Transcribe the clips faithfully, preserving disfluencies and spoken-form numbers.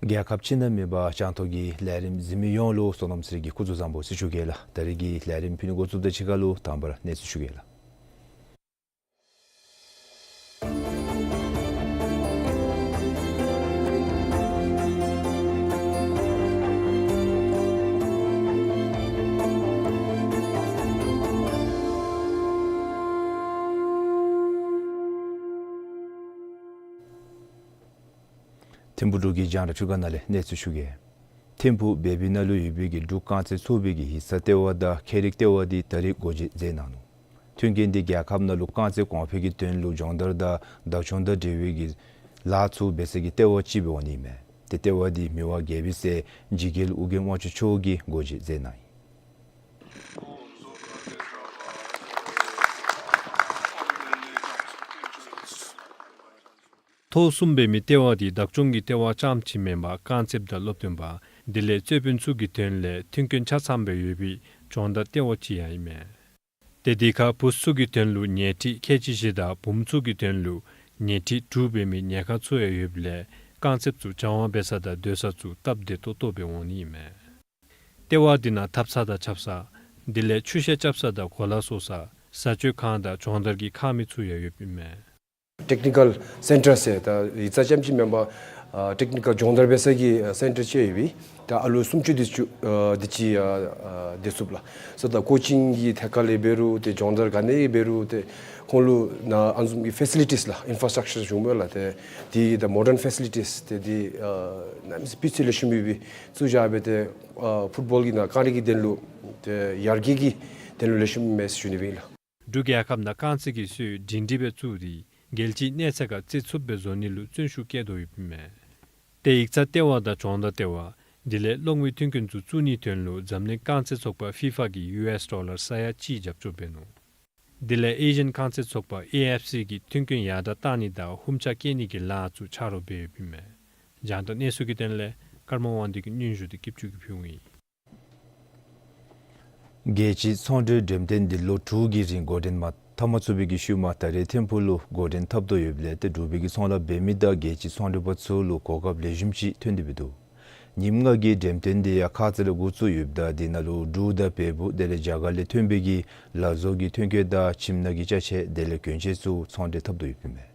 རྒྱལ་ཁབ་ཕྱི་ནང་མེད་པར་རྒྱང་མཐོང་གི་ལས་རིམ་གཟིགས་མི་ཡོངས་ལུ་བསོད་ནམས་ཚེ་རིང་གིས་སྐུ་གཟུགས་བཟང་པོ་ཟེར་ཞུ་གེ་ལགས། ད་རིས་ཀྱི་ལས་རིམ་ཕུལ་ནི་འགོ་བཙུགས་དང་གཅིག་ཁར་ལུ་དང་པ་ར་གནས་ཚུལ་ཞུ་གེ་ལགས། ཐིམ་ཕུག་འབྲུག་གི་རྒྱང་བསྒྲགས་ཁྲི་ཁང་ནང་ལས་གནས་ཚུལ་ཞུ་གེ། ཐིམ་ཕུག་བེ་བི་ནང་ལུ་ཡོད་པའི་གི་འབྲུག་རྐང་རྩེད་ཚོགས་པའི་གི་ཡིག་ཚང་ལྟེ་བ་དང་ཁྱད་རིག་ལྟེ་བ་འདི་ད་རིས་སྒོ་འབྱེད་མཛད་གནང་ནུག། མཐུན་རྐྱེན་འདི་རྒྱལ་ཁབ་ནང་ལུ་རྐང་རྩེད་གོང་འཕེལ་གྱི་དོན་ལུ་སྦྱོང་བརྡར་དང་བདག་སྐྱོང་དང་འབྲེལ་བའི་གི་ལཱ་ཚུ་འབད་སའི་གི་ལྟེ་བ་ཅིག་འབད་འོང་ནི་མས། ཏེ་ལྟེ་བ་འདི་མི་དབང་རྒྱལ་པོའི་སྲས་འཇིགས་རྒྱལ་ཨོ་རྒྱན་དབང་ཕྱུག་མཆོག་གིས་སྒོ་འབྱེད་མཛད་གནང་ཡི། ཐོག་གསུམ་པའི་མི་ལྟེ་བ་འདི་བདག་སྐྱོང་གི་ལྟེ་བ་རྐྱངམ་ཅིག་མེན་པར་རྐང་རྩེདཔ་དང་སློབ་སྟོན་པ་དེ་ལས་རྩེད་དཔོན་ཚུ་གི་དོན་ལས་མཐུན་རྐྱེན་ཆ་ཚང་སྦེ་ཡོད་པའི་སྦྱོང་བརྡར་ལྟེ་བ་ཅིག་ཡང་ཨིན་མས། ཏེ་དེ་ཁར་བུཚ་ཚུ་གི་དོན་ལུ་ཉལ་ཁྲི་ཁལ་གཅིག་བཞི་དང་བུམོ་ཚུ་གི་དོན་ལུ་ཉལ་ཁྲི་དྲུག་འབད་མི་ཉལ་ཁང་ཚུ་ཡང་ཡོདཔ་ལས་རྐང་རྩེདཔ་ཚུ་སྦྱང་བ་འབད་ས་དང་སྡོད་ས་ཚུ་སྟབས་བདེ་ཏོག་ཏོ་སྦེ་འོང་ནི་ཨིན་མས། ལྟེ་བ་འདི་ནང་ཐབ་ཚང་དང་ཆབ་གསང་དེ་ལས་ཆུ་ཤེལ་རྐྱབ་ས་དང་གོ་ལ་བཟོ་ས་བཟའ་སྤྱོད་ཁང་དང་སྦྱོང་བརྡར་གྱི་ཁང་མིག་ཚུ་ཡང་ཡོདཔ་ཨིན་མས། Technical center ཟེར་ད་ཡིག་ཚང་རྐྱངམ་ཅིག་མེན་པར་ཨ་ཊེཀ་ནི་ཀལ་སྦྱོང་བརྡར་འབད་སའི་གི་ཨ་སེན་ཊར་ཅིག་ཡོད་པས། ད་ཨ་ལོ་སུམ་ཅུ་དེ་ཅིག་ཨ་དེ་ཅིག་ཨ་ཨ་སྡོད་ཚུགས་ལགས། ཟེར་ད་ཀོ་ཅིང་གི་ཐད་ཁར་ལས་འབད་རུང་ཏེ་སྦྱོང་བརྡར་ག་ནི་འབད་རུང་ཏེ་ཁོང་ལུ་ནཱ་ཨ་ནི་བཟུམ་གྱི་ཕེ་སི་ལི་ཊིསི་ལགས་ཨིན་ཕྲ་སི་ཊག་ཅར་ཞུཝ་མས་ལགས། ཏེ་དེ་ད་མོ་ཌརན་ཕེ་སི་ལི་ཊིསི་ཏེ་དེ་ཨ་གནམ་མེད་ས་མེད་སྤུས་ཚད་ལེགས་ཤོམ་ཡོད་པའི་བཙུགས་བཞག་སྦེ་ཏེ་ཨ་ཕུཊ་བཱོལ་གྱི་ནང་རྐང་རིགས་ཀྱི་དོན་ལུ་ཏེ་ཡར་རྒྱས་ཀྱི་དོན་ལུ་ལེགས་ཤོམ་མས་ཟེར་ཞུ་ནི་སྦེ་ཨིན་ལགས། འབྲུག་རྒྱལ་ཁབ་ནང་རྐང་རྩེད་ཀྱི་སྲོལ་སྒྲིང་སྒྲིང་སྦེ་བཙུགས་ཏེ་རྒྱལ་སྤྱིའི་གནས་ཚད་ཁར་རྩེ་ཚུགསཔ་སྦེ་བཟོ་ནི་ལུ་བརྩོན་ཤུགས་བསྐྱེད་དོ་ཡོདཔ་ཨིན་མས། ཏེ་ཡིག་ཚང་ལྟེ་བ་དང་སྦྱོང་བརྡར་ལྟེ་བ་དེ་ལས་གློག་མེའི་མཐུན་རྐྱེན་ཚུ་བཙུགས་ནིའི་དོན་ལུ་འཛམ་གླིང་རྐང་རྩེད་ཚོགས་པ་ཕི་ཕ་གིས་ཡུ་ཨེསི་ཌོ་ལར་ས་ཡ་གཅིག་རྒྱབ་སྐྱོར་འབད་ནུག། དེ་ལས་ཨེ་ཤི་ཡན་རྐང་རྩེད་ཚོགས་པ་ཨེ་ཨེཕ་སི་གིས་མཐུན་རྐྱེན་ཡར་དྲག་གཏང་ནི་དང་ཧུམ་ཆ་བསྐྱེད་ནི་གི་ལཱ་ཚུ་ཆ་རོགས་འབད་ཡོདཔ་ཨིན་མས། རྒྱང་བསྒྲགས་གནས་ཚུལ་གྱི་དོན་ལས་ཀརྨ་དབང་འདུས་ཀྱི་སྙན་ཞུ་འདི་སྐྱིད་ཆུ་གིས་ཕུལཝ་ཨིན། རྒྱལ་སྤྱིའི་ཚོང་འབྲེལ་འགྲེམས་སྟོན་འདི་ལོ་དྲུག་གི་རིང་འགོ་འདྲེན་མ་འཐབ་མ་ཚུགས་པའི་གི་ཤུལ་མ་ད་རེས་ཐིམ་ཕུག་ལུ་འགོ་འདྲེན་འཐབ་དོ་ཡོདཔ་ལས་ཏེ་འབྲུག་པའི་གི་ཚོང་ལཱ་འབད་མི་དང་རྒྱལ་སྤྱིའི་ཚོང་འབྲེལ་པ་ཚུ་ལུ་གོ་སྐབས་ལེགས་ཤོམ་ཅིག་ཐོན་ཏེ་འབད་འདུག། ཉིནམ་ལྔ་གི་འགྲེམས་སྟོན་འདི་ཡང་ཁ་ཙ་ལས་འགོ་བཙུགས་ཡོདཔ་ད་དེ་ནང་ལུ་འབྲུག་དང་བལ་པོ་དེ་ལས་རྒྱ་གར་ལས་ཐོན་པའི་གི་ལག་བཟོ་གི་ཐོན་སྐྱེད་དང་ཁྱིམ་ནང་གི་ཅ་ཆས་དེ་ལས་གྱོན་ཆས་ཚུ་ཚོང་འབྲེལ་འཐབ་དོ་ཡོདཔ་ཨིན་མས།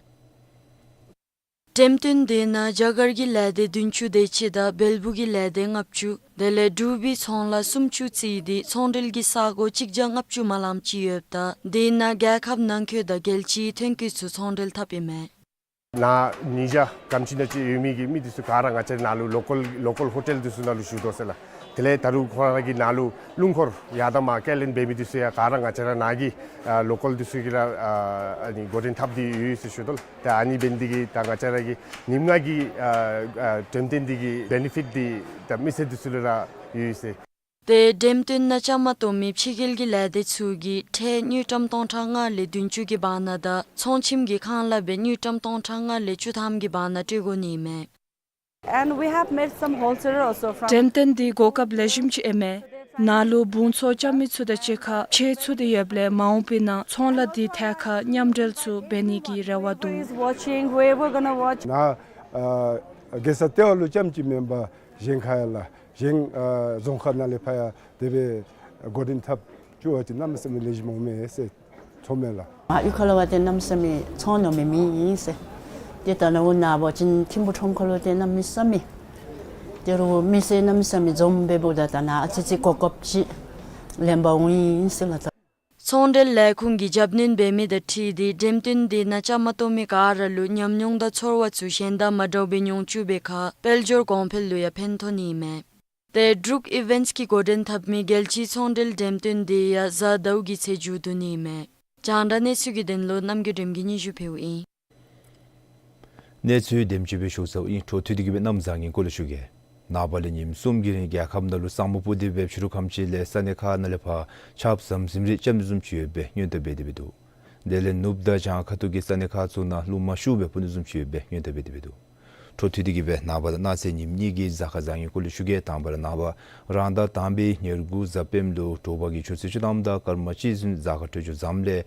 འགྲེམས་སྟོན་འདི་ནང་རྒྱ་གར་གྱི་ལས་སྡེ་བདུན་ཅུ་དེ་ཅིག་དང་བལ་པོ་གི་ལས་སྡེ་ལྔ་བཅུ་དེ་ལས་འབྲུག་པའི་ཚོང་ལཱ་སུམ་ཅུ་བརྩིས་ཏེ་ཚོང་འབྲེལ་གྱི་ས་གོ་གཅིག་བརྒྱ་ལྔ་བཅུ་མ་ལངམ་ཅིག་ཡོདཔ་ད་དེ་ནང་རྒྱལ་ཁབ་ནང་འཁོད་དང་རྒྱལ་སྤྱིའི་ཐོན་སྐྱེད་ཚུ་ཚོང་འབྲེལ་འཐབ་ཨིན་མས། ནཱ་ཉིས་བརྒྱ་གམ་ཅིག་ནང་ཅིག་ཡོད་མི་གི་མི་འདི་ཚུ་ག་ར་ང་བཅས་ནཱ་ལུ་ལོ་ཀཱལ་ལོ་ཀཱལ་ཧོ་ཊེལ་འདི་ཚུ་ནང་ལུ་བཞུགས་དོ་ཟེར་ལགས། དེ་ལས་ད་རུང་ཁོང་ར་གི་ནཱ་ལུ་སྣུམ་འཁོར་ཡར་དང་མར་སྐྱེལ་ལེན་འབད་མི་འདི་ཚུ་ཡང་ག་ར་ང་བཅས་ར་ནཱ་གི་ཨ་ལོ་ཀཱལ་འདི་ཚུ་གིས་ར་ཨ་ཨ་ནི་འགོ་འདྲེན་འཐབ་སྟེ་ཡོད་ཟེར་ཞུ་དོ་ལགས། ད་ཨ་ནི་འབད་ནི་འདི་གིས་ད་ང་བཅས་ར་གི་ཉིནམ་ལྔ་གི་ཨ་ཨ་འགྲེམས་སྟོན་འདི་གི་བེ་ནི་ཕིཊ་འདི་ད་མི་སེར་འདི་ཚུ་ལུ་ར་ཡོད་ཟེར། ཏེ་འགྲེམས་སྟོན་ནང་བཅའ་མར་གཏོགས་མི་ཕྱི་རྒྱལ་གྱི་ལས་སྡེ་ཚུ་གིས་ཁྲལ་དངུལ་ཀྲམ་སྟོང་ཕྲག་ལྔ་ལས་བདུན་ཅུ་གི་བར་ན་དང་ཚོང་ཁྱིམ་གྱི་ཁང་གླ་སྦེ་དངུལ་ཀྲམ་སྟོང་ཕྲག་ལྔ་ལས་བཅུ་ཐམ་གྱི་བར་ན་སྤྲོད་དགོ་ནི་མས། And we have met some wholesaler also from འགྲེམས་སྟོན་འདི་གོ་སྐབས་ལེགས་ཤོམ་ཅིག་ཨིན་མས། ནཱ་ལུ་འབུང་ཚོང་རྐྱབ་མི་ཚུ་དང་གཅིག་ཁར་ཕྱད་ཚུགས་ཏེ་ཡོདཔ་ལས་མ་འོངས་པའི་ནང་ཚོང་ལཱ་འདི་ཐད་ཁར་མཉམ་འབྲེལ་ཚུ་འབད་ནི་གི་རེ་བ་འདུག། Is watching, whoever gonna watch. ནཱ་ཨ་རྒྱལ་ས་ལྟེ་བ་ལུ་རྐྱངམ་ཅིག་མེན་པར་གཞན་ཁར་ཡང་ལགས། གཞན་ཨ་རྫོང་ཁག་ནང་ལས་ཕར་ཡང་དེ་སྦེ་འགོ་འདྲེན་འཐབ་བཅུག་པ་ཅིན་གནམ་མེད་ས་མེད་ལེགས་ཤོམ་འོང་མས་ཟེར་ཚོརཝ་མས་ལགས། ང་གཡུས་ཁ་ལུ་འབད་དེ་གནམ་མེད་ས་མེད་ཚོང་ནོར་མེད་མི་ཨིན་ཟེར། ཏེ་ད་ནཱ་འོ་ནཱ་འབད་བ་ཅིན་ཐིམ་ཕུག་ཁྲོམ་ཁ་ལུ་ཏེ་གནམ་མེད་ས་མེད་ཏེ་རུང་མི་སེར་གནམ་མེད་ས་མེད་འཛོམས་སྦེ་འབདཝ་ད་ད་ནཱ་ཨ་ཙི་ཙི་གོ་སྐབས་ཅིག་ལེན་པར་འོང་ཡི་ཟེར་ལགས། ད་ཚོང་འབྲེལ་ལས་ཁུངས་ཀྱིས་རྒྱབ་སྣོན་འབད་མི་དང་འཁྲིལ་ཏེ་འགྲེམས་སྟོན་འདི་ནང་བཅའ་མར་གཏོགས་མི་ག་ར་ལུ་ཉམས་མྱོང་དང་ཚོར་བ་ཚུ་གཞན་དང་མ་འདྲཝ་སྦེ་མྱོང་བཅུག་པའི་ཁར་དཔལ་འབྱོར་གོང་འཕེལ་ལུ་ཡང་ཕན་ཐོགས་ནི་ཨིན་མས། ཏེ་འབྲུག་ཨི་ཝེནཊསི་གིས་འགོ་འདྲེན་འཐབ་མི་རྒྱལ་སྤྱིའི་ཚོང་འབྲེལ་འགྲེམས་སྟོན་འདི་ཡང་གཟའ་ཟླཝ་གི་ཚེ་མཇུག་བསྡུ་ནི་ཨིན་མས། རྒྱང་བསྒྲགས་གནས་ཚུལ་གྱི་དོན་ལུ་རྣམ་རྒྱལ་སྒྲོལ་མ་གིས་སྙན་ཞུ་ཕུལཝ་ཨིན། གནས་ཚུལ་དེམ་ཅིག་སྦེ་ཞུ་ཚརཝ་ཨིན། འཕྲོ་མཐུད་དེ་གི་སྦེ་གནམ་བཟང་ངན་སྐོར་ལས་ཞུ་གེ། ནངས་པ་ལས་ཉིནམ་གསུམ་གྱི་རིང་རྒྱལ་ཁབ་ནང་ལུ་ས་སྨུག་སྤུབས་ཏེ་སྦེ་ཕྱི་རུ་ཁམས་ཅིག་ལས་ས་གནས་ཁག་ནང་ལས་ཕར་ཆརཔ་ཟམ་ཟིམ་རེ་རྐྱབ་ནི་བཟུམ་ཅིག་ཡོད་པའི་སྔོན་བརྡ་འབད་དེ་སྦེ་འདུག། དེ་ལས་ནུབ་དང་བྱང་ཁ་ཐུག་གི་ས་གནས་ཁག་ཚུ་ནང་རླུང་མ་ཤུགས་སྦེ་ཕུ་ནི་བཟུམ་ཅིག་ཡོད་པའི་སྔོན་བརྡ་འབད་དེ་སྦེ་འདུག། འཕྲོ་མཐུད་དེ་གི་སྦེ་ནངས་པ་དང་གནངས་ཚེ་ཉིནམ་གཉིས་ཀྱི་གཟའ་སྐར་བཟང་ངན་སྐོར་ལས་ཞུ་གེ། དང་པ་ར་ནངས་པ་རང་ཟླ་དང་པའི་ཉེར་དགུ་གཟའ་སྤེནམ་ལུ་དྲོ་པ་གི་ཆུ་ཚོད་བཅུ་ཐམ་དང་སྐར་མ་གཅིག་ཚུན་གཟའ་སྐར་འཕྲོད་སྦྱོར་བཟངམ་ལས་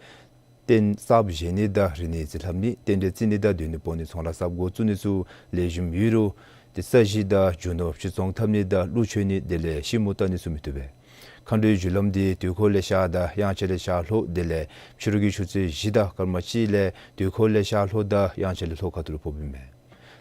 རྟེན་གསརཔ་བཞེངས་ནི་དང་རིག་གནས་རྩིས་ལྷབ་ནི་རྟེན་འབྲེལ་རྩི་ནི་དང་སྡོད་གནས་སྤོ་ནི་ཚོང་ལཱ་གསརཔ་འགོ་བཙུགས་ནི་ཚུ་ལེགས་ཤོམ་ཡོད་རུང་ཏེ་ས་གཞི་དང་རྒྱུ་ནོར་ཕྱིར་ཚོང་འཐབ་ནི་དང་ཀླུ་མཆོད་ནི་དེ་ལས་ཤི་མོ་བཏབ་ནི་ཚུ་མི་བཏུབ་པས། མཁའ་འགྲོའི་རྒྱུ་ལམ་འདི་དུས་འཁོར་ལས་ཤར་དང་དབྱངས་འཆར་ལས་ཤར་ལྷོ་དེ་ལས་ཕྱི་རུ་གི་ཆུ་ཚོད་བཞི་དང་སྐར་མ་གཅིག་ལས་དུས་འཁོར་ལས་ཤར་ལྷོ་དང་དབྱངས་འཆར་ལས་ལྷོ་ཁ་ཐུག་ལུ་ཕོགཔ་ཨིན་མས།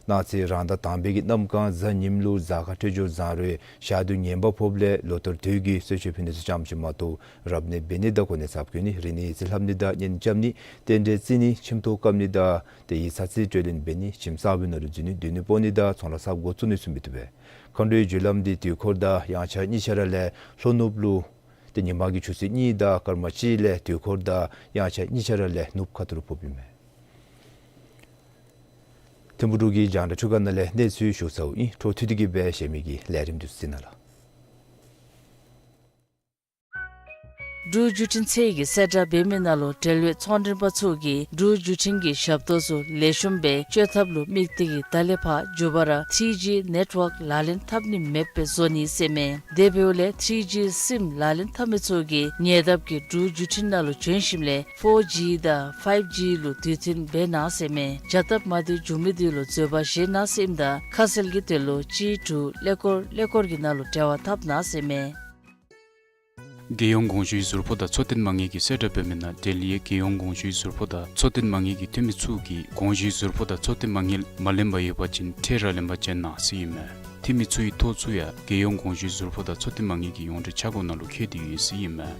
གནངས་ཚེ་རང་ཟླ་དང་པའི་གི་གནམ་གང་གཟའ་ཉིམ་ལུ་གཟའ་སྐར་འཕྲོད་སྦྱོར་བཟང་རུང་ཞག་དུས་ངན་པ་ཕོགཔ་ལས་ལོ་ལྟར་དུས་ཀྱི་གསོལ་མཆོད་ཕུལ་ནི་ཚུ་ཙམ་ཅིག་མ་གཏོགས་རབ་གནས་འབད་ནི་དང་གོ་གནས་ཚབ་བཀོད་ནི་རིག་གནས་རྩིས་ལྷབ་ནི་དང་གཉེན་རྐྱབ་ནི་རྟེན་འབྲེལ་རྩི་ནི་ཁྱིམ་ཐོག་བཀབ་ནི་དང་ཏེ་ཡིག་ཚང་རྩིས་སྤྲོད་ལེན་འབད་ནི་ཁྱིམ་གསར་པའི་ནང་ལུ་འཛུལ་ནི་སྡོད་གནས་སྤོ་ནི་དང་ཚོང་ལཱ་གསརཔ་འགོ་བཙུགས་ནི་ཚུ་མི་བཏུབ་པས། མཁའ་འགྲོའི་རྒྱུ་ལམ་འདི་དུས་འཁོར་དང་དབྱངས་འཆར་གཉིས་ཆ་ར་ལས་ལྷོ་ནུབ་ལུ་ཏེ་ཉིན་མ་གི་ཆུ་ཚོད་གཉིས་དང་སྐར་མ་གཅིག་ལས་དུས་འཁོར་དང་དབྱངས་འཆར་གཉིས་ཆ་ར་ལས་ནུབ་ཁ་ཐུག་ལུ་ཕོགཔ་ཨིན་མས། ཐིམ་ཕུག་འབྲུག་གི་རྒྱང་བསྒྲགས་ཁྲུས་ཁང་ནང་ལས་གནས་ཚུལ་ཞུ་ཚརཝ་ཨིན། འཕྲོ་མཐུད་དེ་གི་སྦེ་གཞན་མི་གི་ལས་རིམ་འདི་ཚུ་གཟིགས་གནང་ལགས། འབྲུག་བརྒྱུད་འཕྲིན་ཚད་ཀྱི་གསལ་བསྒྲགས་འབད་མི་ནང་ལུ་འབྲེལ་ཡོད་ཚོང་མགྲོན་པ་ཚུ་གིས་འབྲུག་བརྒྱུད་འཕྲིན་གྱི་ཞབས་ཏོག་ཚུ་ལེགས་ཤོམ་སྦེ་སྤྱོད་ཐབས་ལུ་དམིགས་ཏེ་གིས་ད་ལས་ཕར་མགྱོགས་པ་ར་ཐི་རི་ཇི་ནེཊ་ཝརཀ་ལག་ལེན་འཐབ་ནི་མེདཔ་སྦེ་བཟོ་ནི་ཟེར་མས། དེ་འབདཝ་ལས་ཐི་རི་ཇི་སིམ་ལག་ལེན་འཐབ་མི་ཚུ་གིས་ཉེ་འདབས་ཀྱི་འབྲུག་བརྒྱུད་འཕྲིན་ནང་ལུ་བྱོན་ཞིནམ་ལས་ཕོར་ཇི་དང་ཕའིབ་ཇི་ལུ་དུས་མཐུན་འབད་གནང་ཟེར་མས། བྱ་སྟབས་མ་བདེཝ་བྱུང་མི་འདི་ལུ་བཟོད་པ་བཞེས་གནང་ཟེར་ཨིནམ་ད་ཁ་གསལ་གྱི་དོན་ལུ་གཅིག་དྲུག་ཀླད་ཀོར་ཀླད་ཀོར་གྱི་ནང་ལུ་འབྲེལ་བ་འཐབ་གནང་ཟེར་མས། རྒྱལ་ཡོངས་གོང་ཞུའི་ཟུར་ཕོགས་དང་འཚོ་རྟེན་མ་དངུལ་གྱི་གསལ་བསྒྲགས་འབད་མི་ནང་འབྲེལ་ཡོད་རྒྱལ་ཡོངས་གོང་ཞུའི་ཟུར་ཕོགས་དང་འཚོ་རྟེན་མ་དངུལ་གྱི་འཐུས་མི་ཚུ་གིས་གོང་ཞུའི་ཟུར་ཕོགས་དང་འཚོ་རྟེན་མ་དངུལ་མ་ལེན་པར་ཡོད་པ་ཅིན་ཁྲལ་ར་ལེན་པར་བྱོན་གནང་ཟེར་ཨིན་མས། འཐུས་མི་ཚུ་གི་ཐོ་ཚུ་ཡང་རྒྱལ་ཡོངས་གོང་ཞུའི་ཟུར་ཕོགས་དང་འཚོ་རྟེན་མ་དངུལ་གྱི་ཡོངས་འབྲེལ་ཆ་སྒོ་ནང་ལུ་འཁོད་དེ་ཡོད་ཟེར་ཨིན་མས།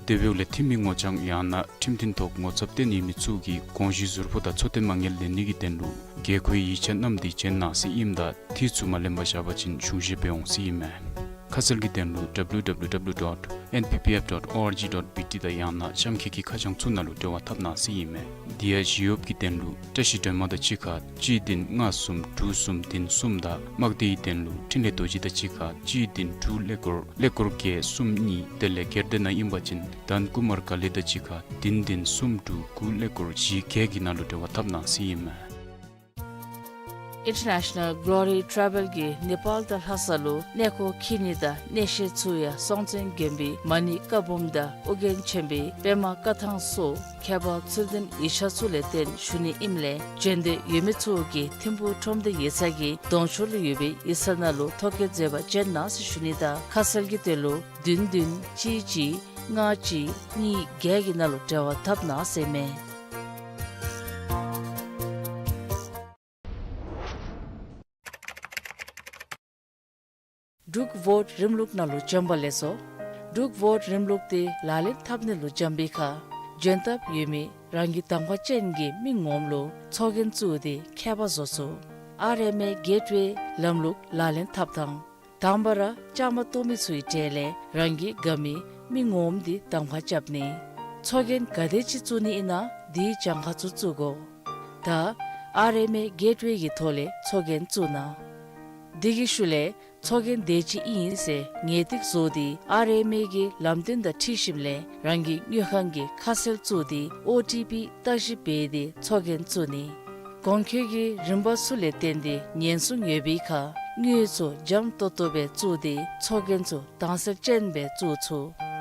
དེ་འབདཝ་ལས་འཐུས་མི་ངོ་རྐྱང་ཡང་ན་ཁྲིམས་མཐུན་ཐོག་ངོ་ཚབ་བཏོན་ཡོད་མི་ཚུ་གིས་གོང་ཞུའི་ཟུར་ཕོགས་དང་འཚོ་རྟེན་མ་དངུལ་ལེན་ནི་གི་དོན་ལུ་དགོས་མཁོའི་ཡིག་ཆ་བསྣམས་ཏེ་བྱོན་གནང་ཟེར་ཨིནམ་ད་འཐུས་ཚུ་མ་ལེན་པར་བཞག་པ་ཅིན་གཞུང་བཞེས་འབད་འོང་ཟེར་ཨིན་མས། ཁ་གསལ་གྱི་དོན་ལུ་W W W dot N P P F dot O R G dot B T དང་ཡང་ན་གཤམ་འཁོད་ཀྱི་ཁ་བྱང་ཚུ་ནང་ལུ་འབྲེལ་བ་འཐབ་གནང་ཟེར་ཨིན་མས། དེ་ཡང་ཞི་གཡོགཔ་གི་དོན་ལུ་བཀྲིས་སྒྲོལ་མ་དང་གཅིག་ཁར་གཅིག་བདུན་ལྔ་གསུམ་དྲུག་གསུམ་བདུན་གསུམ་དང་དམག་སྡེའི་དོན་ལུ་འཕྲིན་ལས་རྡོ་རྗེ་དང་གཅིག་ཁར་གཅིག་བདུན་དྲུག་ཀླད་ཀོར་ཀླད་ཀོར་བརྒྱད་གསུམ་གཉིས། དེ་ལས་སྒེར་སྡེ་ནང་ཨིན་པ་ཅིན་དྷན་ཀུ་མར་ཀ་ལི་དང་གཅིག་ཁར་བདུན་བདུན་གསུམ་དྲུག་དགུ་ཀླད་ཀོར་བཞི་བརྒྱད་ཀྱི་ནང་ལུ་འབྲེལ་བ་འཐབ་གནང་ཟེར་ཨིན་མས། International Glory Travel གིས་ནེ་པཱལ་དང་ལྷ་ས་ལུ་གནས་སྐོར་འཁྱིད་ནི་དང་གནས་བཤད་ཚུ་ཡང་སྲོང་བཙན་སྒམ་པོའི་མ་ཎི་བཀའ་འབུམ་དང་ཨོ་རྒྱན་ཆེན་པོའི་པདྨ་བཀའ་ཐང་སོགས་མཁས་པ་ཚུལ་ལྡན་ཡིག་ཆ་ཚུ་ལས་བརྟེན་ཞུ་ནི་ཨིནམ་ལས་བྱོན་འདོད་ཡོད་མི་ཚུ་གིས་ཐིམ་ཕུག་ཁྲོམ་སྡེ་ཡིག་ཚང་གི་གདོང་ཕྱོགས་ལུ་ཡོད་པའི་ཡིག་ཚང་ནང་ལུ་ཐོ་བཀོད་མཛད་པར་བྱོན་གནང་ཟེར་ཞུ་ནི་དང་ཁ་གསལ་གྱི་དོན་ལུ་བདུན་བདུན་གཅིག་གཅིག་ལྔ་གཅིག་གཉིས་བརྒྱད་ཀྱི་ནང་ལུ་འབྲེལ་བ་འཐབ་གནང་ཟེར་མས། འབྲུག་བོཊ་རིམ་ལུགས་ནང་ལུ་བྱོན་པ་ལེགས་སོ། འབྲུག་བོཊ་རིམ་ལུགས་འདི་ལག་ལེན་འཐབ་ནི་ལུ་བྱོན་པའི་ཁར་བྱོན་ཐབས་ཡོད་མི་རང་གི་གདམ་ཁ་ཅན་གྱི་མི་ངོམ་ལུ་ཚོགས་རྒྱན་བཙུགས་ཏེ་ཁྱད་པར་བཟོ་ཚུགས། ཨར་ཨེམ་ཨེ་གེཊ་ཝེ་ལམ་ལུགས་ལག་ལེན་འཐབ་ཐངས། དང་པ་ར་བཅའ་མར་གཏོགས་མི་ཚུའི་གྲས་ལས་རང་གི་དགའ་མི་མི་ངོམ་འདི་གདམ་ཁ་རྐྱབ་ནི། ཚོགས་རྒྱན་ག་དེ་ཅིག་བཙུགས་ནི་ཨིན་ན་དེའི་གྱངས་ཁ་ཚུ་བཙུགས་དགོ། ད་ཨར་ཨེམ་ཨེ་གེཊ་ཝེ་གི་ཐོག་ལས་ཚོགས་རྒྱན་བཙུགས་གནང་། དེ་གི་ཤུལ་ལས་ཚོགས་རྒྱན་དེ་ཅིག་ཨིན་ཟེར་ངེས་ཏིག་བཟོ་སྟེ་ཨར་ཨེམ་ཨེ་གི་ལམ་སྟོན་དང་འཁྲིལ་ཞིནམ་ལས་རང་གི་དངུལ་ཁང་གི་ཁ་གསལ་བཙུགས་ཏེ་ཨོ་ཊི་པི་བརྟག་ཞིབ་འབད་དེ་ཚོགས་རྒྱན་བཙུགས་ནི། གོང་འཁོད་ཀྱི་རིམ་པ་ཚུ་ལས་བརྟེན་ཏེ་ཉེན་སྲུང་ཡོད་པའི་ཁར་དངུལ་ཚུ་འཇམ་ཏོང་ཏོ་སྦེ་བཙུགས་ཏེ་ཚོགས་རྒྱན་ཚུ་དྭངས་གསལ་ཅན་སྦེ་བཙུགས་ཚུགས།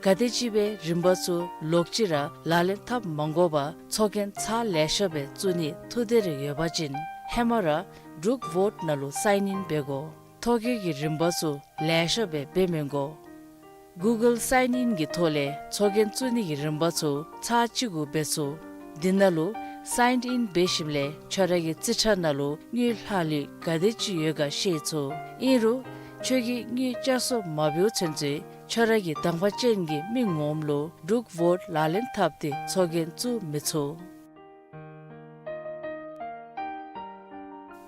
ག་དེམ་ཅིག་སྦེ་རིམ་པ་ཚུ་ལོག་ཅི་ར་ལག་ལེན་འཐབ་མ་དགོ་པར་ཚོགས་རྒྱན་ཚར་ལེ་ཤ་སྦེ་བཙུགས་ནིའི་ཐུགས་འདོད་རེ་ཡོད་པ་ཅིན་ཧེ་མ་ར་འབྲུག་བོཊ་ནང་ལུ་སའིན་ཨིན་འབད་དགོ། ཐོ་བཀོད་ཀྱི་རིམ་པ་ཚུ་ལེ་ཤ་སྦེ་འབད་མི་དགོ། Google Sign In གི་ཐོག་ལས་ཚོགས་རྒྱན་བཙུགས་ནི་གི་རིམ་པ་ཚུ་ཚར་གཅིག་གུ་འབད་ཚུགས། འདི་ནང་ལུ་Sign In འབད་ཞིནམ་ལས་ཁྱོད་ར་གི་རྩིས་ཁྲ་ནང་ལུ་དངུལ་ལྷག་ལུས་ག་དེ་ཅིག་ཡོད་ག་ཤེས་ཚུགས། ཨིན་རུང་ཁྱོད་ཀྱིས་དངུལ་བསྐྱར་གསོ་མ་འབདཝ་ཚུན་ཚོད་ཁྱོད་ར་གི་དང་པ་ཅན་གྱི་མི་ངོམ་ལུ་འབྲུག་ཝོཊ་ལག་ལེན་འཐབ་སྟེ་ཚོགས་རྒྱན་བཙུགས་མི་ཚུགས།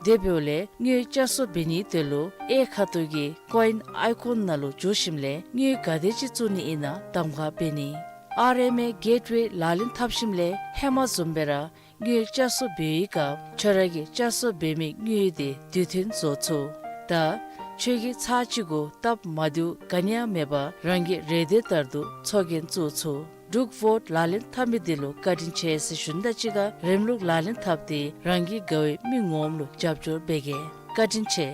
དེ་འབདཝ་ལས་དངུལ་བསྐྱར་གསོ་འབད་ནིའི་དོན་ལུ་གཡས་ཁ་ཐུག་གི་ཀོ་ཨིན་ཨའི་ཀོན་ནང་ལུ་འཛུལ་ཞིནམ་ལས་དངུལ་ག་དེ་ཅིག་བཙུགས་ནི་ཨིན་ན་གདམ་ཁ་འབད་ནི། ཨར་ཨེམ་ཨེ་གེཊ་ཝེ་ལག་ལེན་འཐབ་ཞིནམ་ལས་ཧེ་མ་བཟུམ་སྦེ་ར་དངུལ་བསྐྱར་གསོ་འབད་བའི་སྐབས་ཁྱོད་ར་གིས་བསྐྱར་གསོ་འབད་མི་དངུལ་དེ་དུས་མཐུན་བཟོ་ཚུགས། ད་ཁྱོད་ཀྱིས་ཚར་གཅིག་གུ་སྟབས་མ་བདེཝ་ག་ནི་ཡང་མེད་པར་རང་གི་རེ་འདོད་ལྟར་དུ་ཚོགས་རྒྱན་བཙུགས་ཚུགས། འབྲུག་ཝོཊ་ལག་ལེན་འཐབ་མི་འདི་ལུ་བཀའ་དྲིན་ཆེ་ཟེར་ཞུ་ནི་དང་གཅིག་ཁར་རིམ་ལུགས་ལག་ལེན་འཐབ་སྟེ་རང་གི་དགའ་བའི་མི་ངོམ་ལུ་རྒྱབ་སྐྱོར་འབད་གེ། བཀའ་དྲིན་ཆེ།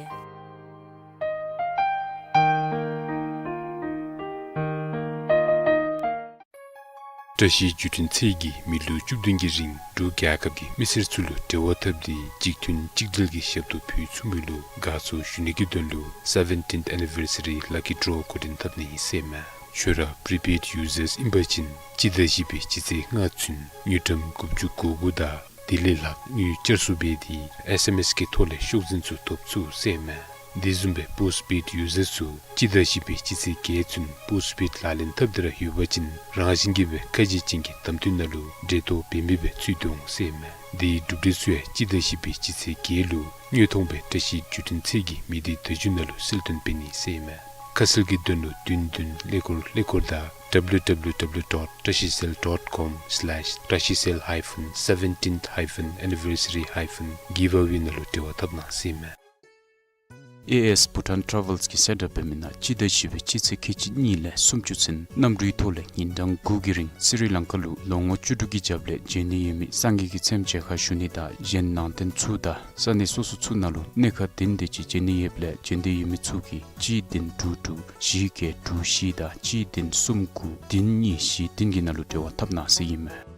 བཀྲ་ཤིས་བརྒྱུད་འཕྲིན་ཚད་ཀྱིས་མི་ལོ་བཅུ་བདུན་གྱི་རིང་འབྲུག་རྒྱལ་ཁབ་ཀྱི་མི་སེར་ཚུ་ལུ་འབྲེལ་བ་འཐབ་སྟེ་གཅིག་མཐུན་གཅིག་སྒྲིལ་གྱི་ཞབས་ཏོག་ཕུལ་ཚུགས་མི་ལུ་དགའ་ཚོར་ཞུ་ནི་གི་དོན་ལུ་seventeenth anniversary lucky draw འགོ་འདྲེན་འཐབ་ནི་ཨིན་ཟེར་མས། ཁྱོད་ར་prepaid users ཨིན་པ་ཅིན་སྤྱི་ཟླ་བཞི་པའི་སྤྱི་ཚེས་ལྔ་ཚུན་དངུལ་ཀྲམ་དགུ་བཅུ་གོ་དགུ་དང་དེ་ལས་ལྷག་དངུལ་བསྐྱར་གསོ་འབད་དེ་ཨེས་ཨེམ་ཨེས་ཀྱི་ཐོག་ལས་ཤོག་འཛིན་ཚུ་ཐོབ་ཚུགས་ཟེར་མས། དེ་བཟུམ་སྦེ་postpaid users ཚུ་སྤྱི་ཟླ་བཞི་པའི་སྤྱི་ཚེས་བརྒྱད་ཚུན་postpaid ལག་ལེན་འཐབ་སྟེ་ར་ཡོད་པ་ཅིན་རང་བཞིན་གྱིས་སྦེ་ཁ་གྱེས་ཅན་གྱི་གདམ་འཐུ་ནང་ལུ་འབྲེལ་གཏོགས་འབད་མི་སྦེ་ཚུད་དེ་འོང་ཟེར་མས། དེའི་གྲུབ་འབྲས་ཚུ་ཡང་སྤྱི་ཟླ་བཞི་པའི་སྤྱི་ཚེས་བརྒྱད་ལུ་དངོས་མཐོང་སྦེ་བཀྲ་ཤིས་བརྒྱུད་འཕྲིན་ཚད་ཀྱི་མི་སྡེ་བརྡ་བརྒྱུད་ནང་ལུ་གསལ་སྟོན་འབད་ནི་ཟེར་མས། ཁ་གསལ་གྱི་དོན་ལུ་བདུན་བདུན་ཀླད་ཀོར་ཀླད་ཀོར་དང་www dot tashicell dot com slash tashicell hyphen seventeenth hyphen anniversary hyphen giveaway ནང་ལུ་འབྲེལ་བ་འཐབ་གནང་ཟེར་མས། ཨེ་ཨེས་Bhutan Travels གིས་གསལ་བསྒྲགས་འབད་མི་ནང་སྤྱི་ཟླ་བཞི་པའི་སྤྱི་ཚེས་ཁལ་གཅིག་གཉིས་ལས་སུམ་ཅུ་ཚུན་གནམ་གྲུའི་ཐོག་ལས་ཉིན་གྲངས་དགུ་གི་རིང་སི་རི་ལང་ཀ་ལུ་ལོ་ངོ་བཅུ་དྲུག་གི་རྒྱབ་ལས་འབྱོན་ནི་ཡོད་མི་སངས་རྒྱས་ཀྱི་མཚན་མཇལ་ཁ་ཞུ་ནི་དང་གཞན་ནང་རྟེན་ཚུ་དང་ས་གནས་སོ་སོ་ཚུ་ནང་ལུ་གནས་ཁག་བདུན་དེ་ཅིག་འབྱོན་ནི་ཡོདཔ་ལས་འབྱོན་འདོད་ཡོད་མི་ཚུ་གིས་གཅིག་བདུན་དྲུག་དྲུག་བཞི་བརྒྱད་དྲུག་བཞི་དང་གཅིག་བདུན་གསུམ་དགུ་བདུན་གཉིས་བཞི་བདུན་གྱི་ནང་ལུ་འབྲེལ་བ་འཐབ་གནང་ཟེར་ཨིན་མས།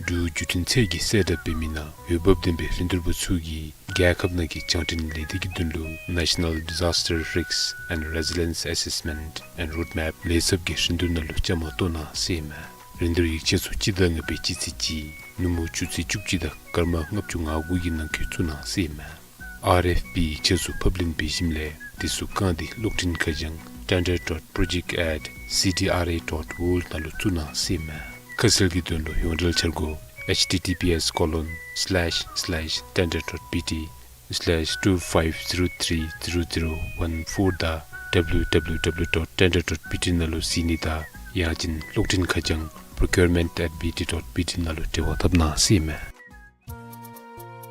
འབྲུག་བརྒྱུད་འཕྲིན་ཚད་ཀྱིས་གསལ་བསྒྲགས་འབད་མི་ནང་འོས་འབབ་ལྡན་པའི་རིན་བསྡུར་པ་ཚུ་གིས་རྒྱལ་ཁབ་ནང་གི་རྒྱང་འཕྲིན་ལས་སྡེ་གི་དོན་ལུ་National Disaster Risk and Resilience Assessment and Roadmap ལས་ཚབ་ཀྱི་རིན་བསྡུར་ནང་ལུ་བཅའ་མར་གཏོགས་གནང་ཟེར་ཨིན་མས། རིན་བསྡུར་ཡིག་ཆ་ཚུ་སྤྱི་ཟླ་ལྔ་པའི་སྤྱི་ཚེས་གཅིག་ནུབ་མོ་ཆུ་ཚོད་བཅུ་གཅིག་དང་སྐར་མ་ལྔ་བཅུ་ང་དགུ་གི་ནང་འཁོད་བཙུགས་གནང་ཟེར་ཨིན་མས། ཨར་ཨེཕ་པི་ཡིག་ཆ་ཚུ་ཕབ་ལེན་འབད་ཞིནམ་ལས་དེ་ཚུ་བཀང་སྟེ་གློག་འཕྲིན་ཁ་བྱང་tender dot project at C D R A dot world ནང་ལུ་བཙུགས་གནང་ཟེར་ཨིན་མས། ཁ་གསལ་གྱི་དོན་ལུ་ཡོངས་འབྲེལ་འཆར་སྒོ་H T T P S colon slash slash tender dot B T slash two five zero three zero zero one four དང་W W W dot tender dot B T ནང་ལུ་གཟིགས་ནི་དང་ཡང་ཅིན་གློག་འཕྲིན་ཁ་བྱང་procurement at B T dot B T ནང་ལུ་འབྲེལ་བ་འཐབ་གནང་ཟེར་ཨིན་མས།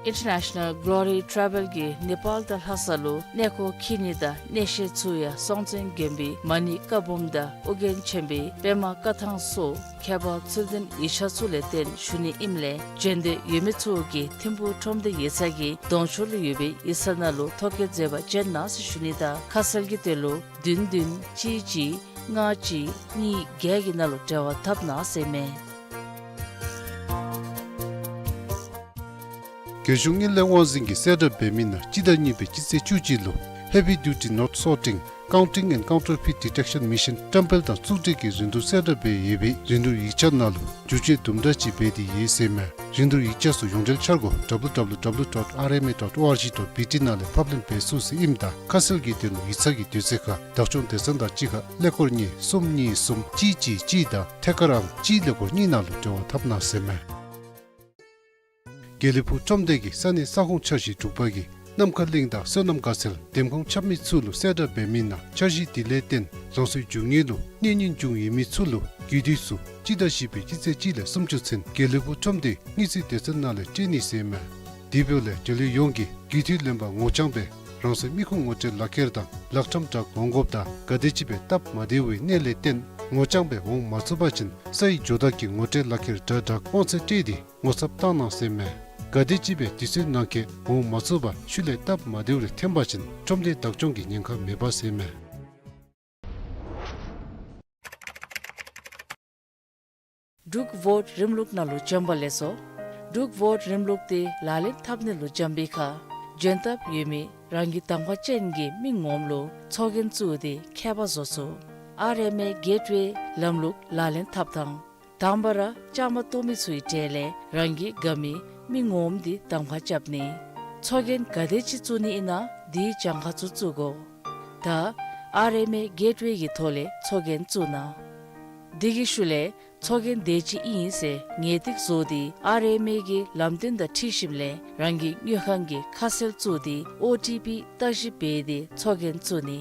International Glory Travel གིས་ནེ་པཱལ་དང་ལྷ་ས་ལུ་གནས་སྐོར་འཁྱིད་ནི་དང་གནས་བཤད་ཚུ་ཡང་སྲོང་བཙན་དགོན་པའི་མ་ཎི་བཀའ་འབུམ་དང་ཨོ་རྒྱན་ཆེན་པོའི་པདྨ་བཀའ་ཐང་སོགས་ཁྱད་པར་ཚུལ་ལྡན་ཡིག་ཆ་ཚུ་ལས་བརྟེན་ཞུ་ནི་ཨིནམ་ལས་འབྱོན་འདོད་ཡོད་མི་ཚུ་གིས་ཐིམ་ཕུག་ཁྲོམ་སྡེ་ཡིག་ཚང་གི་གདོང་ཕྱོགས་ལུ་ཡོད་པའི་ཡིག་ཚང་ནང་ལུ་ཐོ་བཀོད་མཛད་པར་བྱོན་གནང་ཟེར་ཞུ་ནི་དང་ཁ་གསལ་གྱི་དོན་ལུ་བདུན་བདུན་གཅིག་གཅིག་ལྔ་གཅིག་གཉིས་བརྒྱད་ཀྱི་ནང་ལུ་འབྲེལ་བ་འཐབ་གནང་ཟེར་ཨིན་མས། རྒྱལ་གཞུང་དངུལ་ལས་དབང་འཛིན་གྱིས་གསལ་བསྒྲགས་འབད་མི་ནང་སྤྱི་ཟླ་གཉིས་པའི་སྤྱི་ཚེས་བཅུ་གཅིག་ལུ་Heavy Duty Note Sorting, Counting and Counterfeit Detection Mission བཀྲམ་སྤེལ་དང་བཙུགས་སྒྲིག་གི་རིན་བསྡུར་གསལ་བསྒྲགས་འབད་ཡོད་པའི་རིན་བསྡུར་ཡིག་ཆ་ནང་ལུ་བསྒྱུར་བཅོས་དུམ་གྲ་ཅིག་འབད་དེ་ཡོད་ཟེར་ཨིན་མས། རིན་བསྡུར་ཡིག་ཆ་ཚུ་ཡོངས་འབྲེལ་འཆར་སྒོ་W W W dot R M A dot O R G dot B T ནང་ལས་ཕབ་ལེན་འབད་ཚུགས་ཟེར་ཨིནམ་ད་ཁ་གསལ་གྱི་དོན་ལུ་ཡིག་ཚང་གི་དུས་ཚོད་ཁར་བདག་སྐྱོང་སྡེ་ཚན་དང་གཅིག་ཁར་ཀླད་ཀོར་གཉིས་གསུམ་གཉིས་གསུམ་གཅིག་གཅིག་གཅིག་དང་ཐད་ཀར་ཨང་གཅིག་ཀླད་ཀོར་གཉིས་ནང་ལུ་འབྲེལ་བ་འཐབ་གནང་ཟེར་ཨིན་མས། དགེ་ལེགས་ཕུག་ཁྲོམ་སྡེ་གི་ས་གནས་ས་ཁོངས་འཆར་གཞི་དྲུག་པ་གིས་ནམ་མཁའ་གླིང་དང་བསོད་ནམས་དགའ་ཚལ་འདེམས་ཁོངས་ཁྱབ་མི་ཚུ་ལུ་གསལ་བསྒྲགས་འབད་མི་ནང་འཆར་གཞི་དེ་ལས་བརྟེན་རང་སོའི་རྒྱུ་དངོས་ལུ་གནོད་ཉེན་བྱུང་ཡོད་མི་ཚུ་ལུ་རྒུད་འཐུས་ཚུ་སྤྱི་ཟླ་བཞི་པའི་སྤྱི་ཚེས་གཅིག་ལས་སུམ་ཅུ་ཚུན་དགེ་ལེགས་ཕུག་ཁྲོམ་སྡེའི་དངུལ་རྩིས་སྡེ་ཚན་ནང་ལས་སྤྲོད་ནི་ཟེར་ཨིན་མས། དེ་འབདཝ་ལས་འབྲེལ་ཡོད་ཡོངས་ཀྱིས་རྒུད་འཐུས་ལེན་པར་ངོ་རྐྱང་སྦེ་རང་སོའི་མི་ཁུངས་ངོ་སྤྲོད་ལག་ཁྱེར་དང་ལག་ཁྲམ་དྲག་འོང་དགོཔ་དང་ག་དེམ་ཅིག་སྦེ་སྟབས་མ་བདེ་བའི་གནས་ལས་བརྟེན་ངོ་རྐྱང་སྦེ་འོང་མ་ཚུགས་པ་ཅིན་ས་ཡི་ཇོ་བདག་གི་ངོ་སྤྲོད་ལག་ཁྱེར་དྲག་དྲག་དབང་ཚད་སྤྲོད་དེ་ངོ་ཚབ་བཏང་གནང་ཟེར་ཨིན་མས། ག་དེམ་ཅིག་སྦེ་དུས་ཚོད་ནང་འཁོད་འོང་མ་ཚུགས་པར་ཤུལ་ལས་སྟབས་མ་བདེཝ་རེ་ཐོན་པ་ཅིན་ཁྲོམ་སྡེ་བདག་སྐྱོང་གི་ཉེན་ཁ་མེད་པ་ཟེར་ཨིན་མས། འབྲུག་ཝོཊ་རིམ་ལུགས་ནང་ལུ་འབྱོན་པ་ལེགས་སོ། འབྲུག་ཝོཊ་རིམ་ལུགས་དེ་ལག་ལེན་འཐབ་ནི་ལུ་འབྱོན་པའི་ཁར་འབྱོན་ཐབས་ཡོད་མི་ རང་གི་གདམ་ཁ་ཅན་གྱི་མི་ངོམ་ལུ་ཚོགས་རྒྱན་བཙུགས་ཏེ་ཁྱད་པར་བཟོ་ཚུགས། ཨར་ཨེམ་ཨེ་གེཊ་ཝེ་ལམ་ལུགས་ལག་ལེན་འཐབ་ཐངས། དང་པ་ར་བཅའ་མར་གཏོགས་མི་ཚུའི་གྲས་ལས་རང་གི་དགའ་མི་མི་ངོམ་འདི་གདམ་ཁ་རྐྱབ་ནི། ཚོགས་རྒྱན་ག་དེ་ཅིག་བཙུགས་ནི་ཨིན་ན་དེའི་གྱངས་ཁ་ཚུ་བཙུགས་དགོ། ད་ཨར་ཨེམ་ཨེ་གེཊ་ཝེ་གི་ཐོག་ལས་ཚོགས་རྒྱན་བཙུགས་གནང་། དེ་གི་ཤུལ་ལས་ཚོགས་རྒྱན་དེ་ཅིག་ཨིན་ཟེར་ངེས་ཏིག་བཟོ་སྟེ་ཨར་ཨེམ་ཨེ་གི་ལམ་སྟོན་དང་འཁྲིལ་ཞིནམ་ལས་རང་གི་དངུལ་ཁང་གི་ཁ་གསལ་བཙུགས་ཏེ་ཨོ་ཊི་པི་བརྟག་ཞིབ་འབད་དེ་ཚོགས་རྒྱན་བཙུགས་ནི།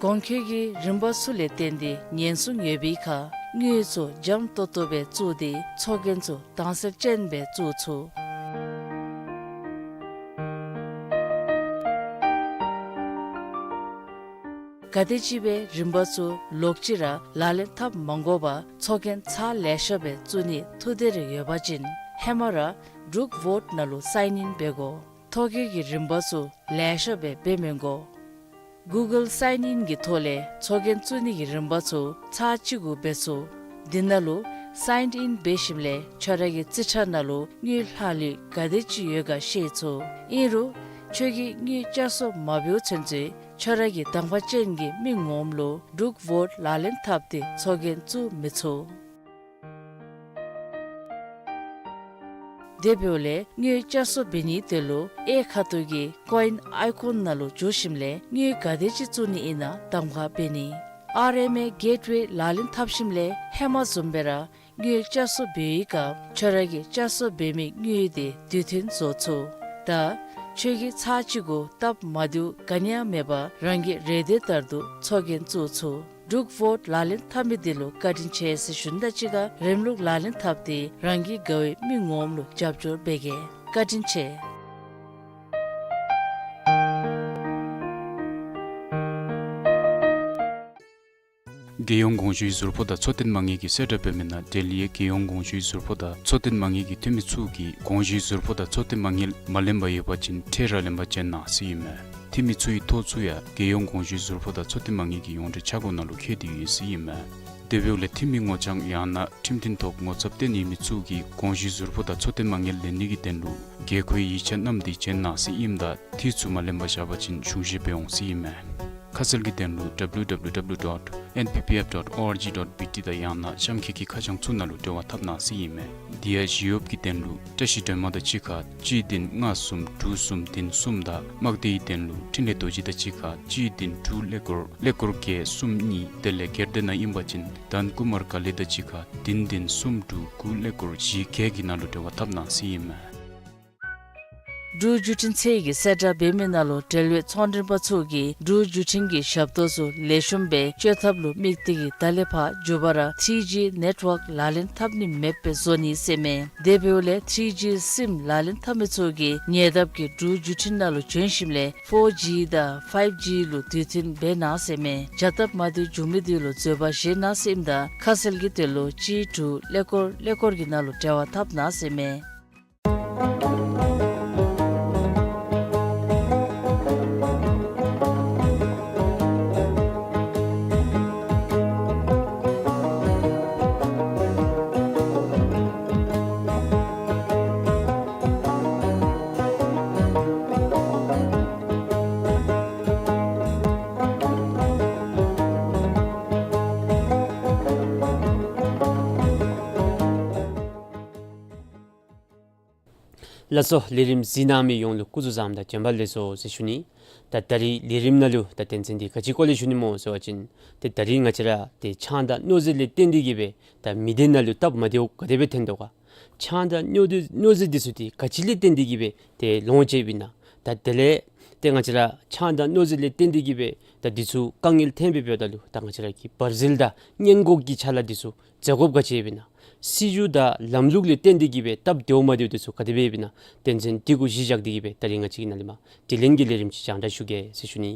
གོང་འཁོད་ཀྱི་རིམ་པ་ཚུ་ལས་བརྟེན་ཏེ་ཉེན་སྲུང་ཡོད་པའི་ཁར་དངུལ་ཚུ་འཇམ་ཏོང་ཏོ་སྦེ་བཙུགས་ཏེ་ཚོགས་རྒྱན་ཚུ་དྭངས་གསལ་ཅན་སྦེ་བཙུགས་ཚུགས། ག་དེམ་ཅིག་སྦེ་རིམ་པ་ཚུ་ལོག་ཅི་ར་ལག་ལེན་འཐབ་མ་དགོ་པར་ཚོགས་རྒྱན་ཚར་ལེ་ཤ་སྦེ་བཙུགས་ནི་ཐུགས་འདོད་རེ་ཡོད་པ་ཅིན་ཧེ་མ་ར་ཌུག་ཝོཊ་ནང་ལུ་སའིན་ཨིན་འབད་དགོ། ཐོ་བཀོད་ཀྱི་རིམ་པ་ཚུ་ལེ་ཤ་སྦེ་འབད་མི་དགོ། གུ་གཱལ་སའིན་ཨིན་གྱི་ཐོག་ལས་ཚོགས་རྒྱན་བཙུགས་ནི་གི་རིམ་པ་ཚུ་ཚར་གཅིག་གུ་འབད་ཚུགས། འདི་ནང་ལུ་སའིན་ཨིན་འབད་ཞིནམ་ལས་ཁྱོད་ར་གི་རྩིས་ཁྲ་ནང་ལུ་དངུལ་ལྷག་ལུས་ག་དེ་ཅིག་ཡོད་ག་ཤེས་ཚུགས། ཨིན་རུང་ཁྱོད་ཀྱིས་དངུལ་བསྐྱར་གསོ་མ་འབདཝ་ཚུན་ཚོད་ཁྱོད་ར་གི་གདམ་ཁ་ཅན་གྱི་མི་ངོམ་ལུ་ཌུག་ཝོཊ་ལག་ལེན་འཐབ་སྟེ་ཚོགས་རྒྱན་བཙུགས་མི་ཚུགས། དེ་འབདཝ་ལས་དངུལ་བསྐྱར་གསོ་འབད་ནིའི་དོན་ལུ་གཡས་ཁ་ཐུག་གི་ཀོ་ཨིན་ཨའི་ཀོན་ནང་ལུ་འཛུལ་ཞིནམ་ལས་དངུལ་ག་དེ་ཅིག་བཙུགས་ནི་ཨིན་ན་གདམ་ཁ་འབད་ནི། ཨར་ཨེམ་ཨེ་གེཊ་ཝེ་ལག་ལེན་འཐབ་ཞིནམ་ལས་ཧེ་མ་བཟུམ་སྦེ་ར་དངུལ་བསྐྱར་གསོ་འབད་བའི་སྐབས་ཁྱོད་ར་གིས་བསྐྱར་གསོ་འབད་མི་དངུལ་དེ་དུས་མཐུན་བཟོ་ཚུགས། ད་ཁྱོད་ཀྱིས་ཚར་གཅིག་གུ་སྟབས་མ་བདེཝ་ག་ནི་ཡང་མེད་པར་རང་གི་རེ་འདོད་ལྟར་དུ་ཚོགས་རྒྱན་བཙུགས་ཚུགས། ཌུག་ཝོཊ་ལག་ལེན་འཐབ་མི་འདི་ལུ་བཀའ་དྲིན་ཆེ་ཟེར་ཞུ་ནི་དང་གཅིག་ཁར་རིམ་ལུགས་ལག་ལེན་འཐབ་སྟེ་རང་གི་དགའ་བའི་མི་ངོམ་ལུ་རྒྱབ་སྐྱོར་འབད་གེ། བཀའ་དྲིན་ཆེ། རྒྱལ་ཡོངས་གོང་ཞུའི་ཟུར་ཕོགས་དང་འཚོ་རྟེན་མ་དངུལ་གྱིས་གསལ་བསྒྲགས་འབད་མི་ནང་ལྡི་ལིའི་རྒྱལ་ཡོངས་གོང་ཞུའི་ཟུར་ཕོགས་དང་འཚོ་རྟེན་མ་དངུལ་གྱི་འཐུས་མི་ཚུ་གིས་གོང་ཞུའི་ཟུར་ཕོགས་དང་འཚོ་རྟེན་མ་དངུལ་མ་ལེན་པར་ཡོད་པ་ཅིན་ཁྲལ་ར་ལེན་པར་བྱོན་གནང་ཟེར་ཨིན་མས། འཐུས་མི་ཚུ་གི་ཐོ་ཚུ་ཡང་རྒྱལ་ཡོངས་གོང་ཞུའི་ཟུར་ཕོགས་དང་འཚོ་རྟེན་མ་དངུལ་གྱི་ཡོངས་འབྲེལ་ཆ་བགོས་ནང་ལུ་བཀོད་དེ་ཡོད་ཟེར་ཨིན་མས། དེ་འབདཝ་ལས་འཐུས་མི་ངོ་རྐྱང་ཡང་ན་ཁྲིམས་མཐུན་ཐོག་ངོ་ཚབ་བཏོན་ཡོད་མི་ཚུ་གིས་གོང་ཞུའི་ཟུར་ཕོགས་དང་འཚོ་རྟེན་མ་དངུལ་ལེན་ནི་གི་དོན་ལུ་དགོས་མཁོའི་ཡིག་ཆ་བསྣམས་ཏེ་བྱོན་གནང་ཟེར་ཨིནམ་ད་འཐུས་ཚུ་མ་ལེན་པར་བཞག་པ་ཅིན་གཞུང་བཞེས་འབད་འོང་ཟེར་ཨིན་མས། ཁ་གསལ་གྱི་དོན་ལུ་W W W dot N P P F dot O R G dot B T དང་ཡང་ན་གཤམ་འཁོད་ཀྱི་ཁ་བྱང་ཚུ་ནང་ལུ་འབྲེལ་བ་འཐབ་གནང་ཟེར་ཨིན་མས། དེ་ཡང་ཞི་གཡོགཔ་གི་དོན་ལུ་བཀྲ་ཤིས་སྒྲོལ་མ་དང་གཅིག་ཁར་གཅིག་བདུན་ལྔ་གསུམ་དྲུག་གསུམ་བདུན་གསུམ་དང་དམག་སྡེའི་དོན་ལུ་འཕྲིན་ལས་རྡོ་རྗེ་དང་གཅིག་ཁར་གཅིག་བདུན་དྲུག་ཀླད་ཀོར་ཀླད་ཀོར་བརྒྱད་གསུམ་གཉིས། དེ་ལས་སྒེར་སྡེ་ནང་ཨིན་པ་ཅིན་དྷན་ཀུ་མར་ཀ་ལི་དང་གཅིག་ཁར་བདུན་བདུན་གསུམ་དྲུག་དགུ་ཀླད་ཀོར་བཞི་བརྒྱད་ཀྱི་ནང་ལུ་འབྲེལ་བ་འཐབ་གནང་ཟེར་ཨིན་མས། འབྲུག་བརྒྱུད་འཕྲིན་ཚད་ཀྱིས་གསལ་བསྒྲགས་འབད་མི་ནང་ལུ་འབྲེལ་ཡོད་ཚོང་མགྲོན་པ་ཚུ་གིས་འབྲུག་བརྒྱུད་འཕྲིན་གྱི་ཞབས་ཏོག་ཚུ་ལེགས་ཤོམ་སྦེ་སྤྱོད་ཐབས་ལུ་དམིགས་ཏེ་གིས་ད་ལས་ཕར་མགྱོགས་པ་ར་ཐི་རི་ཇི་ནེཊ་ཝརཀ་ལག་ལེན་འཐབ་ནི་མེདཔ་སྦེ་བཟོ་ནི་ཟེར་མས། དེ་འབདཝ་ལས་ཐི་རི་ཇི་སིམ་ལག་ལེན་འཐབ་མི་ཚུ་གིས་ཉེ་འདབས་ཀྱི་འབྲུག་བརྒྱུད་འཕྲིན་ནང་ལུ་བྱོན་ཞིནམ་ལས་ཕོར་ཇི་དང་ཕའིབ་ཇི་ལུ་དུས་མཐུན་འབད་གནང་ཟེར་མས། བྱ་སྟབས་མ་བདེཝ་བྱུང་མི་འདི་ལུ་བཟོད་པ་བཞེས་གནང་ཟེར་ཨིནམ་ད་ཁ་གསལ་གྱི་དོན་ལུ་གཅིག་དྲུག་ཀླད་ཀོར་ཀླད་ཀོར་གྱི་ནང་ལུ་འབྲེལ་བ་འཐབ་གནང་ཟེར་མས། ལགས་སོ། ལས་རིམ་གཟིགས་གནང་མི་ཡོངས་ལུ་སྐུ་གཟུགས་བཟང་དང་བྱོན་པ་ལེགས་སོ་ཟེར་ཞུ་ནི། ད་ད་རིས་ལས་རིམ་ནང་ལུ་ད་དོན་ཚན་འདི་ག་ཅི་སྐོར་ལས་ཞུ་ནི་སྨོ་ཟེར་བ་ཅིན་ཏེ་ད་རིས་ང་བཅས་ར་ཏེ་ཆང་དང་སྨྱོ་རྫས་ལས་བརྟེན་ཏེ་གིས་སྦེ་ད་མི་སྡེ་ནང་ལུ་སྟབས་མ་བདེཝ་ག་དེ་སྦེ་ཐོན་དོ་ག། ཆང་དང་སྨྱོ་རྫས་སྨྱོ་རྫས་འདི་ཚུ་ཏེ་ག་ཅི་ལས་བརྟེན་ཏེ་གིས་སྦེ་ཏེ་ལོངས་སྤྱོད་པས་ན། ད་དེ་ལས་ཏེ་ང་བཅས་ར་ཆང་དང་སྨྱོ་རྫས་ལས་བརྟེན་ཏེ་གིས་སྦེ་ད་འདི་ཚུ་དཀའ་ངལ་ཐོན་སྦེ་འབདཝ་ད་ལུ་ད་ང་བཅས་ར་གི་བར་ཟིལ་དང་སྔོན་འགོག་གི་ཕྱག་ལཱ་འདི་ཚུ་མཛད་དགོཔ་ག་ཅི་ཡོདཔ་ཨིན་ན། སྲིད་བྱུས་དང་ལམ་ལུགས་ལས་བརྟེན་ཏེ་གིས་སྦེ་སྟབས་བདེཝ་མ་བདེཝ་འདི་ཚུ་ག་དེ་སྦེ་ཡོདཔ་ཨིན་ན། དོན་ཚན་འདི་གུ་གཞི་བཞག་སྟེ་གིས་སྦེ་ད་རིས་ང་བཅས་ཀྱིས་ནཱ་ལས་མར་དྲི་ལན་གྱི་ལས་རིམ་ཅིག་སྦྱང་བརྡར་ཞུ་གེ་ཟེར་ཞུ་ནི།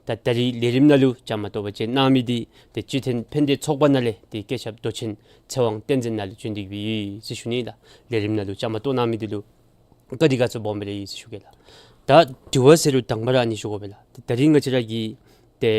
ད་ད་རིས་ལས་རིམ་ནང་ལུ་བཅའ་མར་གཏོགས་པར་བཅར་གནང་མི་འདི་ཏེ་སྤྱི་མཐུན་ཕན་བདེ་ཚོགས་པ་ནང་ལས་ཏེ་བཀོད་ཁྱབ་མདོ་ཆེན་ཚེ་དབང་བསྟན་འཛིན་ནཱ་ལུ་བྱོན་ཏེ་གིས་སྦེ་ཡོད་ཟེར་ཞུ་ནི་ལགས། ལས་རིམ་ནང་ལུ་བཅའ་མར་གཏོགས་གནང་མི་འདི་ལུ་བཀའ་དྲིན་དགའ་ཚོར་སྦོམ་སྦེ་ར་ཡོད་ཟེར་ཞུ་གེ་ལགས། ད་དྲི་བ་ཟེར་རུང་དང་པ་ར་ཨ་ནི་ཞུ་དགོ་པས་ལགས། ད་ད་རིས་ང་བཅས་ར་གི་ཏེ་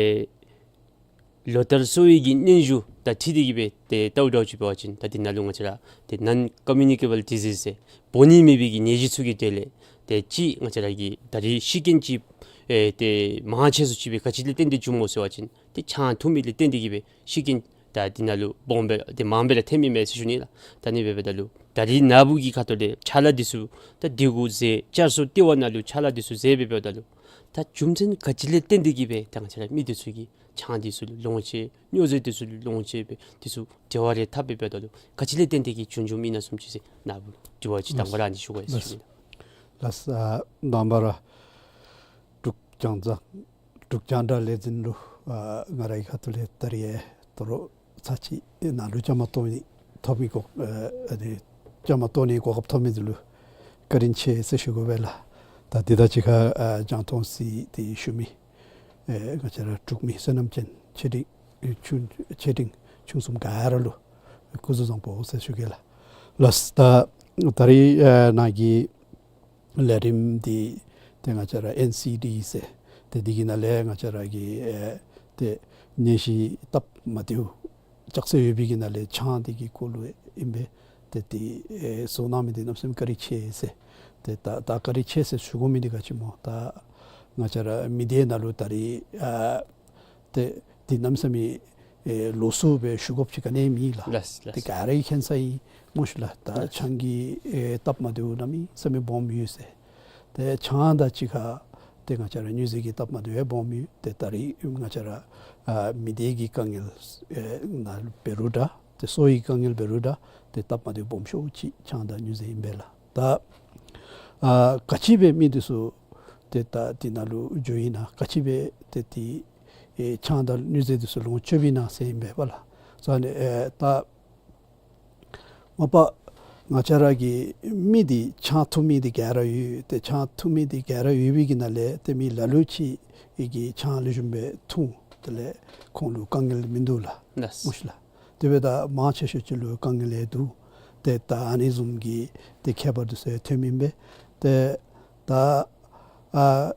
ལོ་ལྟར་གསོ་བའི་གི་སྙན་ཞུ་དང་འཁྲིལ་ཏེ་གིས་སྦེ་ཏེ་ལྟཝ་ད་ཅིག་འབད་བ་ཅིན་ད་འདི་ནང་ལུ་ང་བཅས་ར་ཏེ་ནཱོན་ཀོ་མིའུ་ནི་ཀེ་བཱལ་ཌི་ཟིས་ཟེར་འབོ་ནི་མེད་པའི་གི་ནད་གཞི་ཚུ་གི་གྲས་ལས་ཏེ་གཅིག་ང་བཅས་ར་གི་ད་རིས་ཤི་རྐྱེན་ཅིག་ ཨེ་ཏེ་མང་ཆེ་སུ་ཅིག་སྦེ་ག་ཅི་ལས་བརྟེན་ཏེ་འབྱུངམ་སྨོ་ཟེར་བ་ཅིན་ཏེ་ཆང་འཐུང་མི་ལས་བརྟེན་ཏེ་གིས་སྦེ་ཤི་རྐྱེན་ད་འདི་ནང་ལུ་སྦོམ་སྦེ་ཏེ་མང་སྦེ་ར་ཐོནམ་ཨིན་མས་ཟེར་ཞུ་ནི་ལགས། ད་ཨ་ནི་འབདཝ་ད་ལུ་ད་རིས་ནཱ་བུ་གི་ཁ་ཐུག་ལས་ཕྱག་ལཱ་འདི་ཚུ་ད་དེ་གུ་མཛད་བཅར་སོང་ལྟེ་བ་ནང་ལུ་ཕྱག་ལཱ་འདི་ཚུ་མཛད་སྦེ་འབདཝ་ད་ལུ་ད་རྒྱུ་མཚན་ག་ཅི་ལས་བརྟེན་ཏེ་གིས་སྦེ་ད་ང་བཅས་ར་མི་འདི་ཚུ་གིས་ཆང་འདི་ཚུ་ལུ་ལོངས་སྤྱོད་སྨྱོ་རྫས་འདི་ཚུ་ལུ་ལོངས་སྤྱོད་སྦེ་འདི་ཚུ་འབྲེལ་བ་རེ་འཐབ་སྦེ་འབདཝ་ད་ལུ་ག་ཅི་ལས་བརྟེན་ཏེ་གིས་བྱུང་བྱུངམ་ཨིན་ན་བཟུམ་ཅིག་ཟེར་ནཱ་བུ་དྲི་བ་ཅིག་དང་པ་ར་ཨ་ནི་ཞུ་དགོ་ཟེར་ཞུ་ནི། ལགས། ལགས། ཨ་དང་པ་ར་འབྲུག་རྒྱང་བསྒྲགས་འབྲུག་རྒྱང་བསྒྲགས་ལས་འཛིན་ལུ་ཨ་ང་རའི་ཁ་ཐུག་ལས་ད་རིས་ཨེ་དོ་རུང་ཚར་གཅིག་ནཱ་ལུ་བཅའ་མར་གཏོགས་ནི་ཐོབ་མི་གོ་ཨ་ཨ་ནི་བཅའ་མར་གཏོགས་ནི་གོ་སྐབས་ཐོབ་མི་འདི་ལུ་བཀའ་དྲིན་ཆེ་ཟེར་ཞུ་དགོ་པས་ལགས། ད་འདི་དང་གཅིག་ཁར་ཨ་རྒྱང་མཐོང་གཟིགས་ཏེ་བཞུགས་མི་ཨེ་ང་བཅས་ར་འབྲུག་མི་བསོད་ནམས་ཅན་ཆེ་འབྲིང་ཨེ་ཆུང་ཆེ་འབྲིང་ཆུང་གསུམ་ག་ར་ལུ་སྐུ་གཟུགས་བཟང་པོ་ཟེར་ཞུ་གེ་ལགས། ལགས། ད་ད་རིས་ཨེ་ནཱ་གི་ལས་རིམ་འདི་ཏེ་ང་བཅས་ར་ཨེན་སི་ཌི་ཟེར་ཏེ་འདི་གི་ནང་ལས་ང་བཅས་ར་གི་ཨེ་ཏེ་ནད་གཞི་སྟབས་མ་བདེཝ་ཅོག་ཙེ་ཡོད་པའི་གི་ནང་ལས་ཆང་འདི་གི་སྐོར་ལུ་ཨིན་པས། ཏེ་འདི་ཨེ་བཟོ་གནང་མི་འདི་གནམ་མེད་ས་མེད་བཀའ་དྲིན་ཆེ་ཟེར། ཏེ་ད་ད་བཀའ་དྲིན་ཆེ་ཟེར་ཞུ་དགོ་མི་འདི་ག་ཅི་སྨོ། ད་ང་བཅས་ར་མི་སྡེ་ནང་ལུ་ད་རིས་ཨ་ཏེ་འདི་གནམ་མེད་ས་མེད་ཨེ་ལོགས་སུ་སྦེ་ཞུ་དགོཔ་ཅིག་ག་ནི་ཡང་མེད་ལགས། ལགས། ཏེ་ལགས། ག་ར་གིས་མཁྱེན་ས་ཨིན་སྨོ་ཤི་ལགས། ད་ལགས། ཆང་གི་ཨེ་སྟབས་མ་བདེཝ་གནམ་མེད་ས་མེད་སྦོམ་ཡོད་ཟེར། ཏེ་ཆང་དང་གཅིག་ཁར་ཏེ་ང་བཅས་ར་སྨྱོ་རྫས་ཀྱི་སྟབས་མ་བདེཝ་ཡང་སྦོམ་ཡོད། ཏེ་ད་རིས་ང་བཅས་ར་ཨ་མི་སྡེ་གི་དཀའ་ངལ་ཨེ་ནང་འབད་རུང་འདྲ་ཏེ་གསོ་བའི་དཀའ་ངལ་འབད་རུང་འདྲ་ཏེ་སྟབས་མ་བདེཝ་སྦོམ་ཤོས་ཅིག་ཆང་དང་སྨྱོ་རྫས་ཨིན་པས་ལགས། ད་ཨ་ག་ཅི་སྦེ་མི་འདི་ཚུ་ཏེ་ད་འདི་ནང་ལུ་འགྱོཝ་ཨིན་ན་ག་ཅི་སྦེ་ཏེ་འདི་ཨེ་ཆང་དང་སྨྱོ་རྫས་འདི་ཚུ་ལོངས་སྤྱོདཔ་ཨིན་ན་ཟེར་ཨིན་པས་པ་ལགས། སོ་ཨ་ནི་ཨེ་ད་མ་པ་ང་བཅས་ར་གི་མི་འདི་ཆང་འཐུང་མི་འདི་ག་ར་ཡོད། ཏེ་ཆང་འཐུང་མི་འདི་ག་ར་ཡོད་པའི་གི་ནང་ལས་ཏེ་མི་ལ་ལུ་ཅིག་གིས་ཆང་ལེགས་ཤོམ་སྦེ་འཐུང་། དེ་ལས་ཁོང་ལུ་དཀའ་ངལ་མིན་འདུག་ལགས། ལགས། སྨོ་ཤི་ལགས། དེ་འབདཝ་ད་མང་ཆེ་ཤོས་ཅིག་ལུ་དཀའ་ངལ་ཡང་འདུག། ཏེ་ད་ཨ་ནི་བཟུམ་གྱི་ཏེ་ཁྱད་པར་འདི་ཚུ་ཡང་ཐོནམ་ཨིན་པས། ཏེ་ད་ཨ་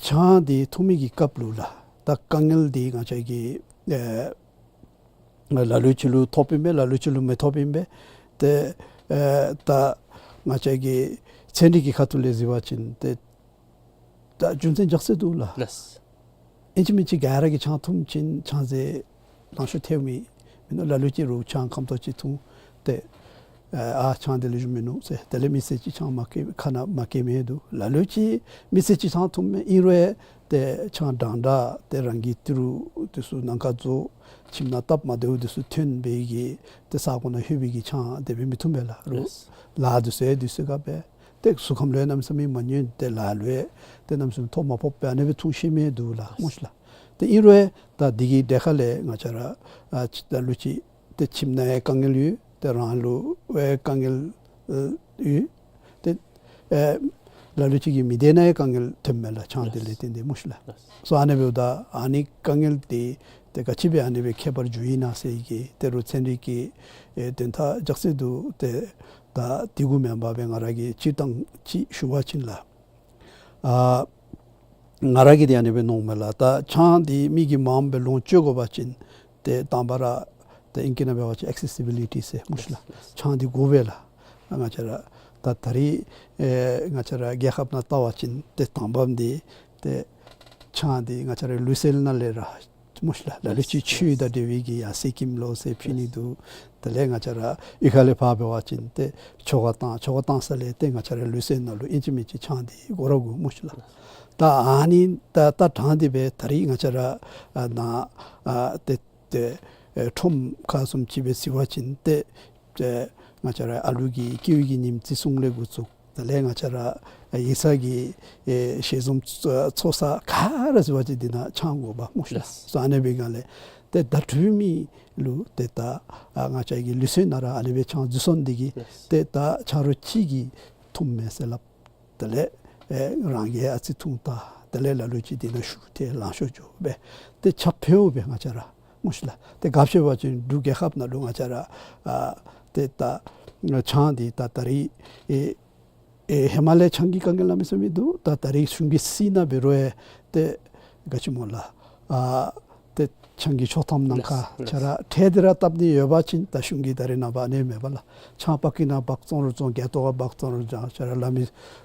ཆང་འདི་འཐུང་མི་གི་སྐབས་ལུ་ལགས་ད་དཀའ་ངལ་འདི་ང་བཅས་ཀྱིས་ཨེ་ལ་ལུ་ཅིག་ལུ་ཐོབ་ཨིན་པས། ལ་ལུ་ཅིག་ལུ་མི་ཐོབ་ཨིན་པས། ཏེ་ཨེ་ད་ང་བཅས་ཀྱི་ཚན་རིག་གི་ཁ་ཐུག་ལས་གཟིགས་པ་ཅིན་ཏེ་ད་རྒྱུ་མཚན་རྒྱགས་ཚད་འདུག་ལགས། ལགས། ཨིན་ཅི་མིན་ཅི་ག་ར་གིས་ཆང་འཐུང་ཞིནམ་ཆང་རྫས་ལང་ཤོར་ཐལཝ་མེད། མེན་ན་ལ་ལུ་ཅིག་རུང་ཆང་ཁམ་ཏོག་ཅིག་འཐུང་སྟེ་ཨ་ཆང་འདི་ལེགས་ཤོམ་མིན་ནུག་ཟེར། དེ་ལས་མི་སེར་ཅིག་ཆང་མ་བཀལ་ཁ་ནང་མ་བཀལ་མི་འདུག། ལ་ལུ་ཅིག་མི་སེར་ཅིག་ཆང་འཐུང་མི་ཨིན་རུང་ཏེ་ཆང་འགྲངས་འདྲ་ཏེ་རང་གི་ཏི་རུ་འདི་ཚུ་ནང་ཁར་འཛུལ་ཁྱིམ་ནང་སྟབས་མ་བདེཝ་འདི་ཚུ་ཐོན་པའི་གི་ཏེ་ས་གོ་ནང་ལྷོད་པའི་གི་ཆང་དེ་སྦེ་མི་འཐུང་པས་ལགས། རུང་ལགས། ལཱ་འདི་ཚུ་ཡང་དུས་ཚོད་ཁར་འབད། ཏེ་གཟུགས་ཁམས་ལུ་ཡང་གནམ་མེད་ས་མེད་མ་ཉན། ཏེ་ལཱ་ལུ་ཡང་ཏེ་གནམ་མེད་ས་མེད་ཐོ་མ་ཕོགཔ་སྦེ་ཨ་ནི་སྦེ་འཐུང་ཤེས་མི་འདུག་ལགས། སྨོ་ཤི་ལགས། ཏེ་ཨིན་རུང་ད་འདི་གི་གྲལ་ཁ་ལས་ང་བཅས་ར་ཨ་ཅིག་ད་ལུ་ཅིག་ཏེ་ཁྱིམ་ནང་ཡང་དཀའ་ངལ་ཡོད། ཏེ་རང་ལུ་ཡང་དཀའ་ངལ་ཨེ་ཡོད། ཏེ་ཨེ་ལ་ལུ་ཅིག་གི་མི་སྡེ་ནང་ཡང་དཀའ་ངལ་ཐོནམ་མས་ལགས། ཆང་འདི་ལས་བརྟེན་ཏེ་སྨོ་ཤི་ལགས། སོ་ཨ་ནི་འབདཝ་ད་ཨ་ནི་དཀའ་ངལ་འདི་ཏེ་ག་ཅི་སྦེ་ཨ་ནི་སྦེ་ཁྱད་པར་འགྱོཝ་ཨིན་ན་ཟེར་གྱི་ཏེ་རུང་ཚན་རིག་གི་ཨེ་དོན་དག་རྒྱགས་ཚད་འདུག། ཏེ་ད་འདི་གུ་མེན་པར་སྦེ་ང་ར་གིས་སྤྱིར་བཏང་ཅིག་ཞུ་བ་ཅིན་ལགས། ཨ་ང་ར་གིས་འདི་ཨ་ནི་སྦེ་མནོཝ་མས་ལགས། ད་ཆང་འདི་མི་གིས་མངམ་སྦེ་ལོངས་སྤྱོད་དགོ་པ་ཅིན་ཏེ་དང་པ་ར་ཏེ་ཨིང་སྐད་ནང་འབད་བ་ཅིན་ཨེག་སེ་སི་བི་ལི་ཊི་ཟེར་སྨོ་ཤི་ལགས། ལགས། ཆང་འདི་དགོ་པས་ལགས། ང་བཅས་ར་ད་ད་རིས་ཨེ་ང་བཅས་ར་རྒྱལ་ཁབ་ནང་བལྟ་བ་ཅིན་ཏེ་དང་པམ་འདི་ཏེ་ཆང་འདི་ང་བཅས་ར་ལུས་རྩལ་ནང་ལས་ར་སྨོ་ཤི་ལགས། ལ་ལུ་ཅིག་ཆོས་དང་འབྲེལ་བའི་གི་ཡ་གསེར་སྐྱེམས་ལོ་ཟེར་ཕུལ་ནི་འདུག། དེ་ལས་ང་བཅས་ར་གཡུས་ཁ་ལས་ཕར་འབད་བ་ཅིན་ཏེ་ཆོ་ག་བཏང་། ཆོ་ག་བཏང་ས་ལས་ཏེ་ང་བཅས་ར་ལུས་རྩལ་ནང་ལུ་ཨིན་ཅི་མིན་ཅི་ཆང་འདི་དགོ་ར་དགོ་སྨོ་ཤི་ལགས། ད་ཨ་ནི་ད་ད་དྲང་སྟེ་སྦེ་ད་རིས་ང་བཅས་ར་ཨ་ནཱ་ཨ་ཏེ་ཏེ་ཨེ་ཁྲོམ་ཁ་བཟུམ་ཅིག་སྦེ་གཟིགས་པ་ཅིན་ཏེ་ཏེ་ང་བཅས་ར་ཨ་ལུ་གི་སྐྱེ་བའི་གི་ཉིནམ་བརྩི་སྲུང་ལས་འགོ་བཙུགས། དེ་ལས་ང་བཅས་ར་ཡིག་ཚང་གི་ཨེ་ཞལ་འཛོམས་ཚོགས་ས་ག་ར་གཟིགས་པ་ཅིན་འདི་ནང་ཆང་དགོ་པས་སྨོ་ཤི་ལགས། ལགས། སོ་ཨ་ནི་འབད་བའི་སྒང་ལས་ཏེ་ད་འབྲུག་མི་ལུ་ཏེ་ད་ཨ་ང་བཅས་ཀྱི་ལུགས་སྲོལ་ནང་ར་ཨ་ནི་སྦེ་ཆང་འཛུལ་སོང་འདི་གིས། ལགས། ཏེ་ད་ཆ་རོགས་ཅིག་གིས་འཐུངམ་མས་ཟེར་སླབ། དེ་ལས་ཨེ་རང་གིས་ཨ་ཙི་འཐུང་ད། དེ་ལས་ལ་ལུ་ཅིག་འདི་ནང་ཞུགས་ཏེ་ལང་ཤོར་འགྱོ་སྦེ་ཏེ་ཆ་ཕོཝ་སྦེ་ང་བཅས་ར་སྨོ་ཤི་ལགས། ཏེ་དགའ་བཤོས་འབད་བ་ཅིན་འབྲུག་རྒྱལ་ཁབ་ནང་ལུ་ང་བཅས་ར་ཨ་ཏེ་ད་ཆང་འདི་ད་ད་རིས་ཨེ་ཨེ་ཧེ་མ་ལས་ཆང་གི་དཀའ་ངལ་གནམ་མེད་ས་མེད་འདུག། ད་ད་རིས་གཞུང་གི་སྲིད་ནང་འབད་རུང་ཡང་ཏེ་ག་ཅི་སྨོ་ལགས། ཨ་ཏེ་ ཆང་གི་ཆོག་ཐམ་ནང་ཁར་ལགས། ཁྱེད་ར་ཁྲལ་འདི་ར་བཏབ་ནི་ཡོད་པ་ཅིན་ད་གཞུང་གིས་ད་རེས་ནངས་པ་ཨ་ནི་མེད་པ་ལགས། ཆང་པ་ཀི་ནང་འབག་བཙོང་རུང་བཙོང་། སྒལ་ཏོ་ཁར་འབག་བཙོང་རུང་བཙོང་། ཁྱེད་ར་ལམ་མི་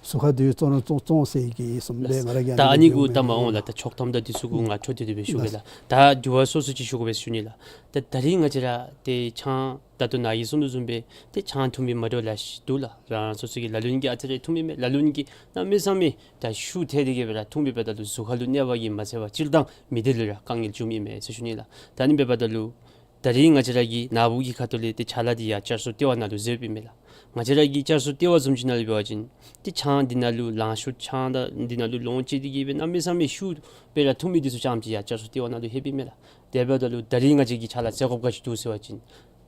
ཟུར་ཁ་འདི་བཙོང་རུང་བཙོང་བཙོང་ཟེར་གི་གསུངམ་ལས། ལགས། ང་ར་གིས་ད་ཨ་ནི་གུ་ད་མ་འོང་ལགས། ད་ཆོག་ཐམ་དང་འདི་ཚུ་གུ་ང་འཕྲོ་མཐུད་དེ་སྦེ་ཞུ་གེ་ལགས། ལགས། ད་འགྱུར་བ་སོ་སོ་ཅིག་ཞུ་དགོ་པས་ཞུ་ནི་ལགས། ད་ད་རིས་ང་བཅས་ར་ཏེ་ཆང་ད་ལྟོ་ནཱ་གིས་གསུང་དོ་བཟུམ་སྦེ་ཏེ་ཆང་འཐུང་མི་མ་འདྲཝ་ལེ་ཤ་འདུག་ལགས། རང་སོ་སོ་གི་ལ་ལུ་གིས་ཨ་ཙི་རེ་འཐུང་མི་མས། ལ་ལུ་གིས་གནམ་མེད་ས་མེད་ད་ཤུགས་ཐལ་ཏེ་གི་སྦེ་ར་འཐུང་མི་འབདཝ་ད་ལུ་གཟུགས་ཁ་ལུ་གནོད་པ་གིས་མ་ཚད་པར་སྤྱིར་བཏང་མི་སྡེ་ལུ་ར་དཀའ་ངལ་བྱུངམ་ཨིན་མས་ཟེར་ཞུ་ནི་ལགས། ད་ཨ་ནི་འབདཝ་ད་ལུ་ད་རིས་ང་བཅས་ར་གི་ནཱ་བུ་གི་ཁ་ཐུག་ལས་ཏེ་ཅ་ལ་འདི་ཡར་བསྐྱར་གསོ་ལྟེ་བ་ནང་ལུ་བཟོཝ་ཨིན་མས་ལགས། ང་བཅས་ར་གི་བསྐྱར་གསོ་ལྟེ་བ་བཟུམ་ཅིག་ནང་ལུ་འབད་བ་ཅིན་ཏེ་ཆང་འདི་ནང་ལུ་ལང་ཤོར་ཆང་དང་འདི་ནང་ལུ་ལོངས་སྤྱོད་དེ་གི་སྦེ་གནམ་མེད་ས་མེད་ཤུགས་སྦེ་ར་འཐུང་མི་འདི་ཚུ་རྐྱངམ་ཅིག་ཡར་བསྐྱར་གསོ་ལྟེ་བ་ནང་ལུ་ལྷོདཔ་ཨིན་མས་ལགས། དེ་འབདཝ་ད་ལུ་ད་རིས་ང་བཅས་ཀྱིས་ཅ་ལ་བཙལ་དགོཔ་ག་ཅི་འདུག་ཟེར་བ་ཅིན་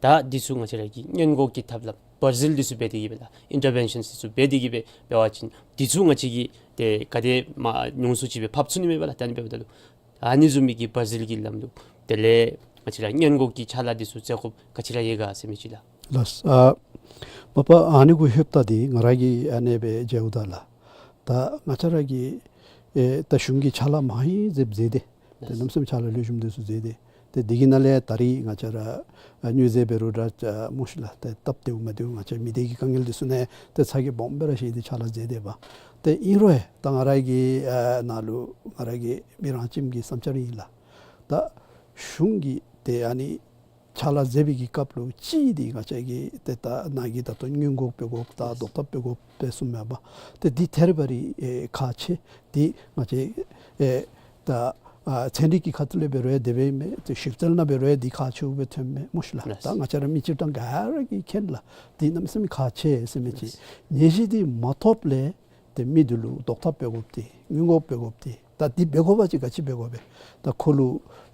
ད་འདི་ཚུ་ང་བཅས་ར་གིས་སྔོན་འགོག་གི་ཐབས་ལམ་བར་ཟིལ་འདི་ཚུ་འབད་དེ་གི་སྦེ་ལགས། ཨིན་ཊར་བེན་ཤཱན་འདི་ཚུ་འབད་དེ་གི་སྦེ་འབད་བ་ཅིན་འདི་ཚུ་ང་བཅས་ཀྱིས་ཏེ་ག་དེ་མ་ཉུང་སུ་ཅིག་སྦེ་ཕབ་ཚུགས་ནི་མས་པ་ལགས། ད་ཨ་ནི་འབདཝ་ད་ལུ་ཨ་ནི་བཟུམ་མའི་གི་བར་ཟིལ་གྱི་ལམ་ལུགས་དེ་ལས་ང་བཅས་ར་སྔོན་འགོག་གི་ཅ་ལ་འདི་ཚུ་བཙལ་དགོཔ་ག་ཅི་ར་ཡོད་ག་ཟེར་མི་ཅིག་ལགས། ལགས། ཨ་མ་པ་ཨ་ནི་གུ་ལྷོདཔ་ད་འདི་ང་ར་གིས་ཨ་ནེ་སྦེ་མཇལཝ་ད་ལགས། ད་ང་བཅས་ར་གིས་ཨེ་ད་གཞུང་གིས་ཅ་ལ་མང་ཧེང་ཟེར་མཛད་དེ། ཏེ་གནམ་མེད་ས་མེད་ཅ་ལ་ལེགས་ཤོམ་འདི་ཚུ་མཛད་དེ། ཏེ་འདི་གི་ནང་ལས་ད་རིས་ང་བཅས་ར་ཨ་སྨྱོ་རྫས་འབད་རུང་ར་ཨ་སྨོ་ཤི་ལགས། ཏེ་སྟབས་བདེཝ་མ་བདེཝ་ང་བཅས་མི་སྡེ་གི་དཀའ་ངལ་འདི་ཚུ་ནང་ཏེ་ཚ་གྱང་སྦོམ་སྦེ་ར་བཞེས་ཏེ་ཅ་ལ་མཛད་དེ་འབད། ཏེ་ཨིན་རུང་ཡང་ད་ང་ར་གི་ཨ་ནང་ལུ་ང་ར་གི་མི་རང་ཅིག་གི་བསམ་འཆར་ཨིན་ལགས། ད་གཞུང་གིས་ཏེ་ཨ་ནི་ཅ་ལ་མཛད་པའི་གི་སྐབས་ལུ་གཅིག་འདི་ང་བཅས་ཀྱིས་ཏེ་ད་ནཱ་གིས་ད་ལྟོ་སྔོན་འགོག་འབད་དགོཔ་དང་ཟློག་ཐབས་འབད་དགོཔ་སྦེ་གསུངམ་མས་པ། ཏེ་འདི་ཐད་རི་བ་རི་ཨེ་ཁག་ཆེ། འདི་ང་བཅས་ཨེ་ད་ཨ་ཚན་རིག་གི་ཁ་ཐུག་ལས་འབད་རུང་ཡང་དེ་སྦེ་ཨིན་མས། ཏེ་ཞིབ་འཚོལ་ནང་འབད་རུང་ཡང་འདི་ཁག་ཆེཝ་སྦེ་ཐོནམ་མས་སྨོ་ཤི་ལགས། ལགས། ད་ང་བཅས་ར་མི་སྤྱིར་བཏང་ག་ར་གིས་མཁྱེན་ལགས། འདི་གནམ་མེད་ས་མེད་ཁག་ཆེ་ཟེར་མི་ཅིག། ལགས། ནད་གཞི་འདི་མ་ཐོབ་ལས་ཏེ་མི་འདི་ལུ་ཟློག་ཐབས་འབད་དགོཔ་འདི་སྔོན་འགོག་འབད་དགོཔ་འདི། ད་འདི་འབད་དགོ་པ་ཅིན་ག་ཅི་འབད་དགོ་པས། ད་ཁོ་ལུ་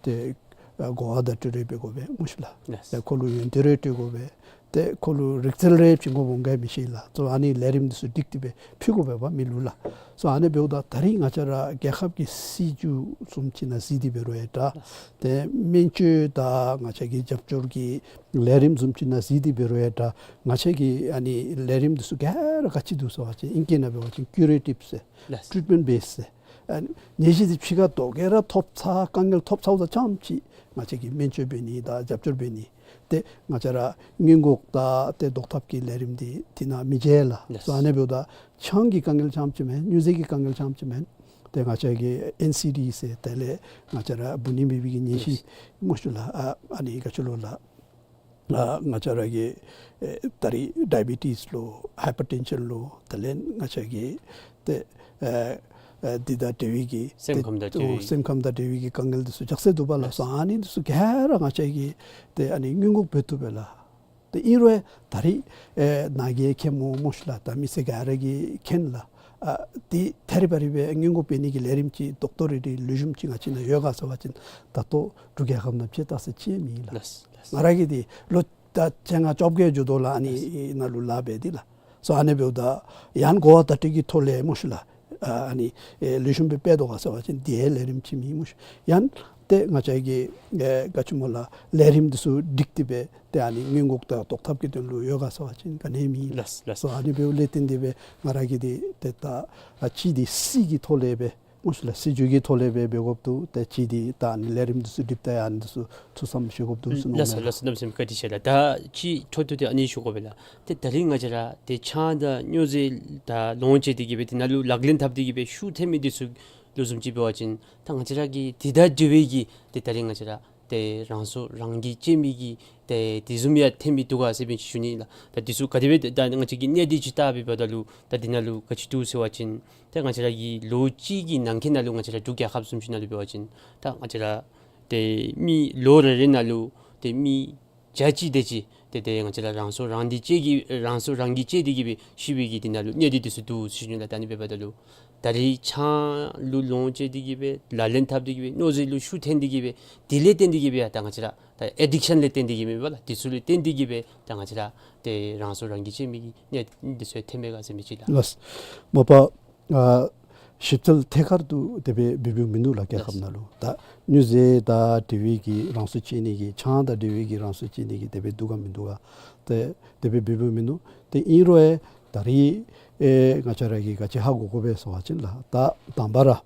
ཏེ་ཨ་གོ་བ་བརྡ་སྤྲོད་རེ་འབད་དགོ་པས་སྨོ་ཤི་ལགས། ལགས། ཏེ་ཁོ་ལུ་ཡོན་ཏན་རེ་སྤྲོད་དགོ་པས། ཏེ་ཁོ་ལུ་རིག་རྩལ་རེ་བྱིན་དགོཔ་འོང་ག་མི་ཤེས་ལགས། སོ་ཨ་ནི་ལས་རིམ་འདི་ཚུ་སྒྲིག་སྟེ་སྦེ་ཕུལ་དགོ་པས་པ་མི་ལུ་ལགས། སོ་ཨ་ནི་འབདཝ་ད་ད་རིས་ང་བཅས་ར་རྒྱལ་ཁབ་ཀྱི་སྲིད་བྱུས་བཟུམ་ཅིག་ནང་གཟིགས་ཏེ་འབད་རུང་ཡང་འདྲ། ཏེ་སྨན་བཅོས་དང་ང་བཅས་ཀྱི་རྒྱབ་སྐྱོར་གྱི་ལས་རིམ་བཟུམ་ཅིག་ནང་གཟིགས་ཏེ་འབད་རུང་ཡང་འདྲ། ང་བཅས་ཀྱི་ཨ་ནི་ལས་རིམ་འདི་ཚུ་ག་ར་ག་ཅི་འདུག་ཟེར་བ་ཅིན་ཨིང་སྐད་ནང་འབད་བ་ཅིན་ཀུ་རེ་ཊིབ་ཟེར། ལགས། ཊྲིཊ་མེནཊ་བེསི་ཟེར། ཨ་ནད་གཞི་འདི་ཕྱི་ཁར་དོ་ག་ར་ཐོབ་ཚར་དཀའ་ངལ་ཐོབ་ཚརཝ་ད་རྐྱངམ་ཅིག་ང་བཅས་ཀྱིས་སྨན་བཅོས་འབད་ནི་དང་རྒྱབ་སྐྱོར་འབད་ནི། ཏེ་ང་བཅས་ར་སྔོན་འགོག་དང་ཏེ་ཟློག་ཐབས་ཀྱི་ལས་རིམ་འདི་འདི་ནང་མི་མཇལ་ལགས། ལགས། སོ་ཨ་ནི་འབདཝ་ད་ཆང་གི་དཀའ་ངལ་རྐྱངམ་ཅིག་མེན། སྨྱོ་རྫས་ཀྱི་དཀའ་ངལ་རྐྱངམ་ཅིག་མེན། ཏེ་ང་བཅས་ཀྱི་ཨེན་སི་ཌི་ཟེར་དེ་ལས་ང་བཅས་ར་འབུ་ནད་མེད་པའི་གི་ནད་གཞི་ལགས། སྨོ་ཤི་ལགས། ཨ་ཨ་ནི་ག་ཅི་ལོ་ལགས། ཨ་ང་བཅས་ར་གི་ཨེ་ད་རིས་ཌའི་བི་ཊིས་ལོ་ཧའི་པར་ཊེན་ཤཱན་ལོ་དེ་ལས་ང་བཅས་ཀྱི་ཏེ་ཨེ་ཨེ་འདི་དང་འབྲེལ་བའི་གི་སེམས་ཁམས་དང་འབྲེལ་བའི་སེམས་ཁམས་དང་འབྲེལ་བའི་གི་དཀའ་ངལ་འདི་ཚུ་ཅོག་ཙེ་འདུག་པ་ལགས། སོ་ཨ་ནི་འདི་ཚུ་ག་ར་ང་བཅས་ཀྱིས་ཏེ་ཨ་ནི་སྔོན་འགོག་འབད་བཏུབ་པས་ལགས། ཏེ་ཨིན་རུང་ད་རིས་ཨེ་ནཱ་གིས་མཁྱེནམ་སྨོ་ཤི་ལགས། ད་མི་སེར་ག་ར་གིས་མཁྱེན་ལགས། ཨ་འདི་ཐད་རི་བ་རི་སྦེ་སྔོན་འགོག་འབད་ནི་གི་ལས་རིམ་ཅིག་རྡོག་རྡོག་རིལ་རིལ་ལེགས་ཤོམ་ཅིག་ང་བཅས་ནང་ཡོད་ག་ཟེར་བ་ཅིན་ད་ལྟོ་འབྲུག་རྒྱལ་ཁབ་ནང་ཕྱེད་ཏ་ས་ཅིག་མེད་ལགས། ལགས། ལགས། ང་ར་གིས་འདི་ལོ་ད་བཅོ་ལྔ་བཅོ་བརྒྱད་འགྱོ་དོ་ལགས། ཨ་ནི་ནང་ལུ་ལཱ་འབད་དེ་ལགས། སོ་ཨ་ནི་འབདཝ་ད་ཡང་གོ་བ་བརྡ་སྤྲོད་ཀྱི་ཐོག་ལས་སྨོ་ཤི་ལགས། ཨ་ཨ་ནི་ཨེ་ལེགས་ཤོམ་སྦེ་འབད་དོ་ག་ཟེར་བ་ཅིན་འདི་ཡང་ལས་རིམ་ཅིག་མེད་སྨོ་ཤི། ཡང་ཏེ་ང་བཅས་ཀྱི་ཨེ་ག་ཅི་སྨོ་ལགས་ལས་རིམ་འདི་ཚུ་སྒྲིག་སྟེ་སྦེ་ཏེ་ཨ་ནི་སྔོན་འགོག་དང་ཟློག་ཐབས་ཀྱི་དོན་ལུ་ཡོད་ག་ཟེར་བ་ཅིན་ག་ནི་ཡང་མེད། ལགས་ལགས། སོ་ཨ་ནི་འབདཝ་ལས་བརྟེན་ཏེ་སྦེ་ང་ར་གིས་འདི་ཏེ་ད་ཨ་གཅིག་འདི་སྲིད་ཀྱི་ཐོག་ལས་སྦེ་སྨོ་ཤི་ལགས། སྲིད་བྱུས་ཀྱི་ཐོག་ལས་སྦེ་འབད་དགོཔ་འདུག། ཏེ་གཅིག་འདི་ད་ཨ་ནི་ལས་རིམ་འདི་ཚུ་སྒྲིག་ད་ཡང་འདི་ཚུ་ཐུགས་བསམ་བཞེས་དགོཔ་འདུག་ཟེར་མནོཝ་མས་ལགས། ལགས་སོ། གནམ་མེད་ས་མེད་བཀའ་དྲིན་ཆེ་ལགས། ད་གཅིག་འཕྲོ་མཐུད་དེ་ཨ་ནི་ཞུ་དགོ་པས་ལགས། ཏེ་ད་རིས་ང་བཅས་ར་ཏེ་ཆང་དང་སྨྱོ་རྫས་དང་ལོངས་སྤྱོད་དེ་གི་སྦེ་དེ་ནང་ལུ་ལག་ལེན་འཐབ་སྟེ་གི་སྦེ་ཤུགས་ཐལ་མི་འདི་ཚུ་ལུ་བཟུམ་ཅིག་འབད་བ་ཅིན་ད་ང་བཅས་ར་གི་དེ་དང་འབྲེལ་བའི་གི་ཏེ་ད་རིས་ང་བཅས་ར་ཏེ་རང་སྲོག་རང་གིས་བཅད་མི་གི་ཏེ་དེ་བཟུམ་ཡང་ཐོན་མི་འདུག་ག་ཟེར་བའི་ཅིག་ཞུ་ནི་ལགས། ད་འདི་ཚུ་ག་དེ་སྦེ་ད་ང་བཅས་ཀྱིས་གནད་དེ་ཅིག་བལྟ་བའི་བར་ན་ལུ་ད་འདི་ནང་ལུ་ག་ཅི་འདུག་ཟེར་བ་ཅིན་ད་ང་བཅས་ར་གི་ལོ་གཅིག་གི་ནང་འཁོད་ནང་ལུ་ང་བཅས་ར་འབྲུག་རྒྱལ་ཁབ་བཟུམ་ཅིག་ནང་ལུ་འབད་བ་ཅིན་ད་ང་བཅས་ར་ཏེ་མི་ལོ་རེ་རེ་ནང་ལུ་ཏེ་མི་བརྒྱ་གཅིག་དེ་ཅིག་ཏེ་ཏེ་ང་བཅས་ར་རང་སྲོག་རང་གིས་བཅད་ཀྱི་རང་སྲོག་རང་གིས་བཅད་དེ་གི་སྦེ་ཤི་བའི་གི་འདི་ནང་ལུ་གནད་དེ་འདི་ཚུ་འདུག་ཟེར་ཞུ་ནི་ལགས། ད་ཨ་ནི་འབདཝ་ད་ལུ་ད་རིས་ཆང་ལུ་ལོངས་སྤྱོད་དེ་གི་སྦེ་ལག་ལེན་འཐབ་སྟེ་གི་སྦེ་སྨྱོ་རྫས་ལུ་ཤུགས་ཐོན་ཏེ་གི་སྦེ་དེ་ལས་བརྟེན་ཏེ་གི་སྦེ་ད་ང་བཅས་ར་ད་ཨེ་ཌིག་ཤཱན་ལས་བརྟེན་ཏེ་གི་མེན་པ་ལགས། དེ་ཚུ་ལས་བརྟེན་ཏེ་གི་སྦེ་ད་ང་བཅས་ར་ཏེ་རང་སྲོག་རང་གིས་བཅད་མི་གི་གནད་འདི་ཚུ་ཐོན་མས་ག་ཟེར་མི་ཅིག་ལགས། ལགས། མ་པ་ཨ་ཞིབ་འཚོལ་ཐད་ཀར་དུ་དེ་སྦེ་འབད་འབདཝ་མིན་འདུག་ལགས། རྒྱལ་ཁབ་ནང་ལུ་ད་སྨྱོ་རྫས་དང་འབྲེལ་བའི་གི་རང་སྲོག་བཅད་ནི་གི་ཆང་དང་འབྲེལ་བའི་གི་རང་སྲོག་བཅད་ནི་གི་དེ་སྦེ་འདུག་ག་མིན་འདུག་ག་ཏེ་དེ་སྦེ་འབད་འབདཝ་མིན་འདུག། ཏེ་ཨིན་རུང་ཡང་ད་རིས་ཨེ་ང་བཅས་ར་གིས་ག་ཅི་ཧ་གོ་དགོ་པས་ཟེར་བ་ཅིན་ལགས། ད་དང་པ་ར་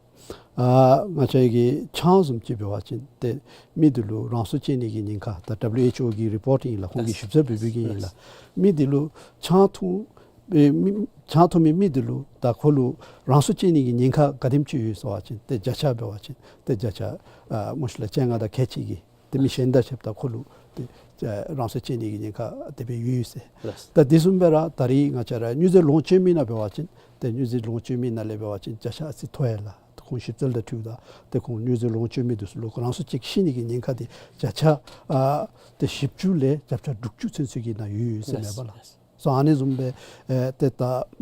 ཨ་ང་བཅས་ཀྱི་ཆང་བཟུམ་ཅིག་འབད་བ་ཅིན་ཏེ་མི་འདི་ལུ་རང་སྲོག་བཅད་ནི་གི་ཉེན་ཁ་ད་ཌབ་ལུ་ཨེཆ་ཨོ་གི་རི་པོརཊ་ཨིན་ལགས། ཁོང་གིས་ཞིབ་འཚོལ་འབད་འབད་བའི་གི་ཨིན་ལགས། མི་འདི་ལུ་ཆང་འཐུང་ཨེ་མི་ཆང་འཐུང་མི་མི་འདི་ལུ་ད་ཁོ་ལུ་རང་སྲོག་བཅད་ནི་གི་ཉེན་ཁ་ག་དེམ་ཅིག་ཡོད་ཟེར་བ་ཅིན་ཏེ་བརྒྱ་ཆ་འབད་བ་ཅིན་ཏེ་བརྒྱ་ཆ་ཨ་སྨོ་ཤིག་ལགས་བཅོ་ལྔ་དང་ཁལ་གཅིག་གིས་ཏེ་མི་གཞན་དང་ཕྱདཔ་ད་ཁོ་ལུ་ཏེ་ཨ་རང་སྲོག་བཅད་ནི་གི་ཉེན་ཁ་དེ་སྦེ་ཡོད་ཟེར། ལགས། ད་དེ་བཟུམ་སྦེ་ར་ད་རིས་ང་བཅས་ར་སྨྱོ་རྫས་ལོངས་སྤྱོད་མི་ནང་འབད་བ་ཅིན་ཏེ་སྨྱོ་རྫས་ལོངས་སྤྱོད་མི་ནང་ལས་འབད་བ་ཅིན་བརྒྱ་ཆ་ཨ་ཙི་མཐོ་ཡི་ལགས། ཁོང་ཞིབ་འཚོལ་དང་འཁྲིལཝ་ད་ཏེ་ཁོང་སྨྱོ་རྫས་ལོངས་སྤྱོད་མི་འདི་ཚུ་ལུ་རང་སྲོག་བཅད་ཤི་ནི་གི་ཉེན་ཁ་འདི་བརྒྱ་ཆ་ཨ་ཏེ་བཞི་བཅུ་ལས་བརྒྱ་ཆ་དྲུག་ཅུ་ཚུན་ཚོད་ཀྱི་ནང་ཡོད་ཡོད་ཟེར་མས་པ་ལགས། ལགས། སོ་ཨ་ནི་བཟུམ་སྦེ་ཨེ་ཏེ་ད་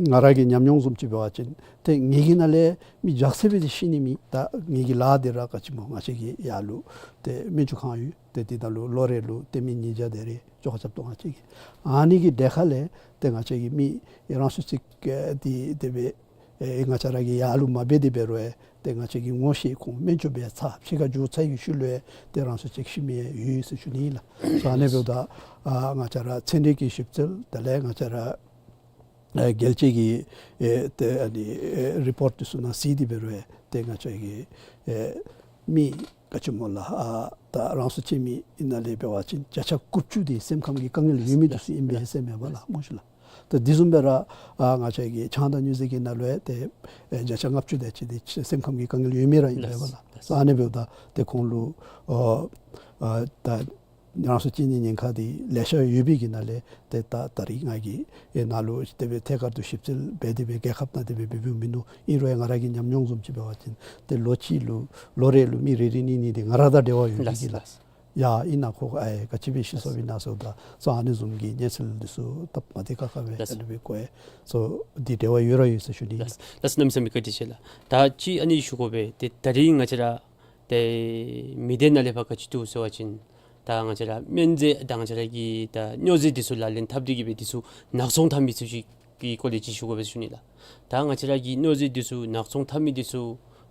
ང་ར་གི་ཉམས་མྱོང་བཟུམ་ཅིག་འབད་བ་ཅིན་ཏེ་ངེ་གི་ནང་ལས་མི་བརྒྱ་ཟེར་སྦེ་ཏེ་ཤི་ནི་མེད། ད་ངེ་གི་ལཱ་འདི་ར་ག་ཅི་སྨོ་ང་བཅས་ཀྱི་ཡར་ལུ་ཏེ་སྨན་བཅོས་ཁང་ཡོད། ཏེ་འདི་ནང་ལུ་ལོ་རེ་ལུ་ཏེ་མི་ཉིས་བརྒྱ་དེ་རེ་བཅོ་ཁ་རྐྱབ་དོ་ང་བཅས་ཀྱིས། ཨ་ནི་གི་གྲལ་ཁ་ལས་ཏེ་ང་བཅས་ཀྱི་མི་རང་སྲོག་བཅད་ཨེ་འདི་དེ་སྦེ་ཨེ་ང་བཅས་ར་གིས་ཡར་ལུ་མ་འབད་དེ་འབད་རུང་ཨེ་ཏེ་ང་བཅས་ཀྱིས་ངོ་ཤེས་ཁོང་སྨན་བཅོས་འབད་ཚར་ཕྱི་ཁར་འགྱོ་ཚར་བའི་ཤུལ་ལུ་ཨེ་ཏེ་རང་སྲོག་བཅད་ཤི་མི་ཡོད་ཟེར་ཞུ་ནི་ཨིན་ལགས། སོ་ཨ་ནི་འབདཝ་ད་ཨ་ང་བཅས་ར་ཚན་རིག་གི་ཞིབ་འཚོལ་དེ་ལས་ང་བཅས་ར་ཨེ་རྒྱལ་སྤྱི་གི་ཨེ་ཏེ་ཨ་ནི་ཨེ་རི་པོརཊ་འདི་ཚུ་ནང་གཟིགས་ཏེ་འབད་རུང་ཨེ་ཏེ་ང་བཅས་ཀྱི་ཨེ་མི་ག་ཅི་སྨོ་ལགས་ཨ་ད་རང་སྲོག་བཅད་མི་ཨིན་ནང་ལས་འབད་བ་ཅིན་བརྒྱ་ཆ་དགུ་བཅུ་འདི་སེམས་ཁམས་ཀྱི་དཀའ་ངལ་ཡོད་མི་འདི་ཚུ་ཨིན་པས་ཟེར་མས་པ་ལགས་སྨོ་ཤིག་ལགས། ཏེ་འདི་བཟུམ་སྦེ་ར་ཨ་ང་བཅས་ཀྱི་ཆང་དང་སྨྱོ་རྫས་ཀྱི་ནང་ལུ་ཨེ་ཏེ་ཨེ་བརྒྱ་ཆ་ལྔ་བཅུ་དེ་ཅིག་འདི་སེམས་ཁམས་ཀྱི་དཀའ་ངལ་ཡོད་མི་ར་ཨིན་པས་པ་ལགས། ལགས། སོ་ཨ་ནི་འབདཝ་ད་ཏེ་ཁོང་ལུ་ཨོ་ཨ་ད་རང་སྲོག་བཅད་ནི་ཉེན་ཁ་འདི་ལེ་ཤ་ཡོད་པའི་གི་ནང་ལས་ཏེ་ད་ད་རིས་ང་གིས་ཨེ་ནཱ་ལུ་དེ་སྦེ་ཐད་ཀར་དུ་ཞིབ་འཚོལ་འབད་དེ་སྦེ་རྒྱལ་ཁབ་ནང་དེ་སྦེ་འབད་འབདཝ་མིན་འདུག། ཨིན་རུང་ཡང་ང་ར་གི་ཉམས་མྱོང་བཟུམ་ཅིག་འབད་བ་ཅིན་ཏེ་ལོ་གཅིག་ལུ་ལོ་རེ་ལུ་མི་རེ་རེ་གཉིས་གཉིས་འདི་ང་ར་དང་འབྲེལ་བ་ཡོད་པའི་གི་ལགས། ལགས། ཡ་ཨིན་ན་ཁོ་ཨའི་ག་ཅི་སྦེ་ཤི་སོཔ་ཨིན་ན་ཟེརཝ་ད་སོ་ཨ་ནི་བཟུམ་གྱི་གནས་ཚུལ་འདི་ཚུ་སྟབས་མ་བདེ་ཁག་ཁ་སྦེ་ལགས། ཨ་ནི་སྦེ་གོ་ཡི། སོ་འདི་འབྲེལ་བ་ཡོད་ར་ཡོད་ཟེར་ཞུ་ནི་ཨིན། ལགས། ལགས་གནམ་མེད་ས་མེད་བཀའ་དྲིན་ཆེ་ལགས། ད་ཅི་ཨ་ནི་ཞུ་དགོ་པས། ཏེ་ད་རིས་ང་བཅས་ར་ཏེ་མི་སྡེ་ནང་ལས་ཕར་ག་ཅི་འདུག་ཟེར་བ་ཅིན་ད་ང་བཅས་ར་སྨན་རྫས་དང་ང་བཅས་ར་གི་ད་སྨྱོ་རྫས་འདི་ཚུ་ལག་ལེན་འཐབ་སྟེ་གི་སྦེ་འདི་ཚུ་ནག་ཚོང་འཐབ་མི་ཚུ་ཅིག་གི་སྐོར་ལས་ཅིག་ཞུ་དགོ་པས་ཟེར་ཞུ་ནི་ལགས། ད་ང་བཅས་ར་གི་སྨྱོ་རྫས་འདི་ཚུ་ནག་ཚོང་འཐབ་མི་འདི་ཚུ་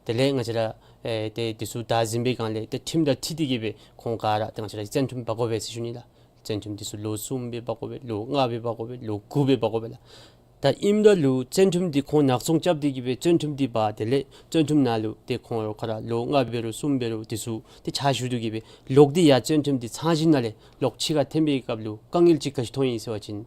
དེ་ལས་ང་བཅས་ར་ཨེ་ཏེ་འདི་ཚུ་བདའ་ཟུན་པའི་སྒང་ལས་ཏེ་ཁྲིམས་དང་འཁྲིལ་ཏེ་གི་སྦེ་ཁོང་ག་ར་ཏེ་ང་བཅས་ར་གིས་བཙོན་ཁྲིམས་འབག་དགོ་པས་ཟེར་ཞུ་ནི་ལགས། བཙོན་ཁྲིམས་འདི་ཚུ་ལོ་གསུམ་སྦེ་འབག་དགོ་པས། ལོ་ལྔ་སྦེ་འབག་དགོ་པས། ལོ་དགུ་སྦེ་འབག་དགོ་པས་ལགས། ད་ཨིནམ་ད་ལུ་བཙོན་ཁྲིམས་འདི་ཁོང་ནག་ཚོང་རྐྱབ་སྟེ་གི་སྦེ་བཙོན་ཁྲིམས་འདི་འབག་དེ་ལས་བཙོན་ཁྲིམས་ནང་ལུ་ཏེ་ཁོང་ཁོ་ར་ལོ་ལྔ་འབད་རུང་གསུམ་འབད་རུང་འདི་ཚུ་ཏེ་ཕྱག་ཞུ་སྟེ་གི་སྦེ་ལོག་སྟེ་ཡར་བཙོན་ཁྲིམས་འདི་ཚང་ཞིནམ་ལས་ལོག་ཕྱི་ཁར་འཐོན་པའི་སྐབས་ལུ་དཀའ་ངལ་ཅིག་ག་ཅི་མཐོང་ཡི་ཟེར་བ་ཅིན་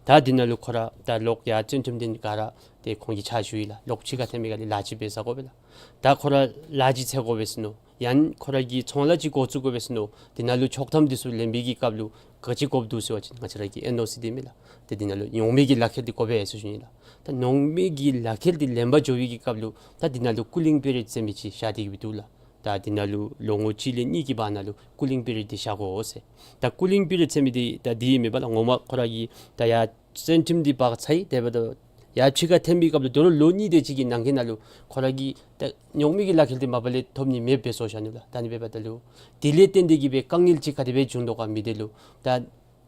ད་འདི་ནང་ལུ་ཁོ་ར་ད་ལོག་ཡར་བཙོན་ཁྲིམས་འདི་ག་ར་ཏེ་ཁོང་གིས་ཕྱག་ཞུ་ཡི་ལགས། ལོག་ཕྱི་ཁར་འཐོན་པའི་སྒང་ལས་ལཱ་ཅིག་འབད་ས་དགོ་པས་ལགས། ད་ཁོ་ར་ལཱ་ཅིག་འཚོལ་དགོ་པས་ཟེར་མནོ། ཡང་ཁོ་ར་གི་ཚོང་ལཱ་ཅིག་འགོ་བཙུགས་དགོ་པས་ཟེར་མནོ། འདི་ནང་ལུ་ཆོག་ཐམ་འདི་ཚུ་ལེན་པའི་གི་སྐབས་ལུ་ག་ཅི་དགོཔ་འདུག་ཟེར་བ་ཅིན་ང་བཅས་ར་གི་ཨེན་ཨོ་སི་འདི་མས་ལགས། ཏེ་འདི་ནང་ལུ་ཉོག་མེད་ཀྱི་ལག་ཁྱེར་འདི་དགོ་པས་ཟེར་ཞུ་ནི་ལགས། ད་ཉོག་མེད་ཀྱི་ལག་ཁྱེར་འདི་ལེན་པར་འགྱོ་བའི་གི་སྐབས་ལུ་ད་འདི་ནང་ལུ་ཀུ་ལིང་པི་རིཌ་ཟེར་མི་ཅིག་བཞག་སྟེ་གི་སྦེ་འདུག་ལགས། ད་འདི་ནང་ལུ་ལོ་ངོ་གཅིག་ལས་གཉིས་ཀྱི་བར་ན་ལུ་ཀུ་ལིང་པི་རིཌ་འདི་བཞག་དགོ་ཟེར། ད་ཀུ་ལིང་པི་རིཌ་ཟེར་མི་འདི་ད་འདི་མེན་པ་ལགས། ངོ་མ་ཁོ་ར་གི་ད་ཡར་བཙོན་ཁྲིམས་འདི་འབག་ཚར་ཡི། དེ་འབདཝ་ད་ཡར་ཕྱི་ཁར་འཐོན་པའི་སྐབས་ལུ་དོ་རུང་ལོ་གཉིས་དེ་ཅིག་གི་ནང་འཁོད་ནང་ལུ་ཁོ་ར་གིས་ད་ཉོག་མེད་ཀྱི་ལག་ཁྱེར་འདི་མ་པ་ལས་ཐོབ་ནི་མེདཔ་སྦེ་བཟོ་བཞག་ནུག་ལགས། ད་ཨ་ནི་འབདཝ་ད་ལུ་དེ་ལས་བརྟེན་ཏེ་གི་སྦེ་དཀའ་ངལ་ཅིག་ག་དེ་སྦེ་བྱུང་དོ་ག་མི་སྡེ་ལུ། ད་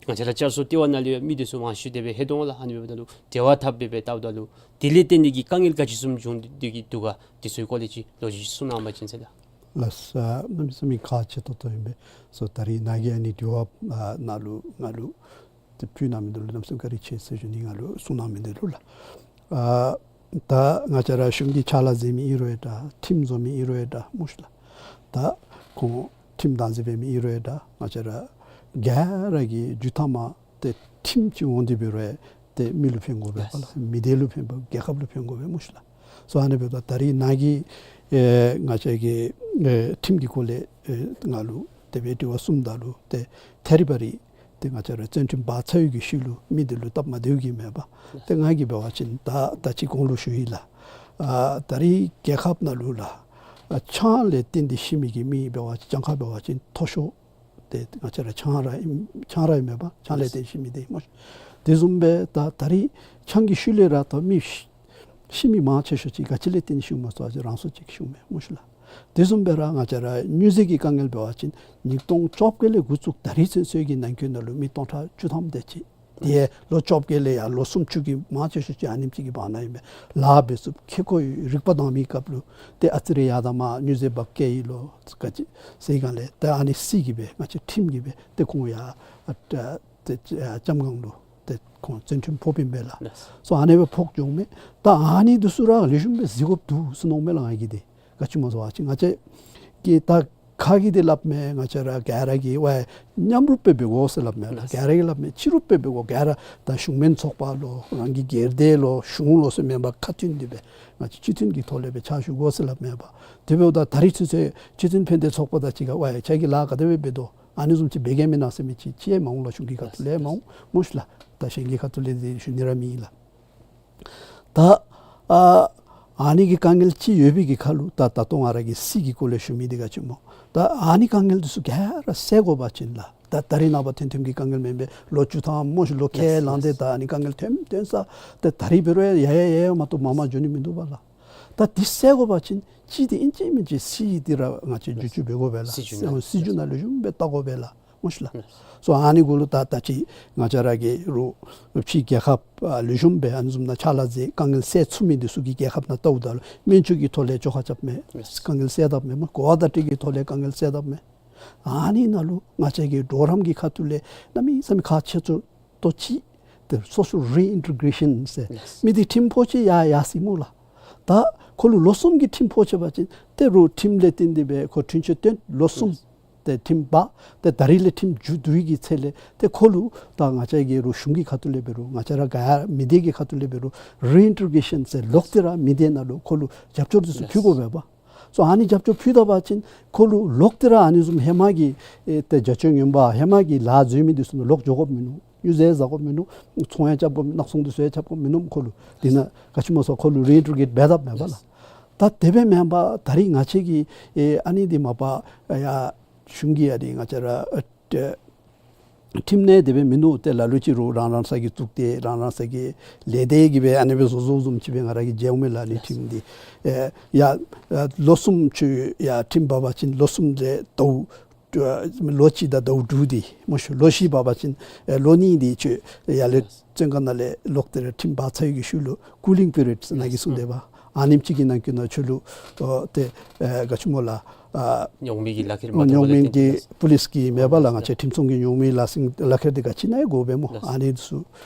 ང་བཅས་ར་བསྐྱར་གསོ་ལྟེ་བ་ནང་ལུ་ཡང་མི་འདི་ཚུ་མང་ཤོས་དེ་སྦེ་ལྷོད་དོ་ལགས། ཨ་ནི་འབདཝ་ད་ལུ་འབྲེལ་བ་འཐབ་སྦེ་སྦེ་བལྟཝ་ད་ལུ་དེ་ལས་བརྟེན་ཏེ་གི་དཀའ་ངལ་ག་ཅི་བཟུམ་བྱུང་སྟེ་གི་འདུག་ག་འདི་ཚུ་གི་སྐོར་ལས་ཅིག་ལོ་རྒྱུས་ཅིག་གསུང་གནང་པ་ཅིན་ཟེར་ལགས། ལགས་སོ། གནམ་མེད་ས་མེད་ཁག་ཆེ་ཏོག་ཏོ་ཨིན་པས། སོ་ད་རིས་ནཱ་གིས་ཨ་ནི་དྲི་བ་ཨ་ནཱ་ལུ་ང་ལུ་ཏེ་ཕུལ་གནང་མི་འདི་ལུ་གནམ་མེད་ས་མེད་བཀའ་དྲིན་ཆེ་ཟེར་ཞུ་ནི། ང་ལུ་གསུང་གནང་མི་འདི་ལུ་ལགས། ཨ་ད་ང་བཅས་ར་གཞུང་གི་ཕྱག་ལཱ་མཛད་མི་ཨིན་རུང་ཡང་འདྲ། ཁྲིམས་བཟོ་མི་ཨིན་རུང་ཡང་འདྲ་སྨོ་ཤིག་ལགས། ད་ཁོང་ཁྲིམས་བདག་འཛིན་འབད་མི་ཨིན་རུང་ཡང་འདྲ། ང་བཅས་ར་ག་ར་གི་རྒྱུད་ཐ་མ་ཏེ་ཁྲིམས་ཅིག་འོང་སྟེ་འབད་རུང་ཡང་ཏེ་མི་ལུ་ཕན་དགོ་པས་པ་ལགས། མི་སྡེ་ལུ་ཕན་པས། རྒྱལ་ཁབ་ལུ་ཕན་དགོ་པས་སྨོ་ཤིག་ལགས། སོ་ཨ་ནི་འབདཝ་ད་ད་རིས་ནཱ་གིས་ཨེ་ང་བཅས་ཀྱི་ཨེ་ཁྲིམས་ཀྱི་སྐོར་ལས་ཨེ་ང་ལུ་དེ་སྦེ་དྲི་བ་གསུངམ་ད་ལུ་ཏེ་ཐད་རི་བ་རི་ཏེ་ང་བཅས་ར་བཙོན་ཁྲིམས་འབག་ཚར་བའི་གི་ཤུལ་ལུ་མི་འདི་ལུ་སྟབས་མ་བདེཝ་གིས་མེན་པར་ཏེ་ང་གིས་འབད་བ་ཅིན་ད་ད་ཅི་གོང་ལུ་ཞུ་ཡི་ལགས། ཨ་ད་རིས་རྒྱལ་ཁབ་ནང་ལུ་ལགས་ཨ་ཆང་ལས་བརྟེན་ཏེ་ཤི་མི་གི་མི་འབད་བ་ཅིན་གྱངས་ཁ་འབད་བ་ཅིན་མཐོ་ཤོས་ཏེ་ང་བཅས་ར་ཆང་ར་ཨིན། ཆང་ར་ཨིན་མས་པ། ཆང་ལས་བརྟེན་ཤི་མི་འདི་སྨོ་ཤིག། དེ་བཟུམ་སྦེ་ད་ད་རིས་ཆང་གི་ཤུལ་ལས་ར་ད་མི་ཤི་ཤི་མི་མང་ཆེ་ཤོས་ཅིག་ག་ཅི་ལས་བརྟེན་ཤི་འོང་མས་ཟེར་བ་ཅིན་རང་སྲོག་བཅད་ཤི་འོང་མས་སྨོ་ཤིག་ལགས། དེ་བཟུམ་སྦེ་ར་ང་བཅས་ར་སྨྱོ་རྫས་ཀྱི་དཀའ་ངལ་འབད་བ་ཅིན་ཉིས་སྟོང་བཅོ་བརྒྱད་ལས་འགོ་བཙུགས་ད་རིས་ཚུན་ཚོད་ཀྱི་ནང་འཁོད་ནང་ལུ་མི་སྟོང་ཕྲག་བཅུ་ཐམ་དེ་ཅིག། དེ་ལོ་བཅོ་བརྒྱད་ལས་ཡར་ལོ་སུམ་ཅུ་གི་མང་ཆེ་ཤོས་ཅིག་ཨ་ནེམ་ཅིག་གི་བར་ན་ཨིན་པས། ལཱ་འབད་ཚུགསཔ་ཁེ་ཀོ་ཡོད། རིག་པ་དྭངས་མའི་སྐབས་ལུ་ཏེ་ཨ་ཙི་རེ་ཡར་དང་མར་སྨྱོ་རྫས་འབག་སྐྱེལ་ཡི་ལོ་ག་ཅི་ཟེར་སྒང་ལས་ཏེ་ཨ་ནི་སྲིད་ཀྱི་སྦེ་ང་བཅས་ཁྲིམས་ཀྱི་སྦེ་ཏེ་ཁོང་ཡར་ཨ་ཏེ་ཨ་ལྕམ་སྒང་ལུ་ཏེ་ཁོང་བཙོན་ཁྲིམས་ཕོགཔ་ཨིན་པས་ལགས། སོ་ཨ་ནི་སྦེ་ཕོག་འགྱོཝ་མས། ད་ཨ་ནི་འདི་ཚུ་ར་ལེགས་ཤོམ་སྦེ་གཟིགས་དགོཔ་འདུག་ཟེར་མནོཝ་མས་ལགས་ང་གིས་ཏེ། ག་ཅི་སྨོ་ཟེར་བ་ཅིན་ང་བཅས་ཀྱིས་ད་ཁ་གིས་འདི་སླབ་མས། ང་བཅས་ར་ག་ར་གིས་ཝའི་མཉམ་རུབ་སྦེ་འབད་དགོ་ཟེར་སླབ་མས་ལགས། ག་ར་གིས་སླབ་མས། གཅིག་རུབ་སྦེ་འབད་དགོ། ག་ར་ད་གཞུང་མིན་ཚོགས་པ་ལོ་རང་གི་སྒེར་སྡེ་ལོ་གཞུང་ལོ་ཟེར་མེན་པར་ཁ་མཐུན་འདི་སྦེ་ང་བཅས་སྤྱི་མཐུན་གྱི་ཐོག་ལས་སྦེ་ཕྱག་ཞུ་དགོ་ཟེར་སླབ་མས་པ། དེ་འབདཝ་ད་ད་རིས་ཚུན་ཚོད་སྤྱི་མཐུན་ཕན་བདེ་ཚོགས་པ་དང་གཅིག་ཁར་ཝའི་ཁྱེད་ཀྱིས་ལཱ་ག་དེ་སྦེ་འབད་དོ། ཨ་ནི་བཟུམ་ཅིག་འབད་གེ་མེན་ན་ཟེར་མི་ཅིག་ཅིག་མ་འོང་ལགས། གཞུང་གི་ཁ་ཐུག་ལས་མ་འོང་སྨོ་ཤིག་ལགས། ད་གཞན་གྱི་ཁ་ཐུག་ལས་འདི་ཞུ་ནི་ར་མེད་ལགས། ད་ཨ་ཨ་ནི་གི་དཀའ་ངལ་ཅིག་ཡོད་པའི་གི་ཁར་ལུ་ད་ད་ལྟོ་ང་ར་གིས་སྲིད་ཀྱི་སྐོར་ལས་ཞུ་མི་འདི་ག་ཅི་སྨོ། ད་ཨ་ནི་དཀའ་ངལ་འདི་ཚུ་ག་ར་སེལ་དགོ་པ་ཅིན་ལགས། ད་ད་རིས་ནངས་པ་ཐོན་ཐོནམ་གྱི་དཀའ་ངལ་མེན་པས། ལོ་བཅུ་ཐམ་སྨོ་ཤིག་ལོ་ཁལ་ལངས་ཏེ་ད་ཨ་ནི་དཀའ་ངལ་ཐོན་ཐོན་ས་ཏེ་ད་རིས་འབད་རུང་ཡར་ཡར་ཡར་ཡར་མ་གཏོགས་མར་མར་འགྱོ་ནི་མིན་འདུག་པ་ལགས། ད་འདི་སེལ་དགོ་པ་ཅིན་ཅིག་འདི་ཨིན་ཅི་མིན་ཅི་སྲིད་འདི་ར་ང་བཅས་བསྒྱུར་བཅོས་འབད་དགོ་པས་ལགས། སྲིད་བྱུས་ནང་སྲིད་བྱུས་ནང་ལེགས་ཤོམ་སྦེ་བལྟ་དགོ་པས་ལགས། སྨོ་ཤིག་ལགས། སོ་ཨ་ནི་གུ་ལུ་ད་ད་ཅི་ང་བཅས་ར་གི་རུང་ཕྱི་རྒྱལ་ཁབ་ཨ་ལེགས་ཤོམ་སྦེ་ཨ་ནི་བཟུམ་ནང་ཕྱག་ལཱ་མཛད་དཀའ་ངལ་སེལ་ཚུགས་མི་འདི་ཚུ་གི་རྒྱལ་ཁབ་ནང་བལྟཝ་ད་ལུ་སྨན་བཅོས་ཀྱི་ཐོག་ལས་བཅོ་ཁ་རྐྱབ་མས། དཀའ་ངལ་སེལ་དཔ་མས་སྨོ། གོ་བ་བརྡ་སྤྲོད་ཀྱི་ཐོག་ལས་དཀའ་ངལ་སེལ་དཔ་མས། ཨ་ནི་ནང་ལུ་ང་བཅས་ཀྱི་གྲོགས་རམ་གྱི་ཁ་ཐུག་ལས་གནམ་མེད་ས་མེད་ཁག་ཆེ་ཤོས་ཏོ་ཅིག་ཏེ་social reintegration ཟེར་མི་འདི་ཁྲིམས་ཕོག་ཅི་ཡ་ཡ་སི་སྨོ་ལགས། ད་ཁོ་ལུ་ལོ་གསུམ་གྱི་ཁྲིམས་ཕོག་ཅི་པ་ཅིན་ཏེ་རུང་ཁྲིམས་ལས་བརྟེན་ཏེ་སྦེ་ཁོ་འཁྲུན་ཆོད་བཏོན་ལོ་གསུམ་ཏེ་ཁྲིམས་འབག་ཏེ་ད་རིས་ལས་ཁྲིམས་མཇུག་བསྡུ་བའི་གི་ཚེ་ལས་ཏེ་ཁོ་ལུ་ད་ང་བཅས་ཀྱི་རུང་གཞུང་གི་ཁ་ཐུག་ལས་འབད་རུང་ང་བཅས་ར་ག་ཡ་མི་སྡེ་གི་ཁ་ཐུག་ལས་འབད་རུང་reintegration ཟེར་ལོག་སྟེ་ར་མི་སྡེ་ནང་ལུ་ཁོ་ལུ་རྒྱབ་སྐྱོར་འདི་ཚུ་ཕུལ་དགོ་པས་པ། སོ་ཨ་ནི་རྒྱབ་སྐྱོར་ཕུལ་ད་པ་ཅིན་ཁོ་ལུ་ལོག་སྟེ་ར་ཨ་ནི་བཟུམ་ཧེ་མ་གི་ཨེ་ཏེ་རྒྱ་ཆོས་ངན་པ་ཧེ་མ་གི་ལཱ་འཛོལ་མི་འདི་ཚུ་ནང་ལོག་འགྱོ་དགོཔ་མིན་ནུག། སྨྱོ་རྫས་ཟ་དགོཔ་མིན་ནུག། ཚོང་ཡང་རྐྱབ་དགོཔ་མིན་ནུག། ནག་ཚོང་འདི་ཚུ་ཡང་རྐྱབ་དགོཔ་མིན་ནུག། ཁོ་ལུ་འདི་ནང་ག་ཅི་སྨོ་ཟེར་ཁོ་ལུ་reintegrate འབད་དཔ་མས་པ་ལགས། ད་དེ་སྦེ་མེན་པར་ད་རིས་ང་བཅས་ཀྱིས་ཨེ་ཨ་ནི་འདི་མ་པ་ཡ་གཞུང་གིས་ཨ་ནི་ང་བཅས་ར་ཨ་ཏེ་ཁྲིམས་ནང་དེ་སྦེ་མིན་འདུག། ཏེ་ལ་ལུ་ཅིག་རུང་རང་རང་ས་གི་གཙུག་སྡེ་རང་རང་ས་གི་ལས་སྡེ་གིས་སྦེ་ཨ་ནི་སྦེ་བཟོ་བཟོཝ་བཟུམ་ཅིག་སྦེ་ང་ར་གིས་མཇལཝ་མས་ལགས། ཨ་ནི་ཁྲིམས་འདི་ཨེ་ཡ་ཨ་ལོ་གསུམ་ཁྱོད་ཡ་ཁྲིམས་འབག་པ་ཅིན་ལོ་གསུམ་རེ་ཟླཝ་ཨ་ལོ་གཅིག་དང་ཟླཝ་དྲུག་འདི་སྨོ་ཤིག། ལོ་བཞི་འབག་པ་ཅིན་ཨེ་ལོ་གཉིས་འདི་ཁྱོད་ཡར་ལས་བཙོན་ཁང་ནང་ལས་ལོག་སྟེ་ར་ཁྲིམས་འབག་ཚར་བའི་གི་ཤུལ་ལུ་cooling period ཟེར་ནཱ་གིས་གསུངས་ཏེ་འབད་ཨ་ནེམ་ཅིག་གི་ནང་འཁོད་ནང་ཁྱོད་ལུ་ཨོ་ཏེ་ཨེ་ག་ཅི་སྨོ་ལགས། ཨ་རྙོག་མེད་ཀྱི་ལག་ཁྱེར་མ་ཐོབ་རྙོག་མེད་ཀྱི་པུ་ལིསི་གིས་མེན་པ་ལགས། ང་བཅས་ཁྲིམས་སྲུང་གི་རྙོག་མེད་ལག་ཟིན་ལག་ཁྱེར་འདི་ག་ཅི་ནང་ཡང་དགོ་པས་སྨོ། ཨ་ནི་ཚུ་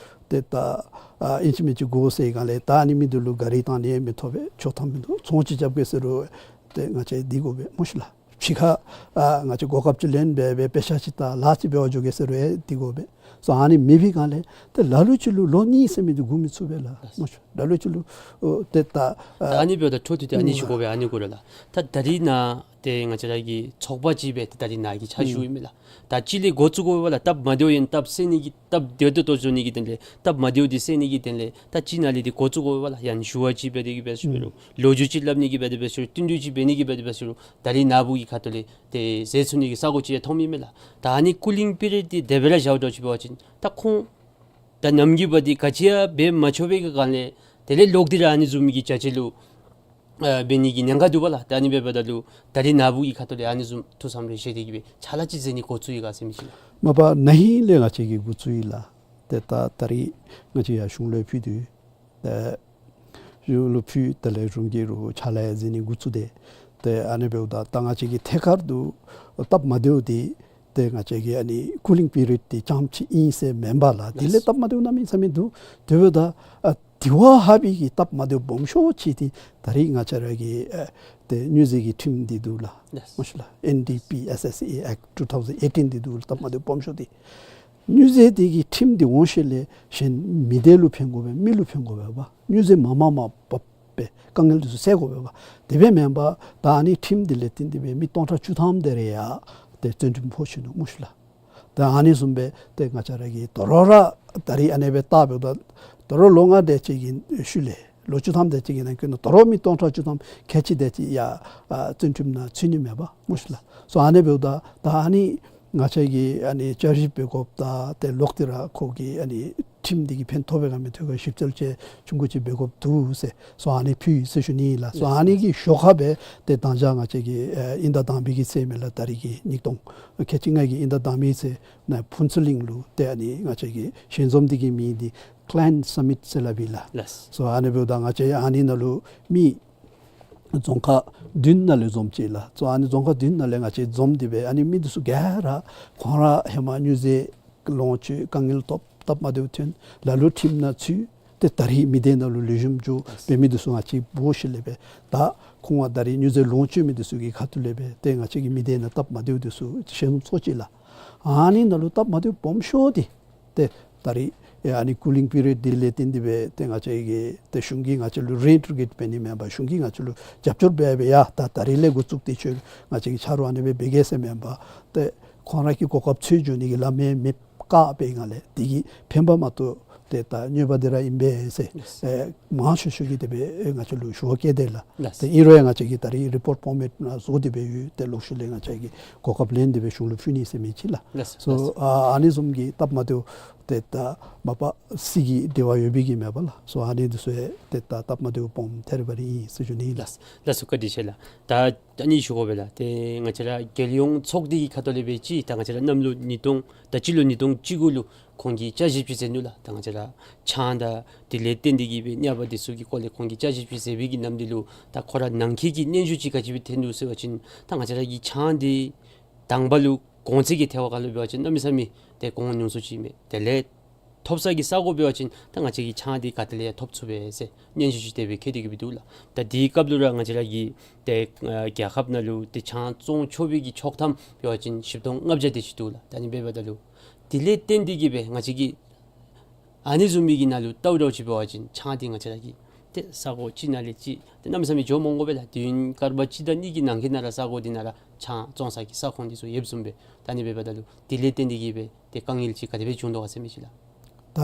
ཏེ་ད་ཨ་ཨིན་ཅི་མིན་ཅི་དགོ་ཟེར་སྒང་ལས་ད་ཨ་ནི་མི་འདི་ལུ་ག་རི་བཏང་ནི་ཡང་མི་ཐོབ་པས། ཆོག་ཐམ་མིན་འདུག། ཚོང་ཅིག་རྐྱབ་དགོ་ཟེར་རུང་ཏེ་ང་བཅས་འདི་དགོ་པས་སྨོ་ཤིག་ལགས། ཕྱི་ཁར་ཨ་ང་བཅས་གོ་སྐབས་ཅིག་ལེན་སྦེ་སྦེ་དཔེ་ཆ་ཅིག་ལྟ་ལཱ་ཅིག་འབད་བར་འགྱོ་གེ་ཟེར་རུང་ཡང་འདི་དགོ་པས། སོ་ཨ་ནི་མེད་པའི་སྒང་ལས་ཏེ་ལ་ལུ་ཅིག་ལུ་ལོ་གཉིས་ཟེར་མི་འདི་སྒུག་མི་ཚུགས་པས་ལགས། སྨོ་ཤིག། ལ་ལུ་ཅིག་ལུ་ཨོ་ཏེ་ད་ད་ཨ་ནི་འབདཝ་ད་འཕྲོ་མཐུད་དེ་ཨ་ནི་ཞུ་དགོ་པས། ཨ་ནི་གུ་ར་ལགས། ད་ད་རིས་ནཱ་ཏེ་ང་བཅས་ར་གི་ཚོགས་པ་ཅིག་སྦེ་ཏེ་ད་རིས་ནཱ་གི་ཕྱག་ཞུཝ་ཨིན་མས་ལགས། ད་ཅིག་ལས་འགོ་བཙུགས་དགོ་པས་ལགས། སྟབས་མ་བདེཝ་ཡང་སྟབས་བསལ་ནི་གི་སྟབས་བདེ་ཏོག་ཏོ་བཟོ་ནི་གི་དོན་ལས་སྟབས་མ་བདེཝ་འདི་བསལ་ནི་གི་དོན་ལས་ད་ཅིག་ནཱ་ལས་འདི་འགོ་བཙུགས་དགོ་པས་ལགས། ཡང་ཞུ་བ་ཅིག་འབད་དེ་གི་འབད་ཞུ་རུང་ལོ་རྒྱུས་ཅིག་སླབ་ནི་གི་འབད་དེ་འབད་ཞུ་རུང་བསྟུན་གྲོས་ཅིག་འབད་ནི་གི་འབད་དེ་འབད་ཞུ་རུང་ད་རིས་ནཱ་བུ་གི་ཁ་ཐུག་ལས་ཏེ་མཛད་ཚུགས་ནི་གི་ས་གོ་ཅིག་ཡང་མཐོངམ་ཨིན་མས་ལགས། ད་ཨ་ནི་cooling period འདི་དེ་སྦེ་ར་བཞག་འགྱོ་ཅིག་འབད་བ་ཅིན་ད་ཁོང་ད་ནམ་གྱི་བར་འདི་ག་ཅི་ཡང་འབད་མ་ཆོག་པའི་གི་སྒང་ལས་དེ་ལས་ལོག་སྟེ་ར་ཨ་ནི་བཟུམ་མའི་གི་བྱ་སྤྱོད་ལུ་ཨ་འབད་ནི་གི་ཉེན་ཁ་འདུག་པ་ལགས། ད་ཨ་ནི་འབདཝ་ད་ལུ་ད་རིས་ནཱ་བུ་གི་ཁ་ཐུག་ལས་ཨ་ནི་བཟུམ་ཐུགས་བསམ་རེ་བཞེས་ཏེ་གི་སྦེ་ཕྱག་ལཱ་ཅིག་མཛད་ནི་འགོ་བཙུགས་ཡི་ག་ཟེར་མི་ཅིག་ལགས། མ་པ་ན་ཧིང་ལས་ང་བཅས་ཀྱིས་འགོ་བཙུགས་ཡི་ལགས། ཏེ་ད་ད་རིས་ང་བཅས་ཡར་གཞུང་ལུ་ཕུལ་དོ། ཨེ་གཞུང་ལུ་ཕུལ་དེ་ལས་གཞུང་གིས་རུང་ཕྱག་ལཱ་ཡང་མཛད་ནི་འགོ་བཙུགས་ཏེ། ཏེ་ཨ་ནི་འབདཝ་ད་ད་ང་བཅས་ཀྱི་ཐད་ཀར་དུ་སྟབས་མ་བདེཝ་འདི་ཏེ་ང་བཅས་ཀྱི་ཨ་ནི་cooling period འདི་རྐྱངམ་ཅིག་ཨིན་ཟེར་མེན་པ་ལགས། དེ་ལས་སྟབས་མ་བདེཝ་གནམ་མེད་ས་མེད་འདུག། དེ་འབདཝ་ད་ཨ་དེ་བ་ཧ་བི་གི་སྟབས་མ་བདེཝ་སྦོམ་ཤོས་ཅིག་འདི་ད་རིས་ང་བཅས་ར་གི་ཨ་ཏེ་སྨྱོ་རྫས་ཀྱི་ཁྲིམས་འདི་འདུག་ལགས། སྨོ་ཤིག་ལགས། ཨེན་ཌི་པི་ཨེསི་ཨེསི་ཨེ་ཨེཀཊ་ཊུ་ཐའུ་ཟེན་ཨེ་ཊིན་འདི་འདུག་ལགས། སྟབས་མ་བདེཝ་སྦོམ་ཤོས་འདི། སྨྱོ་རྫས་འདི་གི་ཁྲིམས་འདི་འོང་ཤུལ་ལས་གཞན་མི་སྡེ་ལུ་ཕན་དགོ་པས། མི་ལུ་ཕན་དགོ་པས་པ། སྨྱོ་རྫས་མ་མ་མ་འབག་སྦེ་དཀའ་ངལ་འདི་ཚུ་སེལ་དགོ་པས་པ། དེ་སྦེ་མེན་པར་ད་ཨ་ནི་ཁྲིམས་འདི་ལས་བརྟེན་ཏེ་སྦེ་མི་སྟོང་ཕྲག་བཅུ་ཐམ་དེ་རེ་ཡང་ཏེ་བཙོན་ཁྲིམས་ཕོག་ཅི་ནུག་སྨོ་ཤིག་ལགས། ད་ཨ་ནི་བཟུམ་སྦེ་ཏེ་ང་བཅས་ར་གིས་དོ་རུང་ར་ད་རིས་ཨ་ནེ་སྦེ་བལྟ་འབདཝ་ད་དོ་རུང་ལོ་ལྔ་དེ་ཅིག་གི་ཤུལ་ལས་ལོ་བཅུ་ཐམ་དེ་ཅིག་གི་ནང་འཁོད་ནང་དོ་རུང་མི་སྟོང་ཕྲག་བཅུ་ཐམ་ཁལ་གཅིག་དེ་ཅིག་ཡང་ཨ་བཙོན་ཁྲིམས་ནང་ཚུད་ནི་མས་པ་སྨོ་ཤིག་ལགས། སོ་ཨ་ནི་འབདཝ་ད་ད་ཨ་ནི་ང་བཅས་ཀྱིས་ཨ་ནི་བསྐྱར་ཞིབ་འབད་དགོཔ་དང་ཏེ་ལོག་སྟེ་ར་ཁོ་གི་ཨ་ནི་ཁྲིམས་འདི་གིས་ཕན་ཐོགས་པས་ག་མི་ཐོགས་ག་ཞིབ་འཚོལ་ཅིག་ཆུང་ཀུ་ཅིག་འབད་དགོཔ་འདུག་ཟེར། སོ་ཨ་ནི་ཕུལ་ཡི་ཟེར་ཞུ་ནི་ཨིན་ལགས། སོ་ཨ་ནི་གི་ཞོར་ཁར་སྦེ་ཏེ་དང་ཅ་ང་བཅས་ཀྱི་ཨེ་དབྱིན་ཟླ་དང་པའི་གི་ཚེས་མས་ལགས། ད་རིས་ཀྱི་ཉིས་སྟོང་ཁལ་གཅིག་ལྔ་གི་དབྱིན་ཟླ་དང་པའི་ཚེས་ནང་ཕུན་ཚོགས་གླིང་ལུ་ཏེ་ཨ་ནི་ང་བཅས་ཀྱི་ཞལ་འཛོམས་འདི་གི་མིང་འདི་Clan Summit ཟེར་སླབ་ཨིན་ལགས། ལགས། སོ་ཨ་ནི་འབདཝ་ད་ང་བཅས་ཨ་ནི་ནང་ལུ་མི་རྫོང་ཁག་བདུན་ནང་ལས་འཛོམས་ཅི་ལགས། སོ་ཨ་ནི་རྫོང་ཁག་བདུན་ནང་ལས་ང་བཅས་འཛོམས་ཏེ་སྦེ་ཨ་ནི་མི་འདི་ཚུ་ག་ར་ཁོང་ར་ཧེ་མ་སྨྱོ་རྫས་ལོངས་སྤྱོད་དཀའ་ངལ་ཐོབ་སྟབས་མ་བདེཝ་ཐོན་ལ་ལུ་ཁྲིམས་ནང་ཚུད། ཏེ་ད་རིས་མི་སྡེ་ནང་ལུ་ལེགས་ཤོམ་འགྱོ་འབད་མི་འདི་ཚུ་ང་བཅས་འབོ་ཞིནམ་ལས་སྦེ་ད་ཁོང་ང་ད་རིས་མྱུར་མཛད་ལོངས་སྤྱོད་མི་འདི་ཚུ་གི་ཁ་ཐུག་ལས་སྦེ་ཏེ་ང་བཅས་ཀྱི་མི་སྡེ་ནང་སྟབས་མ་བདེཝ་འདི་ཚུ་ཞལ་འཛོམས་ཚོགས་ཅི་ལགས། ཨ་ནི་ནང་ལུ་སྟབས་མ་བདེཝ་སྦོམ་ཤོས་འདི་ཏེ་ད་རིས་ཨ་ནི་ཀུ་ལིང་པི་རི་ཡོཌ་འདི་ལས་བརྟེན་ཏེ་སྦེ་ཏེ་ང་བཅས་ཀྱིས་ཏེ་གཞུང་གིས་ང་བཅས་ལུ་རི་ཨིན་ཊི་གྲེཊ་འབད་ནི་མེན་པར་གཞུང་གིས་ང་བཅས་ལུ་རྒྱབ་སྐྱོར་འབད་སྦེ་ཡ་ད་ད་རིས་ལས་འགོ་བཙུགས་ཏེ་ཁྱོད་ང་བཅས་ཀྱིས་ཆ་རོགས་ཨ་ནི་སྦེ་འབད་གེ་ཟེར་མེན་པར་ཏེ་ཁོང་ར་གི་གོ་སྐབས་འཚོལ་འགྱོ་ནི་གི་ལམ་ཡང་མེདཔ་བཀག་པའི་སྒང་ལས་དེ་གིས་ཕན་པ་མ་གཏོགས་ཏེ་ད་གནོད་པ་འདི་ར་ཨིན་པས་ཟེར་ལགས། ཨེ་མང་ཤོས་ཤོས་ཀྱིས་དེ་སྦེ་ཨེ་ང་བཅས་ལུ་ཞུ་བ་བཀོད་དེས་ལགས། ལགས། ཏེ་ཨིན་རུང་ཡང་ང་བཅས་ཀྱིས་ད་རིས་རི་པོརཊ་ཕོར་མེཊ་ནང་བཟོ་སྟེ་སྦེ་ཡོད། ཏེ་ལོག་ཤུལ་ལས་ང་བཅས་ཀྱིས་གོ་སྐབས་ལེན་ཏེ་སྦེ་གཞུང་ལུ་ཕུལ་ནི་ཟེར་མི་ཅིག་ལགས། ལགས། སོ་ལགས། ཨ་ཨ་ནི་བཟུམ་གྱི་སྟབས་མ་བདེཝ་ཏེ་ད་མ་པ་སྲིད་ཀྱི་འབྲེལ་བ་ཡོད་པའི་གི་མེན་པ་ལགས། སོ་ཨ་ནི་འདི་ཚུ་ཡང་ཏེ་ད་སྟབས་མ་བདེཝ་སྦོམ་ཐེབས་པ་ར་ཨིན་ཟེར་ཞུ་ནི་ཨིན་ལགས། ལགས། ལགས་སོ། བཀའ་དྲིན་ཆེ་ལགས། ད་ད་ཨ་ནི་ཞུ་དགོ་པས་ལགས། ཏེ་ང་བཅས་ར་རྒྱལ་ཡོངས་ཚོགས་སྡེ་གི་ཁ་ཐུག་ལས་སྦེ་ཅིག་ད་ང་བཅས་ར་གནམ་ལོ་ཉིས་སྟོང་ད་སྤྱི་ལོ་ཉིས་སྟོང་བཅུ་དགུ་ལུ་ཁོང་གིས་བསྐྱར་ཞིབ་ཅིག་མཛད་ནུག་ལགས། ད་ང་བཅས་ར་ཆང་དང་དེ་ལས་བརྟེན་ཏེ་གི་སྦེ་ནད་པ་འདི་ཚུ་གི་སྐོར་ལས་ཁོང་གིས་བསྐྱར་ཞིབ་ཅིག་མཛད་པའི་གི་ནམ་དེ་ལུ་ད་ཁོ་ར་ནང་འཁོད་ཀྱི་སྙན་ཞུ་ཅིག་ག་ཅི་སྦེ་ཐོན་ནུག་ཟེར་བ་ཅིན་ད་ང་བཅས་ར་གི་ཆང་འདི་དང་པ་ལུ་གོང་ཚད་ཀྱི་ཐལ་བ་ཁ་ལུ་འབད་བ་ཅིན་གནམ་མེད་ས་མེད་ཏེ་གོང་ཉུང་སུ་ཅིག་མས། དེ་ལས་ཐོབ་ས་གི་ས་གོ་འབད་བ་ཅིན་ད་ང་བཅས་ཀྱིས་ཆང་འདི་ག་ཏེ་ལས་ཡང་ཐོབ་ཚུགས་པས་ཟེར་སྙན་ཞུ་ཅིག་དེ་སྦེ་བཀོད་དེ་གི་སྦེ་འདུག་ལགས། ད་དེའི་སྐབས་ལུ་ར་ང་བཅས་ར་གི་ཏེ་ཨ་རྒྱལ་ཁབ་ནང་ལུ་ཏེ་ཆང་བཙོང་ཆོག་པའི་གི་ཆོག་ཐམ་འབད་བ་ཅིན་བཞི་སྟོང་ལྔ་བརྒྱ་དེ་ཅིག་འདུག་ལགས། ད་ཨ་ནི་འབདཝ་ད་ལུ་དེ་ལས་བརྟེན་ཏེ་གི་སྦེ་ང་བཅས་ཀྱིས་ཨ་ནི་བཟུམ་མའི་གི་ནང་ལུ་ལྟ་རུང་ཅིག་འབད་བ་ཅིན་ཆང་འདི་ང་བཅས་ར་གི་ཏེ་ས་གོ་གཅིག་ནང་ལས་གཅིག་ཏེ་གནམ་མེད་ས་མེད་འགྱོ་མི་དགོ་པས་ལགས། དུས་ཡུན་སྐར་མ་གཅིག་དང་གཉིས་ཀྱི་ནང་འཁོད་ནང་ར་ས་གོ་འདི་ནང་ར་ཆང་བཙོང་ས་གི་ས་ཁོངས་འདི་ཚུ་ཡོདཔ་བཟུམ་སྦེ། ད་ཨ་ནི་འབདཝ་ད་ལུ་དེ་ལས་བརྟེན་ཏེ་གི་སྦེ་ཏེ་དཀའ་ངལ་ཅིག་ག་དེ་སྦེ་བྱུང་དོ་ག་ཟེར་མི་ཅིག་ལགས། ད་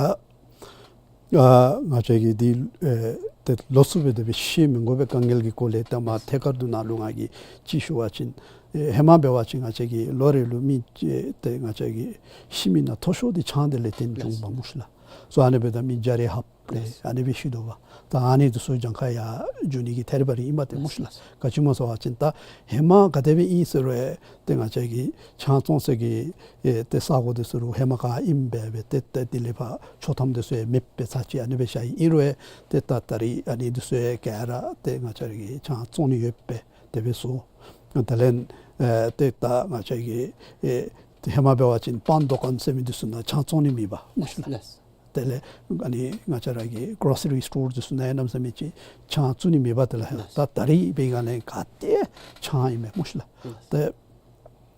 ཨ་ང་བཅས་ཀྱིས་འདི་ཨེ་ཏེ་ལོགས་སུ་སྦེ་དེ་སྦེ་བཤད་མི་དགོ་པའི་དཀའ་ངལ་གྱི་སྐོར་ལས་ད་མ་ཐད་ཀར་དུ་ནང་ལུ་ང་གིས་ཅིག་ཞུ་བ་ཅིན་ཨེ་ཧེ་མ་འབད་བ་ཅིན་ང་བཅས་ཀྱི་ལོ་རེ་ལུ་མི་ཨེ་ཏེ་ང་བཅས་ཀྱི་ཤི་མི་ནང་མཐོ་ཤོས་འདི་ཆང་དེ་ལས་བརྟེན་བྱུངམ་མས་སྨོ་ཤིག་ལགས། སོ་ཨ་ནི་འབདཝ་ད་མི་བརྒྱ་རེ་ལྷགཔ་ལས་ཨ་ནི་སྦེ་ཤི་དོ་བ། ད་ཨ་ནི་འདི་ཚུ་གྱངས་ཁ་ཡར་འགྱོ་ནི་གི་ཐད་རི་བ་རི་ཨིན་མས་ཏེ་སྨོ་ཤིག་ལགས། ག་ཅི་སྨོ་ཟེར་བ་ཅིན་ད་ཧེ་མ་ག་དེ་སྦེ་ཨིན་ཟེར་རུང་ཏེ་ང་བཅས་ཀྱི་ཆང་བཙོང་ས་གི་ཨེ་ཏེ་ས་གོ་འདི་ཚུ་རུང་ཧེ་མ་ག་ཨིནམ་སྦེ་སྦེ་ཏེ་ཏེ་དེ་ལས་ཕར་ཆོག་ཐམ་འདི་ཚུ་ཡང་མེདཔ་སྦེ་ཚར་ཅིག་ཨ་ནི་སྦེ་བཞག་ཡི། ཨིན་རུང་ཏེ་ད་ད་རིས་ཨ་ནི་འདི་ཚུ་ཡང་ག་ར་ཏེ་ང་བཅས་ར་གིས་ཆང་བཙོང་ནི་ཡོདཔ་སྦེ་དེ་སྦེ་བཟོ། དེ་ལས་ཨེ་ཏེ་ད་ང་བཅས་ཀྱི་ཨེ་ཏེ་ཧེ་མ་འབད་བ་ཅིན་པཱན་དུ་ཀཱན་ཟེར་མི་འདི་ཚུ་ནང་ཆང་བཙོང་ནི་མེད་པ་སྨོ་ཤིག་ལགས། ལགས། དེ་ལས་ཨ་ནི་ང་བཅས་ར་གི་གོ་རོ་སི་རི་སི་ཊོར་འདི་ཚུ་ནང་ཡང་གནམ་མེད་ས་མེད་ཅིག་ཆང་བཙུགས་ནི་མེད་པ། དེ་ལས་ད་ད་རིས་འབད་བའི་སྒང་ལས་ག་ཏེ་ཆང་ཨིན་མས་སྨོ་ཤིག་ལགས། ཏེ་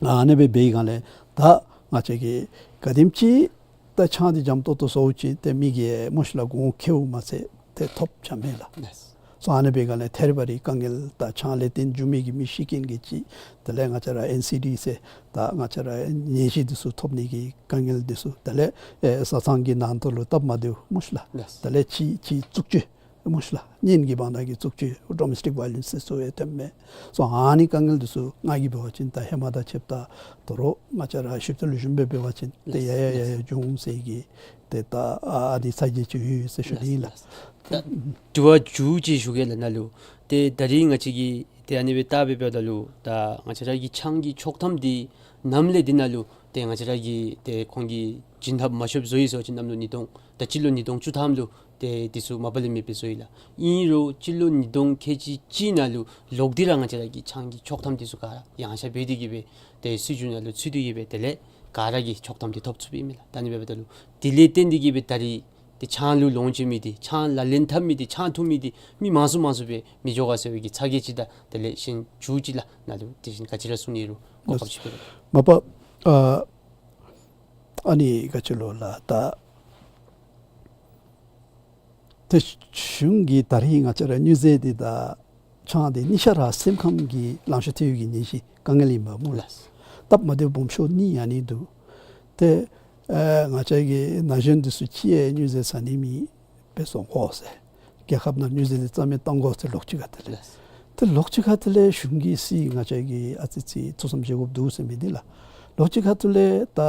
ཨ་ནི་སྦེ་འབད་བའི་སྒང་ལས་ད་ང་བཅས་ཀྱིས་ག་དེམ་ཅིག་ད་ཆང་འདི་འཇམ་ཏོང་ཏོ་བཟོ་ཅི་ཏེ་མི་གིས་སྨོ་ཤིག་ལགས་གོང་ཁེཝ་མ་ཚད་ཏེ་ཐོབ་ཆ་མེད་ལགས། སོ་ཨ་ནི་འབད་བའི་སྒང་ལས་ཐད་རི་བ་རི་དཀའ་ངལ་ད་ཆང་ལས་བརྟེན་འགྱོ་མི་གི་མི་ཤི་རྐྱེན་གྱི་ཅིག་དེ་ལས་ང་བཅས་ར་ཨེན་སི་ཌི་ཟེར་ད་ང་བཅས་ར་ནད་གཞི་འདི་ཚུ་ཐོབ་ནི་གི་དཀའ་ངལ་འདི་ཚུ་དེ་ལས་ཨེ་བཟའ་ཚང་གི་ནང་དོག་ལུ་སྟབས་མ་བདེཝ་སྨོ་ཤིག་ལགས། དེ་ལས་གཅིག་གཅིག་རྩུབ་སྤྱོད་སྨོ་ཤིག་ལགས། གཉེན་གྱི་བར་ན་གི་རྩུབ་སྤྱོད་ཌོ་མེས་ཊིག་ཝའི་ལེནསི་ཟེར་ཚུ་ཡང་ཐོནམ་མས། སོ་ཨ་ནི་དཀའ་ངལ་འདི་ཚུ་ང་གིས་འབད་བ་ཅིན་ད་ཧེ་མ་དང་ཕྱདཔ་ད་དོ་རུང་ང་བཅས་ར་ཞིབ་ཏུ་ལེགས་ཤོམ་སྦེ་འབད་བ་ཅིན་ཏེ་ཡ་ཡ་ཡ་ཡ་འགྱོ་འོང་ཟེར་གྱི་ཏེ་ད་ཨ་ནི་ཚ་གྱང་ཅིག་ཡོད་ཟེར་ཞུ་ནི་ཨིན་ལགས། ད་དྲི་བ་མཇུག་ཅིག་ཞུ་གེ་ལགས་ནཱ་ལུ། ཏེ་ད་རིས་ང་བཅས་ཀྱིས་ཏེ་ཨ་ནི་སྦེ་བལྟ་སྦེ་འབདཝ་ད་ལུ་ད་ང་བཅས་ར་གི་ཆང་གི་ཆོག་ཐམ་འདི་ནམ་ལས་འདི་ནང་ལུ་ཏེ་ང་བཅས་ར་གིས་ཏེ་ཁོང་གིས་བྱིན་ཐབས་མ་ཤོབ་བཟོ་ཡི་ཟེར་བ་ཅིན་གནམ་ལོ་ཉིས་སྟོང་ད་སྤྱི་ལོ་ཉིས་སྟོང་བཅུ་ཐམ་ལུ་ཏེ་འདི་ཚུ་མ་པ་ལས་མེདཔ་སྦེ་བཟོ་ཡི་ལགས། ཨིན་རུང་སྤྱི་ལོ་ཉིས་སྟོང་ཁལ་གཅིག་གཅིག་ནང་ལུ་ལོག་སྟེ་ར་ང་བཅས་ར་གི་ཆང་གི་ཆོག་ཐམ་འདི་ཚུ་ག་ར་ཡངས་ཆག་འབད་དེ་གི་སྦེ་ཏེ་སྲིད་བྱུས་ནང་ལུ་ཚུད་དེ་གི་སྦེ་དེ་ལས་ག་ར་གིས་ཆོག་ཐམ་འདི་ཐོབ་ཚུགསཔ་ཨིན་མས་ལགས། ད་ཨ་ནི་འབདཝ་ད་ལུ་དེ་ལས་བརྟེན་ཏེ་གི་སྦེ་ད་རིས་ཏེ་ཆང་ལུ་ལོངས་སྤྱོད་མི་འདི་ཆང་ལག་ལེན་འཐབ་མི་འདི་ཆང་འཐུང་མི་འདི་མི་མང་སུ་མང་སུ་སྦེ་མི་འགྱོ་ག་ཟེར་བའི་གི་ཚ་གྱང་ཅིག་དང་དེ་ལས་གཞན་མཇུག་ཅིག་ལགས་ནཱ་ལུ་དེ་བཞིན་ག་ཅི་ར་གསུང་ནི་རུང་གོ་སྐབས་ཅིག་ཕུལ་རོགས། མ་པ་ཨ་ཨ་ནི་ག་ཅི་ལོ་ལགས། ད་ཏེ་གཞུང་གིས་ད་རིས་ང་བཅས་ར་མྱུར་མཛད་འདི་དང་ཆང་འདི་གཉིས་ཆ་ར་སེམས་ཁམས་ཀྱི་ལང་ཤོར་ཐེབས་ཡོད་པའི་ནད་གཞི་དཀའ་ངལ་ཨིན་པས་སྨོ་ལགས། སྟབས་མ་བདེཝ་སྦོམ་ཤོས་གཉིས་ཨ་ནི་འདུག། ཏེ་ཨེ་ང་བཅས་ཀྱི་ན་གཞོན་འདི་ཚུ་ཅིག་ཡང་མྱུར་མཛད་ཟ་ནི་མེདཔ་སྦེ་བཟོ་དགོ་ཟེར། རྒྱལ་ཁབ་ནང་མྱུར་མཛད་འདི་རྩ་མེད་བཏང་དགོ་ཟེར་ལོག་ཅི་ཁ་ཐུག་ལས། ལགས། ཏེ་ལོག་ཅི་ཁ་ཐུག་ལས་གཞུང་གིས་སྲིད་ང་བཅས་ཀྱིས་ཨ་ཙི་ཙི་ཐུགས་བསམ་བཞེས་དགོཔ་འདུག་ཟེར་མི་འདི་ལགས། ལོག་ཅི་ཁ་ཐུག་ལས་ད་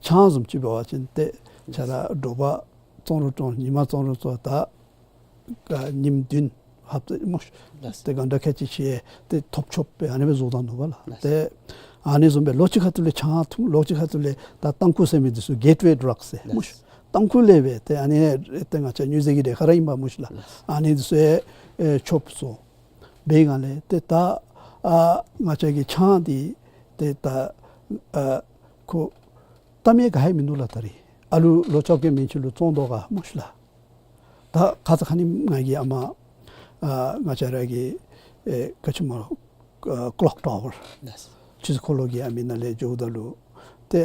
ཆང་བཟུམ་ཅིག་འབད་བ་ཅིན་ཏེ་ཁྱོད་ར་དྲོ་པ་བཙོང་རུང་བཙོང་ཉིན་མ་བཙོང་རུང་བཙོང་ད་ཉིནམ་བདུན་ཧབ་ཏ་སྨོ་ལགས། ཏེ་གང་དྲག་ཁལ་གཅིག་ཅིག་ཏེ་ཐོབ་ཆོགཔ་སྦེ་ཨ་ནི་སྦེ་བཟོ་བཏང་ནུག་པ་ལགས། ལགས། ཏེ་ཨ་ནི་བཟུམ་སྦེ་ལོག་ཅི་ཁ་ཐུག་ལས་ཆང་འཐུང་ལོག་ཅི་ཁ་ཐུག་ལས་ད་ཏམ་ཁུ་ཟེར་མི་འདི་ཚུ་གེཊ་ཝེ་ཌྲག་ཟེར་སྨོ་ཤིག། ལགས། ཏམ་ཁུ་ལས་སྦེ་ཏེ་ཨ་ནི་ཏེ་ང་བཅས་མྱུར་མཛད་ཀྱི་རེ་ཁ་ར་ཨིན་པས་སྨོ་ཤིག་ལགས། ལགས། ཨ་ནི་འདི་ཚུ་ཡང་ཨེ་ཆོགཔ་བཟོ་བའི་སྒང་ལས་ཏེ་ད་ཨ་ང་བཅས་ཀྱི་ཆང་འདི་ཏེ་ད་ཨ་ཁོ་གཏམ་ཡང་ག་ཡང་མིན་འདུག་ལགས། ད་རིས་ཨ་ལུ་ལོ་བཅོ་བརྒྱད་མན་ཆད་ལུ་བཙོང་དོ་ག་སྨོ་ཤིག་ལགས། ད་ཁ་ཙ་ཁ་ཉིནམ་ང་གིས་ཨ་མ་ཨ་ང་བཅས་ར་གི་ཨེ་ག་ཅི་སྨོ་ཨ་ཀློག་ཊ་ཝར་ལགས། ཆུ་ཚོད་འཁོར་ལོ་གི་ཨ་མི་ནང་ལས་འགྱོཝ་ད་ལུ་ཏེ་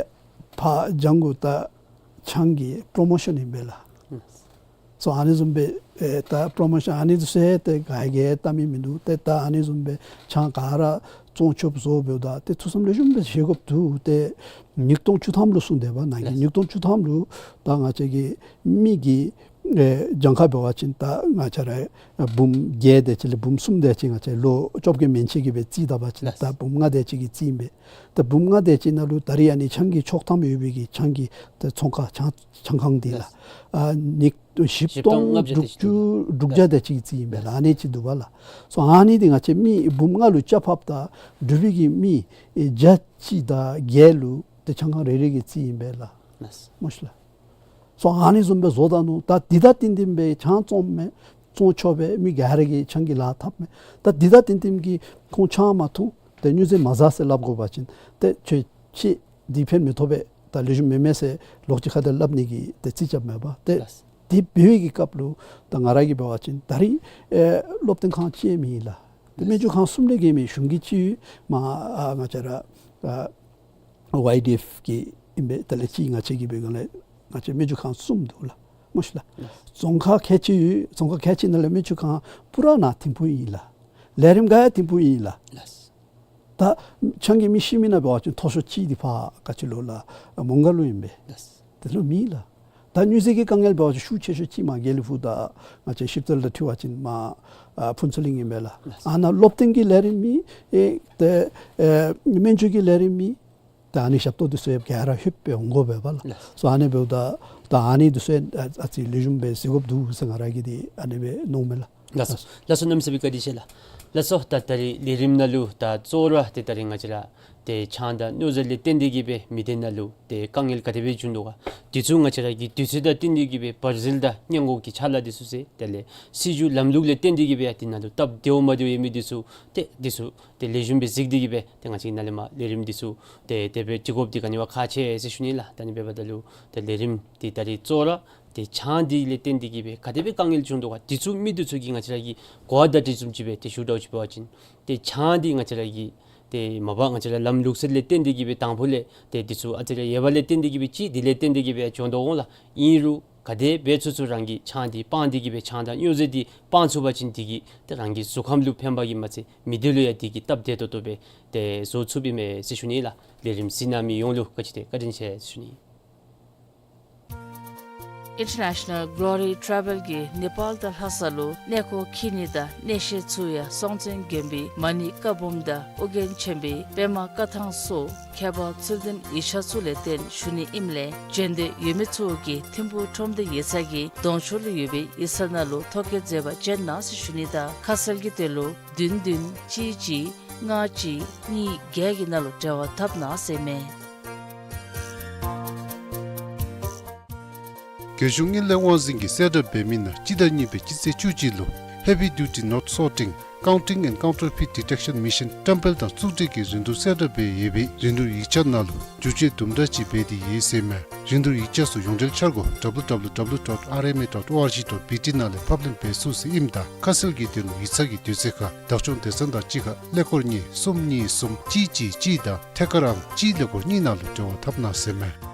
ཕར་ལྗང་གུ་ད་ཆང་གི་པྲོ་མོ་ཤཱན་ཨིན་པས་ལགས། ལགས། སོ་ཨ་ནི་བཟུམ་སྦེ་ཨེ་ད་པྲོ་མོ་ཤཱན་ཨ་ནི་ཚུ་ཟེར་ཏེ་ག་གིས་བལྟ་མི་མིན་འདུག། ཏེ་ད་ཨ་ནི་བཟུམ་སྦེ་ཆང་ག་ར་བཙོང་ཆོགཔ་བཟོ་འབདཝ་ད་ཏེ་ཐུགས་བསམ་ལེགས་ཤོམ་སྦེ་བཞེས་དགོཔ་འདུག། ཏེ་ཉིས་སྟོང་བཅུ་ཐམ་ལུ་གསུངས་དེས་པ། ནཱ་གི་ལགས། ཉིས་སྟོང་བཅུ་ཐམ་ལུ་ད་ང་བཅས་ཀྱི་མི་གི་ཨེ་གྱངས་ཁ་འབད་བ་ཅིན་ད་ང་བཅས་ར་འབུམ་བརྒྱད་དེ་ཅིག་ལས་འབུམ་གསུམ་དེ་ཅིག་ང་བཅས་ལོ་བཅོ་བརྒྱད་མན་ཆད་ཀྱི་སྦེ་རྩིས་བལྟ་བ་ཅིན་ལགས། ད་འབུམ་ལྔ་དེ་ཅིག་གི་རྩིས་ཨིན་པས། ད་འབུམ་ལྔ་དེ་ཅིག་ནང་ལུ་ད་རིས་ཨ་ནི་ཆང་གི་ཆོག་ཐམ་ཡོད་པའི་གི་ཆང་གི་ད་ཚོང་ཁང་ཆང་ཆང་ཁང་འདི་ལགས། ལགས། ཨ་ཉིས་བཞི་བཞི་སྟོང་སྟོང་ལྔ་བརྒྱ་དེ་ཅིག་དྲུག་ཅུ་དྲུག་བརྒྱ་དེ་ཅིག་གི་རྩིས་ཨིན་པས་ལགས། ཨ་ནི་ཅིག་འདུག་པ་ལགས། སོ་ཨ་ནི་འདི་ང་བཅས་མི་འབུམ་ལྔ་ལུ་ཆ་ཕབ་ད་འབྲུག་པའི་གི་མི་ཨེ་བརྒྱ་གཅིག་དང་བརྒྱད་ལུ་ཏེ་ཆང་ཁང་རེ་རེ་གི་རྩིས་ཨིན་པས་ལགས། ལགས། སྨོ་ཤིག་ལགས། སོ་ཨ་ནི་བཟུམ་སྦེ་བཟོ་ད་ནུག། ད་འདི་དང་བསྟུན་བསྟུན་སྦེ་ཆང་བཙོང་མས། བཙོང་ཆོག་པས། མི་ག་ར་གིས་ཆང་གི་ལཱ་འཐབ་མས། ད་འདི་དང་བསྟུན་བསྟུན་གྱིས་ཁོང་ཆང་མ་འཐུང་། ཏེ་སྨྱོ་རྫས་མ་ཟ་ཟེར་སླབ་དགོ་པ་ཅིན་ཏེ་ཁྱོད་ཁྱོད་འདི་ཕན་མི་ཐོགས་པས། ད་ལེགས་ཤོམ་མེན་མས་ཟེར་ལོག་ཅིག་ཁ་ཐུག་སླབ་ནི་གི་ཏེ་རྩིས་རྐྱབ་མས་པ། ཏེ་ལགས། འདི་འབད་བའི་གི་སྐབས་ལུ་ད་ང་ར་གིས་འབད་བ་ཅིན་ད་རིས་ཨེ་སློབ་སྟོན་ཁང་ཅིག་མེད་ལགས། ཏེ་སྨན་བཅོས་ཁང་གསུམ་ལས་བརྒལ་མེད། གཞུང་གི་ཅིག་ཡོད། མ་ཨ་ང་བཅས་ར་ཨ་ཝའི་ཌི་ཨེཕ་གི་ཨིན་པས། དེ་ལས་ཅིག་ང་བཅས་ཀྱི་འབད་སྒང་ལས་ང་བཅས་སྨན་བཅོས་ཁང་གསུམ་འདུག་ལགས། སྨོ་ཤིག་ལགས། ལགས། རྫོང་ཁག་ཁལ་གཅིག་ཡོད། རྫོང་ཁག་ཁལ་གཅིག་ནང་ལས་སྨན་བཅོས་ཁང་པུ་ར་ནང་ཐིམ་ཕུག་ཨིན་ལགས། ལས་རིམ་ག་ཡང་ཐིམ་ཕུག་ཨིན་ལགས། ལགས། ད་ཆང་གིས་མི་ཤི་མི་ནང་འབད་བ་ཅིན་མཐོ་ཤོས་ཅིག་འདི་ཕར་ག་ཅི་ལོ་ལགས། མོང་སྒར་ལུ་ཨིན་པས། ལགས། དེ་ལུ་མེད་ལགས། ད་སྨྱོ་རྫས་ཀྱི་དཀའ་ངལ་འབད་བ་ཅིན་ཤུགས་ཆེ་ཤོས་ཅིག་མར་དགེ་ལེགས་ཕུག་དང་ང་བཅས་ཤིབ་རྩལ་དང་འཁྲིལ་བ་ཅིན་མར་ཨ་ཕུན་ཚོགས་གླིང་ཨིན་པས་ལགས། ལགས། ཨ་ནཱ་སློབ་སྟོན་གྱི་ལས་རིམ་མེད། ཨེ་ཏེ་ཨེ་སྨན་བཅོས་ཀྱི་ལས་རིམ་མེད། ད་ཨ་ནི་ཞབས་ཏོག་འདི་ཚུ་ཡང་ག་ར་ལྷོདཔ་སྦེ་འོང་དགོ་པས་པ་ལགས། ལགས། སོ་ཨ་ནི་འབདཝ་ད་ད་ཨ་ནི་འདི་ཚུ་ཡང་ཨ་ཨ་ཙི་ལེགས་ཤོམ་སྦེ་གཟིགས་དགོཔ་འདུག་ཟེར་ང་ར་གིས་འདི་ཨ་ནི་སྦེ་མནོཝ་མས་ལགས། ལགས་སོ། ལགས་སོ། གནམ་མེད་ས་མེད་བཀའ་དྲིན་ཆེ་ལགས། ལགས་སོ། ད་ད་རིས་ལས་རིམ་ནང་ལུ་ད་གཙོ་བོ་ར་ཏེ་ད་རིས་ང་བཅས་ར་ཏེ་ཆང་དང་སྨྱོ་རྫས་ལས་བརྟེན་ཏེ་གིས་སྦེ་མི་སྡེ་ནང་ལུ་ཏེ་དཀའ་ངལ་ག་དེ་སྦེ་བྱུང་དོ་ག། འདི་ཚུ་ང་བཅས་ར་གི་དུས་ཚོད་དང་བསྟུན་ཏེ་གིས་སྦེ་བར་ཟིལ་དང་སྔོན་འགོག་གི་ཕྱག་ལཱ་འདི་ཚུ་ཟེར། དེ་ལས་སྲིད་བྱུས་ལམ་ལུགས་ལས་བརྟེན་ཏེ་གིས་སྦེ་ཡང་འདི་ནང་ལུ་སྟབས་བདེཝ་མ་བདེཝ་ཡོད་མི་འདི་ཚུ་ཏེ་འདི་ཚུ་ཏེ་ལེགས་ཤོམ་སྦེ་གཟིགས་ཏེ་གིས་སྦེ་ཏེ་ང་བཅས་ནཱ་ལས་མར་ལས་རིམ་འདི་ཚུ་ཏེ་དེ་སྦེ་སྒྲིག་དགོཔ་འདི་ག་ནི་བ་ཁག་ཆེ་ཟེར་ཞུ་ནི་ལགས། ད་ཨ་ནི་འབདཝ་ད་ལུ་ཏེ་ལས་རིམ་འདི་ད་རིས་གཙོ་བོ་ར་ཏེ་ཆང་འདི་ལས་བརྟེན་ཏེ་གིས་སྦེ་ག་དེ་སྦེ་དཀའ་ངལ་བྱུང་དོ་ག། འདི་ཚུ་མི་འདི་ཚུ་གིས་ང་བཅས་ར་གི་གོ་བ་བརྡ་སྤྲོད་བཟུམ་ཅིག་སྦེ་ཏེ་ཞུ་དགོཔ་ཅིག་འབད་བ་ཅིན་ཏེ་ཆང་འདི་ང་བཅས་ར་གི་ཏེ་མ་པ་ང་བཅས་ར་ལམ་ལུགས་སྲོལ་ལས་བརྟེན་ཏེ་གིས་སྦེ་དང་ཕུ་ལས་ཏེ་འདི་ཚུ་ཨ་ཙི་རེ་ཡོད་པ་ལས་བརྟེན་ཏེ་གིས་སྦེ་ཅིག་འདི་ལས་བརྟེན་ཏེ་གིས་སྦེ་བྱུང་དོ་འོང་ལགས། ཨིན་རུང་ག་དེ་འབད་ཚུགས་ཚུགས་རང་གིས་ཆང་འདི་སྤང་སྟེ་གིས་སྦེ་ཆང་དང་སྨྱོ་རྫས་འདི་སྤང་ཚུགས་པ་ཅིན་འདི་གིས་ཏེ་རང་གི་གཟུགས་ཁམས་ལུ་ཕན་པ་གིས་མ་ཚད་མི་སྡེ་ལུ་ཡང་འདི་གིས་སྟབས་བདེ་ཏོག་ཏོ་སྦེ་ཏེ་བཟོ་ཚུགསཔ་ཨིན་མས་ཟེར་ཞུ་ནི་ལགས། ལས་རིམ་གཟིགས་གནང་མི་ཡོངས་ལུ་བཀའ་དྲིན་ཆེ་བཀའ་དྲིན་ཆེ་ཟེར་ཞུ་ནི། International Glory Travel གིས་ནེ་པཱལ་དང་ལྷ་ས་ལུ་གནས་སྐོར་འཁྱིད་ནི་དང་གནས་བཤད་ཚུ་ཡང་སྲོང་བཙན་དགོན་པའི་མ་ཎི་བཀའ་འབུམ་དང་ཨོ་རྒྱན་ཆེན་པོའི་པདྨ་བཀའ་ཐང་སོགས་ཁྱད་པར་ཚུལ་ལྡན་ཡིག་ཆ་ཚུ་ལས་བརྟེན་ཞུ་ནི་ཨིནམ་ལས་འབྱོན་འདོད་ཡོད་མི་ཚུ་གིས་ཐིམ་ཕུག་ཁྲོམ་སྡེ་ཡིག་ཚང་གི་གདོང་ཕྱོགས་ལུ་ཡོད་པའི་ཡིག་ཚང་ནང་ལུ་ཐོ་བཀོད་མཛད་པར་བྱོན་གནང་ཟེར་ཞུ་ནི་དང་ཁ་གསལ་གྱི་དོན་ལུ་བདུན་བདུན་གཅིག་གཅིག་ལྔ་གཅིག་གཉིས་བརྒྱད་ཀྱི་ནང་ལུ་འབྲེལ་བ་འཐབ་གནང་ཟེར་མས། རྒྱལ་གཞུང་དངུལ་ལས་དབང་འཛིན་གྱིས་གསལ་བསྒྲགས་འབད་མི་ནང་སྤྱི་ཟླ་གཉིས་པའི་སྤྱི་ཚེས་བཅུ་གཅིག་ལུ་Heavy Duty Note Sorting, Counting and Counterfeit Detection Mission བཀྲམ་སྤེལ་དང་རྩུབ་སྤྲོད་ཀྱི་རིན་བསྡུར་གསལ་བསྒྲགས་འབད་ཡོད་པའི་རིན་བསྡུར་ཡིག་ཆ་ནང་ལུ་བསྒྱུར་བཅོས་དུམ་གྲ་ཅིག་འབད་དེ་ཡོད་ཟེར་མས། རིན་བསྡུར་ཡིག་ཆ་ཚུ་ཡོངས་འབྲེལ་འཆར་སྒོ་W W W dot R M A dot O R G dot B T ནང་ལས་ཕབ་ལེན་འབད་ཚུགས་ཟེར་ཨིནམ་ད་ཁ་གསལ་གྱི་དོན་ལུ་ཡིག་ཚང་གི་དུས་ཚོད་ཁར་བདག་སྐྱོང་སྡེ་ཚན་དང་གཅིག་ཁར་ཀླད་ཀོར་གཉིས་གསུམ་གཉིས་གསུམ་གཅིག་གཅིག་གཅིག་དང་ཐད་ཀར་ཨང་གཅིག་ཀླད་ཀོར་གཉིས་ནང་ལུ་འབྲེལ་བ་འཐབ་གནང་ཟེར་མས།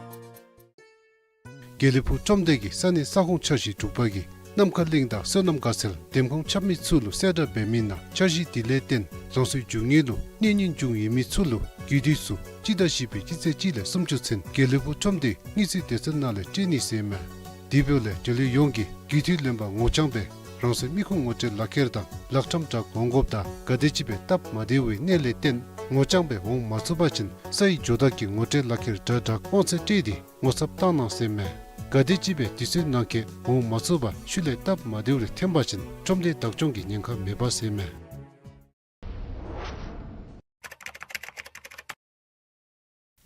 དགེ་ལེགས་ཕུག་ཁྲོམ་སྡེ་གི་ས་གནས་ས་ཁོངས་འཆར་གཞི་དྲུག་པ་གིས་ནམ་མཁའ་གླིང་དང་སོ་ནམ་དགའ་ཚལ་འདེམས་ཁོངས་ཁྱབ་མི་ཚུ་ལུ་གསལ་བསྒྲགས་འབད་མི་ནང་འཆར་གཞི་དེ་ལས་བརྟེན་རང་སོའི་རྒྱུ་དངོས་ལུ་གནོད་ཉེན་བྱུང་ཡོད་མི་ཚུ་ལུ་རྒུད་དུས་སུ་སྤྱི་ཟླ་བཞི་པའི་སྤྱི་ཚེས་གཅིག་ལས་སུམ་ཅུ་ཚུན་དགེ་ལེགས་ཕུག་ཁྲོམ་སྡེའི་དངུལ་རྩིས་སྡེ་ཚན་ནང་ལས་སྤྲོད་ནི་ཟེར་མས། དེ་འབདཝ་ལས་འབྲེལ་ཡོད་ཡོངས་ཀྱིས་རྒུད་དུས་ལེན་པར་ངོ་རྐྱང་སྦེ་རང་སོའི་མི་ཁུངས་ངོ་སྤྲོད་ལག་ཁྱེར་དང་ལག་ཁྲམ་དྲག་འོང་དགོཔ་དང་ག་དེམ་ཅིག་སྦེ་སྟབས་མ་བདེ་བའི་གནད་ལས་བརྟེན་ངོ་རྐྱང་སྦེ་འོང་མ་ཚུགས་པ་ཅིན་ས་ཡི་ཇོ་བདག་གི་ངོ་སྤྲོད་ལག་ཁྱེར་དྲ་དྲག་དབང་ཚད་སྤྲོད་དེ་ངོ་ཚབ་བཏང་གནང་ཟེར་མས། ག་དེམ་ཅིག་སྦེ་དུས་ཚོད་ནང་འཁོད་འོང་མ་ཚུགས་པར་ཤུལ་ལས་སྟབས་མ་བདེཝ་རེ་ཐོན་པ་ཅིན་ཁྲོམ་སྡེ་བདག་སྐྱོང་གི་ཉེན་ཁ་མེད་པ་ཟེར་མས།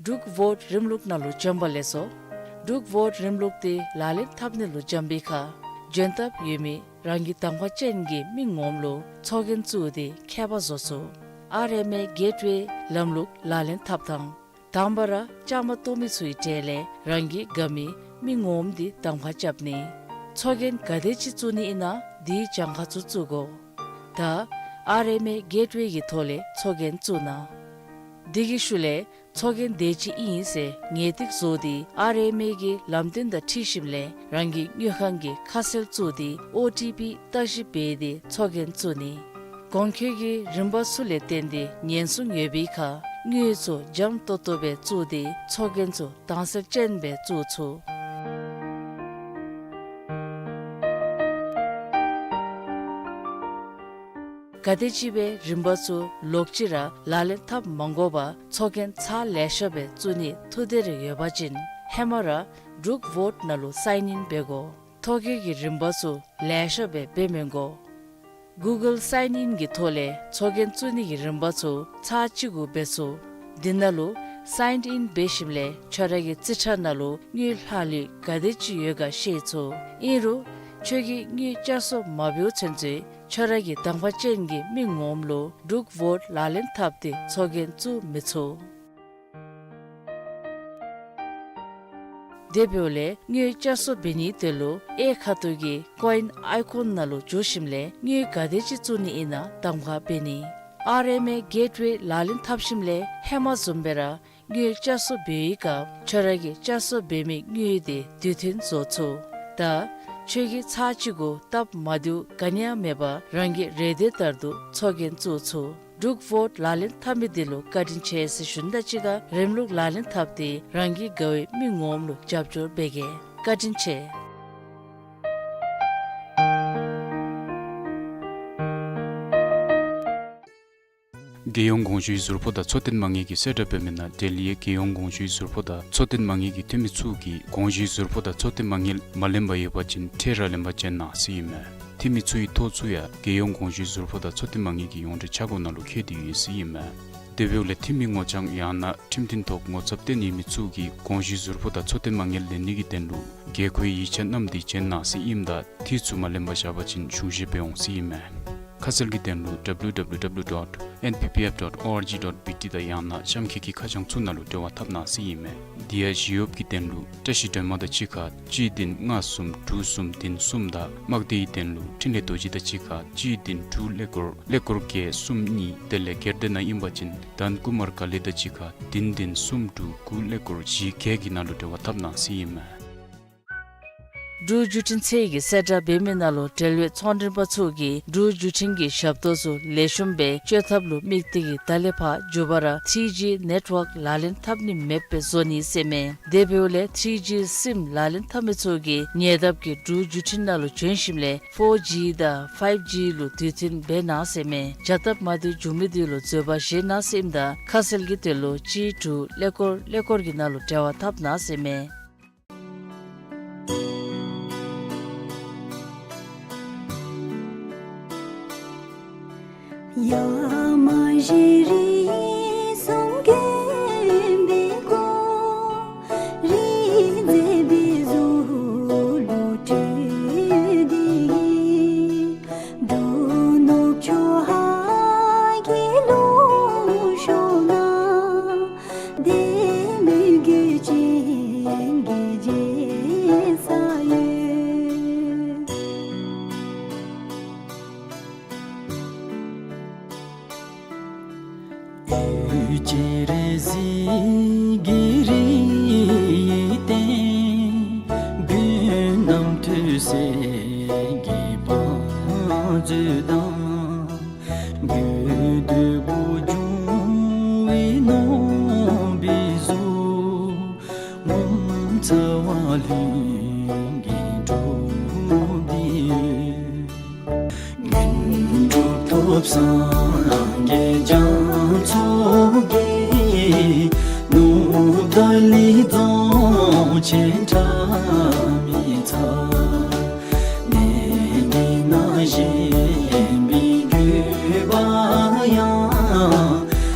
འབྲུག་བོཊ་རིམ་ལུགས་ནང་ལུ་འབྱོན་པ་ལེགས་སོ། འབྲུག་བོཊ་རིམ་ལུགས་འདི་ལག་ལེན་འཐབ་ནི་ལུ་འབྱོན་པའི་ཁར་འབྱོན་ཐབས་ཡོད་མི་རང་གི་གདམ་ཁ་ཅན་གྱི་མི་ངོམ་ལུ་ཚོགས་རྒྱན་བཙུགས་ཏེ་ཁྱད་པར་བཟོ་ཚུགས། ཨར་ཨེམ་ཨེ་གེཊ་ཝེ་ལམ་ལུགས་ལག་ལེན་འཐབ་དང་། དང་པ་ར་བཅའ་མར་གཏོགས་མི་ཚུའི་གྲས་ལས་རང་གི་དགའ་མི་མི་ངོམ་འདི་གདམ་ཁ་རྐྱབ་ནི། ཚོགས་རྒྱན་ག་དེ་ཅིག་བཙུགས་ནི་ཨིན་ན་དེའི་གྱངས་ཁ་ཚུ་བཙུགས་དགོ། ད་ཨར་ཨེམ་ཨེ་གེཊ་ཝེ་གི་ཐོག་ལས་ཚོགས་རྒྱན་བཙུགས་གནང་། དེ་གི་ཤུལ་ལས་ཚོགས་རྒྱན་དེ་ཅིག་ཨིན་ཟེར་ངེས་ཏིག་བཟོ་སྟེ་ཨར་ཨེམ་ཨེ་གི་ལམ་སྟོན་དང་འཁྲིལ་ཞིནམ་ལས་རང་གི་དངུལ་ཁང་གི་ཁ་གསལ་བཙུགས་ཏེ་ཨོ་ཊི་པི་བརྟག་ཞིབ་འབད་དེ་ཚོགས་རྒྱན་བཙུགས་ནི། གོང་འཁོད་ཀྱི་རིམ་པ་ཚུ་ལས་བརྟེན་ཏེ་ཉེན་སྲུང་ཡོད་པའི་ཁར་དངུལ་ཚུ་འཇམ་ཏོང་ཏོ་སྦེ་བཙུགས་ཏེ་ཚོགས་རྒྱན་ཚུ་དྭངས་གསལ་ཅན་སྦེ་བཙུགས་ཚུགས། ག་དེ་ཅིག་སྦེ་རིམ་པ་ཚུ་ལོག་ཅི་ར་ལག་ལེན་འཐབ་མ་དགོ་པར་ཚོགས་རྒྱན་ཚར་ལེ་ཤ་སྦེ་བཙུགས་ནི་ཐུགས་འདོད་རེ་ཡོད་པ་ཅིན་ཧེ་མ་ར་འབྲུག་ཝོཊ་ནང་ལུ་སའིན་ཨིན་འབད་དགོ། ཐོ་བཀོད་ཀྱི་རིམ་པ་ཚུ་ལེ་ཤ་སྦེ་འབད་མི་དགོ། གུ་གཱལ་སའིན་ཨིན་གྱི་ཐོག་ལས་ཚོགས་རྒྱན་བཙུགས་ནི་གི་རིམ་པ་ཚུ་ཚར་གཅིག་གུ་འབད་ཚུགས། དེ་ནང་ལུ་སའིན་ཨིན་འབད་ཞིནམ་ལས་ཁྱོད་ར་གི་རྩིས་ཁྲ་ནང་ལུ་དངུལ་ལྷག་ལུས་ག་དེ་ཅིག་ཡོད་ག་ཤེས་ཚུགས། ཨིན་རུང་ཁྱོད་ཀྱིས་དངུལ་བསྐྱར་གསོ་མ་འབདཝ་ཚུན་ཚོད་ཁྱོད་ར་གི་དང་པ་ཅན་གྱི་མི་ངོམ་ལུ་འབྲུག་ཝོཊ་ལག་ལེན་འཐབ་སྟེ་ཚོགས་རྒྱན་བཙུགས་མི་ཚུགས། དེ་འབདཝ་ལས་དངུལ་བསྐྱར་གསོ་འབད་ནིའི་དོན་ལུ་གཡས་ཁ་ཐུག་གི་ཀོ་ཨིན་ཨའི་ཀོན་ནང་ལུ་འཛུལ་ཞིནམ་ལས་དངུལ་ག་དེ་ཅིག་བཙུགས་ནི་ཨིན་ན་གདམ་ཁ་འབད་ནི། ཨར་ཨེམ་ཨེ་གེཊ་ཝེ་ལག་ལེན་འཐབ་ཞིནམ་ལས་ཧེ་མ་བཟུམ་སྦེ་ར་དངུལ་བསྐྱར་གསོ་འབད་བའི་སྐབས་ཁྱོད་ར་གིས་བསྐྱར་གསོ་འབད་མི་དངུལ་དེ་དུས་མཐུན་བཟོ་ཚུགས། ད་ཁྱོད་ཀྱིས་ཚར་གཅིག་གུ་སྟབས་མ་བདེཝ་ག་ནི་ཡང་མེད་པར་རང་གི་རེ་འདོད་ལྟར་དུ་ཚོགས་རྒྱན་བཙུགས་ཚུགས། འབྲུག་ཝོཊ་ལག་ལེན་འཐབ་མི་དེ་ལུ་བཀའ་དྲིན་ཆེ་ཟེར་ཞུ་ནི་དང་གཅིག་ཁར་རིམ་ལུགས་ལག་ལེན་འཐབ་སྟེ་རང་གི་དགའ་བའི་མི་ངོམ་ལུ་རྒྱབ་སྐྱོར་འབད་གེ། བཀའ་དྲིན་ཆེ། རྒྱལ་ཡོངས་གོང་ཞུའི་ཟུར་ཕོགས་དང་འཚོ་རྟེན་མ་དངུལ་གྱི་གསལ་བསྒྲགས་འབད་མི་ནང་འབྲེལ་ཡོད་རྒྱལ་ཡོངས་གོང་ཞུའི་ཟུར་ཕོགས་དང་འཚོ་རྟེན་མ་དངུལ་གྱི་འཐུས་མི་ཚུ་གིས་གོང་ཞུའི་ཟུར་ཕོགས་དང་འཚོ་རྟེན་མ་དངུལ་མ་ལེན་པར་ཡོད་པ་ཅིན་འཕྲལ་ར་ལེན་པར་བྱོན་གནང་ཟེར་ཨིན་མས། འཐུས་མི་ཚུ་གི་ཐོ་ཚུ་ཡང་རྒྱལ་ཡོངས་གོང་ཞུའི་ཟུར་ཕོགས་དང་འཚོ་རྟེན་མ་དངུལ་གྱི་ཡོངས་འབྲེལ་ཆ་བགོས་ནང་ལུ་བཀོད་དེ་ཡོད་ཟེར་ཨིན་མས། དེ་འབདཝ་ལས་འཐུས་མི་ངོ་རྐྱང་ཡང་ན་ཁྲིམས་མཐུན་ཐོག་ངོ་ཚབ་བཏོན་ཡོད་མི་ཚུ་གིས་གོང་ཞུའི་ཟུར་ཕོགས་དང་འཚོ་རྟེན་མ་དངུལ་ལེན་ནི་གི་དོན་ལུ་དགོས་མཁོའི་ཡིག་ཆ་བསྣམས་ཏེ་བྱོན་གནང་ཟེར་ཨིནམ་ད་འཐུས་ཚུ་མ་ལེན་པར་བཞག་པ་ཅིན་གཞུང་བཞེས་འབད་འོང་ཟེར་ཨིན་མས། ཁ་གསལ་གྱི་དོན་ལུ་W W W dot N P P F dot O R G dot B T དང་ཡང་ན་གཤམ་འཁོད་ཀྱི་ཁ་བྱང་ཚུ་ནང་ལུ་འབྲེལ་བ་འཐབ་གནང་ཟེར་ཨིན་མས། དེ་ཡང་ཞི་གཡོགཔ་གི་དོན་ལུ་བཀྲིས་སྒྲོལ་མ་དང་གཅིག་ཁར་གཅིག་བདུན་ལྔ་གསུམ་དྲུག་གསུམ་བདུན་གསུམ་དང་དམག་སྡེའི་དོན་ལུ་འཕྲིན་ལས་རྡོ་རྗེ་དང་གཅིག་ཁར་གཅིག་བདུན་དྲུག་ཀླད་ཀོར་ཀླད་ཀོར་བརྒྱད་གསུམ་གཉིས། དེ་ལས་སྒེར་སྡེ་ནང་ཨིན་པ་ཅིན་དཱན་ཀུ་མར་ཀ་ལི་དང་གཅིག་ཁར་བདུན་བདུན་གསུམ་དྲུག་དགུ་ཀླད་ཀོར་བཞི་བརྒྱད་ཀྱི་ནང་ལུ་འབྲེལ་བ་འཐབ་གནང་ཟེར་ཨིན་མས། འབྲུག་བརྒྱུད་འཕྲིན་ཚད་ཀྱི་གསལ་བསྒྲགས་འབད་མི་ནང་ལུ་འབྲེལ་ཡོད་ཚོང་མགྲོན་པ་ཚུ་གིས་འབྲུག་བརྒྱུད་འཕྲིན་གྱི་ཞབས་ཏོག་ཚུ་ལེགས་ཤོམ་སྦེ་སྤྱོད་ཐབས་ལུ་དམིགས་ཏེ་གིས་ད་ལས་ཕར་མཇུག་བར་ར་ཐི་རི་ཇི་ནེཊ་ཝརཀ་ལག་ལེན་འཐབ་ནི་མེདཔ་སྦེ་བཟོ་ནི་ཟེར་མས། དེ་འབདཝ་ལས་ཐི་རི་ཇི་སིམ་ལག་ལེན་འཐབ་མི་ཚུ་གིས་ཉེ་འདབས་ཀྱི་འབྲུག་བརྒྱུད་འཕྲིན་ནང་ལུ་བྱོན་ཞིནམ་ལས་ཕོར་ཇི་དང་ཕའིབ་ཇི་ལུ་དུས་མཐུན་འབད་གནང་ཟེར་མས། བྱ་སྟབས་མ་བདེཝ་བྱུང་མི་དེ་ལུ་བཟོད་པ་བཞེས་གནང་ཟེར་ཨིནམ་ད་ཁ་གསལ་གྱི་དོན་ལུ་གཅིག་དྲུག་ཀླད་ཀོར་ཀླད་ཀོར་གྱི་ནང་ལུ་འབྲེལ་བ་འཐབ་གནང་ཟེར་མས། ཡ་མ་ཞེ་རི་གསུང་མགོན་པོའི་སྐུ། རིག་འཛིན་པའི་གཟུགས་ལུ་སྤྲུལ་ཏེ། འབྲུག་ནུབ་ཕྱོགས་ཧཱ་གི་ལུང་ཕྱོགས་ན། བདེ་མོས་གུས་ཅན་གྱི་རྒྱལ་ས་ཡོད། འོད་ཀྱི་རི་གཟིགས་ཀྱི་རིའི་སྟེང་། མགོན་རྣམ་ཐོས་སྲས་ཀྱི་བང་མཛོད་དང་། དགོས་འདོད་དགུ་འབྱུང་བའི་ནོར་བུའི་གཟུགས། ངོ་མཚར་བ་ལྷུན་གྱིས་གྲུབ་སྟེ་ཡོད། དངོས་གྲུབ་ཐོབ་སངས་རྒྱས་རྒྱ་མཚོ་རྒྱས། ནུབ་ཏཱ་ལའི་རྫོང་ཆེན་ཁྲ་མི་ཚ། གནས་འདི་ན་བཞེངས་པའི་དགོས་པ་ཡང་།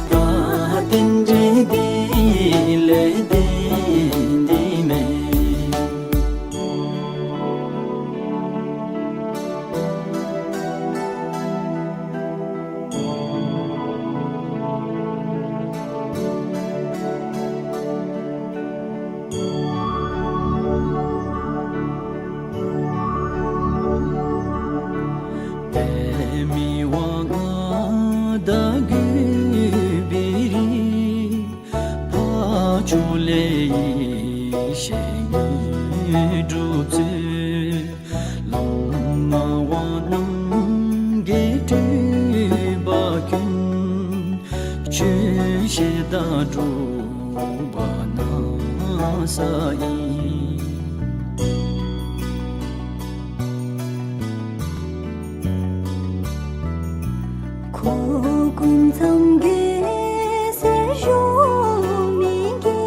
ད་རྟེན་འབྲེལ་འདི་ལས་བརྟེན་ཏེ་མེན། ཞལ་ནི་སྒྲུབ་ཚུལ། ལམ་སྣང་བ་རྣམ་རྒྱལ་སྤྲུལ་པ་ཀུན། ཆོས་བཤད་དང་སྒྲུབ་པ་སྣང་ས་ཡིན། འཁོར་ཀུན་ཚང་གི་སེར་ཤོག་མི་གི།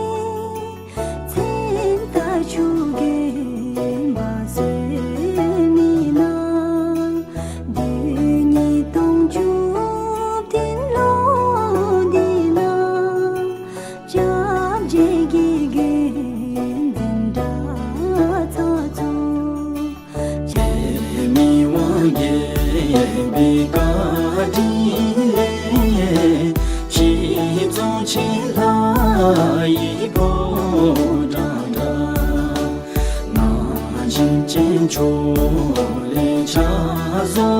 མཚན་རྟགས་ཆུ་རྒྱུན་འབར་སོ་མི་ནང་། དུས་ཉིས་སྟོང་བཅུ་བདུན་ལོ་འདི་ནང་། སྐྱབས་རྗེ་དགེ་རྒན་འཛིན་གྲྭ་ཚང་ཚོ། ཁྱེད་མི་དབང་རྒྱལ་པོའི་བཀའ་དྲིན་ལས། སྤྱི་ཚོགས་ཆེ་ལྷ་ཡི་ཕོ་བྲང་འདྲ། ན་གཞོན་ཅན་ཚོ་ལས་ཕྱག་བཟོ་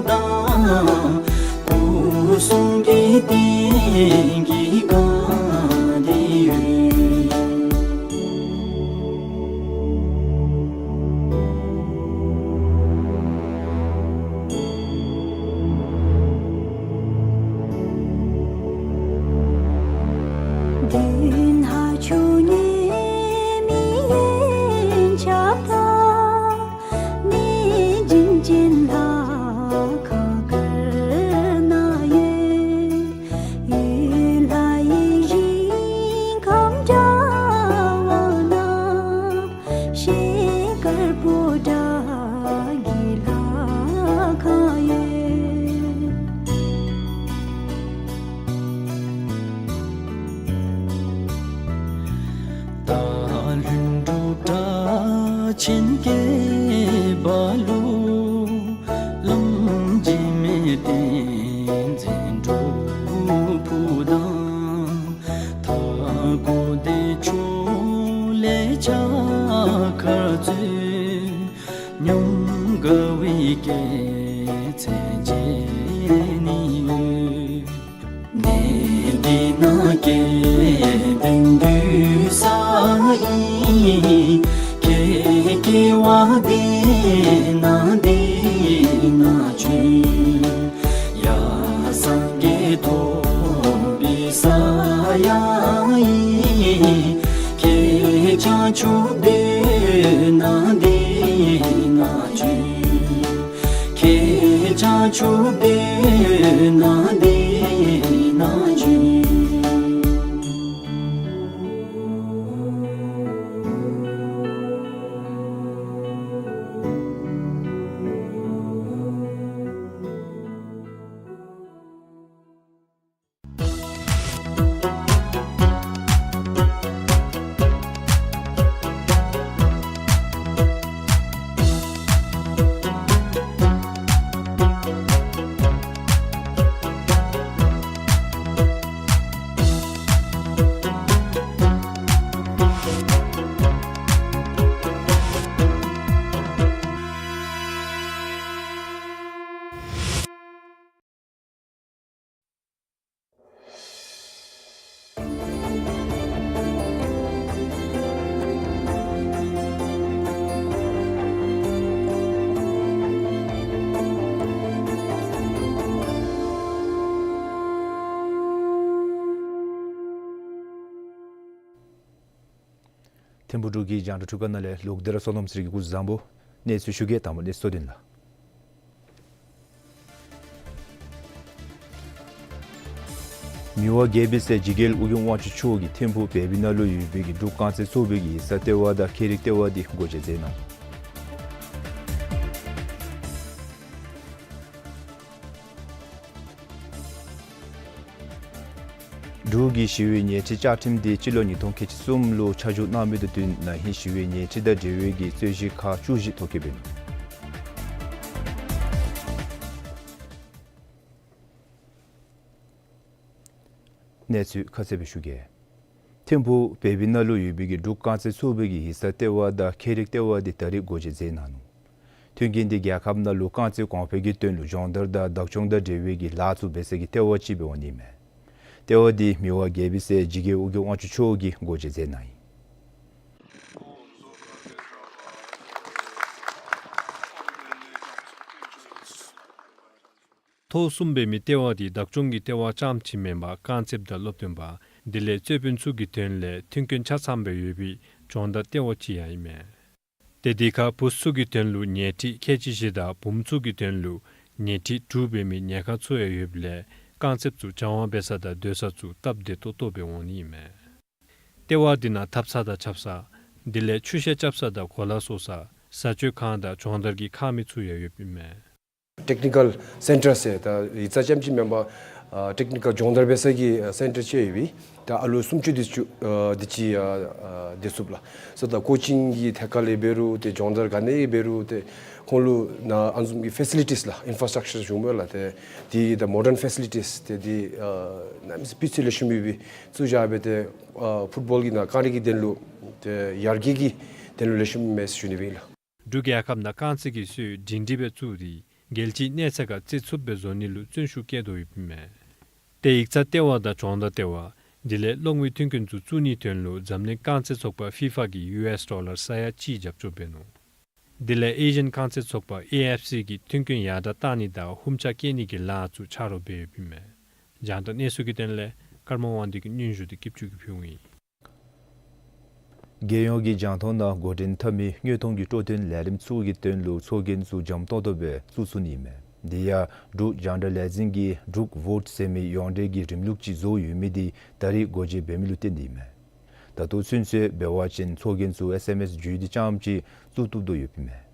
དང་། སྐུ་གསུང་གི་རྟེན་གྱི་སྒང་འདི་ཡོད། མདུན་ཧ་ཆུ་ཉེ་མི་ཡན་ཆབ་དང་། གནས་བྱིན་ཅན་ལྷ་ཁང་དཀར་ནང་ཡོད། ཡུལ་ལྷ་ཡི་ཞིང་ཁམས་འདྲ་བ་ན། ཤེལ་དཀར་པོ་ཏ་གི་ལྷ་ཁང་ཡོད། སྟག་ལུང་འབྲུག་སྒྲ་ཆེན་སྐད་འབར་ལུ། ལམ་འཇིགས་མེད་བསྟན་འཛིན་སྒྲུབ་ཕུག་དང་། མཐའ་འཁོབ་བདེ་མཆོག་ལས་ཕྱག་འཁར་ཚུ། སྙོམས་དགའ་བའི་སྐྱེད་ཚལ་མཇལ་ནི་ཡོད། གནས་འདི་ན་སྐལ་ལྡན་འདུས་ས་ཨིན། ཁྱེད་སྐྱེ་བ་འདི་ན་འདི་ན་བྱོན། ཡ་སངས་རྒྱས་ཐོབ་པའི་ས་ཡང་ཨིན། ཁྱེད་བྱང་ཆུབ་སྡོད་ན་འདི་ན་བྱོན། ཁྱེད་བྱང་ཆུབ་སྡོད་ན་འདི་ན་བྱོན། ཐིམ་ཕུག་འབྲུག་གི་རྒྱང་བསྒྲགས་འཕྲུལ་ཁང་ནང་ལས་ལུགས་བདེ་ར་བསོད་ནམས་ཚེ་རིང་གི་སྐུ་གཟུགས་བཟང་པོ། གནས་ཚུལ་ཞུ་གེ། དང་པ་གནས་ཚུལ་དོན་ལུ། མི་དབང་རྒྱལ་པོའི་སྲས་འཇིགས་རྒྱལ་ཨོ་རྒྱན་དབང་ཕྱུག་མཆོག་གིས་ཐིམ་ཕུག་བེ་བི་ན་ལུ་ཡོད་པའི་གི་འབྲུག་རྐང་རྩེད་ཚོགས་པའི་གི་ཡིག་ཚང་ལྟེ་བ་དང་ཁྱད་རིག་ལྟེ་བ་འདི་སྒོ་འབྱེད་མཛད་གནང་། འབྲུག་གི་ཞི་བའི་ཉེས་ཁྲི་བཅའ་ཁྲིམས་འདི་སྤྱི་ལོ་ཉིས་སྟོང་ཁལ་གཅིག་གསུམ་ལུ་ཆ་འཇོག་གནང་མི་དང་བསྟུན་ན་ཧིང་ཞི་བའི་ཉེས་ཁྲི་དང་འབྲེལ་བའི་གི་རྩོད་གཞི་ཁག་བཅུ་བཞི་ཐོ་བཀོད་འབད་ནུག། གནས་ཚུལ་ཁ་གསལ་སྦེ་ཞུ་གེ། ཐིམ་ཕུག་བེ་བི་ན་ལུ་ཡོད་པའི་གི་འབྲུག་རྐང་རྩེད་ཚོགས་པའི་གི་ཡིག་ཚང་ལྟེ་བ་དང་ཁྱད་རིག་ལྟེ་བ་འདི་ད་རིས་སྒོ་འབྱེད་མཛད་གནང་ནུག། མཐུན་རྐྱེན་འདི་རྒྱལ་ཁབ་ནང་ལུ་རྐང་རྩེད་གོང་འཕེལ་གྱི་དོན་ལུ་སྦྱོང་བརྡར་དང་བདག་སྐྱོང་དང་འབྲེལ་བའི་གི་ལཱ་ཚུ་འབད་སའི་གི་ལྟེ་བ་ཅིག་འབད་འོང་ནི་མས། ལྟེ་བ་འདི་མི་དབང་རྒྱལ་པོའི་སྲས་འཇིགས་རྒྱལ་ཨོ་རྒྱན་དབང་ཕྱུག་མཆོག་གིས་སྒོ་འབྱེད་མཛད་གནང་ཡི། ཐོག་གསུམ་འབད་མི་ལྟེ་བ་འདི་བདག་སྐྱོང་གི་ལྟེ་བ་རྐྱངམ་ཅིག་མེན་པར་རྐང་རྩེདཔ་དང་སློབ་སྟོན་པ་དེ་ལས་རྩོད་དཔོན་ཚུ་གི་དོན་ལས་མཐུན་རྐྱེན་ཆ་ཚང་སྦེ་ཡོད་པའི་སྦྱོང་བརྡར་ལྟེ་བ་ཅིག་ཡང་ཨིན་མས། ཏེ་དེ་ཁར་བུཚ་ཚུ་གི་དོན་ལུ་ཉལ་ཁྲི་ཁལ་གཅིག་བཞི་དང་བུམོ་ཚུ་གི་དོན་ལུ་ཉལ་ཁྲི་དྲུག་འབད་མི་ཉལ་ཁང་ཚུ་ཡང་ཡོདཔ་ལས་རྐང་རྩེདཔ་ཚུ་སྦྱང་བ་འབད་ས་དང་སྡོད་ས་ཚུ་སྟབས་བདེ་ཏོག་ཏོ་སྦེ་འོང་ནི་ཨིན་མས། ལྟེ་བ་འདི་ནང་ཐབ་ཚང་དང་ཆབ་གསང་དེ་ལས་ཆུ་ཤེལ་རྐྱབ་ས་དང་གོ་ལ་བཟོ་ས་བཟའ་སྤྱོད་ཁང་དང་སྦྱོང་བརྡར་གྱི་ཁང་མིག་ཚུ་ཡང་ཡོདཔ་ཨིན་མས། ཊེཀ་ནི་ཀཱལ་སེན་ཊར་ཟེར་ད་ཡིག་ཚང་རྐྱངམ་ཅིག་མེན་པར་ཨ་ཊེཀ་ནི་ཀཱལ་སྦྱོང་བརྡར་འབད་ས་གི་ཨ་སེན་ཊར་ཅིག་ཡོད་པས། ད་ཨ་ལུ་སུམ་ཅུ་དེ་ཅིག་ཨ་དེ་ཅིག་ཨ་ཨ་སྡོད་ཚུགས་ལགས། ཟེར་ད་ཀོ་ཅིང་གི་ཐད་ཁར་ལས་འབད་རུང་ཏེ་སྦྱོང་བརྡར་ག་ནི་འབད་རུང་ཏེ་ཁོང་ལུ་ནཱ་ཨ་ནི་བཟུམ་གྱི་ཕེ་སི་ལི་ཊིས་ལགས། ཨིན་ཕྲ་སི་ཊག་ཅར་ཞུཝ་མས་ལགས། ཏེ་དེ་ད་མོ་ཌརན་ཕེ་སི་ལི་ཊིས་ཏེ་དེ་ཨ་གནམ་མེད་ས་མེད་སྤུས་ཚད་ལེགས་ཤོམ་སྦེ་བཙུགས་བཞག་སྦེ་ཏེ་ཨ་ཕུཊ་བཱོལ་གྱི་ནང་རྐང་རིགས་ཀྱི་དོན་ལུ་ཏེ་ཡར་རྒྱས་ཀྱི་དོན་ལུ་ལེགས་ཤོམ་མས་ཟེར་ཞུ་ནི་ཨིན་ལགས། འབྲུག་རྒྱལ་ཁབ་ནང་རྐང་རྩེད་ཀྱི་སྲོལ་སྒྲིང་སྒྲིང་སྦེ་བཙུགས་ཏེ་རྒྱལ་སྤྱིའི་གནས་ཚད་ཁར་རྩེད་ཚུགསཔ་སྦེ་བཟོ་ནི་ལུ་བརྩོན་ཤུགས་བསྐྱེད་དོ་ཡོདཔ་ཨིན་མས། ཏེ་ཡིག་ཚང་ལྟེ་བ་དང་སྦྱོང་བརྡར་ལྟེ་བ་དེ་ལས་གློག་མེའི་མཐུན་རྐྱེན་ཚུ་བཙུགས་ནིའི་དོན་ལུ་འཛམ་གླིང་རྐང་རྩེད་ཚོགས་པ་ཕི་ཕ་གིས་ཡུ་ཨེསི་ཌོ་ལར་ས་ཡ་གཅིག་རྒྱབ་སྐྱོར་འབད་ནུག། དེ་ལས་ཨེ་ཤི་ཡན་རྐང་རྩེད་ཚོགས་པ་ཨེ་ཨེཕ་སི་གིས་མཐུན་རྐྱེན་ཡར་དྲག་གཏང་ནི་དང་ཧུམ་ཆ་བསྐྱེད་ནི་གི་ལཱ་ཚུ་ཆ་རོགས་འབད་ཡོདཔ་ཨིན་མས། རྒྱང་བསྒྲགས་གནས་ཚུལ་གྱི་དོན་ལས་ཀརྨ་དབང་འདུས་ཀྱིས་སྙན་ཞུ་འདི་སྐྱིད་ཆུ་གིས་ཕུལཝ་ཨིན། རྒྱལ་ཡོངས་ཀྱི་རྒྱང་མཐོང་ནང་འགོ་འདྲེན་འཐབ་མི་དངོས་མཐོང་གི་སྤྲོ་སྟོན་ལས་རིམ་ཚུ་གི་དོན་ལུ་ཚོགས་རྒྱན་ཚུ་འཇམ་ཏོང་ཏོ་སྦེ་བཙུགས་ཚུགས་ནི་ཨིན་མས། དེ་ཡང་འབྲུག་རྒྱང་བསྒྲགས་ལས་འཛིན་གྱིས་འབྲུག་བོཊ་ཟེར་མི་ཡོངས་འབྲེལ་གྱི་རིམ་ལུགས་ཅིག་བཟོ་ཡོད་མི་འདི་ད་རེས་སྒོ་འབྱེད་འབད་མི་ལུ་བརྟེན་ཏེ་ཨིན་མས། ད་ལྟོ་ཚུན་ཚོད་འབད་བ་ཅིན་ཚོགས་རྒྱན་ཚུ་ཨེསི་ཨེམ་ཨེསི་བརྒྱུད་དེ་རྐྱངམ་ཅིག་བཙུགས་བཏུབ་དོ་ཡོདཔ་ཨིན་མས།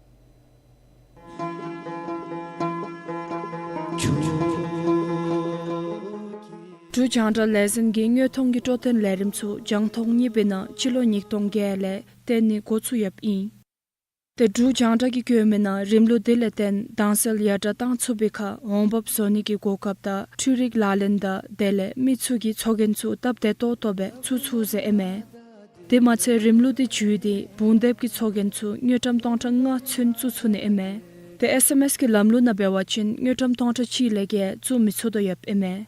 འབྲུག་རྒྱང་བསྒྲགས་ལས་འཛིན་གྱིས་དངོས་མཐོང་གི་སྤྲོ་སྟོན་ལས་རིམ་ཚུ་རྒྱང་མཐོང་གཉིས་པའི་ནང་སྤྱི་ལོ་ཉིས་སྟོང་བརྒྱད་ལས་བཏོན་ནི་འགོ་བཙུགས་ཡོདཔ་ཨིན། ཏེ་འབྲུག་རྒྱང་བསྒྲགས་ཀྱིས་བཀོད་མི་ནང་རིམ་ལུགས་དེ་ལས་བརྟེན་དྭངས་གསལ་ཡར་དྲག་གཏང་ཚུགས་པའི་ཁར་འོང་འབབ་བཟོ་ནི་གི་གོ་སྐབས་དང་འཕྲུལ་རིག་ལག་ལེན་དང་དེ་ལས་མི་ཚུ་གིས་ཚོགས་རྒྱན་ཚུ་སྟབས་བདེ་ཏོག་ཏོ་སྦེ་བཙུགས་ཚུགས་ཟེར་ཨིན་མས། དེ་མ་ཚད་རིམ་ལུགས་དེ་བརྒྱུད་དེ་བུང་སྡེཔ་གི་ཚོགས་རྒྱན་ཚུ་དངུལ་ཀྲམ་སྟོང་ཕྲག་ལྔ་ཚུན་བཙུགས་ཚུགས་ནི་ཨིན་མས། ཏེ་ཨེསི་ཨེམ་ཨེསི་གི་ལམ་ལུགས་ནང་འབད་བ་ཅིན་དངུལ་ཀྲམ་སྟོང་ཕྲག་གཅིག་ལས་བརྒལ་བཙུགས་མི་ཚུགས་དོ་ཡོདཔ་ཨིན་མས།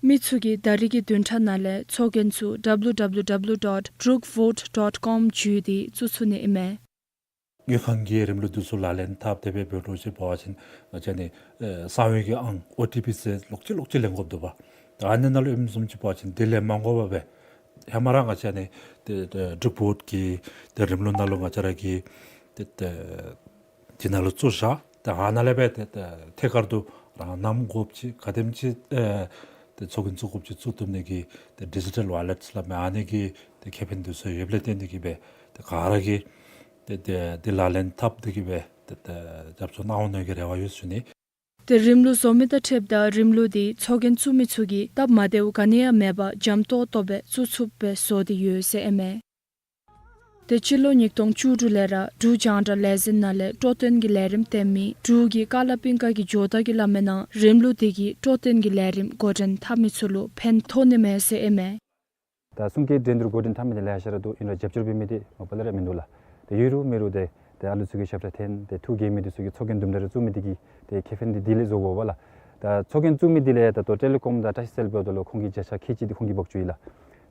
མི་ཚུ་གིས་ད་རིས་ཀྱི་བདུན་ཕྲག་ནང་ལས་ཚོགས་རྒྱན་ཚུ་W W W dot drukvote dot com བརྒྱུད་དེ་བཙུགས་ཚུགས་ནི་ཨིན་མས། དངུལ་ཁང་གི་རིམ་ལུགས་འདི་ཚུ་ལག་ལེན་འཐབ་སྟེ་སྦེ་འབད་རུང་ཅིག་འབད་བ་ཅིན་ང་བཅས་ནི་ཨེ་གསང་བའི་གི་ཨང་ཨོ་ཊི་པི་ཟེར་ལོག་ཅི་ལོག་ཅི་ལེན་དགོཔ་འདུག་པ། ད་ཨ་ནི་ནང་ལུ་ཨིནམ་བཟུམ་ཅིག་འབད་བ་ཅིན་དེ་ལས་མ་དགོ་པར་སྦེ་ཧེ་མ་ར་ང་བཅས་ནི་ཏེ་ཏེ་འབྲུག་བོཊ་ཀྱི་ཏེ་རིམ་ལུགས་ནང་ལུ་ང་བཅས་ར་གི་ཏེ་ཏེ་དེ་ནང་ལུ་བཙུགས་བཞག། ཏེ་ཨ་ནཱ་ལས་སྦེ་ཏེ་ཏེ་ཐད་ཀར་དུ་རང་ནམ་དགོཔ་ཅིག་ག་དེམ་ཅིག་ཨེ་ཏེ་ཚོགས་རྒྱན་བཙུགས་དགོཔ་ཅིག་བཙུགས་བཏུབ་ནི་གི་ཏེ་ཌི་ཇི་ཊལ་ཝཱ་ལེཊ་སླབ་མི་ཨ་ནི་གི་ཏེ་ཁེ་ཕན་འདི་ཚུ་ཡོདཔ་ལས་བརྟེན་ཏེ་གིས་སྦེ་ཏེ་ག་ར་གིས་ཏེ་ཏེ་ཏེ་ལག་ལེན་འཐབ་སྟེ་གིས་སྦེ་ཏེ་ཏེ་རྒྱབ་སྐྱོར་གནང་འོང་མནོ་གི་རེ་བ་ཡོད་ཟེར་ཞུ་ནི། ཏེ་རིམ་ལུགས་བཟོ་མི་དང་འཁྲིལཝ་ད་རིམ་ལུགས་དེ་ཚོགས་རྒྱན་བཙུགས་མི་ཚུ་གིས་སྟབས་མ་བདེཝ་ག་ནི་ཡང་མེད་པར་འཇམ་ཏོག་ཏོ་སྦེ་བཙུགས་ཚུགསཔ་སྦེ་བཟོ་སྟེ་ཡོད་ཟེར་ཨིན་མས། ཏེ་སྤྱི་ལོ་ཉིས་སྟོང་བཅུ་དྲུག་ལས་ར་འབྲུག་རྒྱང་བསྒྲགས་ལས་འཛིན་ནང་ལས་སྤྲོ་སྟོན་གྱི་ལས་རིམ་བཏོན་མི་འབྲུག་གི་ཀ་ལ་པིང་ཀ་གི་ཇོ་བདག་གིས་སླབ་མི་ནང་རིམ་ལུགས་དེ་གིས་སྤྲོ་སྟོན་གྱི་ལས་རིམ་འགོ་འདྲེན་འཐབ་མི་ཚུ་ལུ་ཕན་ཐོགས་ནི་མས་ཟེར་ཨིན་མས། ད་གསུང་སྐད་འགྲན་བསྡུར་འགོ་འདྲེན་འཐབ་མི་འདི་ལེ་ཤ་ར་འདུག། ཨིན་རུང་རྒྱབ་སྐྱོར་འབད་མི་འདི་མ་པ་ལས་ར་མིན་འདུག་ལགས། ཏེ་ཡོད་རུང་མེད་རུང་ཏེ་ཏེ་ཨ་ལུ་ཚུ་གིས་ཞབས་ཁྲ་འཐེན་ཏེ་ཐུགས་དགྱེས་མི་འདི་ཚུ་གིས་ཚོགས་རྒྱན་དུམ་གྲ་རེ་བཙུགས་མི་འདི་གིས་ཏེ་ཁེ་ཕན་འདི་དེ་ལས་བཟོ་དགོ་པས་ལགས། ད་ཚོགས་རྒྱན་བཙུགས་མི་འདི་ལས་ད་ལྟོ་ཊེ་ལི་ཀོམ་དང་བཀྲ་ཤིས་སེལ་འབདཝ་ད་ལུ་ཁོང་གིས་བརྒྱ་ཆ་ཁལ་གཅིག་འདི་ཁོང་གིས་འབག་བཅུག་ཡི་ལགས།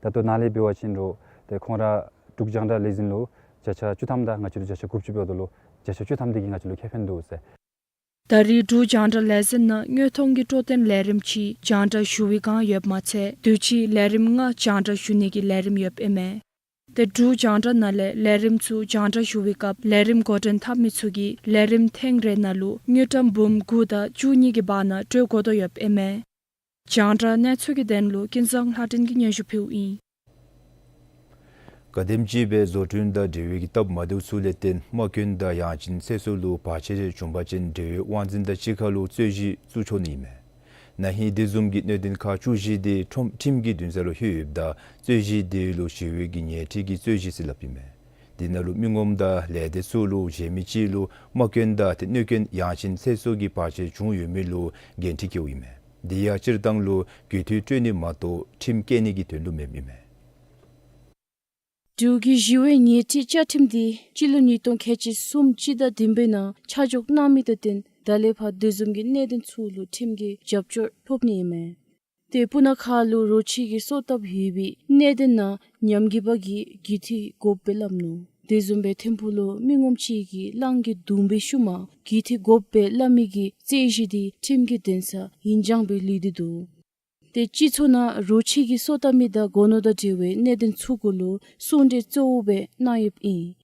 ད་ལྟོ་ནཱ་ལས་འབད་བ་ཅིན་རུང་ཏེ་ཁོང་ར་འབྲུག་རྒྱང་བསྒྲགས་ལས་འཛིན་ལུ་བརྒྱ་ཆ་བཅུ་ཐམ་དང་ང་བཅས་ལུ་བརྒྱ་ཆ་དགུ་བཅུ་འབདཝ་ད་ལུ་བརྒྱ་ཆ་བཅུ་ཐམ་འདི་གིས་ང་བཅས་ལུ་ཁེ་ཕན་འདུག་ཟེར། ད་རེས་འབྲུག་རྒྱང་བསྒྲགས་ལས་འཛིན་ནང་དངོས་མཐོང་གི་སྤྲོ་སྟོན་ལས་རིམ་ཅིག་རྒྱང་བསྒྲགས་ཞུ་བའི་བསྒང་ཡོདཔ་མ་ཚད་དུས་ཅི་ལས་རིམ་ལྔ་རྒྱང་བསྒྲགས་ཞུ་ནི་གི་ལས་རིམ་ཡོདཔ་ཨིན་མས། ཏེ་འབྲུག་རྒྱང་བསྒྲགས་ནང་ལས་ལས་རིམ་ཚུ་རྒྱང་བསྒྲགས་ཞུ་བའི་སྐབས་ལས་རིམ་འགོ་འདྲེན་འཐབ་མི་ཚུ་གིས་ལས་རིམ་ཐེངས་རེ་ནང་ལུ་དངུལ་ཀྲམ་འབུམ་དགུ་དང་བཅུ་གཉིས་ཀྱི་བར་ན་སྤྲོད་དགོ་དོ་ཡོདཔ་ཨིན་མས། རྒྱང་བསྒྲགས་གནས་ཚུལ་གྱི་དོན་ལུ་ཀུན་བཟང་ལྷ་སྒྲོན་གྱིས་སྙན་ཞུ་ཕུལཝ་ཨིན། ག་དེམ་ཅིག་སྦེ་བཟོ་སྐྲུན་དང་འབྲེལ་བའི་གི་སྟབས་མ་བདེཝ་ཚུ་ལས་བརྟེན་དམག་དོན་དང་ཡང་ཅིན་ཚེ་སྲོག་ལུ་བར་ཆད་རེ་བྱུང་པ་ཅིན་འབྲེལ་ཡོད་དབང་འཛིན་དང་གཅིག་ཁར་ལུ་རྩོད་གཞི་བཙུགས་ཆོག་ནི་ཨིན་མས། ན་ཧིང་དེ་བཟུམ་གྱི་གནད་དོན་ཁག་བཅུ་བཞི་དེ་ཁྲིམས་ཁྲིམས་ཀྱི་འདུན་ས་ལུ་ལྷོད་ཡོདཔ་ད་རྩོད་གཞི་དེ་ལུ་ཞི་བའི་གི་ཉེས་ཁྲི་གི་རྩོད་གཞི་ཟེར་སླབ་ཨིན་མས། དེ་ནང་ལུ་མི་ངོམ་དང་ལས་སྡེ་ཚུ་ལུ་གཞན་མི་ཅིག་ལུ་དམག་སྐྱོན་དང་ཏེ་གནོད་སྐྱོན་ཡང་ཅིན་ཚེ་སྲོག་གི་བར་ཆད་བྱུང་ཡོད་མི་ལུ་འགན་འཁྲི་བཀལཝ་ཨིན་མས། དེ་ཡང་སྤྱིར་བཏང་ལུ་རྒུད་འཐུས་སྤྲོད་ནི་མ་གཏོགས་ཁྲིམས་བཀལ་ནི་གི་དོན་ལུ་མེདཔ་ཨིན་མས། འབྲུག་གི་ཞི་བའི་ཉེས་ཁྲི་བཅའ་ཁྲིམས་འདི་སྤྱི་ལོ་ཉིས་སྟོང་ཁལ་གཅིག་གསུམ་སྤྱི་ཟླ་བདུན་པའི་ནང་ཆ་འཇོག་གནང་མི་དང་བསྟུན་ད་ལས་ཕར་དེ་བཟུམ་གྱི་གནད་དོན་ཚུ་ལུ་ཁྲིམས་ཀྱི་རྒྱབ་སྐྱོར་ཐོབ་ནི་ཨིན་མས། ཏེ་སྤུ་ན་ཁ་ལུ་རོ་ཁྱི་གིས་སོ་བཏབ་ཡོད་པའི་གནད་དོན་ནང་ཉམས་རྒུད་པ་གིས་རྒུད་འཐུས་དགོཔ་སྦེ་སླབ་ནུག། དེ་བཟུམ་སྦེ་ཐིམ་ཕུག་ལུ་མི་ངོམ་ཅིག་གིས་གླང་གིས་བརྡུངས་པའི་ཤུལ་མ་གྱལ་ཁྲི་དགོཔ་སྦེ་སླབ་མི་གི་རྩོད་གཞི་འདི་ཁྲིམས་ཀྱི་འདུན་ས་ཡིན་གྱང་སྦེ་ལུས་ཏེ་འདུག། ཏེ་སྤྱི་ཚོགས་ནང་རོ་ཁྱི་གིས་སོ་བཏབ་མི་དང་སྒོ་ནོར་དང་འབྲེལ་བའི་གནད་དོན་ཚུ་གུ་ལུ་གསུང་གྲོས་གཙོ་བོ་སྦེ་གནང་ཡོདཔ་ཨིན།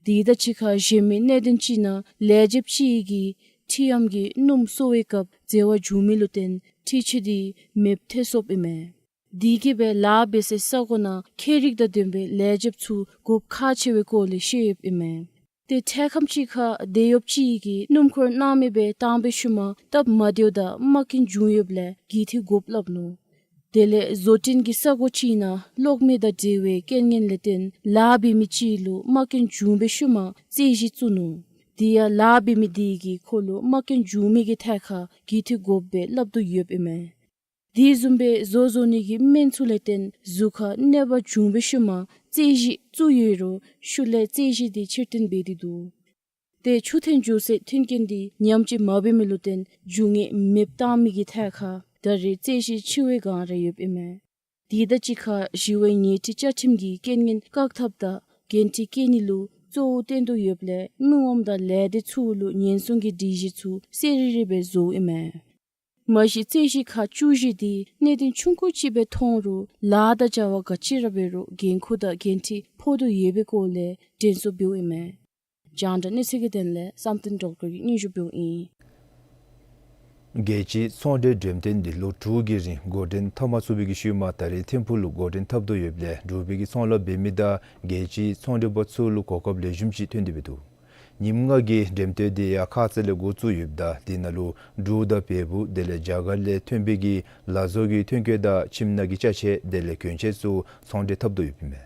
དེ་དང་གཅིག་ཁར་གཞན་མི་གནད་དོན་ཅིག་ནང་ལས་བྱེདཔ་ཅིག་གིས་ཁྲི་ཨམ་གྱི་སྣུམ་གསོ་བའི་སྐབས་འཛོལ་བ་བྱུང་མི་ལུ་བརྟེན་ཁྲི་ཆུ་འདི་མེདཔ་ཐལ་སོཔ་ཨིན་མས། དེ་གིས་སྦེ་ལཱ་འབད་སའི་ས་གོ་ནང་མཁས་རིག་དང་ལྡན་པའི་ལས་བྱེདཔ་ཚུ་དགོཔ་ཁག་ཆེ་བའི་སྐོར་ལས་བཤད་ཡོདཔ་ཨིན་མས། ཏེ་འཕྲལ་ཁམས་ཅིག་ཁར་སྡེ་གཡོགཔ་ཅིག་གིས་སྣུམ་འཁོར་གནང་མི་སྦེ་བཏང་བའི་ཤུལ་མ་སྟབས་མ་བདེཝ་དང་རྨ་སྐྱོན་བྱུང་ཡོདཔ་ལས་གྱལ་ཁྲི་དགོཔ་སླབ་ནུག། དེ་ལས་བཟོ་སྐྲུན་གྱི་ས་གོ་ཅིག་ནང་གློག་མེ་དང་འབྲེལ་བའི་རྐྱེན་ངན་ལས་བརྟེན་ལཱ་འབད་མི་ཅིག་ལུ་རྨ་སྐྱོན་བྱུང་བའི་ཤུལ་མ་རྩོད་གཞི་བཙུགས་ནུག། དེ་ཡང་ལཱ་འབད་མི་དེ་གིས་ཁོ་ལུ་རྨ་སྐྱོན་བྱུང་མི་གི་ཐད་ཁར་གྱལ་ཁྲི་དགོཔ་སྦེ་སླབ་དོ་ཡོདཔ་ཨིན་མས། དེ་བཟུམ་སྦེ་བཟོ་བཟོ་ནི་གི་སྨན་ཚུ་ལས་བརྟེན་གཟུགས་ཁར་གནོད་པ་བྱུང་བའི་ཤུལ་མ་རྩོད་གཞི་བཙུགས་ཡོད་རུང་ཤུལ་ལས་རྩོད་གཞི་དེ་ཕྱིར་འཐེན་འབད་དེ་འདུག། ཏེ་ཆུ་ཐོན་འགྱོ་སའི་མཐུན་རྐྱེན་དེ་ཉམས་བཅོས་མ་འབད་མི་ལུ་བརྟེན་རྒྱུ་དངོས་མེདཔ་བཏང་མི་གི་ཐད་ཁར་ད་རེས་རྩོད་གཞི་འཆི་བའི་སྒང་ར་ཡོདཔ་ཨིན་མས། དེ་དང་གཅིག་ཁར་ཞི་བའི་ཉེས་ཁྲི་བཅའ་ཁྲིམས་ཀྱིས་རྐྱེན་ངན་བཀག་ཐབས་དང་འགན་འཁྲི་བཀལ་ནི་ལུ་གཙོ་བོ་བཏོན་དོ་ཡོདཔ་ལས་མི་ངོམ་དང་ལས་སྡེ་ཚུ་ལུ་ཉེན་སྲུང་གི་སྒྲིག་གཞི་ཚུ་གསལ་རི་རི་སྦེ་བཟོཝ་ཨིན་མས། མ་གཞི་རྩོད་གཞི་ཁག་བཅུ་བཞི་དེ་གནད་དོན་ཆུང་ཀུ་ཅིག་སྦེ་མཐོང་རུང་ལཱ་དང་བྱ་བ་ག་ཅི་ར་འབད་རུང་འགན་ཁུར་དང་འགན་འཁྲི་ཕོག་དོ་ཡོད་པའི་སྐོར་ལས་དྲན་གསོ་འབདཝ་ཨིན་མས། རྒྱང་བསྒྲགས་གནས་ཚུལ་གྱི་དོན་ལས་བསམ་གཏན་སྒྲོལ་དཀར་གྱིས་སྙན་ཞུ་འབདཝ་ཨིན། རྒྱལ་སྤྱིའི་ཚོང་འབྲེལ་འགྲེམས་སྟོན་འདི་ལོ་དྲུག་གི་རིང་འགོ་འདྲེན་འཐབ་མ་ཚུགས་པའི་གི་ཤུལ་མ་ད་རེས་ཐིམ་ཕུག་ལུ་འགོ་འདྲེན་འཐབ་དོ་ཡོདཔ་ལས་འབྲུག་པའི་གི་ཚོང་ལཱ་འབད་མི་དང་རྒྱལ་སྤྱིའི་ཚོང་འབྲེལ་པ་ཚུ་ལུ་གོ་སྐབས་ལེགས་ཤོམ་ཅིག་ཐོན་ཏེ་འབད་འདུག། ཉིནམ་ལྔ་གི་འགྲེམས་སྟོན་དེ་ཡང་ཁ་ཙ་ལས་འགོ་བཙུགས་ཡོདཔ་ད་དེ་ནང་ལུ་འབྲུག་དང་བལ་པོ་དེ་ལས་རྒྱ་གར་ལས་ཐོན་པའི་གི་ལག་བཟོ་གི་ཐོན་སྐྱེད་དང་ཁྱིམ་ནང་གི་ཅ་ཆས་དེ་ལས་གྱོན་ཆས་ཚུ་ཚོང་འབྲེལ་འཐབ་དོ་ཡོདཔ་ཨིན་མས།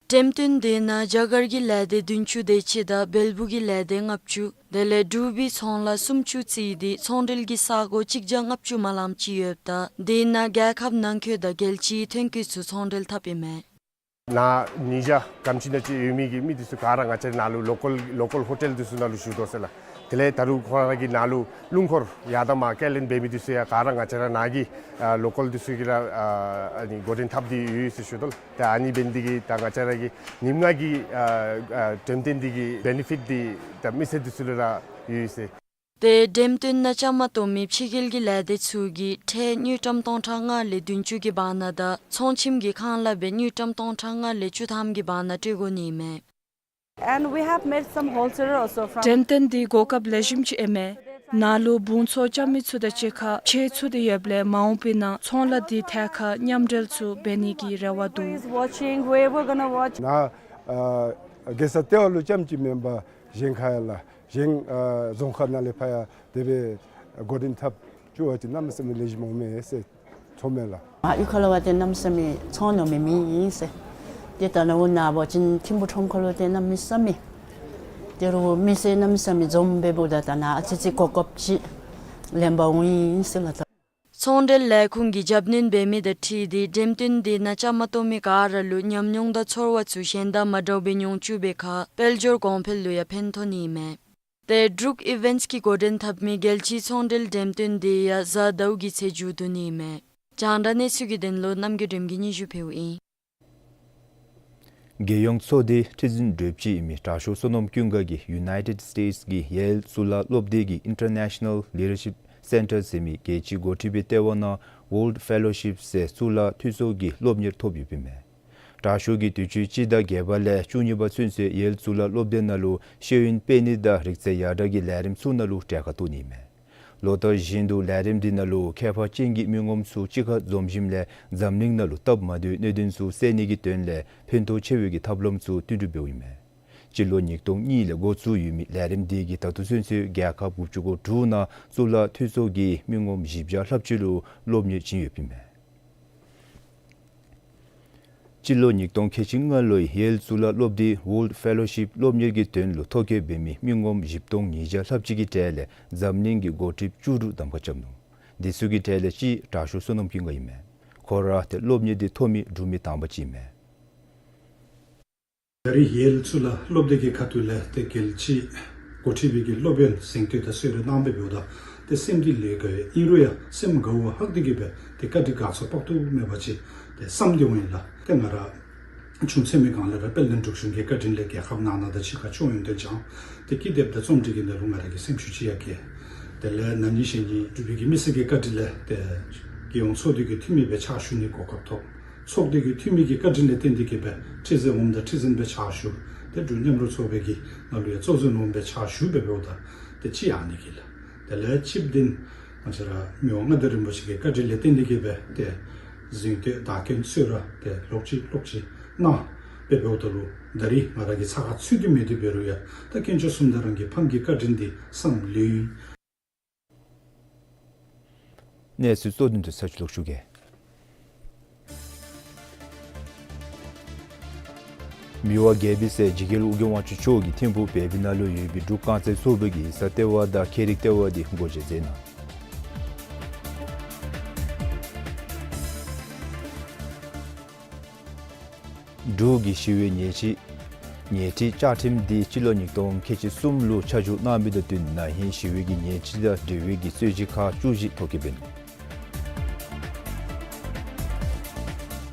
འགྲེམས་སྟོན་དེ་ནང་རྒྱ་གར་གྱི་ལས་སྡེ་བདུན་ཅུ་དེ་ཅིག་དང་བལ་པོ་གི་ལས་སྡེ་ལྔ་བཅུ་དེ་ལས་འབྲུག་པའི་ཚོང་ལཱ་སུམ་ཅུ་བརྩིས་ཏེ་ཚོང་འབྲེལ་གྱི་ས་གོ་གཅིག་བརྒྱ་ལྔ་བཅུ་མ་ལངམ་ཅིག་ཡོདཔ་ད་དེ་ནང་རྒྱལ་ཁབ་ནང་འཁོད་དང་རྒྱལ་སྤྱིའི་ཐོན་སྐྱེད་ཚུ་ཚོང་འབྲེལ་འཐབ་ཨིན་མས། ནཱ་ཉིས་བརྒྱ་ག་དེམ་ཅིག་ནང་ཅིག་ཡོད་མི་གི་མི་འདི་ཚུ་ག་ར་ང་བཅས་ནཱ་ལུ་ལོ་ཀཱལ་ལོ་ཀཱལ་ཧོ་ཊེལ་འདི་ཚུ་ནང་ལུ་བཞུགས་དོ་ཟེར་ལགས། དེ་ལས་ད་རུང་ཁོང་ར་གི་ནཱ་ལུ་སྣུམ་འཁོར་ཡར་དང་མར་སྐྱེལ་ལེན་འབད་མི་འདི་ཚུ་ཡང་ག་ར་ང་བཅས་ར་ནཱ་གི་ཨ་ལོ་ཀཱལ་འདི་ཚུ་གིས་ར་ཨ་ཨ་ནི་འགོ་འདྲེན་འཐབ་སྟེ་ཡོད་ཟེར་ཞུ་དོ་ལགས། ད་ཨ་ནི་འབད་ནི་འདི་གིས་ད་ང་བཅས་ར་གི་ཉིནམ་ལྔ་གི་ཨ་ཨ་འགྲེམས་སྟོན་འདི་གི་བེ་ནི་ཕིཊ་འདི་ད་མི་སེར་འདི་ཚུ་ལུ་ར་ཡོད་ཟེར། ཏེ་འགྲེམས་སྟོན་ནང་བཅའ་མར་གཏོགས་མི་ཕྱི་རྒྱལ་གྱི་ལས་སྡེ་ཚུ་གིས་ཁྲལ་དངུལ་ཀྲམ་སྟོང་ཕྲག་ལྔ་ལས་བདུན་ཅུ་གི་བར་ན་དང་ཚོང་ཁྱིམ་གྱི་ཁང་གླ་སྦེ་དངུལ་ཀྲམ་སྟོང་ཕྲག་ལྔ་ལས་བཅུ་ཐམ་གྱི་བར་ན་སྤྲོད་དགོ་ནི་མས། And we have met some wholesaler also from འགྲེམས་སྟོན་འདི་གོ་སྐབས་ལེགས་ཤོམ་ཅིག་ཨིན་མས། ནཱ་ལུ་འབུང་ཚོགས་རྐྱབ་མི་ཚུ་དང་གཅིག་ཁར་ཕྱད་ཚུགས་ཏེ་ཡོདཔ་ལས་མ་འོངས་པའི་ནང་ཚོང་ལཱ་འདི་ཐད་ཁར་མཉམ་འབྲེལ་ཚུ་འབད་ནི་གི་རེ་བ་འདུག། Is watching, whoever gonna watch. ནཱ་ཨ་རྒྱལ་ས་ལྟེ་བ་ལུ་རྐྱངམ་ཅིག་མེན་པར་གཞན་ཁར་ཡང་ལགས། གཞན་ཨ་རྫོང་ཁག་ནང་ལས་ཕར་ཡང་དེ་སྦེ་འགོ་འདྲེན་འཐབ་བཅུག་པ་ཅིན་གནམ་མེད་ས་མེད་ལེགས་ཤོམ་འོང་མས་ཟེར་ཚོར་མས་ལགས། ང་གཡུས་ཁ་ལུ་འབད་དེ་གནམ་མེད་ས་མེད་ཚོང་ནོར་མེད་མི་ཨིན་ཟེར། ཏེ་ད་ནཱ་འོང་ནཱ་འབད་བ་ཅིན་ཐིམ་ཕུག་ཁྲོམ་ཁ་ལུ་ཏེ་གནམ་མེད་ས་མེད་ཏེ་རུང་མི་སེར་གནམ་མེད་ས་མེད་འཛོམས་སྦེ་འབདཝ་ད་ད་ནཱ་ཨ་ཙི་ཙི་གོ་སྐབས་ཅིག་ལེན་པར་འོང་ཡི་ཟེར་ལགས། ད་ཚོང་འབྲེལ་ལས་ཁུངས་ཀྱིས་རྒྱབ་སྣོན་འབད་མི་དང་འཁྲིལ་ཏེ་འགྲེམས་སྟོན་དེ་ནང་བཅའ་མར་གཏོགས་མི་ག་ར་ལུ་ཉམས་མྱོང་དང་ཚོར་བ་ཚུ་གཞན་དང་མ་འདྲཝ་སྦེ་མྱོང་བཅུག་པའི་ཁར་དཔལ་འབྱོར་གོང་འཕེལ་ལུ་ཡང་ཕན་ཐོགས་ནི་མས། ཏེ་འབྲུག་ཨི་ཝེནཊསི་གིས་འགོ་འདྲེན་འཐབ་མི་རྒྱལ་སྤྱིའི་ཚོང་འབྲེལ་འགྲེམས་སྟོན་དེ་ཡང་གཟའ་ཟླཝ་གི་ཚེས་མཇུག་བསྡུ་ནི་མས། རྒྱང་བསྒྲགས་གནས་ཚུལ་གྱི་དོན་ལུ་རྣམ་རྒྱལ་སྒྲོལ་མ་གིས་སྙན་ཞུ་ཕུལཝ་ཨིན། རྒྱལ་ཡོངས་ཚོགས་སྡེའི་ཁྲི་འཛིན་དྲུང་ཆེ་ཨིན་མི་དྲག་ཤོས་བསོད་ནམས་ཀུན་དགའ་གིས་ཡུ་ནའི་ཊེཌ་སི་ཊེཊསི་གི་ཡེལ་གཙུག་ལག་སློབ་སྡེ་གི་ཨིན་ཊར་ནེ་ཤ་ནཱལ་ལི་ཌར་ཤིཔ་སེན་ཊར་ཟེར་མི་རྒྱལ་སྤྱིའི་འགོ་ཁྲིད་པའི་ལྟེ་བ་ནང་ཝཱརལཌ་ཕེ་ལོ་ཤིཔ་ཟེར་གཙུག་ལག་འཐུས་ཚོགས་ཀྱི་སློབ་གཉེར་ཐོབ་ཡོདཔ་ཨིན་མས། དྲག་ཤོས་ཀྱིས་དུས་ཅི་སྤྱི་ཟླ་བརྒྱད་པ་ལས་བཅུ་གཉིས་པ་ཚུན་ཚོད་ཡེལ་གཙུག་ལག་སློབ་སྡེ་ནང་ལུ་ཤེས་ཡོན་སྤེལ་ནི་དང་རིག་རྩལ་ཡར་དྲག་གི་ལས་རིམ་ཚུ་ནང་ལུ་གྲལ་ཁར་གཏོགས་ནི་མས། ལོ་ལྟར་བཞིན་དུ་ལས་རིམ་འདི་ནང་ལུ་ཁྱད་པར་ཅན་གྱི་མི་ངོམ་ཚུ་གཅིག་ཁར་འཛོམས་ཞིནམ་ལས་འཛམ་གླིང་ནང་ལུ་སྟབས་མ་བདེཝ་གནད་དོན་ཚུ་སེལ་ནི་གི་དོན་ལས་ཕན་ཐོགས་ཆེ་བའི་གི་ཐབས་ལམ་ཚུ་བསྟུན་གྲོས་འབདཝ་ཨིན་མས། སྤྱི་ལོ་ཉིས་སྟོང་གཉིས་ལས་འགོ་བཙུགས་ཡོད་མི་ལས་རིམ་འདི་གིས་ད་ལྟོ་ཚུན་ཚོད་རྒྱལ་ཁབ་དགུ་བཅུ་གོ་དྲུག་ནང་གཙུག་ལག་འཐུས་ཚོགས་ཀྱི་མི་ངོམ་བཞི་བརྒྱ་ལྷགཔ་ཅིག་ལུ་སློབ་གཉེར་བྱིན་ཡོདཔ་ཨིན་མས། སྤྱི་ལོ་ཉིས་སྟོང་ཁལ་གཅིག་ལྔ་ལོའི་ཡེལ་གཙུག་ལག་སློབ་སྡེའི་ཝཱརལཌ་ཕེ་ལོ་ཤིཔ་སློབ་གཉེར་གྱི་དོན་ལུ་ཐོ་བཀོད་འབད་མི་མི་ངོམ་བཞི་སྟོང་ཉིས་བརྒྱ་ལྷགཔ་ཅིག་གི་གྲས་ལས་འཛམ་གླིང་གི་འགོ་ཁྲིདཔ་བཅུ་དྲུག་གདམ་ཁ་རྐྱབ་ནུག། འདི་ཚུ་གི་གྲས་ལས་གཅིག་དྲག་ཤོས་བསོད་ནམས་ཀུན་དགའ་ཨིན་མས། ཁོ་ར་ཏེ་སློབ་གཉེར་འདི་ཐོབ་མི་འབྲུག་མི་དང་པ་ཅིག་ཨིན་མས། ད་རེས་ཡེལ་གཙུག་ལག་སློབ་སྡེ་གི་ཁ་ཐུག་ལས་ཏེ་རྒྱལ་སྤྱིའི་འགོ་ཁྲིད་པའི་གི་སློབ་དཔོན་གཟེངས་བསྟོད་དང་གསོལ་རས་གནང་སྦེ་འབདཝ་ད་ཏེ་སེམས་འདི་ལས་དགའ་ཡི། ཨིན་རུང་ཡང་སེམས་དགའ་བ་ལྷག་སྟེ་གི་སྦེ་ཏེ་བཀའ་དྲིན་དགའ་ཚོར་དཔག་ཏུ་མེད་པ་ཅིག་ཏེ་བསམ་སྟེ་འོང་ཡི་ལགས། ཏེ་ང་ར་ ཆུང་ཚད་མའི་སྒང་ལས་ར་དཔལ་ལྡན་འབྲུག་གཞུང་གི་བཀའ་དྲིན་ལས་རྒྱལ་ཁབ་ནང་ན་དང་ཕྱི་ཁར་སྐྱོང་ཡོན་ཏན་སྦྱང་། ཏེ་ཀི་དེབ་དང་རྩོམ་སྒྲིག་གི་ནང་ལུ་ང་ར་གིས་སེམས་ཤུགས་ཅིག་ཡར་བསྐྱེད། དེ་ལས་ན་ནིང་གཞེས་ནིང་འབྲུག་པའི་གི་མི་སེར་གྱི་བཀའ་དྲིན་ལས་ཏེ་རྒྱལ་ཡོངས་ཚོགས་འདུ་གི་འཐུས་མི་སྦེ་ཕྱག་ཞུ་ནི་གོ་སྐབས་ཐོབ། ཚོགས་འདུ་གི་འཐུས་མི་གི་བཀའ་དྲིན་ལས་བརྟེན་ཏེ་གིས་སྦེ་ཁྲི་འཛིན་འོགམ་དང་ཁྲི་འཛིན་སྦེ་ཕྱག་ཞུ། ཏེ་འབྲུག་མཉམ་རུབ་ཚོགས་པའི་གི་ནང་ལུ་ཡང་གཙོ་འཛིན་འོགམ་སྦེ་ཕྱག་ཞུ་སྦེ་འབདཝ་ད་ཏེ་ཅིག་ཨ་ནི་གི་ལགས། དེ་ལས་གཅིག་འདི་ང་བཅས་ར་མི་དབང་མངའ་བདག་རིན་པོ་ཆེ་གི་བཀའ་དྲིན་ལས་བརྟེན་ཏེ་གིས་སྦེ་ཏེ་གཟེངས་བསྟོད་བདག་རྐྱེན་ཚུ་ར་ཏེ་ལོག་ཅི་ལོག་ཅི་གནང་སྦེ་འབདཝ་ད་ལུ་ད་རིས་ང་ར་གིས་ཚ་ཁ་ཚུད་དེ་མེད་དེ་འབད་རུང་ཡང་ད་དཀོན་མཆོག་གསུམ་དང་རང་གི་ཕམ་གྱི་བཀའ་དྲིན་འདི་བསམ་ལུས། གནས་ཚུལ་གཙོ་དོན་དུ་ཚར་ཅིག་ལོག་ཞུ་གེ། མི་དབང་རྒྱལ་པོའི་སྲས་འཇིགས་རྒྱལ་ཨོ་རྒྱན་དབང་ཕྱུག་མཆོག་གིས་ཐིམ་ཕུག་བལ་བི་ན་ལུ་ཡོད་པའི་འབྲུག་རྐང་རྩེད་ཚོགས་པའི་གི་ཡིག་ཚང་ལྟེ་བ་དང་ཁྱད་རིག་ལྟེ་བ་འདི་སྒོ་འབྱེད་མཛད་གནང་། འབྲུག་གི་ཞི་བའི་ཉལ་ཁྲི་ཉལ་ཁྲི་བཅའ་ཁྲིམས་འདི་སྤྱི་ལོ་ཉིས་སྟོང་ཁལ་གཅིག་གསུམ་ལུ་ཆ་འཇོག་གནང་མི་དང་བསྟུན་ན་ཧིང་ཞི་བའི་གི་ཉལ་ཁྲི་དང་འབྲེལ་བའི་གི་རྩོད་གཞི་ཁག་བཅུ་བཞི་ཐོ་བཀོད་འབད་ནུག།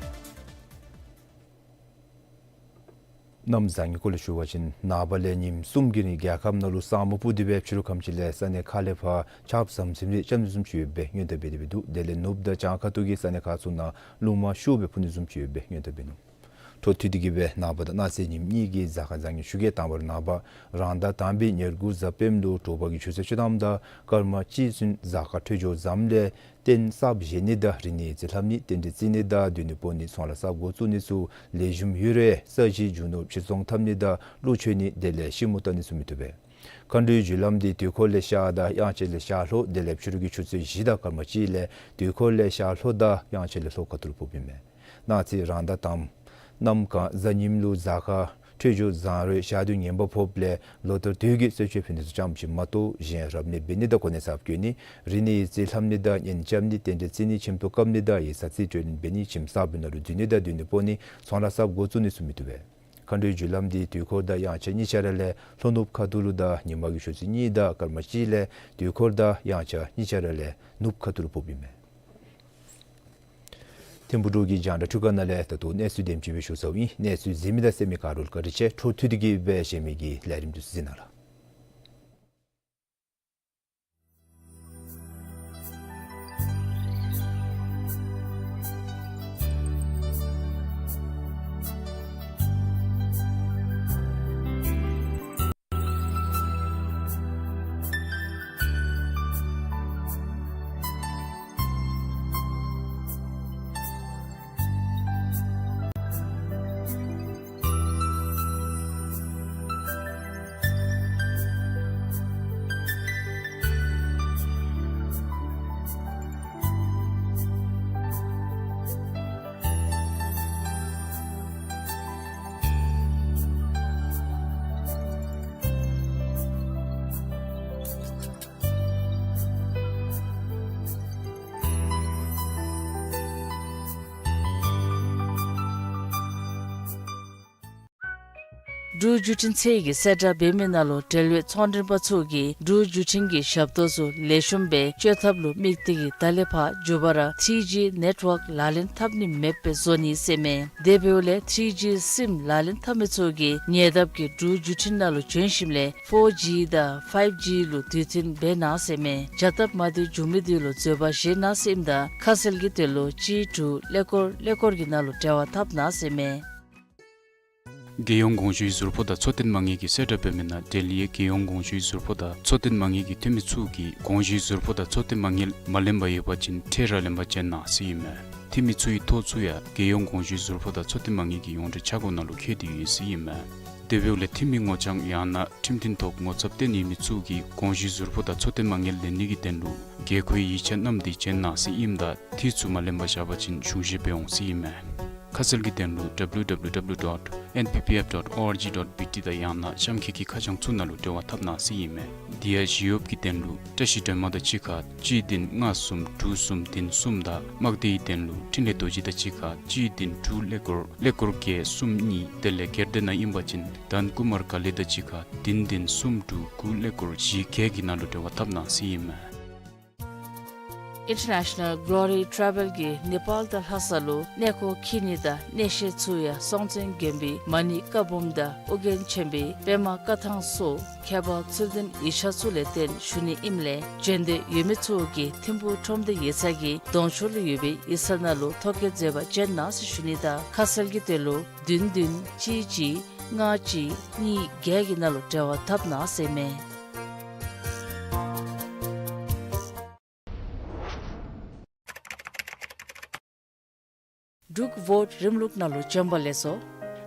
གནམ་བཟང་ངན་སྐོར་ལས་ཞུ་བ་ཅིན་ནངས་པ་ལས་ཉིནམ་གསུམ་གྱི་རིང་རྒྱལ་ཁབ་ནང་ལུ་ས་སྨུག་སྤུབས་ཏེ་སྦེ་ཕྱི་རུ་ཁམས་ཅིག་ལས་ས་གནས་ཁག་ལས་ཕར་ཆརཔ་ཟམ་ཟིམ་རེ་རྐྱབ་ནི་བཟུམ་ཅིག་ཡོདཔ་སྦེ་སྔོན་བརྡ་འབད་དེ་སྦེ་འདུག། དེ་ལས་ནུབ་དང་བྱང་ཁ་ཐུག་གི་ས་གནས་ཁག་ཚུ་ནང་རླུང་མ་ཤུགས་སྦེ་འཕུ་ནི་བཟུམ་ཅིག་ཡོདཔ་སྦེ་སྔོན་བརྡ་འབད་ནུག། འཕྲོ་མཐུད་དེ་གིས་སྦེ་ནངས་པ་དང་གནངས་ཚེ་ཉིནམ་གཉིས་ཀྱི་གཟའ་སྐར་བཟང་ངན་ཞུ་གེ། དང་པ་ར་ནངས་པ་རང་ཟླ་དང་པའི་ཉེར་དགུ་གཟའ་སྤེནམ་ལུ་དྲོ་པ་གི་ཆུ་ཚོད་བཅུ་ཐམ་དང་སྐར་མ་གཅིག་ཚུན་གཟའ་སྐར་འཕྲོད་སྦྱོར་བཟངམ་ལས་རྟེན་གསརཔ་བཞེངས་ནི་དང་རིག་གནས་ཡིག་རྩིས་ལྷབ་ནི་རྟེན་འབྲེལ་རྩིས་ནི་དང་སྡོད་གནས་སྤོ་ནི་ཚོང་ལཱ་གསརཔ་འགོ་བཙུགས་ནི་ཚུ་ལེགས་ཤོམ་ཡོད་རུང་ས་གཞི་རྒྱུ་ནོར་ཕྱིར་ཚོང་འཐབ་ནི་དང་ཀླུ་མཆོད་ནི་དེ་ལས་ཤི་མོ་བཏབ་ནི་ཚུ་མི་བཏུབ་པས། མཁའ་འགྲོའི་རྒྱུ་ལམ་འདི་དུས་འཁོར་ལས་ཤར་དང་དབྱངས་འཆར་ལས་ཤར་ལྷོ་དེ་ལས་ཕྱི་རུ་གི་ཆུ་ཚོད་བཞི་དང་སྐར་མ་གཅིག་ལས་དུས་འཁོར་ལས་ཤར་ལྷོ་དང་དབྱངས་འཆར་ལས་ལྷོ་ཁ་ཐུག་ལུ་ཕོགཔ་ཨིན་མས། གནངས་ཚེ་རང་ཟླ་དང་པ་གནམ་གང་གཟའ་ཉིམ་ལུ་གཟའ་སྐར་འཕྲོད་སྦྱོར་བཟང་རུང་ཞག་དུས་ངན་པ་ཕོགཔ་ལས་ལོ་ལྟར་དུས་ཀྱི་གསོལ་མཆོད་ཕུལ་ནི་ཚུ་ཙམ་ཅིག་མ་གཏོགས་གཞན་རབ་གནས་འབད་ནི་དང་གོ་གནས་གསརཔ་བསྐོ་ནི་རིག་གནས་ཡིག་རྩིས་ལྷབ་ནི་དང་གཉེན་རྐྱབ་ནི་རྟེན་འབྲེལ་རྩིས་ནི་ཁྱིམ་ཐོག་བཀབ་ནི་དང་ཡིག་ཚང་རྩིས་སྤྲོད་ལེན་འབད་ནི་ཁྱིམ་གསརཔ་ནང་ལུ་འཛུལ་ནི་དང་སྡོད་གནས་སྤོ་ནི་ཚོང་ལཱ་གསརཔ་འགོ་བཙུགས་ནི་ཚུ་མི་བཏུབ་པས། མཁའ་འགྲོའི་རྒྱུ་ལམ་འདི་དུས་འཁོར་དང་དབྱངས་འཆར་གཉིས་ཆ་ར་ལས་ལྷོ་ནུབ་ཁ་ཐུག་ལུ་དང་ཉིན་མ་གི་ཆུ་ཚོད་གཉིས་དང་སྐར་མ་གཅིག་ལས་དུས་འཁོར་དང་དབྱངས་འཆར་གཉིས་ཆ་ར་ལས་ནུབ་ཁ་ཐུག་ལུ་ཕོགཔ་ཨིན་མས། ཐིམ་ཕུག་འབྲུག་གི་རྒྱང་བསྒྲགས་འཕྲུལ་ཁང་ནང་ལས་ད་ལྟོ་གནས་ཚུལ་དེམ་ཅིག་སྦེ་ཞུ་ཚརཝ་ཨིན། གནས་ཚུལ་གཟིགས་མི་དང་གསན་མི་ག་ར་ལུ་བཀའ་དྲིན་ཆེ། འཕྲོ་མཐུད་དེ་གིས་སྦེ་གཞན་མི་གི་ལས་རིམ་འདི་ཚུ་གཟིགས་གནང་ལགས། འབྲུག་བརྒྱུད་འཕྲིན་ཚད་ཀྱི་གསལ་བསྒྲགས་འབད་མི་ནང་ལུ་འབྲེལ་ཡོད་ཚོང་མགྲོན་པ་ཚུ་གིས་འབྲུག་བརྒྱུད་འཕྲིན་གྱི་ཞབས་ཏོག་ཚུ་ལེགས་ཤོམ་སྦེ་སྤྱོད་ཐབས་ལུ་དམིགས་ཏེ་གིས་ད་ལས་ཕར་མགྱོགས་པ་ར་ཐི་རི་ཇི་ནེཊ་ཝརཀ་ལག་ལེན་འཐབ་ནི་མེདཔ་སྦེ་བཟོ་ནི་ཟེར་མས། དེ་འབདཝ་ལས་ཐི་རི་ཇི་སིམ་ལག་ལེན་འཐབ་མི་ཚུ་གིས་ཉེ་འདབས་ཀྱི་འབྲུག་བརྒྱུད་འཕྲིན་ནང་ལུ་བྱོན་ཞིནམ་ལས་ཕོར་ཇི་དང་ཕའིབ་ཇི་ལུ་དུས་མཐུན་འབད་གནང་ཟེར་མས། བྱ་སྟབས་མ་བདེཝ་བྱུང་མི་དེ་ལུ་འཛོལ་བ་བཞེས་གནང་ཟེར་ཨིནམ་ད་ཁ་གསལ་གྱི་དོན་ལུ་གཅིག་དྲུག་ཀླད་ཀོར་ཀླད་ཀོར་གྱི་ནང་ལུ་འབྲེལ་བ་འཐབ་གནང་ཟེར་མས། རྒྱལ་ཡོངས་གོང་ཞུའི་ཟུར་ཕོགས་དང་འཚོ་རྟེན་མ་དངུལ་གྱི་གསལ་བསྒྲགས་འབད་མི་ནང་འབྲེལ་ཡོད་རྒྱལ་ཡོངས་གོང་ཞུའི་ཟུར་ཕོགས་དང་འཚོ་རྟེན་མ་དངུལ་གྱི་འཐུས་མི་ཚུ་གིས་གོང་ཞུའི་ཟུར་ཕོགས་དང་འཚོ་རྟེན་མ་དངུལ་མ་ལེན་པར་ཡོད་པ་ཅིན་ཁྲལ་ར་ལེན་པར་བྱོན་གནང་ཟེར་ཨིན་མས། འཐུས་མི་ཚུ་གི་ཐོ་ཚུ་ཡང་རྒྱལ་ཡོངས་གོང་ཞུའི་ཟུར་ཕོགས་དང་འཚོ་རྟེན་མ་དངུལ་གྱི་ཡོངས་འབྲེལ་ཆ་སྒོ་ནང་ལུ་བཀོད་དེ་ཡོད་ཟེར་ཨིན་མས། དེ་འབདཝ་ལས་འཐུས་མི་ངོ་རྐྱང་ཡང་ན་ཁྲིམས་མཐུན་ཐོག་ངོ་ཚབ་བཏོན་ཡོད་མི་ཚུ་གིས་གོང་ཞུའི་ཟུར་ཕོགས་དང་འཚོ་རྟེན་མ་དངུལ་ལེན་ནི་གི་དོན་ལུ་དགོས་མཁོའི་ཡིག་ཆ་བསྣམས་ཏེ་བྱོན་གནང་ཟེར་ཨིནམ་ད་འཐུས་ཚུ་མ་ལེན་པར་བཞག་པ་ཅིན་གཞུང་བཞེས་འབད་འོང་ཟེར་ཨིན་མས། ཁ་གསལ་གྱི་དོན་ལུ་www dot nppf dot org dot bt དང་ཡང་ན་གཤམ་འཁོད་ཀྱི་ཁ་བྱང་ཚུ་ནང་ལུ་འབྲེལ་བ་འཐབ་གནང་ཟེར་ཨིན་མས། དེ་ཡང་ཞི་གཡོགཔ་གི་དོན་ལུ་བཀྲ་ཤིས་སྒྲོལ་མ་དང་གཅིག་ཁར་གཅིག་བདུན་ལྔ་གསུམ་དྲུག་གསུམ་བདུན་གསུམ་དང་དམག་སྡེའི་དོན་ལུ་འཕྲིན་ལས་རྡོ་རྗེ་དང་གཅིག་ཁར་གཅིག་བདུན་དྲུག་ཀླད་ཀོར་ཀླད་ཀོར་བརྒྱད་གསུམ་གཉིས། དེ་ལས་སྒེར་སྡེ་ནང་ཨིན་པ་ཅིན་དྷན་ཀུ་མར་ག་ལེ་དང་གཅིག་ཁར་བདུན་བདུན་གསུམ་དྲུག་དགུ་ཀླད་ཀོར་བཞི་བརྒྱད་ཀྱི་ནང་ལུ་འབྲེལ་བ་འཐབ་གནང་ཟེར་ཨིན་མས། International Glory Travel གིས་ནེ་པཱལ་དང་ལྷ་ས་ལུ་གནས་སྐོར་འཁྱིད་ནི་དང་གནས་བཤད་ཚུ་ཡང་སྲོང་བཙན་དགོན་པའི་མ་ཎི་བཀའ་འབུམ་དང་ཨོ་རྒྱན་ཆེན་པོའི་པདྨ་བཀའ་ཐང་སོགས་མཁས་པ་ཚུལ་ལྡན་ཡིག་ཆ་ཚུ་ལས་བརྟེན་ཞུ་ནི་ཨིནམ་ལས་བྱོན་འདོད་ཡོད་མི་ཚུ་གིས་ཐིམ་ཕུག་ཁྲོམ་སྡེ་ཡིག་ཚང་གི་གདོང་ཕྱོགས་ལུ་ཡོད་པའི་ཡིག་ཚང་ནང་ལུ་ཐོ་བཀོད་མཛད་པར་བྱོན་གནང་ཟེར་ཞུ་ནི་དང་ཁ་གསལ་གྱི་དོན་ལུ་བདུན་བདུན་གཅིག་གཅིག་ལྔ་གཅིག་གཉིས་བརྒྱད་ཀྱི་ནང་ལུ་འབྲེལ་བ་འཐབ་གནང་ཟེར་མས། འབྲུག་བོཊ་རིམ་ལུགས་ནང་ལུ་བྱོན་པ་ལེགས་སོ།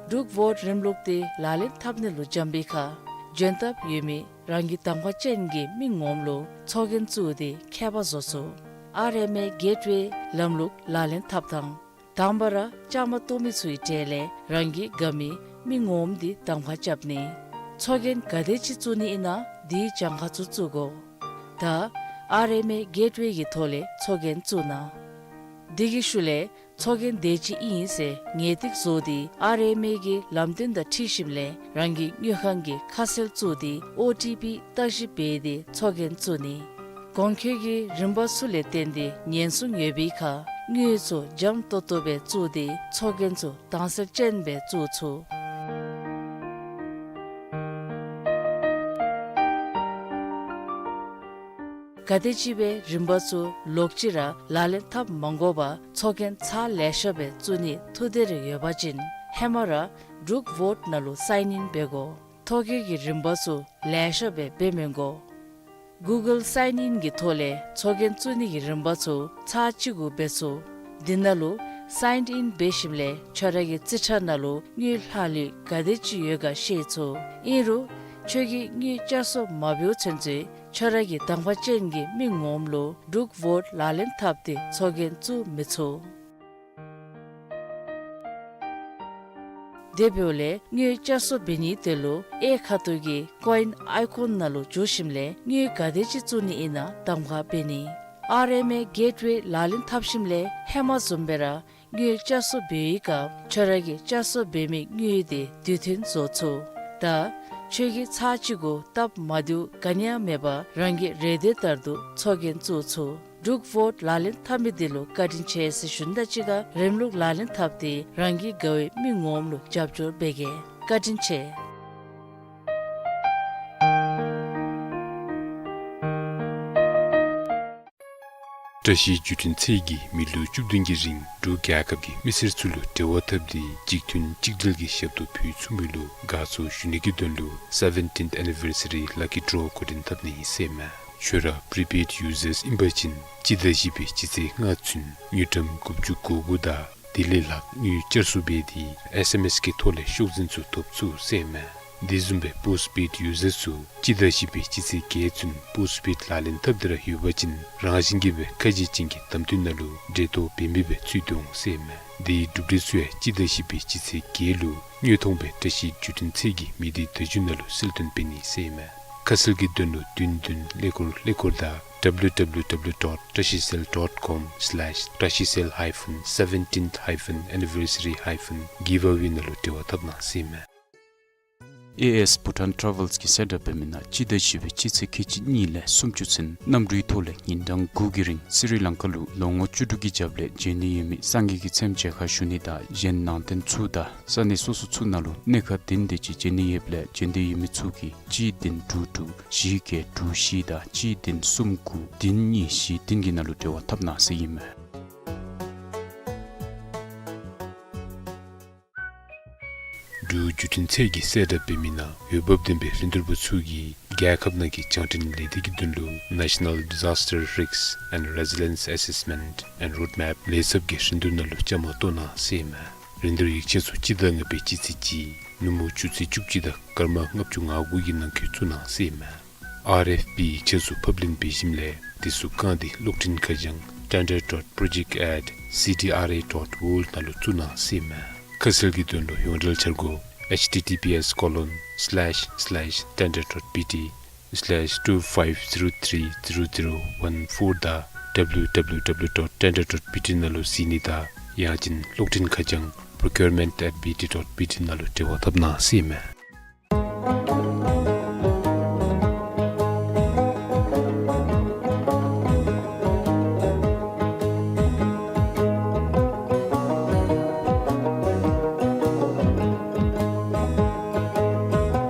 འབྲུག་བོཊ་རིམ་ལུགས་དེ་ལག་ལེན་འཐབ་ནི་ལུ་བྱོན་པའི་ཁར་འབྱོན་ཐབས་ཡོད་མི་རང་གི་གདམ་ཁ་ཅན་གྱི་མི་ངོམ་ལུ་ཚོགས་རྒྱན་བཙུགས་ཏེ་ཁྱད་པར་བཟོ་ཚུགས། ཨར་ཨེམ་ཨེ་གེཊ་ཝེ་ལམ་ལུགས་ལག་ལེན་འཐབ་ཐངས། དང་པ་ར་བཅའ་མར་གཏོགས་མི་ཚུའི་གྲས་ལས་རང་གི་དགའ་མི་མི་ངོམ་འདི་གདམ་ཁ་རྐྱབ་ནི། ཚོགས་རྒྱན་ག་དེ་ཅིག་བཙུགས་ནི་ཨིན་ན་དེའི་གྱངས་ཁ་ཚུ་བཙུགས་དགོ། ད་ཨར་ཨེམ་ཨེ་གེཊ་ཝེ་གི་ཐོག་ལས་ཚོགས་རྒྱན་བཙུགས་གནང་། དེ་གི་ཤུལ་ལས་ཚོགས་རྒྱན་དེ་ཅིག་ཨིན་ཟེར་ངེས་ཏིག་བཟོ་སྟེ་ཨར་ཨེམ་ཨེ་གི་ལམ་སྟོན་དང་འཁྲིལ་ཞིནམ་ལས་རང་གི་དངུལ་ཁང་གི་ཁ་གསལ་བཙུགས་ཏེ་ཨོ་ཊི་པི་བརྟག་ཞིབ་འབད་དེ་ཚོགས་རྒྱན་བཙུགས་ནི། གོང་འཁོད་ཀྱི་རིམ་པ་ཚུ་ལས་བརྟེན་ཏེ་ཉེན་སྲུང་ཡོད་པའི་ཁར་དངུལ་ཚུ་འཇམ་ཏོག་ཏོ་སྦེ་བཙུགས་ཏེ་ཚོགས་རྒྱན་ཚུ་དྭངས་གསལ་ཅན་སྦེ་བཙུགས་ཚུགས། ག་དེ་ཅིག་སྦེ་རིམ་པ་ཚུ་ལོག་ཅི་ར་ལག་ལེན་འཐབ་མ་དགོ་པར་ཚོགས་རྒྱན་ཚར་ལེ་ཤ་སྦེ་བཙུགས་ནི་ཐུགས་འདོད་རེ་ཡོད་པ་ཅིན་ཧེ་མ་ར་འབྲུག་བོཊ་ནང་ལུ་སའིན་ཨིན་འབད་དགོ། ཐོ་བཀོད་ཀྱི་རིམ་པ་ཚུ་ལེ་ཤ་སྦེ་འབད་མི་དགོ། གུ་གཱལ་སའིན་ཨིན་གྱི་ཐོག་ལས་ཚོགས་རྒྱན་བཙུགས་ནི་གི་རིམ་པ་ཚུ་ཚར་གཅིག་གུ་འབད་ཚུགས། དེ་ནང་ལུ་སའིན་ཨིན་འབད་ཞིནམ་ལས་ཁྱོད་ར་གི་རྩིས་ཁྲ་ནང་ལུ་དངུལ་ལྷག་ལུས་ག་དེ་ཅིག་ཡོད་ག་ཤེས་ཚུགས། ཨིན་རུང་ཁྱོད་ཀྱིས་དངུལ་བསྐྱར་གསོ་མ་འབདཝ་ཚུན་ཚོད་ཁྱོད་ར་གི་གདམ་ཁ་ཅན་གྱི་མི་ངོམ་ལུ་འབྲུག་བོཊ་ལག་ལེན་འཐབ་སྟེ་ཚོགས་རྒྱན་བཙུགས་མི་ཚུགས། དེ་འབདཝ་ལས་དངུལ་བསྐྱར་གསོ་འབད་ནིའི་དོན་ལུ་གཡས་ཁ་ཐུག་གི་ཀོ་ཨིན་ཨའི་ཀོན་ནང་ལུ་འཛུལ་ཞིནམ་ལས་དངུལ་ག་དེ་ཅིག་བཙུགས་ནི་ཨིན་ན་གདམ་ཁ་འབད་ནི། ཨར་ཨེམ་ཨེ་གེཊ་ཝེ་ལག་ལེན་འཐབ་ཞིནམ་ལས་ཧེ་མ་བཟུམ་སྦེ་ར་དངུལ་བསྐྱར་གསོ་འབད་བའི་སྐབས་ཁྱོད་ར་གིས་བསྐྱར་གསོ་འབད་མི་དངུལ་དེ་དུས་མཐུན་བཟོ་ཚུགས། ད་ཁྱོད་ཀྱིས་ཚར་གཅིག་གུ་སྟབས་མ་བདེཝ་ག་ནི་ཡང་མེད་པར་རང་གི་རེ་འདོད་ལྟར་དུ་ཚོགས་རྒྱན་བཙུགས་ཚུགས། འབྲུག་བོཊ་ལག་ལེན་འཐབ་མི་འདི་ལུ་བཀའ་དྲིན་ཆེ་ཟེར་ཞུ་ནི་དང་གཅིག་ཁར་རིམ་ལུགས་ལག་ལེན་འཐབ་སྟེ་རང་གི་དགའ་བའི་མི་ངོམ་ལུ་རྒྱབ་སྐྱོར་འབད་གེ། བཀའ་དྲིན་ཆེ། བཀྲ་ཤིས་བརྒྱུད་འཕྲིན་ཚད་ཀྱིས་མི་ལོ་བཅུ་བདུན་གྱི་རིང་འབྲུག་རྒྱལ་ཁབ་ཀྱི་མི་སེར་ཚུ་ལུ་འབྲེལ་བ་འཐབ་སྟེ་གཅིག་མཐུན་གཅིག་སྒྲིལ་གྱི་ཞབས་ཏོག་ཕུལ་ཚུགས་མི་ལུ་དགའ་ཚོར་ཞུ་ནི་གི་དོན་ལུ་seventeenth anniversary lucky draw འགོ་འདྲེན་འཐབ་ནི་ཨིན་ཟེར་མས། ཁྱོད་ར་prepaid users ཨིན་པ་ཅིན་སྤྱི་ཟླ་བཞི་པའི་སྤྱི་ཚེས་ལྔ་ཚུན་དངུལ་ཀྲམ་དགུ་བཅུ་གོ་དགུ་དང་དེ་ལས་ལྷག་དངུལ་བསྐྱར་གསོ་འབད་དེ་ཨེས་ཨེམ་ཨེས་ཀྱི་ཐོག་ལས་ཤོག་འཛིན་ཚུ་ཐོབ་ཚུགས་ཟེར་མས། དེ་བཟུམ་སྦེ་postpaid users ཚུ་སྤྱི་ཟླ་བཞི་པའི་སྤྱི་ཚེས་བརྒྱད་ཚུན་postpaid ལག་ལེན་འཐབ་སྟེ་ར་ཡོད་པ་ཅིན་རང་བཞིན་གྱིས་སྦེ་ཁ་ཕྱེ་ཅན་གྱི་བདམས་ཐོན་ནང་ལུ་འབྲེལ་གཏོགས་འབད་མི་སྦེ་ཚུད་དེ་འོང་ཟེར་མས། དེའི་གྲུབ་འབྲས་ཚུ་ཡང་སྤྱི་ཟླ་བཞི་པའི་སྤྱི་ཚེས་བརྒྱད་ལུ་དངོས་མཐོང་སྦེ་བཀྲ་ཤིས་བརྒྱུད་འཕྲིན་ཚད་ཀྱི་མི་སྡེ་བརྡ་བརྒྱུད་ནང་ལུ་གསལ་སྟོན་འབད་ནི་ཟེར་མས། ཁ་གསལ་གྱི་དོན་ལུ་བདུན་བདུན་ཀླད་ཀོར་ཀླད་ཀོར་དང་W W W dot trashicell dot com slash trashicell hyphen seventeenth hyphen anniversary hyphen giveaway ནང་ལུ་འབྲེལ་བ་འཐབ་གནང་ཟེར་མས། ཨེ་ཨེས་Bhutan Travels གིས་གསལ་བསྒྲགས་འབད་མི་ནང་སྤྱི་ཟླ་བཞི་པའི་སྤྱི་ཚེས་ཁལ་གཅིག་གཉིས་ལས་སུམ་ཅུ་ཚུན་གནམ་གྲུའི་ཐོག་ལས་ཉིན་གྲངས་དགུ་གི་རིང་སི་རི་ལང་ཀ་ལུ་ལོ་ངོ་བཅུ་དྲུག་གི་རྒྱབ་ལས་འབྱོན་ནི་ཡོད་མི་སངས་རྒྱས་ཀྱི་མཚན་བརྗོད་ཁ་ཞུ་ནི་དང་གཞན་ནང་རྟེན་ཚུ་དང་ས་གནས་སོ་སོ་ཚུ་ནང་ལུ་གནས་ཁག་བདུན་དེ་ཅིག་འབྱོན་ནི་ཡོདཔ་ལས་འབྱོན་འདོད་ཡོད་མི་ཚུ་གིས་གཅིག་བདུན་དྲུག་དྲུག་བཞི་བརྒྱད་དྲུག་བཞི་དང་གཅིག་བདུན་གསུམ་དགུ་བདུན་གཉིས་བཞི་བདུན་གྱི་ནང་ལུ་འབྲེལ་བ་འཐབ་གནང་ཟེར་ཨིན་མས། འབྲུག་བརྒྱུད་འཕྲིན་ཚད་ཀྱིས་གསལ་བསྒྲགས་འབད་མི་ནང་འོས་འབབ་ལྡན་པའི་རིན་བསྡུར་པ་ཚུ་གིས་རྒྱལ་ཁབ་ནང་གི་རྒྱང་འཕྲིན་ལས་སྡེ་གི་དོན་ལུ་National Disaster Risk and Resilience Assessment and Roadmap ལས་ཚབ་ཀྱི་རིན་བསྡུར་ནང་ལུ་བཅའ་མར་གཏོགས་གནང་ཟེར་ཨིན་མས། རིན་བསྡུར་ཡིག་ཆ་ཚུ་སྤྱི་ཟླ་ལྔ་པའི་སྤྱི་ཚེས་གཅིག་ནུབ་མོ་ཆུ་ཚོད་བཅུ་གཅིག་དང་སྐར་མ་ལྔ་བཅུ་ང་དགུ་གི་ནང་འཁོད་བཙུགས་གནང་ཟེར་ཨིན་མས། ཨར་ཨེཕ་པི་ཡིག་ཆ་ཚུ་ཕབ་ལེན་འབད་ཞིནམ་ལས་དེ་ཚུ་བཀང་སྟེ་གློག་འཕྲིན་ཁ་བྱང་tender dot project at C D R A dot world ནང་ལུ་བཙུགས་གནང་ཟེར་ཨིན་མས། ཁ་གསལ་གྱི་དོན་ལུ་ཡོངས་འབྲེལ་འཆར་སྒོ་H T T P S colon slash slash tender dot B T slash two five zero three zero zero one four དང་W W W dot tender dot B T ནང་ལུ་གཟིགས་ནི་དང་ཡང་ཅིན་གློག་འཕྲིན་ཁ་བྱང་procurement at B T dot B T ནང་ལུ་འབྲེལ་བ་འཐབ་གནང་ཟེར་ཨིན་མས།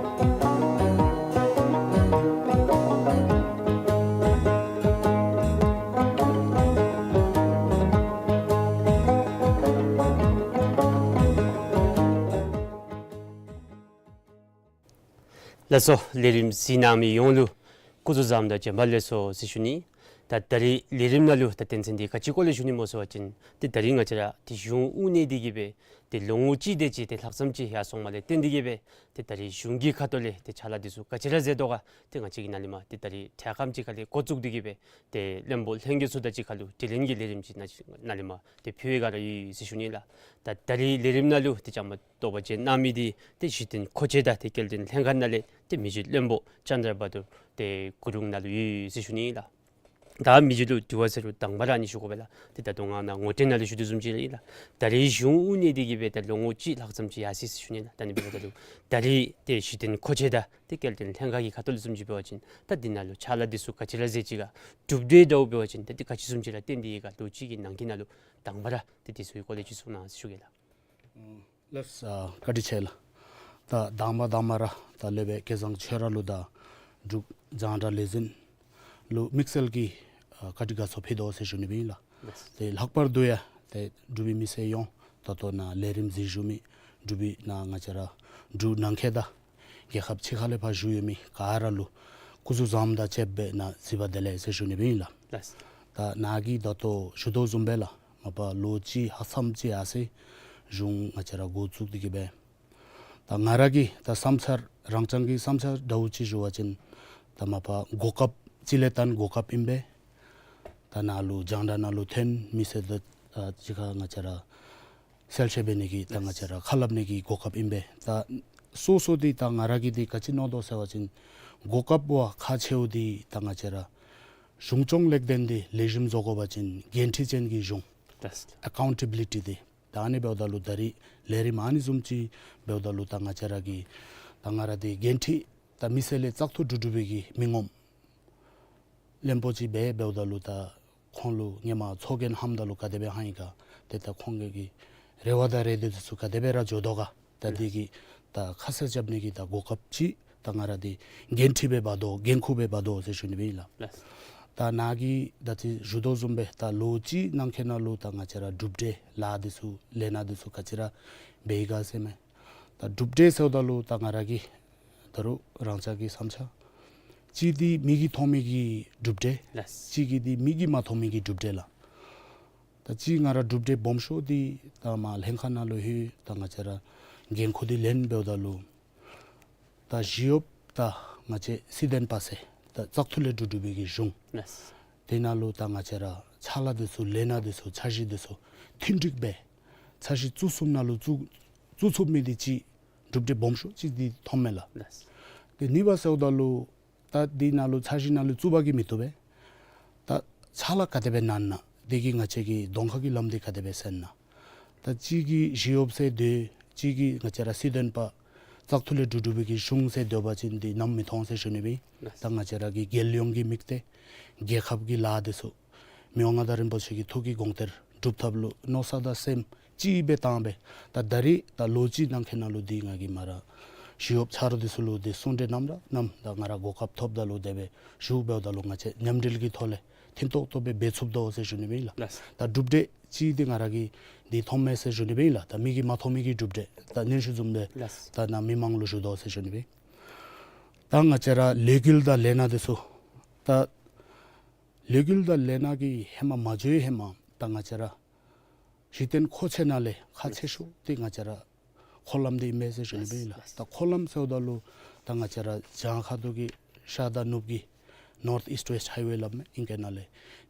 ལགས་སོ། ལས་རིམ་གཟིགས་གནང་མི་ཡོངས་ལུ་སྐུ་གཟུགས་བཟང་དང་བྱོན་པ་ལེགས་སོ་ཟེར་ཞུ་ནི། ད་ད་རིས་ལས་རིམ་ནང་ལུ་ད་དོན་ཚན་འདི་ག་ཅི་སྐོར་ལས་ཞུ་ནི་སྨོ་ཟེར་བ་ཅིན་ཏེ་ད་རིས་ང་བཅས་ར་ཏེ་གཞུང་དབུ་བརྙེས་ཏེ་གི་སྦེ་ཏེ་ལོ་ངོ་གཅིག་དེ་ཅིག་ཏེ་ལྷག་བསམ་ཅིག་ཡར་སོང་མི་ལས་བརྟེན་ཏེ་གི་སྦེ་ཏེ་ད་རིས་གཞུང་གི་ཁ་ཐུག་ལས་ཏེ་ཕྱག་ལཱ་འདི་ཚུ་ག་ཅི་ར་མཛད་དོ་ག་ཏེ་ང་བཅས་ཀྱིས་ནཱ་ལས་མར་ཏེ་ད་རིས་འཕྲལ་ཁམས་ཅིག་ཁ་ལས་འགོ་བཙུགས་ཏེ་གི་སྦེ་ཏེ་བློན་པོ་ལྷན་རྒྱས་ཚུ་དང་གཅིག་ཁར་ལུ་དྲི་ལན་གྱི་ལས་རིམ་ཅིག་ནཱ་ཅིག་ནཱ་ལས་མར་ཏེ་ཕུལ་བའི་བསྒང་ར་ཡོད་ཟེར་ཞུ་ནི་ལགས། ད་ད་རིས་ལས་རིམ་ནང་ལུ་ཏེ་བཅའ་མར་གཏོགས་པ་བྱོན་གནང་མི་འདི་ཏེ་གཞི་རྟེན་མཁོ་ཆས་དང་ཏེ་སྐྱེལ་འདྲེན་ལྷན་ཁག་ནང་ལས་ཏེ་མི་རྗེ་བློན་པོ་ཅན་དྲ་བ་དུར་ཏེ་གུ་རུང་ནཱ་ལུ་ཡོད་ཟེར་ཞུ་ནི་ལགས། ད་མི་རྗེ་ལུ་དྲི་བ་ཟེར་རུང་དང་པ་ར་ཨ་ནི་ཞུ་དགོ་པས་ལགས། ཏེ་ད་ལྟོ་ང་ནཱ་ངོ་སྤྲོད་ནང་ལུ་ཞུ་དོ་བཟུམ་ཅིག་ལགས། ད་རིས་གཞུང་དབུ་བརྙེས་ཏེ་གི་སྦེ་ད་ལོ་ངོ་གཅིག་ལྷག་ཙམ་ཅིག་ཡར་སོ་ཡི་ཟེར་ཞུ་ནི་ལགས། ད་ཨ་ནི་འབདཝ་ད་ལུ་ད་རིས་ཏེ་གཞི་རྟེན་མཁོ་ཆས་དང་ཏེ་སྐྱེལ་འདྲེན་ལྷན་ཁག་གི་ཁ་ཐུག་ལས་བཟུམ་ཅིག་འབད་བ་ཅིན་ད་འདི་ནང་ལུ་ཕྱག་ལཱ་འདི་ཚུ་ག་ཅི་ར་མཛད་ཅི་ག་གྲུབ་འབྲས་འདྲཝ་འབད་བ་ཅིན་ད་འདི་ག་ཅི་བཟུམ་ཅིག་ར་བཏོན་ཏེ་ཡོད་ག་ལོ་གཅིག་གི་ནང་འཁོད་ནང་ལུ་དང་པ་ར་ཏེ་འདི་ཚུ་གི་སྐོར་ལས་ཅིག་གསུང་གནང་ཟེར་ཞུ་གེ་ལགས། ལགས། ཨ་བཀའ་དྲིན་ཆེ་ལགས། ད་དང་པ་དང་པ་ར་ད་ལས་སྦེ་སྐལ་བཟང་ཆོས་ར་ལུ་དང་འབྲུག་རྒྱང་བསྒྲགས་ལས་འཛིན་ལུ་དམིགས་བསལ་གྱི་ཨ་བཀའ་དྲིན་དགའ་ཚོར་ཕུལ་དོ་ཟེར་ཞུ་ནི་སྦེ་ཨིན་ལགས། ལགས། ཏེ་ལྷག་པར་དུ་ཡང་ཏེ་འབྲུག་པའི་མི་སེར་ཡོངས་ད་ལྟོ་ནཱ་ལས་རིམ་གཟིགས་བཞུགས་མི་འབྲུག་པའི་ནཱ་ང་བཅས་ར་འབྲུག་ནང་འཁོད་དང་རྒྱལ་ཁབ་ཕྱི་ཁ་ལས་ཕར་བཞུགས་ཡོད་མི་ག་ར་ལུ་སྐུ་གཟུགས་བཟང་དང་བཅས་པའི་ནང་གཟིགས་པ་བདེ་ལེགས་ཟེར་ཞུ་ནི་སྦེ་ཨིན་ལགས། ལགས། ད་ནཱ་གིས་ད་ལྟོ་ཞུ་དོ་བཟུམ་སྦེ་ལགས། མ་པ་ལོ་གཅིག་ལྷག་ཙམ་ཅིག་ཡར་སོ་ཡི་གཞུང་ང་བཅས་ར་འགོ་བཙུགས་ཏེ་གི་སྦེ། ད་ང་ར་གི་ད་བསམ་འཆར་རང་རྐྱང་གི་བསམ་འཆར་འདྲཝ་ཅིག་ཞུ་བ་ཅིན་ད་མ་པ་གོ་སྐབས་ཅིག་ལས་བརྟེན་གོ་སྐབས་ཨིན་པས། ད་ནཱ་ལུ་རྒྱང་བསྒྲགས་ནང་ལུ་ཐོན་མི་ཟེར་ད་ཨ་ཅིག་ཁར་ང་བཅས་ར་གསལ་བཤད་འབད་ནི་གི་ད་ང་བཅས་ར་ཁ་སླབ་ནི་གི་གོ་སྐབས་ཨིན་པས། ད་སོ་སོ་འདི་ད་ང་ར་གིས་འདི་ག་ཅི་མནོ་དོ་ཟེར་བ་ཅིན་གོ་སྐབས་བ་ཁག་ཆེཝ་འདི་ད་ང་བཅས་ར་གཞུང་སྐྱོང་ལེགས་ལྡན་འདི་ལེགས་ཤོམ་བཟོ་དགོ་པ་ཅིན་འགན་འཁྲི་ཅན་གྱི་གཞུང་ཨེ་ཀའུན་ཊེ་བི་ལི་ཊི་འདི། ད་ཨ་ནི་འབདཝ་ད་ལུ་ད་རིས་ལས་རིམ་ཨ་ནི་བཟུམ་ཅིག་འབདཝ་ད་ལུ་ད་ང་བཅས་ར་གི་ད་ང་ར་འདི་འགན་འཁྲི་ད་མི་སེར་ལས་བཙག་འཐུ་གྲུབ་གྲུབ་པའི་གི་མི་ངོམ་བློན་པོ་ཅིག་སྦེ་འབདཝ་ད་ལུ་ད་ཁོང་ལུ་ཧེ་མ་ཚོགས་རྒྱན་ལྷངམ་ད་ལུ་ག་དེ་སྦེ་ལྷང་ཡི་ག་ཏེ་ད་ཁོང་གི་གི་རེ་བ་དང་རེ་འདོད་འདི་ཚུ་ག་དེ་སྦེ་ར་འགྱོ་དོ་ག། ད་འདི་གི་ད་ཁ་གསལ་རྐྱབ་ནི་གི་ད་གོ་སྐབས་ཅིག་ད་ང་ར་འདི་འགན་འཁྲི་སྦེ་འབག་དོ་འགན་ཁུར་སྦེ་འབག་དོ་ཟེར་ཞུ་ནི་སྦེ་ཨིན་ལགས། ལགས། ད་ནཱ་གིས་ད་ཅི་ཞུ་དོ་བཟུམ་སྦེ་ད་ལོ་གཅིག་ནང་འཁོད་ནང་ལུ་ད་ང་བཅས་ར་གྲུབ་འབྲས་ལཱ་འདི་ཚུ་ལས་སྣ་འདི་ཚུ་ག་ཅི་ར་འབད་ཡི་ག་ཟེར་མས། ད་གྲུབ་འབྲས་ཟེརཝ་ད་ལུ་ད་ང་ར་གིས་ད་རུང་རང་རྐྱང་གི་བསམ་འཆར། གཅིག་འདི་མིག་གིས་མཐོང་མི་གི་གྲུབ་འབྲས། ལགས། གཅིག་གི་འདི་མིག་གིས་མ་མཐོང་མི་གི་གྲུབ་འབྲས་ལགས། ད་གཅིག་ང་ར་གྲུབ་འབྲས་སྦོམ་ཤོས་འདི་ད་མར་ལྷན་ཁག་ནང་ལུ་ལྷོད་ད་ང་བཅས་ར་འགན་ཁུར་འདི་ལེན་འབདཝ་ད་ལུ་ད་ཞི་གཡོགཔ་ད་ང་བཅས་སྲིད་དོན་པ་ཟེར་ད་བཙག་འཐུ་ལས་གྲུབ་གྲུབ་པའི་གི་གཞུང་། ལགས། དེ་ནང་ལུ་ད་ང་བཅས་ར་ཕྱག་ལཱ་འདི་ཚུ་ལས་སྣ་འདི་ཚུ་འཆར་གཞི་འདི་ཚུ་མཐུན་འགྲིག་སྦེ་འཆར་གཞི་བཙུགས་ཚུགསཔ་ནང་ལུ་བཙུགས་བཙུགས་ཚུགས་མི་འདི་གཅིག་གྲུབ་འབྲས་སྦོམ་ཤོས་གཅིག་འདི་མཐོངམ་མས་ལགས། ལགས། དེ་གཉིས་པ་ཟེརཝ་ད་ལུ་ད་འདི་ནང་ལུ་འཆར་གཞི་ནང་ལུ་བཙུགས་པ་གིས་མི་བཏུབ་པས། ད་ཕྱག་ལཱ་ག་དེ་སྦེ་ནན་ན་འདི་གིས་ང་བཅས་ཀྱི་གདོང་ཁ་གི་ལམ་འདི་ག་དེ་སྦེ་སེལ་ན། ད་གཅིག་གིས་ཞི་གཡོགཔ་ཟེར་སྡོད་གཅིག་གིས་ང་བཅས་ར་སྲིད་དོན་པ་བཙག་འཐུ་ལས་གྲུབ་གྲུབ་པའི་གི་གཞུང་ཟེར་སྡོད་པ་ཅིན་འདི་ནམ་མི་མཐོང་ཟེར་ཞུ་ནི་སྦེ། ལགས། ད་ང་བཅས་ར་གི་རྒྱལ་ཡོངས་ཀྱི་དམིགས་གཏད་རྒྱལ་ཁབ་ཀྱི་ལཱ་འདི་ཚུ་མི་དབང་མངའ་བདག་རིན་པོ་ཆེ་གི་ཐུགས་ཀྱི་དགོངས་གཏེར་སྒྲུབ་ཐབས་ལུ་མནོ་བསམ་དང་སེམས་གཅིག་སྦེ་བཏང་སྦེ་ད་ད་རིས་ད་ལོ་གཅིག་ནང་འཁོད་ནང་ལུ་འདི་ང་གིས་མར་ཞི་གཡོགཔ་ཆ་རོགས་འདི་ཚུ་ལུ་འདི་གསུང་གྲོས་གནངམ་ར་གནངམ་ད་ང་ར་གོ་སྐབས་ཐོབ་ད་ལུ་དེ་སྦེ་ཞུ་འབདཝ་ད་ལུ་ང་བཅས་མཉམ་འབྲེལ་གྱི་ཐོག་ལས་མཐུན་ཏོག་ཏོ་སྦེ་འབད་ཚུགས་དོ་ཟེར་ཞུ་ནི་སྦེ་ཨིན་ལགས། ལགས། ད་གྲུབ་འབྲས་གཅིག་འདི་ང་ར་གིས་འདི་མཐོངམ་མས་ཟེར་ཞུ་ནི་སྦེ་ཨིན་ལགས། ད་མིག་གིས་མ་མཐོང་མི་གི་གྲུབ་འབྲས་ད་ནཱ་ཞུ་བཟུམ་སྦེ། ལགས། ད་ནཱ་མི་མང་ལུ་ཞུ་དོ་ཟེར་ཞུ་ནི་སྦེ། ད་ང་བཅས་ར་ལས་འགུལ་དང་ལས་སྣ་འདི་ཚུ་ད་ལས་འགུལ་དང་ལས་སྣ་གི་ཧེ་མ་མ་འགྱོ་བའི་ཧེ་མ་ད་ང་བཅས་ར་གཞི་རྟེན་མཁོ་ཆས་ནང་ལས་ཁག་ཆེ་ཤོས་འདི་ང་བཅས་ར་འཁོར་ལམ་འདི་ཨིན་མས་ཟེར་ཞུ་ནི་སྦེ་ཨིན་ལགས། ལགས། ད་འཁོར་ལམ་ཟེརཝ་ད་ལུ་ད་ང་བཅས་ར་བྱང་ཁ་ཐུག་གི་ཤར་དང་ནུབ་ཀྱི་North East West Highway སླབ་མས་ཨིང་སྐད་ནང་ལས།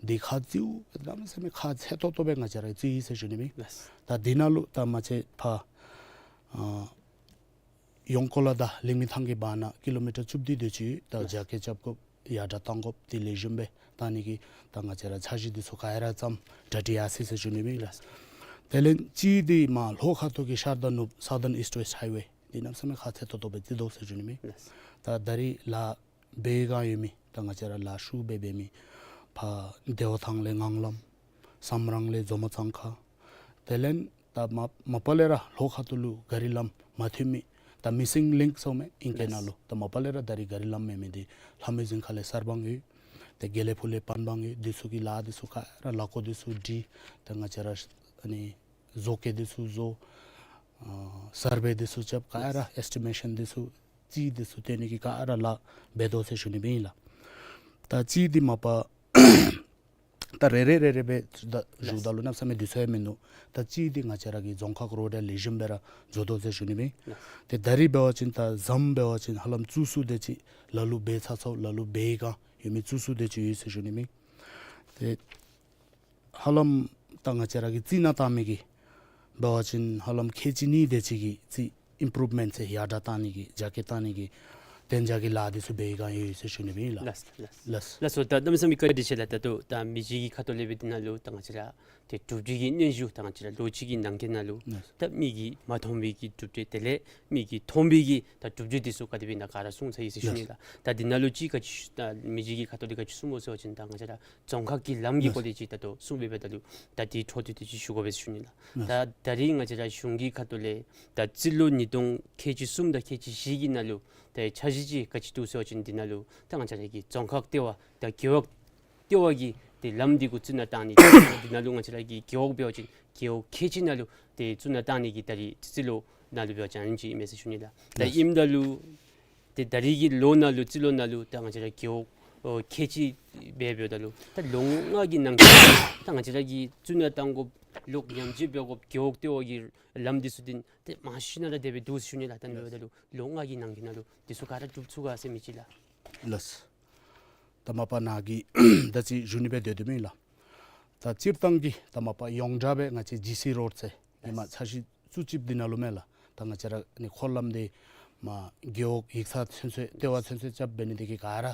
འདི་ཁག་རྩེཝ་གནམ་མེད་ས་མེད་ཁག་ཆེ་ཏོག་ཏོ་སྦེ་ང་བཅས་ར་རྩེ་ཡི་ཟེར་ཞུ་ནི་སྦེ། ལགས། ད་འདི་ནང་ལུ་ད་མ་ཚད་ཕར་ཨ་ཡོངས་ཀོ་ལ་དང་ལིང་མི་ཐང་གི་བར་ན་ཀི་ལོ་མི་ཊར་བཅུ་བདུན་དེ་ཅིག་ད་ལགས། རྒྱ་སྐྱེད་རྐྱབ་དགོཔ་ཡར་དྲག་བཏང་དགོཔ་འདི་ལེགས་ཤོམ་སྦེ་བཏང་ནི་གི་ད་ང་བཅས་ར་འཆར་གཞི་འདི་ཚུ་ག་ར་བརྩམས་གྲ་སྒྲིག་ཡར་སོ་ཡི་ཟེར་ཞུ་ནི་སྦེ་ཨིན་ལགས། ལགས། དེ་ལས་གཅིག་འདི་མར་ལྷོ་ཁ་ཐུག་གི་ཤར་དང་ནུབ་Southern East West Highway འདི་གནམ་མེད་ས་མེད་ཁག་ཆེ་ཏོག་ཏོ་སྦེ་རྩེ་དོ་ཟེར་ཞུ་ནི་སྦེ། ལགས། ད་ད་རིས་ལཱ་འབད་བའི་བསྒང་ཡོད་མི་ད་ང་བཅས་ར་ལཱ་ཤུགས་སྦེ་འབད་མི་ཕར་བདེ་བ་ཐང་ལས་ངང་ལམ་སམ་རང་ལས་མཛོ་མོ་གཙང་ཁ་དེ་ལས་ད་མ་མ་པ་ལས་ར་ལྷོ་ཁ་ཐུག་ལུ་ག་རི་ལམ་མ་མཐུན་མི་ད་Missing Link ཟེར་མི་ཨིང་སྐད་ནང་ལུ། ད་མ་པ་ལས་ར་ད་རིས་ག་རི་ལམ་མེད་མི་འདི་ལྷ་མོའི་རྫིང་ཁ་ལས་གསར་སྤང་ཡོད། ཏེ་དགེ་ལེགས་ཕུག་ལས་པན་སྤང་ཡོད། འདི་ཚུ་གི་ལཱ་འདི་ཚུ་ག་ར་ལཱ་བཀོད་འདི་ཚུ་སྒྲིག། ད་ང་བཅས་ར་ཨ་ནི་བཟོ་བཀོད་འདི་ཚུ་བཟོ། ཨ་སར་བེ་འདི་ཚུ་རྐྱབ། ག་ར་ཨེས་ཊི་མེ་ཤཱན་འདི་ཚུ་ རྩིས་འདི་ཚུ་སྟོན་ནི་གི་ག་ར་ལཱ་འབད་དོ་ཟེར་ཞུ་ནི་སྦེ་ཨིན་ལགས། ད་རྩིས་འདི་མ་པ་ད་རེ་རེ་རེ་རེ་སྦེ་ད་ཞུཝ་ད་ལུ་གནམ་མེད་ས་མེད་དུས་ཚོད་ཡང་མིན་འདུག། ད་རྩིས་འདི་ང་བཅས་ར་གི་རྫོང་ཁག་རོཌ་ཡང་ལེགས་ཤོམ་སྦེ་ར་འགྱོ་དོ་ཟེར་ཞུ་ནི་སྦེ་ཨིན། ཏེ་ད་རིས་འབད་བ་ཅིན་ད་ཟམ་འབད་བ་ཅིན་ཧ་ལམ་བཙུགས་ཚུགས་དེ་ཅིག་ལ་ལུ་འབད་ཚར་ཚརཝ་ལ་ལུ་འབད་ཡི་ག་ཡོད་མི་བཙུགས་ཚུགས་དེ་ཅིག་ཡོད་ཟེར་ཞུ་ནི་སྦེ་ཨིན། ཏེ་ཧ་ལམ་ད་ང་བཅས་ར་གི་རྩི་ནག་བཏང་མི་གི་འབད་བ་ཅིན་ཧ་ལམ་ཁལ་གཅིག་གཉིས་དེ་ཅིག་གི་རྩིས་ཨིམ་པུརུབ་མེནཊ་ཟེར་ཡར་དྲག་བཏང་ནི་གི་རྒྱ་སྐྱེད་བཏང་ནི་གི་གདན་འཇགས་ཀྱི་ལཱ་འདི་ཚུ་འབད་ཡི་ག་ཡོད་ཟེར་ཞུ་ནི་སྦེ་ཨིན་ལགས། ལགས་ལགས། ལགས་སོ། ད་གནམ་མེད་ས་མེད་བཀའ་དྲིན་ཆེ་ལགས། ད་ལྟོ་ད་མི་རྗེ་གི་ཁ་ཐུག་ལས་སྦེ་འདི་ནང་ལུ་ད་ང་བཅས་ར་ཏེ་གྲུབ་འབྲས་ཀྱི་སྙན་ཞུ་ད་ང་བཅས་ར་ལོ་གཅིག་གི་ནང་འཁོད་ནང་ལུ་ལགས། ད་མི་གིས་མ་མཐོང་བའི་གི་གྲུབ་འབྲས་དེ་ལས་མི་གིས་མཐོང་བའི་གི་ད་གྲུབ་འབྲས་འདི་ཚུ་ག་དེ་སྦེ་ཨིན་ན་ག་ར་གསུངས་ཚར་ཡི་ཟེར་ཞུ་ནི་ལགས། ལགས། ད་འདི་ནང་ལུ་ཅིག་ག་ཅི་ཞུ་ད་མི་རྗེ་གི་ཁ་ཐུག་ལས་ག་ཅི་གསུངམ་སྨོ་ཟེར་བ་ཅིན་ད་ང་བཅས་ར་རྫོང་ཁག་གི་ལམ་གྱི་ལགས། སྐོར་ལས་ཅིག་ད་ལྟོ་གསུངས་སྦེ་འབདཝ་ད་ལུ་ད་དེའི་འཕྲོ་མཐུད་དེ་ཅིག་ཞུ་དགོ་པས་ཟེར་ཞུ་ནི་ལགས། ལགས། ད་ད་རིས་ང་བཅས་ར་གཞུང་གི་ཁ་ཐུག་ལས་ད་རྩིས་ལོ་ཉིས་སྟོང་ཁལ་གཅིག་གསུམ་དང་ཁལ་གཅིག་བཞི་གི་ནང་ལུ་ད་འཆར་གཞི་ཅིག་ག་ཅི་འདུག་ཟེར་བ་ཅིན་འདི་ནང་ལུ་ད་ང་བཅས་ར་གི་རྫོང་ཁག་ལྟེ་བ་དང་རྒེད་འོག་ལྟེ་བ་གི་ཏེ་ལམ་འདི་གུ་རྩི་ནག་བཏང་ནི། འདི་ནང་ལུ་ང་བཅས་ར་གི་རྒེད་འོག་འབད་བ་ཅིན་རྒེད་འོག་ཁལ་གཅིག་ནང་ལུ་ཏེ་རྩི་ནག་བཏང་ནི་གི་ད་རིས་རྩིས་ལོ་ནང་ལུ་འབད་བ་ཅིན་ཨ་ནི་ཅིག་ཨིན་མས་ཟེར་ཞུ་ནི་ལགས། ད་ལགས། ཨིནམ་ད་ལུ་ཏེ་ད་རིས་ཀྱི་ལོ་ནང་ལུ་རྩིས་ལོ་ནང་ལུ་ད་ང་བཅས་ར་རྒེད་འོག་ཨོ་ཁལ་གཅིག་སྦེ་འབདཝ་ད་ལུ་ད་ལོ་ལྔ་གི་ནང་འཁོད་ད་ང་བཅས་ར་གིས་རྩི་ནག་བཏང་དགོཔ་ལོག་ཉམས་བཅོས་འབད་དགོཔ་རྒེད་འོག་ལྟེ་བ་གི་ལམ་འདི་ཚུ་འདི་ཏེ་མང་ཤོས་ནང་ར་དེ་སྦེ་འདུག་ཟེར་ཞུ་ནི་ལགས། ད་ཨ་ནི་འབདཝ་ད་ལུ་ལོ་ལྔ་གི་ནང་འཁོད་ནང་ལུ་འདི་ཚུ་ག་ར་འགྲུབ་ཚུགས་ག་ཟེར་མི་ཅིག་ལགས། ལགས། ད་མ་པ་ནཱ་གིས་ད་ཅི་ཞུ་ནི་སྦེ་སྡོད་དེ་མེན་ལགས། ད་སྤྱིར་བཏང་གི་ད་མ་པ་ཡོངས་གྲགས་སྦེ་ང་བཅས་ཇི་སི་རོཌ་ཟེར་ཨིན་མས། འཆར་གཞི་བཙུགས་ཅིག་འདི་ནང་ལུ་མེན་ལགས། ད་ང་བཅས་ར་ནི་འཁོར་ལམ་འདི་མ་རྒེད་འོག་ཡིག་ཚང་ཚུན་ཚོད་ལྟེ་བ་ཚུན་ཚོད་རྐྱབ་འབད་ནི་དེ་གིས་ག་ར་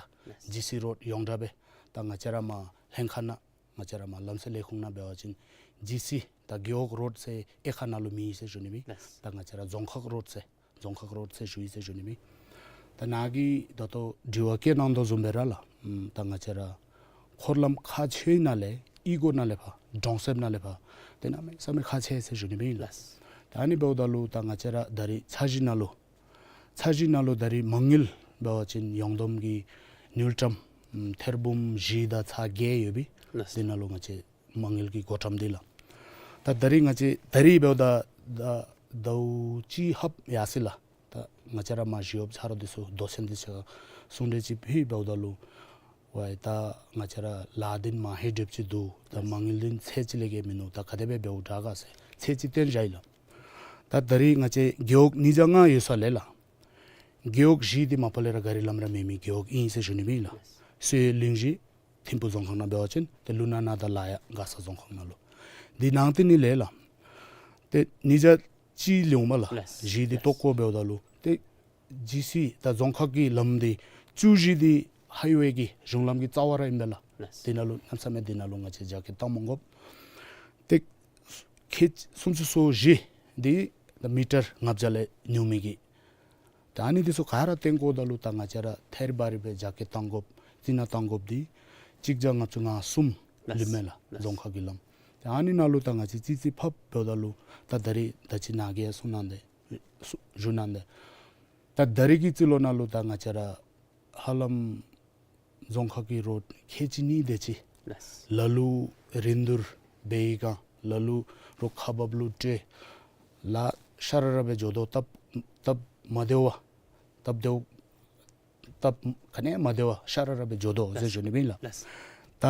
ཇི་སི་རོཌ་ཡོངས་གྲགས་སྦེ་ད་ང་བཅས་ར་མ་ལྷན་ཁག་ནང་ང་བཅས་ར་མ་ལམ་སེལ་ལས་ཁུངས་ནང་འབད་བ་ཅིན་ཇི་སི་ད་རྒེད་འོག་རོཌ་ཟེར་དབྱེ་ཁག་ནང་ལུ་མེད་ཟེར་ཞུ་ནི་མེན། ལགས། ད་ང་བཅས་ར་རྫོང་ཁག་རོཌ་ཟེར་རྫོང་ཁག་རོཌ་ཟེར་ཞུ་ཡི་ཟེར་ཞུ་ནི་མེན། ད་ནཱ་གིས་ད་ལྟོ་དྲི་བ་བཀོད་གནང་དོ་བཟུམ་སྦེ་ར་ལགས། ཨམ་ད་ང་བཅས་ར་འཁོར་ལམ་ཁག་ཆེ་ནང་ལས་ཨི་སྒོ་ནང་ལས་ཕར་གྲོང་གསེབ་ནང་ལས་ཕར་ཏེ་གནམ་མེད་ས་མེད་ཁག་ཆེ་ཟེར་ཞུ་ནི་མེན་ལགས། ལགས། ད་ཨ་ནི་འབདཝ་ད་ལུ་ད་ང་བཅས་ར་ད་རིས་འཆར་གཞི་ནང་ལུ་འཆར་གཞི་ནང་ལུ་ད་རིས་མ་དངུལ་འབད་བ་ཅིན་ཡོངས་བསྡོམས་ཀྱི་དངུལ་ཀྲམ་ཨམ་ཐེར་འབུམ་བཞི་དང་ཚག་བརྒྱད་ཡོད་པས། ལགས། དེ་ནང་ལུ་ང་བཅས་མ་དངུལ་གྱི་བགོ་བཀྲམ་འདི་ལགས། ད་ད་རིས་ང་བཅས་ད་རིས་འབདཝ་ད་ད་ཟླཝ་གཅིག་ལྷགཔ་ཡར་སོ་ཡི་ལགས། ད་ང་བཅས་ར་མ་གཞི་གཡོགཔ་ཆ་རོགས་འདི་ཚུ་མདོ་ཆེན་འདི་ཚུ་གསུང་གྲོས་ཅིག་ཕུལ་འབདཝ་ད་ལུ་ཝའི་ད་ང་བཅས་ར་ལཱ་འདི་མ་ཧེ་འགྲུབ་ཅི་འདུག། ད་མ་དངུལ་འདི་ཚད་ཅིག་ལས་བརྒལ་མིན་འདུག། ད་ག་དེ་སྦེ་འབདཝ་དྲག་ག་ཟེར་ཚད་ཅིག་བཏོན་བཞག་ཡི་ལགས། ད་ད་རིས་ང་བཅས་རྒེད་འོག་ཉིས་བརྒྱ་ལྔ་ཡོད་ས་ལས་ལགས། རྒེད་འོག་བཞི་འདི་མ་པ་ལས་ར་གཱ་རི་ལམ་ར་མེད་མི་རྒེད་འོག་ཨིན་ཟེར་ཞུ་ནི་མེན་ལགས། སོས་གླིང་བཞི་ཐིམ་ཕུ་རྫོང་ཁག་ནང་འབད་བ་ཅིན་ཏེ་ལུ་ནག་ན་དང་ལ་ཡག་མགར་ས་རྫོང་ཁག་ནང་ལུ། འདི་ནང་དེ་ནི་ལས་ལགས། ཏེ་ཉིས་བརྒྱ་གཅིག་ལུ་མ་ལགས། ལགས། བཞི་འདི་ལྟོ་བཀོ་འབདཝ་ད་ལུ་ཏེ་ཇི་སི་ད་རྫོང་ཁག་གི་ལམ་འདི་བཅུ་བཞི་འདི་ཧའི་ཝེ་གི་གཞུང་ལམ་གྱི་རྩ་བ་ར་ཨིན་པས་ལགས། ལགས། དེ་ནང་ལུ་གནམ་མེད་ས་མེད་དེ་ནང་ལུ་ང་བཅས་རྒྱ་སྐྱེད་བཏང་མི་དགོ། ཏེ་ཁལ་སུམ་ཅུ་སོ་བཞི་འདི་ད་མི་ཊར་ལྔ་བརྒྱ་ལས་ཉུང་མི་གི། ད་ཨ་ནི་འདི་ཚུ་ག་ར་བཏོན་བཀོཝ་ད་ལུ་ད་ང་བཅས་ར་ཐེར་བ་རི་སྦེ་རྒྱ་སྐྱེད་བཏང་དགོཔ་རྩི་ནག་བཏང་དགོཔ་འདི་གཅིག་བརྒྱ་ལྔ་བཅུ་ང་གསུམ་ལུ་མས་ལགས། ལགས། རྫོང་ཁག་གི་ལམ། ད་ཨ་ནི་ནང་ལུ་ད་ང་བཅས་རྩིས་རྩིས་ཕབ་འབདཝ་ད་ལུ་ད་ད་རིས་ད་ཅི་ནཱ་གིས་གསུང་གནང་སྟེ་གསུང་ཞུ་གནང་སྟེ་ད་ད་རིས་ཀྱི་རྩིས་ལོ་ནང་ལུ་ད་ང་བཅས་ར་ཧ་ལམ་རྫོང་ཁག་གི་རོཌ་ཁལ་གཅིག་གཉིས་དེ་ཅིག། ལགས། ལ་ལུ་རིན་བསྡུར་འབད་ཡི་ག་ལ་ལུ་རོགས་ཁག་འབགཔ་ལུ་སྤྲོད། ལཱ་ཤ་ར་ར་སྦེ་འགྱོ་དོ། སྟབས་སྟབས་མ་བདེཝ་སྟབས་བདེཝ་སྟབས་ག་ནི་ཡང་མ་བདེཝ་ཤ་ར་ར་སྦེ་འགྱོ་དོ་ཟེར་ཞུ་ནི་མེན་ལགས། ལགས། ད་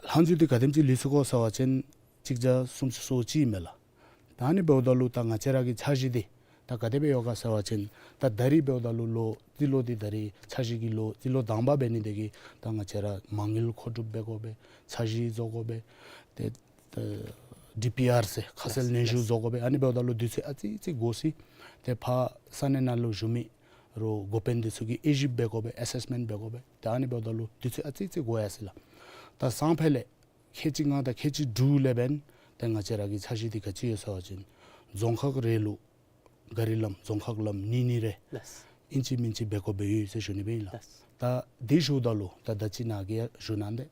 ལྷག་འཛིན་འདི་ག་དེམ་ཅིག་ལུས་སོ་གོ་ཟེར་བ་ཅིན་གཅིག་བརྒྱ་སུམ་ཅུ་སོ་གཅིག་མས་ལགས། ད་ཨ་ནི་འབདཝ་ད་ལུ་ད་ང་བཅས་ར་གི་འཆར་གཞི་འདི་ད་ག་དེ་སྦེ་ཡོད་ག་ཟེར་བ་ཅིན་ད་ད་རིས་འབདཝ་ད་ལུ་ལོ་རྩིས་ལོ་འདི་ད་རིས་འཆར་གཞི་གི་ལོ་རྩིས་ལོ་དང་པ་འབད་ནི་དེ་གིས་ད་ང་བཅས་ར་མ་དངུལ་མཁོ་སྒྲུབ་འབད་དགོ་པས། འཆར་གཞི་བཟོ་དགོ་པས། ཏེ་ད་ཌི་པི་ཨར་ཟེར་ཁ་གསལ་སྙན་ཞུ་བཟོ་དགོ་པས། ཨ་ནི་འབདཝ་ད་ལུ་དུས་ཚོད་ཨ་ཙི་ཙི་འགོར་སོ་ཡི། ཏེ་ཕར་ས་གནས་ནང་ལུ་བཞུགས་མི་རོགས་འགོ་དཔོན་འདི་ཚུ་གིས་དབྱེ་ཞིབ་འབད་དགོ་པས། ཨེ་སེསི་མེནཊ་འབད་དགོ་པས། ཏེ་ཨ་ནི་འབདཝ་ད་ལུ་དུས་ཚོད་ཨ་ཙི་ཙི་འགོར་ཡར་སོ་ཡི་ལགས། ད་སང་ཕོད་ལས་ཁལ་གཅིག་ལྔ་དང་ཁལ་གཅིག་དྲུག་ལས་འབདན་ཏེ་ང་བཅས་ར་གི་འཆར་གཞི་འདི་ག་ཅི་ཡོད་ཟེར་བ་ཅིན་རྫོང་ཁག་རེ་ལུ་གཱ་རི་ལམ་རྫོང་ཁག་ལམ་གཉིས་གཉིས་རེ་ལགས། ཨིན་ཅི་མིན་ཅི་འབད་དགོཔ་སྦེ་ཡོད་ཟེར་ཞུ་ནི་སྦེ་ཨིན་ལགས། ལགས། ད་འདི་ཞུཝ་ད་ལུ་ད་ད་ཅི་ནཱ་གིས་ཞུ་གནང་སྟེ་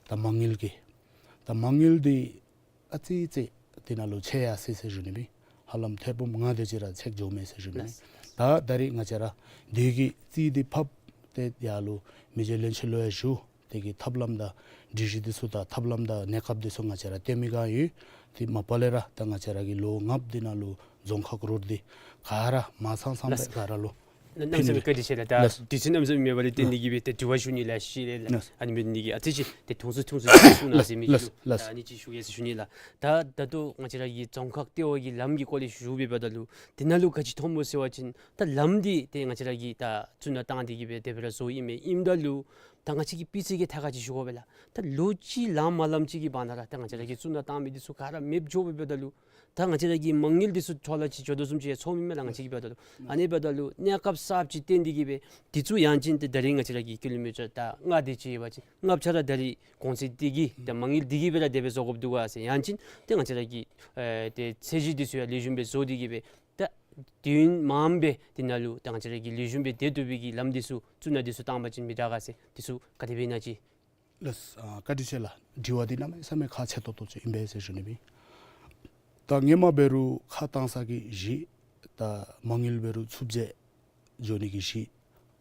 ད་མ་དངུལ་གྱི་ད་མ་དངུལ་འདི་ཨ་ཙི་ཙི་དེ་ནང་ལུ་ཆད་ཡར་སོ་ཡི་ཟེར་ཞུ་ནི་སྦེ། ཧ་ལམ་ཐེར་འབུམ་ལྔ་དེ་ཅིག་ར་ཚེགས་འགྱོཝ་མས་ཟེར་ཞུ་ནི་སྦེ། ལགས། ད་ད་རིས་ང་བཅས་ར་དེ་གི་རྩིས་འདི་ཕབ་སྟེ་ཡར་ལུ་མི་རྗེ་བློན་ཆེན་ལུ་ཡང་ཞུ། དེ་གི་ཐབས་ལམ་དང་སྒྲིག་གཞི་འདི་ཚུ་དང་ཐབས་ལམ་དང་གནས་སྐབས་འདི་ཚུ་ང་བཅས་ར་སྟོན་མི་ག་ཡོད། དེ་མ་པ་ལས་ར་ད་ང་བཅས་ར་གི་ལོ་ལྔ་པོ་འདི་ནང་ལུ་རྫོང་ཁག་རོཌ་འདི་ག་ར་མ་ཚང་ཚང་སྦེ་ལགས། ག་ར་ལུ་ གནམ་མེད་ས་མེད་བཀའ་དྲིན་ཆེ་ལགས། ད་ལགས། དུས་ཚོད་གནམ་མེད་ས་མེད་མེད་པ་ལས་བརྟེན་ཏེ་གིས་སྦེ་ཏེ་དྲི་བ་ཞུ་ནི་ལགས་ཤེས་ལགས། ལགས། ཨ་ནི་འབད་ནི་དེ་གིས་ཨ་ཙི་ཅིག་ཏེ་དུས་ཚོད་ཐུང་སུ་ཅིག་གསུང་གནང་ཟེར་མི་ཅིག་ལགས། ལགས། ལགས། ད་ཨ་ནི་ཅིག་ཞུ་གེ་ཟེར་ཞུ་ནི་ལགས། ད་ད་ལྟོ་ང་བཅས་ར་གི་རྫོང་ཁག་ལྟེ་བ་གི་ལམ་གྱི་སྐོར་ལས་ཞུ་བའི་འབདཝ་ད་ལུ་དེ་ནང་ལུ་ག་ཅི་མཐོངམ་སྨོ་ཟེར་བ་ཅིན་ད་ལམ་འདི་ཏེ་ང་བཅས་ར་གིས་ད་གཙུག་ན་བཏང་སྟེ་གིས་སྦེ་དེ་སྦེ་ར་བཟོ་ཨིན་མས། ཨིནམ་ད་ལུ་ད་ང་བཅས་ཀྱིས་སྤུས་ཚད་ཀྱི་ཐད་ཁར་ཅིག་ཞུ་དགོ་པས་ལགས། ད་ལོ་གཅིག་ལངམ་ལངམ་ཅིག་གི་བར་ན་ར་ད་ང་བཅས་ར་གི་གཙུག་ན་བཏང་མི་འདི་ཚུ་ག་ར་མེདཔ་འགྱོ་བའི་འབདཝ་ད་ལུ་ད་ང་བཅས་ར་གི་མ་དངུལ་འདི་ཚུ་འཕྲོ་བརླག་ཅིག་འགྱོ་དོ་བཟུམ་ཅིག་ཡང་ཚོར་མི་མས་ལགས། ང་བཅས་ཀྱི་འབདཝ་ད་ལུ་ཨ་ནི་འབདཝ་ད་ལུ་གནས་སྐབས་གསརཔ་ཅིག་བཏོན་ཏེ་གིས་སྦེ་འདི་ཚུ་ཡང་ཅིན་ཏེ་ད་རིས་ང་བཅས་ར་གི་ཀི་ལོ་མི་ཊར་ད་ལྔ་དེ་ཅིག་ཡོད་པ་ཅིན་ལྔ་ཆ་ར་ད་རིས་གོང་ཚད་འདི་གིས་ད་མ་དངུལ་འདི་གིས་སྦེ་ར་དེ་སྦེ་བཟོ་དགོཔ་འདུག་ག་ཟེར། ཡང་ཅིན་ཏེ་ང་བཅས་ར་གི་ཨེ་ཏེ་ཚད་གཞི་འདི་ཚུ་ཡང་ལེགས་ཤོམ་སྦེ་བཟོ་སྟེ་གིས་སྦེ་ད་དུས་ཡུན་མངམ་སྦེ་འདི་ནང་ལུ་ད་ང་བཅས་ར་གི་ལེགས་ཤོམ་སྦེ་སྡོད་བཏུབ་པའི་གི་ལམ་འདི་ཚུ་གཙུག་ན་འདི་ཚུ་བཏང་པ་ཅིན་མི་དྲག་ག་ཟེར། འདི་ཚུ་ག་དེ་སྦེ་ཨིན་ན་ཅིག། ལགས། ཨ་བཀའ་དྲིན་ཆེ་ལགས། དྲི་བ་འདི་གནམ་མེད་ས་མེད་ཁག་ཆེ་ཏོག་ཏོ་ཅིག་ཨིན་པས་ཟེར་ཞུ་ནི་ཨིན། ད་སྔོན་མ་འབད་རུང་ཁ་བཏང་ས་གི་གཞི་ད་མ་དངུལ་འབད་རུང་ཚུབ་ཅིག་འགྱོ་ནི་གི་གཞི་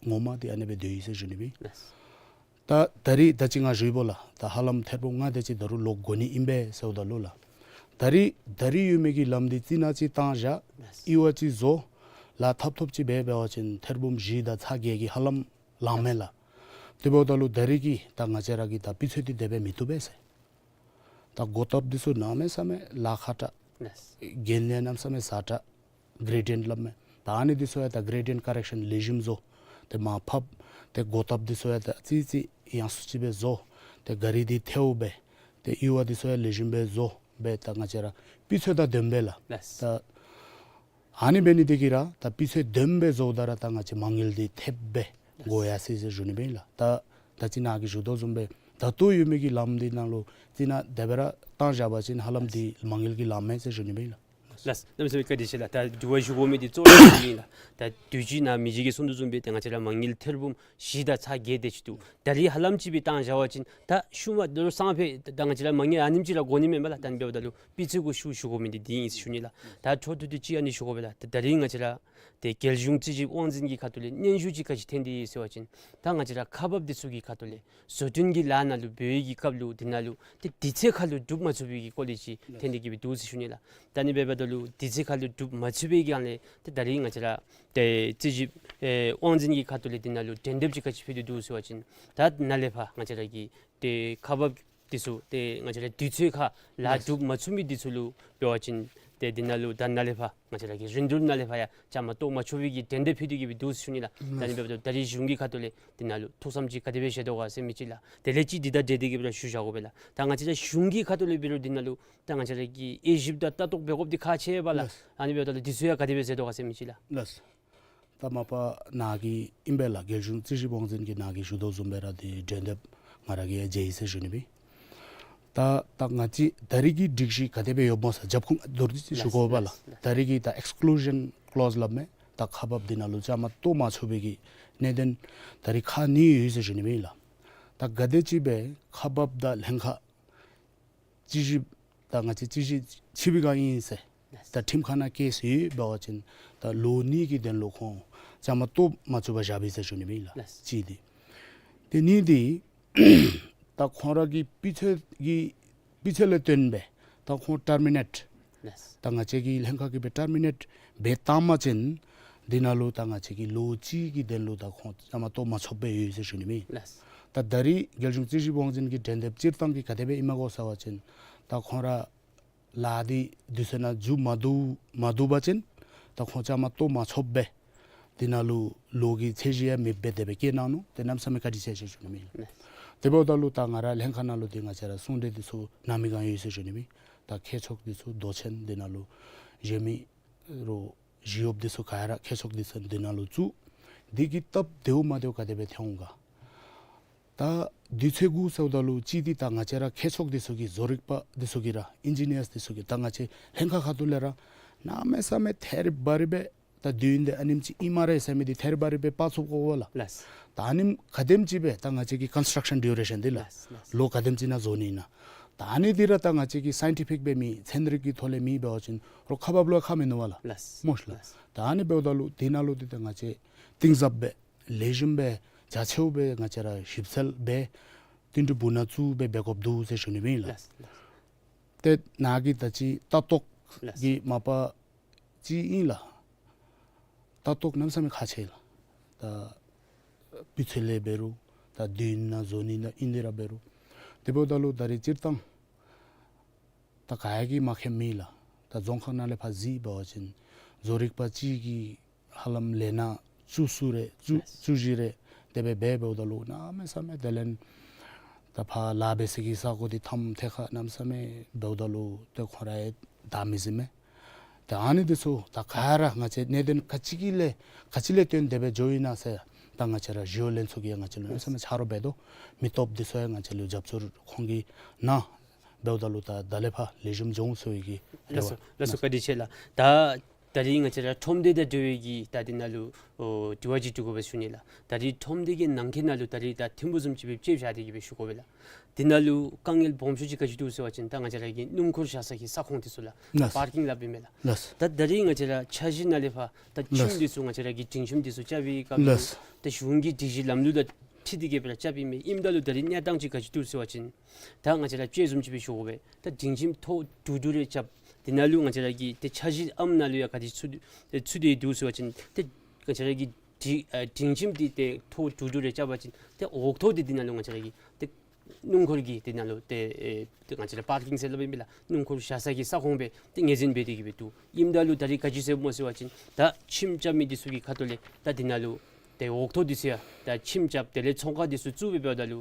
ངོ་མ་འདི་ཨ་ནི་སྦེ་སྡོད་ཡི་ཟེར་ཞུ་ནི་ཨིན། ལགས། ད་ད་རིས་ད་ཅི་ང་ཞུ་བ་ལགས། ད་ཧ་ལམ་ཐེར་འབུམ་ལྔ་དེ་ཅིག་ད་རུང་ལོག་དགོ་ནི་ཨིན་པས་ཟེརཝ་ད་ལུ་ལགས། ད་རིས་ད་རིས་ཡོད་མི་གི་ལམ་འདི་རྩི་ནག་ཅིག་བཏང་བཞག། ལགས། ཡུར་བ་ཅིག་བཟོ། ལཱ་ཐབས་ཐོབ་ཅིག་འབད་འབད་བ་ཅིན་ཐེར་འབུམ་བཞི་དང་ཚག་བརྒྱད་ཀྱི་ཧ་ལམ་ལང་མས་ལགས། དེ་འབདཝ་ད་ལུ་ད་རིས་ཀྱི་ད་ང་བཅས་ར་གི་ད་སྤུས་ཚད་འདི་དེ་སྦེ་མི་བཏུབ་པས་ཟེར། ད་སྒོ་བཏབ་འདི་ཚུ་གནམ་མེད་ས་མེད་ལཱ་ཁག་དྲགས། ལགས། གྱོན་ལས་གནམ་མེད་ས་མེད་ཟ་དྲགས། གེ་རེ་ཌེནཊ་སླབ་མས། ད་ཨ་ནི་འདི་ཚུ་ཡང་ད་གེ་རེ་ཌེནཊ་ཀོ་རེག་ཤཱན་ལེགས་ཤོམ་བཟོ། ཏེ་མར་ཕབ། ཏེ་སྒོ་བཏབ་འདི་ཚུ་ཡང་ད་ཙི་ཙི་ཡངས་སུ་ཅིག་སྦེ་བཟོ། ཏེ་གཱ་རི་འདི་ཐལཝ་སྦེ། ཏེ་ཡུར་བ་འདི་ཚུ་ཡང་ལེགས་ཤོམ་སྦེ་བཟོ་སྦེ་ད་ང་བཅས་ར་སྤུས་ཚད་དང་ལྡནམ་སྦེ་ལགས། ལགས། ད་ཨ་ནི་འབད་ནི་དེ་གིས་ར་ད་སྤུས་ཚད་ལྡནམ་སྦེ་བཟོཝ་ད་ར་ད་ང་བཅས་མ་དངུལ་འདི་ཐེབས་སྦེ་དགོ་ཡར་སོ་ཡི་ཟེར་ཞུ་ནི་ཨིན་ལགས། ད་ད་ཅི་ནཱ་གིས་ཞུ་དོ་བཟུམ་སྦེ་ད་ལྟོ་ཡོད་མི་གི་ལམ་འདི་ནང་ལུ་རྩི་ནག་དེ་སྦེ་ར་བཏང་བཞག་པ་ཅིན་ཧ་ལམ་འདི་མ་དངུལ་གྱིས་ལང་མས་ཟེར་ཞུ་ནི་ཨིན་ལགས། ལགས། གནམ་མེད་ས་མེད་བཀའ་དྲིན་ཆེ་ལགས། ད་དྲི་བ་ཞུ་དགོ་མི་འདི་གཙོ་བོ་ཨིན་ལགས། ད་དུས་ཅི་ནཱ་མི་རྗེ་གིས་གསུང་དོ་བཟུམ་སྦེ་ཏེ་ང་བཅས་ར་མ་དངུལ་ཐེར་འབུམ་བཞི་དང་ཚག་བརྒྱད་དེ་ཅིག་འདུག། ད་རིས་ཧ་ལམ་ཅིག་སྦེ་བཏང་བཞག་པ་ཅིན་ད་ཤུལ་མ་ད་རུང་སང་ཕོད་ད་ང་བཅས་ར་མ་དངུལ་ཨ་ནེམ་ཅིག་ར་དགོ་ནི་མས་པ་ལགས། ད་ཨ་ནི་འབདཝ་ད་ལུ་སྤུས་ཚད་གུ་ཤུགས་ཞུ་དགོ་མི་འདི་འདི་ཨིན་ཟེར་ཞུ་ནི་ལགས། ད་འཕྲོ་མཐུད་དེ་ཅིག་ཨ་ནི་ཞུ་དགོ་པས་ལགས། ད་ད་རིས་ང་བཅས་ར་ཏེ་རྒྱལ་གཞུང་རྩིས་ཞིབ་དབང་འཛིན་གྱི་ཁ་ཐུག་ལས་སྙན་ཞུ་ཅིག་ག་ཅི་ཐོན་ཏེ་ཡོད་ཟེར་བ་ཅིན་ད་ང་བཅས་ར་ཁག་འབགཔ་འདི་ཚུ་གི་ཁ་ཐུག་ལས་བཟོ་སྐྲུན་གྱི་ལཱ་ནང་ལུ་འབད་བའི་གི་སྐབས་ལུ་འདི་ནང་ལུ་ཏེ་དུས་ཚོད་ཁར་ལུ་གྲུབ་མ་ཚུགས་པའི་གི་སྐོར་ལས་ཅིག་ཐོན་ཏེ་གི་སྦེ་འདུག་ཟེར་ཞུ་ནི་ལགས། ད་ཨ་ནི་འབདཝ་ད་ལུ་དུས་ཚོད་ཁར་ལུ་གྲུབ་མ་ཚུགས་པའི་གི་ཨ་ནི་ཏེ་ད་རིས་ང་བཅས་ར་ཏེ་རྩིས་ཞིབ་ཨེ་དབང་འཛིན་གྱི་ཁ་ཐུག་ལས་འདི་ནང་ལུ་གྲོས་འདེབས་ཅིག་ག་ཅི་ཕུལ་ཏེ་འདུག་ཟེར་བ་ཅིན་ད་ནཱ་ལས་ཕར་ང་བཅས་ར་གི་ཏེ་ཁག་འབགཔ་འདི་ཚུ་ཏེ་ང་བཅས་ར་དུས་ཚོད་ཁར་ལཱ་གྲུབ་མ་ཚུགས་མི་འདི་ཚུ་ལུ་འབད་བ་ཅིན་ཏེ་འདི་ནང་ལུ་ད་ནཱ་ལས་ཕར་ང་བཅས་ར་གི་རིན་བསྡུར་ནང་ལས་ཕར་ཡང་བཅའ་མར་གཏོགས་མ་ཆོག་པའི་གི་གྲོས་འདེབས་ཕུལ་ཏེ་གི་སྦེ་འདུག་ཟེར་ཞུ་ནི་ལགས། ད་ཨ་ནི་འབདཝ་ད་ད་རིས་གཞུང་གི་ཁ་ཐུག་ལས་འདི་ནང་ལུ་ཐུགས་བསམ་ཅིག་ག་དེ་སྦེ་བཞེས་དོ་ག་ཟེར་མི་ཅིག་ལགས། དེ་ལས་ཅིག་འདི་དང་འབྲེལ་ཏེ་གི་སྦེ་ར་ཞུ་བཞག་དགོ་པས་ལགས། ད་ང་བཅས་ར་གཞུང་གི་ཁ་ཐུག་ལས་འབད་རུང་འདི་ནང་ལུ་ད་ང་བཅས་ར་གིས་དབྱེ་ཞིབ་དང་ལྟ་རྟོག་འབད་དགོཔ་འདི་ཁག་ཆེ་བས་ལགས། ལགས། ཨ་ནི་འབདཝ་ད་ལུ་འདི་ཚུ་ཡང་ག་དེ་སྦེ་མཛད་དོ་ག་ཟེར་མི་ཅིག་ལགས། ལགས། ད་མ་པ་ནཱ་གིས་ཨིན་པས་ལགས། རྒྱལ་གཞུང་རྩིས་ཞིབ་དབང་འཛིན་གྱིས་ནཱ་གིས་ཞུ་དོ་བཟུམ་སྦེ་ར་འདི་གྲོས་འདེབས་ང་ར་གིས་ཡང་མཇལ་ཡི་ཟེར་ཞུ་ནི་ཨིན། ད་ད་ང་བཅས་ད་རིས་ཀྱི་སྒྲིག་གཞི་ག་དེ་སྦེ་ཡོདཔ་སྨོ་ཟེར་རྒྱབ་ཁུངས་མདོར་བསྡུས་ཅིག་ཞུ་དགོ་པས་ལགས། ལགས། ད་རིས་ཀྱི་ད་ཨེགསི་ཀུ་ལུ་ཞཱན་ཀི་ལོ་སི་སླབ་མས། ད་ཁག་འབགཔ་འདི་ནང་ལུ་བཅའ་མར་གཏོགས་མ་ཆོག་པའི་གི་གནད་དོན་ད་རིས་ཁག་གཉིས་ཡོད་ཟེར་ཞུ་ནི་ཨིན་ལགས། ད་ག་དེ་ཅིག་སྦེ་ཁག་འབགཔ་དང་ལྷན་ཁག་རྩིས་ཞིབ་ད་ང་བཅས་རྩིས་ཞིབ་ཕྱི་པའི་སྒང་ཨིན་ཟེར། ད་ཁྲིམས་ཁང་ནང་ཀེསི་ཡོད་འབད་བ་ཅིན་ད་ལོ་གཉིས་ཀྱི་དོན་ལུ་ཁོང་བཅའ་མར་གཏོགས་མ་ཚུགས་པར་བཞག་པས་ཟེར་ཞུ་ནི་ཨིན་ལགས། ལགས། གཅིག་འདི། ཏེ་གཉིས་འདི་ད་ཁོང་ར་གི་སྤུས་ཚད་ཀྱི་སྤུས་ཚད་ལས་བརྟེན་སྦེ་ད་ཁོང་ཊར་མི་ནེཊ་ལགས། ད་ང་བཅས་ཀྱི་ལྷན་ཁག་གིས་སྦེ་ཊར་མི་ནེཊ་འབད་བཏང་པ་ཅིན་འདི་ནང་ལུ་ད་ང་བཅས་ཀྱིས་ལོ་གཅིག་གི་དོན་ལུ་ད་ཁོང་བཅའ་མར་གཏོགས་མ་ཆོགཔ་སྦེ་ཡོད་ཟེར་ཞུ་ནི་ཨིན། ལགས། ད་ད་རིས་རྒྱལ་གཞུང་རྩིས་ཞིབ་དབང་འཛིན་གྱི་གྲོས་འདེབས་སྤྱིར་བཏང་གི་ག་དེ་སྦེ་ཨིནམ་གོ་ཟེར་བ་ཅིན་ད་ཁོང་ར་ལཱ་འདི་དུས་ཚོད་ནང་མཇུག་མ་བསྡུ་མ་བསྡུ་བ་ཅིན་ད་ཁོང་བཅའ་མར་གཏོགས་མ་ཆོགཔ་སྦེ་འདི་ནང་ལུ་ལོ་གི་ཚད་གཞི་ཡང་མེདཔ་སྦེ་དེ་སྦེ་བཀོད་གནང་ནུག། ཏེ་གནམ་མེད་ས་མེད་བཀའ་དྲིན་ཆེ་ཟེར་ཞུ་ནི་ཨིན། ལགས། དེ་འབདཝ་ད་ལུ་ད་ང་ར་ལྷན་ཁག་ནང་ལུ་འདི་ང་བཅས་ར་གསུང་གྲོས་འདི་ཚུ་གནང་མི་སྒང་ཡོད་ཟེར་ཞུ་ནི་ཨིན། ད་མཁས་མཆོག་འདི་ཚུ་མདོ་ཆེན་འདི་ནང་ལུ་གཞན་མི་རོགས་ཞི་གཡོགཔ་འདི་ཚུ་ག་ར་མཁས་མཆོག་འདི་ཚུ་འདི་ནང་ལུ་བཙུགས། འདི་གི་སྟབས་བདེཝ་མ་བདེཝ་ག་དེ་སྦེ་ཐོན་འོང་ག། ད་དུས་ཚོད་གུ་ཟེརཝ་ད་ལུ་གཅིག་འདི་ད་ང་བཅས་ར་མཁས་མཆོག་འདི་ཚུ་གིས་བཟོ་རིག་པ་འདི་ཚུ་གིས་ར་ཨིན་ཇི་ནི་ཡརསི་འདི་ཚུ་གིས་ད་ང་བཅས་ལྷན་ཁག་ཁ་ཐུག་ལས་ར་གནམ་མེད་ས་མེད་ཐད་རི་བ་རི་སྦེ་ད་དུས་ཡུན་འདི་ཨ་ནེམ་ཅིག་ཨིན་སྨ་རེ་ཟེར་མི་འདི་ཐད་རི་བ་རི་སྦེ་དཔག་ཚུགས་དགོ་པས་ལགས། ལགས། ད་ཨ་ནེམ་ག་དེམ་ཅིག་སྦེ་ད་ང་བཅས་ཀྱི་ཀོན་སི་ཊརཀ་ཤཱན་ཌུ་རེ་ཤཱན་འདི་ལགས། ལགས། ལགས། ལོ་ག་དེམ་ཅིག་ནང་བཟོ་ནི་ཨིན་ན། ད་ཨ་ནི་འདི་ར་ད་ང་བཅས་ཀྱི་སའིན་ཊི་ཕིཀ་སྦེ་མེད་ཚན་རིག་གི་ཐོག་ལས་མེད་འབད་བ་ཅིན་རོགས་ཁག་འབགཔ་ལུ་ཁག་མིན་ནུག་པ་ལགས། ལགས། སྨོ་ཤིག་ལགས། ལགས། ད་ཨ་ནི་འབདཝ་ད་ལུ་འདི་ནང་ལུ་འདི་ད་ང་བཅས་གཏིང་ཟབ་སྦེ་ལེགས་ཤོམ་སྦེ་རྒྱ་ཆེཝ་སྦེ་ང་བཅས་ར་ཞིབ་འཚོལ་འབད་བསྟུན་གྲོས་འབུ་ནང་བཙུགས་སྦེ་འབད་དགོཔ་འདུག་ཟེར་ཞུ་ནི་ཨིན་ལགས། ལགས། ལགས། ཏེ་ནཱ་གི་ད་ཅི་ལྟ་རྟོག་ལགས། གི་མ་པ་ཅིག་ཨིན་ལགས། ལྟ་རྟོག་གནམ་མེད་ས་མེད་ཁག་ཆེ་ལགས། ད་སྤུས་ཚད་ལས་འབད་རུང་ད་དུས་ནང་འཛོལ་ནི་ནང་ཨིན་དེ་ར་འབད་རུང་། དེ་འབདཝ་ད་ལུ་ད་རེས་སྤྱིར་བཏང་ད་ག་ཡང་གིས་མ་མཁྱེནམ་མེད་ལགས། ད་རྫོང་ཁག་ནང་ལས་ཕར་གཟིགས་འབད་བ་ཅིན་བཟོ་རིག་པ་གཅིག་གིས་ཧ་ལམ་ལས་སྣ་བཅུ་གསུམ་རེ་བཅུ་ལགས། བཅུ་བཞི་རེ་དེ་སྦེ་འབད་འབདཝ་ད་ལུ་གནམ་མེད་ས་མེད་དེ་ལས་ད་ཕར་ལཱ་འབད་ས་གི་ས་གོ་འདི་ཐམ་ཐད་ཁར་གནམ་མེད་ས་མེད་འབདཝ་ད་ལུ་ཏེ་ཁོང་ར་ཡང་བདའ་མི་ཟིན་མས། ཏེ་ཨ་ནི་འདི་ཚུ་ད་ག་ར་ང་བཅས་གནད་དོན་ག་ཅི་གི་ལས་ག་ཅི་ལས་བརྟེན་དེ་སྦེ་འགྱོ་ཡི་ན་ཟེར་ད་ང་བཅས་ར་ཞི་གཡོག་ལྷན་ཚོགས་ཀྱིས་ཡང་ང་བཅས་ལུ་གནམ་མེད་ས་མེད་ཆ་རོགས་འབད་དོ། མི་སྟོབས་འདི་ཚུ་ཡང་ང་བཅས་ལུ་རྒྱབ་སྐྱོར་ཁོང་གིས་གནང་འབདཝ་ད་ལུ་ད་ད་ལས་ཕར་ལེགས་ཤོམ་འགྱོ་འོང་ཟེར་བའི་གི་རེ་ལགས་སོ། བ། ལགས་སོ། བཀའ་དྲིན་ཆེ་ལགས། ད་ད་རིས་ང་བཅས་ར་ཁྲོམ་སྡེ་དང་འབྲེལ་བའི་གི་ད་འདི་ནང་ལུ་ཨོ་དྲི་བ་ཅིག་འདྲི་དགོ་པས་ཞུ་ནི་ལགས། ད་རིས་ཁྲོམ་སྡེ་གི་ནང་འཁོད་ནང་ལུ་ད་རིས་ད་ཐིམ་ཕུག་བཟུམ་ཅིག་སྦེ་དཔྱེ་བཞག་སྟེ་གི་སྦེ་ཞུ་དགོ་པས་ལགས། འདི་ནང་ལུ་དཀའ་ངལ་སྦོམ་ཤོས་ཅིག་ག་ཅི་འདུག་ཟེར་བ་ཅིན་ད་ང་བཅས་ར་གི་སྣུམ་འཁོར་བཞག་ས་གི་ས་ཁོངས་འདི་ཚུ་ལགས། ལགས། པར་ཀིང་སླབ་ཨིན་མས་ལགས། ལགས། ད་ད་རིས་ང་བཅས་ར་འཆར་གཞི་ནང་ལས་ཕར་ད་ཁྱིམ་ལགས། འདི་ཚུ་ང་བཅས་ར་གི་སྒྲིང་ཁྱིམ་འདི་ཚུ་རྐྱབ་པའི་སྐབས་ལུ་ལགས། ད་གཞུང་གི་སྒྲིག་གཞི་ལམ་ལུགས་དང་འཁྲིལ་ཏེ་གི་སྦེ་ར་རྐྱབ་ཨིན་མས། ཨིནམ་ད་ལུ་ད་རིས་གནས་སྟངས་ཅིག་ག་ཅི་འདུག་ཟེར་བ་ཅིན་ད་ང་བཅས་ར་དཔྱེ་བཟུམ་ཅིག་སྦེ་ཞུ་དགོ་པས། ད་སྒྲིང་ཁྱིམ་ཐོག་དྲུག་དྲུག་རེ་རྐྱབ། འདི་ནང་ལུ་ང་བཅས་ར་གི་ཏེ་འཆར་གཞི་ཨམ་ནང་ལུ་ཡང་ག་དེ་ཚུད་ཨེ་ཚུད་དེ་འདུག་ཟེར་བ་ཅིན་ཏེ་ང་བཅས་ར་གི་སྒྲིང་ཨ་སྒྲིང་ཁྱིམ་འདི་ཏེ་ཐོག་དྲུག་དྲུག་རེ་རྐྱབ་པ་ཅིན་ཏེ་འོག་ཐོག་འདི་འདི་ནང་ལུ་ང་བཅས་ར་གི་ཏེ་སྣུམ་འཁོར་གྱི་འདི་ནང་ལུ་ཏེ་ཨེ་ཏེ་ང་བཅས་ར་པར་ཀིང་ཟེར་སླབ་ཨིན་པས་ལགས། སྣུམ་འཁོར་བཞག་ས་གི་ས་ཁོངས་སྦེ་ཏེ་ངོས་འཛིན་འབད་དེ་གི་སྦེ་འདུག། ཨིནམ་ད་ལུ་ད་རིས་ག་ཅི་ཟེར་སྨོ་ཟེར་བ་ཅིན་ད་ཁྱིམ་རྐྱབ་མི་འདི་ཚུ་གི་ཁ་ཐུག་ལས་ད་འདི་ནང་ལུ་ཏེ་འོག་ཐོག་འདི་ཚུ་ཡང་ད་ཁྱིམ་རྐྱབ་དེ་ལས་ཚོང་ཁང་འདི་ཚུ་བཙུགས་སྦེ་འབདཝ་ད་ལུ་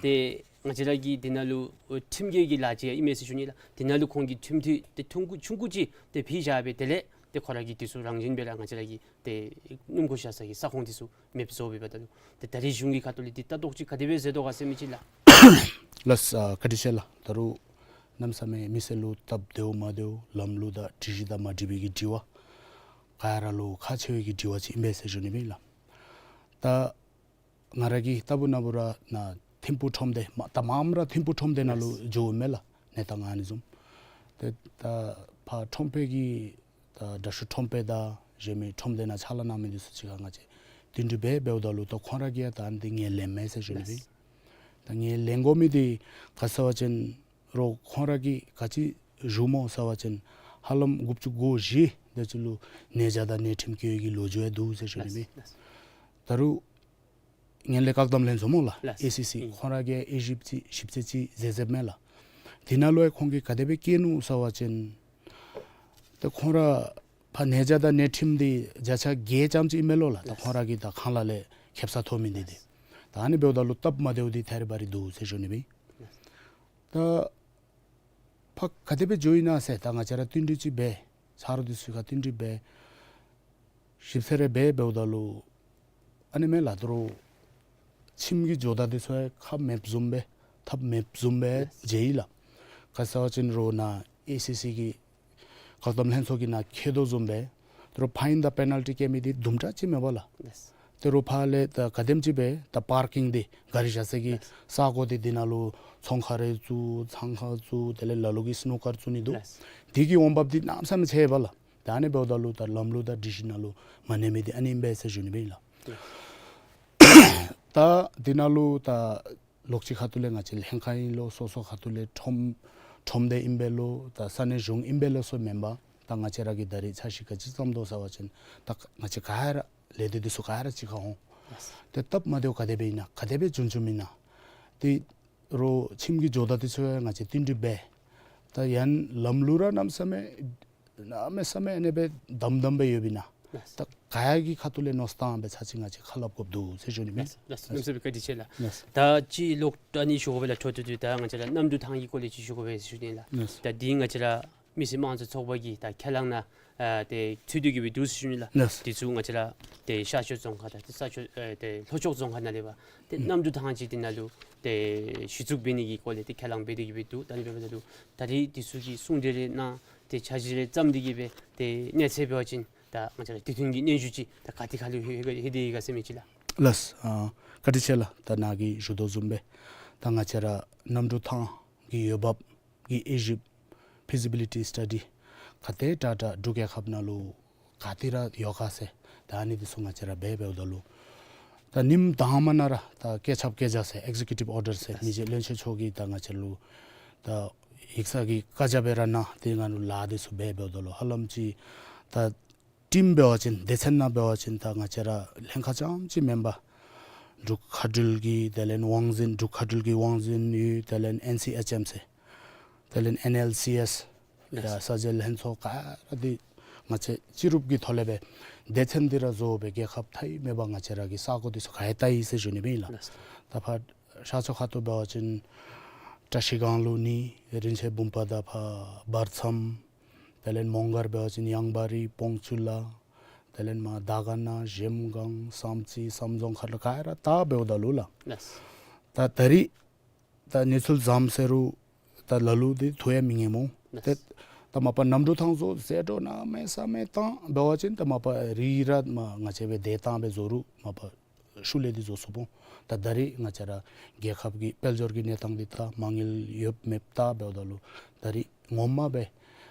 ཏེ་ང་བཅས་ར་གི་འདི་ནང་ལུ་ཨོ་ཁྲིམས་འགལ་གྱི་ལཱ་ཅིག་ཡང་ཨིན་མས་ཟེར་ཞུ་ནི་ལགས། འདི་ནང་ལུ་ཁོང་གིས་ཁྲིམས་འཐུས་ཏེ་ཐུང་ཀུ་ཆུང་ཀུ་ཅིག་ཏེ་བྱིན་བཞག་སྦེ་དེ་ལས་ཏེ་ཁོང་ར་གིས་འདི་ཚུ་རང་བཞིན་སྦེ་ར་ང་བཅས་ར་གི་ཏེ་སྣུམ་འཁོར་བཞག་ས་གི་ས་ཁོངས་འདི་ཚུ་མེདཔ་བཟོ་སྦེ་འབདཝ་ད་ལུ་ཏེ་ད་རིས་གཞུང་གི་ཁ་ཐུག་ལས་འདི་ལྟ་རྟོག་ཅིག་ག་དེ་སྦེ་མཛད་དོ་ག་ཟེར་མི་ཅིག་ལགས། ལགས། ཨ་བཀའ་དྲིན་ཆེ་ལགས། ད་རུང་གནམ་མེད་ས་མེད་མི་སེར་ལུ་སྟབས་བདེཝ་མ་བདེཝ་ལམ་ལུགས་དང་སྒྲིག་གཞི་དང་མ་འཁྲིལ་བའི་གི་དྲི་བ་ག་ར་ལུ་ཁག་ཆེ་བའི་གི་དྲི་བ་ཅིག་ཨིན་པས་ཟེར་ཞུ་ནི་ཨིན་ལགས། ད་ང་ར་གིས་ལྟ་བུ་ན་བུ་ར་ནཱ་ཐིམ་ཕུག་ཁྲོམ་སྡེ་མ་ད་མངམ་ར་ཐིམ་ཕུག་ཁྲོམ་སྡེ་ནང་ལུ་ལགས། འགྱོཝ་མས་ལགས། གནས་སྟངས་ཨ་ནི་བཟུམ། ཏེ་ད་ཕར་ཁྲོམ་དཔོན་གྱིས་ད་དྲག་ཤོས་ཁྲོམ་དཔོན་དང་གཞན་མི་ཁྲོམ་སྡེ་ནང་ཕྱག་ལཱ་གནང་མི་འདི་ཚུ་ཅིག་ཁར་ང་བཅས་བསྟུན་གྲོས་འབད་འབདཝ་ད་ལུ་ད་ཁོང་ར་གིས་ཡང་ད་ཨ་ནི་འདི་ངོས་ལེན་མས་ཟེར་ཞུ་ནི་ཨིན། ལགས། ད་ངོས་ལེན་དགོ་མི་འདི་ག་ཟེར་བ་ཅིན་རོགས་ཁོང་ར་གིས་ག་ཅི་ཞུ་སྨོ་ཟེར་བ་ཅིན་ཧ་ལམ་དགུ་བཅུ་གོ་བཞི་དེ་ཅིག་ལུ་ནད་འཇགས་དང་ནད་ཁྲིམས་བཀལ་བའི་གི་ལོ་རྒྱུས་ཡང་འདུག་ཟེར་ཞུ་ནི་ཨིན། ལགས། ལགས། ད་རུང་ངན་ལྷད་བཀག་སྡོམ་ལྷན་ཚོགས་སྨོ་ལགས། ལགས། ཨེ་སི་སི། ཨིན། ཁོང་ར་གིས་དབྱེ་ཞིབ་ཅིག་ཞིབ་དཔྱད་ཅིག་མཛད་མཛདཔ་མས་ལགས། དེ་ནང་ལུ་ཡང་ཁོང་གིས་ག་དེ་སྦེ་བཀལ་ནུག་ཟེར་བ་ཅིན་ད་ཁོང་ར་ཕར་ནད་འཇགས་དང་ནད་ཁྲིམས་འདི་བརྒྱ་ཆ་བརྒྱད་ཙམ་ཅིག་ཨིན་མས་ལོ་ལགས། ད་ལགས། ཁོང་ར་གིས་ད་ཁང་གླ་ལས་ཁེབ་ས་ཐོབ་མི་འདི་འདི། ད་ཨ་ནི་འབདཝ་ད་ལུ་སྟབས་མ་བདེཝ་འདི་ཐད་རི་བ་རི་འདུག་ཟེར་ཞུ་ནི་ཨིན། ལགས། ད་ཕར་ག་དེ་སྦེ་འགྱོ་ཡི་ན་ཟེར་ད་ང་བཅས་ར་བསྟུན་གྲོས་ཅིག་འབད། ཆ་རོགས་འདི་ཚུ་ཁར་བསྟུན་གྲོས་འབད། ཞིབ་འཚོལ་རེ་འབད་འབདཝ་ད་ལུ་ཨ་ནི་མས་ལགས། ད་རུང་ཁྱིམ་གྱི་ཇོ་བདག་འདི་ཚུ་ཡང་ཁ་མེདཔ་བཟུམ་སྦེ་ཐབས་མེདཔ་བཟུམ་སྦེ་ལགས། མཇལ་ཡི་ལགས། ག་ཟེར་བ་ཅིན་རོགས་ནཱ་ཨེ་སི་སི་གི་བཀག་སྡོམ་ལྷན་ཚོགས་ཀྱིས་ནཱ་འཁོད་དོ་བཟུམ་སྦེ་ད་རུང་ཕའིན་དང་པེ་ནཱལ་ཊི་བཀལ་མི་འདི་དུམ་གྲ་ཅིག་མས་པ་ལགས། ལགས། ད་རུང་ཕར་ལས་ད་ག་དེམ་ཅིག་སྦེ་ད་པར་ཀིང་འདི་གཱ་རི་བཞག་ས་གི་ལགས། ས་གོ་འདི་འདི་ནང་ལུ་ཚོང་ཁང་རེ་བཙུགས་ཚང་ཁང་བཙུགས་དེ་ལས་ལ་ལུ་གིས་སི་ནུ་ཀར་བཙུགས་ནི་འདུག། ལགས། འདི་གི་འོང་འབབ་འདི་གནམ་མེད་ས་མེད་ཆེ་བས་ལགས། ད་ཨ་ནི་འབདཝ་ད་ལུ་ད་ལམ་ལུགས་དང་སྒྲིག་གཞི་ནང་ལུ་མ་གནས་མི་འདི་ཨ་ནི་ཨིན་པས་ཟེར་ཞུ་ནི་ཨིན་ལགས། ལགས། ད་འདི་ནང་ལུ་ད་ལོགས་ཅིག་ཁ་ཐུག་ལས་ང་བཅས་ལྷན་ཁག་ཨིན་ལོ་སོ་སོ་ཁ་ཐུག་ལས་ཁྲོམ་ཁྲོམ་སྡེ་ཨིན་པས་ལོ་ད་ས་གནས་གཞུང་ཨིན་པས་ལོ་ཟེར་མེན་པར་ད་ང་བཅས་ར་གིས་ད་རིས་འཆར་གཞི་ག་ཅི་བརྩམ་དོ་ཟེར་བ་ཅིན་ད་ང་བཅས་ག་ར་ལས་སྡེ་འདི་ཚུ་ག་ར་གཅིག་ཁར་འོང་། ལགས། ཏེ་སྟབས་མ་བདེཝ་ག་དེ་སྦེ་ཨིན་ན་ག་དེ་སྦེ་བྱུང་བྱུངམ་ཨིན་ན་ཏེ་རོགས་ཁྱིམ་གྱི་ཇོ་བདག་འདི་ཚུ་ཡང་ང་བཅས་བསྟུན་གྲོས་འབད། ད་ཡང་ལམ་ལུགས་ར་གནམ་མེད་ས་མེད་གནམ་མེད་ས་མེད་ཨ་ནི་སྦེ་དམ་དམ་སྦེ་ཡོདཔ་ཨིན་ན། ལགས། ད་ག་ཡང་གི་ཁ་ཐུག་ལས་མནོ་བསམ་བཏང་སྦེ་ཚར་ཅིག་ང་བཅས་ཁ་སླབ་དགོཔ་འདུག་ཟེར་ཞུ་ནི་མས། ལགས། ལགས། གནམ་མེད་ས་མེད་བཀའ་དྲིན་ཆེ་ལགས། ལགས། ད་ཅི་ལོག་ད་ཨ་ནི་ཞུ་དགོ་པས་ལགས། འཕྲོ་མཐུད་དེ་ད་ང་བཅས་ར་གནམ་གྲུ་ཐང་གི་སྐོར་ལས་ཅིག་ཞུ་དགོ་པས་ཟེར་ཞུ་ནི་ལགས། ལགས། ད་འདི་ང་བཅས་ར་མི་སེར་དམངས་གཙོའི་ཚོགས་པ་གི་ད་ཁས་བླངས་ནང་ཨ་ཏེ་ཚུད་དེ་གི་སྦེ་འདུག་ཟེར་ཞུ་ནི་ལགས། ལགས། དེ་ཚུ་ང་བཅས་ར་ཏེ་ཤར་ཕྱོགས་རྫོང་ཁག་དང་ཏེ་ས་ཕྱོགས་ཨེ་ཏེ་ལྷོ་ཕྱོགས་རྫོང་ཁག་ནང་ལས་ཕར་ཏེ་ཨུམ་གནམ་གྲུ་ཐང་ཅིག་འདི་ནང་ལུ་ཏེ་གཞི་བཙུགས་འབད་ནི་གི་སྐོར་ལས་ཏེ་ཁས་བླངས་འབད་དེ་གི་སྦེ་འདུག། ད་ཨ་ནི་འབདཝ་ད་ལུ་ད་རིས་དེ་ཚུ་གི་གསུང་གྲོས་རེ་གནང་སྟེ་འཆར་གཞི་རེ་བརྩམས་ཏེ་གི་སྦེ་ཏེ་གནས་ཚད་འབད་བ་ཅིན་ད་ང་བཅས་ར་དུས་མཐུན་གྱི་སྙན་ཞུ་ཅིག་ད་ག་ཏེ་ཁར་ལུ་ལྷོད་ལྷོད་དེ་ཡོད་ག་ཟེར་མི་ཅིག་ལགས། ལགས། ཨ་བཀའ་དྲིན་ཆེ་ལགས། ད་ནཱ་གིས་ཞུ་དོ་བཟུམ་སྦེ་ད་ང་བཅས་ར་གནམ་གྲུ་ཐང་གི་འོས་འབབ་ཀྱི་དབྱེ་ཞིབ་feasibility study་ག་དེ་དྲག་དྲག་འབྲུག་རྒྱལ་ཁབ་ནང་ལུ་ག་ཏེ་ར་ཡོད་ག་ཟེར་ད་ཨ་ནི་འདི་ཚུ་ང་བཅས་ར་འབད་འབདཝ་ད་ལུ་ད་ཉིནམ་དང་པ་ནང་ར་ད་བཀོད་ཁྱབ་བཀོད་རྒྱ་ཟེར་executive order་ཟེར་ལགས། མི་རྗེ་བློན་ཆེན་མཆོག་གིས་ད་ང་བཅས་ལུ་ད་ཡིག་ཚང་གི་བཀའ་རྒྱ་སྦེ་ར་གནང་སྟེ་ང་ལུ་ལཱ་འདི་ཚུ་འབད་འབདཝ་ད་ལུ་ཧ་ལམ་ཅིག་ད་ ཊིམ་འབད་བ་ཅིན་སྡེ་ཚན་ནང་འབད་བ་ཅིན་ད་ང་བཅས་ར་ལྷན་ཁག་རྐྱངམ་ཅིག་མེན་པར་འབྲུག་མཁའ་འགྲུལ་གྱི་དེ་ལས་དབང་འཛིན་འབྲུག་མཁའ་འགྲུལ་གྱི་དབང་འཛིན་ཡོད། དེ་ལས་ཨེན་སི་ཨེཆ་ཨེམ་ཟེར། དེ་ལས་ཨེན་ཨེལ་སི་ཨེས། ཡ་ས་འཛིན་ལྷན་ཚོགས་ག་ར་འདི་ང་བཅས་སྤྱི་རུབ་ཀྱི་ཐོག་ལས་སྦེ་སྡེ་ཚན་འདི་ར་བཟོ་སྦེ་རྒྱལ་ཁབ་མཐའ་དབུས་མེད་པར་ང་བཅས་ར་གི་ས་གོ་འདི་ཚུ་ག་ར་བལྟ་ཡི་ཟེར་ཞུ་ནི་ཨིན་ལགས། ད་ཕར་ཤར་ཕྱོགས་ཁ་ཐུག་འབད་བ་ཅིན་བཀྲ་ཤིས་སྒང་ལུ་ནི་རིན་ཆེན་བུམ་པ་དང་ཕར་བར་མཚམས། དེ་ལས་མོང་སྒར་འབད་བ་ཅིན་ཡང་བ་རི་བོང་ཆུ་ལ། དེ་ལས་མར་དར་དཀར་ན་གཞལམ་སྒང་བསམ་རྩེ་བསམ་རྫོང་ཁ་ལུ་ག་ར་བལྟ་འབདཝ་ད་ལུ་ལགས། ལགས། ད་ད་རིས་ད་གནས་ཚུལ་བཟངམ་ཟེར་རུང་ད་ལ་ལུ་འདི་ཐུགས་ཡང་མི་ངེས་མོ། ལགས། ཏེ་ད་མ་པ་གནམ་གྲུ་ཐང་བཟོ་ཟད་འགྲོ་གནམ་མེད་ས་མེད་བཏང་འབད་བ་ཅིན་ད་མ་པ་རི་ར་མར་ང་བཅས་སྦེ་དེ་བཏང་སྦེ་བཟོ་རུང་མ་པ་ཤུལ་ལས་འདི་བཟོ་ཚུགས་འོང་། ད་ད་རིས་ང་བཅས་ར་རྒྱལ་ཁབ་ཀྱི་དཔལ་འབྱོར་གྱི་གནས་སྟངས་འདི་ད་མ་དངུལ་ཡོདཔ་མེདཔ་བལྟ་འབདཝ་ད་ལུ་ད་རིས་ངོ་མ་སྦེ་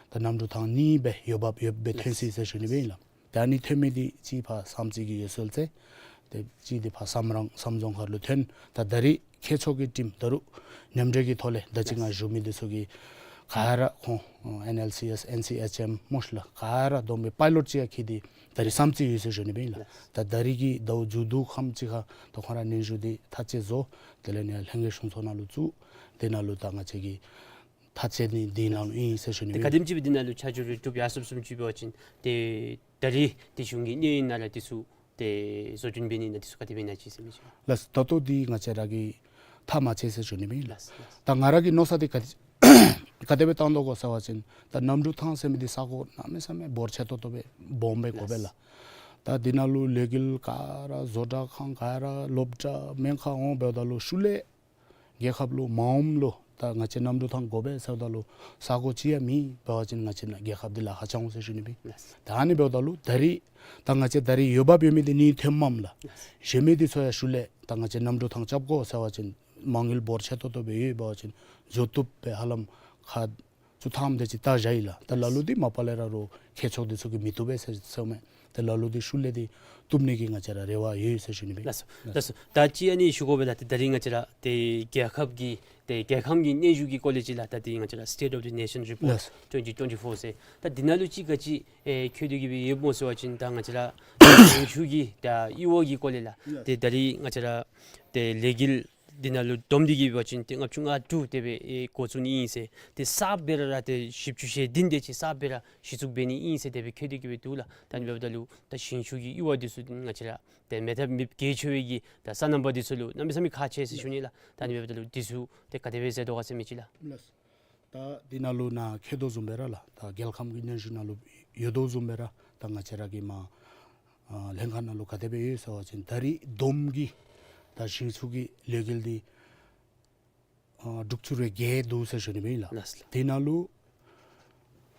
ད་གནམ་གྲུ་ཐང་གཉིས་སྦེ་འོས་འབབ་ཡོདཔ་སྦེ་ཐོན་སོ་ཡི་ཟེར་ཞུ་ནི་སྦེ་ཨིན་ལགས། ད་ཨ་ནི་ཐོན་མི་འདི་གཅིག་ཕར་བསམ་རྩེ་གི་ཡོད་ཟེར་ཏེ། ཏེ་གཅིག་འདི་ཕར་བསམ་རྫོང་བསམ་རྫོང་ཁ་ལུ་ཐོན། ད་ད་རིས་ཁྱད་མཆོག་གི་ཊིམ་ད་རུང་མཉམ་འབྲེལ་གྱི་ཐོག་ལས་ད་ཅི་ང་ཞུ་མི་འདི་ཚུ་གི་ག་ར་ཁོང་ཨེན་ཨེལ་སི་ཨེས་ཨེན་སི་ཨེཆ་ཨེམ་མོ་ཤ་ལ་ག་ར་བསྡོམས་སྦེ་པའི་ལོཊ་ཅིག་ཡང་འཁྱིད་དེ་ད་རིས་བསམ་རྩེ་ཡོད་ཟེར་ཞུ་ནི་སྦེ་ཨིན་ལགས། ད་ད་རིས་ཀྱི་ཟླཝ་མཇུག་བསྡུ་ཁམས་ཅིག་ཁར་ད་ཁོང་ར་སྙན་ཞུ་འདི་ཐག་བཅད་བཟོ། དེ་ལས་ནི་ལྷན་རྒྱས་གཞུང་ཚོགས་ནང་ལུ་བཙུགས། དེ་ནང་ལུ་ད་ང་བཅས་ཀྱི་ཐག་བཅད་ནི་འདི་ནང་ལུ་ཨིན་ཟེར་ཞུ་ནི་ཏེ་ག་དེམ་ཅིག་སྦེ་འདི་ནང་ལུ་ཆ་འཇོག་རེ་གྲུབ་ཡར་སོངམ་བཟུམ་ཅིག་འབད་བ་ཅིན་ཏེ་ད་རིས་ཏེ་གཞུང་གི་གནས་ཡུན་ནང་ལུ་འདི་ཚུ་ཏེ་བཟོ་སྐྲུན་འབད་ནི་ནང་འདི་ཚུ་ག་དེ་སྦེ་ཨིན་ན་ཅིག་ཟེར་མི་ཅིག། ལགས། ད་ལྟོ་འདི་ང་བཅས་ར་གིས་ཐག་མ་བཅད་ཟེར་ཞུ་ནི་མེན་ལགས། ལགས། ད་ང་ར་གི་མནོ་བསམ་འདི་ག་ག་དེ་སྦེ་བཏང་དོ་གོ་ཟེར་བ་ཅིན་ད་གནམ་གྲུ་ཐང་ཟེར་མི་འདི་ས་གོ་གནམ་མེད་ས་མེད་འབོར་ཆེ་ཏོག་ཏོ་སྦེ་སྦོམ་སྦེ་དགོ་པས་ལགས། ལགས། ད་འདི་ནང་ལུ་ལས་འགུལ་ག་ར་བཟོ་གྲྭ་ཁང་ག་ར་སློབ་གྲྭ་སྨན་ཁང་འོང་འབདཝ་ད་ལུ་ཤུལ་ལས་རྒྱལ་ཁབ་ལུ་མ་འོངམ་ལུ་ད་ང་བཅས་གནམ་གྲུ་ཐང་དགོ་པས་ཟེརཝ་ད་ལུ་ས་གོ་ཅིག་ཡང་མེད་འབད་བ་ཅིན་ང་བཅས་ནཱ་རྒྱལ་ཁབ་འདི་ལཱ་ཁག་འགྱོ་འོང་ཟེར་ཞུ་ནི་སྦེ། ལགས། ད་ཨ་ནི་འབདཝ་ད་ལུ་ད་རིས་ད་ང་བཅས་ད་རིས་འོས་འབབ་ཡོད་མི་འདི་གཉིས་ཐོནམ་མས་ལགས། ལགས། གཞན་མི་འདི་ཚུ་ཡང་ཤུལ་ལས་ད་ང་བཅས་གནམ་གྲུ་ཐང་རྐྱབ་དགོ་ཟེར་བ་ཅིན་མ་དངུལ་འབོར་ཆེ་ཏོག་ཏོ་སྦེ་ཡོད་འབད་བ་ཅིན་འགྱོ་བཏུབ་པའི་ཧ་ལམ་ཁག་བཅུ་ཐམ་དེ་ཅིག་བལྟ་བཞག་ཡི་ལགས། ད་ལ་ལུ་འདི་མ་པ་ལས་ར་རོགས་ཁྱད་མཆོག་འདི་ཚུ་གིས་མི་བཏུབ་པས་ཟེར་ཟེརཝ་མས། ད་ལ་ལུ་འདི་ཤུལ་ལས་འདི་བཏུབ་ནི་གི་ང་བཅས་ར་རེ་བ་ཡོད་ཟེར་ཞུ་ནི་སྦེ། ལགས་སོ། ལགས་སོ། ད་ཅི་ཨ་ནི་ཞུ་དགོ་པས་ལགས། ཏེ་ད་རིས་ང་བཅས་ར་ཏེ་རྒྱལ་ཁབ་ཀྱི་ཏེ་རྒྱལ་ཁམས་ཀྱི་གནས་བཞུགས་ཀྱི་སྐོར་ལས་ཅིག་ལགས། ད་ཏེ་ང་བཅས་ར་State of the Nation Report ལགས་སོ། twenty twenty-four ཟེར། ད་འདི་ནང་ལུ་ཅིག་ག་ཅི་ཨེ་ཁྱད་དུ་གི་སྦེ་ཡོདཔ་སྨོ་ཟེར་བ་ཅིན་ད་ང་བཅས་ར་ཞིང་ཆུ་གི་ད་གཡུར་བ་གི་སྐོར་ལས་ལགས། ལགས། ཏེ་ད་རིས་ང་བཅས་ར་ཏེ་ལས་འགུལ་འདི་ནང་ལུ་བསྡོམས་ཏེ་གི་འབད་བ་ཅིན་ཏེ་ལྔ་བཅུ་ང་དྲུག་དེ་སྦེ་ཨེ་འགོ་བཙུགས་ནི་ཨིན་ཟེར། ཏེ་གསརཔ་སྦེ་ར་ར་ཏེ་བཞི་བཅུ་ཞེ་བདུན་དེ་ཅིག་གསརཔ་སྦེ་ར་གཞི་བཙུགས་འབད་ནི་ཨིན་ཟེར་དེ་སྦེ་ཁྱད་དུ་གི་སྦེ་འདུག་ལགས། ད་ཨ་ནི་འབདཝ་ད་ལུ་ད་ཞིང་ཆུ་གི་གཡུར་བ་འདི་ཚུ་ང་བཅས་ར་ཏེ་མེད་ཐབས་མེདཔ་གལ་ཆེ་བའི་གི་ད་སོ་ནམ་པ་འདི་ཚུ་ལུ་གནམ་མེད་ས་མེད་ཁག་ཆེ་ཟེར་ཞུ་ནི་ལགས། ད་ཨ་ནི་འབདཝ་ད་ལུ་འདི་ཚུ་ཏེ་ག་དེ་སྦེ་མཛད་དོ་ག་ཟེར་མི་ཅིག་ལགས། ལགས། ད་འདི་ནང་ལུ་ནཱ་མཁྱེན་དོ་བཟུམ་སྦེ་ར་ལགས། ད་རྒྱལ་ཁམས་ཀྱི་སྙན་ཞུ་ནང་ལུ་ཡོད་དོ་བཟུམ་སྦེ་ར་ད་ང་བཅས་ར་གི་མར་ཨ་ལྷན་ཁག་ནང་ལུ་ག་དེ་སྦེ་ཡོད་ཟེར་བ་ཅིན་ད་རིས་བསྡོམས་ཀྱིས་ད་ཞིང་ཆུ་གི་ལས་འགུལ་འདི་ཨ་དྲུག་ཅུ་རེ་བརྒྱད་འདུག་ཟེར་ཞུ་ནི་སྦེ་ཨིན་ལགས། ལགས་ལགས། དེ་ནང་ལུ་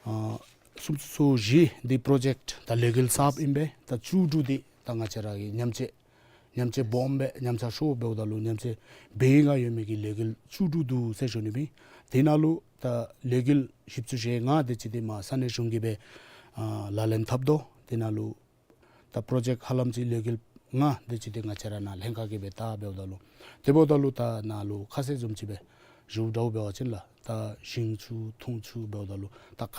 ཨ་སུམ་ཅུ་སོ་བཞི་འདི་པྲོ་ཇེཀཊ་ད་ལས་འགུལ་གསརཔ་ཨིན་པས། ད་བཅུ་དྲུག་འདི་ད་ང་བཅས་ར་གི་ཉམས་བཅོས་ཉམས་བཅོས་སྦོམ་སྦེ་ཉམས་ཆག་ཤོར་འབདཝ་ད་ལུ་ཉམས་བཅོས་འབད་ཡི་ག་ཡོད་མི་གི་ལས་འགུལ་བཅུ་དྲུག་འདུག་ཟེར་ཞུ་ནི་སྦེ། དེ་ནང་ལུ་ད་ལས་འགུལ་བཞི་བཅུ་ཞེ་ལྔ་དེ་ཅིག་འདི་མར་ས་གནས་གཞུང་གིས་སྦེ་ཨ་ལག་ལེན་འཐབ་དོ། དེ་ནང་ལུ་ད་པྲོ་ཇེཀཊ་ཧ་ལམ་ཅིག་ལས་འགུལ་ལྔ་དེ་ཅིག་འདི་ང་བཅས་ར་ནཱ་ལྷན་ཁག་གིས་སྦེ་བལྟ་འབདཝ་ད་ལུ་དེ་འབདཝ་ད་ལུ་ད་ནཱ་ལུ་ཁ་གསལ་བཟུམ་ཅིག་སྦེ་ཞུཝ་འདྲཝ་འབད་བ་ཅིན་ལགས། ད་ཞིང་ཆུ་འཐུང་ཆུ་འབདཝ་ད་ལུ་ད་ག་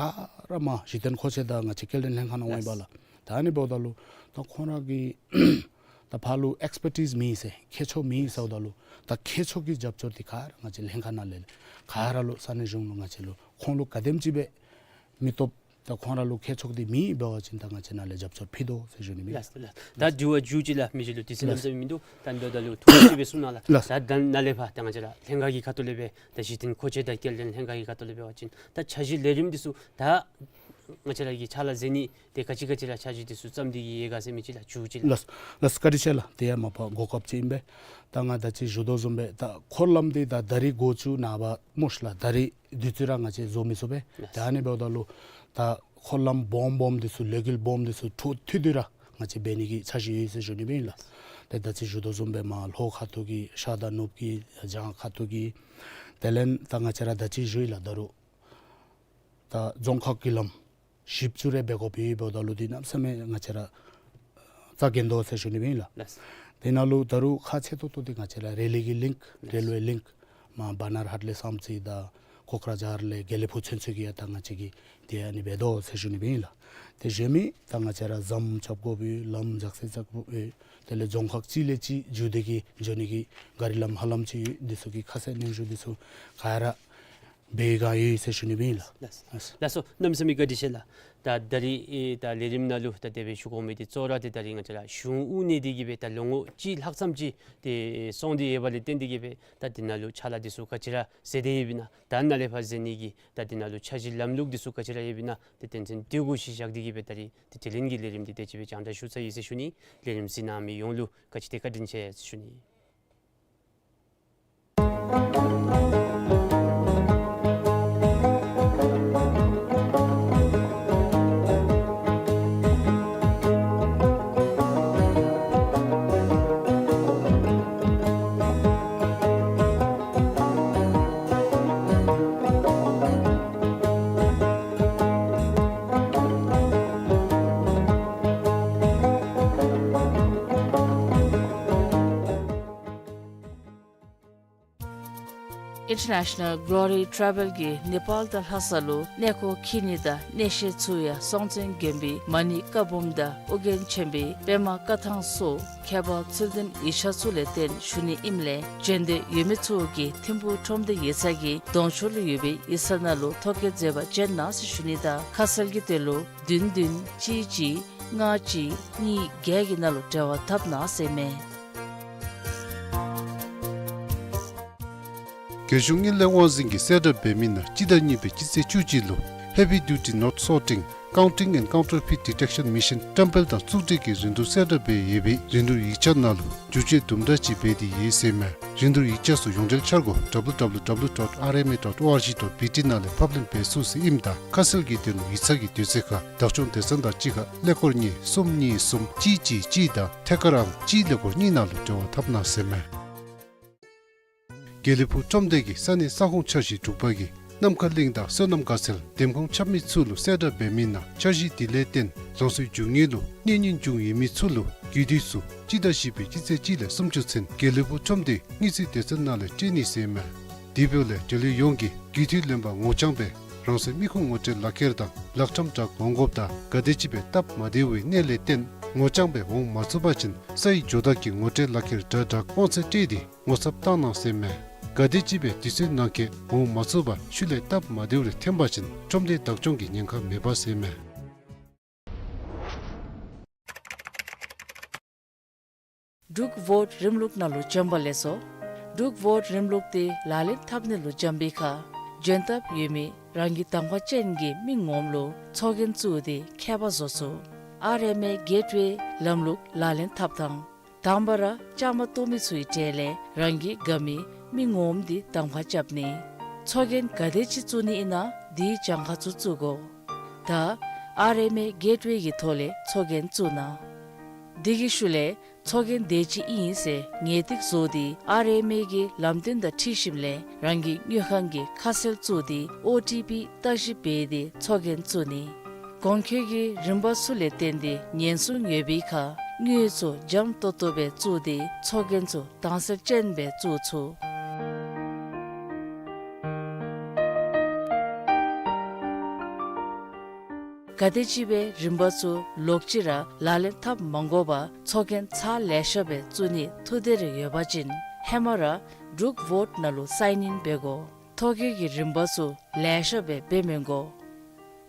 ར་མར་གཞི་རྟེན་མཁོ་ཆས་དང་ང་བཅས་སྐྱེལ་འདྲེན་ལྷན་ཁག་ནང་འོང་ཡི་པ་ལགས། ད་ཨ་ནི་འབདཝ་ད་ལུ་ད་ཁོང་ར་གི་ད་ཕར་ལུ་ཨེགསི་པར་ཊིསི་མེད་ཟེར་མཁས་མཆོག་མེད་ཟེརཝ་ད་ལུ་ད་མཁས་མཆོག་གི་རྒྱབ་སྐྱོར་འདི་ག་ར་ང་བཅས་ལྷན་ཁག་ནང་ལས་ག་ར་ལུ་ས་གནས་གཞུང་ལུ་ང་བཅས་ལུ་ཁོང་ལུ་ག་དེམ་ཅིག་སྦེ་མི་སྟོབས་ད་ཁོང་ར་ལུ་མཁས་མཆོག་འདི་མེད་འབད་བ་ཅིན་ད་ང་བཅས་ནཱ་ལས་རྒྱབ་སྐྱོར་ཕུལ་དོ་ཟེར་ཞུ་ནི་མས། ལགས་ལགས། ད་དྲི་བ་མཇུག་ཅིག་ལགས། མི་རྗེ་ལུ་དུས་ཚོད་ལགས། གནམ་མེད་ས་མེད་མིན་འདུག། ད་འབདཝ་ད་ལུ་ཐུགས་རྗེ་ཆེ་སྦེ་གསུང་གནང་ལགས། ལགས། ད་ད་ནཱ་ལས་ཕར་ད་ང་བཅས་ར་ལྷན་ཁག་གི་ཁ་ཐུག་ལས་སྦེ་ད་གཞི་རྟེན་མཁོ་ཆས་དང་སྐྱེལ་འདྲེན་ལྷན་ཁག་གི་ཁ་ཐུག་ལས་འབད་བ་ཅིན་ད་འཆར་གཞི་ལས་རིམ་འདི་ཚུ་ད་ང་བཅས་ར་གིས་ཕྱག་ལཱ་མཛད་ནི་དེ་ག་ཅི་ག་ཅི་ར་འཆར་གཞི་འདི་ཚུ་བརྩམས་ཏེ་གི་ཡོད་ག་ཟེར་མི་ཅིག་ལགས། མཇུག་ཅིག་ལགས། ལགས་ལགས། བཀའ་དྲིན་ཆེ་ལགས། དེ་ཡང་མ་པ་གོ་སྐབས་ཅིག་ཨིན་པས། ད་ང་ད་ཅི་ཞུ་དོ་བཟུམ་སྦེ་ད་འཁོར་ལམ་འདི་ད་ད་རིས་འགོ་བཙུགས་ནངས་པ་སྨོ་ཤ་ལགས། ད་རིས་དུས་ཚོད་ར་ང་བཅས་བཟོ་མི་ཚུགས་པས། ལགས། ད་ཨ་ནི་འབདཝ་ད་ལུ་ད་འཁོར་ལམ་སྦོམ་སྦོམ་འདི་ཚུ་ལས་འགུལ་སྦོམ་འདི་ཚུ་འཕྲོ་མཐུད་དེ་ར་ང་བཅས་འབད་ནི་གི་འཆར་གཞི་ཡོད་ཟེར་ཞུ་ནི་སྦེ་ཨིན་ལགས། ཏེ་ད་ཅི་ཞུ་དོ་བཟུམ་སྦེ་མར་ལྷོ་ཁ་ཐུག་གི་ཤར་དང་ནུབ་ཀྱི་བྱང་ཁ་ཐུག་གི་དེ་ལས་ད་ང་བཅས་ར་ད་ཅི་ཞུ་ཡི་ལགས། ད་རུང་ད་རྫོང་ཁག་གི་ལམ་བཞི་བཅུ་རེ་འབད་དགོཔ་ཡོད་འབདཝ་ད་ལུ་འདི་གནམ་མེད་ས་མེད་ང་བཅས་ར་རྩ་འགེངས་དོ་ཟེར་ཞུ་ནི་སྦེ་ཨིན་ལགས། ལགས། དེ་ནང་ལུ་ད་རུང་ཁག་ཆེ་ཏོག་ཏོ་འདི་ང་བཅས་ར་རེ་ལི་གི་ལིངཀ་ལགས། རེལ་ཝེ་ལིངཀ་མར་བཱ་ནཱར་ཧཊ་ལས་བསམ་རྩེ་དང་ ཀོ་ཀྲ་ཇར་ལས་དགེ་ལེགས་ཕུག་ཚུན་ཚོད་ཀྱི་ཡང་ད་ང་བཅས་ཀྱིས་ཏེ་ཨ་ནི་འབད་དོ་ཟེར་ཞུ་ནི་ཨིན་ལགས། ཏེ་གཞན་མི་ད་ང་བཅས་ར་ཟམ་རྐྱབ་དགོཔ་ཡོད། ལམ་འཇག་སེལ་རྐྱབ་དགོཔ་ཡོད། དེ་ལས་རྫོང་ཁག་གཅིག་ལས་གཅིག་འགྱོ་སྟེ་གི་འགྱོ་ནི་གི་གཱ་རི་ལམ་ཧ་ལམ་ཅིག་ཡོད། འདི་ཚུ་གི་ཁ་གསལ་སྙན་ཞུ་འདི་ཚུ་ག་ར་འབད་ག་ཡོད་ཟེར་ཞུ་ནི་ཨིན་ལགས། ལགས་སོ། ལགས་སོ། གནམ་མེད་ས་མེད་བཀའ་དྲིན་ཆེ་ལགས། ད་ད་རིས་ཨེ་ད་ལས་རིམ་ནང་ལུ་ད་དེ་སྦེ་ཞུ་དགོ་མི་འདི་གཙོ་བོ་ར་ཏེ་ད་རིས་ང་བཅས་ར་གཞུང་དབུ་བརྙེས་ཏེ་གི་སྦེ་ད་ལོ་ངོ་གཅིག་ལྷག་ཙམ་ཅིག་ཏེ་སོང་སྟེ་ཡོད་པ་ལས་བརྟེན་ཏེ་གི་སྦེ་ད་འདི་ནང་ལུ་ཕྱག་ལཱ་འདི་ཚུ་ག་ཅི་ར་མཛད་དེ་ཡོདཔ་ཨིན་ན། ད་ནཱ་ལས་ཕར་མཛད་ནི་གི་ད་འདི་ནང་ལུ་འཆར་གཞི་ལམ་ལུགས་འདི་ཚུ་ག་ཅི་ར་ཡོདཔ་ཨིན་ན། ཏེ་དོན་ཚན་དེ་གུ་གཞི་བཞག་སྟེ་གི་སྦེ་ད་རིས་ཏེ་དྲི་ལན་གྱི་ལས་རིམ་འདི་དེ་ཅིག་སྦེ་རྒྱང་བསྒྲགས་ཞུ་ཚར་ཡི་ཟེར་ཞུ་ནི། ལས་རིམ་གཟིགས་གནང་མི་ཡོངས་ལུ་ག་ཅི་ཏེ་བཀའ་དྲིན་ཆེ་ཟེར་ཞུ་ནི། International Glory Travel གིས་ནེ་པཱལ་དང་ལྷ་ས་ལུ་གནས་སྐོར་འཁྱིད་ནི་དང་གནས་བཤད་ཚུ་ཡང་སྲོང་བཙན་དགོན་པའི་མ་ཎི་བཀའ་འབུམ་དང་ཨོ་རྒྱན་ཆེན་པོའི་པདྨ་བཀའ་ཐང་སོགས་ཁྱད་པར་ཚུལ་ལྡན་ཡིག་ཆ་ཚུ་ལས་བརྟེན་ཞུ་ནི་ཨིནམ་ལས་བྱོན་འདོད་ཡོད་མི་ཚུ་གིས་ཐིམ་ཕུག་ཁྲོམ་སྡེ་ཡིག་ཚང་གི་གདོང་ཤོར་ལུ་ཡོད་པའི་ཡིག་ཚང་ནང་ལུ་ཐོ་བཀོད་མཛད་པར་བྱོན་གནང་ཟེར་ཞུ་ནི་དང་ཁ་གསལ་གྱི་དོན་ལུ་བདུན་བདུན་གཅིག་གཅིག་ལྔ་གཅིག་གཉིས་བརྒྱད་ཀྱི་ནང་ལུ་འབྲེལ་བ་འཐབ་གནང་ཟེར་མས། རྒྱལ་གཞུང་དངུལ་ལས་དབང་འཛིན་གྱིས་གསལ་བསྒྲགས་འབད་མི་ནང་སྤྱི་ཟླ་གཉིས་པའི་སྤྱི་ཚེས་བཅུ་གཅིག་ལུ་Heavy Duty Note Sorting, Counting and Counterfeit Detection Mission བཀྲམ་སྤེལ་དང་བཙུགས་སྒྲིག་གི་རིན་བསྡུར་གསལ་བསྒྲགས་འབད་ཡོད་པའི་རིན་བསྡུར་ཡིག་ཆ་ནང་ལུ་བསྒྱུར་བཅོས་དུམ་གྲ་ཅིག་འབད་དེ་ཡོད་ཟེར་མས། རིན་བསྡུར་ཡིག་ཆ་ཚུ་ཡོངས་འབྲེལ་འཆར་སྒོ་W W W dot R M A dot O R G dot B T ནང་ལས་ཕབ་ལེན་འབད་ཚུགས་ཟེར་ཨིནམ་ད་ཁ་གསལ་གྱི་དོན་ལུ་ཡིག་ཚང་གི་དུས་ཚོད་ཁར་བདག་སྐྱོང་སྡེ་ཚན་དང་གཅིག་ཁར་ཀླད་ཀོར་གཉིས་གསུམ་གཉིས་གསུམ་གཅིག་གཅིག་གཅིག་དང་ཐད་ཀར་ཨང་གཅིག་ཀླད་ཀོར་གཉིས་ནང་ལུ་འབྲེལ་བ་འཐབ་གནང་ཟེར་མས། དགེ་ལེགས་ཕུག་ཁྲོམ་སྡེ་གིས་ས་གནས་ས་ཁོངས་འཆར་གཞི་དྲུག་པ་གི་ནམ་མཁའ་གླིང་དང་སོ་ནམ་དགའ་ཚལ་འདེམས་ཁོངས་ཁྱབ་མི་ཚུ་ལུ་གསལ་བསྒྲགས་འབད་མི་ནང་འཆར་གཞི་དེ་ལས་བརྟེན་རང་སོའི་རྒྱུ་དངོས་ལུ་གནོད་ཉེན་བྱུང་ཡོད་མི་ཚུ་ལུ་རྒུད་འཐུས་ཚུ་སྤྱི་ཟླ་བཞི་པའི་སྤྱི་ཚེས་གཅིག་ལས་སུམ་ཅུ་ཚུན་དགེ་ལེགས་ཕུག་ཁྲོམ་སྡེའི་དངུལ་རྩིས་སྡེ་ཚན་ནང་ལས་སྤྲོད་ནི་ཟེར་མས། དེ་འབདཝ་ལས་འབྲེལ་ཡོད་ཡོངས་ཀྱིས་རྒུད་འཐུས་ལེན་པར་ངོ་རྐྱང་སྦེ་རང་སོའི་མི་ཁུངས་ངོ་སྤྲོད་ལག་ཁྱེར་དང་ལག་ཁྲམ་དྲག་འོང་དགོཔ་དང་ག་དེམ་ཅིག་སྦེ་སྟབས་མ་བདེ་བའི་གནད་ལས་བརྟེན་ངོ་རྐྱང་སྦེ་འོང་མ་ཚུགས་པ་ཅིན་སའི་ཇོ་བདག་གི་ངོ་སྤྲོད་ལག་ཁྱེར་དྲག་དྲག་དབང་ཚད་སྤྲོད་དེ་ངོ་ཚབ་བཏང་གནང་ཟེར་མས། ག་དེམ་ཅིག་སྦེ་དུས་ཚོད་ནང་འཁོད་འོང་མ་ཚུགས་པར་ཤུལ་ལས་སྟབས་མ་བདེཝ་ལས་འཐེན་པ་ཅིན་ཁྲོམ་སྡེ་བདག་སྐྱོང་གི་ཉེན་ཁ་མེད་པ་ཟེར་མས། འབྲུག་ཝོཊ་རིམ་ལུགས་ནང་ལུ་འབྱོན་པ་ལེགས་སོ། འབྲུག་ཝོཊ་རིམ་ལུགས་དེ་ལག་ལེན་འཐབ་ནི་ལུ་འབྱོན་པའི་ཁར་འབྱོན་ཐབས་ཡོད་མི་རང་གི་གདམ་ཁ་ཅན་གྱི་མི་ངོམ་ལུ་ཚོགས་རྒྱན་བཙུགས་ཏེ་ཁྱད་པར་བཟོ་ཚུགས། ཨར་ཨེམ་ཨེ་གེཊ་ཝེ་ལམ་ལུགས་ལག་ལེན་འཐབ་ཐངས། དང་པ་ར་བཅའ་མར་གཏོགས་མི་ཚུའི་གྲས་ལས་རང་གི་དགའ་མི་མི་ངོམ་འདི་གདམ་ཁ་རྐྱབ་ནི། ཚོགས་རྒྱན་ག་དེ་ཅིག་བཙུགས་ནི་ཨིན་ན་དེའི་གྱངས་ཁ་ཚུ་བཙུགས་དགོ། ད་ཨར་ཨེམ་ཨེ་གེཊ་ཝེ་གི་ཐོག་ལས་ཚོགས་རྒྱན་བཙུགས་གནང་། དེ་གི་ཤུལ་ལས་ཚོགས་རྒྱན་དེ་ཅིག་ཨིན་ཟེར་ངེས་ཏིག་བཟོ་སྟེ་ཨར་ཨེམ་ཨེ་གི་ལམ་སྟོན་དང་འཁྲིལ་ཞིནམ་ལས་རང་གི་དངུལ་ཁང་གི་ཁ་གསལ་བཙུགས་ཏེ་ཨོ་ཊི་པི་བརྟག་ཞིབ་འབད་དེ་ཚོགས་རྒྱན་བཙུགས་ནི། གོང་འཁོད་ཀྱི་རིམ་པ་ཚུ་ལས་བརྟེན་ཏེ་ཉེན་སྲུང་ཡོད་པའི་ཁར་དངུལ་ཚུ་འཇམ་ཏོང་ཏོ་སྦེ་བཙུགས་ཏེ་ཚོགས་རྒྱན་ཚུ་དྭངས་གསལ་ཅན་སྦེ་བཙུགས་ཚུགས། ག་དེམ་ཅིག་སྦེ་རིམ་པ་ཚུ་ལོག་ཅི་ར་ལག་ལེན་འཐབ་མ་དགོ་པར་ཚོགས་རྒྱན་ཚར་ལེ་ཤ་སྦེ་བཙུགས་ནི་ཐུགས་འདོད་རེ་ཡོད་པ་ཅིན་ཧེ་མ་ར་འབྲུག་ཝོཊ་ནང་ལུ་སའིན་ཨིན་འབད་དགོ། ཐོ་བཀོད་ཀྱི་རིམ་པ་ཚུ་ལེ་ཤ་སྦེ་འབད་མི་དགོ།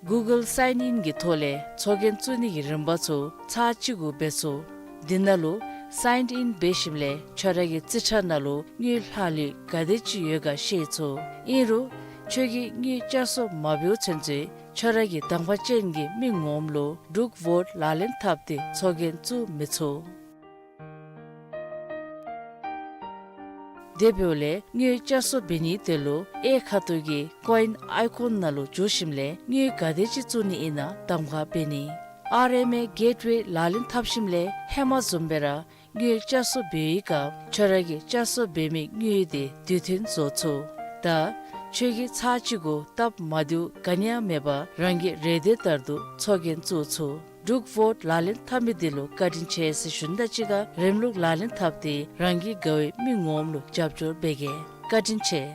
གུ་གཱལ་སའིན་ཨིན་གྱི་ཐོག་ལས་ཚོགས་རྒྱན་བཙུགས་ནི་གི་རིམ་པ་ཚུ་ཚར་གཅིག་གུ་འབད་ཚུགས། འདི་ནང་ལུ་སའིན་ཨིན་འབད་ཞིནམ་ལས་ཁྱོད་ར་གི་རྩིས་ཁྲ་ནང་ལུ་དངུལ་ལྷག་ལུས་ག་དེ་ཅིག་ཡོད་ག་ཤེས་ཚུགས། ཨིན་རུང་ཁྱོད་ཀྱིས་དངུལ་བསྐྱར་གསོ་མ་འབདཝ་ཚུན་ཚོད་ཁྱོད་ར་གི་གདམ་ཁ་ཅན་གྱི་མི་ངོམ་ལུ་འབྲུག་ཝོཊ་ལག་ལེན་འཐབ་སྟེ་ཚོགས་རྒྱན་བཙུགས་མི་ཚུགས། དེ་འབདཝ་ལས་དངུལ་བསྐྱར་གསོ་འབད་ནིའི་དོན་ལུ་གཡས་ཁ་ཐུག་གི་ཀོ་ཨིན་ཨའི་ཀོན་ནང་ལུ་འཛུལ་ཞིནམ་ལས་དངུལ་ག་དེ་ཅིག་བཙུགས་ནི་ཨིན་ན་གདམ་ཁ་འབད་ནི། ཨར་ཨེམ་ཨེ་གེཊ་ཝེ་ལག་ལེན་འཐབ་ཞིནམ་ལས་ཧེ་མ་བཟུམ་སྦེ་ར་དངུལ་བསྐྱར་གསོ་འབད་བའི་སྐབས་ཁྱོད་ར་གི་བསྐྱར་གསོ་འབད་མི་དངུལ་དེ་དུས་མཐུན་བཟོ་ཚུགས། ད་ཁྱོད་ཀྱིས་ཚར་གཅིག་གུ་སྟབས་མ་བདེཝ་ག་ནི་ཡང་མེད་པར་རང་གི་རེ་འདོད་ལྟར་དུ་ཚོགས་རྒྱན་བཙུགས་ཚུགས། འབྲུག་ཝོཊ་ལག་ལེན་འཐབ་མི་འདི་ལུ་བཀའ་དྲིན་ཆེ་ཟེར་ཞུ་ནི་དང་གཅིག་ཁར་རིམ་ལུགས་ལག་ལེན་འཐབ་སྟེ་རང་གི་དགའ་བའི་མི་ངོམ་ལུ་རྒྱབ་སྐྱོར་འབད་གེ། བཀའ་དྲིན་ཆེ།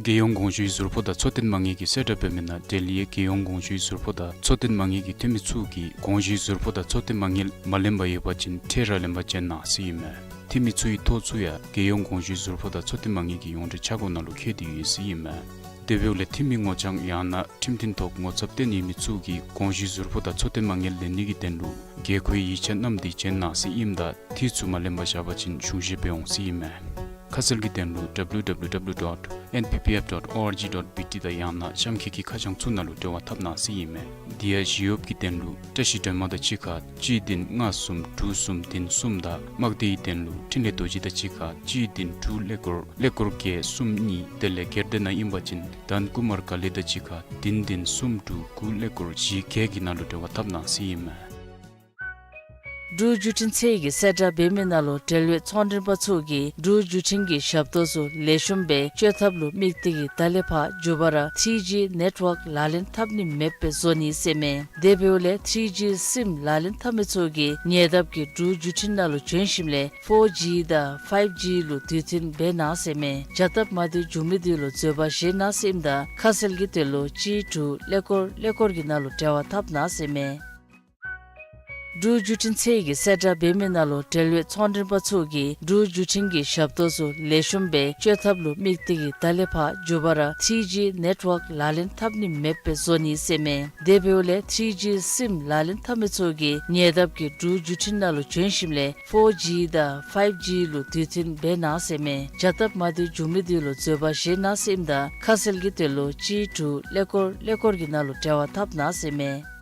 རྒྱལ་ཡོངས་གོང་ཞུའི་ཟུར་ཕོགས་དང་འཚོ་རྟེན་མ་དངུལ་གྱིས་གསལ་བསྒྲགས་འབད་མི་ནང་འབྲེལ་ཡོད་རྒྱལ་ཡོངས་གོང་ཞུའི་ཟུར་ཕོགས་དང་འཚོ་རྟེན་མ་དངུལ་གྱི་འཐུས་མི་ཚུ་གིས་གོང་ཞུའི་ཟུར་ཕོགས་དང་འཚོ་རྟེན་མ་དངུལ་མ་ལེན་པར་ཡོད་པ་ཅིན་ཁྲལ་ར་ལེན་པ་བྱིན་གནང་ཟེར་ཨིན་མས། འཐུས་མི་ཚུ་གི་ཐོ་ཚུ་ཡང་རྒྱལ་ཡོངས་གོང་ཞུའི་ཟུར་ཕོགས་དང་འཚོ་རྟེན་མ་དངུལ་གྱི་ཡོངས་འབྲེལ་ཆ་བགོས་ནང་ལུ་བཀོད་དེ་ཡོད་ཟེར་ཨིན་མས། དེ་འབདཝ་ལས་འཐུས་མི་ངོ་རྐྱང་ཡང་ན་ཁྲིམས་མཐུན་ཐོག་ངོ་ཚབ་བཏོན་ཡོད་མི་ཚུ་གིས་གོང་ཞུའི་ཟུར་ཕོགས་དང་འཚོ་རྟེན་མ་དངུལ་ལེན་ནི་གི་དོན་ལུ་དགོས་མཁོའི་ཡིག་ཆ་རྣམས་འདི་བྱིན་གནང་ཟེར་ཨིནམ་ད་འཐུས་ཚུ་མ་ལེན་པར་བཞག་པ་ཅིན་གཞུང་བཞེས་འབད་འོང་ཟེར་ཨིན་མས། ཁ་གསལ་གྱི་དོན་ལུ་W W W dot N P P F dot O R G dot B T དང་ཡང་ན་གཤམ་འཁོད་ཀྱི་ཁ་བྱང་ཚུ་ནང་ལུ་འབྲེལ་བ་འཐབ་གནང་ཟེར་ཨིན་མས། དེ་ཡང་ཞི་གཡོགཔ་གི་དོན་ལུ་བཀྲ་ཤིས་སྒྲོལ་མ་དང་གཅིག་ཁར་གཅིག་བདུན་ལྔ་གསུམ་དྲུག་གསུམ་བདུན་གསུམ་དང་དམག་སྡེའི་དོན་ལུ་འཕྲིན་ལས་རྡོ་རྗེ་དང་གཅིག་ཁར་གཅིག་བདུན་དྲུག་ཀླད་ཀོར་ཀླད་ཀོར་བརྒྱད་གསུམ་གཉིས། དེ་ལས་སྒེར་སྡེ་ནང་ཨིན་པ་ཅིན་དཱན་ཀུ་མར་ཀ་ལི་དང་གཅིག་ཁར་བདུན་བདུན་གསུམ་དྲུག་དགུ་ཀླད་ཀོར་བཞི་བརྒྱད་ཀྱི་ནང་ལུ་འབྲེལ་བ་འཐབ་གནང་ཟེར་ཨིན་མས། འབྲུག་བརྒྱུད་འཕྲིན་ཚད་ཀྱིས་གསལ་བསྒྲགས་འབད་མི་ནང་ལུ་འབྲེལ་ཡོད་ཚོང་མགྲོན་པ་ཚུ་གིས་འབྲུག་བརྒྱུད་འཕྲིན་གྱི་ཞབས་ཏོག་ཚུ་ལེགས་ཤོམ་སྦེ་སྤྱོད་ཐབས་ལུ་དམིགས་ཏེ་གིས་ད་ལས་ཕར་མགྱོགས་པ་ར་ཐི་རི་ཇི་ནེཊ་ཝརཀ་ལག་ལེན་འཐབ་ནི་མེདཔ་སྦེ་བཟོ་ནི་ཟེར་མས། དེ་འབདཝ་ལས་ཐི་རི་ཇི་སིམ་ལག་ལེན་འཐབ་མི་ཚུ་གིས་ཉེ་འདབས་ཀྱི་འབྲུག་བརྒྱུད་འཕྲིན་ནང་ལུ་བྱོན་ཞིནམ་ལས་ཕོར་ཇི་དང་ཕའིབ་ཇི་ལུ་དུས་མཐུན་འབད་གནང་ཟེར་མས། བྱ་སྟབས་མ་བདེཝ་བྱུང་མི་དེ་ལུ་བཟོད་པ་བཞེས་གནང་ཟེར་ཨིནམ་ད་ཁ་གསལ་གྱི་དོན་ལུ་གཅིག་དྲུག་ཀླད་ཀོར་ཀླད་ཀོར་གྱི་ནང་ལུ་འབྲེལ་བ་འཐབ་གནང་ཟེར་མས། འབྲུག་བརྒྱུད་འཕྲིན་ཚད་ཀྱིས་གསལ་བསྒྲགས་འབད་མི་ནང་ལུ་འབྲེལ་ཡོད་ཚོང་མགྲོན་པ་ཚུ་གིས་འབྲུག་བརྒྱུད་འཕྲིན་གྱི་ཞབས་ཏོག་ཚུ་ལེགས་ཤོམ་སྦེ་སྤྱོད་ཐབས་ལུ་དམིགས་ཏེ་གིས་ད་ལས་ཕར་མགྱོགས་པ་ར་ཐི་རི་ཇི་ནེཊ་ཝརཀ་ལག་ལེན་འཐབ་ནི་མེདཔ་སྦེ་བཟོ་ནི་ཟེར་མས། དེ་འབདཝ་ལས་ཐི་རི་ཇི་སིམ་ལག་ལེན་འཐབ་མི་ཚུ་གིས་ཉེ་འདབས་ཀྱི་འབྲུག་བརྒྱུད་འཕྲིན་ནང་ལུ་བྱོན་ཞིནམ་ལས་ཕོར་ཇི་དང་ཕའིབ་ཇི་ལུ་དུས་མཐུན་འབད་གནང་ཟེར་མས། བྱ་སྟབས་མ་བདེཝ་བྱུང་མི་དེ་ལུ་བཟོད་པ་བཞེས་གནང་ཟེར་ཨིནམ་ད་ཁ་གསལ་གྱི་དོན་ལུ་གཅིག་དྲུག་ཀླད་ཀོར་ཀླད་ཀོར་གྱི་ནང་ལུ་འབྲེལ་བ་འཐབ་གནང་ཟེར་མས།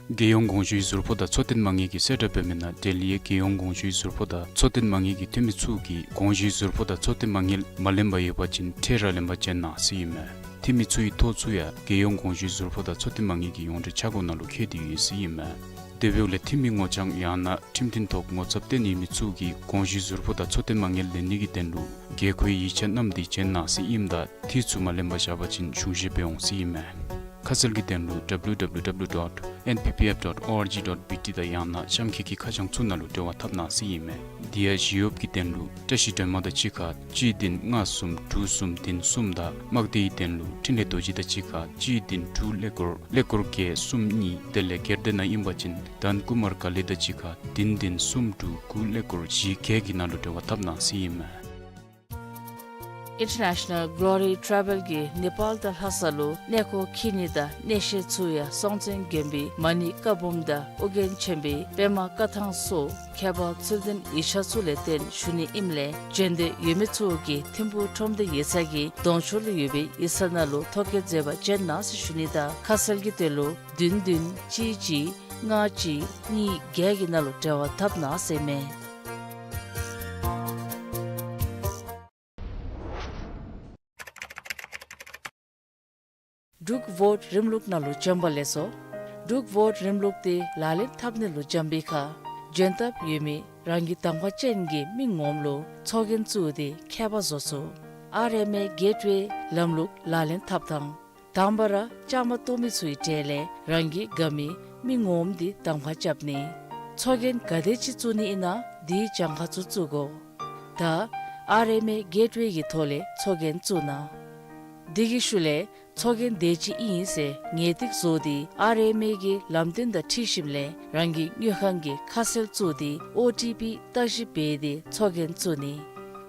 རྒྱལ་ཡོངས་གོང་ཞུའི་ཟུར་ཕོགས་དང་འཚོ་རྟེན་མ་དངུལ་གྱིས་གསལ་བསྒྲགས་འབད་མི་ནང་འབྲེལ་ཡོད་རྒྱལ་ཡོངས་གོང་ཞུའི་ཟུར་ཕོགས་དང་འཚོ་རྟེན་མ་དངུལ་གྱི་འཐུས་མི་ཚུ་གིས་གོང་ཞུའི་ཟུར་ཕོགས་དང་འཚོ་རྟེན་མ་དངུལ་མ་ལེན་པར་ཡོད་པ་ཅིན་ཁྲལ་ར་ལེན་པ་བྱིན་གནང་ཟེར་ཨིན་མས། འཐུས་མི་ཚུ་གི་ཐོ་ཚུ་ཡང་རྒྱལ་ཡོངས་གོང་ཞུའི་ཟུར་ཕོགས་དང་འཚོ་རྟེན་མ་དངུལ་གྱི་ཡོངས་འབྲེལ་ཆ་བགོས་ནང་ལུ་བཀོད་དེ་ཡོད་ཟེར་ཨིན་མས། དེ་འབདཝ་ལས་འཐུས་མི་ངོ་རྐྱང་ཡང་ན་ཁྲིམས་མཐུན་ཐོག་ངོ་ཚབ་བཏོན་ཡོད་མི་ཚུ་གིས་གོང་ཞུའི་ཟུར་ཕོགས་དང་འཚོ་རྟེན་མ་དངུལ་ལེན་ནི་གི་དོན་ལུ་དགོས་མཁོའི་ཡིག་ཆ་རྣམས་འདི་བྱིན་གནང་ཟེར་ཨིནམ་ད་འཐུས་ཚུ་མ་ལེན་པར་བཞག་པ་ཅིན་གཞུང་བཞེས་འབད་འོང་ཟེར་ཨིན་མས། ཁ་གསལ་གྱི་དོན་ལུ་W W W dot N P P F dot O R G dot B T དང་ཡང་ན་གཤམ་འཁོད་ཀྱི་ཁ་བྱང་ཚུ་ནང་ལུ་འབྲེལ་བ་འཐབ་གནང་ཟེར་ཨིན་མས། དེ་ཡང་ཞི་གཡོགཔ་གི་དོན་ལུ་བཀྲ་ཤིས་སྒྲོལ་མ་དང་གཅིག་ཁར་གཅིག་བདུན་ལྔ་གསུམ་དྲུག་གསུམ་བདུན་གསུམ་དང་དམག་སྡེའི་དོན་ལུ་འཕྲིན་ལས་རྡོ་རྗེ་དང་གཅིག་ཁར་གཅིག་བདུན་དྲུག་ཀླད་ཀོར་ཀླད་ཀོར་བརྒྱད་གསུམ་གཉིས། དེ་ལས་སྒེར་སྡེ་ནང་ཨིན་པ་ཅིན་དཱན་ཀུ་མར་ཀ་ལི་དང་གཅིག་ཁར་བདུན་བདུན་གསུམ་དྲུག་དགུ་ཀླད་ཀོར་བཞི་བརྒྱད་ཀྱི་ནང་ལུ་འབྲེལ་བ་འཐབ་གནང་ཟེར་ཨིན་མས། International Glory Travel གིས་ནེ་པཱལ་དང་ལྷ་ས་ལུ་གནས་སྐོར་འཁྱིད་ནི་དང་གནས་བཤད་ཚུ་ཡང་སྲོང་བཙན་དགོན་པའི་མ་ཎི་བཀའ་འབུམ་དང་ཨོ་རྒྱན་ཆེན་པོའི་པདྨ་བཀའ་ཐང་སོགས་ཁྱད་པར་ཚུལ་ལྡན་ཡིག་ཆ་ཚུ་ལས་བརྟེན་ཞུ་ནི་ཨིནམ་ལས་འབྱོན་འདོད་ཡོད་མི་ཚུ་གིས་ཐིམ་ཕུག་ཁྲོམ་སྡེ་ཡིག་ཚང་གི་གདོང་ཕྱོགས་ལུ་ཡོད་པའི་ཡིག་ཚང་ནང་ལུ་ཐོ་བཀོད་མཛད་པར་བྱོན་གནང་ཟེར་ཞུ་ནི་དང་ཁ་གསལ་གྱི་དོན་ལུ་བདུན་བདུན་གཅིག་གཅིག་ལྔ་གཅིག་གཉིས་བརྒྱད་ཀྱི་ནང་ལུ་འབྲེལ་བ་འཐབ་གནང་ཟེར་མས། འབྲུག་བོཊ་རིམ་ལུགས་ནང་ལུ་བྱོན་པ་ལེགས་སོ། འབྲུག་བོཊ་རིམ་ལུགས་དེ་ལག་ལེན་འཐབ་ནི་ལུ་འབྱོན་པའི་ཁར་འབྱོན་ཐབས་ཡོད་མི་རང་གི་གདམ་ཁ་ཅན་གྱི་མི་ངོམ་ལུ་ཚོགས་རྒྱན་བཙུགས་ཏེ་ཁྱད་པར་བཟོ་ཚུགས། ཨར་ཨེམ་ཨེ་གེཊ་ཝེ་ལམ་ལུགས་ལག་ལེན་འཐབ་ཐངས། དང་པ་ར་བཅའ་མར་གཏོགས་མི་ཚུ་གི་གྲས་ལས་རང་གིས་དགའ་མི་མི་ངོམ་འདི་གདམ་ཁ་རྐྱབ་ནི། ཚོགས་རྒྱན་ག་དེ་ཅིག་བཙུགས་ནི་ཨིན་ན་དེའི་གྱངས་ཁ་ཚུ་བཙུགས་དགོ། ད་ཨར་ཨེམ་ཨེ་གེཊ་ཝེ་གི་ཐོག་ལས་ཚོགས་རྒྱན་བཙུགས་གནང་། དེ་གི་ཤུལ་ལས་ཚོགས་རྒྱན་དེ་ཅིག་ཨིན་ཟེར་ངེས་ཏིག་བཟོ་སྟེ་ཨར་ཨེམ་ཨེ་གི་ལམ་སྟོན་དང་འཁྲིལ་ཞིནམ་ལས་རང་གི་དངུལ་ཁང་གི་ཁ་གསལ་བཙུགས་ཏེ་ཨོ་ཊི་པི་བརྟག་ཞིབ་འབད་དེ་ཚོགས་རྒྱན་བཙུགས་ནི།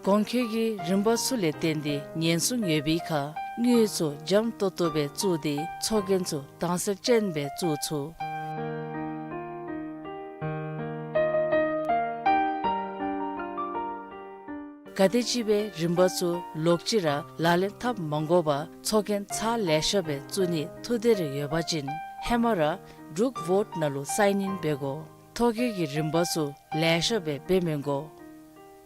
གོང་འཁོད་ཀྱི་རིམ་པ་ཚུ་ལས་བརྟེན་ཏེ་ཉེན་སྲུང་ཡོད་པའི་ཁར་དངུལ་ཚུ་འཇམ་ཏོང་ཏོ་སྦེ་བཙུགས་ཏེ་ཚོགས་རྒྱན་ཚུ་དྭངས་གསལ་ཅན་སྦེ་བཙུགས་ཚུགས། ག་དེ་ཅིག་སྦེ་རིམ་པ་ཚུ་ལོག་ཅི་ར་ལག་ལེན་འཐབ་མ་དགོ་པར་ཚོགས་རྒྱན་ཚར་ལེ་ཤ་སྦེ་བཙུགས་ནི་ཐུགས་འདོད་རེ་ཡོད་པ་ཅིན་ཧེ་མ་ར་འབྲུག་བོཊ་ནང་ལུ་སའིན་ཨིན་འབད་དགོ། ཐོ་བཀོད་ཀྱི་རིམ་པ་ཚུ་ལེ་ཤ་སྦེ་འབད་མི་དགོ།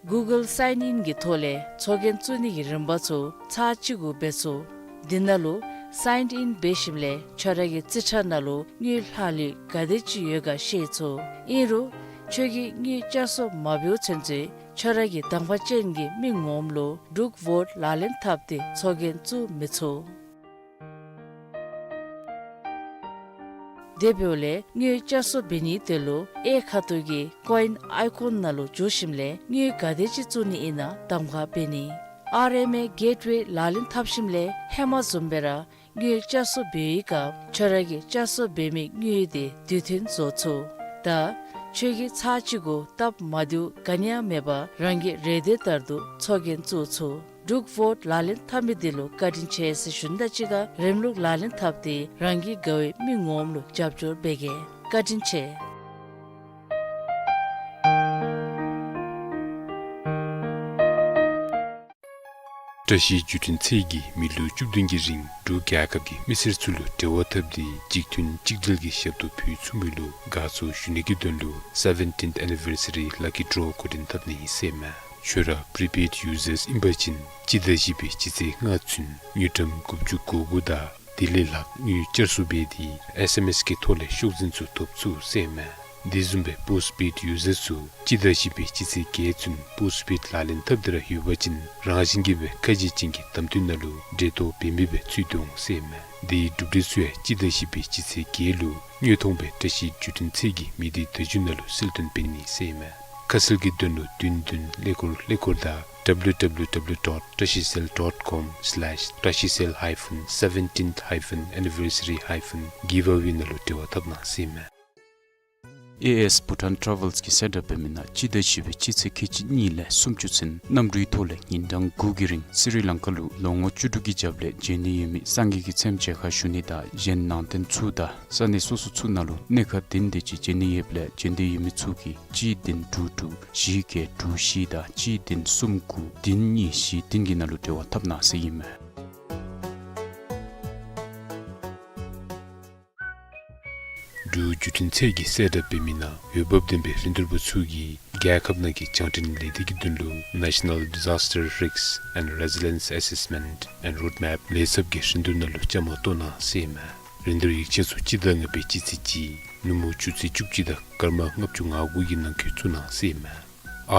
གུ་གཱལ་སའིན་ཨིན་གྱི་ཐོག་ལས་ཚོགས་རྒྱན་བཙུགས་ནི་གི་རིམ་པ་ཚུ་ཚར་གཅིག་གུ་འབད་ཚུགས། འདི་ནང་ལུ་སའིན་ཨིན་འབད་ཞིནམ་ལས་ཁྱོད་ར་གི་རྩིས་ཁྲ་ནང་ལུ་དངུལ་ལྷག་ལུས་ག་དེ་ཅིག་ཡོད་ག་ཤེས་ཚུགས། ཨིན་རུང་ཁྱོད་ཀྱིས་དངུལ་བསྐྱར་གསོ་མ་འབདཝ་ཚུན་ཚོད་ཁྱོད་ར་གི་གདམ་ཁ་ཅན་གྱི་མི་ངོམ་ལུ་འབྲུག་བོཊ་ལག་ལེན་འཐབ་སྟེ་ཚོགས་རྒྱན་བཙུགས་མི་ཚུགས། དེ་འབདཝ་ལས་དངུལ་བསྐྱར་གསོ་འབད་ནིའི་དོན་ལུ་གཡས་ཁ་ཐུག་གི་ཀོ་ཨིན་ཨའི་ཀོན་ནང་ལུ་འཛུལ་ཞིནམ་ལས་དངུལ་ག་དེ་ཅིག་བཙུགས་ནི་ཨིན་ན་གདམ་ཁ་འབད་ནི། ཨར་ཨེམ་ཨེ་གེཊ་ཝེ་ལག་ལེན་འཐབ་ཞིནམ་ལས་ཧེ་མ་བཟུམ་སྦེ་ར་དངུལ་བསྐྱར་གསོ་འབད་བའི་སྐབས་ཁྱོད་ར་གིས་བསྐྱར་གསོ་འབད་མི་དངུལ་དེ་དུས་མཐུན་བཟོ་ཚུགས། ད་ཁྱོད་ཀྱིས་ཚར་གཅིག་གུ་སྟབས་མ་བདེཝ་ག་ནི་ཡང་མེད་པར་རང་གི་རེ་འདོད་ལྟར་དུ་འཚོ་རྐྱེན་བཙུགས་ཚུགས། འབྲུག་བོཊ་ལག་ལེན་འཐབ་མི་དེ་ལུ་བཀའ་དྲིན་ཆེ་ཟེར་ཞུ་ནི་དང་གཅིག་ཁར་རིམ་ལུགས་ལག་ལེན་འཐབ་སྟེ་རང་གི་དགའ་བའི་མི་ངོམ་ལུ་རྒྱབ་སྐྱོར་འབད་གེ། བཀའ་དྲིན་ཆེ། བཀྲ་ཤིས་བརྒྱུད་འཕྲིན་ཚད་ཀྱིས་མི་ལོ་བཅུ་བདུན་གྱི་རིང་འབྲུག་རྒྱལ་ཁབ་ཀྱི་མི་སེར་ཚུ་ལུ་འབྲེལ་བ་འཐབ་སྟེ་གཅིག་མཐུན་གཅིག་སྒྲིལ་གྱི་ཞབས་ཏོག་ཕུལ་ཚུགས་མི་ལུ་དགའ་ཚོར་ཞུ་ནི་གི་དོན་ལུ་སེ་བེན་ཊིནཐ་ཨེ་ནི་བར་སི་རི་ལ་ཀི་ཌོ་འགོ་འདྲེན་འཐབ་ནི་ཨིན་ཟེར་མས། ཁྱོད་ར་པི་རི་པེཌ་ཡུ་ཛརསི་ཨིན་པ་ཅིན་སྤྱི་ཟླ་བཞི་པའི་སྤྱི་ཚེས་ལྔ་ཚུན་དངུལ་ཀྲམ་དགུ་བཅུ་གོ་དགུ་དང་དེ་ལས་ལྷག་དངུལ་བསྐྱར་གསོ་འབད་དེ་ཨེསི་ཨེམ་ཨེསི་གི་ཐོག་ལས་ཤོག་འཛིན་ཚུ་ཐོབ་ཚུགས་ཟེར་མས། དེ་བཟུམ་སྦེ་པོསཊ་པེཌ་ཡུ་ཛརསི་ཚུ་སྤྱི་ཟླ་བཞི་པའི་སྤྱི་ཚེས་བརྒྱད་ཚུན་པོསཊ་པེཌ་ལག་ལེན་འཐབ་སྟེ་ར་ཡོད་པ་ཅིན་རང་བཞིན་གྱིས་སྦེ་ཁ་ཕྱེ་ཅན་གྱི་གདམ་འཐུ་ནང་ལུ་འབྲེལ་གཏོགས་འབད་མི་སྦེ་ཚུད་དོ་འོང་ཟེར་མས། དེའི་གྲུབ་འབྲས་ཚུ་ཡང་སྤྱི་ཟླ་བཞི་པའི་སྤྱི་ཚེས་བརྒྱད་ལུ་དངོས་མཐོང་སྦེ་བཀྲ་ཤིས་བརྒྱུད་འཕྲིན་ཚད་ཀྱི་མི་སྡེ་བརྡ་བརྒྱུད་ནང་ལུ་གསལ་སྟོན་འབད་ནི་ཟེར་མས། ཁ་གསལ་གྱི་དོན་ལུ་བདུན་བདུན་ཀླད་ཀོར་ཀླད་ཀོར་དང་W W W dot trashicell dot com slash trashicell hyphen seventeenth hyphen anniversary hyphen giveaway ནང་ལུ་འབྲེལ་བ་འཐབ་གནང་ཟེར་མས། ཨེ་ཨེསི་བྷུ་ཊཱན་ཊ་རེ་ཝེལསི་གིས་གསལ་བསྒྲགས་འབད་མི་ནང་སྤྱི་ཟླ་བཞི་པའི་སྤྱི་ཚེས་ཁལ་གཅིག་གཉིས་ལས་སུམ་ཅུ་ཚུན་གནམ་གྲུའི་ཐོག་ལས་ཉིན་གྲངས་དགུ་གི་རིང་སི་རི་ལང་ཀ་ལུ་ལོ་ངོ་བཅུ་དྲུག་གི་རྒྱབ་ལས་འབྱོན་ནི་ཡོད་མི་སངས་རྒྱས་ཀྱི་ཚེམས་མཇལ་ཁ་ཞུ་ནི་དང་གཞན་ནང་རྟེན་ཚུ་དང་ས་གནས་སོ་སོ་ཚུ་ནང་ལུ་གནས་ཁ་བདུན་དེ་ཅིག་འབྱོན་ནི་ཡོདཔ་ལས་འབྱོན་འདོད་ཡོད་མི་ཚུ་གིས་གཅིག་བདུན་དྲུག་དྲུག་བཞི་བརྒྱད་དྲུག་བཞི་དང་གཅིག་བདུན་གསུམ་དགུ་བདུན་གཉིས་བཞི་བདུན་གྱི་ནང་ལུ་འབྲེལ་བ་འཐབ་གནང་ཟེར་ཨིན་མས། འབྲུག་བརྒྱུད་འཕྲིན་ཚད་ཀྱིས་གསལ་བསྒྲགས་འབད་མི་ནང་འོས་འབབ་ལྡན་པའི་རིན་བསྡུར་པ་ཚུ་གིས་རྒྱལ་ཁབ་ནང་གི་རྒྱང་འཕྲིན་ལས་སྡེ་གི་དོན་ལུ་National Disaster Risk and Resilience Assessment and Roadmap ལས་ཚབ་ཀྱི་རིན་བསྡུར་ནང་ལུ་བཅའ་མར་གཏོགས་གནང་ཟེར་མས། རིན་བསྡུར་ཡིག་ཆ་ཚུ་སྤྱི་ཟླ་ལྔ་པའི་སྤྱི་ཚེས་གཅིག་ནུབ་མོ་ཆུ་ཚོད་བཅུ་གཅིག་དང་སྐར་མ་ལྔ་བཅུ་ང་དགུ་གི་ནང་འཁོད་བཙུགས་གནང་ཟེར་མས།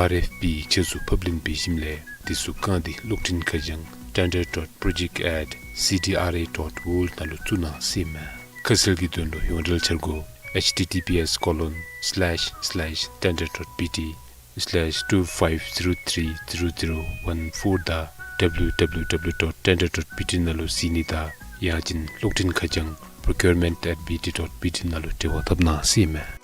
ཨར་ཨེཕ་པི་ཡིག་ཆ་ཚུ་ཕབ་ལེན་འབད་ཞིནམ་ལས་དེ་ཚུ་བཀང་སྟེ་གློག་འཕྲིན་ཁ་བྱང་tender dot project at C D R A dot world ནང་ལུ་བཙུགས་གནང་ཟེར་མས། ཁ་གསལ་གྱི་དོན་ལུ་ཡོངས་འབྲེལ་འཆར་སྒོ་H T T P S colon slash slash tender dot B T slash two five zero three zero zero one four དང་W W W dot tender dot B T ནང་ལུ་གཟིགས་ནི་དང་ཡང་ཅིན་གློག་འཕྲིན་ཁ་བྱང་procurement at B T dot B T ནང་ལུ་འབྲེལ་བ་འཐབ་གནང་ཟེར་མས།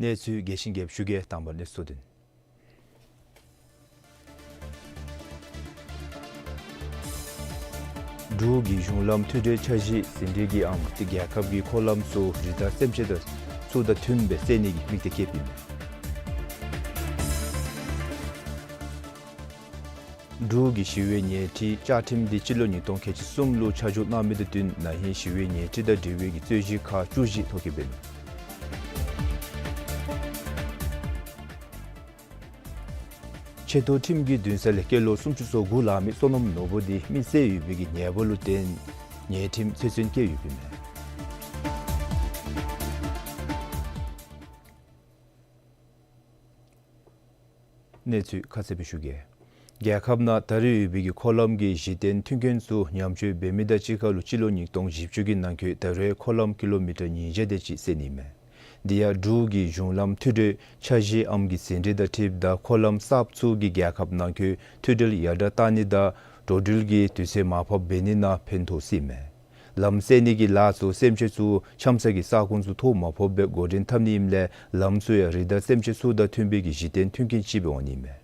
གནས་ཚུལ་རྒྱས་ཤིང་རྒྱསཔ་ཞུ་གེ། དང་པ་གནས་ཚུལ་དོན། འབྲུག་གི་གཞུང་ལམ་མཐུད་སྦྲེལ་འཆར་གཞི་ཟིན་བྲིས་ཀྱི་ཨང་རྒྱལ་ཁབ་ཀྱི་འཁོར་ལམ་ཚུ་རི་དྭགས་སེམས་ཅན་དང་ཚུ་དང་མཐུནམ་སྦེ་བསལ་ནི་གི་དམིགས་གཏད་བསྐྱེདཔ་ཨིན་མས། འབྲུག་གི་ཞི་བའི་ཉལ་ཁྲི་བཅའ་ཁྲིམས་འདི་སྤྱི་ལོ་ཉིས་སྟོང་ཁལ་གཅིག་གསུམ་ལུ་ཆ་འཇོག་གནང་མི་དང་བསྟུན་ན་ཧིང་ཞི་བའི་ཉལ་ཁྲི་དང་འབྲེལ་བའི་གི་རྩོད་གཞི་ཁག་བཅུ་བཞི་ཐོ་བཀོད་འབད་ནུག། ཆེ་མཐོ་ཁྲིམས་ཀྱི་འདུན་ས་ལས་སྐྱེས་ལོ་སུམ་ཅུ་སོ་དགུ་ལང་མི་སོ་ནམ་ནོར་བུ་འདི་མི་བསད་ཡོད་པའི་གི་ཉེས་པ་ལུ་བརྟེན་ཉལ་ཁྲིམས་ཚེ་བཙོན་བཀལ་ཡོདཔ་ཨིན་མས། གནས་ཚུལ་ཁ་གསལ་སྦེ་ཞུ་གེ། རྒྱལ་ཁབ་ནང་ད་རེས་ཡོད་པའི་གི་འཁོར་ལམ་གྱི་གཞི་རྟེན་མཐུན་རྐྱེན་ཚུ་ཉམས་བཅོས་འབད་མི་དང་གཅིག་ཁར་ལུ་སྤྱི་ལོ་ཉིས་སྟོང་བཞི་བཅུ་གི་ནང་འཁོད་ད་རེས་འཁོར་ལམ་ཀི་ལོ་མི་ཊར་ཉིས་བརྒྱ་དེ་ཅིག་བསལ་ནི་མས། དེ་ཡང་འབྲུག་གི་གཞུང་ལམ་མཐུད་སྦྲེལ་འཆར་གཞིའམ་གྱི་ཟིན་བྲིས་དང་འཁྲིལཝ་ད་འཁོར་ལམ་གསརཔ་ཚུ་གིས་རྒྱལ་ཁབ་ནང་འཁོད་མཐུད་སྦྲེལ་ཡར་དྲག་གཏང་ནི་དང་འགྲོ་འགྲུལ་གྱི་དུས་ཚོད་མར་ཕབ་འབད་ནི་ནང་ཕན་ཐོགས་སྲིདཔ་མས། ལམ་བསལ་ནི་གི་ལཱ་ཚུ་སེམས་ཅན་ཚུ་འཁྱམས་ས་གི་ས་ཁོངས་ཚུ་ཐོ་མ་ཕོགཔ་སྦེ་འགོ་འདྲེན་འཐབ་ནི་ཨིནམ་ལས་ལམ་ཚུ་ཡང་རི་དྭགས་སེམས་ཅན་ཚུ་དང་མཐུན་པའི་གི་གཞི་རྟེན་མཐུན་རྐྱེན་ཅིག་སྦེ་འོང་ནི་མས།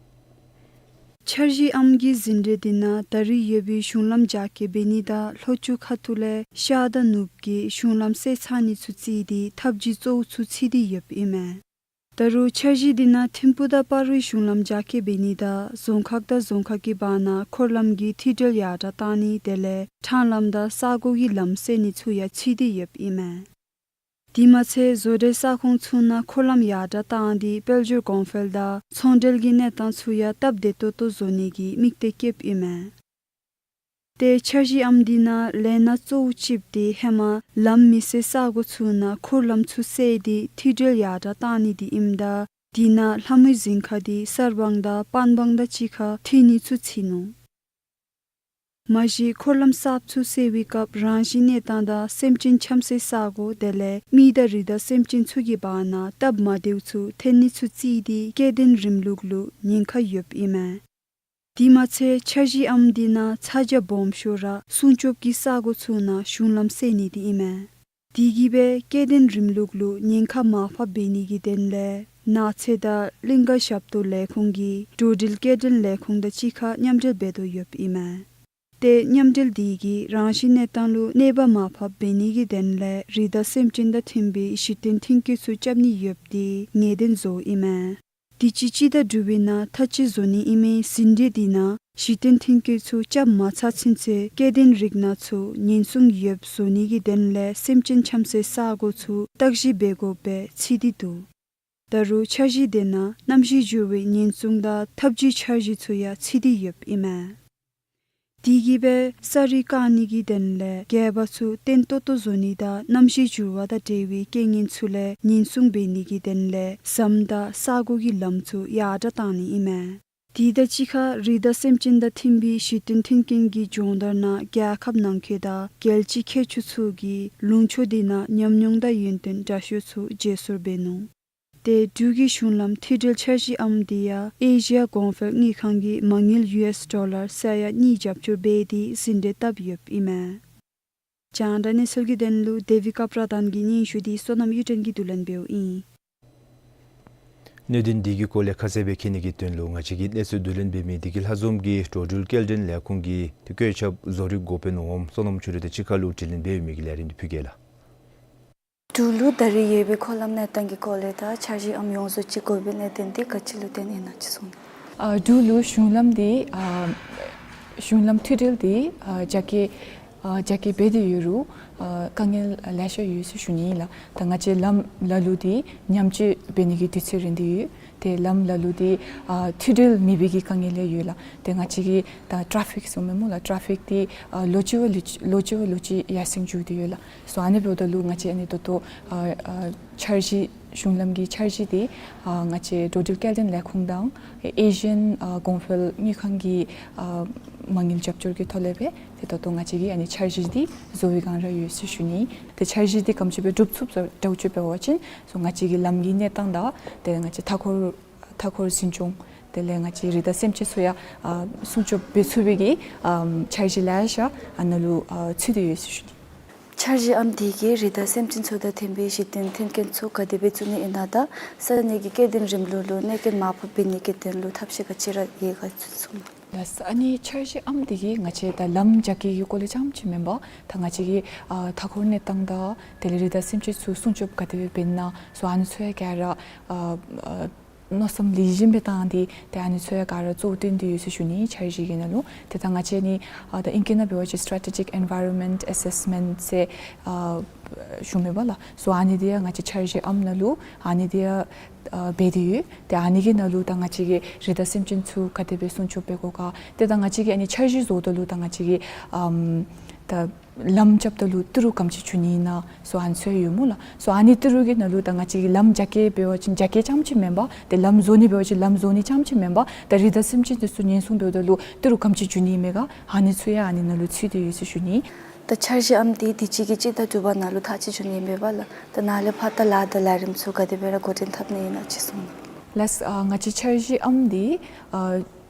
འཆར་གཞི་ཨམ་གྱི་ཟིན་བྲིས་འདི་ནང་ད་རིས་ཡོད་པའི་གཞུང་ལམ་རྒྱ་སྐྱེད་འབད་ནི་དང་ལྷོ་ཕྱོགས་ཁ་ཐུག་ལས་ཤར་དང་ནུབ་ཀྱི་གཞུང་ལམ་བསལ་ཚར་ནི་ཚུ་བརྩིས་ཏེ་ཐབས་ཇུས་གཙོ་བོ་ཚུ་ཚུད་དེ་ཡོདཔ་ཨིན་མས། ད་རུང་འཆར་གཞི་འདི་ནང་ཐིམ་ཕུག་དང་སྤ་རོའི་གཞུང་ལམ་རྒྱ་སྐྱེད་འབད་ནི་དང་རྫོང་ཁག་དང་རྫོང་ཁག་གི་བར་ན་འཁོར་ལམ་གྱི་མཐུད་འབྲེལ་ཡར་དྲགས་བཏང་ནི་དེ་ལས་ཁྲང་ལམ་དང་ས་སྒོ་གི་ལམ་བསལ་ནི་ཚུ་ཡང་ཚུད་དེ་ཡོདཔ་ཨིན་མས། དེ་མ་ཚད་བཟོ་གྲྭའི་ས་ཁོངས་ཚུ་ནང་འཁོར་ལམ་ཡར་དྲགས་བཏང་སྟེ་དཔལ་འབྱོར་གོང་འཕེལ་དང་ཚོང་འབྲེལ་གྱི་གནས་སྟངས་ཚུ་ཡང་སྟབས་བདེ་ཏོག་ཏོ་བཟོ་ནི་གི་དམིགས་གཏད་བསྐྱེདཔ་ཨིན་མས། ཏེ་འཆར་གཞི་ཨམ་འདི་ནང་ལས་སྣ་གཙོ་བོ་ཅིག་འདི་ཧེ་མ་ལམ་མི་སེལ་ས་སྒོ་ཚུ་ནང་འཁོར་ལམ་ཚུ་བསལ་ཏེ་མཐུད་འབྲེལ་ཡར་དྲགས་བཏང་ནི་འདི་ཨིནམ་ད་དེ་ནང་ལྷ་མོའི་རྫིང་ཁ་འདི་གསར་སྤང་དང་པན་སྤང་དང་གཅིག་ཁར་མཐུད་ནི་ཚུ་ཚུད་ནུག། མ་གཞི་འཁོར་ལམ་གསརཔ་ཚུ་བསལ་བའི་སྐབས་རང་བཞིན་གནས་སྟངས་དང་སེམས་ཅན་འཁྱམས་སའི་ས་སྒོ་དེ་ལས་མི་དང་རི་དྭགས་སེམས་ཅན་ཚུ་གི་བར་ན་སྟབས་མ་བདེཝ་ཚུ་ཐོན་ནི་ཚུ་བརྩིས་ཏེ་སྐྱེ་ལྡན་རིམ་ལུགས་ལུ་ཉེན་ཁ་ཡོདཔ་ཨིན་མས། དེ་མ་ཚད་འཆར་གཞི་ཨམ་འདི་ནང་ཚ་གྱང་སྦོམ་ཤོས་ར་སྲུང་སྐྱོབ་ཀྱི་ས་སྒོ་ཚུ་ནང་གཞུང་ལམ་བསལ་ནི་འདི་ཨིན་མས། དེ་གིས་སྦེ་སྐྱེ་ལྡན་རིམ་ལུགས་ལུ་ཉེན་ཁ་མར་ཕབ་འབད་ནི་གི་དོན་ལས་ནགས་ཚལ་དང་གླིང་ཀ་ཞབས་ཏོག་ལས་ཁུངས་ཀྱིས་འགྲོ་འགྲུལ་སྐྱེལ་འདྲེན་ལས་ཁུངས་དང་གཅིག་ཁར་མཉམ་འབྲེལ་འབད་དོ་ཡོདཔ་ཨིན་མས། ཏེ་མཉམ་འབྲེལ་འདི་གིས་རང་བཞིན་གནས་སྟངས་ལུ་གནོད་པ་མར་ཕབ་འབད་ནི་གི་དོན་ལས་རི་དྭགས་སེམས་ཅན་དང་མཐུན་པའི་གཞི་རྟེན་མཐུན་རྐྱེན་ཚུ་རྐྱབ་ནི་ཡོདཔ་འདི་ངེས་གཏན་བཟོཝ་ཨིན་མས། དུས་ཅི་སྤྱི་ཟླ་དྲུག་པའི་ནང་ཐག་གཅོད་བཟོ་ནི་ཨིན་མི་ཟིན་བྲིས་འདི་ནང་གཞི་རྟེན་མཐུན་རྐྱེན་ཚུ་རྐྱབ་མ་ཚར་ཚུན་ཚོད་སྐྱེ་ལྡན་རིགས་སྣ་ཚུ་ཉེན་སྲུང་ཡོདཔ་བཟོ་ནི་གི་དོན་ལས་སེམས་ཅན་འཁྱམས་སའི་ས་སྒོ་ཚུ་བརྟག་ཞིབ་འབད་དགོཔ་སྦེ་ཚུད་དེ་འདུག། ད་རུང་འཆར་གཞི་དེ་ནང་གནམ་གཤིས་འགྱུར་བའི་ཉེན་སྲུང་དང་ཐབས་ཇུས་འཆར་གཞི་ཚུ་ཡང་ཚུད་དེ་ཡོདཔ་ཨིན་མས། དེ་གིས་སྦེ་ས་རུད་བཀག་ནི་གི་དོན་ལས་སྒལ་པ་ཚུ་བརྟན་ཏོག་ཏོ་བཟོ་ནི་དང་གནམ་གཤིས་འགྱུར་བ་དང་འབྲེལ་བའི་རྐྱེན་ངན་ཚུ་ལས་ཉེན་སྲུང་འབད་ནི་གི་དོན་ལས་ཟམ་དང་ས་སྒོ་གི་ལམ་ཚུ་ཡར་དྲགས་བཏང་ནི་ཨིན་མས། དེ་དང་གཅིག་ཁར་རི་དྭགས་སེམས་ཅན་དང་མཐུན་པའི་གཞི་རྟེན་མཐུན་རྐྱེན་གྱི་སྦྱོང་བརྡར་ནང་རྒྱལ་ཁབ་ནང་འཁོད་དང་རྒྱལ་སྤྱིའི་མཁས་མཆོག་ཚུ་གིས་ལུང་ཕྱོགས་དེ་ནང་ཉམས་མྱོང་དང་ཡོན་ཏན་དྲག་ཤོས་ཚུ་བརྗེ་སོར་འབད་ནུག། ཏེ་འབྲུག་གི་གཞུང་ལམ་མཐུད་འབྲེལ་འཆར་གཞི་ཨམ་འདི་ཡང་ཨེ་ཤི་ཡ་གོང་འཕེལ་དངུལ་ཁང་གིས་མ་དངུལ་ཡུ་ཨེསི་ཌོ་ལར་ས་ཡ་གཉིས་རྒྱབ་སྐྱོར་འབད་དེ་ཟིན་བྲིས་བཏབ་ཡོདཔ་ཨིན་མས། རྒྱང་བསྒྲགས་གནས་ཚུལ་གྱི་དོན་ལུ་དེ་བི་ཀ་པྲ་དཱན་གྱི་སྙན་ཞུ་འདི་བསོད་ནམས་གཡུ་སྒྲོན་གྱིས་བསྡུ་ལེན་འབདཝ་ཨིན། གནད་དོན་འདི་གི་སྐོར་ལས་ཁ་གསལ་སྦེ་མཁྱེན་ནི་གི་དོན་ལུ་ང་བཅས་ཀྱི་གནས་ཚུལ་བསྡུ་ལེན་འབད་མི་དེ་གི་ལྷག་བསམ་གྱིས་འགྲོ་འགྲུལ་སྐྱེལ་འདྲེན་ལས་ཁུངས་ཀྱི་བཀོད་ཁྱབ་བཟོ་རིག་འགོ་དཔོན་འོགམ་བསོད་ནམས་ཆོས་སྒྲོན་དང་གཅིག་ཁར་ལུ་དྲི་ལན་འབད་མི་གི་ལས་རིམ་འདི་ཕུལ་གེ་ལགས། འབྲུག་ལུ་ད་རིས་ཡོད་པའི་འཁོར་ལམ་གནས་སྟངས་ཀྱི་སྐོར་ལས་དང་འཆར་གཞི་ཨམ་ཡོངས་སུ་ཅིག་དགོ་པའི་གནད་དོན་འདི་ག་ཅི་ལུ་བརྟེན་ཨིན་ན་ཅིག་གསུང་གནང་། ཨ་འབྲུག་ལུ་གཞུང་ལམ་འདི་ཨ་གཞུང་ལམ་མཐུད་འབྲེལ་འདི་ཨ་རྒྱ་སྐྱེད་ཨ་རྒྱ་སྐྱེད་འབད་དེ་ཡོད་རུང་ཨ་དཀའ་ངལ་ལེ་ཤ་ཡོད་ཟེར་ཞུ་ནི་ལགས། ད་ང་བཅས་ལམ་ལ་ལུ་འདི་ཉམས་བཅོས་འབད་ནི་གི་དུས་ཚོད་རན་ཏེ་ཡོད། ཏེ་ལམ་ལ་ལུ་འདི་ཨ་མཐུད་འབྲེལ་མེད་པའི་གི་དཀའ་ངལ་ལེ་ཡོད་ལགས། ཏེ་ང་བཅས་ཀྱི་ད་ཊ་ཕིག་གསུངམ་མས་སྨོ་ལགས། ཊ་ཕིག་འདི་ཨ་ལོ་གཅིག་བ་ལོ་གཅིག་ལོ་གཅིག་བ་ལོ་གཅིག་ཡར་སེང་འགྱོ་དེ་ཡོད་ལགས། སོ་ཨ་ནི་འབདཝ་ད་ལུ་ང་བཅས་ཨ་ནི་ད་ལྟོ་ཨ་ཨ་འཆར་གཞི་གཞུང་ལམ་གྱི་འཆར་གཞི་འདི་ཨ་ང་བཅས་འགྲོ་འགྲུལ་སྐྱེལ་འདྲེན་ལས་ཁུངས་དང་ཨེ་ཤི་ཡན་ཨ་གོང་འཕེལ་དངུལ་ཁང་གི་ཨ་མ་དངུལ་རྒྱབ་སྐྱོར་གྱི་ཐོག་ལས་སྦེ་ཏེ་ད་ལྟོ་ང་བཅས་ཀྱིས་ཨ་ནི་འཆར་གཞི་འདི་བཟོ་བའི་བསྒང་ར་ཡོད་ཟེར་ཞུ་ནི། ཏེ་འཆར་གཞི་འདི་ག་དེམ་ཅིག་སྦེ་འགྲུབ་ཚུགསཔ་འདྲཝ་ཅིག་འབད་བ་ཅིན་སོ་ང་བཅས་ཀྱི་ལམ་གྱི་གནས་སྟངས་དང་ཏེ་ང་བཅས་མཐའ་འཁོར་མཐའ་འཁོར་འཛིན་སྐྱོང་དེ་ལས་ང་བཅས་རི་དྭགས་སེམས་ཅན་ཚུ་ཡང་ཨ་སྲུང་སྐྱོབ་འབད་ཚུགས་པའི་གི་ཨམ་འཆར་གཞི་ལེ་ཤ་ཨ་ནཱ་ལུ་ཨ་ཚུད་དེ་ཡོད་ཟེར་ཞུ་ནི། འཆར་གཞི་ཨམ་འདི་གིས་རི་དྭགས་སེམས་ཅན་ཚུ་དང་མཐུན་པའི་གཞི་རྟེན་མཐུན་རྐྱེན་ཚུ་ག་དེ་སྦེ་བཙུགས་ནི་ཨིན་ན་དང་ས་གནས་ཀྱི་སྐྱེ་ལྡན་རིམ་ལུགས་ལུ་གནོད་རྐྱེན་མར་ཕབ་འབད་ནི་གི་དོན་ལུ་ཐབས་ཤེས་ག་ཅི་ར་ཡོད་ག་ཅིག་གསུང་གནང་། ལགས། ཨ་ནི་འཆར་གཞི་ཨམ་འདི་གིས་ང་བཅས་ད་ལམ་རྒྱ་སྐྱེད་ཀྱི་སྐོར་ལས་རྐྱངམ་ཅིག་མེན་པར་ད་ང་བཅས་ཀྱི་ཨ་མཐའ་འཁོར་གནས་སྟངས་དང་དེ་ལས་རི་དྭགས་སེམས་ཅན་ཚུ་སྲུང་སྐྱོབ་ག་དེ་སྦེ་འབད་ན་སོ་ཨ་ནི་ཚུ་ཡང་ག་ར་ཨ་ཨ་མནོ་བསམ་ལེགས་ཤོམ་སྦེ་བཏང་སྟེ་ཏེ་ཨ་ནི་ཚུ་ཡང་ག་ར་གཙོ་བོ་བཏོན་ཏེ་ཡོད་ཟེར་ཞུ་ནི། འཆར་གཞི་གི་ནང་ལུ་ཏེ་ད་ང་བཅས་ནི་ཨ་ད་ཨིང་སྐད་ནང་འབད་བ་ཅིན་སི་ཊེ་ཊེ་ཇིག་ཨེན་ཝའི་རོན་མེནཊ་ཨེ་སེསི་མེནཊ་ཟེར་ཨ་ཞུཝ་མས་པ་ལགས། སོ་ཨ་ནི་འདི་ཡང་ང་བཅས་འཆར་གཞི་ཨམ་ནང་ལུ་ཨ་ནི་འདི་ཡང་ཨ་འབད་དེ་ཡོད། ཏེ་ཨ་ནི་གི་ནང་ལུ་ད་ང་བཅས་ཀྱིས་རི་དྭགས་སེམས་ཅན་ཚུ་ག་དེ་སྦེ་སྲུང་སྐྱོབ་འབད་དགོ་ག། ཏེ་ད་ང་བཅས་ཀྱིས་ཨ་ནི་འཆར་གཞི་བཟོཝ་ད་ལུ་ད་ང་བཅས་ཀྱིས་ཨམ་ད་ལམ་རྐྱབ་ད་ལུ་ཏི་རུ་ག་དེམ་ཅིག་འགྱོ་ནི་ཨིན་ན་སོ་ཨ་ནི་ཚུ་ཡང་ཡོད་སྨོ་ལགས། སོ་ཨ་ནི་ཏི་རུ་གི་ནང་ལུ་ད་ང་བཅས་ཀྱིས་ལམ་རྒྱ་སྐྱེད་འབད་བ་ཅིན་རྒྱ་སྐྱེད་རྐྱངམ་ཅིག་མེན་པར་ཏེ་ལམ་བཟོ་ནི་འབད་བ་ཅིན་ལམ་བཟོ་ནི་རྐྱངམ་ཅིག་མེན་པར་ད་རི་དྭགས་སེམས་ཅན་འདི་ཚུ་ཉེན་སྲུང་འབདཝ་ད་ལུ་ཏི་རུ་ག་དེམ་ཅིག་འགྱོ་ནི་མས་ག་ཨ་ནི་ཚུ་ཡང་ཨ་ནི་ནང་ལུ་ཚུད་དེ་ཡོད་ཟེར་ཞུ་ནི། ད་འཆར་གཞི་ཨམ་འདི་དུས་ཅི་གི་སྤྱི་ཟླ་དྲུག་པ་ནང་ལུ་ཐག་བཅད་འགྱོ་ནི་ཨིན་པས་པ་ལགས། ད་ནཱ་ལས་ཕར་ད་ལཱ་དང་ལས་རིམ་ཚུ་ག་དེ་སྦེ་ར་འགོ་འདྲེན་འཐབ་ནི་ཨིན་ན་ཅིག་གསུང་གནང་། ལགས། ཨ་ང་བཅས་འཆར་གཞི་ཨམ་འདི་ཨ་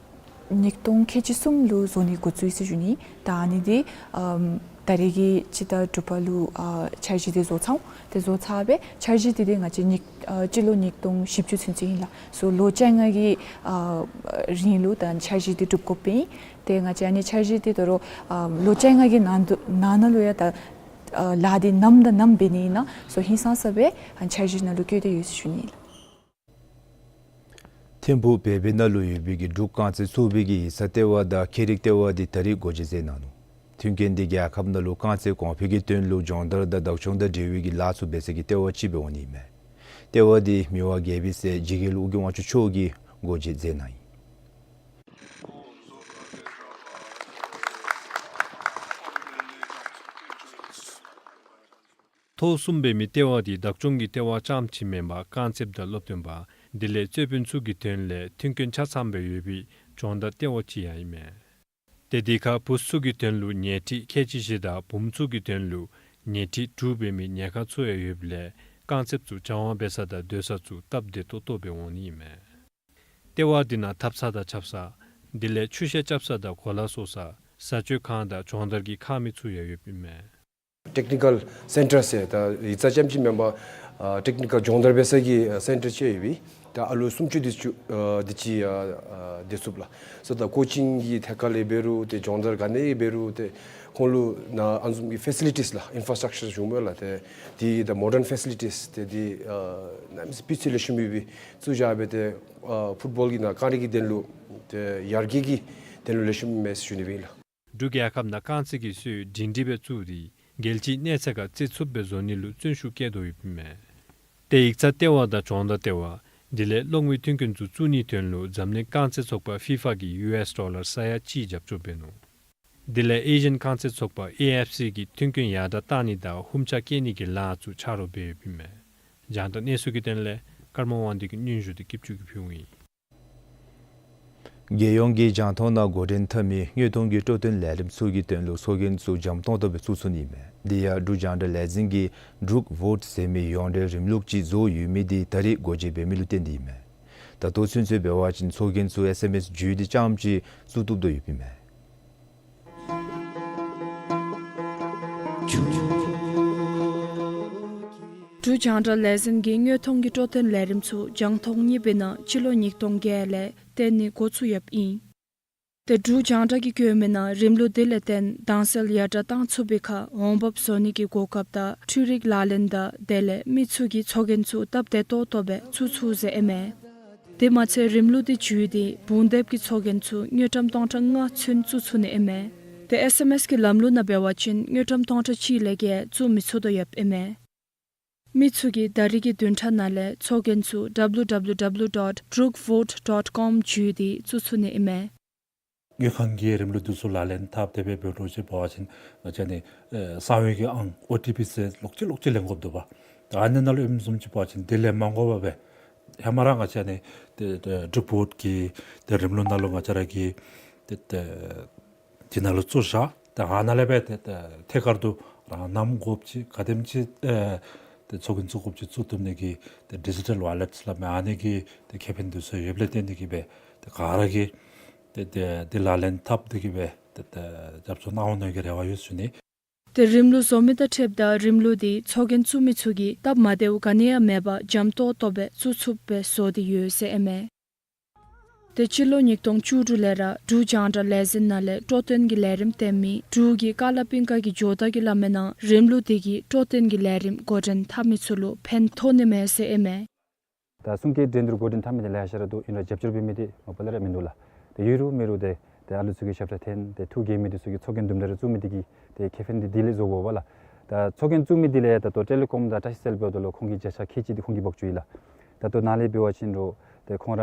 ཉིས་སྟོང་ཁལ་གཅིག་གསུམ་ལུ་བཟོ་ནི་འགོ་བཙུགས་ཡི་ཟེར་ཞུ་ནི། ད་ཨ་ནི་འདི་ཨམ་ ད་རེས་ཀྱི་སྤྱི་ཟླ་དྲུག་པ་ལུ་ཨ་འཆར་གཞི་འདི་བཟོ་ཚར་འོང་། ཏེ་བཟོ་ཚར་སྦེ་འཆར་གཞི་འདི་ཏེ་ང་བཅས་ཉིས་ཨ་སྤྱི་ལོ་ཉིས་སྟོང་བཞི་བཅུ་ཚུན་ཚོད་ཨིན་ལགས། སོ་ལོ་བཅོ་ལྔ་གི་ཨ་རིང་ལུ་ད་འཆར་གཞི་འདི་འགྲུབ་དགོཔ་ཨིན། ཏེ་ང་བཅས་ཨ་ནི་འཆར་གཞི་འདི་དོ་རུང་ཨ་ལོ་བཅོ་ལྔ་གི་ནང་དུ་ནང་ན་ལུ་ཡང་ད་ཨ་ལཱ་འདི་ནམ་དང་ནམ་འབད་ནི་ཨིན་ན་སོ་ཧིང་སངས་ས་སྦེ་ཨ་འཆར་གཞི་ནང་ལུ་བཀོད་དེ་ཡོད་ཟེར་ཞུ་ནི་ཨིན་ལགས། ཐིམ་ཕུག་བལ་བེ་ནང་ལུ་ཡོད་པའི་གི་འབྲུག་རྐང་རྩེད་ཚོགས་པའི་གི་ཡིག་ཚང་ལྟེ་བ་དང་ཁྱད་རིག་ལྟེ་བ་འདི་ད་རིས་སྒོ་འབྱེད་མཛད་གནང་ནུག། མཐུན་རྐྱེན་འདི་རྒྱལ་ཁབ་ནང་ལུ་རྐང་རྩེད་གོང་འཕེལ་གྱི་དོན་ལུ་སྦྱོང་བརྡར་དང་བདག་སྐྱོང་དང་འབྲེལ་བའི་གི་ལཱ་ཚུ་འབད་སའི་གི་ལྟེ་བ་ཅིག་སྦེ་འོང་ནི་ཨིན་མས། ལྟེ་བ་འདི་མི་དབང་རྒྱལ་པོའི་སྲས་འཇིགས་རྒྱལ་ཨོ་རྒྱན་དབང་ཕྱུག་མཆོག་གིས་སྒོ་འབྱེད་མཛད་གནང་ཡི། ཐོག་གསུམ་པའི་མི་ལྟེ་བ་འདི་བདག་སྐྱོང་གི་ལྟེ་བ་རྐྱངམ་གཅིག་མེན་པར་རྐང་རྩེདཔ་དང་སློབ་སྟོན་པ་དེ་ལས་རྩེད་དཔོན་ཚུ་གི་དོན་ལས་མཐུན་རྐྱེན་ཆ་ཚང་སྦེ་ཡོད་པའི་སྦྱོང་བརྡར་ལྟེ་བ་ཅིག་ཡང་ཨིན་མས། ཏེ་དེ་ཁར་བུཚ་ཚུ་གི་དོན་ལུ་ཉལ་ཁྲི་ཁལ་གཅིག་བཞི་དང་བུམོ་ཚུ་གི་དོན་ལུ་ཉལ་ཁྲི་དྲུག་འབད་མི་ཉལ་ཁང་ཚུ་ཡང་ཡོདཔ་ལས་རྐང་རྩེདཔ་ཚུ་སྦྱང་བ་འབད་ས་དང་སྡོད་ས་ཚུ་སྟབས་བདེ་ཏོག་ཏོ་སྦེ་འོང་ནི་ཨིན་མས། ལྟེ་བ་འདི་ནང་ཐབ་ཚང་དང་ཆབ་གསང་དེ་ལས་ཆུ་བཤལ་རྐྱབ་ས་དང་གོ་ལ་བཟོ་ས་བཟའ་སྤྱོད་ཁང་དང་སྦྱོང་བརྡར་གྱི་ཁང་མིག་ཚུ་ཡང་ཡོདཔ་ཨིན་མས། ཊེཀ་ནི་ཀཱལ་སེན་ཊར་ཟེར་ད་ཡིག་ཚང་རྐྱངམ་གཅིག་མེན་པར་ཨ་ཊེཀ་ནི་ཀཱལ་སྦྱོང་བརྡར་འབད་ས་གི་ཨ་སེན་ཊར་ཅིག་ཡོད་པས། ད་ཨ་ལོ་སུམ་ཅུ་དེ་ཅིག་ཨ་དེ་ཅིག་ཨ་ཨ་སྡོད་ཚུགས་ལགས། སོ་ད་ཀོ་ཅིང་གི་ཐད་ཁར་ལས་འབད་རུང་ཏེ་སྦྱོང་བརྡར་ག་ནི་འབད་རུང་ཏེ་ཁོང་ལུ་ནཱ་ཨ་ནི་བཟུམ་གྱི་ཕེ་སི་ལི་ཊིས་ལགས། ཨིན་ཕྲ་སི་ཊྲག་ཅར་ཞུཝ་མས་ལགས། ཏེ་དེ་ད་མོ་ཌརན་ཕེ་སི་ལི་ཊིས་ཏེ་དེ་ཨ་གནམ་མེད་ས་མེད་སྤུས་ཚད་ལེགས་ཤོམ་སྦེ་བཙུགས་བཞག་སྦེ་ཏེ་ཨ་ཕུཊ་བཱོལ་གྱི་ནང་རྐང་རིགས་ཀྱི་དོན་ལུ་ཏེ་ཡར་རྒྱས་ཀྱི་དོན་ལུ་ལེགས་ཤོམ་མས་ཟེར་ཞུ་ནི་ཨིན་ལགས། འབྲུག་རྒྱལ་ཁབ་ནང་རྐང་རྩེད་ཀྱི་སྲོལ་སྒྲིང་སྒྲིང་སྦེ་བཙུགས་ཏེ་རྒྱལ་སྤྱིའི་གནས་ཚད་ཁར་རྩེད་ཚུགསཔ་སྦེ་བཟོ་ནི་ལུ་བརྩོན་ཤུགས་བསྐྱེད་དོ་ཡོདཔ་ཨིན་མས། ཏེ་ཡིག་ཚང་ལྟེ་བ་དང་སྦྱོང་བརྡར་ལྟེ་བ་དེ་ལས་གློག་མེའི་མཐུན་རྐྱེན་ཚུ་བཙུགས་ནིའི་དོན་ལུ་འཛམ་གླིང་རྐང་རྩེད་ཚོགས་པ་ཕི་ཕ་གིས་ཡུ་ཨེསི་ཌོ་ལར་ས་ཡ་གཅིག་རྒྱབ་སྐྱོར་འབད་ནུག། དེ་ལས་ཨེ་ཤི་ཡན་རྐང་རྩེད་ཚོགས་པ་ཨེ་ཨེཕ་སི་གིས་མཐུན་རྐྱེན་ཡར་དྲགས་གཏང་ནི་དང་ཧུམ་ཆ་བསྐྱེད་ནི་གི་ལཱ་ཚུ་ཆ་རོགས་འབད་ཡོདཔ་ཨིན་མས། རྒྱང་བསྒྲགས་གནས་ཚུལ་གྱི་དོན་ལས་ཀརྨ་དབང་འདུས་ཀྱིས་སྙན་ཞུ་འདི་སྐྱིད་ཆུ་གིས་ཕུལཝ་ཨིན། རྒྱལ་ཡོངས་ཀྱི་རྒྱང་མཐོང་ནང་འགོ་འདྲེན་འཐབ་མི་དངོས་མཐོང་གི་སྤྲོ་སྟོན་ལས་རིམ་ཚུ་གི་དོན་ལུ་ཚོགས་རྒྱན་ཚུ་འཇམ་ཏོང་ཏོ་སྦེ་བཙུགས་ཚུགས་ནི་ཨིན་མས། དེ་ཡང་འབྲུག་རྒྱང་བསྒྲགས་ལས་འཛིན་གྱིས་འབྲུག་བོཊ་ཟེར་མི་ཡོངས་འབྲེལ་རིམ་ལུགས་ཅིག་བཟོ་ཡོད་མི་འདི་ད་རིས་སྒོ་འབྱེད་འབད་མི་ལུ་བརྟེན་ཏེ་ཨིན་མས། ད་ལྟོ་ཚུན་ཚོད་འབད་བ་ཅིན་ཚོགས་རྒྱན་ཚུ་ཨེསི་ཨེམ་ཨེསི་བརྒྱུད་དེ་རྐྱངམ་ཅིག་བཙུགས་བཏུབ་དོ་ཡོདཔ་ཨིན་མས། འབྲུག་རྒྱང་བསྒྲགས་ལས་འཛིན་གྱི་དངོས་མཐོང་གི་སྤྲོ་སྟོན་ལས་རིམ་ཚུ་རྒྱང་མཐོང་གཉིས་པའི་ནང་སྤྱི་ལོ་ཉིས་སྟོང་བརྒྱད་ལས་བརྟེན་ནི་འགོ་བཙུགས་ཡོདཔ་ཨིན། ཏེ་འབྲུག་རྒྱང་བསྒྲགས་ཀྱིས་བཀོད་མི་ནང་རིམ་ལུགས་དེ་ལས་བརྟེན་དྭངས་གསལ་ཡར་དྲགས་གཏང་ཚུགས་པའི་ཁར་འོང་འབབ་བཟོ་ནི་གི་གོ་སྐབས་དང་འཕྲུལ་རིག་ལག་ལེན་དང་དེ་ལས་མི་ཚུ་གིས་ཚོགས་རྒྱན་ཚུ་སྟབས་བདེ་ཏོག་ཏོ་སྦེ་བཙུགས་ཚུགས་ཟེར་ཨིན་མས། དེ་མ་ཚད་རིམ་ལུགས་དེ་བརྒྱུད་དེ་བུམ་སྡེབ་ཀྱི་ཚོགས་རྒྱན་ཚུ་དངུལ་ཀྲམ་སྟོང་ཕྲག་ལྔ་ཚུན་བཙུགས་ཚུགས་ནི་ཨིན་མས། ཏེ་ཨེསི་ཨེམ་ཨེསི་གི་ལམ་ལུགས་ནང་འབད་བ་ཅིན་དངུལ་ཀྲམ་སྟོང་ཕྲག་གཅིག་ལས་བརྒལ་བཙུགས་མི་ཚུགས་དོ་ཡོདཔ་ཨིན་མས། མི་ཚུ་གིས་ད་རིས་ཀྱི་བདུན་ཕྲག་ནང་ལས་ཚོགས་རྒྱན་ཚུ་ཌབ་ལུ་ཌབ་ལུ་ཌབ་ལུ་ཌོཊ་འབྲུག་བོཊ་ཌོཊ་ཀོམ་བརྒྱུད་དེ་བཙུགས་ཚུགས་ནི་ཨིན་མས། དངུལ་ཁང་གི་རིམ་ལུགས་འདི་ཚུ་ལག་ལེན་འཐབ་སྟེ་སྦེ་འབད་རུང་ཅིག་འབད་བ་ཅིན་ང་བཅས་ནི་ཨེ་གསང་བའི་གི་ཨང་ཨོ་ཊི་པི་ཟེར་ལོག་ཅི་ལོག་ཅི་ལེན་དགོཔ་འདུག་པ། ད་ཨ་ནི་ནང་ལུ་ཨིནམ་བཟུམ་ཅིག་འབད་བ་ཅིན་དེ་ལེན་མ་དགོ་པར་སྦེ་ཧེ་མ་ར་ང་བཅས་ནི་ཏེ་ཏེ་འབྲུག་བོཊ་ཀྱི་ཏེ་རིམ་ལུགས་ནང་ལུ་ང་བཅས་ར་གི་ཏེ་ཏེ་དེ་ནང་ལུ་བཙུགས་བཞག། ཏེ་ཨ་ནཱ་ལས་སྦེ་ཏེ་ཏེ་ཐད་ཀར་དུ་རང་ནམ་དགོཔ་ཅིག་ག་དེམ་ཅིག་ཨེ་ཏེ་ཚོགས་རྒྱན་བཙུགས་དགོཔ་ཅིག་བཙུགས་བཏུབ་ནི་གི་ཏེ་ཌི་ཇི་ཊལ་ཝཱ་ལེཊ་སླབ་མི་ཨ་ནི་གི་ཏེ་ཁེ་ཕན་འདི་ཚུ་ཡོདཔ་ལས་བརྟེན་ཏེ་གིས་སྦེ་ཏེ་ག་ར་གིས་ཏེ་ཏེ་ཏེ་ལག་ལེན་འཐབ་སྟེ་གིས་སྦེ་ཏེ་ཏེ་རྒྱབ་སྐྱོར་གནང་འོང་ནི་གི་རེ་བ་ཡོད་ཟེར་ཞུ་ནི། ཏེ་རིམ་ལུགས་བཟོ་མི་དང་འཁྲིལཝ་ད་རིམ་ལུགས་འདི་ཚོགས་རྒྱན་བཙུགས་མི་ཚུ་གིས་སྟབས་མ་བདེཝ་ག་ནི་ཡང་མེད་པར་འཇམ་ཏོག་ཏོ་སྦེ་བཙུགས་ཚུགསཔ་སྦེ་བཟོ་སྟེ་ཡོད་ཟེར་ཨིན་མས། ཏེ་སྤྱི་ལོ་ཉིས་སྟོང་བཅུ་དྲུག་ལས་ར་འབྲུག་རྒྱང་བསྒྲགས་ལས་འཛིན་ནང་ལས་སྤྲོ་སྟོན་གྱི་ལས་རིམ་བསྟན་མི་འབྲུག་གི་ཀ་ལ་པིང་ཀ་གི་ཇོ་བདག་གིས་སླབ་མི་ནང་རིམ་ལུགས་འདི་གིས་སྤྲོ་སྟོན་གྱི་ལས་རིམ་འགོ་འདྲེན་འཐབ་མི་ཚུ་ལུ་ཕན་ཐོགས་ནི་མས་ཟེར་ཨིན་མས། ད་གསུང་སྐད་འགྲན་བསྡུར་འགོ་འདྲེན་འཐབ་མི་འདི་ལེ་ཤ་ར་འདུག། ཨིན་རུང་རྒྱབ་སྐྱོར་འབད་མི་འདི་མ་པ་ལས་ར་མིན་འདུག་ལགས། ཏེ་ཡོད་རུང་མེད་རུང་ཏེ་ཏེ་ཨ་ལུ་ཚུ་གིས་ཞབས་ཁྲ་འཐེན་ཏེ་ཐུགས་དགྱེས་མི་འདི་ཚུ་གིས་ཚོགས་རྒྱན་དུམ་གྲ་རེ་བཙུགས་མི་འདི་གིས་ཏེ་ཁེ་ཕན་འདི་དེ་ལས་བཟོ་དགོ་པས་ལགས། ད་ཚོགས་རྒྱན་བཙུགས་མི་འདི་ལས་ཡང་ད་ལྟོ་ཊེ་ལི་ཀོམ་དང་ཊཱཅ་སེལ་འབདཝ་ད་ལུ་ཁོང་གི་བརྒྱ་ཆ་ཁལ་གཅིག་འདི་ཁོང་གིས་འབག་བཅུག་ཡི་ལགས། ད་ལྟོ་ནཱ་ལས་འབད་བ་ཅིན་རུང་ཏེ་ཁོང་ར་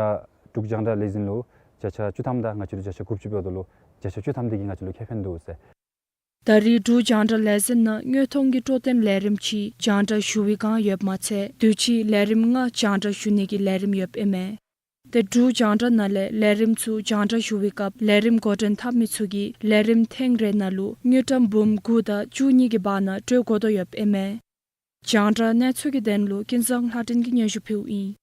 འབྲུག་རྒྱང་བསྒྲགས་ལས་འཛིན་ལུ་བརྒྱ་ཆ་བཅུ་ཐམ་དང་ང་བཅས་ལུ་བརྒྱ་ཆ་དགུ་བཅུ་འབདཝ་ད་ལུ་བརྒྱ་ཆ་བཅུ་ཐམ་འདི་གིས་ང་བཅས་ལུ་ཁེ་ཕན་འདུག་ཟེར། ད་རེས་འབྲུག་རྒྱང་བསྒྲགས་ལས་འཛིན་ནང་དངོས་མཐོང་གི་སྤྲོ་སྟོན་ལས་རིམ་གཅིག་རྒྱང་བསྒྲགས་ཞུ་བའི་བསྒང་ཡོདཔ་མ་ཚད་དུས་ཅི་ལས་རིམ་ལྔ་རྒྱང་བསྒྲགས་ཞུ་ནི་གི་ལས་རིམ་ཡོདཔ་ཨིན་མས། ཏེ་འབྲུག་རྒྱང་བསྒྲགས་ནང་ལས་ལས་རིམ་ཚུ་རྒྱང་བསྒྲགས་ཞུ་བའི་སྐབས་ལས་རིམ་འགོ་འདྲེན་འཐབ་མི་ཚུ་གིས་ལས་རིམ་ཐེངས་རེ་ནང་ལུ་དངུལ་ཀྲམ་འབུམ་དགུ་དང་བཅུ་གཉིས་ཀྱི་བར་ན་སྤྲོད་དགོ་དོ་ཡོདཔ་ཨིན་མས། རྒྱང་བསྒྲགས་གནས་ཚུལ་གྱི་དོན་ལུ་ཀུན་བཟང་ལྷ་སྒྲོན་གྱིས་སྙན་ཞུ་ཕུལཝ་ཨིན།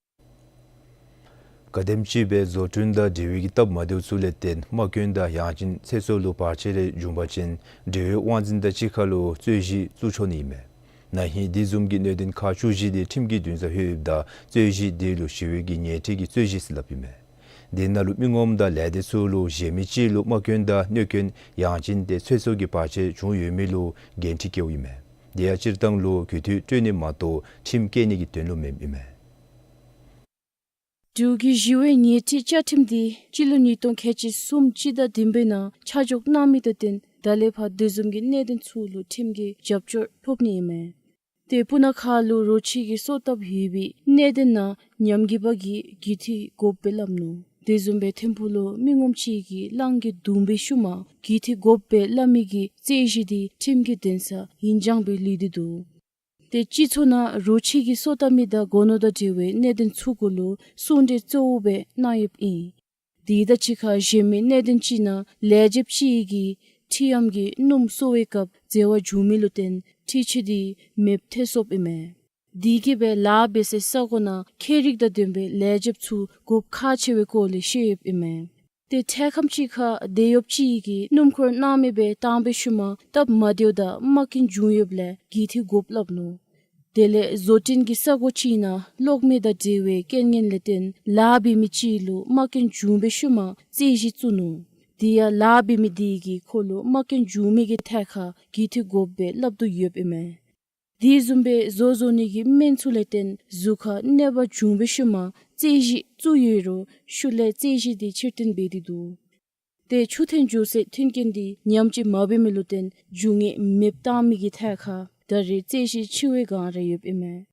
གལ་སྲིད་ཅིག་སྦེ་བཟོ་སྐྲུན་དང་འབྲེལ་བའི་གི་སྟབས་མ་བདེཝ་ཚུ་ལས་བརྟེན་དམག་དཔོན་དང་ཡང་ཅིན་ཚེ་སྲོག་ལུ་བར་ཆད་རེ་བྱུང་པ་ཅིན་འབྲེལ་ཡོད་དབང་འཛིན་དང་གཅིག་ཁར་ལུ་རྩོད་གཞི་བཙུགས་ཆོག་ནི་ཨིན་མས། ན་ཧིང་དེ་བཟུམ་གྱི་གནད་དོན་ཁག་བཅུ་བཞི་དེ་ཁྲིམས་ཀྱི་འདུན་སར་ལྷོད་ཡོདཔ་ད་རྩོད་གཞི་དེ་ལུ་ཞི་བའི་གི་ཉེས་ཁྲི་གི་རྩོད་གཞི་ཟེར་སླབ་ཨིན་མས། དེ་ནང་ལུ་མི་ངོམ་དང་ལས་སྡེ་ཚུ་ལུ་གཞན་མི་ཅིག་ལུ་དམག་དཔོན་དང་གནོད་སྐྱོན་ཡང་ཅིན་ཏེ་ཚེ་སྲོག་གི་བར་ཆད་བྱུང་ཡོད་མི་ལུ་འགན་འཁྲི་བཀལཝ་ཨིན་མས། དེ་ཡང་སྤྱིར་བཏང་ལུ་གུས་འདུད་སྤྲོད་ནི་མ་གཏོགས་ཁྲིམས་བཀལ་ནི་གི་དོན་ལུ་མེནམ་ཨིན་མས། འབྲུག་གི་ཞི་བའི་ཉེས་ཁྲི་བཅའ་ཁྲིམས་འདི་སྤྱི་ལོ་ཉིས་སྟོང་ཁལ་གཅིག་གསུམ་སྤྱི་ཟླ་བདུན་པའི་ནང་ཆ་འཇོག་གནང་མི་དང་བསྟུན་ད་ལས་ཕར་དེ་བཟུམ་གྱི་གནད་དོན་ཚུ་ལུ་ཁྲིམས་ཀྱི་རྒྱབ་སྐྱོར་ཐོབ་ནི་ཨིན་མས། ཏེ་སྤུ་ན་ཁ་ལུ་རོ་ཁྱི་གིས་སོ་བཏབ་ཡོད་པའི་གནད་དོན་ནང་ཉམས་རྒུད་པ་གིས་རྒུད་འཐུས་དགོཔ་སྦེ་སླབ་ནུག། དེ་བཟུམ་སྦེ་ཐིམ་ཕུག་ལུ་མི་ངོམ་ཅིག་གིས་གླང་གིས་བརྡུངས་པའི་ཤུལ་མ་རྒུད་འཐུས་དགོཔ་སྦེ་སླབ་མི་གི་རྩོད་གཞི་འདི་ཁྲིམས་ཀྱི་འདུན་སར་ཡིག་སྦྱང་སྦེ་ལུས་ཏེ་འདུག། ཏེ་སྤྱི་ཚོགས་ནང་རོ་ཁྱི་གིས་སོ་བཏབ་མི་དང་སྒོ་ནོར་དང་འབྲེལ་བའི་གནད་དོན་ཚུ་གུ་ལུ་གསུང་གྲོས་གཙོ་བོ་སྦེ་གནང་ཡོདཔ་ཨིན། དེ་དང་གཅིག་ཁར་གཞན་མི་གནད་དོན་ཅིག་ནང་ལས་བྱེདཔ་ཅིག་གིས་ཁྲི་གཡམ་གྱིས་སྣུམ་གསོ་བའི་སྐབས་འཛོལ་བ་བྱུང་མི་ལུ་བརྟེན་ཁྲི་ཆད་འདི་མེདཔ་ཐལ་སོཔ་ཨིན་མས། དེ་གིས་སྦེ་ལཱ་འབད་སའི་ས་གོ་ནང་ཁྱད་རིག་དང་ལྡན་པའི་ལས་བྱེདཔ་ཚུ་དགོཔ་ཁག་ཆེ་བའི་སྐོར་ལས་བཤད་ཡོདཔ་ཨིན་མས། ཏེ་འཕྲལ་ཁམས་ཅིག་ཁར་སྡེ་གཡོགཔ་ཅིག་གིས་སྣུམ་འཁོར་གནང་མེད་པར་བཏང་པའི་ཤུལ་མ་སྟབས་མ་བདེཝ་དང་རྨ་སྐྱོན་བྱུང་ཡོདཔ་ལས་རྒུད་འཐུས་དགོཔ་སླབ་ནུག། དེ་ལས་བཟོ་སྐྲུན་གྱི་ས་གོ་ཅིག་ནང་གློག་མེ་དང་འབྲེལ་བའི་རྐྱེན་ངན་ལས་བརྟེན་ལཱ་འབད་མི་ཅིག་ལུ་རྨ་སྐྱོན་བྱུང་པའི་ཤུལ་མ་རྩོད་གཞི་བཙུགས་ནུག། དེ་ཡང་ལཱ་འབད་མི་དེ་གིས་ཁོ་ལུ་རྨ་སྐྱོན་བྱུང་མི་གི་ཐད་ཁར་རྒུད་འཐུས་དགོཔ་སྦེ་སླབ་དོ་ཡོདཔ་ཨིན་མས། དེ་བཟུམ་སྦེ་བཟོ་བཟོ་ནི་གི་སྨན་ཚུ་ལས་བརྟེན་གཟུགས་ཁར་གནོད་པ་བྱུང་པའི་ཤུལ་མ་རྩོད་གཞི་བཙུགས་ཡོད་རུང་ཤུལ་ལས་རྩོད་གཞི་དེ་ཕྱིར་འཐེན་འབད་དེ་འདུག། ཏེ་ཆུ་ཐོན་འགྱོ་སའི་མཐུན་རྐྱེན་དེ་ཉམས་བཅོས་མ་འབད་མི་ལུ་བརྟེན་རྒྱུ་དངོས་མེདཔ་བཏང་མི་གི་ཐད་ཁར་ད་རེས་རྩོད་གཞི་འཆི་བའི་སྒང་ར་ཡོདཔ་ཨིན་མས།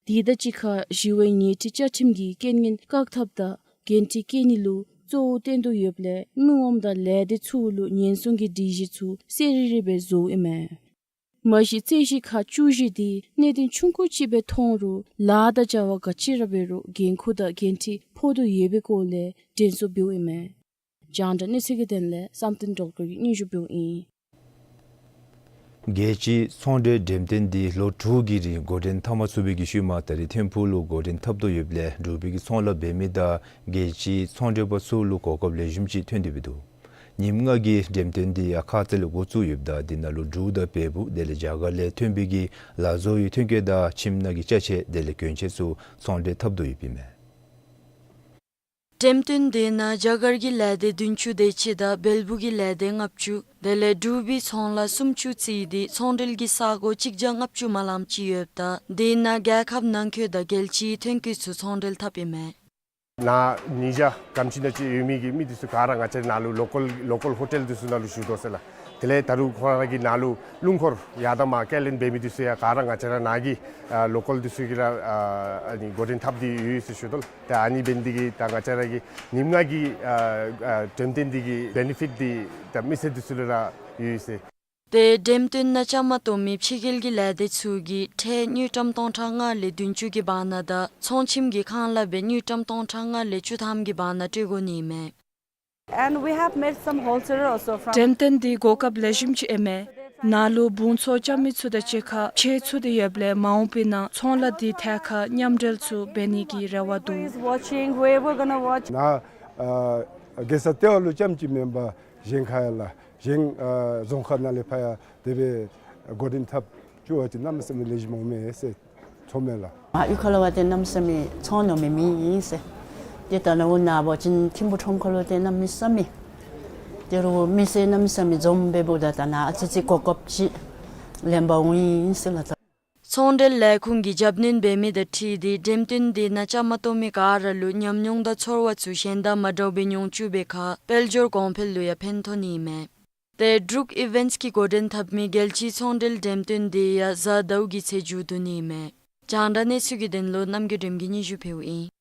དེ་དང་གཅིག་ཁར་ཞི་བའི་ཉེས་ཁྲི་བཅའ་ཁྲིམས་ཀྱིས་རྐྱེན་ངན་བཀག་ཐབས་དང་འགན་འཁྲི་བཀལ་ནི་ལུ་གཙོ་བོ་བཏོན་དོ་ཡོདཔ་ལས་མི་ངོམ་དང་ལས་སྡེ་ཚུ་ལུ་ཉེན་སྲུང་གི་སྒྲིག་གཞི་ཚུ་གསལ་རི་རི་སྦེ་བཟོཝ་ཨིན་མས། མ་གཞི་རྩོད་གཞི་ཁག་བཅུ་བཞི་དེ་གནད་དོན་ཆུང་ཀུ་ཅིག་སྦེ་མཐོང་རུང་ལཱ་དང་བྱ་བ་ག་ཅི་ར་འབད་རུང་འགན་ཁུར་དང་འགན་འཁྲི་ཕོག་དོ་ཡོད་པའི་སྐོར་ལས་དྲན་གསོ་འབདཝ་ཨིན་མས། རྒྱང་བསྒྲགས་གནས་ཚུལ་གྱི་དོན་ལས་བསམ་གཏན་སྒྲོལ་དཀར་གྱིས་སྙན་ཞུ་འབདཝ་ཨིན། རྒྱལ་སྤྱིའི་ཚོང་འབྲེལ་འགྲེམས་སྟོན་འདི་ལོ་དྲུག་གི་རིང་འགོ་འདྲེན་འཐབ་མ་ཚུགས་པའི་གི་ཤུལ་མ་ད་རེས་ཐིམ་ཕུག་ལུ་འགོ་འདྲེན་འཐབ་དོ་ཡོདཔ་ལས་འབྲུག་པའི་གི་ཚོང་ལཱ་འབད་མི་དང་རྒྱལ་སྤྱིའི་ཚོང་འབྲེལ་པ་ཚུ་ལུ་གོ་སྐབས་ལེགས་ཤོམ་ཅིག་ཐོན་ཏེ་འབད་འདུག། ཉིནམ་ལྔ་གི་འགྲེམས་སྟོན་འདི་ཡང་ཁ་ཙ་ལས་འགོ་བཙུགས་ཡོདཔ་ད་དེ་ནང་ལུ་འབྲུག་དང་བལ་པོ་དེ་ལས་རྒྱ་གར་ལས་ཐོན་པའི་གི་ལག་བཟོ་ཡི་ཐོན་སྐྱེད་དང་ཁྱིམ་ནང་གི་ཅ་ཆས་དེ་ལས་གྱོན་ཆས་ཚུ་ཚོང་འབྲེལ་འཐབ་དོ་ཡོདཔ་ཨིན་མས། འགྲེམས་སྟོན་དེ་ནང་རྒྱ་གར་གྱི་ལས་སྡེ་བདུན་ཅུ་དེ་ཅིག་དང་བལ་པོ་གི་ལས་སྡེ་ལྔ་བཅུ་དེ་ལས་འབྲུག་པའི་ཚོང་ལཱ་སུམ་ཅུ་རྩིས་ཏེ་ཚོང་འབྲེལ་གྱི་ས་གོ་གཅིག་བརྒྱ་ལྔ་བཅུ་མ་ལངམ་ཅིག་ཡོདཔ་ད་དེ་ནང་རྒྱལ་ཁབ་ནང་འཁོད་དང་རྒྱལ་སྤྱིའི་ཐོན་སྐྱེད་ཚུ་ཚོང་འབྲེལ་འཐབ་ཨིན་མས། ནཱ་ཉིས་བརྒྱ་གམ་ཅིག་ནང་ཅིག་ཡོད་མི་གི་མི་འདི་ཚུ་ག་ར་ང་བཅས་ནཱ་ལུ་ལོ་ཀཱལ་ལོ་ཀཱལ་ཧོ་ཊེལ་འདི་ཚུ་ནང་ལུ་བཞུགས་དོ་ཟེར་ལགས། དེ་ལས་ད་རུང་ཁོང་ར་གི་ནཱ་ལུ་སྣུམ་འཁོར་ཡར་དང་མར་སྐྱེལ་ལེན་འབད་མི་འདི་ཚུ་ཡང་ག་ར་ང་བཅས་ར་ནཱ་གི་ཨ་ལོ་ཀཱལ་འདི་ཚུ་གིས་ར་ཨ་ཨ་ནི་འགོ་འདྲེན་འཐབ་སྟེ་ཡོད་ཟེར་ཞུ་དོ་ལགས། ད་ཨ་ནི་འབད་ནི་འདི་གིས་ད་ང་བཅས་ར་གི་ཉིནམ་ལྔ་གི་ཨ་ཨ་འགྲེམས་སྟོན་འདི་གི་བེ་ནི་ཕིཊ་འདི་ད་མི་སེར་འདི་ཚུ་ལུ་ར་ཡོད་ཟེར། ཏེ་འགྲེམས་སྟོན་ནང་བཅའ་མར་གཏོགས་མི་ཕྱི་རྒྱལ་གྱི་ལས་སྡེ་ཚུ་གིས་ཁྲལ་དངུལ་ཀྲམ་སྟོང་ཕྲག་ལྔ་ལས་བདུན་ཅུ་གི་བར་ན་དང་ཚོང་ཁྱིམ་གྱི་ཁང་གླ་སྦེ་དངུལ་ཀྲམ་སྟོང་ཕྲག་ལྔ་ལས་བཅུ་ཐམ་གྱི་བར་ན་སྤྲོད་དགོ་ནི་ཨིན་མས། And we have met some wholesaler also from འགྲེམས་སྟོན་འདི་གོ་སྐབས་ལེགས་ཤོམ་ཅིག་ཨིན་མས། ནཱ་ལུ་འབུང་ཚོང་རྐྱབ་མི་ཚུ་དང་གཅིག་ཁར་ཕྱད་ཚུགས་ཏེ་ཡོདཔ་ལས་མ་འོངས་པའི་ནང་ཚོང་ལཱ་འདི་ཐད་ཁར་མཉམ་འབྲེལ་ཚུ་འབད་ནི་གི་རེ་བ་འདུག། Is watching, whoever gonna watch. ནཱ་ཨ་རྒྱལ་ས་ལྟེ་བ་ལུ་རྐྱངམ་ཅིག་མེན་པར་གཞན་ཁར་ཡང་ལགས། གཞན་ཨ་རྫོང་ཁག་ནང་ལས་ཕར་ཡང་དེ་སྦེ་འགོ་འདྲེན་འཐབ་བཅུག་པ་ཅིན་གནམ་མེད་ས་མེད་ལེགས་ཤོམ་འོང་མས་ཟེར་ཚོརཝ་མས་ལགས། ཨ་གཡུས་ཁ་ལུ་འབད་དེ་གནམ་མེད་ས་མེད་ཚོང་ནོར་མེད་མི་ཨིན་ཟེར། ཏེ་ད་ནཱ་འོ་ནཱ་འབད་བ་ཅིན་ཐིམ་ཕུག་ཁྲོམ་ཁ་ལུ་ཏེ་གནམ་མེད་ས་མེད་ཏེ་རུང་མི་སེར་གནམ་མེད་ས་མེད་འཛོམས་འབདཝ་ད་ད་ནཱ་ཨ་ཙི་ཙི་གོ་སྐབས་ཅིག་ལེན་པར་འོང་ཡི་ཟེར་ལགས། ཚོང་འབྲེལ་ལས་ཁུངས་ཀྱིས་རྒྱབ་སྣོན་འབད་མི་དང་འཁྲིལ་ཏེ་འགྲེམས་སྟོན་འདི་ནང་བཅའ་མར་གཏོགས་མི་ག་ར་ལུ་ཉམས་མྱོང་དང་ཚོར་བ་ཚུ་གཞན་དང་མ་འདྲཝ་སྦེ་མྱོང་བཅུག་པའི་ཁར་དཔལ་འབྱོར་གོང་འཕེལ་ལུ་ཡང་ཕན་ཐོགས་ནི་ཨིན་མས། ཏེ་འབྲུག་ཨི་ཝེནཊསི་གིས་འགོ་འདྲེན་འཐབ་མི་རྒྱལ་སྤྱིའི་ཚོང་འབྲེལ་འགྲེམས་སྟོན་འདི་ཡང་གཟའ་ཟླཝ་གི་ཚེ་མཇུག་བསྡུ་ནི་ཨིན་མས། རྒྱང་བསྒྲགས་གནས་ཚུལ་གྱི་དོན་ལུ་རྣམ་རྒྱལ་སྒྲོལམ་གིས་སྙན་ཞུ་ཕུལཝ་ཨིན།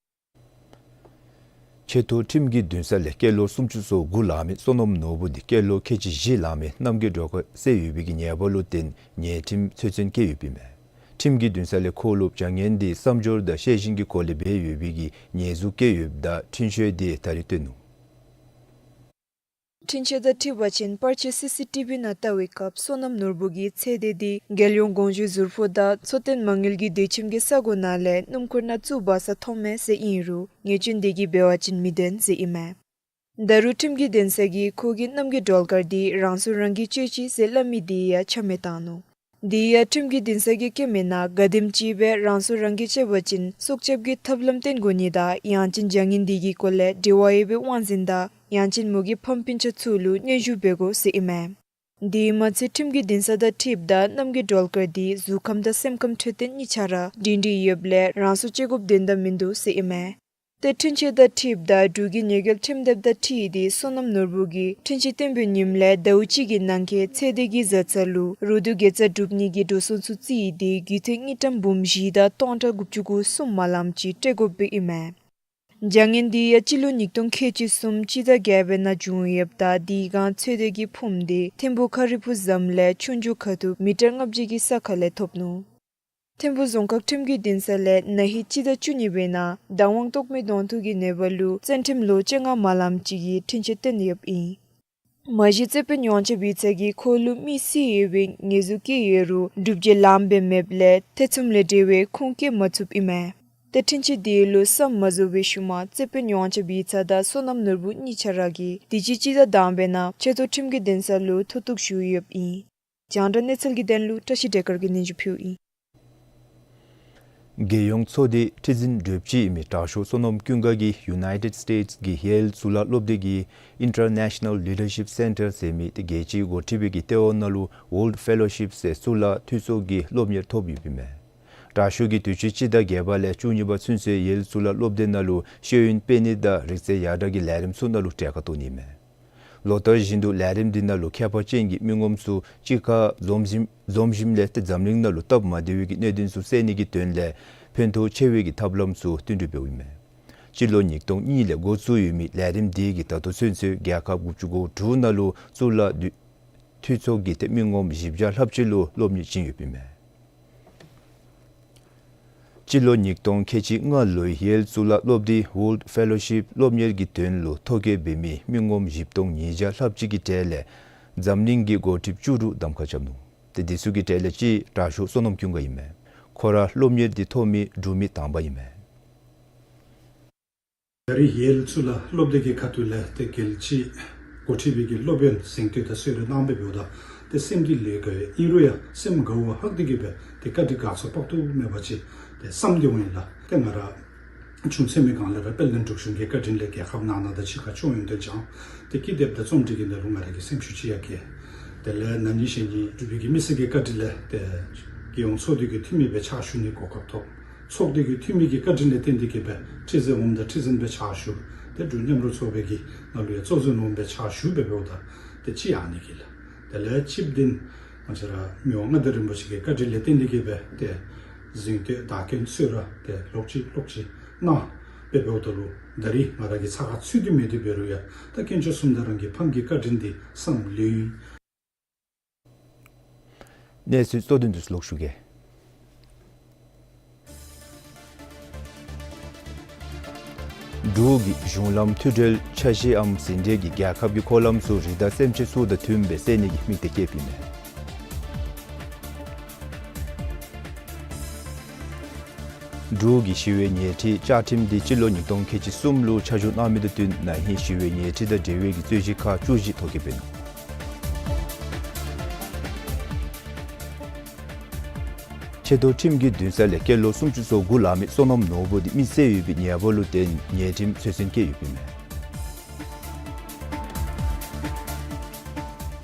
ཆེ་མཐོ་ཁྲིམས་ཀྱི་འདུན་ས་ལས་སྐྱེས་ལོ་སུམ་ཅུ་སོ་དགུ་ལང་མི་བསོད་ནམས་ནོར་བུ་འདི་སྐྱེས་ལོ་ཁལ་གཅིག་བཞི་ལང་མི་རྣམ་རྒྱལ་སྒྲོལ་དཀར་བསད་ཡོད་པའི་གི་ཉེས་པ་ལུ་བརྟེན་ཉེས་ཁྲིམས་ཆོད་སེམས་བཀལ་ཡོདཔ་ཨིན་མས། ཁྲིམས་ཀྱི་འདུན་ས་ལས་ཁོ་ལུ་བྱ་ངན་འདི་བསམ་སྦྱོར་དང་ཤེས་བཞིན་གྱི་སྒོ་ལས་འབད་ཡོད་པའི་གི་ཉེས་འཛུགས་བཀལ་ཡོདཔ་ད་འཕྲིན་བཅོལ་འདི་ད་རིས་བཏོན་ནུག། འཁྲུན་ཆོད་དང་འཁྲིལ་བ་ཅིན་པར་ཆས་སི་སི་ཊི་བི་ནང་བལྟ་བའི་སྐབས་སོ་ནམ་ནོར་བུ་གིས་ཚེ་འདས་དེ་རྒྱལ་ཡོངས་དགོངས་ཞུའི་ཟུར་ཕོགས་དང་འཚོ་རྟེན་མ་དངུལ་གྱི་སྡོད་ཁྱིམ་གྱི་ས་གོ་ནང་ལས་སྣུམ་འཁོར་ནང་བཙུགས་པ་ས་མཐོང་མས་ཟེར་ཨིན་རུང་ཉེས་སྐྱོན་དེ་གིས་འབད་བ་ཅིན་མི་ལྡན་ཟེར་ཨིན་མས། ད་རུང་ཁྲིམས་ཀྱི་འདུན་ས་གིས་ཁོ་གི་གནམ་གྱི་སྒྲོལ་དཀར་དེ་རང་སྲོག་རང་གིས་གཅོད་ཅི་ཟེར་སླབ་མི་དེ་ཡང་ཆ་མེད་བཏང་ནུག། དེ་ཡང་ཁྲིམས་ཀྱི་འདུན་ས་གིས་སྐྱོན་མེད་ན་ག་དེམ་ཅིག་སྦེ་རང་སྲོག་རང་གིས་གཅོད་པ་ཅིན་སྲོག་སྐྱབས་ཀྱི་ཐབས་ལམ་སྟོན་དགོ་ནི་དང་ཡང་ཅིན་བྱ་ངན་དེ་གི་སྐོར་ལས་འབྲེལ་བ་ཡོད་པའི་དབང་འཛིན་དང་ཡང་ཅིན་མོ་གི་ཕམ་སྤུན་ཆ་ཚུ་ལུ་སྙན་ཞུ་འབད་དགོ་ཟེར་ཨིན་མས། དེ་མ་ཚད་ཁྲིམས་ཀྱི་འདུན་ས་དང་འཁྲིལཝ་ད་གནམ་གྱི་སྒྲོལ་དཀར་དེ་གཟུགས་ཁམས་དང་སེམས་ཁམས་འཕྲོད་བསྟེན་གཉིས་ཆ་ར་སྒྲིང་སྒྲིང་ཡོདཔ་ལས་རང་སྲོག་གཅོད་དགོཔ་དོན་དག་མིན་འདུག་ཟེར་ཨིན་མས། ཏེ་འཁྲུན་ཆོད་དང་འཁྲིལཝ་ད་འབྲུག་གི་ཉེས་འགེལ་ཁྲིམས་དེབ་དང་འཁྲིལ་ཏེ་སོ་ནམ་ནོར་བུ་གིས་འཁྲུན་ཆོད་བཏོན་པའི་ཉིནམ་ལས་ཟླཝ་གཅིག་གི་ནང་འཁོད་ཚེ་འདས་ཀྱི་བཟའ་ཚང་ལུ་རོགས་དུས་དགེ་རྩ་སྒྲུབ་ནི་གི་འགྲོ་སོང་ཚུ་བརྩིས་ཏེ་རྒུད་འཐུས་དངུལ་ཀྲམ་འབུམ་བཞི་དང་སྟོང་ཕྲག་དགུ་བཅུ་གོ་གསུམ་མ་ལམ་ཅིག་སྤྲོད་དགོཔ་སྦེ་ཨིན་མས། བྱ་ངན་དེ་ཡང་སྤྱི་ལོ་ཉིས་སྟོང་ཁལ་གཅིག་གསུམ་སྤྱི་ཟླ་བརྒྱད་པའི་ནང་བྱུང་ཡོདཔ་ད་དེའི་སྒང་ཚེ་འདས་ཀྱི་ཕུངམ་དེ་ཐིམ་ཕུ་ཁ་རི་ཕུག་ཟམ་ལས་ཆུང་ཆུང་ཁ་ཐུག་མི་ཊར་ལྔ་བརྒྱ་གི་ས་ཁ་ལས་ཐོབ་ནུག། ཐིམ་ཕུ་རྫོང་ཁག་ཁྲིམས་ཀྱི་འདུན་ས་ལས་ན་ཧིང་སྤྱི་ཟླ་བཅུ་གཉིས་པའི་ནང་བདག་དབང་ཐོབ་མེད་གདོང་ཐུག་གི་ནད་པ་ལུ་བཙོན་ཁྲིམས་ལོ་བཅོ་ལྔ་མ་ལམ་ཅིག་གི་འཁྲུན་ཆོད་བཏོན་ཡོདཔ་ཨིན། མ་གཞི་རྩོད་དཔོན་ཡོངས་ཁྱབ་ཡིག་ཚང་གིས་ཁོ་ལུ་མི་བསད་ཡོད་པའི་ཉེས་འཛུགས་བཀལ་ཡོད་རུང་སྒྲུབ་བྱེད་ལངམ་སྦེ་མེདཔ་ལས་ཐེ་ཚོམ་ལས་འབྲེལ་བའི་ཁུངས་བཀལ་མ་ཚུགསཔ་ཨིན་མས། ཏེ་འཁྲུན་ཆོད་དེ་ལུ་བསམ་མ་རྫོགས་པའི་ཤུལ་མ་རྩོད་དཔོན་ཡོངས་ཁྱབ་ཡིག་ཚང་དང་སོ་ནམ་ནོར་བུ་གཉིས་ཆ་ར་གིས་དུས་ཅི་སྤྱི་ཟླ་དང་པའི་ནང་ཆེ་མཐོ་ཁྲིམས་ཀྱི་འདུན་ས་ལུ་མཐོ་གཏུགས་ཞུ་ཡོདཔ་ཨིན། རྒྱང་བསྒྲགས་གནས་ཚུལ་གྱི་དོན་ལུ་བཀྲ་ཤིས་བདེ་དཀར་གྱིས་སྙན་ཞུ་ཕུལཝ་ཨིན། རྒྱལ་ཡོངས་ཚོགས་སྡེ་ཁྲི་འཛིན་གྲོས་སྤྱི་ཨིན་མི་དྲག་ཤོས་བསོད་ནམས་ཀུན་དགའ་གིས་ཡུ་ནའི་ཊེཌ་སི་ཊེཊ་སི་གི་ཡེལ་གཙུག་ལག་སློབ་སྡེ་གི་ཨིན་ཊར་ནེ་ཤ་ནཱལ་ལི་ཌར་ཤིཔ་སེན་ཊར་ཟེར་མི་དེ་རྒྱལ་སྤྱིའི་འགོ་ཁྲིདཔ་གི་ལྟེ་བ་ནང་ལུ་ཝཱརལཌ་ཕེ་ལོ་ཤིཔ་ཟེར་གཙུག་ལག་འཐུས་ཚོགས་ཀྱི་སློབ་གཉེར་ཐོབ་ཡོདཔ་ཨིན་མས། དྲག་ཤོས་ཀྱིས་དུས་ཅི་སྤྱི་ཟླ་བརྒྱད་པ་ལས་བཅུ་གཉིས་པ་ཚུན་ཚོད་ཡེལ་གཙུག་ལག་སློབ་སྡེ་ནང་ལུ་ཤེས་ཡོན་སྤེལ་ནི་དང་རིག་རྩལ་ཡར་དྲག་གི་ལས་རིམ་ཚུ་ནང་ལུ་གྲལ་ཁར་གཏོགས་ནི་ཨིན་མས། ལོ་ལྟར་བཞིན་དུ་ལས་རིམ་འདི་ནང་ལུ་མཁས་པ་ཅན་གྱི་མི་ངོམ་ཚུ་གཅིག་ཁར་འཛོམས་ཞིནམ་འཛོམས་ཞིནམ་ལས་ཏེ་འཛམ་གླིང་ནང་ལུ་སྟབས་མ་བདེ་བའི་གི་གནད་དོན་ཚུ་སེལ་ནི་གི་དོན་ལས་ཕན་ཐོགས་ཆེ་བའི་གི་ཐབས་ལམ་ཚུ་བསྟུན་གྲོས་འབདཝ་ཨིན་མས། སྤྱི་ལོ་ཉིས་སྟོང་གཉིས་ལས་འགོ་བཙུགས་ཡོད་མི་ལས་རིམ་འདི་གིས་ད་ལྟོ་ཚུན་ཚོད་རྒྱལ་ཁབ་དགུ་བཅུ་གོ་དྲུག་ནང་ལུ་གཙུག་ལག་འཐུས་ཚོགས་ཀྱི་ཏེ་མི་ངོམ་བཞི་བརྒྱ་ལྷགཔ་ཅིག་ལུ་སློབ་གཉེར་བྱིན་ཡོདཔ་ཨིན་མས། སྤྱི་ལོ་ཉིས་སྟོང་ཁལ་གཅིག་ལྔ་ལོའི་ཡེལ་གཙུག་ལག་སློབ་སྡེའི་ཝཱརལཌ་ཕེ་ལོ་ཤིཔ་སློབ་གཉེར་གྱི་དོན་ལུ་ཐོ་བཀོད་འབད་མི་མི་ངོམ་བཞི་སྟོང་ཉིས་བརྒྱ་ལྷགཔ་ཅིག་གི་གྲས་ལས་འཛམ་གླིང་གི་འགོ་ཁྲིདཔ་བཅུ་དྲུག་གདམ་ཁ་རྐྱབ་ནུག། ཏེ་འདི་ཚུ་གི་གྲས་ལས་གཅིག་དྲག་ཤོས་བསོད་ནམས་ཀུན་དགའ་ཨིན་མས། ཁོ་ར་སློབ་གཉེར་འདི་ཐོབ་མི་འབྲུག་མི་དང་པ་ཨིན་མས། ད་རེས་ཡེལ་གཙུག་ལག་སློབ་སྡེ་གི་ཁ་ཐུག་ལས་ཏེ་རྒྱལ་སྤྱིའི་འགོ་ཁྲིདཔ་གི་སློབ་ཡོན་གཟེངས་བསྟོད་དང་གསོལ་རས་གནང་སྦེ་འབདཝ་ད་ཏེ་སེམས་འདི་ལས་དགའ་ཡི། ཨིན་རུང་ཡང་སེམས་དགའ་བ་ལྷག་སྟེ་གི་སྦེ་ཏེ་བཀའ་དྲིན་དགའ་ཚོར་དཔག་ཏུ་མེད་པ་ཅིག་ཏེ་བསམ་སྟེ་འོང་ཡི་ལགས། ཏེ་ང་ར་ཆུང་ཚེ་མའི་སྒང་ལས་ར་དཔལ་ལྡན་འབྲུག་གཞུང་གི་བཀའ་དྲིན་ལས་རྒྱལ་ཁབ་ནང་ན་དང་ཕྱི་ཁར་སྐྱོང་ཡོན་ཏན་སྦྱངས། ཏེ་ཀི་དེབ་དང་རྩོམ་སྒྲིག་གི་ནང་ལུ་ང་ར་གིས་སེམས་ཤུགས་ཅིག་ཡང་བསྐྱེད། དེ་ལས་ན་ནིང་གཞེས་ནིང་འབྲུག་པའི་གི་མི་སེར་གྱི་བཀའ་དྲིན་ལས་ཏེ་རྒྱལ་ཡོངས་ཚོགས་འདུ་གི་འཐུས་མི་སྦེ་ཕྱག་ཞུ་ནི་གོ་སྐབས་ཐོབ། ཚོགས་སྡེ་གི་འཐུས་མི་གི་བཀའ་དྲིན་ལས་བརྟེན་ཏེ་གི་སྦེ་ཁྲི་འཛིན་འོགམ་དང་ཁྲི་འཛིན་སྦེ་ཕྱག་ཞུ། ཏེ་འབྲུག་མཉམ་རུབ་ཚོགས་པའི་གི་ནང་ལུ་ཡང་གཙོ་འཛིན་འོགམ་སྦེ་ཕྱག་ཞུ་སྦེ་འབདཝ་ད་ཏེ་ཅིག་ཨ་ནི་གི་ལགས། དེ་ལས་གཅིག་འདི་ང་བཅས་ར་མི་དབང་མངའ་བདག་རིན་པོ་ཆེ་གི་བཀའ་དྲིན་ལས་བརྟེན་ཏེ་གི་སྦེ་ཏེ་གཟེངས་བསྟོད་བདག་རྐྱེན་གསོལ་རས་ཏེ་ལོག་ཅི་ལོག་ཅི་གནང་སྦེ་འབདཝ་ད་ལུ་ད་རེས་ང་ར་གི་ཚབ་ཁར་ཚུད་དེ་མེད་དེ་འབད་རུང་ཡང་ད་དཀོན་མཆོག་གསུམ་དང་རང་གི་ཕམ་གྱི་བཀའ་དྲིན་འདི་བསམ་ལུས་ཨིན། གནས་ཚུལ་གཙོ་དོན་འདི་ཚུ་ལོག་ཞུ་གེ། འབྲུག་གི་གཞུང་ལམ་མཐུད་འབྲེལ་འཆར་གཞིའམ་ཟིན་བྲིས་ཀྱིས་རྒྱལ་ཁབ་ཀྱི་འཁོར་ལམ་ཚུ་རི་དྭགས་སེམས་ཅན་ཚུ་དང་མཐུནམ་སྦེ་བསལ་ནི་གི་དམིགས་གཏད་བསྐྱེདཔ་ཨིན་མས། འབྲུག་གི་ཞི་བའི་ཉལ་ཁྲི་བཅའ་ཁྲིམས་འདི་སྤྱི་ལོ་ཉིས་སྟོང་ཁལ་གཅིག་གསུམ་ལུ་ཆ་འཇོག་གནང་མི་དང་བསྟུན་ན་ཧིང་ཞི་བའི་ཉལ་ཁྲི་དང་འབྲེལ་བའི་གི་རྩོད་གཞི་ཁག་བཅུ་བཞི་ཐོ་བཀོད་འབད་ནུག། ཆེ་མཐོ་ཁྲིམས་ཀྱི་འདུན་ས་ལས་སྐྱེས་ལོ་སུམ་ཅུ་སོ་དགུ་ལང་མི་བསོད་ནམས་ནོར་བུ་འདི་མི་བསད་ཡོད་པའི་ཉེས་པ་ལུ་བརྟེན་ཉལ་ཁྲིམས་ཚོད་འཛིན་བཀལ་ཡོདཔ་ཨིན་མས།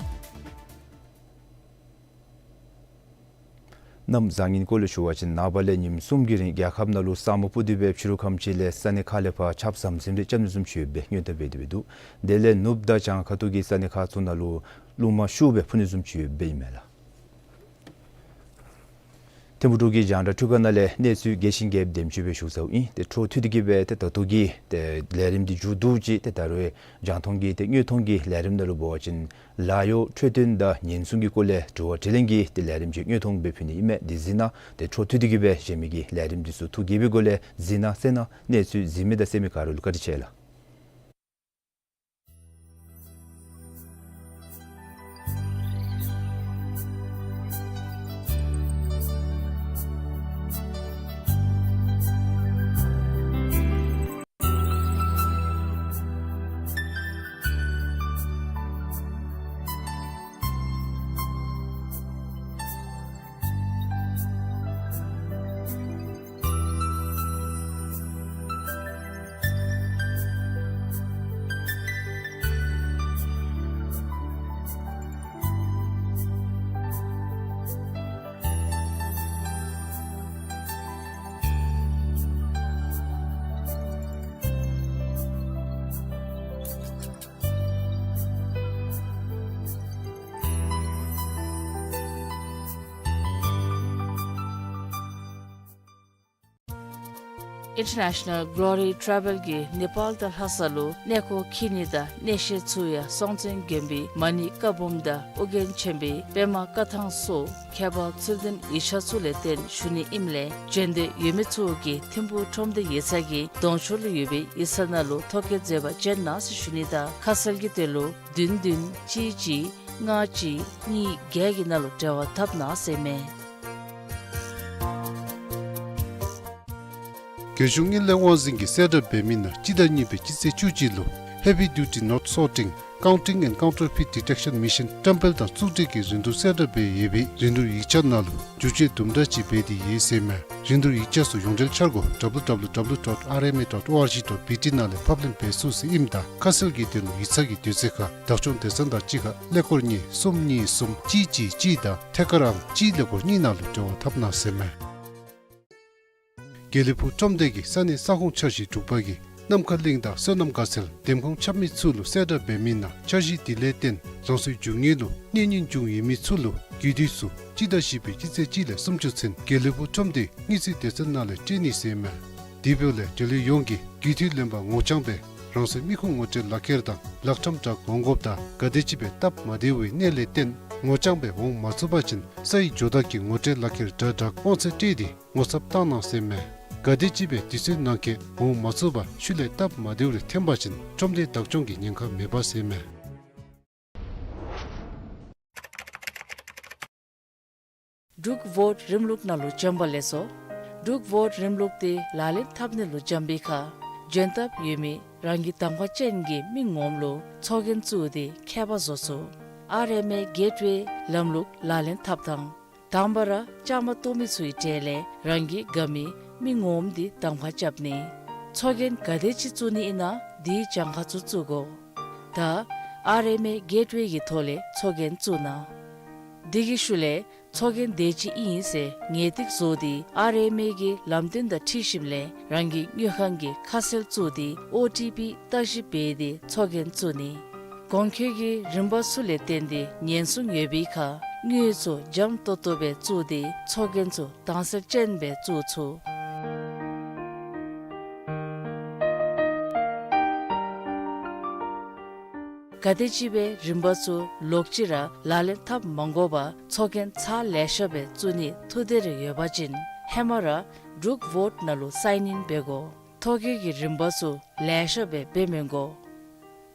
གནམ་བཟང་ངན་སྐོར་ལས་ཞུ་བ་ཅིན་ནངས་པ་ལས་ཉིནམ་གསུམ་གྱི་རིང་རྒྱལ་ཁབ་ནང་ལུ་ས་སྨུག་སྤུབས་ཏེ་སྦེ་ཕྱི་རུ་ཁམས་ཅིག་ལས་ས་གནས་ཁག་ལས་ཕར་ཆརཔ་ཟམ་ཟིམ་རེ་རྐྱབ་ནི་བཟུམ་ཅིག་ཡོད་པའི་སྔོན་བརྡ་འབད་དེ་སྦེ་འདུག། དེ་ལས་ནུབ་དང་བྱང་ཁ་ཐུག་གི་ས་གནས་ཁག་ཚུ་ནང་ལུ་རླུང་མ་ཤུགས་སྦེ་འཕུ་ནི་བཟུམ་ཅིག་ཡོདཔ་ཨིན་མས་ལགས། ཐིམ་ཕུ་འབྲུག་གི་རྒྱང་བསྒྲགས་འཕྲུལ་ཁང་ནང་ལས་གནས་ཚུལ་རྒྱས་ཤིང་རྒྱསཔ་དེམ་ཅིག་སྦེ་ཞུ་ཚརཝ་ཨིན། ཏེ་འཕྲོ་མཐུད་དེ་གི་སྦེ་ཏེ་ད་ལྟོ་གི་ཏེ་ལས་རིམ་འདི་མཇུག་བསྡུ་ཅི། ཏེ་ད་རུང་རྒྱང་མཐོང་གི་ཏེ་དངོས་མཐོང་གི་ལས་རིམ་ནང་ལུ་འབད་བ་ཅིན་ལཱ་གཡོག་འཕྲོད་བསྟེན་དང་ཉེན་སྲུང་གི་སྐོར་ལས་དྲི་བ་དྲིས་ལན་གྱི་ཏེ་ལས་རིམ་ཅིག་དངོས་མཐོང་སྦེ་ཕུལ་ནི་ཨིན་མས། འདི་གཟིགས་གནང་། ཏེ་འཕྲོ་མཐུད་དེ་གི་སྦེ་གཞན་མི་གི་ལས་རིམ་འདི་ཚུ་ཐུགས་དགྱེས་པའི་སྒོ་ལས་གཟིགས་གནང་གསན་གནང་། གནས་ཚུལ་གཟིགས་མི་དང་གསན་མི་ག་ར་ལུ་བཀའ་དྲིན་ཆེ་ལགས། International Glory Travel གིས་ནེ་པཱལ་དང་ལྷ་ས་ལུ་གནས་སྐོར་འཁྱིད་ནི་དང་གནས་བཤད་ཚུ་ཡང་སྲོང་བཙན་དགོན་པའི་མ་ཎི་བཀའ་འབུམ་དང་ཨོ་རྒྱན་ཆེན་པོའི་པདྨ་བཀའ་ཐང་སོགས་ཁྱད་པར་ཚུལ་ལྡན་ཡིག་ཆ་ཚུ་ལས་བརྟེན་ཞུ་ནི་ཨིནམ་ལས་བྱོན་འདོད་ཡོད་མི་ཚུ་གིས་ཐིམ་ཕུག་ཁྲོམ་སྡེ་ཡིག་ཚང་གི་གདོང་ཕྱོགས་ལུ་ཡོད་པའི་ཡིག་ཚང་ནང་ལུ་ཐོ་བཀོད་མཛད་པར་བྱོན་གནང་ཟེར་ཞུ་ནི་དང་ཁ་གསལ་གྱི་དོན་ལུ་བདུན་བདུན་གཅིག་གཅིག་ལྔ་གཅིག་གཉིས་བརྒྱད་ཀྱི་ནང་ལུ་འབྲེལ་བ་འཐབ་གནང་ཟེར་མས། རྒྱལ་གཞུང་དངུལ་ལས་དབང་འཛིན་གྱིས་གསལ་བསྒྲགས་འབད་མི་ནང་སྤྱི་ཟླ་གཉིས་པའི་སྤྱི་ཚེས་བཅུ་གཅིག་ལུ་Heavy Duty Note Sorting, Counting and Counterfeit Detection Mission བཀྲམ་སྤེལ་དང་བཙུགས་སྒྲིག་གི་རིན་བསྡུར་གསལ་བསྒྲགས་འབད་ཡོད་པའི་རིན་བསྡུར་ཡིག་ཆ་ནང་ལུ་བསྒྱུར་བཅོས་དུམ་གྲ་ཅིག་འབད་དེ་ཡོད་ཟེར་མས། རིན་བསྡུར་ཡིག་ཆ་ཚུ་ཡོངས་འབྲེལ་འཆར་སྒོ་W W W dot R M A dot O R G dot B T ནང་ལས་ཕབ་ལེན་འབད་ཚུགས་ཟེར་ཨིནམ་ད་ཁ་གསལ་གྱི་དོན་ལུ་ཡིག་ཚང་གི་དུས་ཚོད་ཁར་བདག་སྐྱོང་སྡེ་ཚན་དང་གཅིག་ཁར་ཀླད་ཀོར་གཉིས་གསུམ་གཉིས་གསུམ་གཅིག་གཅིག་གཅིག་དང་ཐད་ཀར་ཨང་གཅིག་ཀླད་ཀོར་གཉིས་ནང་ལུ་འབྲེལ་བ་འཐབ་གནང་ཟེར་མས། དགེ་ལེགས་ཕུག་ཁྲོམ་སྡེ་གི་ས་གནས་ས་ཁོངས་འཆར་གཞི་དྲུག་པ་གིས་ནམ་མཁའ་གླིང་དང་སོ་ནམ་དགའ་ཚལ་འདེམས་ཁོངས་ཁྱབ་མི་ཚུ་ལུ་གསལ་བསྒྲགས་འབད་མི་ནང་འཆར་གཞི་དེ་ལས་བརྟེན་རང་སོའི་རྒྱུ་དངོས་ལུ་གནོད་ཉེན་བྱུང་ཡོད་མི་ཚུ་ལུ་རྒུད་དུས་སུ་སྤྱི་ཟླ་བཞི་པའི་སྤྱི་ཚེས་གཅིག་ལས་སུམ་ཅུ་ཚུན་དགེ་ལེགས་ཕུག་ཁྲོམ་སྡེའི་དངུལ་རྩིས་སྡེ་ཚན་ནང་ལས་སྤྲོད་ནི་ཟེར་མས། དེ་འབདཝ་ལས་འབྲེལ་ཡོད་ཡོངས་ཀྱིས་རྒུད་དུས་ལེན་པར་ངོ་རྐྱང་སྦེ་རང་སོའི་མི་ཁུངས་ངོ་སྤྲོད་ལག་ཁྱེར་དང་ལག་ཁྲམ་དྲག་འོང་དགོཔ་དང་ག་དེམ་ཅིག་སྦེ་སྟབས་མ་བདེ་བའི་གནད་ལས་བརྟེན་ངོ་རྐྱང་སྦེ་འོང་མ་ཚུགས་པ་ཅིན་ས་ཡི་ཇོ་བདག་གི་ངོ་སྤྲོད་ལག་ཁྱེར་དྲ་བདག་དབང་ཚད་སྤྲོད་དེ་ངོ་ཚབ་བཏང་གནང་ཟེར་མས། ག་དེམ་ཅིག་སྦེ་དུས་ཚོད་ནང་འཁོད་འོང་མ་ཚུགས་པར་ཤུལ་ལས་སྟབས་མ་བདེཝ་རེ་ཐོན་པ་ཅིན་ཁྲོམ་སྡེ་བདག་སྐྱོང་གི་ཉེན་ཁ་མེད་པ་ཟེར་མས། འབྲུག་ཝོཊ་རིམ་ལུགས་ནང་ལུ་བྱོན་པ་ལེགས་སོ། འབྲུག་ཝོཊ་རིམ་ལུགས་དེ་ལག་ལེན་འཐབ་ནི་ལུ་བྱོན་པའི་ཁར་འབྱོན་ཐབས་ཡོད་མི་རང་གི་གདམ་ཁ་ཅན་གྱི་མི་ངོམ་ལུ་ཚོགས་རྒྱན་བཙུགས་ཏེ་ཁྱད་པར་བཟོ་ཚུགས། ཨར་ཨེམ་ཨེ་གེཊ་ཝེ་ལམ་ལུགས་ལག་ལེན་འཐབ་ཐངས། དང་པ་ར་བཅའ་མར་གཏོགས་མི་ཚུའི་གྲས་ལས་རང་གི་དགའ་མི་མི་ངོམ་འདི་གདམ་ཁ་རྐྱབ་ནི། ཚོགས་རྒྱན་ག་དེམ་ཅིག་བཙུགས་ནི་ཨིན་ན་དེའི་གྱངས་ཁ་ཚུ་བཙུགས་དགོ། ད་ཨར་ཨེམ་ཨེ་གེཊ་ཝེ་གི་ཐོག་ལས་ཚོགས་རྒྱན་བཙུགས་གནང་། དེ་གི་ཤུལ་ལས་ཚོགས་རྒྱན་དེ་ཅིག་ཨིན་ཟེར་ངེས་ཏིག་བཟོ་སྟེ་ཨར་ཨེམ་ཨེ་གི་ལམ་སྟོན་དང་འཁྲིལ་ཞིནམ་ལས་རང་གི་དངུལ་ཁང་གི་ཁ་གསལ་བཙུགས་ཏེ་ཨོ་ཊི་པི་བརྟག་ཞིབ་འབད་དེ་ཚོགས་རྒྱན་བཙུགས་ནི། གོང་འཁོད་ཀྱི་རིམ་པ་ཚུ་ལས་བརྟེན་ཏེ་ཉེན་སྲུང་ཡོད་པའི་ཁར་དངུལ་ཚུ་འཇམ་ཏོང་ཏོ་སྦེ་བཙུགས་ཏེ་ཚོགས་རྒྱན་ཚུ་དྭངས་གསལ་ཅན་སྦེ་བཙུགས་ཚུགས། ག་དེམ་ཅིག་སྦེ་རིམ་པ་ཚུ་ལོག་ཅི་ར་ལག་ལེན་འཐབ་མ་དགོ་པར་ཚོགས་རྒྱན་ཚར་ལེ་ཤ་སྦེ་བཙུགས་ནི་ཐུགས་འདོད་རེ་ཡོད་པ་ཅིན་ཧེ་མ་ར་འབྲུག་ཝོཊ་ནང་ལུ་སའིན་ཨིན་འབད་དགོ། ཐོ་བཀོད་ཀྱི་རིམ་པ་ཚུ་ལེ་ཤ་སྦེ་འབད་མི་དགོ།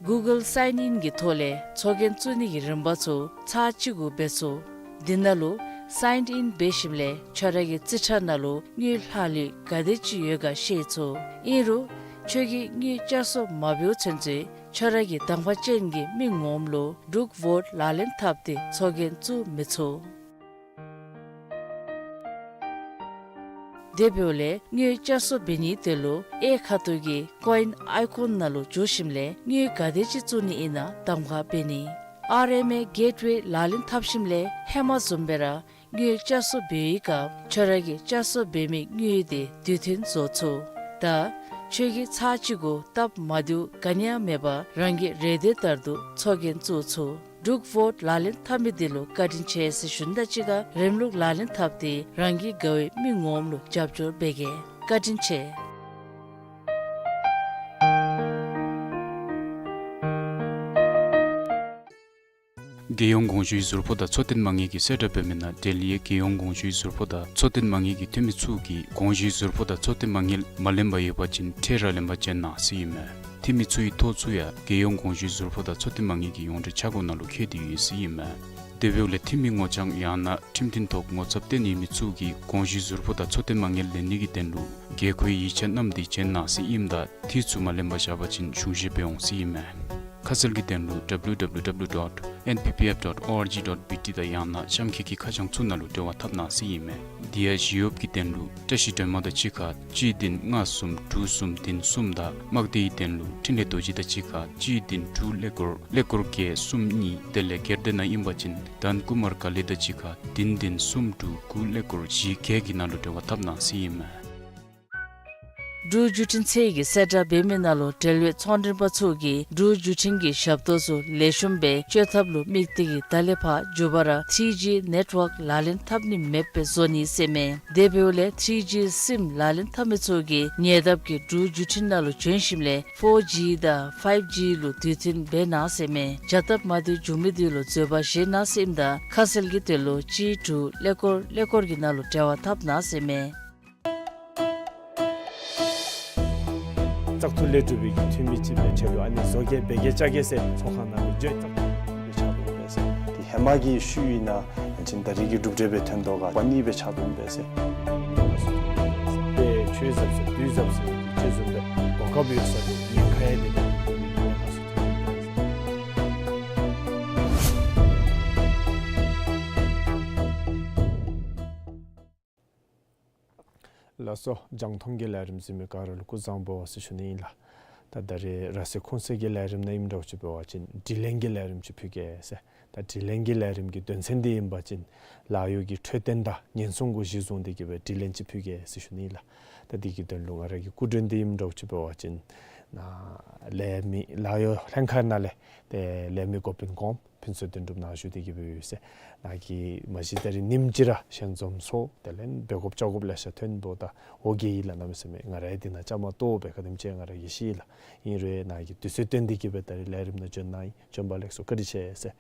གུ་གཱལ་སའིན་ཨིན་གྱི་ཐོག་ལས་ཚོགས་རྒྱན་བཙུགས་ནི་གི་རིམ་པ་ཚུ་ཚར་གཅིག་གུ་འབད་ཚུགས། དེ་ནང་ལུ་སའིན་ཨིན་འབད་ཞིནམ་ལས་ཁྱོད་ར་གི་རྩིས་ཁྲ་ནང་ལུ་དངུལ་ལྷག་ལུས་ག་དེམ་ཅིག་ཡོད་ག་ཤེས་ཚུགས། ཨིན་རུང་ཁྱོད་ཀྱིས་དངུལ་བསྐྱར་གསོ་མ་འབདཝ་ཚུན་ཚོད་ཁྱོད་ར་གི་གདམ་ཁ་ཅན་གྱི་མི་ངོམ་ལུ་འབྲུག་ཝོཊ་ལག་ལེན་འཐབ་སྟེ་ཚོགས་རྒྱན་བཙུགས་མི་ཚུགས། དེ་འབདཝ་ལས་དངུལ་བསྐྱར་གསོ་འབད་ནིའི་དོན་ལུ་གཡས་ཁ་ཐུག་གི་ཀོ་ཨིན་ཨའི་ཀོན་ནང་ལུ་འཛུལ་ཞིནམ་ལས་དངུལ་ག་དེམ་ཅིག་བཙུགས་ནི་ཨིན་ན་གདམ་ཁ་འབད་ནི། ཨར་ཨེམ་ཨེ་གེཊ་ཝེ་ལག་ལེན་འཐབ་ཞིནམ་ལས་ཧེ་མ་བཟུམ་སྦེ་ར་དངུལ་བསྐྱར་གསོ་འབད་བའི་སྐབས་ཁྱོད་ར་གི་བསྐྱར་གསོ་འབད་མི་དངུལ་དེ་དུས་མཐུན་བཟོ་ཚུགས། ད་ཁྱོད་ཀྱིས་ཚར་གཅིག་གུ་སྟབས་མ་བདེཝ་ག་ནི་ཡང་མེད་པར་རང་གི་རེ་འདོད་ལྟར་དུ་ཚོགས་རྒྱན་བཙུགས་ཚུགས། འབྲུག་ཝོཊ་ལག་ལེན་འཐབ་མི་འདི་ལུ་བཀའ་དྲིན་ཆེ་ཟེར་ཞུ་ནི་དང་གཅིག་ཁར་རིམ་ལུགས་ལག་ལེན་འཐབ་སྟེ་རང་གི་དགའ་བའི་མི་ངོམ་ལུ་རྒྱབ་སྐྱོར་འབད་གེ། བཀའ་དྲིན་ཆེ། རྒྱལ་ཡོངས་གོང་ཞུའི་ཟུར་ཕོགས་དང་འཚོ་རྟེན་མ་དངུལ་གྱིས་གསལ་བསྒྲགས་འབད་མི་ནང་འབྲེལ་ཡོད་རྒྱལ་ཡོངས་གོང་ཞུའི་ཟུར་ཕོགས་དང་འཚོ་རྟེན་མ་དངུལ་གྱི་འཐུས་མི་ཚུ་གིས་གོང་ཞུའི་ཟུར་ཕོགས་དང་འཚོ་རྟེན་མ་དངུལ་མ་ལེན་པར་ཡོད་པ་ཅིན་ཁྲལ་ར་ལེན་པར་བྱོན་གནང་ཟེར་ཨིན་མས། འཐུས་མི་ཚུ་གི་ཐོ་ཚུ་ཡང་རྒྱལ་ཡོངས་གོང་ཞུའི་ཟུར་ཕོགས་དང་འཚོ་རྟེན་མ་དངུལ་གྱི་ཡོངས་འབྲེལ་འཆར་སྒོ་ནང་ལུ་བཀོད་དེ་ཡོད་ཟེར་ཨིན་མས། དེ་འབདཝ་ལས་འཐུས་མི་ངོ་རྐྱང་ཡང་ན་ཁྲིམས་མཐུན་ཐོག་ངོ་ཚབ་བཏོན་ཡོད་མི་ཚུ་གིས་གོང་ཞུའི་ཟུར་ཕོགས་དང་འཚོ་རྟེན་མ་དངུལ་ལེན་ནི་གི་དོན་ལུ་དགོས་མཁོའི་ཡིག་ཆ་བསྣམས་ཏེ་བྱོན་གནང་ཟེར་ཨིནམ་ད་འཐུས་ཚུ་མ་ལེན་པར་བཞག་པ་ཅིན་གཞུང་བཞེས་འབད་འོང་ཟེར་ཨིན་མས། ཁ་གསལ་གྱི་དོན་ལུ་W W W dot N P P F dot O R G dot B T དང་ཡང་ན་གཤམ་འཁོད་ཀྱི་ཁ་བྱང་ཚུ་ནང་ལུ་འབྲེལ་བ་འཐབ་གནང་ཟེར་ཨིན་མས། དེ་ཡང་ཞི་གཡོགཔ་གི་དོན་ལུ་བཀྲ་ཤིས་སྒྲོལ་མ་དང་གཅིག་ཁར་གཅིག་བདུན་ལྔ་གསུམ་དྲུག་གསུམ་བདུན་གསུམ་དང་དམག་སྡེའི་དོན་ལུ་འཕྲིན་ལས་རྡོ་རྗེ་དང་གཅིག་ཁར་གཅིག་བདུན་དྲུག་ཀླད་ཀོར་ཀླད་ཀོར་བརྒྱད་གསུམ་གཉིས། དེ་ལས་སྒེར་སྡེ་ནང་ཨིན་པ་ཅིན་དཱན་ཀུ་མར་ཀ་ལི་དང་གཅིག་ཁར་བདུན་བདུན་གསུམ་དྲུག་དགུ་ཀླད་ཀོར་བཞི་བརྒྱད་ཀྱི་ནང་ལུ་འབྲེལ་བ་འཐབ་གནང་ཟེར་ཨིན་མས། འབྲུག་བརྒྱུད་འཕྲིན་ཚད་ཀྱི་གསལ་བསྒྲགས་འབད་མི་ནང་ལུ་འབྲེལ་ཡོད་ཚོང་མགྲོན་པ་ཚུ་གིས་འབྲུག་བརྒྱུད་འཕྲིན་གྱི་ཞབས་ཏོག་ཚུ་ལེགས་ཤོམ་སྦེ་སྤྱོད་ཐབས་ལུ་དམིགས་ཏེ་གིས་ད་ལས་ཕར་མགྱོགས་པ་ར་ཐི་རི་ཇི་ནེཊ་ཝརཀ་ལག་ལེན་འཐབ་ནི་མེདཔ་སྦེ་བཟོ་ནི་ཟེར་མས། དེ་འབདཝ་ལས་ཐི་རི་ཇི་སིམ་ལག་ལེན་འཐབ་མི་ཚུ་གིས་ཉེ་འདབས་ཀྱི་འབྲུག་བརྒྱུད་འཕྲིན་ནང་ལུ་བྱོན་ཞིནམ་ལས་ཕོར་ཇི་དང་ཕའིབ་ཇི་ལུ་དུས་མཐུན་འབད་གནང་ཟེར་མས། བྱ་སྟབས་མ་བདེཝ་བྱུང་མི་དེ་ལུ་འཛོལ་བ་བཞེས་གནང་ཟེར་ཨིནམ་ད་ཁ་གསལ་གྱི་དོན་ལུ་གཅིག་དྲུག་ཀླད་ཀོར་ཀླད་ཀོར་གྱི་ནང་ལུ་འབྲེལ་བ་འཐབ་གནང་ཟེར་མས། བཙག་འཐུ་ལས་གྲུབ་པའི་གི་འཐུས་མི་ཅིག་སྦེ་ཆེད་དུ་ཨ་ནི་བཟོ་བཀོད་འབད་གེ་བཅའ་གེ་ཟེར་ཚོགས་ཁང་ནང་ལུ་བརྗོད་བཙག་འཐུ་ལས་ཆགས་འདུག་པས་ཟེར། དེ་ཧེ་མ་གི་ཤུལ་ཨིན་ན་ཅིན་ད་རེས་ཀྱི་གྲུབ་འབྲས་སྦེ་ཐོན་དོ་ག་པ་ནི་སྦེ་ཆགས་འདུག་པས་ཟེར། དེ་ཆོས་ཟབ་ཟེར་དུས་ཟབ་ཟེར་གྱི་ཆོས་ཟབ་སྦེ་གོ་སྐབས་ཡོད་ས་ལུ་ཉེན་ཁ་ཡང་དེ་དེ་དེ་ཉེན་ཁ་སུ་ཐོན་ལགས་སོ། རྒྱང་མཐོང་གི་ལས་རིམ་གཟིགས་མི་ག་ར་ལུ་སྐུ་གཟུགས་བཟང་པོ་ཟེར་ཞུ་ནི་ཨིན་ལགས། ད་ད་རེས་ར་སེ་ཁུང་སེ་གི་ལས་རིམ་ནང་ཨིནམ་འདྲཝ་ཅིག་འབད་བ་ཅིན་དྲི་ལན་གྱི་ལས་རིམ་ཅིག་ཕུལ་གེ་ཟེར། ད་དྲི་ལན་གྱི་ལས་རིམ་གྱི་དོན་ཚན་འདི་ཨིན་པ་ཅིན་ལཱ་གཡོག་གི་འཕྲོད་བསྟེན་དང་ཉེན་སྲུང་གུ་གཞི་བཟུང་སྟེ་གི་སྦེ་དྲི་ལན་ཅིག་ཕུལ་གེ་ཟེར་ཞུ་ནི་ཨིན་ལགས། ད་འདི་གི་དོན་ལུ་ང་ར་གི་སྐུ་མགྲོན་འདི་ཨིནམ་འདྲཝ་ཅིག་འབད་བ་ཅིན་ནཱ་ལས་མི་ལཱ་གཡོག་ལྷན་ཁག་ནང་ལས་ཏེ་ལས་མི་འགོ་དཔོན་གོངམ་ཕུན་ཚོགས་དོན་གྲུབ་ནཱ་བཞུགས་ཏེ་གི་སྦེ་ཡོད་ཟེར། ནཱ་གིས་མ་གཞི་ད་རེས་ཉིནམ་གཅིག་ར་ཞལ་འཛོམས་སོང་དེ་ལས་འབད་དགོཔ་བཅའ་དགོཔ་ལེ་ཤ་ཐོན་འབདཝ་ད་འོང་གེ་ཨིན་ལགས། གནམ་མེད་ས་མེད་ང་ར་ཡང་འདི་ནང་བཅའ་མར་གཏོགས་པས་ག་དེམ་ཅིག་ང་ར་གིས་ཤེས་ལགས། ཨིན་རུང་ནཱ་གིས་དུས་ཚོད་བཏོན་ཏེ་གི་སྦེ་ད་རེས་ལས་རིམ་ནང་བྱོན་གནང་ཡི། བྱོན་པ་ལེགས་སོ་བཀའ་དྲིན་ཆེ་ཟེར།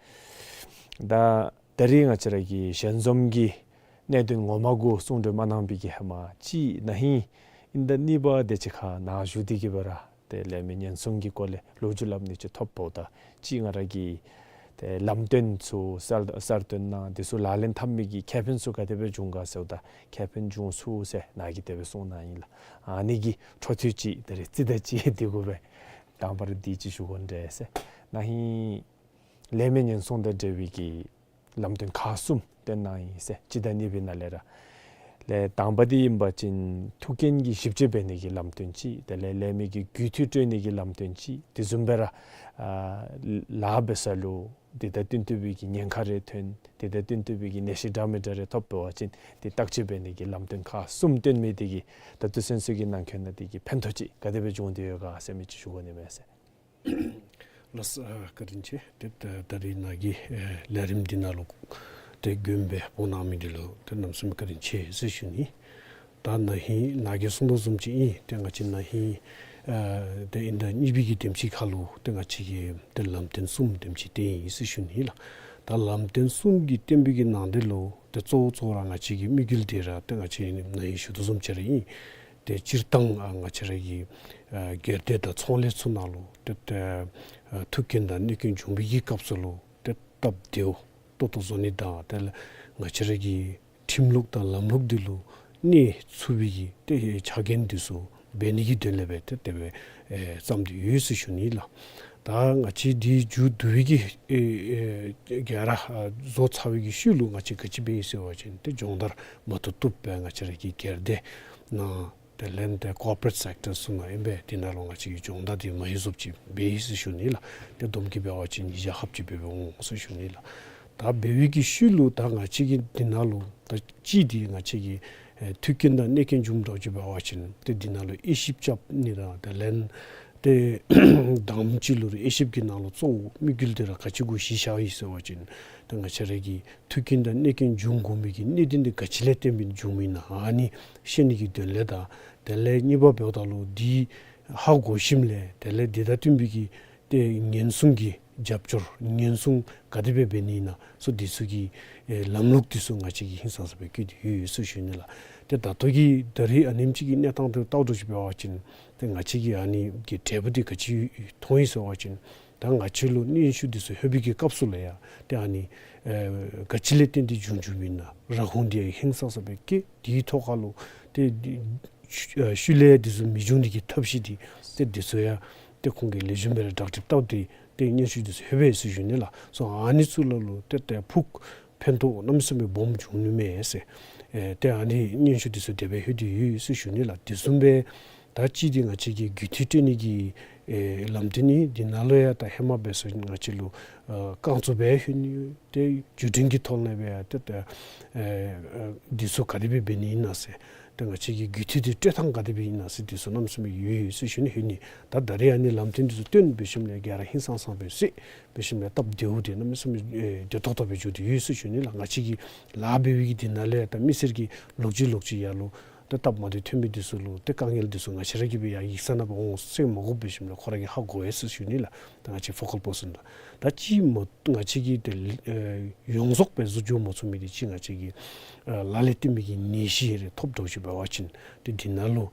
ད་ད་རེས་ང་བཅས་ར་གི་ཞལ་འཛོམས་ཀྱི་གནད་དོན་ངོ་མ་གུ་གསུང་གྲོས་མ་གནང་པའི་གི་ཧེ་མ་གཅིག་ན་ཧིང་ཨིན་ད་གཉིས་པ་དེ་ཅིག་ཁར་ནཱ་བཞུགས་ཏེ་གི་སྦེ་ར་ཏེ་ལས་མི་ཉེན་སྲུང་གི་སྐོར་ལས་ལོ་རྒྱུས་སླབ་ནི་ཅིག་ཐོབ་འབདཝ་ད་གཅིག་ང་ར་གིས་ཏེ་ལམ་སྟོན་ཚུ་གསར་གསར་བཏོན་ནང་དེ་ཚུ་ལག་ལེན་འཐབ་མི་གི་ཁེ་ཕན་ཚུ་ག་དེ་སྦེ་བྱུང་ག་ཟེརཝ་ད་ཁེ་ཕན་བྱུང་ཚུགས་ཟེར་ནཱ་གིས་དེ་སྦེ་གསུངས་གནང་ཡི་ལགས། ཨ་ནི་གི་འཕྲོ་མཐུད་ཅིག་ད་རེས་རྩིས་ད་ཅིག་འདི་གུ་སྦེ་དང་པ་ར་འདི་ཅིག་ཞུ་དགོ་འདྲས་ཟེར། ན་ཧིང་ལས་མི་ཉེན་སྲུང་དང་འབྲེལ་བའི་གི་ལམ་སྟོན་ཁག་གསུམ་བཏོན་གནང་ཡི་ཟེར། གཅིག་དང་གཉིས་པའི་ནང་ལས་ར་ལས་དང་པ་འདི་ཨིན་པ་ཅིན་ཐུགས་འགན་གྱི་ཞིབ་དཔྱད་འབད་ནི་གི་ལམ་སྟོན་ཅིག། དེ་ལས་ལས་མི་གི་རྒུད་འཐུས་སྤྲོད་ནི་གི་ལམ་སྟོན་ཅིག། དེ་བཟུམ་སྦེ་ར་ཨ་ལཱ་འབད་ས་ལུ་དེ་དང་བསྟུན་ཏེ་སྦེ་གི་ཉེན་ཁ་རེ་ཐོན་དེ་དང་བསྟུན་ཏེ་སྦེ་གི་ནད་གཞི་འདྲ་མི་འདྲ་རེ་ཐོབ་འབད་བ་ཅིན་དེ་བརྟག་དཔྱད་འབད་ནི་གི་ལམ་སྟོན་ཁག་གསུམ་བཏོན་མི་དེ་གིས་ད་ལྟོ་ཚུན་ཚོད་ཀྱི་ནང་འཁོད་ནང་དེ་གི་ཕན་ཐོགས་ཅིག་ག་དེ་སྦེ་བྱུང་སྟེ་ཡོད་ག་ཟེར་མི་ཅིག་ཞུ་དགོ་ནི་མས་ཟེར། ལགས་སོ། ཨ་བཀའ་དྲིན་ཆེ། ཏེ་ད་ད་རེས་ནཱ་གིས་ཨེ་ལས་རིམ་འདི་ནང་ལུ་ཏེ་མགྱོནམ་སྦེ་འབོ་གནང་མི་འདི་ལུ་ཏེ་གནམ་མེད་ས་མེད་བཀའ་དྲིན་ཆེ་ཟེར་ཞུ་ནི། ད་ན་ཧིང་ནཱ་གིས་གསུང་དོ་བཟུམ་ཅིག་ཨིན། ཏེ་ང་བཅས་ན་ཧིང་ཨ་ཏེ་ཨིན་ད་གཉིས་པའི་གི་དེམ་ཅིག་ཁར་ལུ་ཏེ་ང་བཅས་ཀྱིས་ཏེ་ལམ་སྟོན་གསུམ་དེམ་ཅིག་བཏོན་ཡི་ཟེར་ཞུ་ནི་ལགས། ད་ལམ་སྟོན་གསུམ་གྱི་བཏོན་པའི་གི་ནང་དེ་ལུ་ཏེ་གཙོ་བོ་གཙོ་བོ་ར་ང་བཅས་ཀྱི་དམིགས་ཡུལ་འདི་ར་ཏེ་ང་བཅས་ན་ཧིང་ཞུ་དོ་བཟུམ་ཅིག་ར་ཨིན། ཏེ་སྤྱིར་བཏང་ཨ་ང་བཅས་ར་གི་ཨ་སྒེར་སྡེ་དང་ཚོང་ལས་ཚུ་ནང་ལུ་ཏེ་ཏེ་ཨ་མཐུན་རྐྱེན་དང་གནོད་རྐྱེན་བྱུང་བའི་གི་སྐབས་སུ་ལུ་ཏེ་སྟབས་བདེཝ་ཏོག་ཏོ་བཟོ་ནི་དང་དེ་ལས་ང་བཅས་ར་གི་ཁྲིམས་ལུགས་དང་ལམ་ལུགས་འདི་ལུ་གནས་ཚུགས་པའི་གི་ཏེ་ཕྱག་འགན་འདི་ཚུ་འབད་ནི་གི་དོན་ལས་སྦེ་ཏེ་དེ་སྦེ་ཨེ་བརྩམས་ཏེ་ཡོད་ཟེར་ཞུ་ནི་ལགས། ད་ང་བཅས་འདི་མཇུག་བསྡུ་བའི་གི་ཨེ་ཨེ་ག་ར་ཨ་བཟོ་ཚར་བའི་གི་ཤུལ་ལུ་ང་བཅས་ག་ཅི་འབད་ཡི་ཟེར་བ་ཅིན་ཏེ་སྦྱོང་བརྡར་མ་ཐུབ་ཐུབ་སྦེ་ང་བཅས་ར་གི་སྒེར་སྡེ་ནང་དེ་ལས་ཏེ་ཀོར་པོ་རེཊ་སེཀ་ཊར་ཚུ་ནང་ཨིན་པས། དེ་ནང་ལུ་ང་བཅས་ཀྱིས་སྦྱོང་བརྡར་འདི་མ་ཧེ་བཟུམ་ཅིག་འབད་ཡི་ཟེར་ཞུ་ནི་ལགས། ཏེ་བསྡོམས་ཀྱིས་འབད་བ་ཅིན་ཉིས་བརྒྱ་ལྷགཔ་ཅིག་སྦེ་འབད་འོང་ཟེར་ཞུ་ནི་ལགས། ད་འབད་བའི་གི་ཤུལ་ལུ་ད་ང་བཅས་ཀྱིས་དེ་ནང་ལུ་ད་གཅིག་འདི་ང་བཅས་ཀྱིས་ཨེ་མཐུན་རྐྱེན་དང་གནོད་རྐྱེན་བྱུངམ་འདྲཝ་ཅིག་འབད་བ་ཅིན་ཏེ་དེ་ནང་ལུ་དབྱེ་ཞིབ་རྐྱབ་ནི་དང་དེ་ལས་ཏེ་དང་པ་ཅིག་ལུ་ར་དབྱེ་ཞིབ་ཀྱི་ནང་ལུ་གཙོ་བོ་དམིགས་ཡུལ་འདི་ར་ག་ཅི་གུ་གཞི་བཞག་ཡི་ཟེར་བ་ཅིན་ཏེ་ང་བཅས་ར་གི་མཐུན་རྐྱེན་དང་གནོད་རྐྱེན་འབྱུང་དགོ་མི་གི་གནད་དོན་འདི་ག་ཅི་ལས་བརྟེན་སྦེ་འབྱུངམ་ཨིན་ན་ཨ་ནི་ཤེས་ནི་གི་དོན་ལས་དང་དེ་ལས་གཉིས་པ་འབདཝ་ད་ལུ་འདི་ཧ་གོ་ཞིནམ་ལས་དེ་ལས་འདི་དང་བསྟུན་པའི་གི་ཏེ་ཉེན་སྲུང་གི་རྒྱབ་སྐྱོར་ཉེན་སྲུང་ག་དེ་སྦེ་འབད་ནི་ཨིན་ན་སོགས་འདི་ཚུ་གི་ཨེ་ལམ་ལུགས་འདི་ཚུ་ང་བཅས་ཀྱིས་ཧིང་སངས་ས་སྦེ་བཀོད་དེ་ཡོད་ཡོད་ཟེར་ཞུ་ནི་ལགས། ཏེ་ད་ལྟོ་གི་ད་རེས་ཨ་ནེམ་ཅིག་གི་གནས་སྟངས་དེ་བལྟཝ་འདྲཝ་ཅིག་འབད་བ་ཅིན་ཏེ་ང་བཅས་ཀྱིས་ཨ་ནི་གི་འབྲས་བུ་འདི་ག་ཅི་མཐོང་ཡི་ཟེར་བ་ཅིན་ད་ང་བཅས་ལུ་གནོན་ཤུགས་འདི་ཚུ་ལྷོད་པའི་གི་སྐབས་སུ་ལུ་ཡང་ཏེ་ཨ་ནི་ཨེ་ག་ཅི་ལས་བརྟེན་ཏེ་བྱུང་བྱུངམ་ཨིན་ན་ར་ཧུང་འདི་ཡང་ཧིང་སངས་ས་སྦེ་བཀོད། དེའི་ཐོག་ཁར་ལུ་ཏེ་ཨེ་ཤུལ་ལས་འདི་ཚུ་མི་འབྱུང་ནི་གི་ཐབས་ཤེས་འདི་ཏེ་འདི་ཚུ་ཡང་ཏེ་ཁོང་གིས་ལེགས་ཤོམ་སྦེ་ར་བསྒྲགས་ཁྲིད་བཏབ་སྟེ་ཏེ་གནོན་ཤུགས་འདི་ཚུ་ལྷོད་པས་ཟེར་ཞུ་ནི་ལགས། སོ་ཨ་ནི་ཚུ་ལུ་ལུ་ཏེ་ཏེ་ཕུགས་ཕན་ཐོགས་གནམ་མེད་ས་མེད་སྦོམ་འབྱུང་ནི་མས་ཟེར། ཨེ་ཏེ་ཨ་ནི་གནོན་ཤུགས་འདི་ཚུ་དེ་སྦེ་ལྷོད་དེ་ཡོད་ཡོད་ཟེར་ཞུ་ནི་ལགས། དེ་བཟུམ་སྦེ་ད་གཅིག་འདི་ང་བཅས་ཀྱི་རྒུད་འཐུས་སྤྲོད་ནི་གི་ཨེ་ལམ་སྟོན་ཨིན། འདི་ནང་ལུ་ཡང་ད་ཧེ་མ་འབད་སོང་ང་བཅས་ལུ་ཨ་རྐང་བཙུགས་འབད་ཡོད་ནི་ཏེ་བརྒྱུད་འཕྲིན་གྱི་ཐོག་ལས་འབད་ཡང་ཏེ་ཏེ་ཨེ་ཨེ་འདི་ཚུ་ག་དེ་སྦེ་འབད་ནི་ཨིན་ན་ཟེར། ཏེ་ང་བཅས་ཀྱི་རྒུད་འཐུས་འདི་སྤྲོད་ཐངས་ག་དེ་སྦེ་ཨིན་ན་ཟེར་འདི་ཚུ་གནམ་མེད་ས་མེད་ཡོད་ཡོད་ཟེར་ཞུ་ནི། ཨིན་ནི་ད་ད་རེས་ཨ་ནི་ལམ་སྟོན་འདི་ཚུ་སྟོན་འབད་ཞིནམ་ལས་ག་ར་ཧིང་སངས་སངས་སྦེ་གསན་འབད་ཞིནམ་ལས་སྟབས་བདེཝ་འདི་གནམ་མེད་ས་མེད་ཨེ་བདེ་ཏོག་ཏོ་སྦེ་འགྱོ་སྟེ་ཡོད་ཟེར་ཞུ་ནི་ལགས། ང་བཅས་ཀྱི་ལཱ་འབད་བའི་གི་འདི་ནང་ལས་ད་མི་སེར་གྱི་ལོག་ཅི་ལོག་ཅི་ཡར་ལུ་ཏེ་སྟབས་མ་བདེཝ་ཐོན་མི་འདི་ཚུ་ལུ་ཏེ་དཀའ་ངལ་འདི་ཚུ་ང་བཅས་ར་གིས་སྦེ་ཡར་ཡིག་ཚང་ནང་སྦེ་འོང་གསན་མ་དགོཔ་འབད་ཞིནམ་ལས་ཁོ་ར་གིས་ཧ་གོ་ཡི་ཟེར་ཞུ་ནི་ལགས། ད་ང་བཅས་ཕོ་ཀལ་པར་སཱན་ད་ད་ཅི་མོ་ང་བཅས་ཀྱིས་ཏེ་ཨེ་ཡོངས་རྫོགས་སྦེ་བཟོ་འགྱོ་མ་ཚུགས་མི་འདི་ཅིག་ང་བཅས་ཀྱིས་ཨེ་ལག་ལེན་བསྟར་མི་གི་ནད་གཞི་རེ་ཐོབ་འགྱོ་ཅི་འབད་བ་ཅིན་ཏེ་འདི་ནང་ལུ་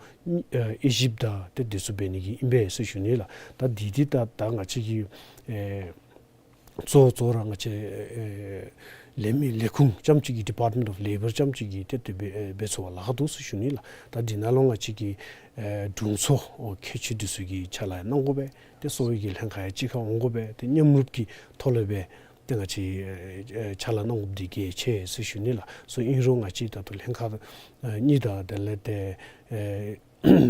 ཨེ་དབྱེ་ཞིབ་དང་ཏེ་འདི་ཚུ་འབད་ནི་གི་ཨིན་པས་ཟེར་ཞུ་ནི་ལགས། ད་འདི་འདི་ད་ད་ང་བཅས་ཀྱིས་ཨེ་གཙོ་བོ་གཙོ་བོ་ར་ང་བཅས་ཨེ་ལས་མི་ལས་ཁུངས་རྐྱངམ་ཅིག་གི་Department of Labour རྐྱངམ་ཅིག་གིས་ཏེ་དེ་སྦེ་ཨེ་འབད་ཚུགས་པར་ལཱ་ཁག་འདུག་ཟེར་ཞུ་ནི་ལགས། ད་འདི་ནང་ལུ་ང་བཅས་ཀྱི་ཨེ་དྲུང་འཚོ་ཨོ་མཁས་མཆོག་འདི་ཚུ་གིས་ཕྱག་ལཱ་གནང་དགོ་པས། ཏེ་གསོ་བའི་གི་ལྷན་ཁག་ཡང་གཅིག་ཁར་འོང་དགོ་པས། ཏེ་མཉམ་རུབ་ཀྱི་ཐོག་ལས་སྦེ་ཏེ་ང་བཅས་ཨེ་ཨེ་ཕྱག་ལཱ་གནང་དགོཔ་འདི་གལ་ཆེ་ཟེར་ཞུ་ནི་ལགས། སོ་ཨིན་རུང་ང་བཅས་ད་ལྟོ་ལྷན་ཁག་ཨེ་གཉིས་དང་དེ་ལས་ཏེ་ཨེ་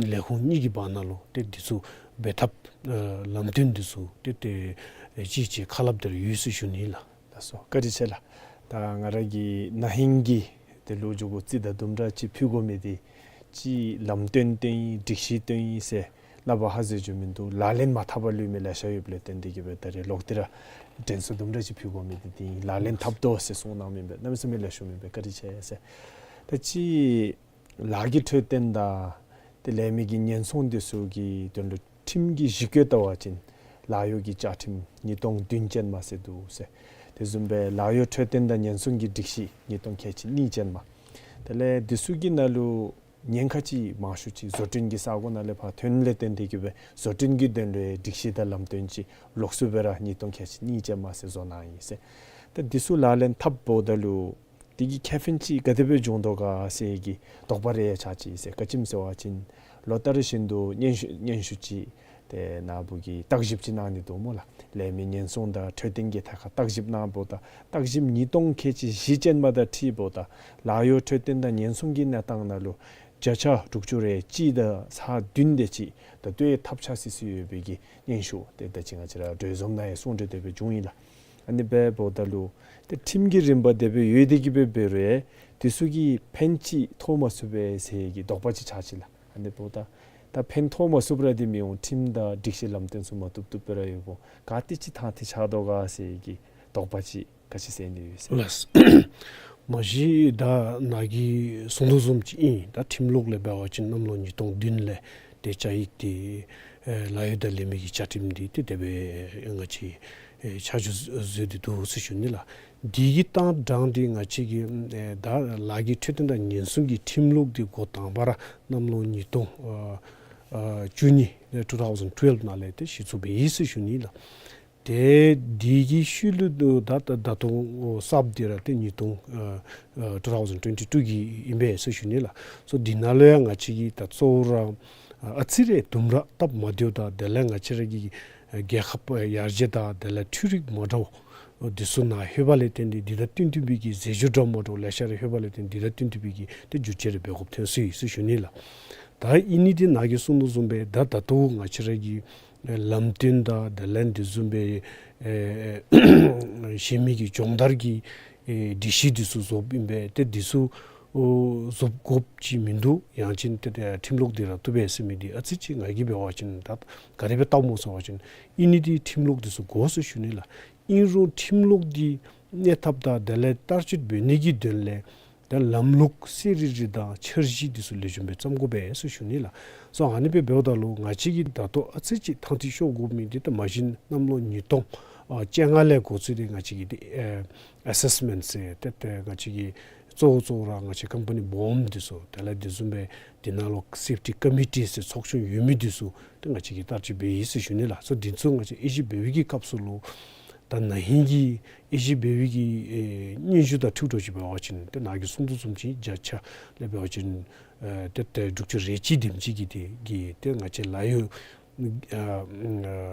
ལས་ཁུངས་གཉིས་ཀྱི་བར་ན་ལུ་ཏེ་འདི་ཚུ་འབད་ཐབས་ཨེ་ལམ་སྟོན་འདི་ཚུ་ཏེ་ཏེ་ཨེ་ཅིག་ཅིག་ཁ་སླབ་སྟེ་ར་ཡོད་ཟེར་ཞུ་ནི་ལགས། ལགས་སོ། བཀའ་དྲིན་ཆེ་ལགས། ད་ང་ར་གིས་ན་ཧིང་གི་ཏེ་ལོ་རྒྱུས་གུ་རྩིས་དང་དུམ་གྲ་ཅིག་ཕུལ་དགོ་མི་འདི་ཅིག་ལམ་སྟོན་སྟོན་ཡི་སྒྲིག་གཞི་སྟོན་ཡི་ཟེར་སླབ་པ་ཧ་ཟེར་འགྱོ་མིན་འདུག། ལག་ལེན་མ་འཐབ་པར་ལུས་མི་ལེ་ཤ་ཡོདཔ་ལས་བརྟེན་ཏེ་གིས་སྦེ་ད་རེས་ལོག་སྟེ་ར་དྲན་གསོ་དུམ་གྲ་ཅིག་ཕུལ་དགོ་མི་འདི་འདི་ལག་ལེན་འཐབ་དོ་ཟེར་གསུངས་གནང་མི་སྦེ་གནམ་མེད་ས་མེད་ལེགས་ཤོམ་ཨིན་པས། བཀའ་དྲིན་ཆེ་ཟེར། ད་ཅི་ལཱ་གི་འཕྲོད་བསྟེན་དང་ཏེ་ལས་མི་གི་ཉེན་སྲུང་འདི་ཚུ་གི་དོན་ལུ་ཁྲིམས་ཀྱི་གཞི་བཀོད་བལྟ་བ་ཅིན་ལཱ་གཡོག་གི་བཅའ་ཁྲིམས་ཉིས་སྟོང་བདུན་ཅན་མ་ཟེར་འདུག་ཟེར། དེ་བཟུམ་སྦེ་ལཱ་གཡོག་འཕྲོད་བསྟེན་དང་ཉེན་སྲུང་གི་སྒྲིག་གཞི་ཉིས་སྟོང་ཁལ་གཅིག་གཉིས་ཅན་མ། དེ་ལས་འདི་ཚུ་གི་ནང་ལུ་ཉེན་ཁ་ཅིག་མང་ཤོས་ཅིག་བཟོ་སྐྲུན་གྱི་ས་གོ་ནང་ལས་ཕར་ཐོན་ལས་བརྟེན་ཏེ་གིས་སྦེ་བཟོ་སྐྲུན་གྱི་དོན་ལུ་སྒྲིག་གཞི་དང་ལམ་སྟོན་ཅིག་ལོགས་སུ་སྦེ་ར་ཉིས་སྟོང་ཁལ་གཅིག་གཉིས་ཅན་མ་ཟེར་བཟོ་གནང་ཡི་ཟེར། ད་འདི་ཚུ་ལག་ལེན་འཐབ་འབདཝ་ད་ལུ་དེ་གི་ཁེ་ཕན་ཅིག་ག་དེ་སྦེ་འབྱུང་དོ་ག་ཟེར་གྱི་དོགས་པ་རེ་ཡང་ཆགས་ཅི་ཟེར། ག་ཅི་སྨོ་ཟེར་བ་ཅིན་ལོ་ལྟར་བཞིན་དུ་སྙན་ཞུ་སྙན་ཞུ་ཅིག་ཏེ་ནཱ་བུ་གིས་བརྟག་ཞིབ་ཅིག་གནང་ནི་འདུག་སྨོ་ལགས། ལས་མི་ཉེན་སྲུང་དང་འཕྲོད་བསྟེན་གྱི་ཐད་ཁར་བརྟག་ཞིབ་གནང་འབདཝ་ད་བརྟག་ཞིབ་ཉིས་སྟོང་ཁལ་གཅིག་བཞི་ཅན་མ་དང་འཁྲིལཝ་ད་ལཱ་གཡོག་འཕྲོད་བསྟེན་དང་ཉེན་སྲུང་གི་གནས་སྟངས་ནང་ལུ་བརྒྱ་ཆ་དྲུག་ཅུ་རེ་གཅིག་དང་ཚག་བདུན་དེ་ཅིག་ད་ལྟོ་ཡང་ཐབས་ཆག་སི་སི་ཡོད་པའི་གི་སྙན་ཞུ་ཏེ་ད་ཅི་ང་བཅས་ར་གྲོས་འཛོམས་ནང་ཡང་གསུང་གྲོས་དེ་སྦེ་བྱུང་ཡི་ལགས། ཨ་ནི་སྦེ་འབདཝ་ད་ལུ་ཏེ་ཁྲིམས་ཀྱི་རིམ་པ་དེ་སྦེ་ཡོད་དེ་གིས་སྦེ་འབད་རུང་དེ་ཚུ་གིས་ཕན་ཅིག་ཐོགས་མ་ཚུགས་པས་ཟེར་གྱི་དོགས་པ་ཅིག་ཆགས་ཅི་ལགས། ཨ་ནི་འབདཝ་ད་ད་ཕན་ཐོགས་མ་ཚུགས་པ་ར་འདི་མི་འོང་། ཁྲིམས་དང་སྒྲིག་གཞི་ལམ་སྟོན་ཚུ་མ་བཏུབ་བཏུབ་སྦེ་ར་ཡོདཔ་འོང་། ག་ཏེ་ཅིག་ཐང་ཐིག་ཆགས་དོ་ག་ཟེར་གྱི་དོགས་པ་ཅིག་ག་ཅི་ཟེར་ནི་ཡོད་ཟེར། ལགས། མ་གཞི་ད་ནཱ་གིས་གསུང་དོ་བཟུམ་ཅིག་ཨིན། ད་ཁྲིམས་ལུགས་ལས་འབད་བ་ཅིན་གནམ་ལོ་ཉིས་སྟོང་བདུན་ལས་ཏེ་བཅའ་ཡིག་འདི་ཨེ་ལཱ་གཡོག་དང་ལས་མི་གི་བཅའ་ཁྲིམས་འདི་ཏེ་དེ་སྦེ་ཨེ་ང་བཅས་ཨེ་ཆ་འཇོག་མཛད་དེ་འདུག་ཟེར་ཞུ་ནི་ལགས། འདི་གི་གཏང་གྲངས་འདི་ང་བཅས་ཀྱི་ཨེ་ད་ལཱ་གི་འཕྲོད་བསྟེན་དང་ཉེན་སྲུང་གི་ཁྲིམས་ལུགས་འདི་འགོ་དང་པ་ར་གནམ་ལོ་ཉིས་སྟོང་ཨ་ཨ་བཅུ་གཉིས་ཨེ་two thousand twelve ནང་ལས་ཏེ་གཞི་བཙུགས་འབད་ཡི་ཟེར་ཞུ་ནི་ལགས། ཏེ་འདི་གི་ཤུལ་ལུ་ད་ད་ད་ལྟོ་གསརཔ་འདི་ར་ཏེ་ཉིས་སྟོང་ཨ་ཨ་two thousand twenty two གི་ཨིན་པས་ཟེར་ཞུ་ནི་ལགས། སོ་འདི་ནང་ལུ་ཡང་ང་བཅས་ཀྱིས་ད་གཙོ་བོ་ར་ཨ་ཨ་ཙི་རེ་དུམ་གྲ་སྟབས་མ་བདེཝ་དང་དེ་ལས་ང་བཅས་ར་གི་ཨ་རྒྱལ་ཁབ་ཡར་རྒྱས་དང་དེ་ལས་འཕྲུལ་རིག་མ་འདྲཝ་འདི་ཚུ་ནང་ལྷོད་པ་ལས་བརྟེན་ཏེ་འདི་དང་བསྟུན་ཏེ་སྦེ་གི་རྫས་སྦྱོར་འདྲ་མ་འདྲཝ་ལེ་ཤ་ར་ལྷོད་པ་ལས་བརྟེན་འདི་དང་བསྟུན་ཏེ་སྦེ་གི་ཏེ་བསྒྱུར་བཅོས་རེ་འབད་དགོཔ་ཐོན་སོ་ཡི་ཟེར་ཞུ་ནི་ལགས། ད་ཨིན་ནི་འདི་ནཱ་གིས་གསུང་དོ་བཟུམ་སྦེ་ད་ད་ལྟོ་ང་བཅས་ར་གི་ཨེ་ལམ་སྟོན་དང་དེ་ལས་འདི་བཟུམ་སྦེ་ཨེ་ཨེ་གཞན་མི་གི་སྦྱོང་བརྡར་གྱི་ཨེ་སྒྲིག་གཞི་འདི་ཚུ་བཟོཝ་ཨིན་པས། ཏེ་འདི་ཚུ་ཨོ་བཟོ་དགོཔ་ཅིག་མིན་འདུག། ཡང་ཅིན་ཏེ་ཏེ་ཁྲིམས་ལུགས་འདི་ར་བཏུབ་པས་ཟེར་མི་འདི་ཨ་ཙི་ཅིག་ང་གིས་འབད་བ་ཅིན་ད་ག་དེ་སྦེ་བལྟཝ་སྨོ་ཟེར་བ་ཅིན་ཨིན་ནི་འདི་ཁྲིམས་ལུགས་འདི་ཚུ་དགོ་ཟེར་ཞུ་ནི་ལགས། ཨིན་རུང་ཁྲིམས་ལུགས་འདི་གནས་ཐབས་དང་དེ་ལས་བསྟར་སྤྱོད་འབད་ནི་གི་དོན་ལས་ད་ལམ་ལུགས་གསལ་རི་རི་དང་འཆར་གཞི་འདི་ཚུ་ལེགས་ཤོམ་སྦེ་བརྩམ་དགོ་པས་ཟེར་ཞུ་ནི་ལགས། སོ་ཨ་ནི་སྦེ་འབདཝ་ད་ལུ་ང་བཅས་ཀྱིས་ད་ལྟོ་ཨ་ཙི་ཅིག་ཐང་ཐིག་ཤོར་དགོ་མི་འདི་ད་མ་གཞི་གནམ་ལོ་ཉིས་སྟོང་ཨ་བཅོ་ལྔ་ལས་འགོ་བཙུགས་ཏེ་ང་བཅས་ཀྱིས་འདི་ཨེ་ཨེ་སེསི་མེནཊ་ཟེར་ཏེ་ཏེ་ང་བཅས་ཀྱིས་གཙོ་བོ་གཙོ་བོ་ར་ང་བཅས་ཀམ་པ་ནི་སྦོམ་འདི་ཚུ་དེ་ལས་འདི་བཟུམ་སྦེ་འདི་ནང་ལུ་སེཕ་ཊི་ཀོ་མི་ཊི་ཟེར་ཚོགས་ཆུང་ཡོད་མི་འདི་ཚུ་ཏེ་ང་བཅས་ཀྱིས་བསྟར་སྤྱོད་འབད་ཡི་ཟེར་ཞུ་ནི་ལགས། སོ་འདི་ཚུ་ང་བཅས་དབྱེ་ཞིབ་འབད་བའི་གི་སྐབས་སུ་ལུ་ད་ན་ཧིང་གི་དབྱེ་ཞིབ་འབད་བའི་གི་ཨེ་སྙན་ཞུ་དང་འཁྲིལ་ཏེ་ཅིག་འབད་བ་ཅིན་ཏེ་ནཱ་གིས་གསུང་དོ་བཟུམ་ཅིག་བརྒྱ་ཆ་ལས་འབད་བ་ཅིན་ཨེ་ཏེ་ཏེ་དྲུག་ཅུ་རེ་གཅིག་དེམ་ཅིག་གི་དེ་གི་ཏེ་ང་བཅས་ལཱ་གཡོག་ཨ་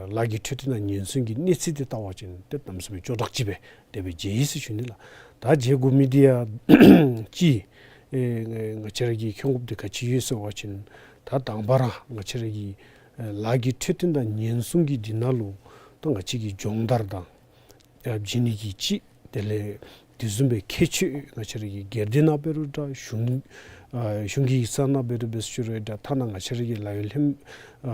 ལཱ་གི་འཕྲོད་བསྟེན་དང་ཉེན་སྲུང་གི་གནས་ཚད་དེ་བལྟ་བ་ཅིན་ཏེ་གནམ་མེད་ས་མེད་ཅོག་འཐདཔ་ཅིག་སྦེ་དེ་སྦེ་མཇལ་ཡི་ཟེར་ཞུ་ནི་ལགས། ད་མཇལ་དགོ་མི་འདི་ཡང་ཅིག་ཨེ་ང་བཅས་ར་གིས་མཁྱེན་དགོཔ་འདི་ག་ཅི་ཡོད་ཟེར་བ་ཅིན་ད་དང་པ་ར་ང་བཅས་ར་གི་ཨེ་ལཱ་གི་འཕྲོད་བསྟེན་དང་ཉེན་སྲུང་གི་འདི་ནང་ལུ་ད་ང་བཅས་ཀྱི་སྦྱོང་བརྡར་དང་ཨ་བྱིན་ནི་གི་ཅིག་དེ་ལས་དེ་བཟུམ་སྦེ་ཁྱད་ཆོས་ང་བཅས་ར་གི་སྒེར་སྡེ་ནང་འབད་རུང་འདྲ་གཞུང་ ཨ་གཞུང་གི་ཡིག་ཚང་ནང་འབད་རུང་འབད་ཞུ་རུང་འདྲ་ཐ་ན་ང་བཅས་ར་གི་ལཱ་གཡོག་ལྷན་ཨ་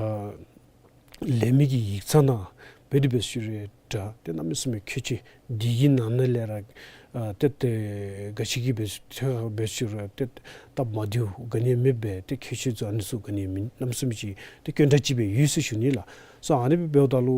ལས་མི་གི་ཡིག་ཚང་ནང་འབད་རུང་འབད་ཞུ་རུང་འདྲ་ཏེ་གནམ་མེད་ས་མེད་ཁྱད་ཆོས་འདི་གི་ནང་ན་ལས་ར་ཨ་ཏེ་ཏེ་ག་ཅི་གི་འབད་ཐོན་འབད་ཞུ་རུང་ཏེ་སྟབས་མ་བདེཝ་ག་ནི་ཡང་མེདཔ་སྦེ་ཏེ་ཁྱད་ཆོས་ཚུ་ཨ་ནི་ཚུ་ག་ནི་ཡང་མེད། གནམ་མེད་ས་མེད་ཅིག་ཏེ་དཀོན་དྲགས་ཅིག་སྦེ་ཡོད་ཟེར་ཞུ་ནི་ལགས། སོ་ཨ་ནི་སྦེ་འབདཝ་ད་ལུ་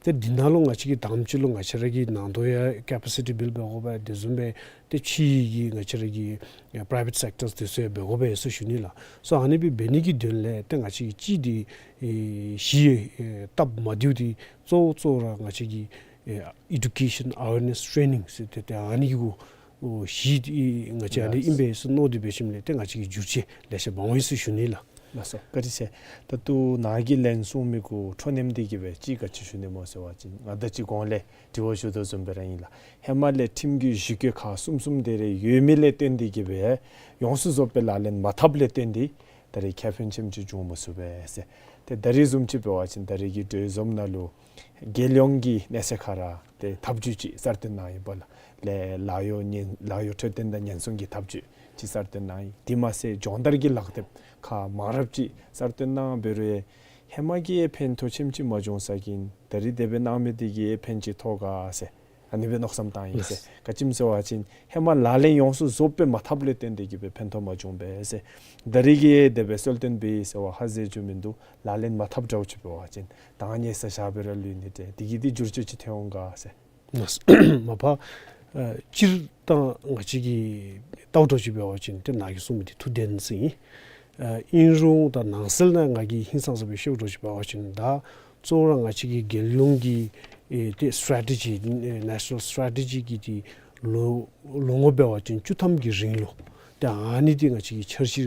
ཏེ་འདི་ནང་ལུ་ང་བཅས་ཀྱིས་དང་པ་ཅིག་ལུ་ང་བཅས་ར་གི་ནང་དོན་ཡང་ཀེ་པ་སི་ཊི་བིལཌ་འབད་དགོ་པས། དེ་བཟུམ་སྦེ་ཏེ་ཕྱི་གི་ང་བཅས་ར་གི་ཨེ་པ་རའི་ཝེཊ་སེཀ་ཊརསི་དེ་ཚུ་ཡང་འབད་དགོ་པས་ཟེར་ཞུ་ནི་ལགས། སོ་ཨ་ནི་སྦེ་འབད་ནི་གི་དོན་ལས་ཏེ་ང་བཅས་ཀྱི་གཅིག་འདི་ཨེ་གཞི་ཨེ་སྟབས་མ་བདེཝ་འདི་གཙོ་བོ་གཙོ་བོ་ར་ང་བཅས་ཀྱི་ཨེ་ཨེ་ཌུ་ཀེ་ཤཱན་ཨ་ཝེར་ནེསི་ཊེ་ནིང་ཟེར་ཏེ་ཏེ་ཨ་ནི་གི་གུ་ཨོ་གཞི་འདི་ང་བཅས་ཨ་ནི་ཨིན་པས་ཟེར་མནོ་སྟེ་འབད་ཞིནམ་ལས་ཏེ་ང་བཅས་ཀྱིས་བསྒྱུར་བཅོས་ལེ་ཤ་འབད་འོང་ཡི་ཟེར་ཞུ་ནི་ལགས། ལགས་སོ། བཀའ་དྲིན་ཆེ། ད་ལྟོ་ནཱ་གིས་ལན་གསུངས་མི་གུ་འཕྲོ་མཉམ་འདི་གིས་སྦེ་གཅིག་ག་ཅི་ཞུ་ནི་སྨོ་ཟེར་བ་ཅིན་ང་ད་ཅི་གོང་ལས་དྲི་བ་ཞུ་དོ་བཟུམ་སྦེ་ར་ཨིན་ལགས། ཧེ་མ་ལས་ཁྲིམས་ཀྱི་གཞི་བཀོད་ཁག་གསུམ་གསུམ་དེ་རེ་ཡོད་མི་ལས་བརྟེན་འདི་གིས་སྦེ་ཡོངས་སུ་རྫོགས་པའི་ལག་ལེན་མ་འཐབ་ལས་བརྟེན་འདི་ད་རེས་ཁེ་ཕན་ཆེམ་ཅིག་བྱུང་མ་ཚུགས་པས་ཟེར། ཏེ་ད་རེས་བཟུམ་ཅིག་འབད་བ་ཅིན་ད་རེས་ཀྱི་གྲོས་འཛོམས་ནང་ལུ་རྒྱལ་ཡོངས་ཀྱི་གནས་ཚད་ཁར་ཏེ་ཐབས་བྱུས་ཅིག་གསར་བཏོན་གནང་ཡི་པ་ལགས། ལས་ལཱ་གཡོག་ཉེན་ལཱ་གཡོག་འཕྲོད་བསྟེན་དང་ཉེན་སྲུང་གི་ཐབས་བྱུས་ཅིག་གསར་བཏོན་གནང་ཡི། དེ་མ་ཚད་སྦྱོང་བརྡར་གྱི་ལག་དེབ་ཁག་མང་རབས་ཅིག་གསར་བཏོན་གནང་འབད་རུང་ཧེ་མ་གི་ཕན་ཐོགས་ཆེམ་ཅིག་མ་བྱུང་ས་གིས་ད་རེས་དེ་སྦེ་གནང་མི་དེ་གིས་ཕན་ཅིག་ཐོགས་ག་ཟེར་ཨ་ནི་སྦེ་མནོ་བསམ་བཏང་ཡི་ཟེར། ག་ཅི་སྨོ་ཟེར་བ་ཅིན་ཧེ་མ་ལག་ལེན་ཡོངས་སུ་རྫོགས་པའི་མ་འཐབ་ལས་བརྟེན་འདི་གིས་སྦེ་ཕན་ཐོགས་མ་བྱུང་པས་ཟེར། ད་རེས་ཀྱི་དེ་སྦེ་གསལ་སྟོན་འབད་ཡི་ཟེར་བ་ཧ་ཟེར་རྒྱུ་མིན་འདུག། ལག་ལེན་མ་འཐབ་འདྲཝ་ཅིག་འབད་བ་ཅིན་ད་ཉེ་ས་བཞག་སྦེ་ར་ལུས་ནི་ཏེ་དེ་གིས་འདི་བསྒྱུར་བཅོས་ཅིག་ཐོན་འོང་ག་ཟེར། མ་པ་ཨ་སྤྱིར་བཏང་ང་བཅས་ཀྱིས་བལྟཝ་འདྲཝ་ཅིག་འབད་བ་ཅིན་ཏེ་ནཱ་གིས་གསུངས་མི་འདི་ཐུགས་བདེན་ཟེར་ཨིན། ཨ་ཨིན་རུང་ད་ནང་གསེས་ནང་ང་གིས་ཧིང་སངས་ས་སྦེ་ཤེས་འདྲཝ་ཅིག་འབད་བ་ཅིན་ད་གཙོ་བོ་ར་ང་བཅས་ཀྱི་རྒྱལ་ཡོངས་ཀྱི་ཨེ་ཏེ་སི་ཊེ་ཊེ་ཇི་ཨེ་ནེ་ཤ་ནཱལ་སི་ཊེ་ཊེ་ཇི་གི་འདི་ལོ་ལོ་ངོ་འབད་བ་ཅིན་བཅུ་ཐམ་གྱི་རིང་ལུ་ཏེ་ཨ་ནི་འདི་ང་བཅས་ཀྱི་འཆར་གཞི་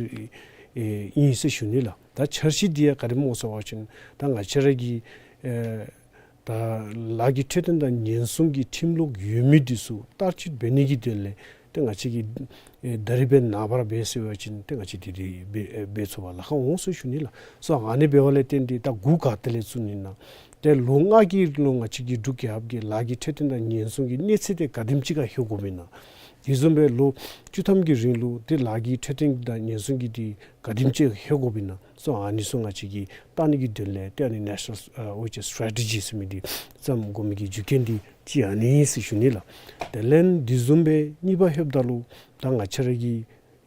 ཨེ་ཨིན་ཟེར་ཞུ་ནི་ལགས། ད་འཆར་གཞི་འདི་ཡང་ག་དེ་སྨོ་ཟེར་བ་ཅིན་ད་ང་བཅས་ར་གི་ཨེ་ད་ལཱ་གི་འཕྲོད་བསྟེན་དང་ཉེན་སྲུང་གི་ཁྲིམས་ལུགས་ཡོད་མི་འདི་ཚུ་བསྟར་སྤྱོད་འབད་ནི་གི་དོན་ལས་ཏེ་ང་བཅས་ཀྱིས་ཨེ་ད་རིས་སྦེ་ནངས་པ་ར་འབད་ཟེར་བ་ཅིན་ཏེ་ང་བཅས་འདི་འདི་འབད་འབད་ཚུགས་པར་ལཱ་ཁག་འོང་ཟེར་ཞུ་ནི་ལགས། སོ་ཨ་ནི་འབདཝ་ལས་བརྟེན་ཏེ་ད་འགོ་ག་ཏེ་ལས་བཙུགས་ནི་ཨིན་ན། ཏེ་ལོ་ལྔ་གི་ལོ་ང་བཅས་ཀྱི་འབྲུག་རྒྱལ་ཁབ་ཀྱི་ལཱ་གི་འཕྲོད་བསྟེན་དང་ཉེན་སྲུང་གི་གནས་ཚད་དེ་ག་དེམ་ཅིག་ཁར་ལྷོད་དགོཔ་ཨིན་ན། དེ་བཟུམ་སྦེ་ལོ་བཅུ་ཐམ་གྱི་རིང་ལུ་ཏེ་ལཱ་གི་འཕྲོད་བསྟེན་དང་ཉེན་སྲུང་གི་འདི་ག་དེམ་ཅིག་ལྷོད་དགོཔ་ཨིན་ན། སོ་ཨ་ནི་ཚུ་ང་བཅས་ཀྱིས་བལྟ་ནི་གི་དོན་ལས་ཏེ་ཨ་ནི་ནེ་ཤ་ནཱལ་ཨ་ཨོ་ཅེ་སི་ཊེ་ཊེ་ཇི་ཟེར་མི་འདི་བརྩམ་དགོ་མི་གི་རྒྱུ་རྐྱེན་འདི་གཅིག་ཨ་ནི་ཨིན་ཟེར་ཞུ་ནི་ལགས། དེ་ལས་དེ་བཟུམ་སྦེ་གཉིས་པ་ལྷོདཔ་ད་ལུ་ད་ང་བཅས་ར་གི་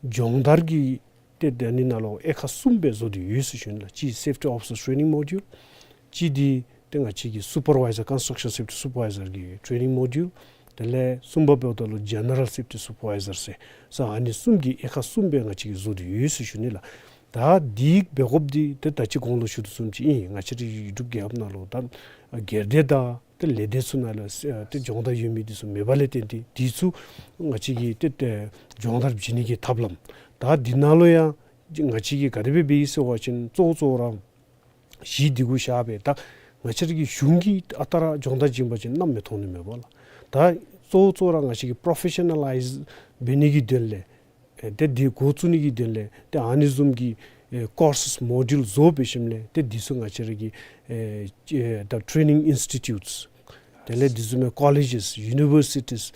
སྦྱོང་བརྡར་གྱི་ཏེ་ད་ཨ་ནི་ནང་ལུ་དབྱེ་ཁག་གསུམ་སྦེ་བཟོ་སྟེ་ཡོད་ཟེར་ཞུ་ནི་ལགས། གཅིག་སེཕ་ཊི་ཨོ་ཕི་སར་ཊེ་ནིང་མོ་ཌིའུལ། གཅིག་འདི་ཏེ་ང་བཅས་ཀྱི་སུ་པར་ཝའི་ཟར་ཀོན་སི་ཊྲག་ཤཱན་སེཕ་ཊི་སུ་པར་ཝའི་ཟར་གྱི་ཊེ་ནིང་མོ་ཌིའུལ། དེ་ལས་གསུམ་པ་འབདཝ་ད་ལུ་ཇེ་ནེ་རལ་སེཕ་ཊི་སུ་པར་ཝའི་ཟར་ཟེར། སོ་ཨ་ནི་གསུམ་གྱི་དབྱེ་ཁག་གསུམ་སྦེ་ང་བཅས་ཀྱིས་བཟོ་སྟེ་ཡོད་ཟེར་ཞུ་ནི་ལགས། ད་འདི་འབད་དགོཔ་འདི་ཏེ་ད་ཅི་གོང་ལུ་ཞུ་དོ་བཟུམ་ཅིག་ཨིན། ང་བཅས་རའི་འབྲུག་རྒྱལ་ཁབ་ནང་ལུ་ད་སྒེར་སྡེ་དང་ཏེ་ལས་སྡེ་ཚུ་ནང་ལུ་ཏེ་སྦྱོང་བརྡར་ཡོད་མི་འདི་ཚུ་མེདཔ་ལས་བརྟེན་ཏེ་འདི་ཚུ་ང་བཅས་ཀྱིས་ཏེ་ཏེ་སྦྱོང་བརྡར་བྱིན་ནི་གི་ཐབས་ལམ། ད་འདི་ནང་ལུ་ཡང་ང་བཅས་ཀྱིས་ག་དེ་སྦེ་འབད་ཡི་ཟེར་བ་ཅིན་གཙོ་བོ་གཙོ་བོ་ར་གཞི་འདི་གུ་བཞག་སྦེ་ད་ང་བཅས་ར་གི་གཞུང་གིས་ཨ་རྟག་ར་སྦྱོང་བརྡར་བྱིན་པ་ཅིན་གནམ་མེད་ཐོག་ནི་མེད་པ་ལགས། ད་གཙོ་བོ་གཙོ་བོ་ར་ང་བཅས་ཀྱིས་པྲོ་ཕེ་ཤ་ནེ་ལའིཛ་འབད་ནི་གི་དོན་ལས་ཨེ་ཏེ་འདི་འགོ་བཙུགས་ནི་གི་དོན་ལས་ཏེ་ཨ་ནི་བཟུམ་གྱི་ཨེ་ཀོར་སེས་མོ་ཌིའུལ་བཟོ་འབད་ཞིནམ་ལས་ཏེ་འདི་ཚུ་ང་བཅས་ར་གི་ཨེ་ཨེ་ད་ཊེ་ནིང་ཨིནསི་ཊི་ཊིའུཊསི་དེ་ལས་འདི་བཟུམ་མའི་ཀོ་ལེཇེསི་ཡུ་ནི་བར་སི་ཊིསི་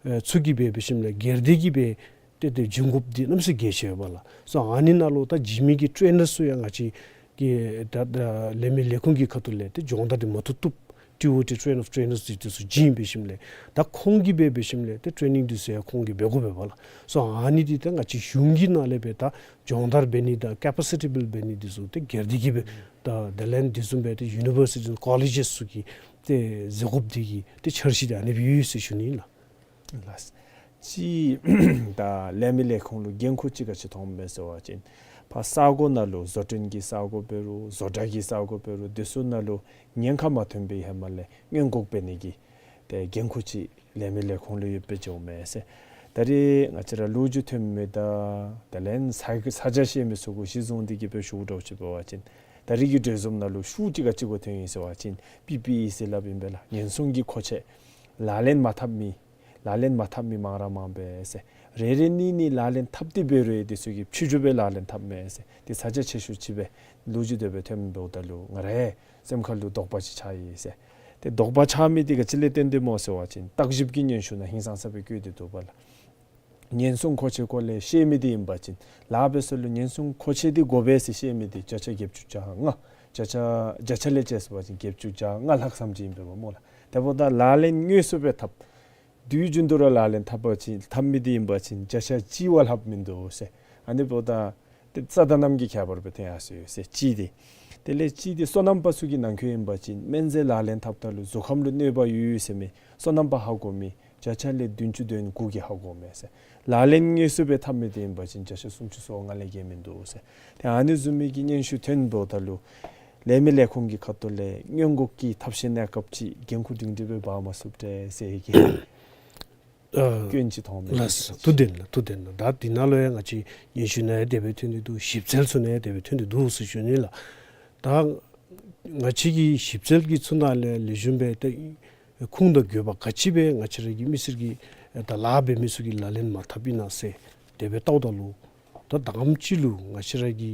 ཨེ་ཚུ་གིས་འབད་འབད་ཞིནམ་ལས་སྒེར་སྡེ་གིས་འབད་ཏེ་ཏེ་བྱིན་དགོཔ་འདི་གནམ་མེད་ས་མེད་གལ་ཆེ་བས་ལགས། སོ་ཨ་ནི་ནང་ལུ་ད་བྱིན་མི་གི་ཊེ་ནར་ཚུ་ཡང་ང་བཅས་ཀྱི་ད་ད་ལས་མི་ལས་ཁུངས་ཀྱི་ཁ་ཐུག་ལས་ཏེ་སྦྱོང་བརྡར་འདི་མ་ཐུབ་ཐུབ་ཊི་ཨོ་ཊི་ཊེ་ནར་ཨོཕ་ཊེ་ནརསི་འདི་ཚུ་བྱིན་འབད་ཞིནམ་ལས་ད་ཁོང་གིས་འབད་འབད་ཞིནམ་ལས་ཏེ་ཊེ་ནིང་འདི་ཚུ་ཡང་ཁོང་གིས་འབད་དགོ་པས་ལགས། སོ་ཨ་ནི་འདི་ད་ང་བཅས་གཞུང་གི་ནང་ལས་འབད་ད་སྦྱོང་བརྡར་འབད་ནི་དང་ཀེ་པ་སི་ཊི་བིལཌ་འབད་ནི་འདི་ཚུ་ཏེ་སྒེར་སྡེ་གིས་འབད་ད་དེ་ལས་འདི་བཟུམ་སྦེ་ཏེ་ཡུ་ནི་བར་སི་ཊིསི་ཀོ་ལེཇེསི་ཚུ་གིས་ཏེ་མཛད་དགོཔ་འདི་གི་ཏེ་འཆར་གཞི་འདི་ཨ་ནི་སྦེ་ཡོད་ཟེར་ཞུ་ནི་ཨིན་ལགས། ལགས། ཅིག་ད་ལས་མི་ལས་ཁུངས་ལུ་འགན་ཁུར་ཅིག་ག་ཅི་ཐོགས་མས་ཟེར་བ་ཅིན་ཕར་ས་གོ་ནང་ལུ་བཟོ་སྐྲུན་གྱི་ས་གོ་འབད་རུང་བཟོ་གྲྭ་གི་ས་གོ་འབད་རུང་འདི་ཚུ་ནང་ལུ་ཉེན་ཁ་མ་ཐོན་པའི་ཧེ་མ་ལས་སྔོན་འགོག་འབད་ནི་གི་ཏེ་འགན་ཁུར་ཅིག་ལས་མི་ལས་ཁུངས་ལུ་ཡོདཔ་སྦེ་འགྱོཝ་མས་ཟེར། ད་རེས་ང་བཅས་ར་ལོ་རྒྱུས་ཐོན་མི་དང་དེ་ལས་ས་ས་ཆ་ཤེས་མི་ཚུ་གུ་གཞི་བཟུང་སྟེ་གིས་སྦེ་ཞུཝ་འདྲཝ་ཅིག་འབད་བ་ཅིན་ད་རེས་ཀྱི་གྲོས་འཛོམས་ནང་ལུ་ཤུགས་ཅིག་ག་ཅི་གུ་ཐོན་ཡི་ཟེར་བ་ཅིན་པི་པི་ཨི་ཟེར་སླབ་ཨིན་པས་ལགས། ཉེན་སྲུང་གི་མཁོ་ཆས་ལག་ལེན་མ་འཐབ་མི་ལག་ལེན་མ་འཐབ་མི་མང་ར་མང་པས་ཟེར། རེ་རེ་གཉིས་གཉིས་ལག་ལེན་འཐབ་སྟེ་འབད་རུང་འདི་ཚུ་གིས་ཕྱི་འགྱུར་སྦེ་ལག་ལེན་འཐབ་མས་ཟེར། ཏེ་ས་ཆ་ཆེ་ཤོས་ཅིག་སྦེ་ལོ་རྒྱུས་དེ་སྦེ་ཐོནམ་འབདཝ་ད་ལུ་ང་རའི་སེམས་ཁ་ལུ་དོགས་པ་ཅིག་ཆགས་ཡི་ཟེར། ཏེ་དོགས་པ་ཆགས་མི་འདི་ག་ཅི་ལས་བརྟེན་ཏེ་སྨོ་ཟེར་བ་ཅིན་བརྟག་ཞིབ་ཀྱི་སྙན་ཞུ་ནང་ཧིང་སངས་ས་སྦེ་བཀོད་དེ་འདུག་པ་ལགས། ཉེན་སྲུང་མཁོ་ཆས་སྐོར་ལས་ཤེས་མི་འདི་ཨིན་པ་ཅིན་ལཱ་འབད་ས་ལུ་ཉེན་སྲུང་མཁོ་ཆས་འདི་དགོ་པས་ཟེར་ཤེས་མི་འདི་བརྒྱ་ཆ་བརྒྱད་ཅུ་གྱ་ལྔ། བརྒྱ་ཆ་བརྒྱ་ཆ་ལས་བཅད་པ་ཅིན་བརྒྱད་ཅུ་གྱ་ལྔ་ལྷག་ཙམ་ཅིག་ཨིན་པས་པ་སྨོ་ལགས། དེ་འབདཝ་ད་ལག་ལེན་དངོས་སུ་སྦེ་འཐབ། དུས་རྒྱུན་དུ་ར་ལག་ལེན་འཐབ་པ་ཅིན་འཐབ་མི་འདི་ཨིན་པ་ཅིན་བརྒྱ་ཆ་གཅིག་བ་ལྷགཔ་མིན་འདུག་ཟེར། ཨ་ནི་འབདཝ་ད་ཏེ་རྩ་དང་རྣམ་འགྱུར་ཁྱད་པར་སྦེ་ཐོན་ཡར་སོ་ཡོད་ཟེར་གཅིག་འདི། དེ་ལས་གཅིག་འདི་སོ་ནམ་པ་ཚུ་གི་ནང་འཁོད་ཨིན་པ་ཅིན་སྨན་རྫས་ལག་ལེན་འཐབ་ད་ལུ་གཟུགས་ཁམས་ལུ་གནོད་པ་ཡོད་ཡོད་ཟེར་མི་སོ་ནམ་པ་ཧ་གོ་མི་བརྒྱ་ཆ་ལས་བདུན་ཅུ་དོན་དགུ་གིས་ཧ་གོ་མས་ཟེར། ལག་ལེན་དངོས་སུ་སྦེ་འཐབ་མི་འདི་ཨིན་པ་ཅིན་བརྒྱ་ཆ་སུམ་ཅུ་སོ་ལྔ་ལས་བརྒལ་མིན་འདུག་ཟེར། ཏེ་ཨ་ནི་བཟུམ་མའི་གི་སྙན་ཞུ་ཐོན་འབདཝ་ད་ལུ་ལས་མི་ལས་ཁུངས་ཀྱི་ཁ་ཐུག་ལས་སྔོན་འགོག་གི་ཐབས་ཤེས་གནས་སྐབས་ཅིག་འགན་ཁུར་སྒྲིང་སྒྲི་སྦེ་འབག་མ་ཚུགས་པས་ཟེར་གྱི་ཨ་སྐྱོན་ཅིག་མཐོང་མས། ལགས་སོ། ཐུགས་བདེན་ལགས། ཐུགས་བདེན་ལགས། ད་འདི་ནང་ལུ་ཡང་ང་བཅས་སྙན་ཞུ་ནང་ཡང་དེ་སྦེ་ཐོན་ཏེ་འདུག། ཞིབ་འཚོལ་ཚུ་ནང་ཡང་དེ་སྦེ་ཐོན་ཏེ་འདུག་ཟེར་ཞུ་ནི་ལགས། ད་ང་བཅས་ཀྱི་ཞིབ་འཚོལ་གྱི་ཚུ་ནང་ལས་ལེགས་ཤོམ་སྦེ་ཏེ་ཁུངས་དང་དགོས་པ་ག་ཅི་སྦེ་ང་བཅས་ར་གི་མི་སེར་གྱི་ད་ལཱ་འབད་མི་ཚུ་གིས་ལག་ལེན་མ་འཐབ་ཨིན་ན་ཟེར་དེ་སྦེ་བལྟཝ་ད་ལུ་ད་དང་པ་ཅིག་ལུ་ང་བཅས་ར་གི་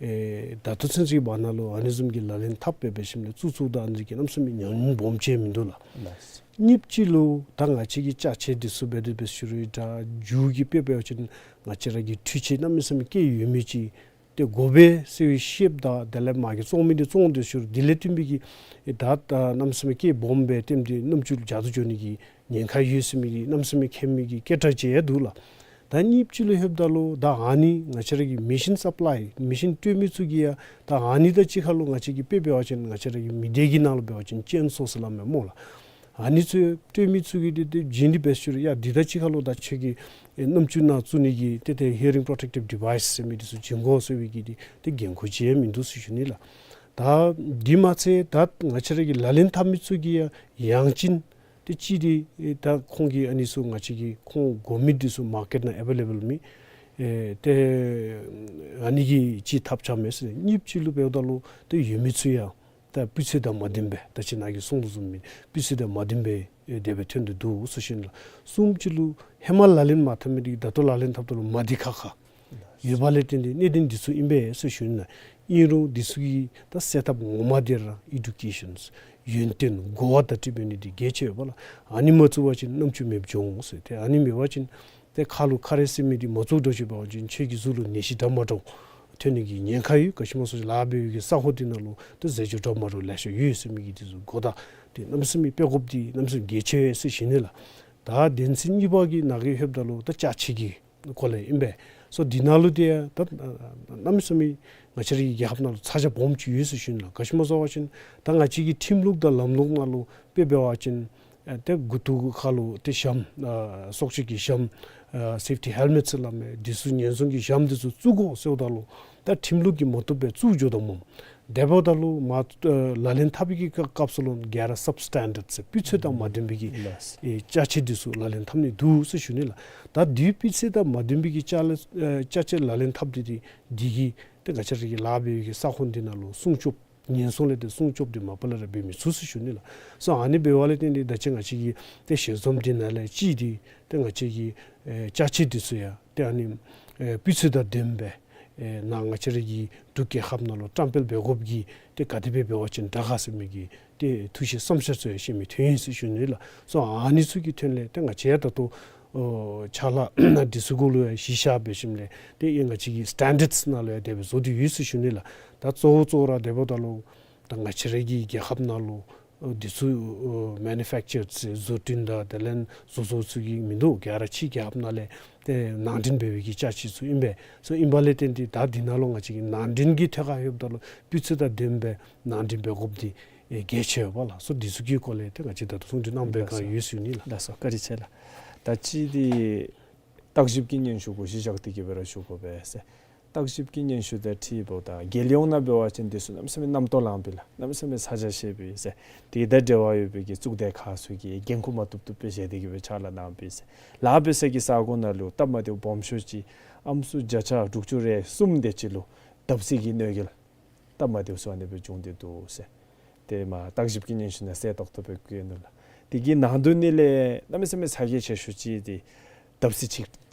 ཨེ་ད་ལྟོ་ཚུན་ཚོད་ཀྱི་བར་ན་ལུ་ཨ་ནི་བཟུམ་གྱི་ལག་ལེན་འཐབ་སྦེ་འབད་ཞིནམ་ལས་བཙུགས་བཙུགསཔ་ད་ཨ་ནི་གིས་གནམ་མེད་ས་མེད་ཉམས་སྦོམ་ཅིག་མིན་འདུག་ལགས། ལགས། གཉིས་པ་ཅིག་ལུ་ད་ང་བཅས་ཀྱི་ཅ་ཆས་འདི་ཚུ་འབད་དེ་འབད་ཞུ་རུང་ད་མཇུག་གི་དཔེ་འབད་བ་ཅིན་ང་བཅས་ར་གི་འཕྲུལ་ཆས་གནམ་མེད་ས་མེད་བཀལ་ཡོད་མི་ཅིག་ཏེ་དགོ་པས་ཟེར་བའི་ཤེསཔ་ད་དེ་ལས་མ་གི་བཙོང་མི་འདི་བཙོང་སྟེ་ཞུ་རུང་དེ་ལས་བརྟེན་པའི་གི་ཨེ་ད་ད་གནམ་མེད་ས་མེད་བཀལ་སྦོམ་སྦེ་ལྟེམ་འདི་གནམ་གྲུ་ལུ་འགྱོ་དོ་འགྱོ་ནི་གི་ཉེན་ཁ་ཡོད་ཟེར་མི་འདི་གནམ་མེད་ས་མེད་མཁྱེན་མི་གི་སྐད་གྲགས་ཅིག་ཡང་འདུག་ལགས། ད་གཉིས་པ་ཅིག་ལུ་ལྷོདཔ་ད་ལུ་ད་ཨ་ནི་ང་བཅས་ར་གི་མེ་ཤིན་སབ་ལའི་མེ་ཤིན་སྤྲོད་མི་ཚུ་གིས་ཡང་ད་ཨ་ནི་དང་གཅིག་ཁར་ལུ་ང་བཅས་ཀྱི་དཔེ་འབད་བ་ཅིན་ང་བཅས་ར་གི་མི་སྡེ་གི་ནང་ལུ་འབད་བ་ཅིན་ཅེན་སོ་ཟེར་སླབ་མས་སྨོ་ལགས། ཨ་ནི་ཚུ་སྤྲོད་མི་ཚུ་གིས་འདི་འདི་བྱིན་ཏེ་འབད་ཞུ་རུང་ཡ་འདི་དང་གཅིག་ཁར་ལུ་ད་ཁྱོད་ཀྱི་ཨེ་གནམ་གྲུ་ནང་བཙུགས་ནི་གི་ཏེ་ཏེ་ཧི་ཡ་རིང་པོརོ་ཊེཀ་ཊིབ་ཌི་ཝའི་སི་ཟེར་མི་འདི་ཚུ་བྱིན་དགོ་ཟེར་བའི་གི་འདི་ཏེ་འགན་ཁུར་ཅིག་ཡང་མིན་འདུག་ཟེར་ཞུ་ནི་ལགས། ད་འདི་མ་ཚད་ད་ང་བཅས་ར་གི་ལག་ལེན་འཐབ་མི་ཚུ་གིས་ཡང་ཡང་ཅིན་ཏེ་གཅིག་འདི་ཨེ་ད་ཁོང་གིས་ཨ་ནི་ཚུ་ང་བཅས་ཀྱི་ཁོང་དགོ་མི་འདི་ཚུ་མར་ཀེཊ་ནང་ཨ་བེ་ལེ་བཱལ་མེད། ཨེ་ཏེ་ཨ་ནི་གིས་ཅིག་ཐབས་ཆག་མས་ཟེར། གཉིས་པ་ཅིག་ལུ་འབདཝ་ད་ལུ་ཏེ་ཡོད་མི་ཚུ་ཡང་ད་སྤུས་ཚད་དང་མ་ལྡན་པའི་ད་ཅི་ནཱ་གིས་གསུངས་དོ་བཟུམ་མའི་སྤུས་ཚད་དང་མ་ལྡན་པའི་ཨེ་དེ་སྦེ་ཐོན་ཏེ་འདུག་ཟེར་ཞུ་ནི་ལགས། གསུམ་པ་ཅིག་ལུ་ཧེ་མ་ལག་ལེན་མ་འཐབ་མི་འདི་གིས་ད་ལྟོ་ལག་ལེན་འཐབ་ད་ལུ་མ་བདེ་ཁག་ཁ་ཡོད་པ་ལས་བརྟེན་ཏེ་གནད་དོན་འདི་ཚུ་ཨིན་པས་ཟེར་ཞུ་ནི་ལགས། ཨིན་རུང་འདི་ཚུ་གི་ད་སེལ་ཐབས་ངོ་མ་འདི་ར་ཨེ་ཌུ་ཀེ་ཤཱན་ཡོན་ཏན་གོ་བ་བརྡ་སྤྲོད་འབད་ནི་འདི་གལ་ཆེ་ཡོདཔ་ལགས། ཨ་ནི་མ་བཙུགས་པ་ཅིན་གནམ་གྲུ་མེདཔ་འགྱོ་འོང་ཟེར། ཏེ་ཨ་ནི་མེད་པ་ཅིན་ཏེ་ཁ་ལུ་ཁ་རས་ཟེར་མི་འདི་མ་བཙུགས་འགྱོ་ཞིནམ་འབད་བ་ཅིན་ཁྱོད་ཀྱི་གཟུགས་ལུ་ནད་གཞི་འདྲ་མ་འདྲཝ་ཐོན་ནི་གི་ཉེན་ཁ་ཡོད། ག་ཅི་སྨོ་ཟེར་བ་ཅིན་ལཱ་འབད་བའི་གི་ས་གོ་འདི་ནང་ལུ་ཏེ་ཟས་བཅུད་འདྲ་མ་འདྲཝ་ལེ་ཤ་ཡོད་ཟེར་མི་གི་འདི་ཚུ་གོ་བརྡ་འདི་གནམ་མེད་ས་མེད་དཔེ་དགོཔ་འདི་གནམ་མེད་ས་མེད་གལ་ཆེ་ཟེར་ཞུ་ནི་ལགས། ད་དོན་ཚན་གཉིས་པ་གི་ནང་གི་ལྷོདཔ་ད་ལུ་ད་ཅ་ཆས་ཀྱི་སྐོར་ལས་ཨིན་པས། སོ་འདི་ནང་ལུ་ཏེ་ད་གནམ་མེད་ས་མེད་ང་བཅས་ར་གི་རྒྱལ་ཁབ་ནང་ལུ་ཚ་གྱང་སྦོམ་ཅིག་ཡོད་ཟེར་ཞུ་ནི་ལགས། ག་ཅི་སྨོ་ཟེར་བ་ཅིན་ད་ང་བཅས་ཀྱི་ཁྲིམས་ལུགས་དང་ལམ་ལུགས་ནང་ལུ་དཔེ་འབད་བ་ཅིན་ཨ་ཏེ་མགུ་ཏོ་ཁ་ལུ་ཏེ་ཞྭམོ་ཨ་སྲོག་གཅོད་ཀྱི་ཞྭམོ་ཨ་སེཕ་ཊི་ཧེལ་མེཊ་ཟེར་སླབ་མས། འདི་ཚུ་ཉེན་སྲུང་གི་ཞྭམོ་འདི་ཚུ་བཙུགས་དགོ་ཟེརཝ་ད་ལུ་ད་ཁྲིམས་ལུགས་ཀྱིས་མ་བཏུབ་པས་བཙུགས་འགྱོ་དོ་སྨོ། དེ་འབདཝ་ད་ལུ་མ་ཨ་ལག་ལེན་འཐབ་པའི་གི་སྐབས་སུ་ལུ་ག་ར་སབ་སི་ཊེན་ཌརཌ་ཟེར་སྤུས་ཚད་དང་མ་ལྡན་པའི་གི་ལགས། ཨེ་ཅ་ཆས་འདི་ཚུ་ལག་ལེན་འཐབ་ནི་འདུག་ཟེར་ཞུ་ནི་ལགས། ད་འདི་སྤུས་ཚད་དང་མ་ལྡན་པའི་གི་ཅ་ལ་ཨེ་ཅ་ཆས་ལག་ལེན་འཐབ་སྟེ་འདི་འདི་གིས་ཏེ་ང་བཅས་ར་གི་ལཱ་འབད་བའི་གི་ས་ཁོངས་འདི་ནང་ལུ་སྲུང་སྐྱོབ་ཉེན་སྲུང་ལས་ཏེ་སྲུང་སྐྱོབ་འདི་མ་པ་ལས་ར་འབད་མི་ཚུགས་ཟེར་ཞུ་ནི་ལགས། སོ་ཨ་ནི་འབདཝ་ལས་བརྟེན་ཏེ་ད་ཅི་ང་བཅས་ཀྱི་ཏེ་ཞལ་འཛོམས་འདི་ནང་ལས་གཅིག་འདི་ཏེ་ང་བཅས་ཀྱི་ཨེ་ཅ་ཆས་འདི་ཚུ་ཡང་ཏེ་ཨ་ནི་ཨེ་སྤུས་ཚད་དང་ལྡནམ་སྦེ་ཨེ་ནཱ་ང་བཅས་ར་གི་འབྲུག་རྒྱལ་ཁབ་ནང་ལུ་བཀྲམ་སྤེལ་འབད་དགོཔ་གི་ཏེ་ག་དེ་སྦེ་འབད་བ་ཅིན་དྲག་ག་ཟེར་མི་གི་ཏེ་ཐུགས་བཞེད་བསམ་འཆར་ཚུ་ཡང་བཤད་མི་ཐོན་ཡི་ཟེར་ཞུ་ནི་ལགས། སོ་ཨ་ནི་ཚུ་གི་དོན་ལས་ཏེ་ང་བཅས་ཡང་ད་ལྟོ་ཨོ་ཕྱག་ལཱ་འདི་ཚུ་གུ་ལུ་ཡང་གཞི་བཞག་འབད་ཞིནམ་ལས་ཏེ་ཨེ་ང་བཅས་ཀྱི་སི་ཊེན་ཌརཌས་ནང་ལུ་ཡང་དེ་སྦེ་བཟོ་སྟེ་ཡོད་ཟེར་ཞུ་ནི་ལགས། ད་གཙོ་བོ་གཙོ་བོ་ར་དེ་འབདཝ་ད་ལུ་ད་ང་བཅས་ར་གི་རྒྱལ་ཁབ་ནང་ལུ་ཨོ་འདི་ཚུ་ཨོ་མེ་ནུ་ཕེཀ་ཅར་ཟེར་བཟོ་སྐྲུན་དང་དེ་ལས་བཟོ་བཟོཝ་ཚུ་གི་མིན་འདུག། ག་ར་ཕྱི་རྒྱལ་ཁབ་ནང་ལས་ཏེ་ནང་འདྲེན་འབད་བའི་གི་ཅ་ཆས་ཚུ་ཨིན་པས། སོ་ཨིན་པ་ལས་བརྟེན་ཏེ་ད་འདི་ནང་ལུ་ང་བཅས་ཀྱི་ནང་འདྲེན་གྱི་ཐད་ཁར་ལྷོདཔ་ད་ལུ་སྤུས་ཚད་དང་ལྡནམ་སྦེ་ནང་འདྲེན་འབད་དགོཔ་འདི་ཨེ་གལ་ཆེ་བས་ལགས། སོ་འདི་ཚུ་གི་སྐོར་ལས་ཏེ་ང་བཅས་ད་ལྟོ་གསུང་གྲོས་གནང་སྦེ་ལགས་སོ། ག་ཡོད་ཟེར་ཞུ་ནི་ལགས། ལགས་སོ། བཀའ་དྲིན་ཆེ་ལགས། ད་ཅི་འདི་བརྟག་ཞིབ་ཀྱི་སྙན་ཞུ་གུ་གཞི་བཞག་སྟེ་གི་སྦེ་ར་ཞུ་དགོ་པས་ཟེར། བརྟག་ཞིབ་ཀྱི་སྙན་ཞུ་དང་འཁྲིལཝ་ད་རྒྱལ་ཡོངས་ནང་འབད་བ་ཅིན་འདི་ཚུ་གནམ་མེད་ས་མེད་རྣམ་རྟོག་ལངས་པས་ལགས། གནམ་མེད་ས་མེད་ཚ་གྱང་ཆེ་པས་ཟེར། དེ་དང་འབྲེལ་བ་ཡོད་པའི་གི་གཙུག་སྡེ་ཁག་ཚུ་གིས་འགན་ཁུར་མ་བཏུབ་བཏུབ་སྦེ་བཞེས་ཏེ་གི་སྦེ་ཕྱག་ལཱ་གནང་པས་ཟེར། ལཱ་འབད་ས་གི་ས་གོ་ནང་ལུ་སྟབས་མ་བདེཝ་སྦོམ་ཤོས་ཅིག་ཨམ་སྲུ་བརྒྱ་ཆ་དྲུག་ཅུ་རེ་གསུམ་དེ་ཅིག་ལུ་བརྡབ་གསིག་གི་གནོད་འགེལ་སྟབས་མ་བདེཝ་ཚུ་ཨ་ནི་སྦེ་བྱུང་སྟེ་འདུག་ཟེར། ཏེ་མ་བརྟག་ཞིབ་ཀྱི་སྙན་ཞུ་ནང་གསལ་ཏོག་ཏོ་སྦེ་བཀོད་ནུག་ལགས། དེ་གི་ནང་དོན་ནི་ལས་གནམ་མེད་ས་མེད་ཚ་གྱང་ཆེ་ཤོས་ཅིག་འདི་བརྡབ་གསིག་ཅིག་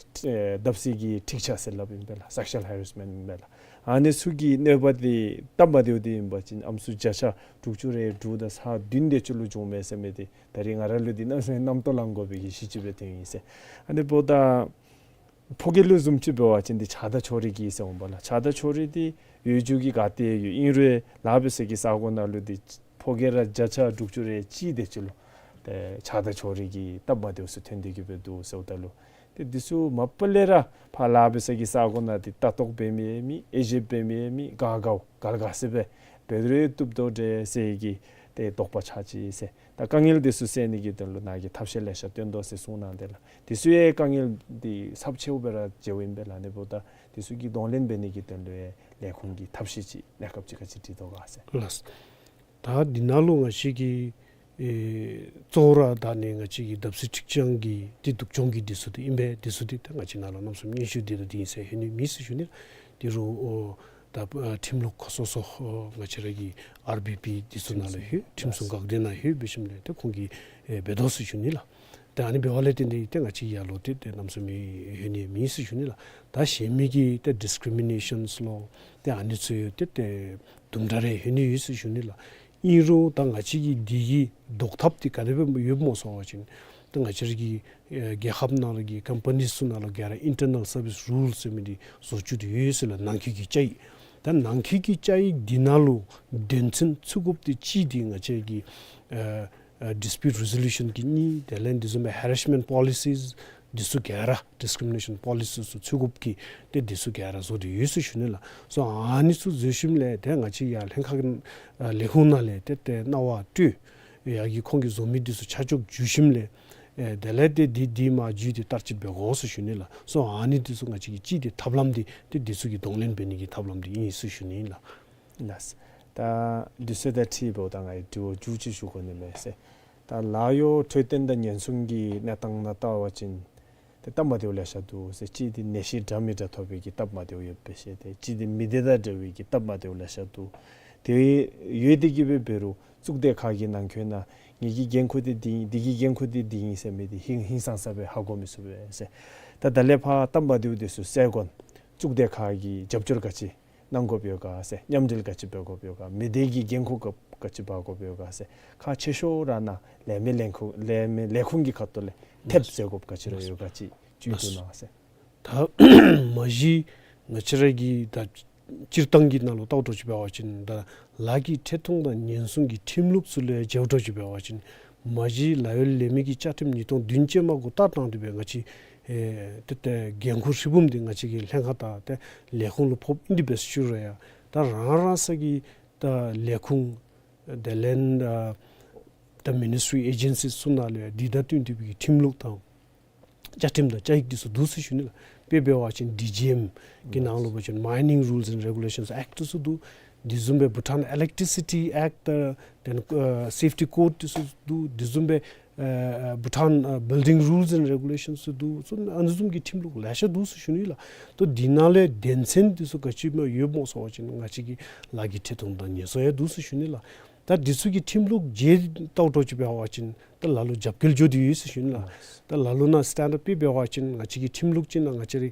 ཨེ་བརྡབ་གསིག་གི་འཁྲིག་ཆ་ཟེར་སླབ་ཨིན་པས་ལགས། སེག་ཤུ་ཝཱལ་ཧེ་རེསི་མེནཊ་ཨིན་པས་ལགས། ཨ་ནི་ཚུ་གི་གནོད་པ་འདི་སྟབས་མ་བདེཝ་འདི་ཨིན་པ་ཅིན་ཨམ་སྲུ་བརྒྱ་ཆ་དྲུག་ཅུ་རེ་དྲུག་དང་ཚག་བདུན་དེ་ཅིག་ལུ་བྱུང་མས་ཟེར་མི་འདི་ད་རིས་ང་ར་ལུ་འདི་གནམ་མེད་ས་མེད་རྣམ་རྟོག་ལང་དགོ་པའི་གི་གཞི་ཅིག་སྦེ་ཐོན་ཡི་ཟེར། ཨ་ནི་འབདཝ་ད་ ཕོ་སྐྱེས་ལུ་བཟུམ་ཅིག་འབད་བ་ཅིན་འདི་ཆགས་སྡང་ཕྱོགས་རིས་ཀྱི་ཟེར་འོང་པ་ལགས། ཆགས་སྡང་ཕྱོགས་རིས་འདི་ཡོད་རྒྱུ་གི་ག་ཏེ་ཡོད། ཨིན་རུང་ལཱ་འབད་ས་གི་ས་གོ་ནང་ལུ་འདི་ཕོ་སྐྱེས་ར་བརྒྱ་ཆ་དྲུག་ཅུ་རེ་གཅིག་དེ་ཅིག་ལུ་ཏེ་ཆགས་སྡང་ཕྱོགས་རིས་ཀྱི་སྟབས་མ་བདེཝ་ཚུ་ཐོན་ཏེ་གི་སྦེ་འདུག་ཟེརཝ་ད་ལུ། ཏེ་འདི་ཚུ་མ་པ་ལས་ར་ཕར་ལཱ་འབད་ས་གི་ས་གོ་ནང་འདི་ལྟ་རྟོག་འབད་མི་ཡང་མེད། དབྱེ་ཞིབ་འབད་མི་ཡང་མེད། ག་ག་ག་ལ་ག་ཟེར་སྦེ་འབད་རུང་བཏུབ་དོ་འདྲས་ཟེར་གྱི་ཏེ་དོགས་པ་ཆགས་ཅི་ཟེར། ད་དཀའ་ངལ་འདི་ཚུ་སེལ་ནི་གི་དོན་ལུ་ནཱ་གིས་ཐབས་ཤེས་ལེ་ཤ་སྟོན་དོ་ཟེར་གསུངས་གནང་དེས་ལགས། འདི་ཚུ་ཡང་དཀའ་ངལ་འདི་ཚབས་ཆེཝ་སྦེ་ར་མཇལཝ་ཨིན་པས་ལགས། ཨ་ནི་འབདཝ་ད་འདི་ཚུ་གི་གདོང་ལེན་འབད་ནི་གི་དོན་ལུ་ཡང་ལས་ཁུངས་ཀྱིས་ཐབས་ཤེས་ཅིག་གནས་སྐབས་ཅིག་ག་ཅི་སྒྲིག་དོ་ག་ཟེར། ལགས། ད་འདི་ནང་ལུ་ང་བཅས་ཀྱི་ཨེ་གཙོ་བོ་ར་ད་ནི་ང་བཅས་ཀྱི་བརྡབ་གསིག་འཁྲུག་ཆ་གི་འདི་སྡུག་སྦྱོང་གི་འདི་ཚུ་འདི་ཨིན་པས། འདི་ཚུ་འདི་ད་ང་བཅས་ནཱ་ལུ་གནམ་མེད་ས་མེད་སྙན་ཞུ་འདི་དང་འདི་ཨིན་ཟེར་ཧེ་ནི་མེད་ཟེར་ཞུ་ནི་ལགས། འདི་རུང་ཨོ་ད་ཨ་ཁྲིམས་ལུགས་ཁག་སོ་སོ་ཨོ་ང་བཅས་ར་གི་ཨར་བི་པི་འདི་ཚུ་ནང་ལུ་ཡོད། ཁྲིམས་སྲུང་འགག་སྡེ་ནང་ཡོད། འབད་ཞིནམ་ལས་ཏེ་ཁོང་གིས་ཨེ་འབད་དོ་ཟེར་ཞུ་ནི་ལགས། ཏེ་ཨ་ནི་འབདཝ་ལས་བརྟེན་ཏེ་ཏེ་ང་བཅས་ཡར་ལུ་ཏེ་ཏེ་གནམ་མེད་ས་མེད་ཧེ་ནི་མེད་ཟེར་ཞུ་ནི་ལགས། ད་གཞན་མི་གི་ཏེ་ཌིསི་ཀི་རི་མི་ནེ་ཤཱནསི་ལོ་ཏེ་ཨ་ནི་ཚུ་ཡང་ཏེ་ཏེ་དུམ་གྲ་རེ་ཧེ་ནི་ཡོད་ཟེར་ཞུ་ནི་ལགས། ཨིན་རུང་ད་ང་བཅས་ཀྱིས་འདི་གི་བཟློག་ཐབས་འདི་ག་དེ་སྦེ་ཡོདཔ་སྨོ་ཟེར་བ་ཅིན་ད་ང་བཅས་ར་གི་ཨེ་རྒྱལ་ཁབ་ནང་ལུ་གི་ཀམ་པ་ནིས་ཚུ་ནང་ལུ་ག་ར་ཨིན་ཊར་ནཱལ་སར་བིསི་རུལ་ཟེར་མི་འདི་བཟོ་བཅུག་སྟེ་ཡོད་ཟེར་ལགས། ནང་འཁོད་ཀྱི་བཅའ་ཡིག། ད་ནང་འཁོད་ཀྱི་བཅའ་ཡིག་འདི་ནང་ལུ་དོན་ཚན་ཚུད་དགོཔ་འདི་གཅིག་འདི་ང་བཅས་ཀྱི་ཨེ་ཨ་ཌིསི་པིའུཊ་རི་ཟོ་ལུ་ཤཱན་གྱི་གཉིས། དེ་ལས་འདི་བཟུམ་སྦེ་ཧེ་རེ་སི་མེནཊ་པོ་ལི་སིས་འདི་ཚུ་ག་ར་ཌིསི་ཀི་རི་མི་ནེ་ཤཱན་པོ་ལི་སི་ཚུ་ཚུད་དགོཔ་གི་ཏེ་འདི་ཚུ་ག་ར་བཟོ་སྟེ་ཡོད་ཟེར་ཞུ་ནི་ལགས། སོ་ཨ་ནི་ཚུ་བཟོ་ཞིནམ་ལས་ཏེ་ང་བཅས་ཡར་ལྷན་ཁག་ཨ་ལས་ཁུངས་ནང་ལས་ཏེ་ཏེ་གནང་བ་སྤྲོད། ཡར་གྱི་ཁོང་གིས་བཟོ་མི་འདི་ཚུ་ཆ་འཇོག་བརྒྱུད་ཞིནམ་ལས་ཨེ་དེ་ལས་ཏེ་འདི་འདི་མ་བརྒྱུད་དེ་བསྟར་སྤྱོད་འབད་དགོ་ཟེར་ཞུ་ནི་ལགས། སོ་ཨ་ནི་འདི་ཚུ་ང་བཅས་ཀྱིས་གཅིག་འདི་ཐབས་ལམ་འདི་ཏེ་འདི་ཚུ་གི་གདོང་ལེན་འབད་ནི་གི་ཐབས་ལམ་འདི་ཨིན་ཟེར་ཞུ་ནི་ལགས། ལགས། ད་དུས་ཚོད་དང་འཁྲིལཝ་ད་ང་གིས་དྲི་བ་མཇུག་ཅིག་ཞུ་དགོ་ནི་མས་ཟེར། ད་ལཱ་གཡོག་འཕྲོད་བསྟེན་དང་ཉེན་སྲུང་གི་གནས་སྟངས་ནང་བལྟ་བ་ཅིན་ཏེ་སྟབས་མ་བདེཝ་ལེ་ཤ་འདུག་ཟེར། གཅིག་འདི་ནད་གཞི་འདྲ་མི་འདྲ་ཐོབ་པའི་གི་སྟབས་མ་བདེཝ་ཡོདཔ་སྦེ་བཤད་དེ། གཅིག་འདི་མི་སྡེ་དང་འབྲེལ་བའི་གི་སྟབས་མ་བདེཝ་ལེ་ཤ་འདུག། དེ་ཡོད་དེ་གིས་འབད་འབད་རུང་གཙུག་སྡེ་ཁག་གི་ནང་འཁོད་ནང་ངེ་གི་འགན་ཁུར་འདི་འདི་ཨིན། འདི་གི་འགན་ཁུར་འདི་འདི་ཨིན་ཟེར་མི་འདི་ཧིང་ཧིང་སངས་ས་སྦེ་ཧ་གོ་མི་ཚུགས་པས་ཟེར། ད་ད་ལས་ཕར་སྟབས་མ་བདེཝ་འདི་ཚུ་སེལ་དགོ་ན་གཙུག་སྡེ་ཁག་གིས་རྒྱབ་སྐྱོར་ག་ཅི་གནང་དགོཔ་ཡོད་ག་ཟེར། མཉམ་འབྲེལ་ག་ཅི་འབད་དགོཔ་ཡོད་ག། མི་སྡེ་གི་འགན་ཁུར་ག་ག་ཅི་འབག་དགོཔ་ཡོད་ག་ཟེར། ཁག་ཆེ་ཤོས་ར་ནཱ་ལས་མི་ལས་ཁུངས་ལས་མི་ལས་ཁུངས་ཀྱི་ཁ་ཐུག་ལས་ཐེབས་མཛད་དགོཔ་ག་ཅི་ར་ཡོད་ག་ཅིག་བཅུད་བསྡུ་གནང་ཟེར། ད་མ་གཞི་ང་བཅས་ར་གི་ད་སྤྱིར་བཏང་གི་ནང་ལུ་བལྟཝ་འདྲཝ་ཅིག་འབད་བ་ཅིན་ད་ལཱ་གི་འཕྲལ་ཐུང་དང་ཉེན་སྲུང་གི་ཁྲིམས་ལུགས་ཚུ་ལུ་ཡང་མཇལཝ་འདྲཝ་ཅིག་འབད་བ་ཅིན་མ་གཞི་ལཱ་གཡོག་ལས་མི་གི་བཅའ་ཁྲིམས་ཉིས་སྟོང་བདུན་ཅན་མ་འགོ་བཏགས་བཏང་སྟེ་སྦེ་ང་བཅས་ཨེ་ཏེ་ཏེ་འགན་ཁུར་ཧྲིལ་བུམ་འདི་ང་བཅས་ཀྱི་ལྷན་ཁག་དང་ཏེ་ལས་ཁུངས་ལུ་ཕོགཔ་ཨིན། དེ་འབད་ཞུ་རུང་ཡང་ད་རང་རང་ས་གི་ད་ལས་ཁུངས་དེ་ལས་ད་ད་མི་ནིསི་ཊི་རི་ཨེ་ཇེན་སི་ཚུ་ནང་ལུ་ཡང་འདི་དང་བསྟུན་ཏེ་སྦེ་གི་ཁྲིམས་ལུགས་དང་བཅའ་ཁྲིམས་དང་བཅའ་ཡིག་འདི་ཚུ་འདུག་ཟེར་ཞུ་ནི་ལགས། དཔེ་འབད་བ་ཅིན་ཌི་ཇི་ཨེམ་གི་ནང་ལུ་འབད་བ་ཅིན་མའི་ནིང་རུལས་ཨེནཌ་རེ་གུ་ལེ་ཤཱནསི་ཨེཀཊ་འདི་ཚུ་འདུག། དེ་བཟུམ་སྦེ་བྷུ་ཊཱན་ཨི་ལེག་ཊི་སི་ཊི་ཨེཀཊ་དེ་ལས་ཨ་སེཕ་ཊི་ཀོཌ་འདི་ཚུ་འདུག། དེ་བཟུམ་སྦེ་ཨ་བྷུ་ཊཱན་ཨ་བིལ་ཌིང་རུལས་ཨེནཌ་རེ་གུ་ལེ་ཤཱནསི་འདུག། སོ་ཨ་ནི་བཟུམ་གྱི་ཁྲིམས་ལུགས་ལེ་ཤ་འདུག་ཟེར་ཞུ་ནི་ལགས། ཏེ་འདི་ནང་ལས་དོན་ཚན་འདི་ཚུ་ག་ཅི་སྨོ་ཡོདཔ་སྨོ་ཟེར་བ་ཅིན་ང་བཅས་ཀྱི་ལཱ་གི་འཕྲལ་ཐུང་དང་ཉེན་སྲུང་ཡང་འདུག་ཟེར་ཞུ་ནི་ལགས། ད་འདི་ཚུ་གི་ཁྲིམས་ལུགས་མཇལ་བལྟཝ་འདྲཝ་ཅིག་འབད་བ་ཅིན་ད་ལ་ལུ་རྒྱབ་འགལ་འགྱོ་སྟེ་ཡོད་ཟེར་ཞུ་ནི་ལགས། ད་ལ་ལུ་ནཱ་སི་ཊེན་ཌརཌ་དཔེ་འབད་བ་ཅིན་ང་བཅས་ཀྱི་ཁྲིམས་ལུགས་ཅིག་ནང་ང་བཅས་ར་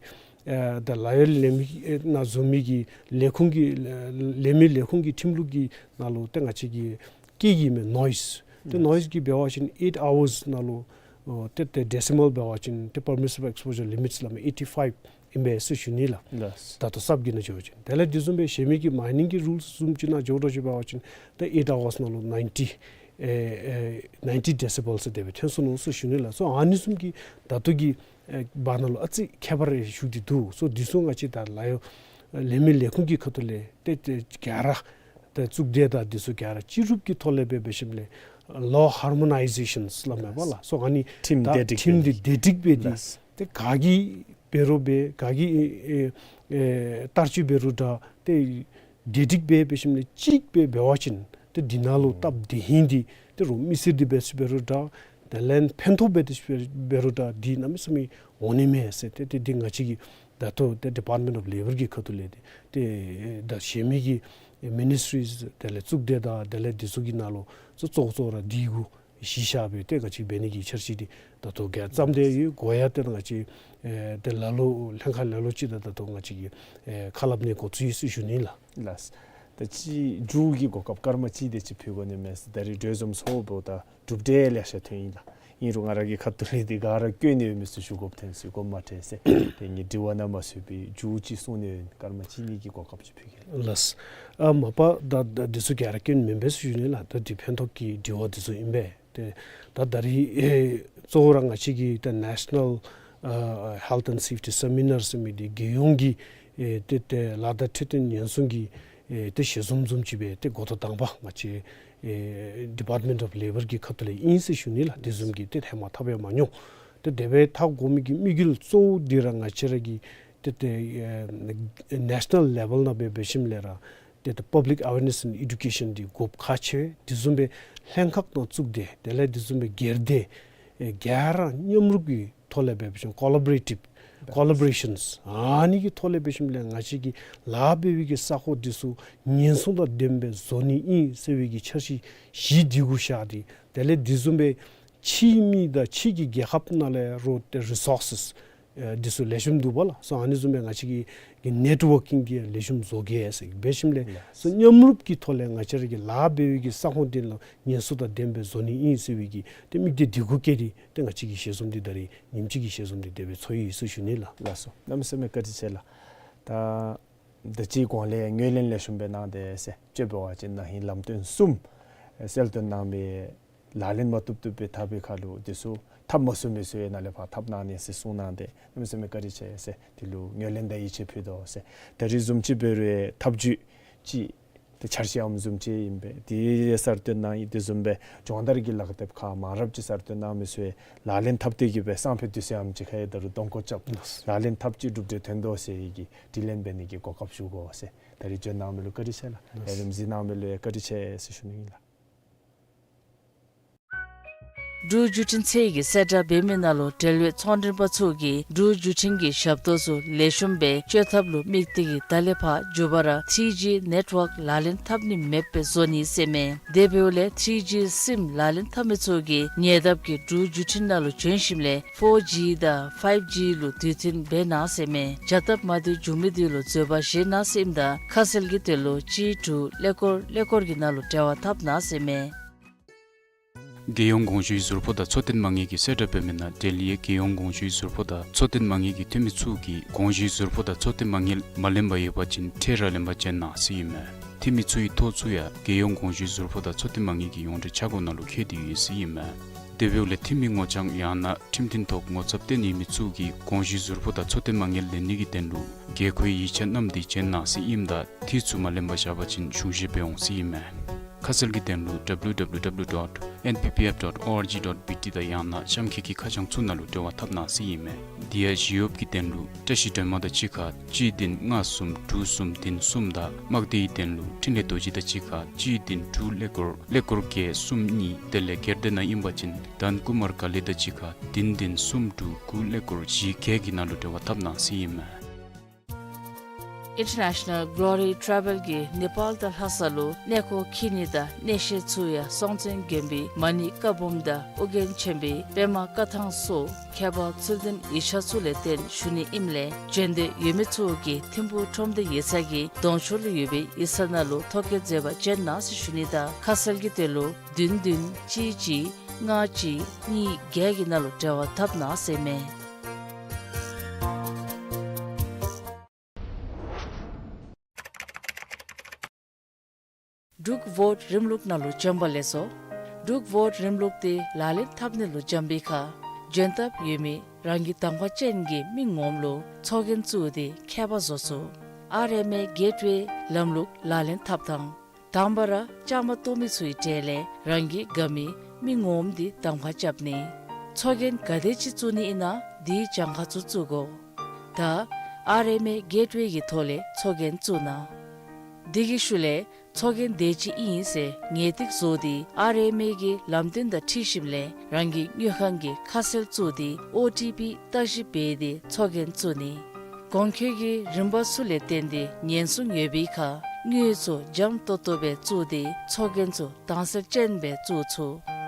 ཨེ་ད་ལཱ་གཡོག་ལས་མི་ཨེ་ནང་འཛུལ་མི་གི་ལས་ཁུངས་ཀྱི་ལས་མི་ལས་ཁུངས་ཀྱི་ཁྲིམས་ལུགས་ཀྱི་ནང་ལུ་ཏེ་ང་བཅས་ཀྱི་སྐད་ཀྱི་མེན་ནོའིསི་ཏེ་ནོའིསི་གི་འབད་བ་ཅིན་ཨེཊ་ཨ་ཝརསི་ནང་ལུ་ཨོ་ཏེ་ཏེ་ཌེ་སི་མཱལ་འབད་བ་ཅིན་ཏེ་པར་མི་སི་བཱལ་ཨེགསི་པོ་ཞར་ལི་མིཊསི་སླབ་མི་ཨེ་ཊི་ཕའིབ་ཨིན་པས་ཟེར་ཞུ་ནི་ལགས། ལགས། ད་ལྟོ་གསརཔ་གི་ནང་འགྱོ་བ་ཅིན་དེ་ལས་དེ་བཟུམ་སྦེ་གཞན་མི་གི་མའི་ནིང་གི་རུལསི་བཟུམ་ཅིག་ནང་འགྱོཝ་འདྲཝ་ཅིག་འབད་བ་ཅིན་ད་ཨེཊ་ཨ་ཝརསི་ནང་ལུ་ནའིན་ཊི་ཨེ་ཨེ་ནའིན་ཊི་ཌེ་སི་བཱལསི་ཟེར་དེ་སྦེ་ཐོན་སོ་ནུག་ཟེར་ཞུ་ནི་ལགས། སོ་ཨ་ནི་བཟུམ་གྱི་ད་ལྟོ་གི་ཨེ་བར་ན་ལུ་ཨ་ཙི་ཁྱད་པར་རེ་ཞུགས་ཏེ་འདུག། སོ་འདི་ཚུ་ང་བཅས་ད་ལཱ་གཡོག་ལས་མི་ལས་ཁུངས་ཀྱི་ཁ་ཐུག་ལས་ཏེ་ཏེ་ག་ར་ཏེ་གཙུག་སྡེ་དང་འདི་ཚུ་ག་ར་སྤྱི་རུབ་ཀྱི་ཐོག་ལས་འབད་འབད་ཞིནམ་ལས་ལོ་ཧར་མོ་ནའི་ཟེ་ཤཱན་སླབ་མས་པ་ལགས། སོ་ཨ་ནི་ཁྲིམས་ད་བདེ་སྒྲིག་ཁྲིམས་འདི་འབད་ནི་བདེ་སྒྲིག་འབད་དེ་ལགས། ཏེ་ག་གིས་འབད་རུང་འབད་ག་གིས་ཨེ་ཨེ་བསྟར་སྤྱོད་འབད་རུང་འདྲ་ཏེ་བདེ་སྒྲིག་སྦེ་འབད་ཞིནམ་ལས་གཅིག་སྦེ་འབད་བ་ཅིན་ཏེ་འདི་ནང་ལུ་སྟབས་བདེ་ཧིང་འདི་ཏེ་རོགས་མི་སེར་འདི་འབད་ས་འབད་རུང་འདྲ་དེ་ལས་ཕན་ཐོགས་འབད་དེ་འབད་རུང་འདྲ་འདི་གནམ་མེད་ས་མེད་འོང་ནི་མས་ཟེར། ཏེ་ཏེ་འདི་ང་བཅས་ཀྱི་ད་ལྟོ་ཏེ་ཌི་པཱརཊ་མེནཊ་ཨོཕ་ལེ་བར་གྱི་ཁ་ཐུག་ལས་ཏེ་ཏེ་ད་གཞན་མི་གི་མི་ནིསི་ཊི་རིསི་དེ་ལས་གཙུག་སྡེ་དང་དེ་ལས་འདི་ཚུ་གི་ནང་ལུ་གཙོ་གཙོ་བོ་ར་འདི་གུ་གཞི་བཞག་སྦེ་ཏེ་ང་བཅས་འབད་ནི་གི་འཆར་གཞི་འདི་ད་ལྟོ་ག་བརྩམས་ཏེ་ཡོད། འགོ་ཡང་ཏེ་ང་བཅས་ཨེ་ཏེ་ལ་ལུ་ལྷན་ཁག་ལ་ལུ་ཅིག་དང་ད་ལྟོ་ང་བཅས་ཀྱིས་ཨེ་ཁ་སླབ་ནི་འགོ་བཙུགས་ཡི་ཟེར་ཞུ་ནི་ལགས། ལགས། ད་ཅི་མཇུག་གི་གོ་སྐབས་སྐར་མ་གཅིག་དེ་ཅིག་ཕུལ་དགོ་ནི་མས་ཟེར། ད་རིས་གྲོས་འཛོམས་ཚོགས་འབདཝ་ད་གྲུབ་འབྲས་ལེ་ཤ་ཐོན་ཡི་ལགས། ཨིན་རུང་ང་ར་གི་ཁ་ཐུག་ལས་འདི་ག་ར་སྐྱོན་ནི་ཡོད་མི་ཚུ་ཞུ་དགོཔ་ཐོན་སོང་དགོངསམ་མ་ཁྲེལ་ཟེར། ཏེ་ངེའི་དྲི་བ་ནང་མ་ཚུད་པའི་མཇུག་ཅིག་གསུང་ནི་ཡོད། སྐར་མ་གཅིག་གཉིས་ཀྱི་གོ་སྐབས་ཅིག་ཕུལ་གེ་ལགས། ལགས། ཨ་མ་པ་ད་ད་འདི་ཚུ་ག་ར་སྐྱོན་མེན་པས་ཟེར་ཞུ་ནི་ལགས། ད་འདི་ཕན་ཐོགས་ཀྱི་དྲི་བ་འདི་ཚུ་ཨིན་པས། ཏེ་ད་ད་རིས་ཨེ་གཙོ་བོ་ར་ང་བཅས་ཀྱི་ད་National ཨ་Health and Safety Seminar ཟེར་མི་འདི་རྒྱལ་ཡོངས་ཀྱི་ཨེ་ཏེ་ཏེ་ལཱ་དང་འཕྲོད་བསྟེན་ཉེན་སྲུང་གི་ཨེ་ཏེ་ཞལ་འཛོམས་བཟུམ་ཅིག་སྦེ་ཏེ་འགོ་ཐོག་དང་པ་ང་བཅས་ཨེ་Department of Labour གི་ཁ་ཐུག་ལས་ཨིན་ཟེར་ཞུ་ནི་ལགས། དེ་བཟུམ་གྱི་ཏེ་ཧེ་མ་འཐབ་ཡང་མ་མྱོང་། ཏེ་དེ་སྦེ་འཐབ་དགོ་མི་གི་དམིགས་ཡུལ་གཙོ་བོ་འདི་ར་ང་བཅས་ར་གི་ཏེ་ཏེ་ཨེ་National Level ནང་སྦེ་འབད་ཞིནམ་ལས་ར་ཏེ་ཏེ་Public Awareness and Education འདི་དགོཔ་ཁག་ཆེ། དེ་བཟུམ་སྦེ་ལྷན་ཁག་དང་གཙུགས་སྡེ་དེ་ལས་དེ་བཟུམ་སྦེ་སྒེར་སྡེ་ཨེ་ག་ར་མཉམ་རུབ་ཀྱི་ཐོག་ལས་འབད་ཞིནམ་collaborative collaborations ཨ་ནི་གི་ཐོག་ལས་འབད་ཞིནམ་ལས་ང་བཅས་ཀྱི་ལཱ་འབད་བའི་གི་ས་ཁོངས་འདི་ཚུ་ཉེན་སྲུང་དང་ལྡནམ་སྦེ་བཟོ་ནི་ཨིན་ཟེར་བའི་གི་འཆར་གཞི་བཞི་འདི་གུ་བཞག་སྟེ་དེ་ལས་དེ་བཟུམ་སྦེ་ཕྱི་མི་དང་ཕྱི་གི་རྒྱལ་ཁབ་ནང་ལས་རོགས་ཏེ་resources ཨེ་འདི་ཚུ་ལེགས་ཤོམ་འདུག་པ་ལགས། སོ་ཨ་ནི་བཟུམ་སྦེ་ང་བཅས་ཀྱི་གི་networking གི་ལེགས་ཤོམ་བཟོ་གེ་ཟེར་འབད་ཞིནམ་ལས་སོ་མཉམ་རུབ་ཀྱི་ཐོག་ལས་ང་བཅས་ར་གི་ལཱ་འབད་བའི་གི་ས་ཁོངས་འདི་ལུ་ཉེན་སྲུང་དང་ལྡནམ་སྦེ་བཟོ་ནི་ཨིན་ཟེར་བའི་གི་ཏེ་དམིགས་གཏད་འདི་གུ་བསྐྱེད་དེ་ཏེ་ང་བཅས་ཀྱི་ཞལ་འཛོམས་འདི་ད་རིས་ཉིནམ་གཅིག་གི་ཞལ་འཛོམས་འདི་དེ་སྦེ་ཚོགས་ཡི་ཟེར་ཞུ་ནི་ལགས། ལགས་སོ། གནམ་མེད་ས་མེད་བཀའ་དྲིན་ཆེ་ལགས། ད་ད་ཅི་གོང་ལས་ངོས་ལེན་ལེགས་ཤོམ་སྦེ་གནང་སྟེ་ཟེར་དཔྱེ་འབད་བ་ཅིན་ན་ཧིང་ལམ་སྟོན་གསུམ་ཨེ་གསལ་སྟོན་གནང་མི་ལག་ལེན་མ་བཏུབ་བཏུབ་སྦེ་འཐབ་པའི་ཁར་ལུ་དེ་ཚུ་འཐབ་མ་ཚུགས་མི་ཚུ་ཡང་ནཱ་ལས་ཕར་འཐབ་གནང་ནི་ཟེར་གསུངས་གནང་སྟེ་གནམ་མེད་ས་མེད་བཀའ་དྲིན་ཆེ་ཟེར། དེ་ལུ་ངོས་ལེན་དང་ཡིད་ཆེས་ཕུལ་དོ་ཟེར། ད་རིས་བཟུམ་ཅིག་འབད་རུང་ཐབས་བྱུས་ཅིག་ཏེ་འཆར་གཞི་ཨམ་བཟུམ་ཅིག་ཨིན་པས། དེ་གསར་གཏོད་གནང་ཡི། དེ་བཟུམ་སྦེ་སྦྱོང་བརྡར་གྱི་ལག་དེབ་ཁག་མང་རབས་ཅིག་གསར་གཏོད་གནང་མི་ཚུ་ཡང་ལག་ལེན་འཐབ་སྟེ་གི་སྦེ་སང་ཕོད་དུས་ཚོད་ཨམ་ཅིག་ཁར་ཡང་ད་རུང་གདོང་སྐོར་རྐྱབ་ལགས་སོ། ལག་ལེན་འཐབ་ཅིག་གྲུབ་འབྲས་ཐོན་དོ་ཟེར་བའི་གི་དྲི་ལན་འབད་ནི་གི་གོ་སྐབས་ཞུ་དགོ་ཟེར། ད་རིས་བྱོན་གནང་མི་ལུ་བཀའ་དྲིན་ཆེ་ལགས། ལགས་སོ། ཨེ་རིམ་གཟིགས་གནང་མི་ལུ་ཡང་བཀའ་དྲིན་ཆེ་ཟེར་ཞུ་ནི་ཨིན་ལགས། འབྲུག་བརྒྱུད་འཕྲིན་ཚད་ཀྱི་གསལ་བསྒྲགས་འབད་མི་ནང་ལུ་འབྲེལ་ཡོད་ཚོང་མགྲོན་པ་ཚུ་གིས་འབྲུག་བརྒྱུད་འཕྲིན་གྱི་ཞབས་ཏོག་ཚུ་ལེགས་ཤོམ་སྦེ་སྤྱོད་ཐབས་ལུ་དམིགས་ཏེ་གི་ད་ལས་ཕར་མགྱོགས་པ་ར་ཐི་རི་ཇི་ནེཊ་ཝརཀ་ལག་ལེན་འཐབ་ནི་མེདཔ་སྦེ་བཟོ་ནི་ཟེར་མས། དེ་འབདཝ་ལས་ཐི་རི་ཇི་སིམ་ལག་ལེན་འཐབ་མི་ཚུ་གིས་ཉེ་འདབས་ཀྱི་འབྲུག་བརྒྱུད་འཕྲིན་ནང་ལུ་བྱོན་ཞིནམ་ལས་ཕོར་ཇི་དང་ཕའིབ་ཇི་ལུ་དུས་མཐུན་འབད་གནང་ཟེར་མས། བྱ་སྟབས་མ་བདེཝ་བྱུང་མི་འདི་ལུ་བཟོད་པ་བཞེས་གནང་ཟེར་ཨིནམ་ད་ཁ་གསལ་གྱི་དོན་ལུ་གཅིག་དྲུག་ཀླད་ཀོར་ཀླད་ཀོར་གྱི་ནང་ལུ་འབྲེལ་བ་འཐབ་གནང་ཟེར་མས། རྒྱལ་ཡོངས་དགོངས་ཞུའི་ཟུར་ཕོགས་དང་འཚོ་རྟེན་མ་དངུལ་གྱི་གསལ་བསྒྲགས་འབད་མི་ནང་འབྲེལ་ཡོད་རྒྱལ་ཡོངས་དགོངས་ཞུའི་ཟུར་ཕོགས་དང་འཚོ་རྟེན་མ་དངུལ་གྱི་འཐུས་མི་ཚུ་གིས་དགོངས་ཞུའི་ཟུར་ཕོགས་དང་འཚོ་རྟེན་མ་དངུལ་མ་ལེན་པར་ཡོད་པ་ཅིན་འཕྲལ་ར་ལེན་པར་བྱོན་གནང་ཟེར་ཨིན་མས། འཐུས་མི་ཚུ་གི་ཐོ་ཚུ་ཡང་རྒྱལ་ཡོངས་དགོངས་ཞུའི་ཟུར་ཕོགས་དང་འཚོ་རྟེན་མ་དངུལ་གྱི་ཡོངས་འབྲེལ་ཆ་བགོས་ནང་ལུ་བཀོད་དེ་ཡོད་ཟེར་ཨིན་མས། དེ་འབདཝ་ལས་འཐུས་མི་ངོ་རྐྱང་ཡང་ན་ཁྲིམས་མཐུན་ཐོག་ངོ་ཚབ་བཏོན་ཡོད་མི་ཚུ་གིས་དགོངས་ཞུའི་ཟུར་ཕོགས་དང་འཚོ་རྟེན་མ་དངུལ་ལེན་ནི་གི་དོན་ལུ་དགོས་མཁོའི་ཡིག་ཆ་བསྣམས་ཏེ་བྱོན་གནང་ཟེར་ཨིནམ་ད་འཐུས་ཚུ་མ་ལེན་པར་བཞག་པ་ཅིན་གཞུང་བཞེས་འབད་འོང་ཟེར་ཨིན་མས། ཁ་གསལ་གྱི་དོན་ལུ་W W W dot N P P F dot org dot B T དང་ཡང་ན་གཤམ་འཁོད་ཀྱི་ཁ་བྱང་ཚུ་ནང་ལུ་འབྲེལ་བ་འཐབ་གནང་ཟེར་ཨིན་མས། དེ་ཡང་ཞི་གཡོགཔ་གི་དོན་ལུ་བཀྲ་ཤིས་སྒྲོལ་མ་དང་གཅིག་ཁར་གཅིག་བདུན་ལྔ་གསུམ་དྲུག་གསུམ་བདུན་གསུམ་དང་དམག་སྡེའི་དོན་ལུ་འཕྲིན་ལས་རྡོ་རྗེ་དང་གཅིག་ཁར་གཅིག་བདུན་དྲུག་ཀླད་ཀོར་ཀླད་ཀོར་བརྒྱད་གསུམ་གཉིས། དེ་ལས་སྒེར་སྡེ་ནང་ཨིན་པ་ཅིན་དཱན་ཀུ་མར་ཀ་ལི་དང་གཅིག་ཁར་བདུན་བདུན་གསུམ་དྲུག་དགུ་ཀླད་ཀོར་བཞི་བརྒྱད་ཀྱི་ནང་ལུ་འབྲེལ་བ་འཐབ་གནང་ཟེར་ཨིན་མས། International Glory Travel གིས་ནེ་པཱལ་དང་ལྷ་ས་ལུ་གནས་སྐོར་འཁྱིད་ནི་དང་གནས་བཤད་ཚུ་ཡང་སྲོང་བཙན་སྒམ་པོའི་མ་ཎི་བཀའ་འབུམ་དང་ཨོ་རྒྱན་ཆེན་པོའི་པདྨ་བཀའ་ཐང་སོགས་ཁྱད་འཕགས་ཚུལ་ལྡན་ཡིག་ཆ་ཚུ་ལས་བརྟེན་ཞུ་ནི་ཨིནམ་ལས་བྱོན་འདོད་ཡོད་མི་ཚུ་གིས་ཐིམ་ཕུག་ཁྲོམ་སྡེ་ཡིག་ཚང་གི་གདོང་ཕྱོགས་ལུ་ཡོད་པའི་ཡིག་ཚང་ནང་ལུ་ཐོ་བཀོད་མཛད་པར་བྱོན་གནང་ཟེར་ཞུ་ནི་དང་ཁ་གསལ་གྱི་དོན་ལུ་བདུན་བདུན་གཅིག་གཅིག་ལྔ་གཅིག་གཉིས་བརྒྱད་ཀྱི་ནང་ལུ་འབྲེལ་བ་འཐབ་གནང་ཟེར་མས། འབྲུག་བོཊ་རིམ་ལུགས་ནང་ལུ་བྱོན་པ་ལེགས་སོ། འབྲུག་བོཊ་རིམ་ལུགས་འདི་ལག་ལེན་འཐབ་ནི་ལུ་འབྱོན་པའི་ཁར་འབྱོན་ཐབས་ཡོད་མི་རང་གི་གདམ་ཁ་ཅན་གྱི་མི་ངོམ་ལུ་ཚོགས་རྒྱན་བཙུགས་ཏེ་ཁྱད་པར་བཟོ་ཚུགས། ཨར་ཨེམ་ཨེ་གེཊ་ཝེ་ལམ་ལུགས་ལག་ལེན་འཐབ་ཐངས། དང་པ་ར་བཅའ་མར་གཏོགས་མི་ཚུ་གི་གྲས་ལས་རང་གི་དགའ་མི་མི་ངོམ་འདི་གདམ་ཁ་རྐྱབ་ནི། ཚོགས་རྒྱན་ག་དེ་ཅིག་བཙུགས་ནི་ཨིན་ན་དེའི་གྱངས་ཁ་ཚུ་བཙུགས་དགོ། ད་ཨར་ཨེམ་ཨེ་གེཊ་ཝེ་གི་ཐོག་ལས་ཚོགས་རྒྱན་བཙུགས་གནང་། དེ་གི་ཤུལ་ལས་ཚོགས་རྒྱན་དེ་ཅིག་ཨིན་ཟེར་ངེས་ཏིག་བཟོ་སྟེ་ཨར་ཨེམ་ཨེ་གི་ལམ་སྟོན་དང་འཁྲིལ་ཞིནམ་ལས་རང་གི་དངུལ་ཁང་གི་ཁ་གསལ་བཙུགས་ཏེ་ཨོ་ཊི་པི་བརྟག་ཞིབ་འབད་དེ་ཚོགས་རྒྱན་བཙུགས་ནི། གོང་འཁོད་ཀྱི་རིམ་པ་ཚུ་ལས་བརྟེན་ཏེ་ཉེན་སྲུང་ཡོད་པའི་ཁར་དངུལ་ཚུ་འཇམ་ཏོག་ཏོ་སྦེ་བཙུགས་ཏེ་ཚོགས་རྒྱན་ཚུ་དྭངས་གསལ་ཅན་སྦེ་བཙུགས་ཚུགས།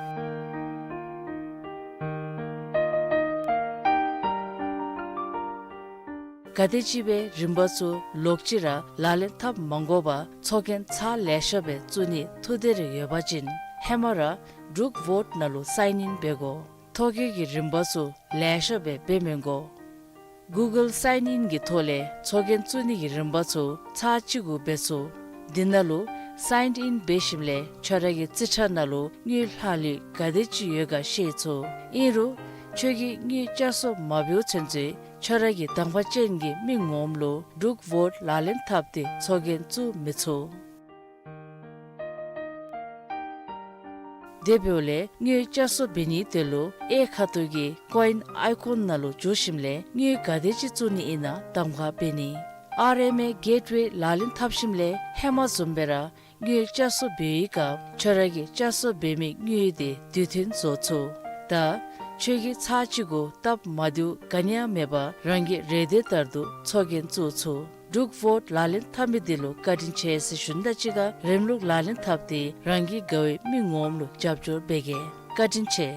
ག་དེམ་ཅིག་སྦེ་རིམ་པ་ཚུ་ལོག་ཅི་ར་ལག་ལེན་འཐབ་མ་དགོ་པར་ཚོགས་རྒྱན་ཚར་ལེ་ཤ་སྦེ་བཙུགས་ནི་ཐུགས་འདོད་རེ་ཡོད་པ་ཅིན་ཧེ་མ་ར་འབྲུག་བོཊ་ནང་ལུ་སའིན་ཨིན་འབད་དགོ། ཚོགས་རྒྱན་གྱི་རིམ་པ་ཚུ་ལེ་ཤ་སྦེ་འབད་མི་དགོ། གུ་གཱལ་སའིན་ཨིན་གྱི་ཐོག་ལས་ཚོགས་རྒྱན་བཙུགས་ནི་གི་རིམ་པ་ཚུ་ཚར་གཅིག་གུ་འབད་ཚུགས། དེ་ནང་ལུ་སའིན་ཨིན་འབད་ཞིནམ་ལས་ཁྱོད་ར་གི་རྩིས་ཁྲ་ནང་ལུ་དངུལ་ལྷག་ལུས་ག་དེ་ཅིག་ཡོད་ག་ཤེས་ཚུགས། ཨིན་རུང་ཁྱོད་ཀྱིས་དངུལ་བསྐྱར་གསོ་མ་འབདཝ་ཚུན་ཚོད་ཁྱོད་ར་གི་དང་པ་ཅན་གྱི་མི་ངོམ་ལུ་འབྲུག་ཝོཊ་ལག་ལེན་འཐབ་སྟེ་ཚོགས་རྒྱན་བཙུགས་མི་ཚུགས། དེ་འབདཝ་ལས་དངུལ་བསྐྱར་གསོ་འབད་ནིའི་དོན་ལུ་གཡས་ཁ་ཐུག་གི་ཀོ་ཨིན་ཨའི་ཀོན་ནང་ལུ་འཛུལ་ཞིནམ་ལས་དངུལ་ག་དེ་ཅིག་བཙུགས་ནི་ཨིན་ན་གདམ་ཁ་འབད་ནི། ཨར་ཨེམ་ཨེ་གེཊ་ཝེ་ལག་ལེན་འཐབ་ཞིནམ་ལས་ཧེ་མ་བཟུམ་སྦེ་ར་དངུལ་བསྐྱར་གསོ་འབད་བའི་སྐབས་ཁྱོད་ར་གིས་བསྐྱར་གསོ་འབད་མི་དངུལ་དེ་དུས་མཐུན་བཟོ་ཚུགས། ད་ཁྱོད་ཀྱིས་ཚར་གཅིག་གུ་སྟབས་མ་བདེཝ་ག་ནི་ཡང་མེད་པར་རང་གི་རེ་འདོད་ལྟར་དུ་ཚོགས་རྒྱན་བཙུགས་ཚུགས། འབྲུག་ཝོཊ་ལག་ལེན་འཐབ་མི་འདི་ལུ་བཀའ་དྲིན་ཆེ་ཟེར་ཞུ་ནི་དང་གཅིག་ཁར་རིམ་ལུགས་ལག་ལེན་འཐབ་སྟེ་རང་གི་དགའ་བའི་མི་ངོམ་ལུ་རྒྱབ་སྐྱོར་འབད་གེ། བཀའ་དྲིན་ཆེ།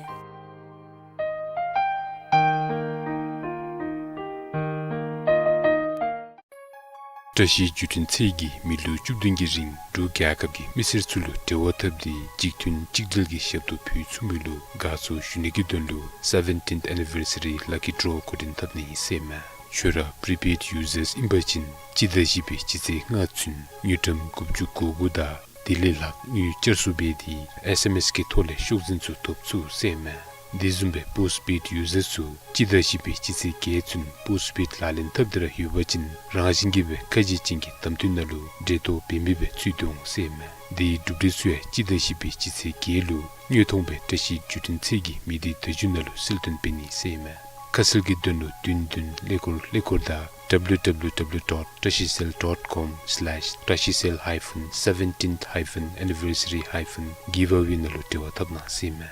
བཀྲ་ཤིས་བརྒྱུད་འཕྲིན་ཚད་ཀྱིས་མི་ལོ་བཅུ་བདུན་གྱི་རིང་འབྲུག་རྒྱལ་ཁབ་ཀྱི་མི་སེར་ཚུ་ལུ་འབྲེལ་བ་འཐབ་སྟེ་གཅིག་མཐུན་གཅིག་སྒྲིལ་གྱི་ཞབས་ཏོག་ཕུལ་ཚུགས་མི་ལུ་དགའ་ཚོར་ཞུ་ནི་གི་དོན་ལུ་སེ་བེན་ཊིནཐ་ཨེ་ནི་བར་སི་རི་ལ་ཀི་ཌོ་འགོ་འདྲེན་འཐབ་ནི་ཨིན་ཟེར་མས། ཁྱོད་ར་པི་རི་པེཌ་ཡུ་ཛརསི་ཨིན་པ་ཅིན་སྤྱི་ཟླ་བཞི་པའི་སྤྱི་ཚེས་ལྔ་ཚུན་དངུལ་ཀྲམ་དགུ་བཅུ་གོ་དགུ་དང་དེ་ལས་ལྷག་དངུལ་བསྐྱར་གསོ་འབད་དེ་ཨེསི་ཨེམ་ཨེསི་གི་ཐོག་ལས་ཤོག་འཛིན་ཚུ་ཐོབ་ཚུགས་ཟེར་མས། དེ་བཟུམ་སྦེ་པོསཊ་པེཌ་ཡུ་ཛརསི་ཚུ་སྤྱི་ཟླ་བཞི་པའི་སྤྱི་ཚེས་བརྒྱད་ཚུན་པོསཊ་པེཌ་ལག་ལེན་འཐབ་སྟེ་ར་ཡོད་པ་ཅིན་རང་བཞིན་གྱིས་སྦེ་ཁ་འབྱེད་ཅན་གྱི་བདམས་ཐོན་ནང་ལུ་འབྲེལ་གཏོགས་འབད་མི་སྦེ་ཚུད་དེ་འོང་ཟེར་མས། དེའི་གྲུབ་འབྲས་ཚུ་ཡང་སྤྱི་ཟླ་བཞི་པའི་སྤྱི་ཚེས་བརྒྱད་ལུ་དངོས་མཐོང་སྦེ་བཀྲ་ཤིས་བརྒྱུད་འཕྲིན་ཚད་ཀྱི་མི་སྡེ་བརྡ་བརྒྱུད་ནང་ལུ་གསལ་སྟོན་འབད་ནི་ཟེར་མས། ཁ་གསལ་གྱི་དོན་ལུ་བདུན་བདུན་ཀླད་ཀོར་ཀླད་ཀོར་དང་ཌབ་ལིའུ་ཌབ་ལིའུ་ཌབ་ལིའུ་ཌོཊ་བཀྲ་ཤིས་སེལ་ཌོཊ་ཀོམ་སི་ལེཤ་བཀྲ་ཤིས་སེལ་hyphen seventeenth hyphen anniversary hyphen giveaway ནང་ལུ་འབྲེལ་བ་འཐབ་གནང་ཟེར་མས།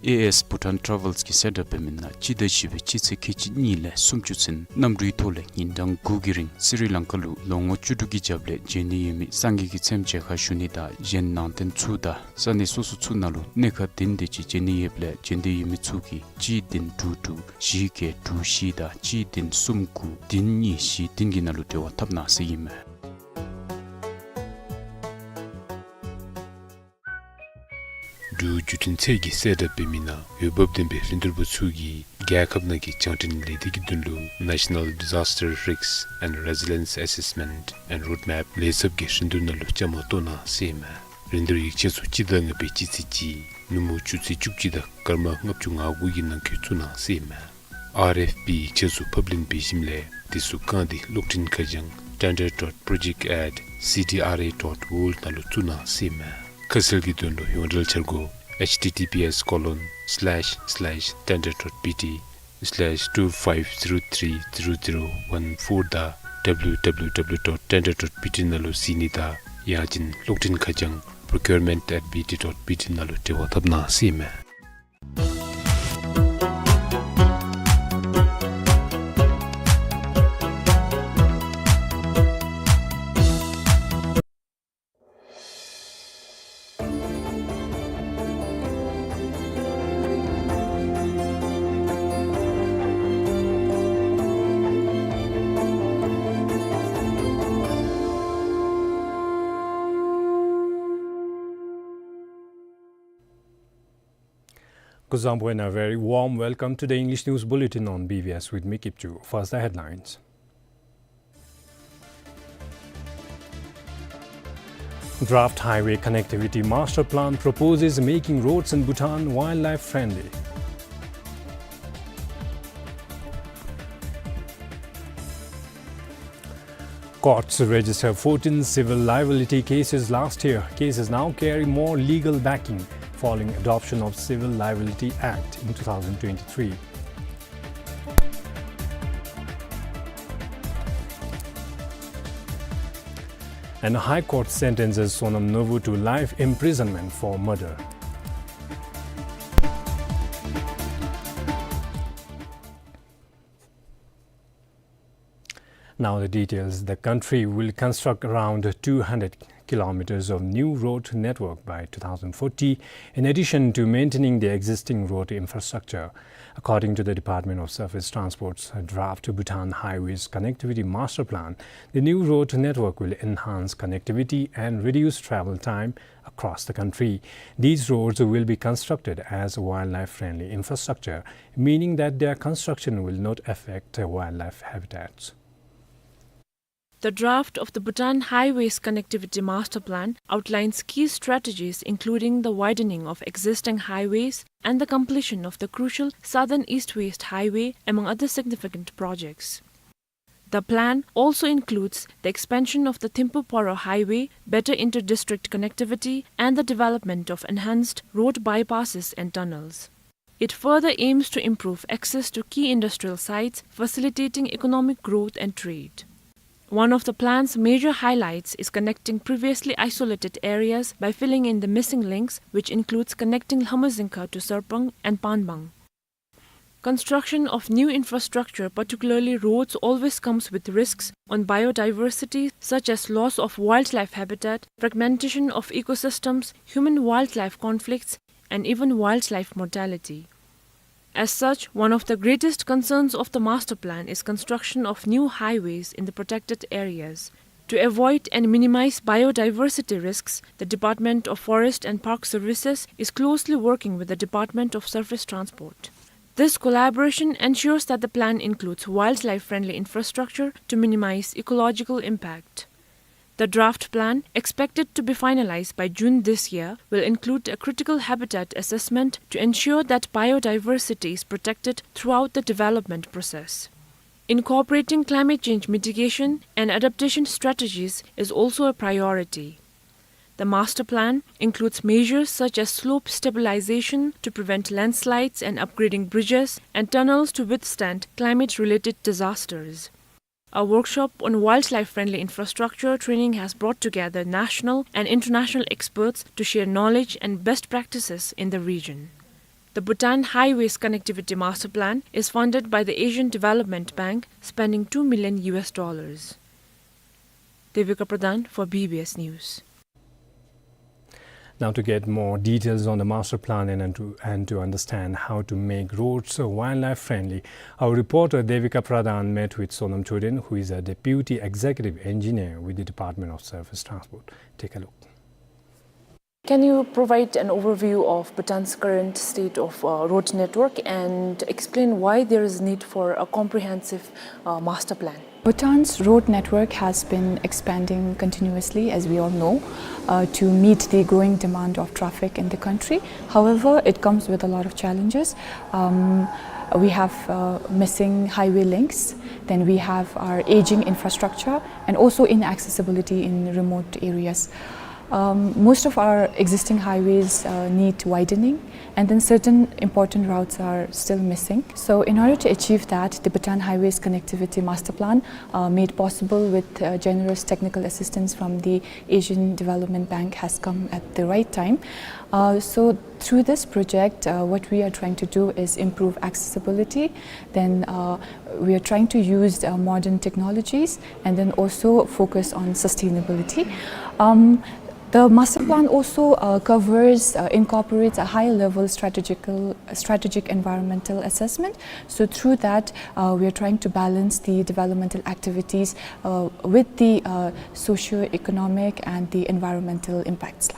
ཨེ་ཨེསི་བྷུ་ཊཱན་ཊ་རེ་ཝེལསི་གིས་གསལ་བསྒྲགས་འབད་མི་ནང་སྤྱི་ཟླ་བཞི་པའི་སྤྱི་ཚེས་ཁལ་གཅིག་གཉིས་ལས་སུམ་ཅུ་ཚུན་གནམ་གྲུའི་ཐོག་ལས་ཉིན་གྲངས་དགུ་གི་རིང་སི་རི་ལང་ཀ་ལུ་ལོ་ངོ་བཅུ་དྲུག་གི་རྒྱབ་ལས་མཇལ་ནི་ཡོད་མི་སངས་རྒྱས་ཀྱི་ཚེམས་མཇལ་ཁ་ཞུ་ནི་དང་གཞན་ནང་རྟེན་ཚུ་དང་ས་གནས་སོ་སོ་ཚུ་ནང་ལུ་གནས་ཁང་བདུན་དེ་ཅིག་མཇལ་ནི་ཡོདཔ་ལས་མཇལ་འདོད་ཡོད་མི་ཚུ་གིས་གཅིག་བདུན་དྲུག་དྲུག་བཞི་བརྒྱད་དྲུག་བཞི་དང་གཅིག་བདུན་གསུམ་དགུ་བདུན་གཉིས་བཞི་བདུན་གྱི་ནང་ལུ་འབྲེལ་བ་འཐབ་གནང་ཟེར་ཨིན་མས། འབྲུག་བརྒྱུད་འཕྲིན་ཚད་ཀྱིས་གསལ་བསྒྲགས་འབད་མི་ནང་འོས་འབབ་ལྡན་པའི་རིན་བསྡུར་པ་ཚུ་གིས་རྒྱལ་ཁབ་ནང་གི་བྱང་འདྲེན་ལས་སྡེ་གི་དོན་ལུ་National Disaster Risk and Resilience Assessment and Roadmap ལས་ཚབ་ཀྱི་རིན་བསྡུར་ནང་ལུ་བཅའ་མར་གཏོགས་གནང་ཟེར་མས། རིན་བསྡུར་ཡིག་ཆ་ཚུ་སྤྱི་ཟླ་ལྔ་པའི་སྤྱི་ཚེས་གཅིག་ནུབ་མོ་ཆུ་ཚོད་བཅུ་གཅིག་དང་སྐར་མ་ལྔ་བཅུ་ང་དགུ་གི་ནང་འཁོད་བཙུགས་གནང་ཟེར་མས། ཨར་ཨེཕ་པི་ཡིག་ཆ་ཚུ་ཕབ་ལེན་འབད་ཞིནམ་ལས་དེ་ཚུ་བཀང་སྟེ་གློག་འཕྲིན་ཁ་བྱང་tender dot project at C D R A dot world ནང་ལུ་བཙུགས་གནང་ཟེར་མས། ཁ་གསལ་གྱི་དོན་ལུ་ཡོངས་འབྲེལ་འཆར་སྒོ་H T T P S colon slash slash tender dot B T slash two five zero three zero zero one four དང་W W W dot tender dot B T ནང་ལུ་གཟིགས་ནི་དང་ཡང་ཅིན་གློག་འཕྲིན་ཁ་བྱང་procurement at B T dot B T ནང་ལུ་འབྲེལ་བ་འཐབ་གནང་ཟེར་མས། Kuzuzangpo and a very warm welcome to the English News Bulletin on B B S with me, Kipchu. First, the headlines. Draft Highway Connectivity Master Plan proposes making roads in Bhutan wildlife friendly. Courts registered fourteen civil liability cases last year. Cases now carry more legal backing following adoption of Civil Liability Act in two thousand twenty-three. And High Court sentences Sonam Nobu to life imprisonment for murder. Now the details. The country will construct around two hundred kilometers of new road network by two thousand forty, in addition to maintaining the existing road infrastructure. According to the Department of Surface Transport's draft Bhutan Highways Connectivity Master Plan, the new road network will enhance connectivity and reduce travel time across the country. These roads will be constructed as wildlife-friendly infrastructure, meaning that their construction will not affect wildlife habitats. The draft of the Bhutan Highways Connectivity Master Plan outlines key strategies, including the widening of existing highways and the completion of the crucial Southern East-West Highway, among other significant projects. The plan also includes the expansion of the Thimphu-Paro Highway, better inter-district connectivity, and the development of enhanced road bypasses and tunnels. It further aims to improve access to key industrial sites, facilitating economic growth and trade. One of the plan's major highlights is connecting previously isolated areas by filling in the missing links, which includes connecting Lhamazingka to Sarpang and Panbang. Construction of new infrastructure, particularly roads, always comes with risks on biodiversity, such as loss of wildlife habitat, fragmentation of ecosystems, human-wildlife conflicts, and even wildlife mortality. As such, one of the greatest concerns of the master plan is construction of new highways in the protected areas. To avoid and minimize biodiversity risks, the Department of Forest and Park Services is closely working with the Department of Surface Transport. This collaboration ensures that the plan includes wildlife-friendly infrastructure to minimize ecological impact. The draft plan, expected to be finalized by June this year, will include a critical habitat assessment to ensure that biodiversity is protected throughout the development process. Incorporating climate change mitigation and adaptation strategies is also a priority. The master plan includes measures such as slope stabilization to prevent landslides and upgrading bridges and tunnels to withstand climate-related disasters. A workshop on wildlife-friendly infrastructure training has brought together national and international experts to share knowledge and best practices in the region. The Bhutan Highways Connectivity Master Plan is funded by the Asian Development Bank, spending two million U S dollars. Devika Pradhan for B B S News. Now, to get more details on the master plan and, and to, and to understand how to make roads wildlife friendly, our reporter Devika Pradhan met with Sonam Choden, who is a deputy executive engineer with the Department of Surface Transport. Take a look. Can you provide an overview of Bhutan's current state of, uh, road network and explain why there is need for a comprehensive, uh, master plan? Bhutan's road network has been expanding continuously, as we all know, uh, to meet the growing demand of traffic in the country. However, it comes with a lot of challenges. Um, we have, uh, missing highway links, then we have our aging infrastructure, and also inaccessibility in remote areas. Um, most of our existing highways, uh, need widening, and then certain important routes are still missing. So in order to achieve that, the Bhutan Highways Connectivity Master Plan, uh, made possible with, uh, generous technical assistance from the Asian Development Bank, has come at the right time. Uh, so through this project, uh, what we are trying to do is improve accessibility. Then, uh, we are trying to use, uh, modern technologies and then also focus on sustainability. Um, the master plan also, uh, covers, uh, incorporates a high-level strategical, strategic environmental assessment. So through that, uh, we are trying to balance the developmental activities, uh, with the, uh, socio-economic and the environmental impacts.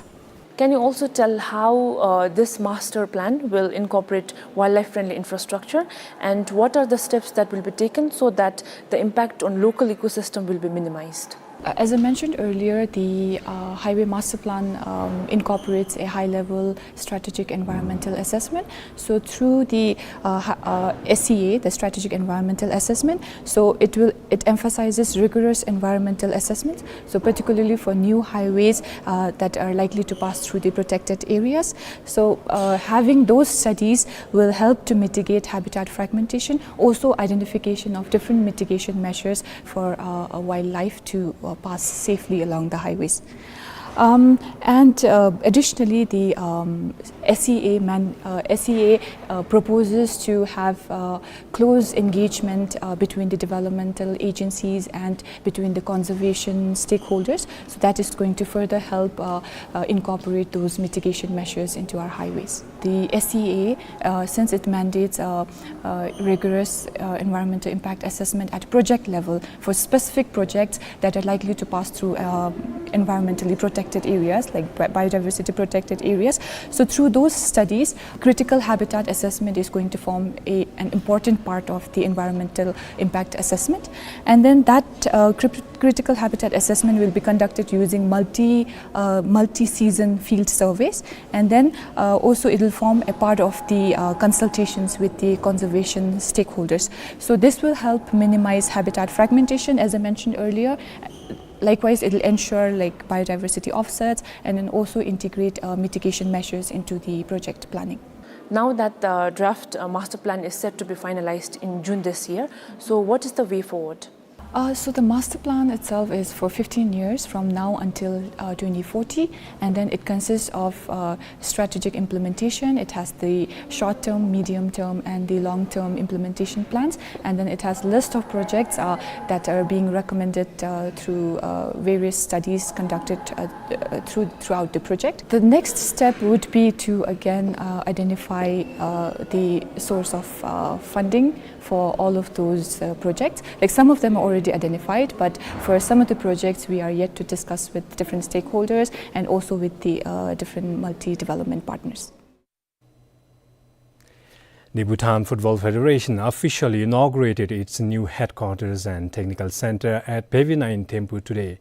Can you also tell how, uh, this master plan will incorporate wildlife-friendly infrastructure, and what are the steps that will be taken so that the impact on local ecosystem will be minimized? Uh, as I mentioned earlier, the, uh, highway master plan, um, incorporates a high-level strategic environmental assessment. So through the, uh, ha-, uh, S E A, the strategic environmental assessment, so it will, it emphasizes rigorous environmental assessments. So particularly for new highways, uh, that are likely to pass through the protected areas. So, uh, having those studies will help to mitigate habitat fragmentation, also identification of different mitigation measures for, uh, uh, wildlife to, uh, pass safely along the highways. Um, and, uh, additionally, the, um, S E A man-, uh, S E A, uh, proposes to have, uh, close engagement, uh, between the developmental agencies and between the conservation stakeholders. So that is going to further help, uh, uh, incorporate those mitigation measures into our highways. The S E A, uh, since it mandates, uh, uh, rigorous, uh, environmental impact assessment at project level for specific projects that are likely to pass through, uh, environmentally protected areas, like bi-, biodiversity protected areas. So through those studies, critical habitat assessment is going to form a, an important part of the environmental impact assessment. And then that, uh, crypt-, critical habitat assessment will be conducted using multi, uh, multi-season field surveys. And then, uh, also it will form a part of the, uh, consultations with the conservation stakeholders. So this will help minimize habitat fragmentation, as I mentioned earlier. Likewise, it will ensure, like, biodiversity offsets and then also integrate, uh, mitigation measures into the project planning. Now that the draft, uh, master plan is set to be finalized in June this year, so what is the way forward? Uh, so the master plan itself is for fifteen years from now until, uh, twenty forty, and then it consists of, uh, strategic implementation. It has the short-term, medium-term, and the long-term implementation plans, and then it has list of projects, uh, that are being recommended, uh, through, uh, various studies conducted, uh, uh, through, throughout the project. The next step would be to again, uh, identify, uh, the source of, uh, funding for all of those, uh, projects. Like, some of them are already identified, but for some of the projects, we are yet to discuss with different stakeholders and also with the, uh, different multi-development partners. The Bhutan Football Federation officially inaugurated its new headquarters and technical center at Pevena in Thimphu today.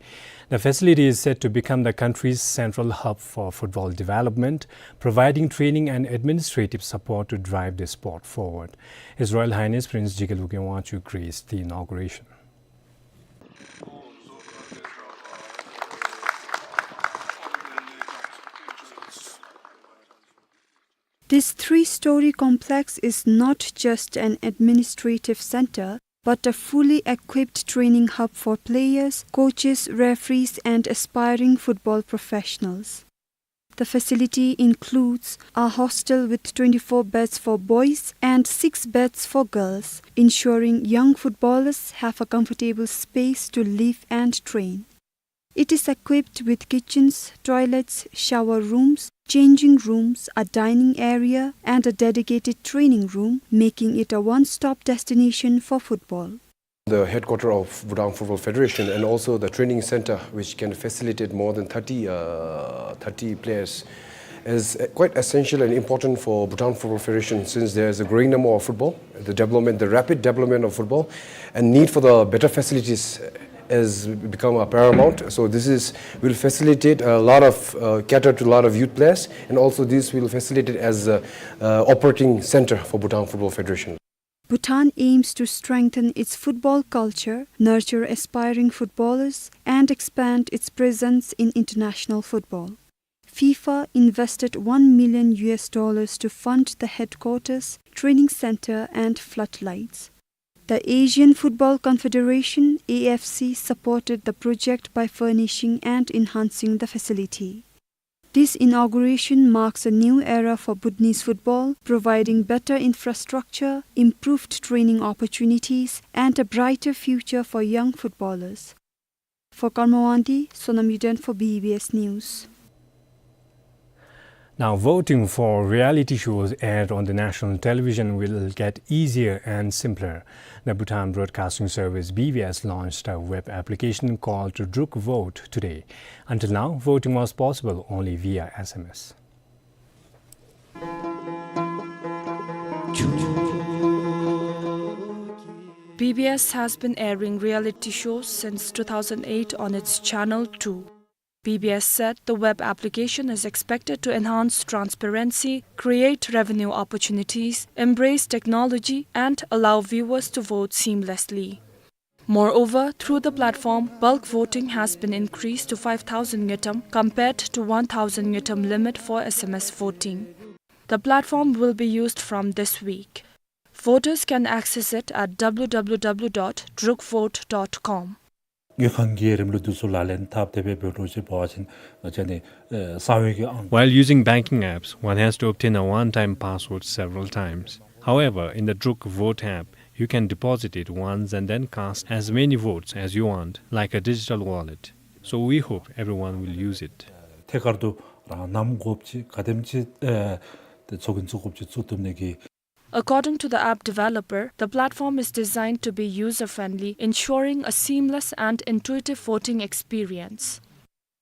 The facility is set to become the country's central hub for football development, providing training and administrative support to drive the sport forward. His Royal Highness Prince Jigme Lobgap Wangchuck graced the inauguration. This three-story complex is not just an administrative center, but a fully equipped training hub for players, coaches, referees, and aspiring football professionals. The facility includes a hostel with twenty-four beds for boys and six beds for girls, ensuring young footballers have a comfortable space to live and train. It is equipped with kitchens, toilets, shower rooms, changing rooms, a dining area, and a dedicated training room, making it a one-stop destination for football. The headquarter of Bhutan Football Federation and also the training center, which can facilitate more than thirty, uh, thirty players, is, uh, quite essential and important for Bhutan Football Federation, since there is a growing number of football, the development, the rapid development of football, and need for the better facilities has become, uh, paramount. So this is, will facilitate a lot of, uh, cater to a lot of youth players, and also this will facilitate as a, uh, operating center for Bhutan Football Federation. Bhutan aims to strengthen its football culture, nurture aspiring footballers, and expand its presence in international football. FIFA invested one million U S dollars to fund the headquarters, training center, and floodlights. The Asian Football Confederation, A F C, supported the project by furnishing and enhancing the facility. This inauguration marks a new era for Bhutanese football, providing better infrastructure, improved training opportunities, and a brighter future for young footballers. For Karma Wangdi, Sonam Yuden for B B S News. Now, voting for reality shows aired on the national television will get easier and simpler. The Bhutan Broadcasting Service, B B S, launched a web application called Druk Vote today. Until now, voting was possible only via S M S. B B S has been airing reality shows since two thousand eight on its Channel two. B B S said the web application is expected to enhance transparency, create revenue opportunities, embrace technology, and allow viewers to vote seamlessly. Moreover, through the platform, bulk voting has been increased to five thousand ngultrum compared to one thousand ngultrum limit for S M S voting. The platform will be used from this week. Voters can access it at W W W dot drukvote dot com. དངུལ་ཁང་གི་རིམ་ལུགས་འདི་ཚུ་ལག་ལེན་འཐབ་སྟེ་སྦེ་འབད་རུང་ཅིག་འབད་བ་ཅིན་ང་བཅས་ནི་ཨེ་གསང་བའི་གི་ཨང་། While using banking apps, one has to obtain a one-time password several times. However, in the Druk Vote app, you can deposit it once and then cast as many votes as you want, like a digital wallet. So we hope everyone will use it. ཐད་ཀར་དུ་རང་ནམ་དགོཔ་ཅིག་ག་དེམ་ཅིག་ཨེ་ཏེ་ཚོགས་རྒྱན་བཙུགས་དགོཔ་ཅིག་བཙུགས་བཏུབ་ནི་གི། According to the app developer, the platform is designed to be user-friendly, ensuring a seamless and intuitive voting experience.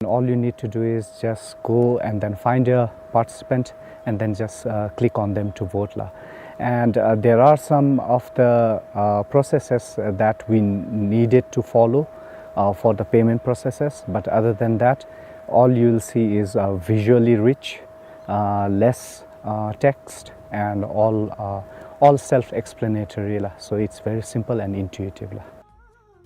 All you need to do is just go and then find your participant and then just uh, click on them to vote la. And uh, there are some of the uh, processes that we needed to follow uh, for the payment processes, but other than that, all you'll see is uh, visually rich, uh, less uh, text, and all uh, all self-explanatory la. So it's very simple and intuitive la.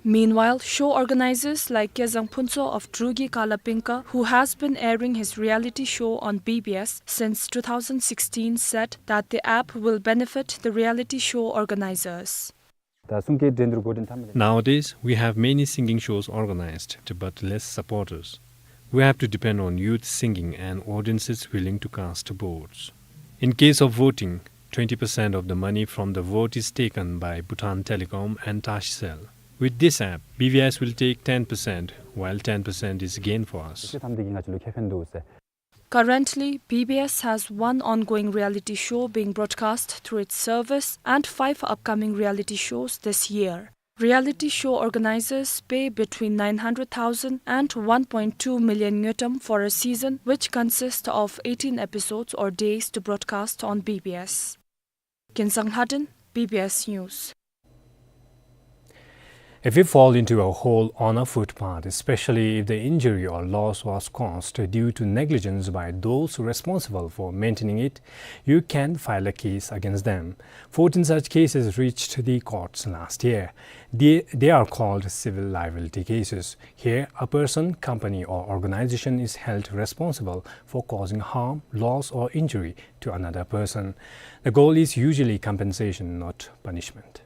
Meanwhile, show organizers like Kezang Phuntsho of Drugi Kalapingka, who has been airing his reality show on B B S since two thousand sixteen, said that the app will benefit the reality show organizers. Nowadays, we have many singing shows organized, but less supporters. We have to depend on youth singing and audiences willing to cast votes. In case of voting, twenty percent of the money from the vote is taken by Bhutan Telecom and Tashcell. With this app, B B S will take ten percent, while ten percent is gain for us. Currently, B B S has one ongoing reality show being broadcast through its service and five upcoming reality shows this year. Reality show organizers pay between nine hundred thousand and one point two million ngultrum for a season, which consists of eighteen episodes or days to broadcast on B B S. Kinsang Lhaden, B B S News. If you fall into a hole on a footpath, especially if the injury or loss was caused due to negligence by those responsible for maintaining it, you can file a case against them. Fourteen such cases reached the courts last year. They, they are called civil liability cases. Here, a person, company, or organization is held responsible for causing harm, loss, or injury to another person. The goal is usually compensation, not punishment.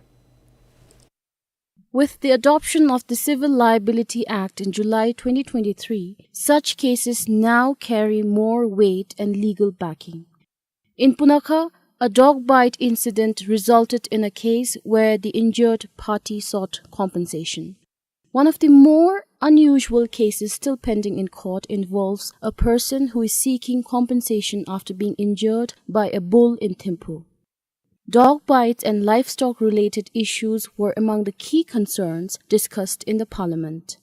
With the adoption of the Civil Liability Act in July twenty twenty-three, such cases now carry more weight and legal backing. In Punakha, a dog bite incident resulted in a case where the injured party sought compensation. One of the more unusual cases still pending in court involves a person who is seeking compensation after being injured by a bull in Thimphu. Dog bites and livestock-related issues were among the key concerns discussed in the parliament.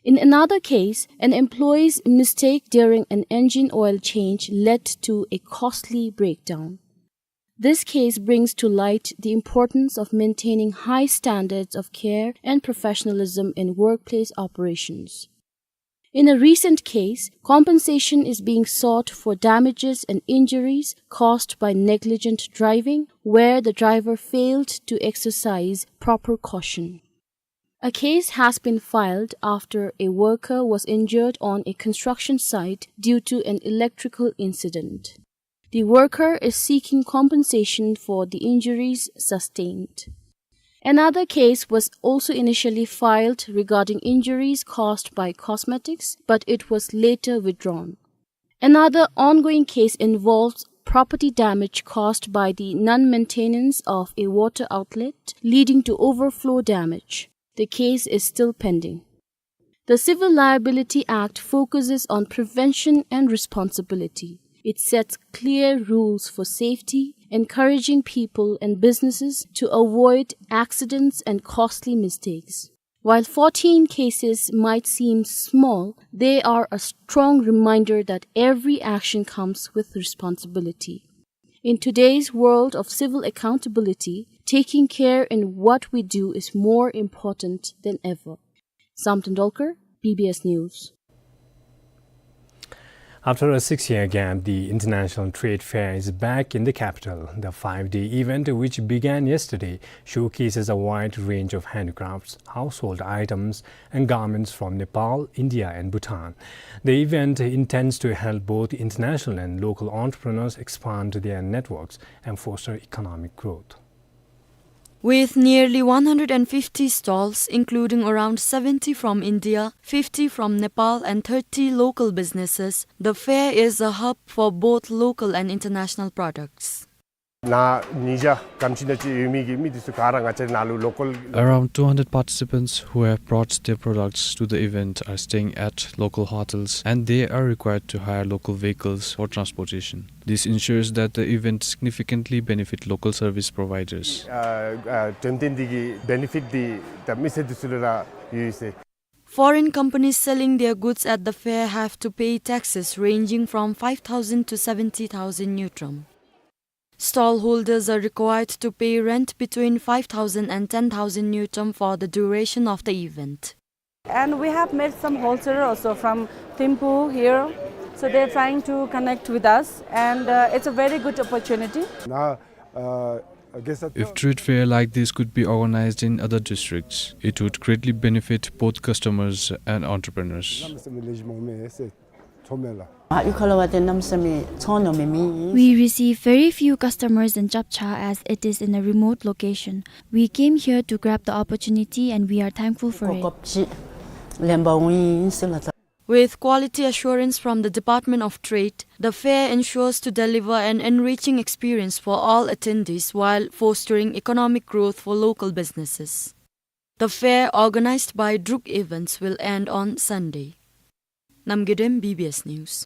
In another case, an employee's mistake during an engine oil change led to a costly breakdown. This case brings to light the importance of maintaining high standards of care and professionalism in workplace operations. In a recent case, compensation is being sought for damages and injuries caused by negligent driving, where the driver failed to exercise proper caution. A case has been filed after a worker was injured on a construction site due to an electrical incident. The worker is seeking compensation for the injuries sustained. Another case was also initially filed regarding injuries caused by cosmetics, but it was later withdrawn. Another ongoing case involves property damage caused by the non-maintenance of a water outlet, leading to overflow damage. The case is still pending. The Civil Liability Act focuses on prevention and responsibility. It sets clear rules for safety, encouraging people and businesses to avoid accidents and costly mistakes. While fourteen cases might seem small, they are a strong reminder that every action comes with responsibility. In today's world of civil accountability, taking care in what we do is more important than ever. Sam Tendolkar, B B S News. After a six-year gap, the International Trade Fair is back in the capital. The five-day event, which began yesterday, showcases a wide range of handicrafts, household items, and garments from Nepal, India, and Bhutan. The event intends to help both international and local entrepreneurs expand their networks and foster economic growth. With nearly one hundred fifty stalls, including around seventy from India, fifty from Nepal, and thirty local businesses, the fair is a hub for both local and international products. ནཱ་ཉིས་བརྒྱ་གམ་ཅིག་ནང་ཅིག་ཡོད་མི་གི་མི་འདི་ཚུ་ག་ར་ང་བཅས་ནཱ་ལུ་local Around two hundred participants who have brought their products to the event are staying at local hotels, and they are required to hire local vehicles for transportation. This ensures that the event significantly benefit local service providers. ཨ་ཨ་དོན་ཚན་འདི་གི་benefit འདི་ད་མི་སེར་འདི་ཚུ་ལུ་ར་ཡོད་ཟེར། Foreign companies selling their goods at the fair have to pay taxes ranging from five thousand to seventy thousand ngultrum. Stall holders are required to pay rent between five thousand and ten thousand ngultrum for the duration of the event. And we have met some wholesaler also from Thimphu here. So they're trying to connect with us, and uh, it's a very good opportunity. ནཱ་ཨ་གེ་སར། If trade fair like this could be organized in other districts, it would greatly benefit both customers and entrepreneurs. གནམ་མེད་ས་མེད་ལེགས་ཤོམ་མས་ཟེར་ཐོན་མས་ལགས། ཨ་གཡུས་ཁ་ལུ་འབད་དེ་གནམ་མེད་ས་མེད་ཚོང་ནི་མེད་མི། We receive very few customers in Chapcha as it is in a remote location. We came here to grab the opportunity and we are thankful for it. གོ་སྐབས་ཅིག་ལེན་པར་འོང་ཡི་ཟེར་ལགས། With quality assurance from the Department of Trade, the fair ensures to deliver an enriching experience for all attendees while fostering economic growth for local businesses. The fair, organized by Druk Events, will end on Sunday. Namgay Dem, B B S News.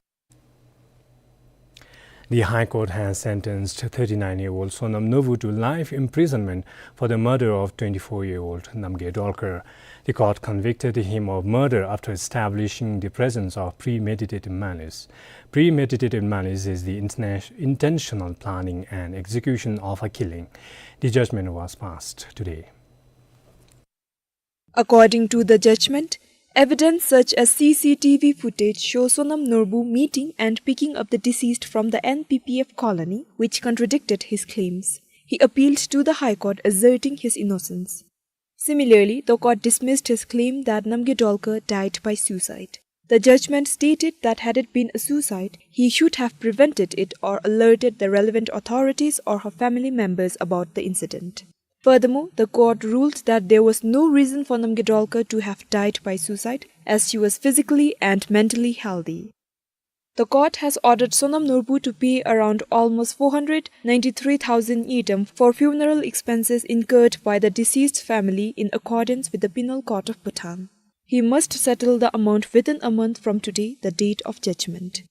The High Court has sentenced thirty-nine-year-old Sonam Norbu to life imprisonment for the murder of twenty-four-year-old Namgay Dolkar. The court convicted him of murder after establishing the presence of premeditated malice. Premeditated malice is the interna-, intentional planning and execution of a killing. The judgment was passed today. According to the judgment, evidence such as C C T V footage shows Sonam Norbu meeting and picking up the deceased from the N P P F colony, which contradicted his claims. He appealed to the High Court, asserting his innocence. Similarly, the court dismissed his claim that Namgay Dolkar died by suicide. The judgment stated that had it been a suicide, he should have prevented it or alerted the relevant authorities or her family members about the incident. Furthermore, the court ruled that there was no reason for Namgay Dolkar to have died by suicide, as she was physically and mentally healthy. The court has ordered Sonam Norbu to pay around almost four hundred ninety-three thousand ngultrum for funeral expenses incurred by the deceased family in accordance with the Penal Code of Bhutan. He must settle the amount within a month from today, the date of judgment.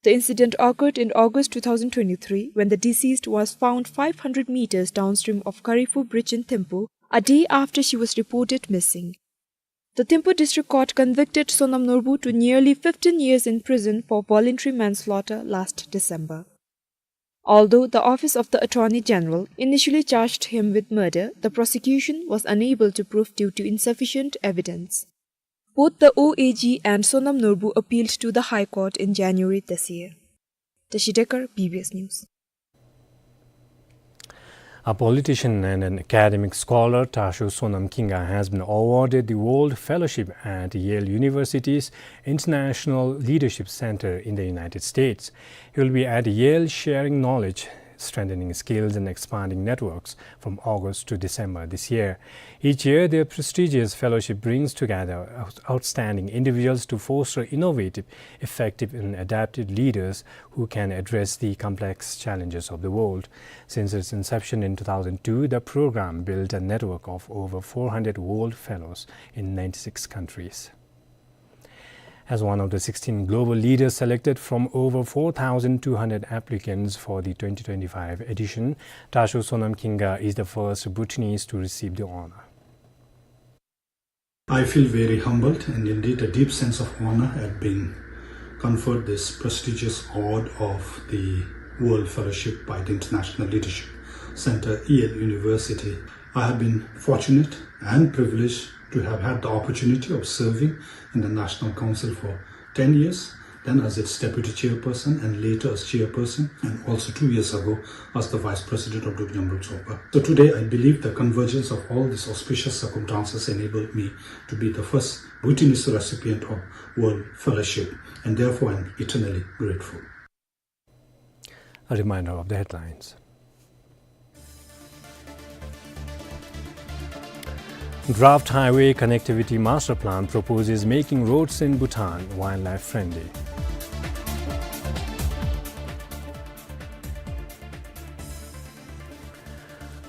The incident occurred in August two thousand twenty-three, when the deceased was found five hundred meters downstream of Karifu Bridge in Thimphu, a day after she was reported missing. The Thimphu District Court convicted Sonam Norbu to nearly fifteen years in prison for voluntary manslaughter last December. Although the Office of the Attorney General initially charged him with murder, the prosecution was unable to prove due to insufficient evidence. Both the O A G and Sonam Norbu appealed to the High Court in January this year. Tashi Dekar, B B S News. A politician and an academic scholar, Tasho Sonam Khinga, has been awarded the World Fellowship at Yale University's International Leadership Center in the United States. He will be at Yale sharing knowledge, strengthening skills, and expanding networks from August to December this year. Each year, the prestigious fellowship brings together out-, outstanding individuals to foster innovative, effective, and adaptive leaders who can address the complex challenges of the world. Since its inception in two thousand two, the program built a network of over four hundred World Fellows in ninety-six countries. As one of the sixteen global leaders selected from over four thousand two hundred applicants for the twenty twenty-five edition, Tasho Sonam Khinga is the first Bhutanese to receive the honor. I feel very humbled and indeed a deep sense of honor at being conferred this prestigious award of the World Fellowship by the International Leadership Center, Yale University. I have been fortunate and privileged to have had the opportunity of serving in the National Council for ten years, then as its deputy chairperson and later as chairperson, and also two years ago as the vice president of Druk Nyamrub Tsopa. So today, I believe the convergence of all these auspicious circumstances enabled me to be the first Bhutanese recipient of World Fellowship, and therefore I'm eternally grateful. A reminder of the headlines. Draft Highway Connectivity Master Plan proposes making roads in Bhutan wildlife friendly.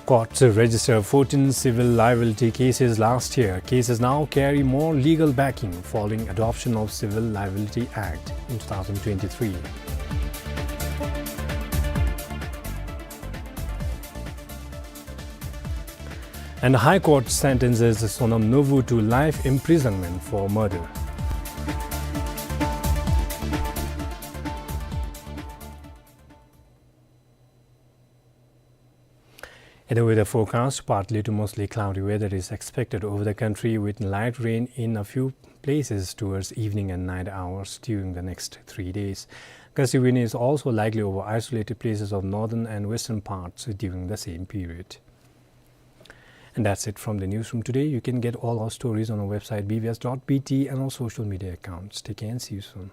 Courts registered fourteen civil liability cases last year. Cases now carry more legal backing following adoption of Civil Liability Act in two thousand twenty-three. And the High Court sentences Sonam Novu to life imprisonment for murder. And the weather forecast, partly to mostly cloudy weather is expected over the country with light rain in a few places towards evening and night hours during the next three days. Gusty wind is also likely over isolated places of northern and western parts during the same period. And that's it from the newsroom today. You can get all our stories on our website B B S dot B T and our social media accounts. Take care and see you soon.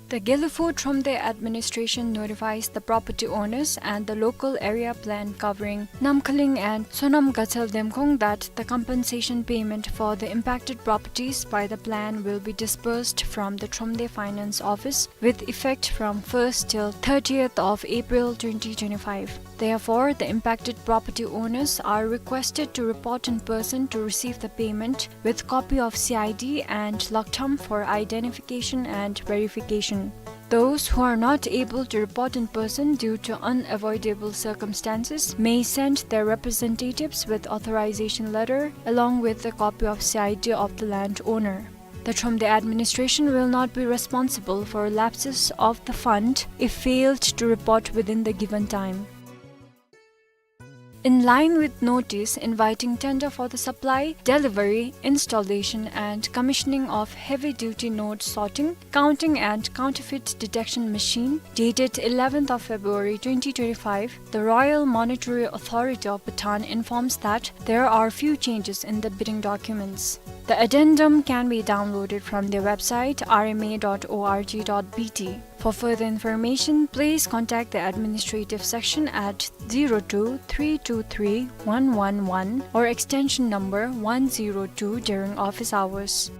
The Gelephu Thromde administration notifies the property owners and the local area plan covering Namkhaling and Sonam Gatsel Demkhong that the compensation payment for the impacted properties by the plan will be disbursed from the Thromde Finance Office with effect from first till thirtieth of April twenty twenty-five. Therefore, the impacted property owners are requested to report in person to receive the payment with copy of C I D and lagtham for identification and verification. Those who are not able to report in person due to unavoidable circumstances may send their representatives with authorization letter along with a copy of C I D of the landowner. The Thromde administration will not be responsible for lapses of the fund if failed to report within the given time. In line with notice inviting tender for the supply, delivery, installation and commissioning of heavy-duty note sorting, counting and counterfeit detection machine, dated eleventh of February twenty twenty-five, the Royal Monetary Authority of Bhutan informs that there are few changes in the bidding documents. The addendum can be downloaded from their website R M A dot O R G dot B T. For further information, please contact the administrative section at zero two three two three one one one or extension number one zero two during office hours.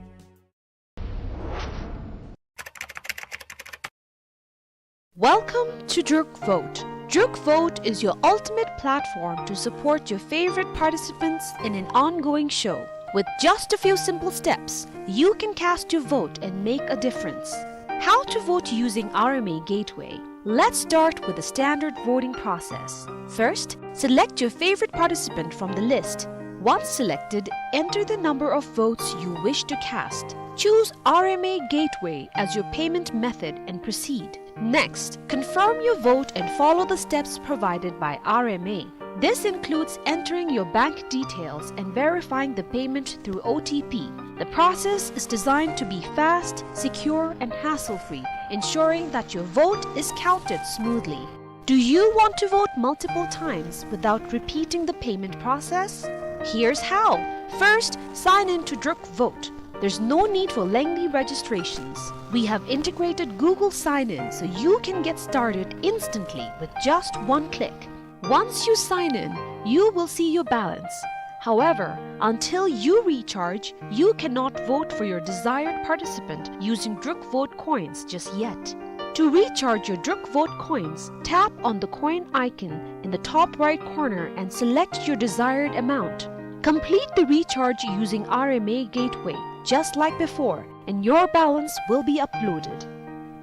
Welcome to Druk Vote. Druk Vote is your ultimate platform to support your favorite participants in an ongoing show. With just a few simple steps, you can cast your vote and make a difference. How to vote using R M A Gateway. Let's start with the standard voting process. First, select your favorite participant from the list. Once selected, enter the number of votes you wish to cast. Choose R M A Gateway as your payment method and proceed. Next, confirm your vote and follow the steps provided by R M A. This includes entering your bank details and verifying the payment through O T P. The process is designed to be fast, secure, and hassle-free, ensuring that your vote is counted smoothly. Do you want to vote multiple times without repeating the payment process? Here's how. First, sign in to Druk Vote. There's no need for lengthy registrations. We have integrated Google Sign-In so you can get started instantly with just one click. Once you sign in, you will see your balance. However, until you recharge, you cannot vote for your desired participant using Druk Vote coins just yet. To recharge your Druk Vote coins, tap on the coin icon in the top right corner and select your desired amount. Complete the recharge using R M A Gateway, just like before, and your balance will be uploaded.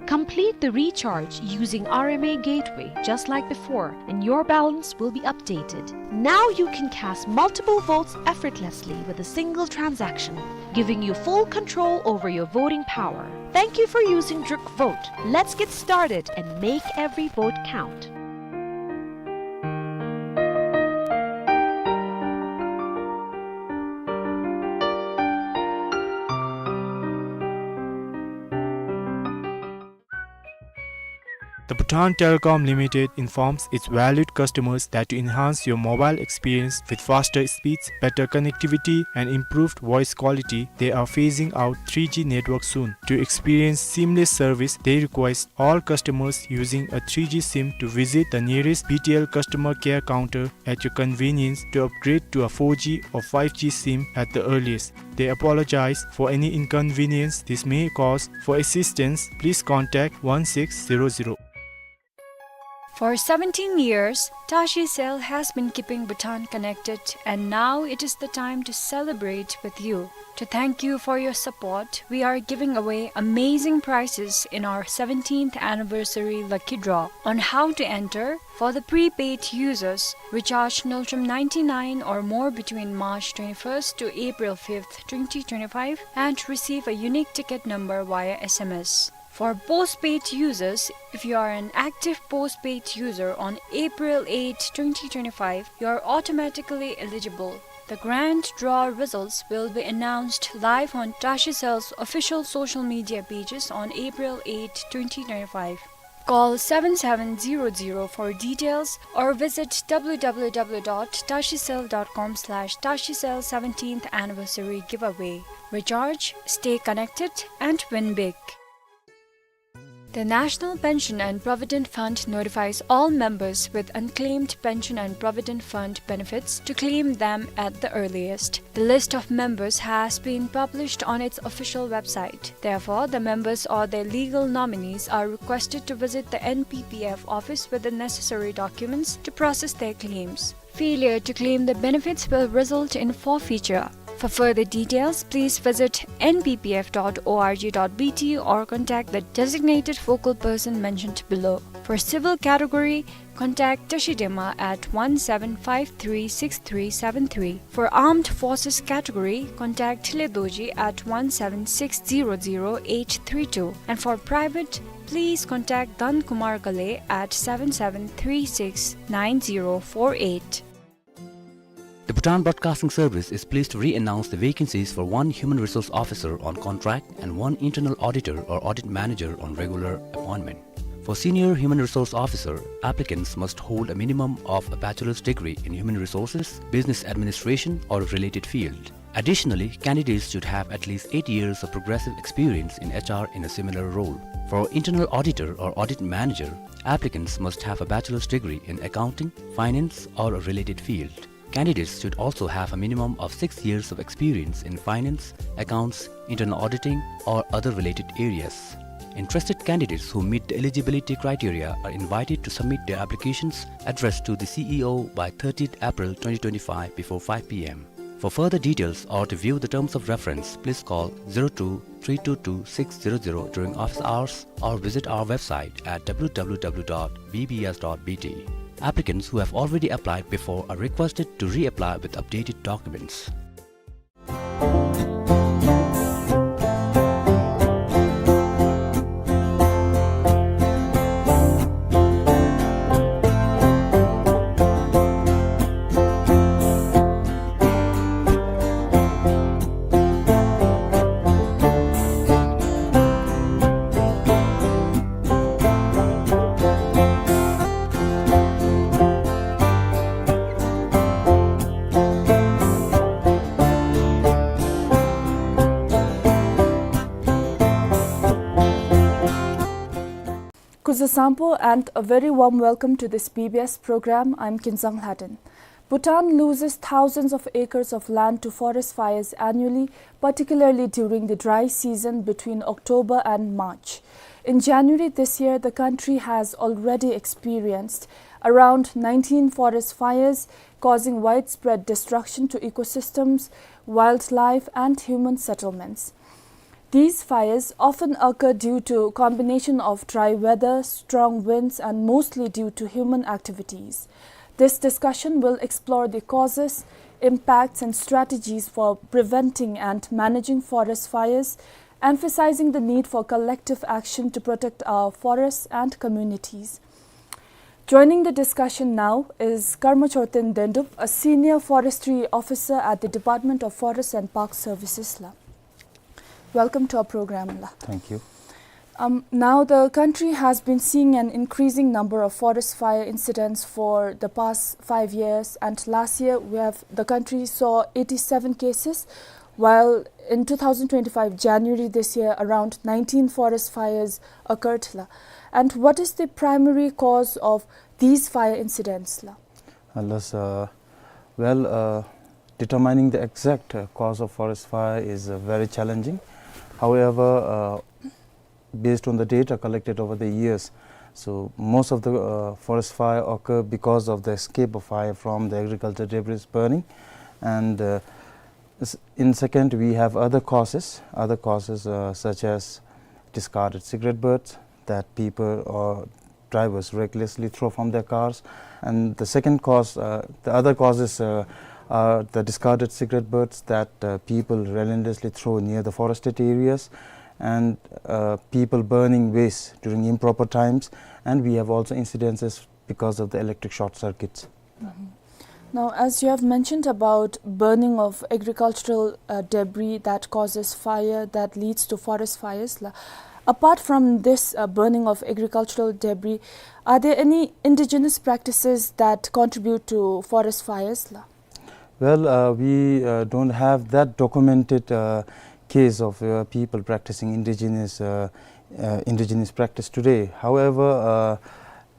Complete the recharge using R M A Gateway, just like before, and your balance will be updated. Now you can cast multiple votes effortlessly with a single transaction, giving you full control over your voting power. Thank you for using Druk Vote. Let's get started and make every vote count. The Bhutan Telecom Limited informs its valued customers that to enhance your mobile experience with faster speeds, better connectivity, and improved voice quality, they are phasing out three G network soon. To experience seamless service, they request all customers using a three G SIM to visit the nearest B T L customer care counter at your convenience to upgrade to a four G or five G SIM at the earliest. They apologize for any inconvenience this may cause. For assistance, please contact one six zero zero. For seventeen years, Tashi Cell has been keeping Bhutan connected, and now it is the time to celebrate with you. To thank you for your support, we are giving away amazing prizes in our seventeenth anniversary lucky draw. On how to enter: for the prepaid users, recharge Ngultrum ninety-nine or more between March twenty-first to April fifth, twenty twenty-five, and receive a unique ticket number via S M S. For postpaid users, if you are an active postpaid user on April eighth, twenty twenty-five, you are automatically eligible. The grand draw results will be announced live on Tashi Cell's official social media pages on April eighth, twenty twenty-five. Call seven seven zero zero for details or visit w w w dot tashi cell dot com slash tashi cell seventeenth anniversary giveaway. Recharge, stay connected, and win big. The National Pension and Provident Fund notifies all members with unclaimed pension and provident fund benefits to claim them at the earliest. The list of members has been published on its official website. Therefore, the members or their legal nominees are requested to visit the N P P F office with the necessary documents to process their claims. Failure to claim the benefits will result in forfeiture. For further details, please visit N P P F dot org dot B T or contact the designated focal person mentioned below. For civil category, contact Tashi Dema at one seven five three six three seven three. For armed forces category, contact Thile Dorji at one seven six zero zero eight three two. And for private, please contact Dhan Kumar Ghale at seven seven three six nine zero four eight. The Bhutan Broadcasting Service is pleased to re-announce the vacancies for one Human Resource Officer on contract and one Internal Auditor or Audit Manager on regular appointment. For Senior Human Resource Officer, applicants must hold a minimum of a bachelor's degree in human resources, business administration, or a related field. Additionally, candidates should have at least eight years of progressive experience in H R in a similar role. For Internal Auditor or Audit Manager, applicants must have a bachelor's degree in accounting, finance, or a related field. Candidates should also have a minimum of six years of experience in finance, accounts, internal auditing, or other related areas. Interested candidates who meet the eligibility criteria are invited to submit their applications addressed to the C E O by thirtieth April twenty twenty-five before five P M. For further details or to view the terms of reference, please call zero two three two two six zero zero during office hours or visit our website at w w w dot b b s dot b t. Applicants who have already applied before are requested to reapply with updated documents. Kuzu Sampo and a very warm welcome to this B B S program. I'm Kinzang Lhaden. Bhutan loses thousands of acres of land to forest fires annually, particularly during the dry season between October and March. In January this year, the country has already experienced around nineteen forest fires, causing widespread destruction to ecosystems, wildlife, and human settlements. These fires often occur due to combination of dry weather, strong winds, and mostly due to human activities. This discussion will explore the causes, impacts, and strategies for preventing and managing forest fires, emphasizing the need for collective action to protect our forests and communities. Joining the discussion now is Karma Chorten Dendup, a senior forestry officer at the Department of Forest and Park Services la. Welcome to our program la. Thank you. Um, now, the country has been seeing an increasing number of forest fire incidents for the past five years, and last year we have, the country saw eighty-seven cases, while in two thousand twenty-five January this year, around nineteen forest fires occurred la. And what is the primary cause of these fire incidents la? Unless, uh, well, uh, determining the exact, uh, cause of forest fire is, uh, very challenging. However, uh, based on the data collected over the years, so most of the, uh, forest fire occur because of the escape of fire from the agriculture debris burning. And, uh, s-, in second, we have other causes, other causes, uh, such as discarded cigarette butts that people or drivers recklessly throw from their cars. And the second cause, uh, the other causes, uh, are the discarded cigarette butts that, uh, people relentlessly throw near the forested areas, and, uh, people burning waste during improper times. And we have also incidences because of the electric short circuits. Now, as you have mentioned about burning of agricultural, uh, debris that causes fire, that leads to forest fires la, apart from this, uh, burning of agricultural debris, are there any indigenous practices that contribute to forest fires la? Well, uh, we, uh, don't have that documented, uh, case of, uh, people practicing indigenous, uh, uh, indigenous practice today. However, uh,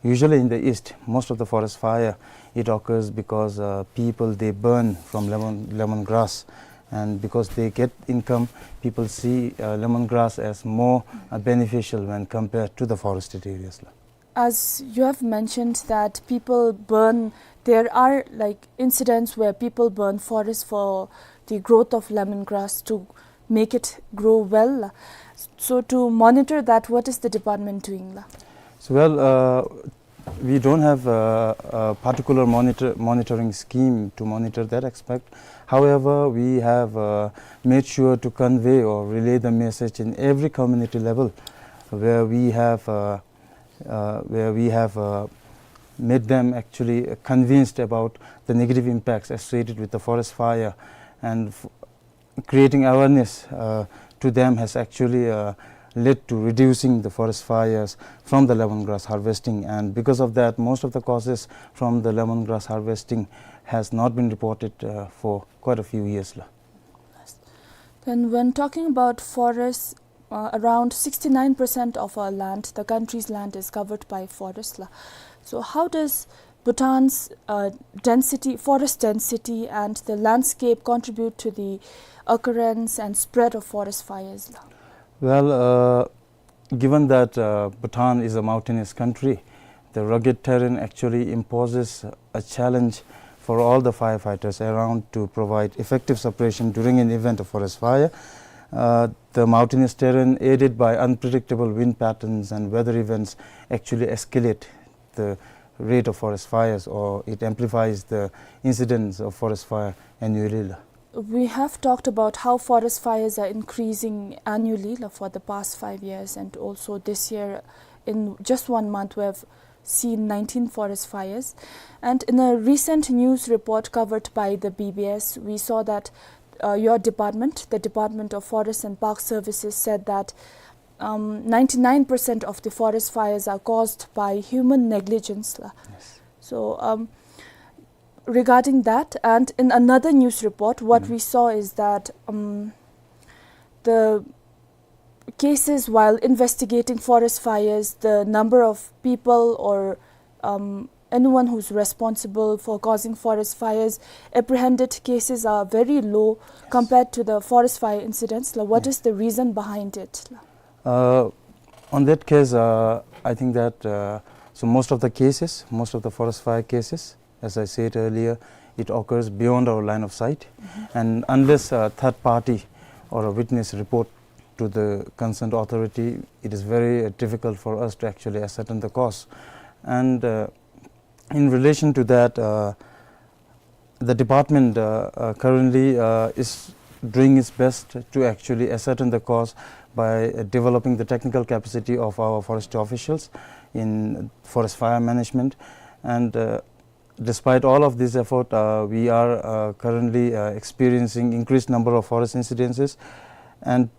usually in the East, most of the forest fire, it occurs because, uh, people, they burn from lemon, lemongrass. And because they get income, people see, uh, lemongrass as more, uh, beneficial when compared to the forested areas la. As you have mentioned that people burn, there are, like, incidents where people burn forest for the growth of lemongrass to make it grow well la. So to monitor that, what is the department doing la? So, well, uh, we don't have a, a particular monitor, monitoring scheme to monitor that aspect. However, we have, uh, made sure to convey or relay the message in every community level where we have, uh, uh, where we have, uh, made them actually convinced about the negative impacts associated with the forest fire, and f-, creating awareness, uh, to them has actually, uh, led to reducing the forest fires from the lemongrass harvesting. And because of that, most of the causes from the lemongrass harvesting has not been reported, uh, for quite a few years la. Then, when talking about forests, uh, around sixty-nine percent of our land, the country's land, is covered by forest la. So how does Bhutan's, uh, density, forest density, and the landscape contribute to the occurrence and spread of forest fires la? Well, uh, given that, uh, Bhutan is a mountainous country, the rugged terrain actually imposes a challenge for all the firefighters around to provide effective suppression during an event of forest fire. Uh, the mountainous terrain, aided by unpredictable wind patterns and weather events, actually escalate the rate of forest fires, or it amplifies the incidence of forest fire annually la. We have talked about how forest fires are increasing annually la, for the past five years, and also this year, in just one month, we have seen nineteen forest fires. And in a recent news report covered by the B B S, we saw that, uh, your department, the Department of Forest and Park Services, said that, um, ninety-nine percent of the forest fires are caused by human negligence la. Yes. So, um, regarding that, and in another news report, what we saw is that, um, the cases while investigating forest fires, the number of people or, um, anyone who's responsible for causing forest fires, apprehended cases are very low compared to the forest fire incidents la. What is the reason behind it la? Uh, on that case, uh, I think that, uh, so most of the cases, most of the forest fire cases, as I said earlier, It occurs beyond our line of sight, and unless a third party or a witness report to the concerned authority, it is very, uh, difficult for us to actually ascertain the cause. And, uh, in relation to that, uh, the department, uh, uh, currently, uh, is doing its best to actually ascertain the cause by, uh, developing the technical capacity of our forest officials in forest fire management. And, uh, despite all of this effort, uh, we are, uh, currently, uh, experiencing increased number of forest incidences. And,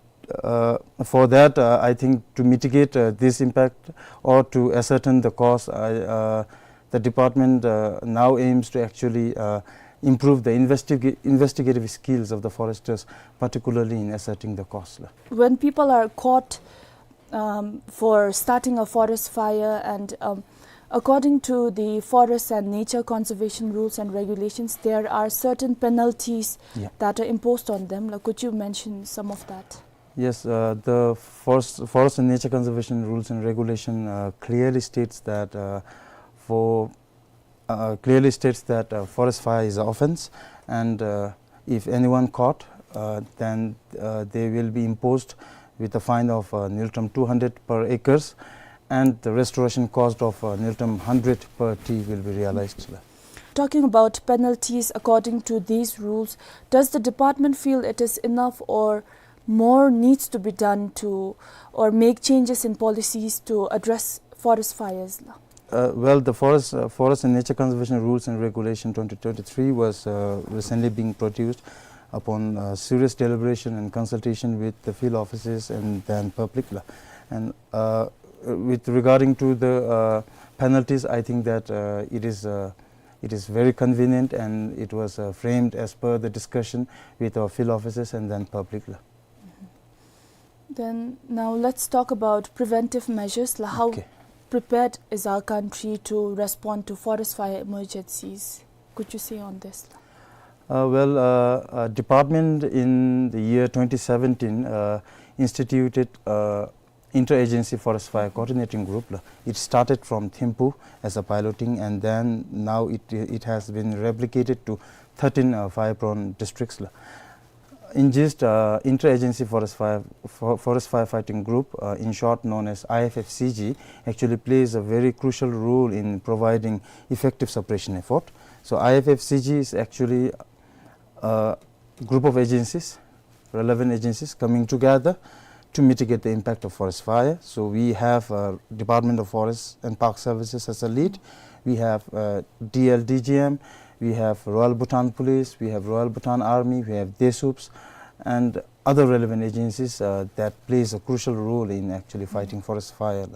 uh, for that, uh, I think to mitigate, uh, this impact or to ascertain the cause, I, uh, the department, uh, now aims to actually, uh, improve the investiga-, investigative skills of the foresters, particularly in ascertaining the cause. When people are caught, um, for starting a forest fire, and, um, according to the forest and nature conservation rules and regulations, there are certain penalties, yeah, that are imposed on them. Like, could you mention some of that? Yes, uh, the forest, forest and nature conservation rules and regulation, uh, clearly states that, uh, for, uh, clearly states that, uh, forest fire is an offense, and, uh, if anyone caught, uh, then, uh, they will be imposed with a fine of, uh, ngultrum two hundred per acres, and the restoration cost of, uh, ngultrum hundred per tree will be realized. Talking about penalties according to these rules, does the department feel it is enough, or more needs to be done to, or make changes in policies to address forest fires? Uh, well, the forest, uh, forest and nature conservation rules and regulation twenty twenty-three was, uh, recently being produced upon, uh, serious deliberation and consultation with the field offices and then public. And, uh, with regarding to the, uh, penalties, I think that, uh, it is, uh, it is very convenient, and it was, uh, framed as per the discussion with our field offices and then public. Then now let's talk about preventive measures. La, how, okay, prepared is our country to respond to forest fire emergencies? Could you say on this? Uh, well, uh, uh, department in the year twenty seventeen, uh, instituted, uh, interagency forest fire coordinating group. It started from Thimphu as a piloting, and then now it, it has been replicated to thirteen, uh, fire-prone districts. In gist, uh, interagency forest fire, for-, forest firefighting group, uh, in short known as I F F C G, actually plays a very crucial role in providing effective suppression effort. So I F F C G is actually a group of agencies, relevant agencies coming together to mitigate the impact of forest fire. So we have, uh, Department of Forest and Park Services as a lead. We have, uh, D L D G M. We have Royal Bhutan Police. We have Royal Bhutan Army. We have DESUPS, and other relevant agencies, uh, that plays a crucial role in actually fighting forest fire.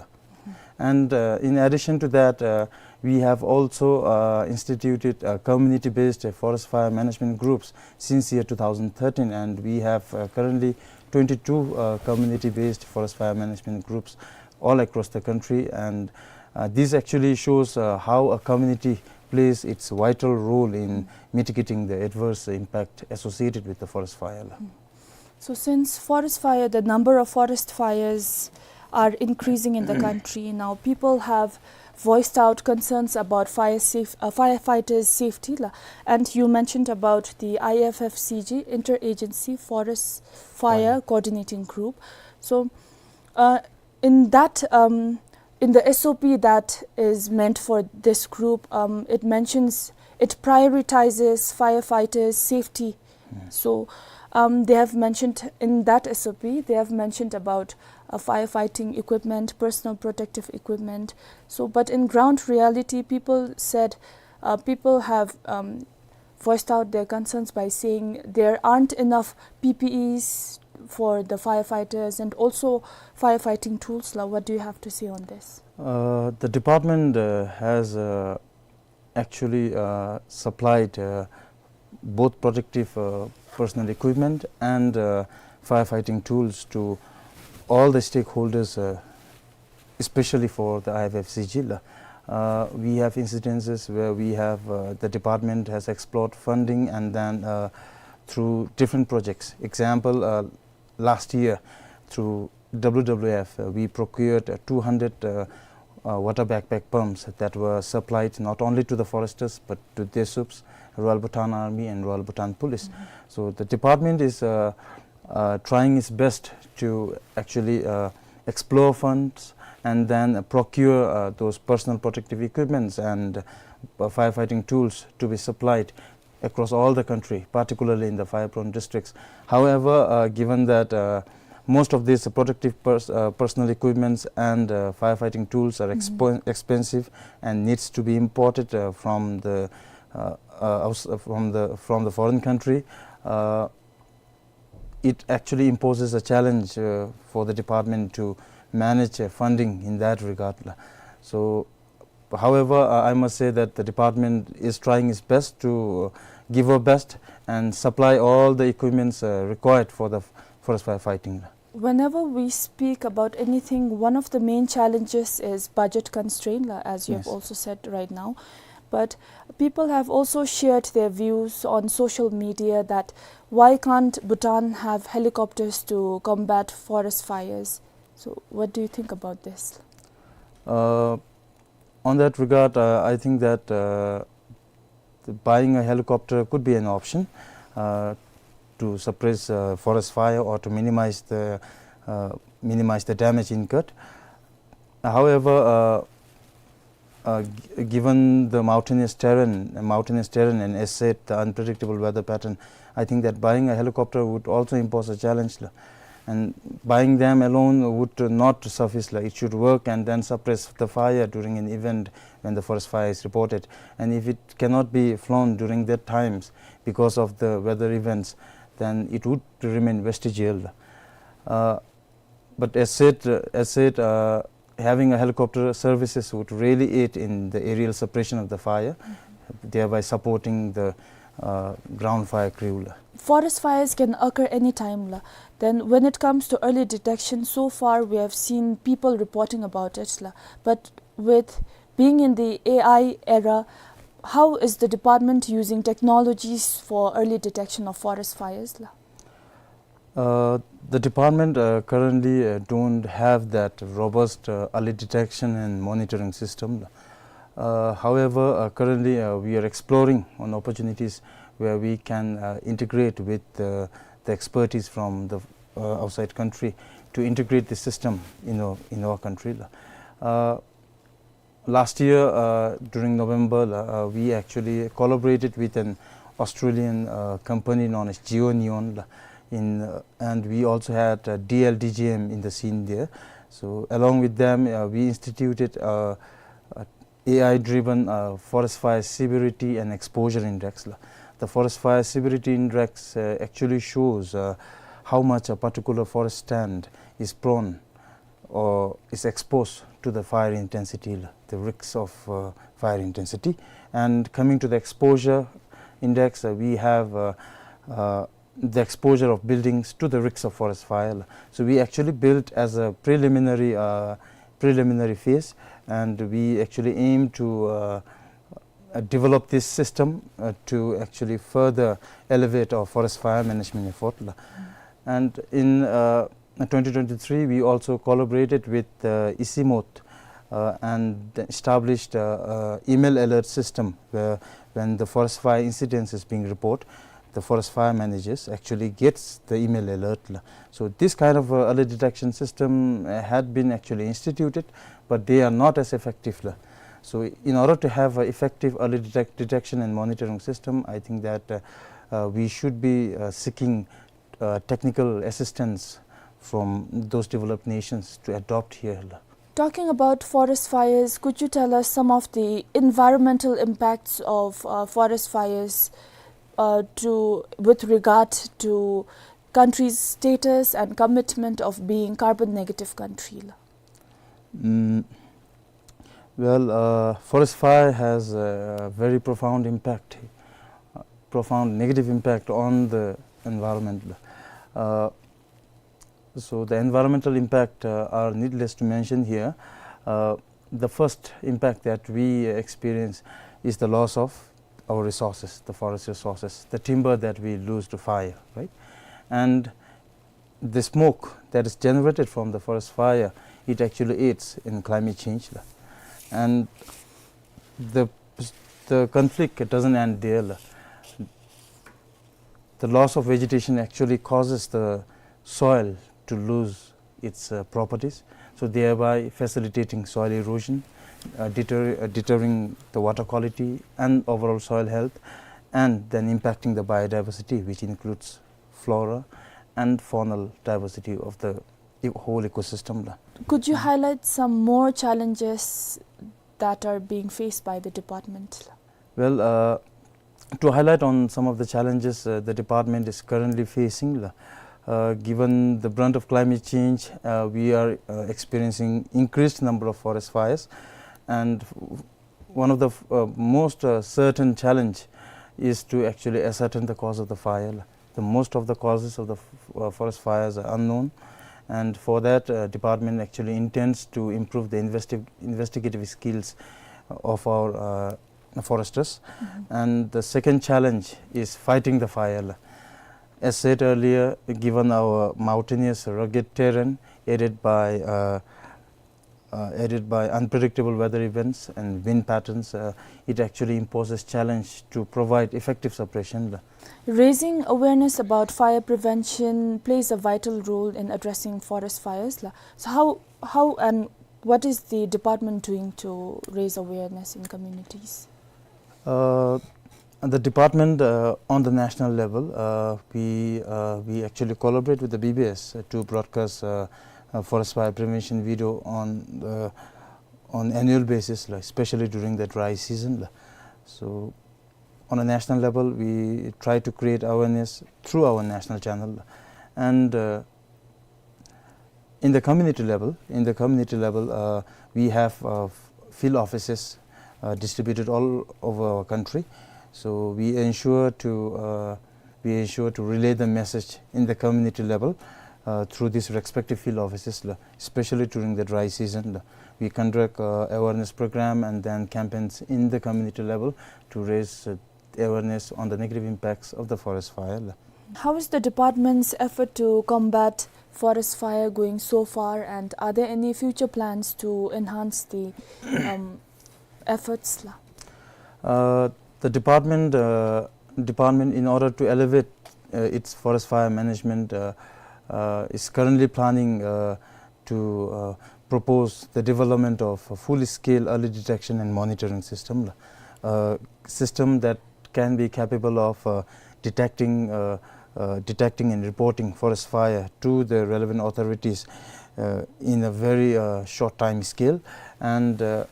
And, uh, in addition to that, uh, we have also, uh, instituted, uh, community-based, uh, forest fire management groups since year two thousand thirteen, and we have, uh, currently twenty-two, uh, community-based forest fire management groups all across the country. And, uh, this actually shows, uh, how a community plays its vital role in mitigating the adverse impact associated with the forest fire. So since forest fire, the number of forest fires are increasing in the country now, people have voiced out concerns about fire safe, uh, firefighters' safety, la. And you mentioned about the I F F C G, Interagency Forest Fire Coordinating Group. So, uh, in that, um, in the S O P that is meant for this group, um, it mentions, it prioritizes firefighters' safety. So, um, they have mentioned in that S O P, they have mentioned about, uh, firefighting equipment, personal protective equipment. So, but in ground reality, people said, uh, people have, um, voiced out their concerns by saying there aren't enough P P Es for the firefighters and also firefighting tools. La, what do you have to say on this? Uh, the department, uh, has, uh, actually, uh, supplied, uh, both protective, uh, personal equipment and, uh, firefighting tools to all the stakeholders, uh, especially for the I F F C G. Uh, we have incidences where we have, uh, the department has explored funding and then, uh, through different projects. Example, uh, last year through W W F, uh, we procured, uh, two hundred, uh, uh, water backpack pumps that were supplied not only to the foresters but to DESUPs, Royal Bhutan Army, and Royal Bhutan Police. So the department is uh, uh, trying its best to actually uh, explore funds and then procure uh, those personal protective equipments and uh, firefighting tools to be supplied across all the country, particularly in the fire-prone districts. However, uh, given that uh, most of these protective pers- uh, personal equipments and uh, firefighting tools are expo- expensive and needs to be imported uh, from the uh, uh, outs- uh, from the from the foreign country, uh, it actually imposes a challenge uh, for the department to manage uh, funding in that regard. So, however, uh, I must say that the department is trying its best to uh, give our best and supply all the equipments uh, required for the f- forest firefighting. Whenever we speak about anything, one of the main challenges is budget constraint, la, as you have Yes. also said right now. But people have also shared their views on social media that why can't Bhutan have helicopters to combat forest fires? So, what do you think about this? Uh, on that regard, uh, I think that uh, the buying a helicopter could be an option uh, to suppress uh, forest fire or to minimize the uh, minimize the damage incurred. However, uh, uh, g- given the mountainous terrain, mountainous terrain, and as said, the unpredictable weather pattern, I think that buying a helicopter would also impose a challenge. La. And buying them alone would not suffice. La. It should work and then suppress the fire during an event when the forest fire is reported. And if it cannot be flown during that times because of the weather events, then it would remain vestigial. Uh, but as said, uh, as said, uh, having a helicopter services would really aid in the aerial suppression of the fire, thereby supporting the uh, ground fire crew. La. Forest fires can occur anytime, la. Then when it comes to early detection, so far we have seen people reporting about it, la. But with being in the A I era, how is the department using technologies for early detection of forest fires, la? Uh, the department uh, currently uh, don't have that robust uh, early detection and monitoring system. Uh, however, uh, currently uh, we are exploring on opportunities where we can uh, integrate with uh, the expertise from the uh, outside country to integrate the system in our, in our country. Uh, last year uh, during November, uh, we actually collaborated with an Australian uh, company known as GeoNeon, uh, in, uh, and we also had uh, D L D G M in the scene there. So along with them, uh, we instituted uh, a A I-driven uh, forest fire severity and exposure index. La. The forest fire severity index uh, actually shows uh, how much a particular forest stand is prone or is exposed to the fire intensity, la, the risks of uh, fire intensity. And coming to the exposure index, uh, we have uh, uh, the exposure of buildings to the risks of forest fire. So we actually built as a preliminary uh, preliminary phase, and we actually aim to uh, uh, develop this system uh, to actually further elevate our forest fire management effort. La. And in uh, twenty twenty-three, we also collaborated with uh, ICIMOT uh, and established uh, uh, email alert system where when the forest fire incidents is being reported, the forest fire managers actually gets the email alert. La. So this kind of uh, early detection system uh, had been actually instituted, but they are not as effective. La. So in order to have an effective early detect- detection and monitoring system, I think that uh, uh, we should be uh, seeking uh, technical assistance from those developed nations to adopt here. La. Talking about forest fires, could you tell us some of the environmental impacts of uh, forest fires uh, to, with regard to country's status and commitment of being carbon negative country? Mm, well, uh, forest fire has a very profound impact, uh, profound negative impact on the environment. Uh, so the environmental impact uh, are needless to mention here. Uh, the first impact that we experience is the loss of our resources, the forest resources, the timber that we lose to fire, right? And the smoke that is generated from the forest fire, it actually aids in climate change. And the, the conflict doesn't end there. The loss of vegetation actually causes the soil to lose its, uh, properties, so thereby facilitating soil erosion, uh, deter-, uh, deterring the water quality and overall soil health, and then impacting the biodiversity, which includes flora and faunal diversity of the e-, whole ecosystem la. Could you highlight some more challenges that are being faced by the department? Well, uh, to highlight on some of the challenges, uh, the department is currently facing, uh, given the brunt of climate change, uh, we are, uh, experiencing increased number of forest fires, and one of the, uh, most, uh, certain challenge is to actually ascertain the cause of the fire. The most of the causes of the f-, uh, forest fires are unknown, and for that, uh, department actually intends to improve the investi-, investigative skills of our, uh, foresters. And the second challenge is fighting the fire. As said earlier, given our mountainous, rugged terrain, aided by, uh, uh, aided by unpredictable weather events and wind patterns, uh, it actually imposes challenge to provide effective suppression la. Raising awareness about fire prevention plays a vital role in addressing forest fires la. So how, how and what is the department doing to raise awareness in communities? Uh, the department, uh, on the national level, uh, we, uh, we actually collaborate with the B B S, uh, to broadcast, uh, uh, forest fire prevention video on, uh, on annual basis, like, especially during the dry season la. So on a national level, we try to create awareness through our national channel. And, uh, in the community level, in the community level, uh, we have, uh, f-, field offices, uh, distributed all over our country. So we ensure to, uh, we ensure to relay the message in the community level, uh, through these respective field offices la, especially during the dry season la. We conduct, uh, awareness program and then campaigns in the community level to raise, uh, awareness on the negative impacts of the forest fire la. How is the department's effort to combat forest fire going so far, and are there any future plans to enhance the, um, efforts la? Uh, the department, uh, department, in order to elevate, uh, its forest fire management, uh, uh, is currently planning, uh, to, uh, propose the development of a full-scale early detection and monitoring system, uh, system that can be capable of, uh, detecting, uh, uh, detecting and reporting forest fire to the relevant authorities, uh, in a very, uh, short time scale. And, uh,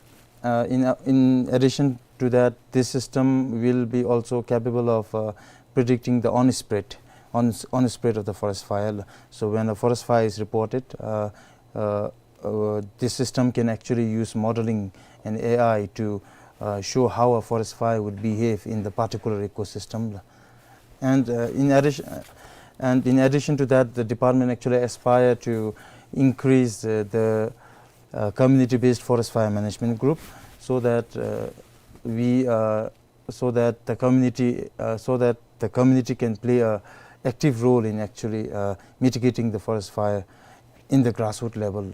uh, in, uh, in addition to that, this system will be also capable of, uh, predicting the on-spread, on, on-spread of the forest fire. So when a forest fire is reported, uh, uh, uh, this system can actually use modeling and A I to, uh, show how a forest fire would behave in the particular ecosystem. And, uh, in addition, uh, and in addition to that, the department actually aspire to increase, uh, the, uh, community-based forest fire management group, so that, uh, we, uh, so that the community, uh, so that the community can play a active role in actually, uh, mitigating the forest fire in the grassroots level.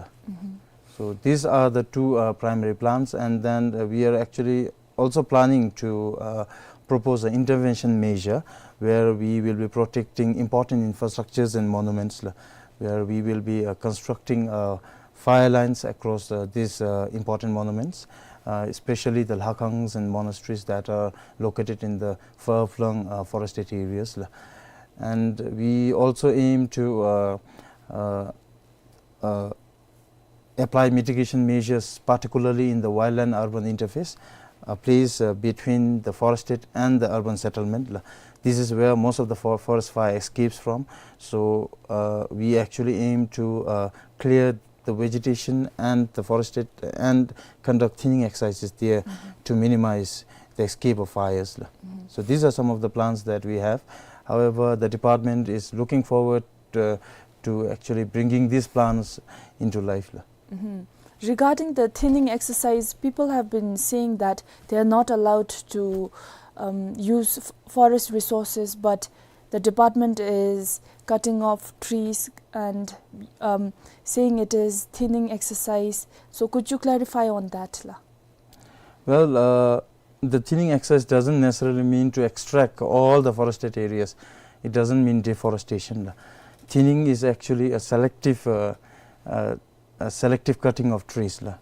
So these are the two, uh, primary plans, and then, uh, we are actually also planning to, uh, propose an intervention measure where we will be protecting important infrastructures and monuments, la, where we will be, uh, constructing, uh, fire lines across, uh, these, uh, important monuments, uh, especially the lhakangs and monasteries that are located in the far-flung, uh, forested areas la. And we also aim to, uh, uh, uh, apply mitigation measures, particularly in the wildland-urban interface, a place, uh, between the forested and the urban settlement la. This is where most of the for-, forest fire escapes from. So, uh, we actually aim to, uh, clear the vegetation and the forested and conduct thinning exercises there to minimize the escape of fires la. So these are some of the plans that we have. However, the department is looking forward, uh, to actually bringing these plans into life la. Regarding the thinning exercise, people have been saying that they are not allowed to, um, use f-, forest resources, but the department is cutting off trees and, um, saying it is thinning exercise. So could you clarify on that la? Well, uh, the thinning exercise doesn't necessarily mean to extract all the forested areas. It doesn't mean deforestation. Thinning is actually a selective, uh, uh, a selective cutting of trees la.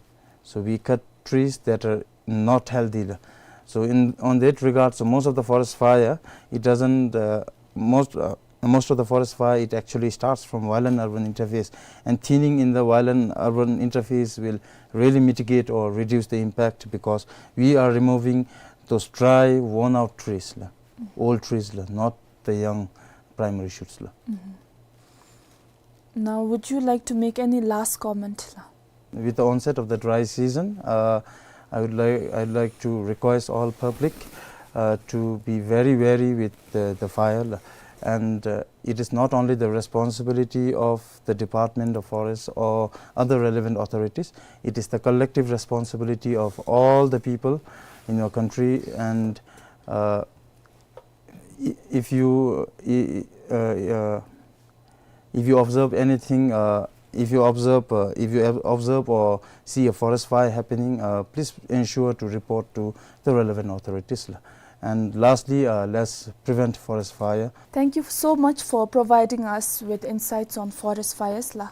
So we cut trees that are not healthy la. So in, on that regard, so most of the forest fire, it doesn't, uh, most, uh, most of the forest fire, it actually starts from wildland urban interface, and thinning in the wildland urban interface will really mitigate or reduce the impact, because we are removing those dry, worn out trees la, old trees la, not the young primary shoots la. Now, would you like to make any last comment la? With the onset of the dry season, uh, I would like, I'd like to request all public, uh, to be very wary with the, the fire la. And, uh, it is not only the responsibility of the Department of Forest or other relevant authorities, it is the collective responsibility of all the people in your country. And, uh, i-, if you, i-, i-, uh, uh, if you observe anything, uh, if you observe, uh, if you ob-, observe or see a forest fire happening, uh, please ensure to report to the relevant authorities la. And lastly, uh, let's prevent forest fire. Thank you so much for providing us with insights on forest fires la.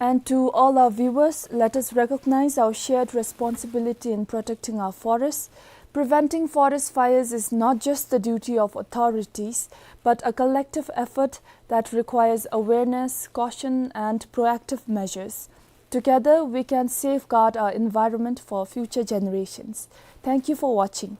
And to all our viewers, let us recognize our shared responsibility in protecting our forests. Preventing forest fires is not just the duty of authorities, but a collective effort that requires awareness, caution, and proactive measures. Together, we can safeguard our environment for future generations. Thank you for watching.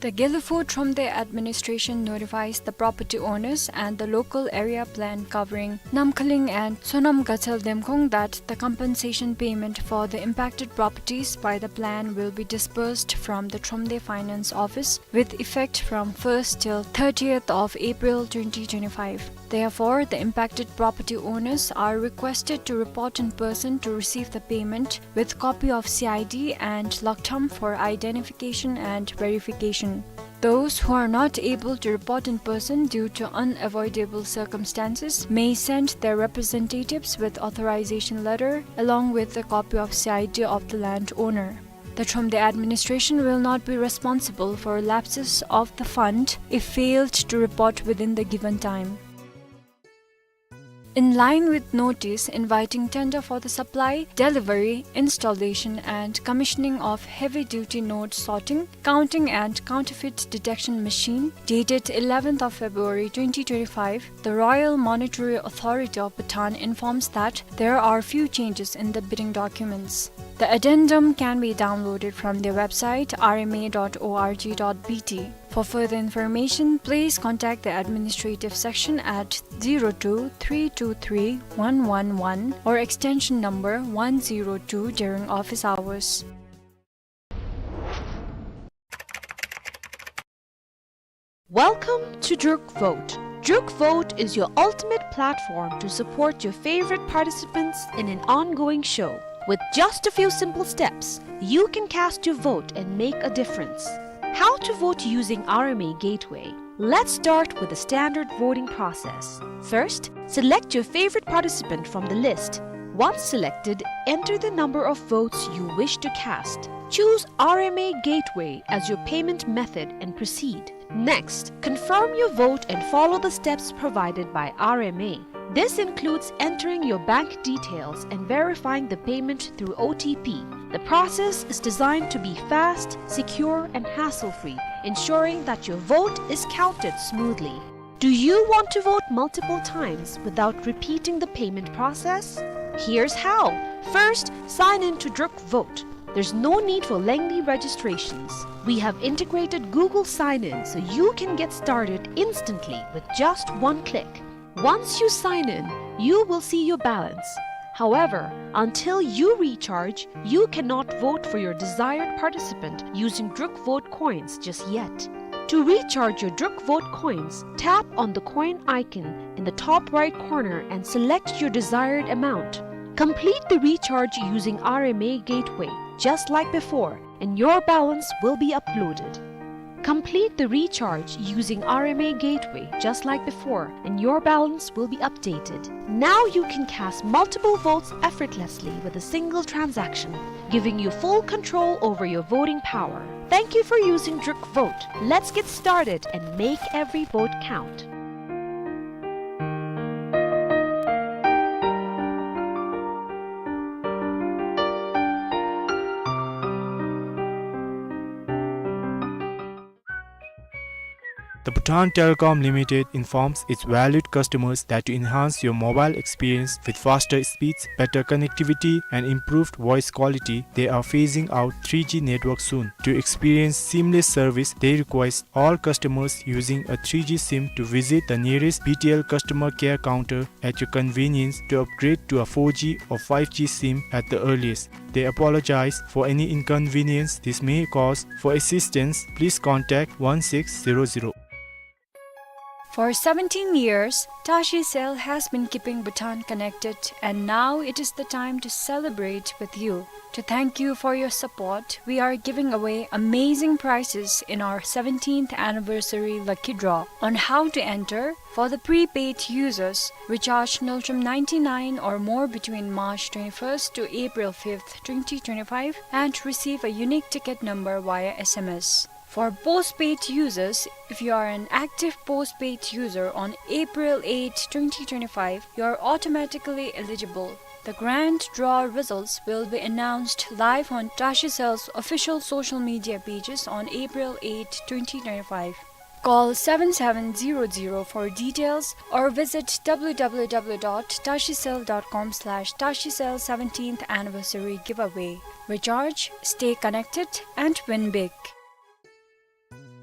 The Gelephu Thromde administration notifies the property owners and the local area plan covering Namkhaling and Sonam Gatsal Demkhong that the compensation payment for the impacted properties by the plan will be disbursed from the Thromde Finance Office with effect from first till thirtieth of April twenty twenty-five. Therefore, the impacted property owners are requested to report in person to receive the payment with copy of C I D and lagtham for identification and verification. Those who are not able to report in person due to unavoidable circumstances may send their representatives with authorization letter along with a copy of C I D of the landowner. The Thromde administration will not be responsible for lapses of the fund if failed to report within the given time. In line with notice inviting tender for the supply, delivery, installation and commissioning of heavy-duty note sorting, counting and counterfeit detection machine, dated eleventh of February twenty twenty-five, the Royal Monetary Authority of Bhutan informs that there are few changes in the bidding documents. The addendum can be downloaded from their website R M A dot O R G dot B T. For further information, please contact the administrative section at zero two three two three one one one or extension number one zero two during office hours. Welcome to Druk Vote. Druk Vote is your ultimate platform to support your favorite participants in an ongoing show. With just a few simple steps, you can cast your vote and make a difference. How to vote using R M A Gateway? Let's start with the standard voting process. First, select your favorite participant from the list. Once selected, enter the number of votes you wish to cast. Choose R M A Gateway as your payment method and proceed. Next, confirm your vote and follow the steps provided by R M A. This includes entering your bank details and verifying the payment through O T P. The process is designed to be fast, secure, and hassle-free, ensuring that your vote is counted smoothly. Do you want to vote multiple times without repeating the payment process? Here's how. First, sign in to Druk Vote. There's no need for lengthy registrations. We have integrated Google Sign-In so you can get started instantly with just one click. Once you sign in, you will see your balance. However, until you recharge, you cannot vote for your desired participant using Druk Vote coins just yet. To recharge your Druk Vote coins, tap on the coin icon in the top right corner and select your desired amount. Complete the recharge using R M A Gateway, just like before, and your balance will be uploaded. Complete the recharge using R M A Gateway just like before, and your balance will be updated. Now you can cast multiple votes effortlessly with a single transaction, giving you full control over your voting power. Thank you for using Druk Vote. Let's get started and make every vote count. The Bhutan Telecom Limited informs its valued customers that to enhance your mobile experience with faster speeds, better connectivity, and improved voice quality, they are phasing out three G network soon. To experience seamless service, they request all customers using a three G SIM to visit the nearest B T L customer care counter at your convenience to upgrade to a four G or five G SIM at the earliest. They apologize for any inconvenience this may cause. For assistance, please contact one six zero zero. For seventeen years, Tashi Cell has been keeping Bhutan connected, and now it is the time to celebrate with you. To thank you for your support, we are giving away amazing prizes in our seventeenth anniversary lucky draw. On how to enter: for the prepaid users, recharge Ngultrum ninety-nine or more between March twenty-first to April fifth, twenty twenty-five, and receive a unique ticket number via S M S. For postpaid users, if you are an active postpaid user on April eighth, twenty twenty-five, you are automatically eligible. The grand draw results will be announced live on Tashi Cell's official social media pages on April eighth, twenty twenty-five. Call seven seven zero zero for details or visit w w w dot tashi cell dot com slash tashi cell seventeenth anniversary giveaway. Recharge, stay connected, and win big.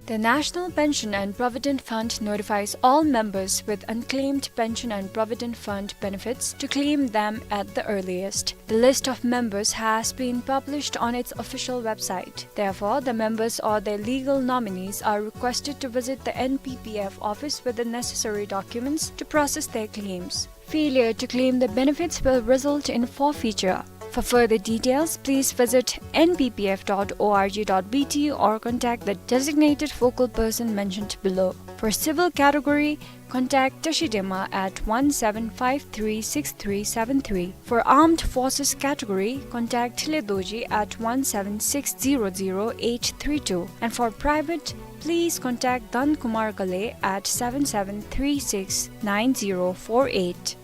The National Pension and Provident Fund notifies all members with unclaimed pension and provident fund benefits to claim them at the earliest. The list of members has been published on its official website. Therefore, the members or their legal nominees are requested to visit the N P P F office with the necessary documents to process their claims. Failure to claim the benefits will result in forfeiture. For further details, please visit N P P F dot org dot B T or contact the designated focal person mentioned below. For civil category, contact Tashi Dema at one seven five three six three seven three. For armed forces category, contact Thile Dorji at one seven six zero zero eight three two. And for private, please contact Dhan Kumar Ghale at seven seven three six nine zero four eight.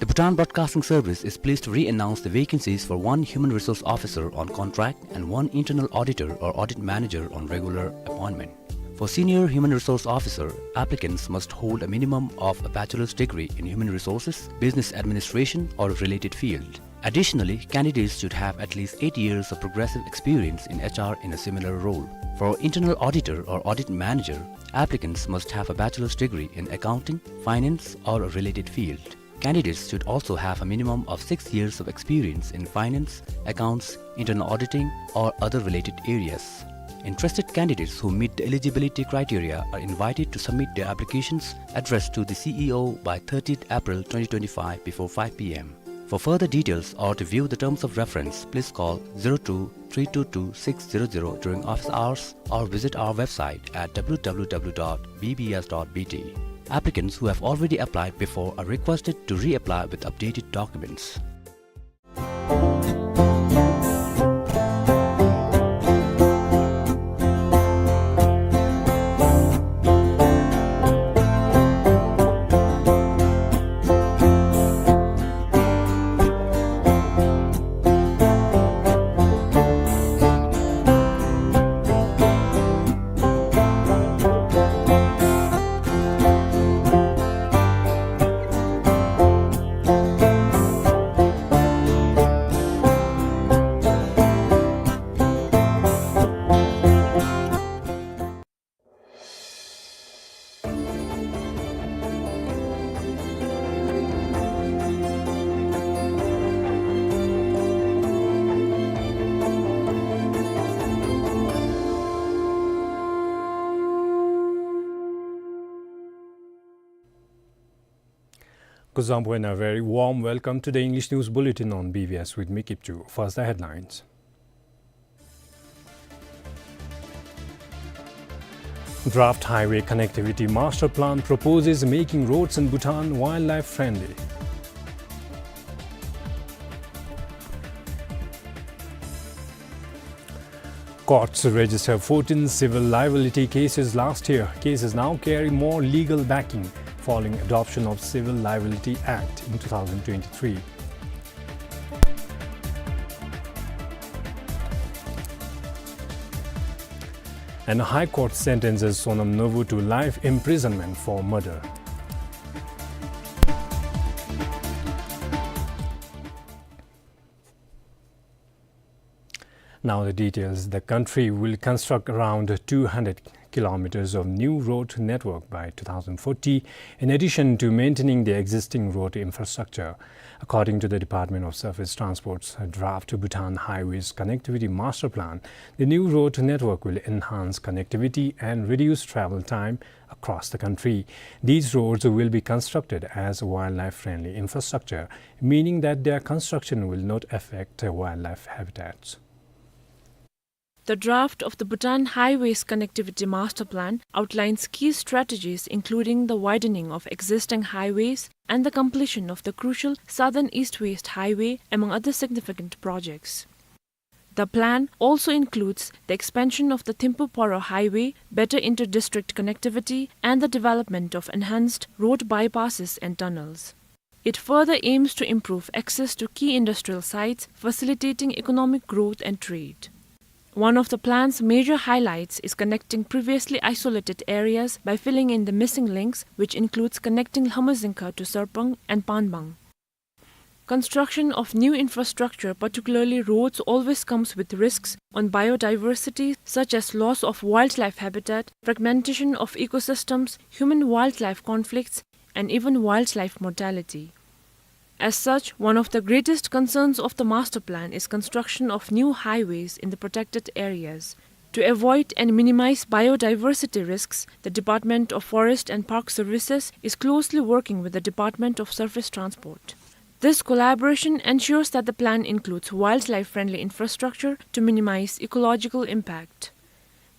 The Bhutan Broadcasting Service is pleased to re-announce the vacancies for one Human Resource Officer on contract and one Internal Auditor or Audit Manager on regular appointment. For Senior Human Resource Officer, applicants must hold a minimum of a bachelor's degree in human resources, business administration, or a related field. Additionally, candidates should have at least eight years of progressive experience in H R in a similar role. For Internal Auditor or Audit Manager, applicants must have a bachelor's degree in accounting, finance, or a related field. Candidates should also have a minimum of six years of experience in finance, accounts, internal auditing, or other related areas. Interested candidates who meet the eligibility criteria are invited to submit their applications addressed to the C E O by thirtieth April twenty twenty-five before five P M. For further details or to view the terms of reference, please call zero two three two two six zero zero during office hours or visit our website at w w w dot b b s dot b t. Applicants who have already applied before are requested to reapply with updated documents. Kuzuzangpo and a very warm welcome to the English News Bulletin on B B S with me, Kipchu. First, the headlines. Draft Highway Connectivity Master Plan proposes making roads in Bhutan wildlife friendly. Courts registered fourteen civil liability cases last year. Cases now carry more legal backing following adoption of Civil Liability Act in two thousand twenty-three. And High Court sentences Sonam Norbu to life imprisonment for murder. Now the details. The country will construct around two hundred kilometers of new road network by two thousand forty, in addition to maintaining the existing road infrastructure. According to the Department of Surface Transport's draft Bhutan Highways Connectivity Master Plan, the new road network will enhance connectivity and reduce travel time across the country. These roads will be constructed as wildlife-friendly infrastructure, meaning that their construction will not affect wildlife habitats. The draft of the Bhutan Highways Connectivity Master Plan outlines key strategies, including the widening of existing highways and the completion of the crucial Southern East-West Highway, among other significant projects. The plan also includes the expansion of the Thimphu-Paro Highway, better inter-district connectivity, and the development of enhanced road bypasses and tunnels. It further aims to improve access to key industrial sites, facilitating economic growth and trade. One of the plan's major highlights is connecting previously isolated areas by filling in the missing links, which includes connecting Lhomajingka to Sarpang and Panbang. Construction of new infrastructure, particularly roads, always comes with risks on biodiversity, such as loss of wildlife habitat, fragmentation of ecosystems, human-wildlife conflicts, and even wildlife mortality. As such, one of the greatest concerns of the master plan is construction of new highways in the protected areas. To avoid and minimize biodiversity risks, the Department of Forest and Park Services is closely working with the Department of Surface Transport. This collaboration ensures that the plan includes wildlife-friendly infrastructure to minimize ecological impact.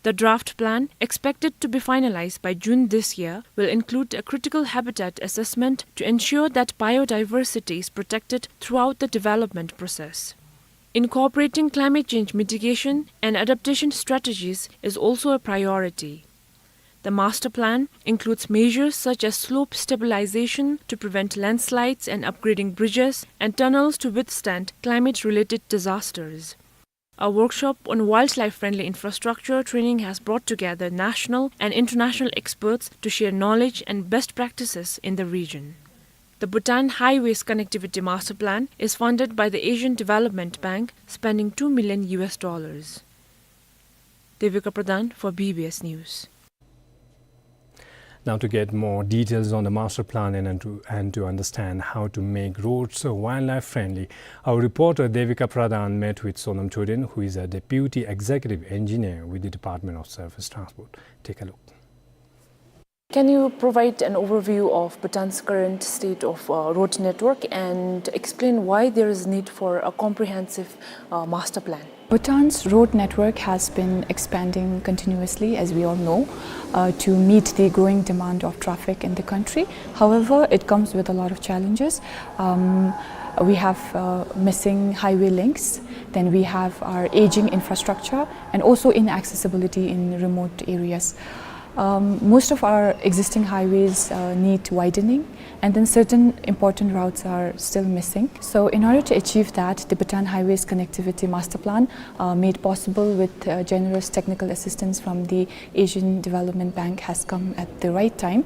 The draft plan, expected to be finalized by June this year, will include a critical habitat assessment to ensure that biodiversity is protected throughout the development process. Incorporating climate change mitigation and adaptation strategies is also a priority. The master plan includes measures such as slope stabilization to prevent landslides and upgrading bridges and tunnels to withstand climate-related disasters. A workshop on wildlife-friendly infrastructure training has brought together national and international experts to share knowledge and best practices in the region. The Bhutan Highways Connectivity Master Plan is funded by the Asian Development Bank, spending two million U S dollars. Devika Pradhan for B B S News. Now, to get more details on the master plan and, and to, and to understand how to make roads, uh, wildlife friendly, our reporter Devika Pradhan met with Sonam Choden, who is a deputy executive engineer with the Department of Surface Transport. Take a look. Can you provide an overview of Bhutan's current state of, uh, road network and explain why there is need for a comprehensive, uh, master plan? Bhutan's road network has been expanding continuously, as we all know, uh, to meet the growing demand of traffic in the country. However, it comes with a lot of challenges. Um, we have, uh, missing highway links, then we have our aging infrastructure, and also inaccessibility in remote areas. Um, most of our existing highways, uh, need widening, and then certain important routes are still missing. So in order to achieve that, the Bhutan Highways Connectivity Master Plan, uh, made possible with, uh, generous technical assistance from the Asian Development Bank, has come at the right time.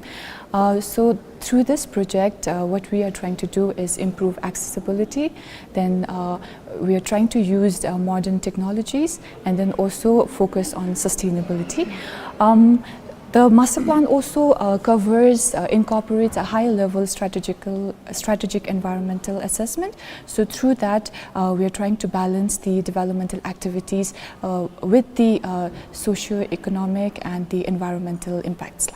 Uh, so through this project, uh, what we are trying to do is improve accessibility. Then, uh, we are trying to use, uh, modern technologies and then also focus on sustainability. Um, the master plan also, uh, covers, uh, incorporates a higher level strategical, strategic environmental assessment. So through that, uh, we are trying to balance the developmental activities, uh, with the, uh, socio-economic and the environmental impacts.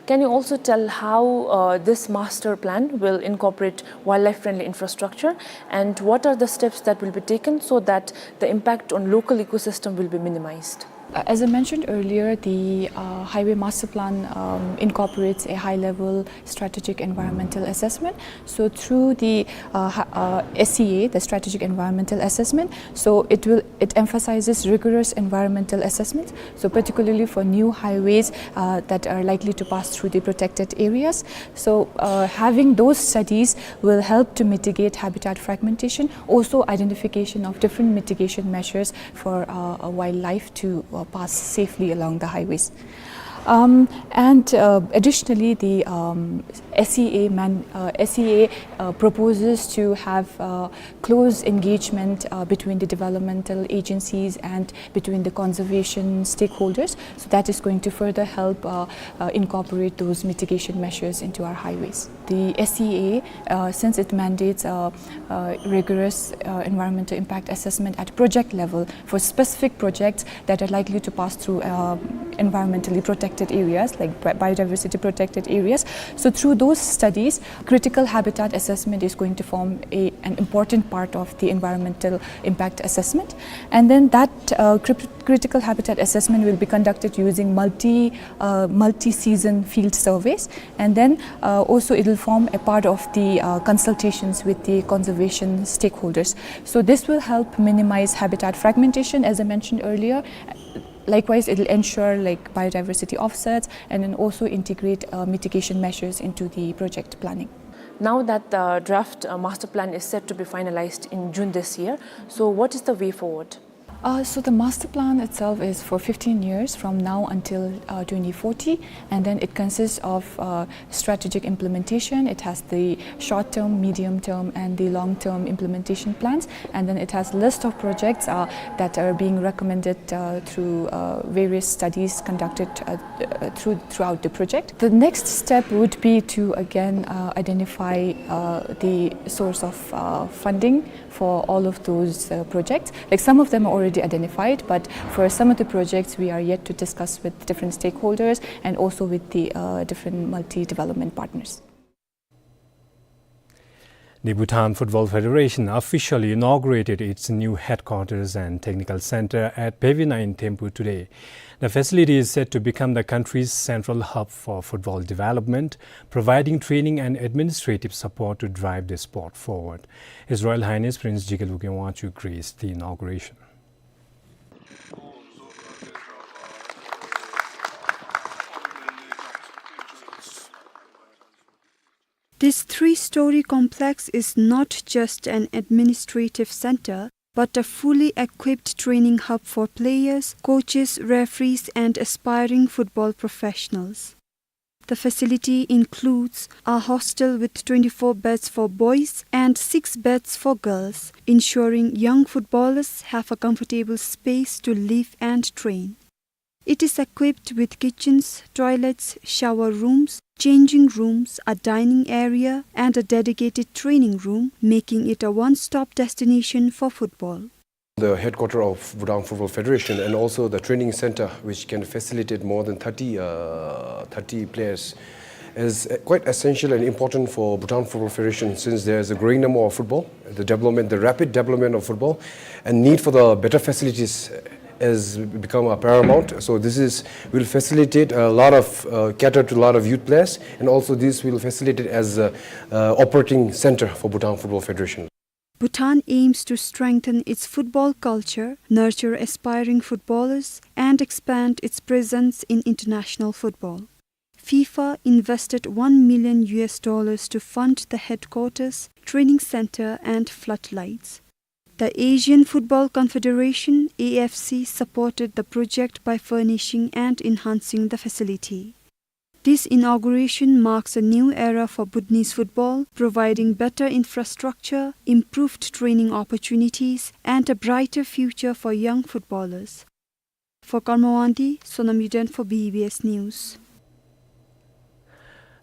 Can you also tell how, uh, this master plan will incorporate wildlife-friendly infrastructure, and what are the steps that will be taken so that the impact on local ecosystem will be minimized? Uh, as I mentioned earlier, the, uh, Highway Master Plan, um, incorporates a high-level strategic environmental assessment. So through the, uh, ha-, uh, S E A, the Strategic Environmental Assessment, so it will, it emphasizes rigorous environmental assessments. So particularly for new highways, uh, that are likely to pass through the protected areas. So, uh, having those studies will help to mitigate habitat fragmentation, also identification of different mitigation measures for, uh, a wildlife to, uh, pass safely along the highways. Um, and, uh, additionally, the, um, S E A man-, uh, S E A, uh, proposes to have, uh, close engagement, uh, between the developmental agencies and between the conservation stakeholders. So that is going to further help, uh, uh, incorporate those mitigation measures into our highways. The S E A, uh, since it mandates, uh, uh, rigorous, uh, environmental impact assessment at project level for specific projects that are likely to pass through, uh, environmentally protected areas, like bi-, biodiversity protected areas. So through those studies, critical habitat assessment is going to form a, an important part of the environmental impact assessment. And then that, uh, cri-, critical habitat assessment will be conducted using multi, uh, multi-season field surveys. And then, uh, also it will form a part of the, uh, consultations with the conservation stakeholders. So this will help minimize habitat fragmentation, as I mentioned earlier. Likewise, it will ensure, like, biodiversity offsets and then also integrate, uh, mitigation measures into the project planning. Now that the draft, uh, master plan is set to be finalized in June this year, so what is the way forward? Uh, so the master plan itself is for fifteen years from now until, uh, twenty forty, and then it consists of, uh, strategic implementation. It has the short-term, medium-term, and the long-term implementation plans, and then it has list of projects, uh, that are being recommended, uh, through, uh, various studies conducted, uh, uh, through, throughout the project. The next step would be to again, uh, identify, uh, the source of, uh, funding for all of those, uh, projects. Like, some of them are already identified, but for some of the projects, we are yet to discuss with different stakeholders and also with the, uh, different multi-development partners. The Bhutan Football Federation officially inaugurated its new headquarters and technical center at Pevina in Thimphu today. The facility is set to become the country's central hub for football development, providing training and administrative support to drive the sport forward. His Royal Highness Prince Jigme Lobgeng Wangchuck graced the inauguration. This three-story complex is not just an administrative center, but a fully equipped training hub for players, coaches, referees, and aspiring football professionals. The facility includes a hostel with twenty-four beds for boys and six beds for girls, ensuring young footballers have a comfortable space to live and train. It is equipped with kitchens, toilets, shower rooms, changing rooms, a dining area, and a dedicated training room, making it a one-stop destination for football. The headquarter of Bhutan Football Federation and also the training center, which can facilitate more than thirty, uh, thirty players, is, uh, quite essential and important for Bhutan Football Federation, since there is a growing number of football. The development, the rapid development of football, and need for the better facilities has become, uh, paramount. So this is, will facilitate a lot of, uh, cater to a lot of youth players, and also this will facilitate as a, uh, operating center for Bhutan Football Federation. Bhutan aims to strengthen its football culture, nurture aspiring footballers, and expand its presence in international football. FIFA invested one million U S dollars to fund the headquarters, training center, and floodlights. The Asian Football Confederation, A F C, supported the project by furnishing and enhancing the facility. This inauguration marks a new era for Bhutanese football, providing better infrastructure, improved training opportunities, and a brighter future for young footballers. For Karma Wangdi, Sonam Yuden for B B S News.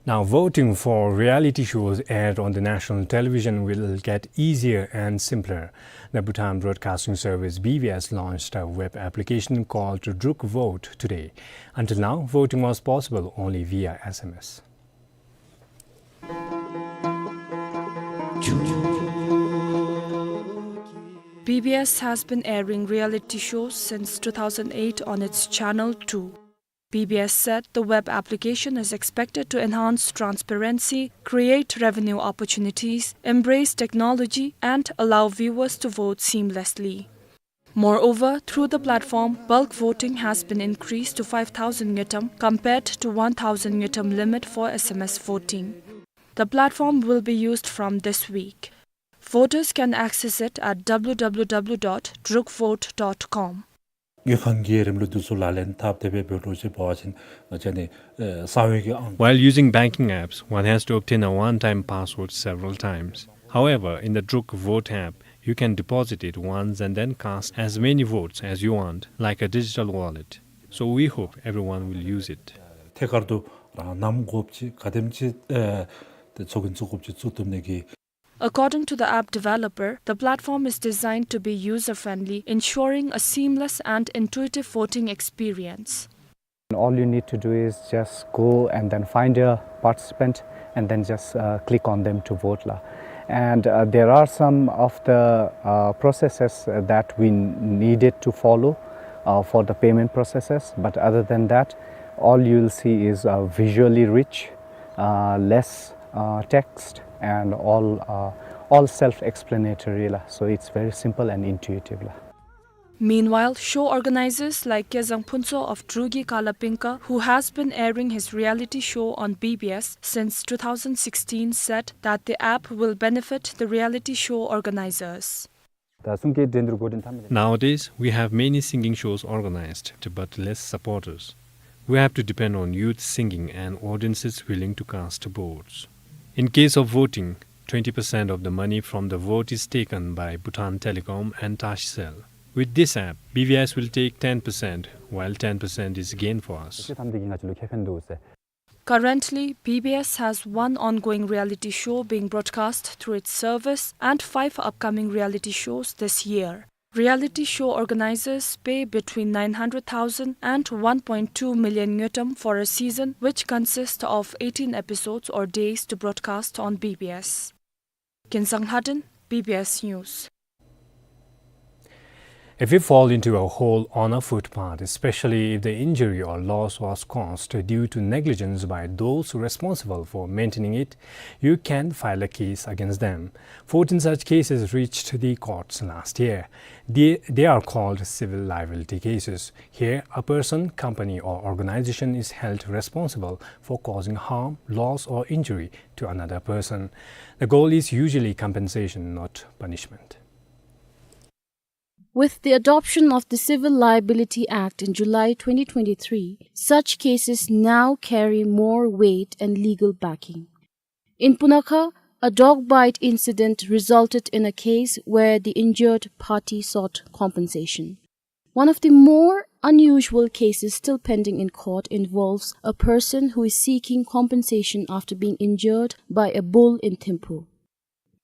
Now, voting for reality shows aired on the national television will get easier and simpler. The Bhutan Broadcasting Service, B B S, launched a web application called Druk Vote today. Until now, voting was possible only via S M S. B B S has been airing reality shows since two thousand eight on its channel two. B B S said the web application is expected to enhance transparency, create revenue opportunities, embrace technology, and allow viewers to vote seamlessly. Moreover, through the platform, bulk voting has been increased to five thousand ngultrum compared to one thousand ngultrum limit for S M S voting. The platform will be used from this week. Voters can access it at W W W dot druk vote dot com. དངུལ་ཁང་གི་རིམ་ལུགས་འདི་ཚུ་ལག་ལེན་འཐབ་སྟེ་འབད་འབདཝ་ལུ་ཅིག་འབད་བ་ཅིན་ང་བཅས་ནི་ཨེ་གསང་བའི་གི་ཨང་། While using banking apps, one has to obtain a one-time password several times. However, in the Druk Vote app, you can deposit it once and then cast as many votes as you want, like a digital wallet. So we hope everyone will use it. ཐད་ཀར་དུ་རང་ནམ་དགོཔ་ཅིག་ག་དེམ་ཅིག་ཨེ་ཏེ་ཚོགས་རྒྱན་བཙུགས་དགོཔ་ཅིག་བཙུགས་བཏུབ་ནི་གི། According to the app developer, the platform is designed to be user-friendly, ensuring a seamless and intuitive voting experience. All you need to do is just go and then find your participant and then just, uh, click on them to vote la. And, uh, there are some of the, uh, processes that we needed to follow, uh, for the payment processes, but other than that, all you'll see is, uh, visually rich, uh, less, uh, text and all, uh, all self-explanatory la. So it's very simple and intuitive la. Meanwhile, show organizers like Kezang Phuntsho of Drugi Kalapingka, who has been airing his reality show on B B S since two thousand sixteen, said that the app will benefit the reality show organizers. Nowadays, we have many singing shows organized, but less supporters. We have to depend on youth singing and audiences willing to cast votes. In case of voting, twenty percent of the money from the vote is taken by Bhutan Telecom and Tashcell. With this app, B B S will take ten percent, while ten percent is gain for us. Currently, B B S has one ongoing reality show being broadcast through its service and five upcoming reality shows this year. Reality show organizers pay between nine hundred thousand and one point two million ngultrum for a season, which consists of eighteen episodes or days to broadcast on B B S. Kensang Lhaden, B B S News. If you fall into a hole on a footpath, especially if the injury or loss was caused due to negligence by those responsible for maintaining it, you can file a case against them. Fourteen such cases reached the courts last year. They, they are called civil liability cases. Here, a person, company, or organization is held responsible for causing harm, loss, or injury to another person. The goal is usually compensation, not punishment. With the adoption of the Civil Liability Act in July twenty twenty-three, such cases now carry more weight and legal backing. In Punakha, a dog bite incident resulted in a case where the injured party sought compensation. One of the more unusual cases still pending in court involves a person who is seeking compensation after being injured by a bull in Thimphu.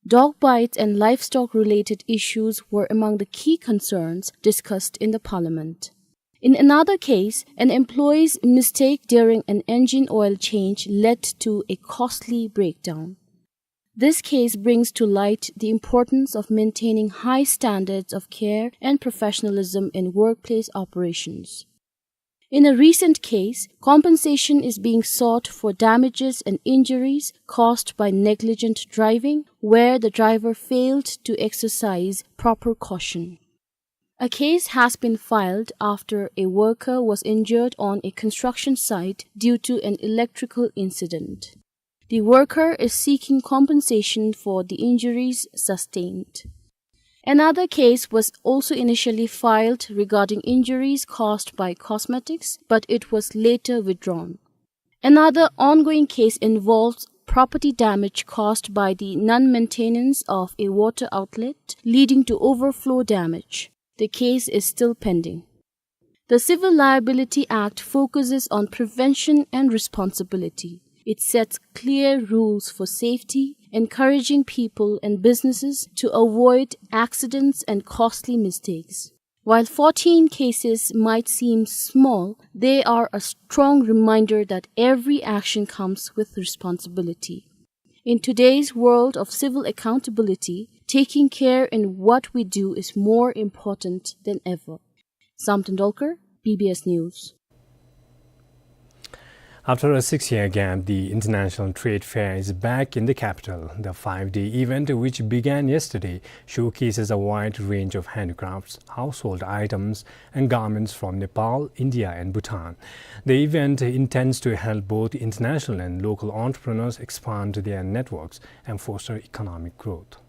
Dog bites and livestock-related issues were among the key concerns discussed in the parliament. In another case, an employee's mistake during an engine oil change led to a costly breakdown. This case brings to light the importance of maintaining high standards of care and professionalism in workplace operations. In a recent case, compensation is being sought for damages and injuries caused by negligent driving, where the driver failed to exercise proper caution. A case has been filed after a worker was injured on a construction site due to an electrical incident. The worker is seeking compensation for the injuries sustained. Another case was also initially filed regarding injuries caused by cosmetics, but it was later withdrawn. Another ongoing case involves property damage caused by the non-maintenance of a water outlet, leading to overflow damage. The case is still pending. The Civil Liability Act focuses on prevention and responsibility. It sets clear rules for safety, encouraging people and businesses to avoid accidents and costly mistakes. While fourteen cases might seem small, they are a strong reminder that every action comes with responsibility. In today's world of civil accountability, Taking care in what we do is more important than ever. Samten Dolkar, B B S News. After a six-year gap, the International Trade Fair is back in the capital. The five-day event, which began yesterday, showcases a wide range of handicrafts, household items, and garments from Nepal, India, and Bhutan. The event intends to help both international and local entrepreneurs expand their networks and foster economic growth.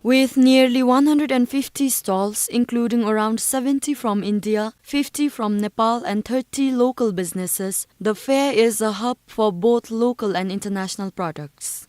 With nearly one hundred and fifty stalls, including around seventy from India, fifty from Nepal, and thirty local businesses, the fair is a hub for both local and international products.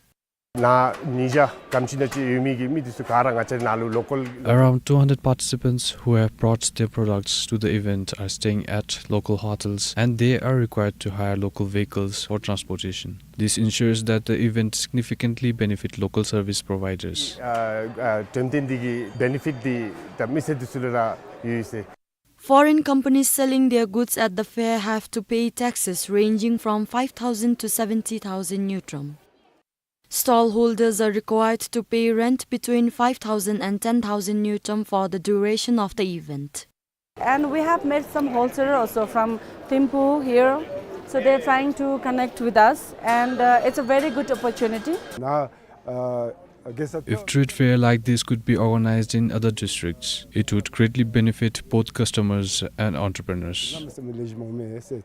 ནཱ་ཉིས་བརྒྱ་གམ་ཅིག་ནང་ཅིག་ཡོད་མི་གི་མི་འདི་ཚུ་ག་ར་ང་བཅས་ནཱ་ལུ་local Around two hundred participants who have brought their products to the event are staying at local hotels, and they are required to hire local vehicles for transportation. This ensures that the event significantly benefit local service providers. ཨ་ཨ་དོན་ཚན་འདི་གི་benefit འདི་ད་མི་སེར་འདི་ཚུ་ལུ་ར་ཡོད་ཟེར། Foreign companies selling their goods at the fair have to pay taxes ranging from five thousand to seventy thousand ngultrum. Stall holders are required to pay rent between five thousand and ten thousand ngultrum for the duration of the event. And we have met some wholesaler also from Thimphu here. So they're trying to connect with us, and, uh, it's a very good opportunity. ནཱ་ཨ་རྒྱལ་ས། If trade fair like this could be organized in other districts, it would greatly benefit both customers and entrepreneurs. གནམ་མེད་ས་མེད་ལེགས་ཤོམ་འོང་མས་ཟེར་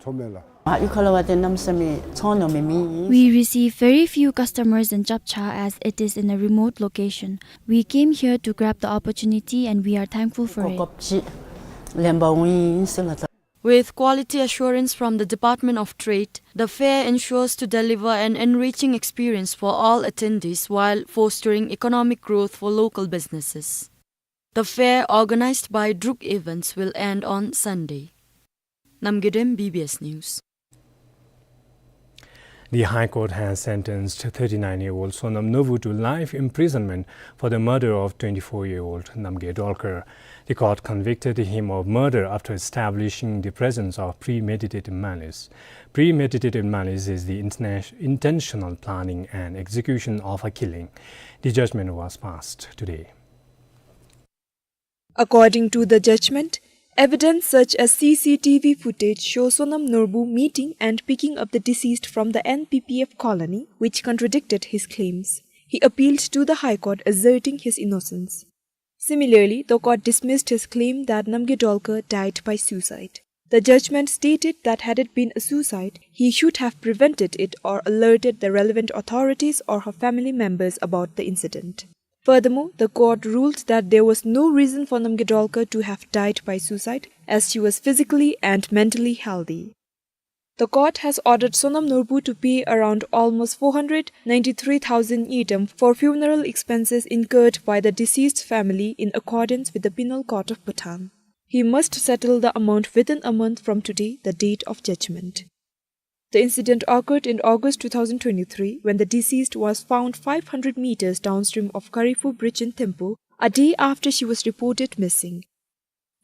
ཚོརཝ་མས་ལགས། ཨ་ཡུལ་ཁ་ལུ་འབད་དེ་གནམ་མེད་ས་མེད་ཚོང་ནི་མེད་མི། We receive very few customers in Chapcha as it is in a remote location. We came here to grab the opportunity and we are thankful for it. གོ་སྐབས་ཅིག་ལེན་པར་འོང་ཡི་ཟེར་ལགས། With quality assurance from the Department of Trade, the fair ensures to deliver an enriching experience for all attendees while fostering economic growth for local businesses. The fair, organized by Druk Events, will end on Sunday. Namgay Dem, B B S News. The High Court has sentenced thirty-nine-year-old Sonam Norbu to life imprisonment for the murder of twenty-four-year-old Namgay Dolkar. The court convicted him of murder after establishing the presence of premeditated malice. Premeditated malice is the interna-, intentional planning and execution of a killing. The judgment was passed today. According to the judgment, evidence such as C C T V footage show Sonam Norbu meeting and picking up the deceased from the N P P F colony, which contradicted his claims. He appealed to the High Court, asserting his innocence. Similarly, the court dismissed his claim that Namgay Dolkar died by suicide. The judgment stated that had it been a suicide, he should have prevented it or alerted the relevant authorities or her family members about the incident. Furthermore, the court ruled that there was no reason for Namgay Dolkar to have died by suicide, as she was physically and mentally healthy. The court has ordered Sonam Norbu to pay around almost four hundred ninety-three thousand ngultrum for funeral expenses incurred by the deceased family in accordance with the Penal Code of Bhutan. He must settle the amount within a month from today, the date of judgment. The incident occurred in August two thousand twenty-three, when the deceased was found five hundred meters downstream of Karifu Bridge in Thimphu, a day after she was reported missing.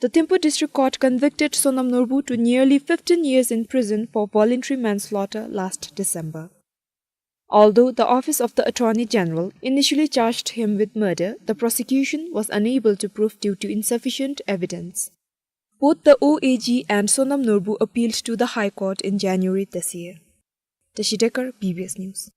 The Thimphu District Court convicted Sonam Norbu to nearly fifteen years in prison for voluntary manslaughter last December. Although the Office of the Attorney General initially charged him with murder, the prosecution was unable to prove due to insufficient evidence. Both the O A G and Sonam Norbu appealed to the High Court in January this year. Tashi Dekar, B B S News.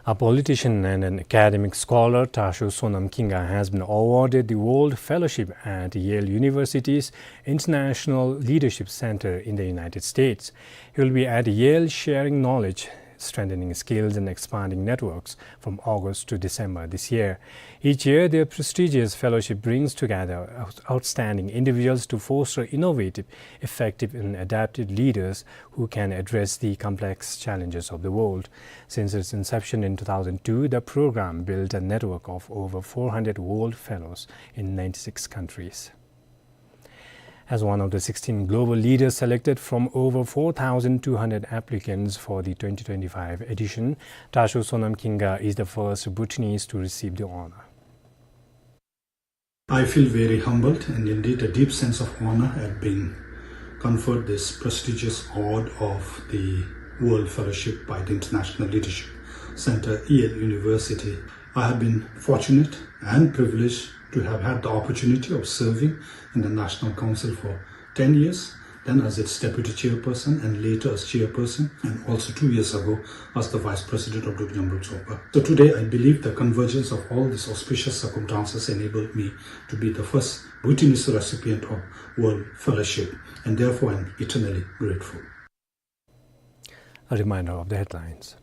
A politician and an academic scholar, Tasho Sonam Khinga has been awarded the World Fellowship at Yale University's International Leadership Center in the United States. He will be at Yale sharing knowledge, strengthening skills and expanding networks from August to December this year. Each year, the prestigious fellowship brings together out-, outstanding individuals to foster innovative, effective and adaptive leaders who can address the complex challenges of the world. Since its inception in two thousand two, the program built a network of over four hundred World Fellows in ninety-six countries. As one of the sixteen global leaders selected from over four thousand two hundred applicants for the twenty twenty-five edition, Tasho Sonam Khinga is the first Bhutanese to receive the honor. I feel very humbled and indeed a deep sense of honor at being conferred this prestigious award of the World Fellowship by the International Leadership Center, Yale University. I have been fortunate and privileged to have had the opportunity of serving in the National Council for ten years, then as its deputy chairperson and later as chairperson, and also two years ago as the vice president of Druk Nyamrub Tsopa. So today, I believe the convergence of all these auspicious circumstances enabled me to be the first Bhutanese recipient of World Fellowship, and therefore I'm eternally grateful. A reminder of the headlines.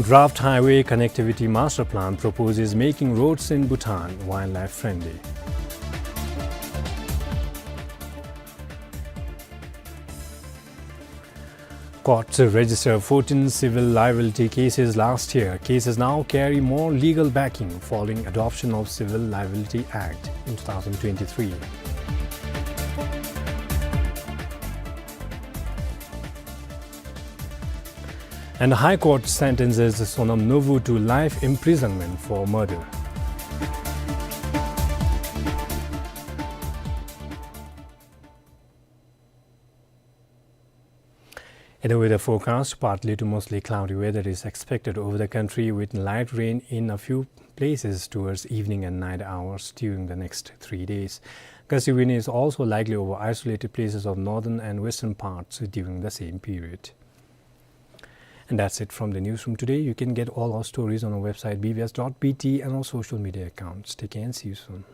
Draft Highway Connectivity Master Plan proposes making roads in Bhutan wildlife friendly. Courts registered fourteen civil liability cases last year. Cases now carry more legal backing following adoption of Civil Liability Act in two thousand twenty-three. And High Court sentences Sonam Novu to life imprisonment for murder. In the weather forecast, partly to mostly cloudy weather is expected over the country with light rain in a few places towards evening and night hours during the next three days. Gusty wind is also likely over isolated places of northern and western parts during the same period. And that's it from the newsroom today. You can get all our stories on our website B B S dot B T and our social media accounts. Take care and see you soon.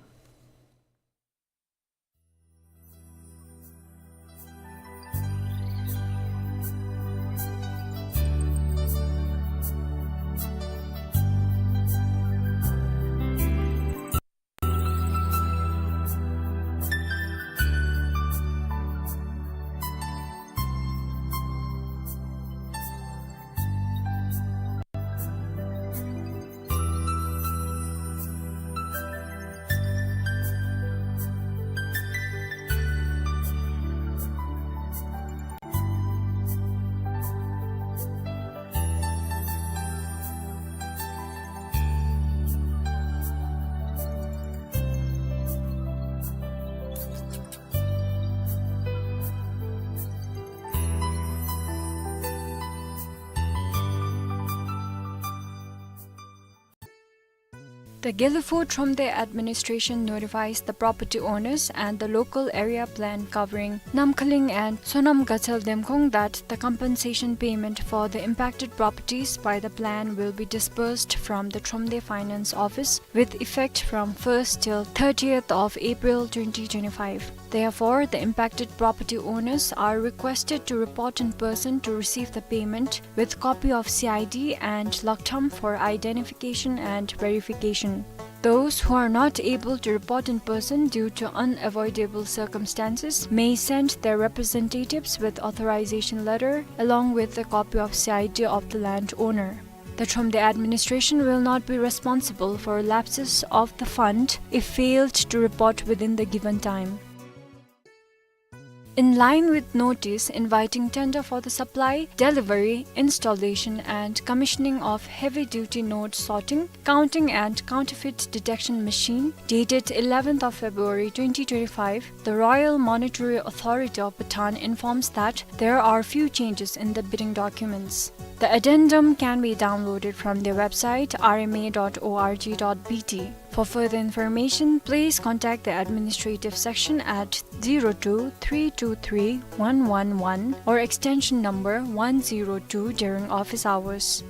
The Gelephu Thromde administration notifies the property owners and the local area plan covering Namkhaling and Sonam Gatsel Demkhong that the compensation payment for the impacted properties by the plan will be disbursed from the Thromde Finance Office with effect from first till thirtieth of April twenty twenty-five. Therefore, the impacted property owners are requested to report in person to receive the payment with copy of C I D and laktham for identification and verification. Those who are not able to report in person due to unavoidable circumstances may send their representatives with authorization letter along with a copy of C I D of the landowner. The Thromde administration will not be responsible for lapses of the fund if failed to report within the given time. In line with notice inviting tender for the supply, delivery, installation and commissioning of heavy-duty note sorting, counting and counterfeit detection machine, dated eleventh of February twenty twenty-five, the Royal Monetary Authority of Bhutan informs that there are few changes in the bidding documents. The addendum can be downloaded from their website R M A dot O R G dot B T. For further information, please contact the administrative section at zero two three two three one one one or extension number one zero two during office hours.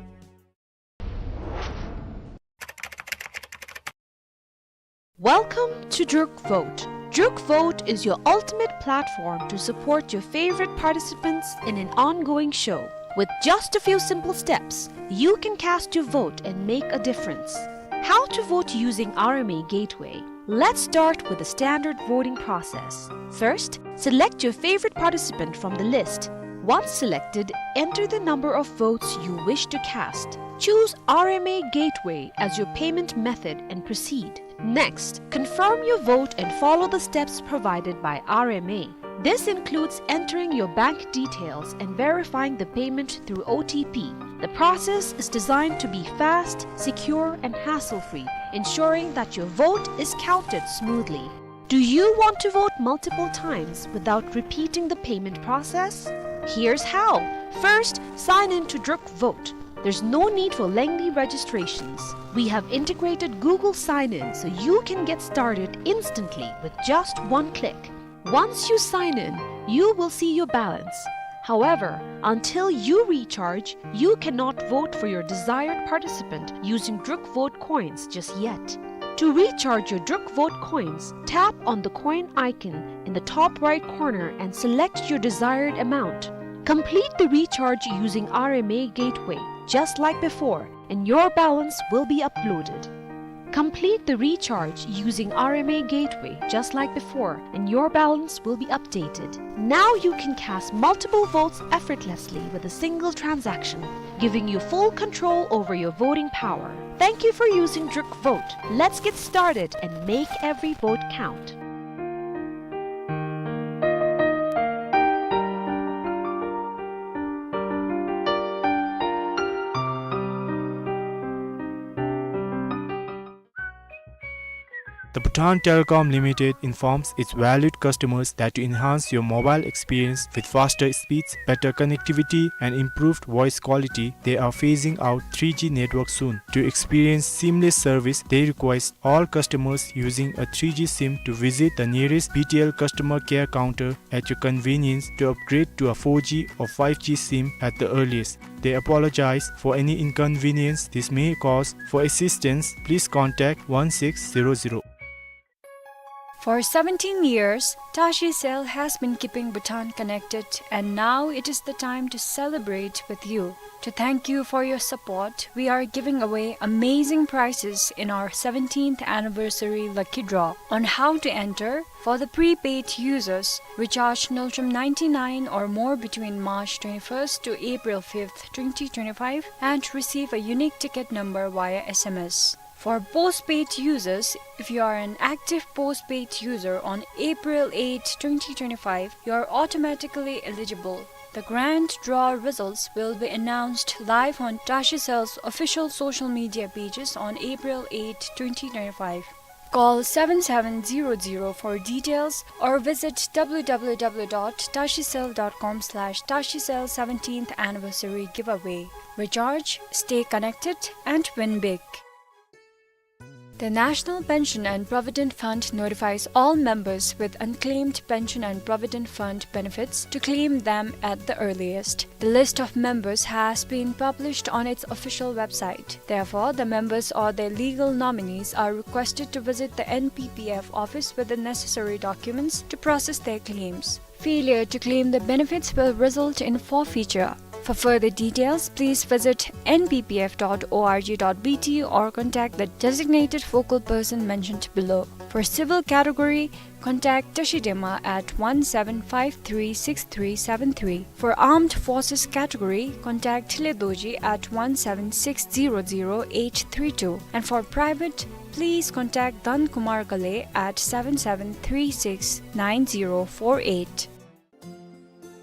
Welcome to Druk Vote. Druk Vote is your ultimate platform to support your favorite participants in an ongoing show. With just a few simple steps, you can cast your vote and make a difference. How to vote using R M A Gateway? Let's start with the standard voting process. First, select your favorite participant from the list. Once selected, enter the number of votes you wish to cast. Choose R M A Gateway as your payment method and proceed. Next, confirm your vote and follow the steps provided by R M A. This includes entering your bank details and verifying the payment through O T P. The process is designed to be fast, secure, and hassle-free, ensuring that your vote is counted smoothly. Do you want to vote multiple times without repeating the payment process? Here's how. First, sign in to Druk Vote. There's no need for lengthy registrations. We have integrated Google Sign-In so you can get started instantly with just one click. Once you sign in, you will see your balance. However, until you recharge, you cannot vote for your desired participant using Druk Vote coins just yet. To recharge your Druk Vote coins, tap on the coin icon in the top right corner and select your desired amount. Complete the recharge using R M A Gateway, just like before, and your balance will be uploaded. Complete the recharge using R M A Gateway, just like before, and your balance will be updated. Now you can cast multiple votes effortlessly with a single transaction, giving you full control over your voting power. Thank you for using Druk Vote. Let's get started and make every vote count. The Bhutan Telecom Limited informs its valued customers that to enhance your mobile experience with faster speeds, better connectivity, and improved voice quality, they are phasing out three G network soon. To experience seamless service, they request all customers using a three G SIM to visit the nearest B T L customer care counter at your convenience to upgrade to a four G or five G SIM at the earliest. They apologize for any inconvenience this may cause. For assistance, please contact one six zero zero. For seventeen years, Tashi Cell has been keeping Bhutan connected, and now it is the time to celebrate with you. To thank you for your support, we are giving away amazing prizes in our seventeenth anniversary lucky draw. On how to enter: for the prepaid users, recharge Ngultrum ninety-nine or more between March twenty-first to April fifth, twenty twenty-five, and receive a unique ticket number via S M S. For postpaid users, if you are an active postpaid user on April eighth, twenty twenty-five, you are automatically eligible. The grand draw results will be announced live on Tashi Cell's official social media pages on April eighth, twenty twenty-five. Call seven seven zero zero for details or visit w w w dot tashi cell dot com slash tashi cell seventeenth anniversary giveaway. Recharge, stay connected, and win big. The National Pension and Provident Fund notifies all members with unclaimed pension and provident fund benefits to claim them at the earliest. The list of members has been published on its official website. Therefore, the members or their legal nominees are requested to visit the N P P F office with the necessary documents to process their claims. Failure to claim the benefits will result in forfeiture. For further details, please visit N P P F dot org dot B T or contact the designated focal person mentioned below. For civil category, contact Tashi Dema at one seven five three six three seven three. For armed forces category, contact Thile Dorji at one seven six zero zero eight three two. And for private, please contact Dhan Kumar Ghale at seven seven three six nine zero four eight.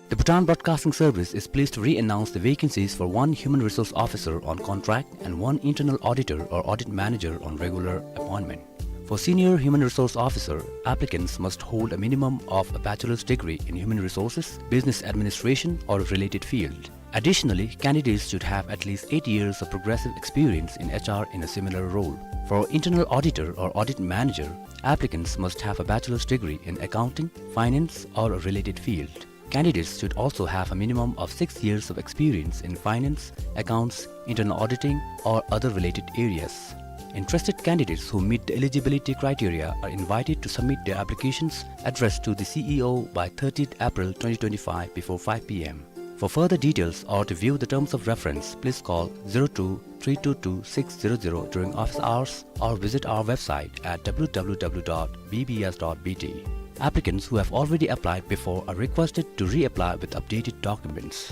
The Bhutan Broadcasting Service is pleased to re-announce the vacancies for one Human Resource Officer on contract and one Internal Auditor or Audit Manager on regular appointment. For Senior Human Resource Officer, applicants must hold a minimum of a bachelor's degree in human resources, business administration, or a related field. Additionally, candidates should have at least eight years of progressive experience in H R in a similar role. For Internal Auditor or Audit Manager, applicants must have a bachelor's degree in accounting, finance, or a related field. Candidates should also have a minimum of six years of experience in finance, accounts, internal auditing, or other related areas. Interested candidates who meet the eligibility criteria are invited to submit their applications addressed to the C E O by thirtieth April twenty twenty-five before five P M. For further details or to view the terms of reference, please call zero two three two two six zero zero during office hours or visit our website at w w w dot b b s dot b t. Applicants who have already applied before are requested to reapply with updated documents.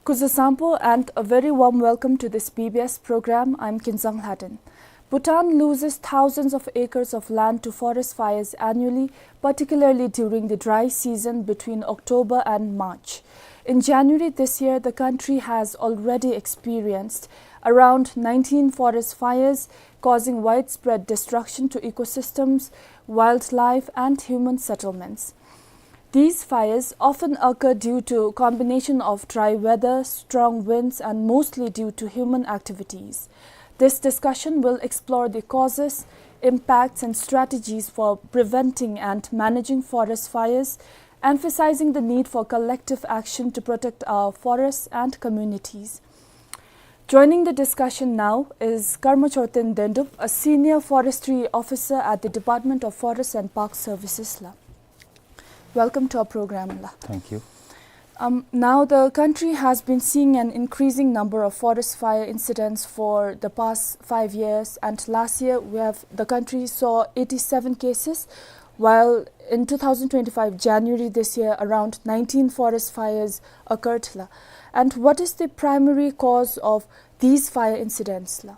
Kuzuzangpo and a very warm welcome to this B B S program. I'm Kinzang Lhaden. Bhutan loses thousands of acres of land to forest fires annually, particularly during the dry season between October and March. In January this year, the country has already experienced around nineteen forest fires, causing widespread destruction to ecosystems, wildlife, and human settlements. These fires often occur due to combination of dry weather, strong winds, and mostly due to human activities. This discussion will explore the causes, impacts, and strategies for preventing and managing forest fires, emphasizing the need for collective action to protect our forests and communities. Joining the discussion now is Karma Choten Dendup, a senior forestry officer at the Department of Forest and Park Services la. Welcome to our program la. Thank you. Um, now, the country has been seeing an increasing number of forest fire incidents for the past five years, and last year we have, the country saw eighty-seven cases, while in two thousand twenty-five January this year, around nineteen forest fires occurred la. And what is the primary cause of these fire incidents la?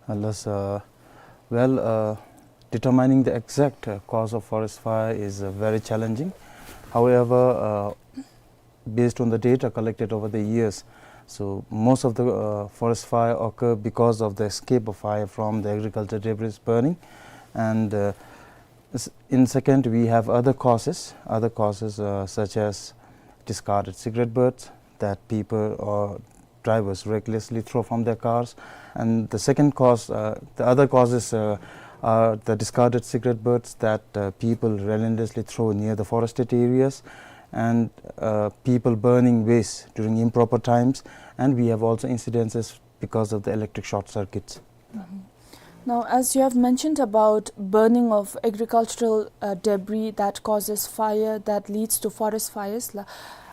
Uh, let's, uh, well, uh, determining the exact, uh, cause of forest fire is, uh, very challenging. However, uh, based on the data collected over the years, so most of the, uh, forest fire occur because of the escape of fire from the agricultural debris burning. And, uh, s-, in second, we have other causes, other causes, uh, such as discarded cigarette butts that people or drivers recklessly throw from their cars. And the second cause, uh, the other causes, uh, are the discarded cigarette butts that, uh, people relentlessly throw near the forested areas, and, uh, people burning waste during improper times. And we have also incidences because of the electric short circuits. Mhm. Now, as you have mentioned about burning of agricultural, uh, debris that causes fire, that leads to forest fires la,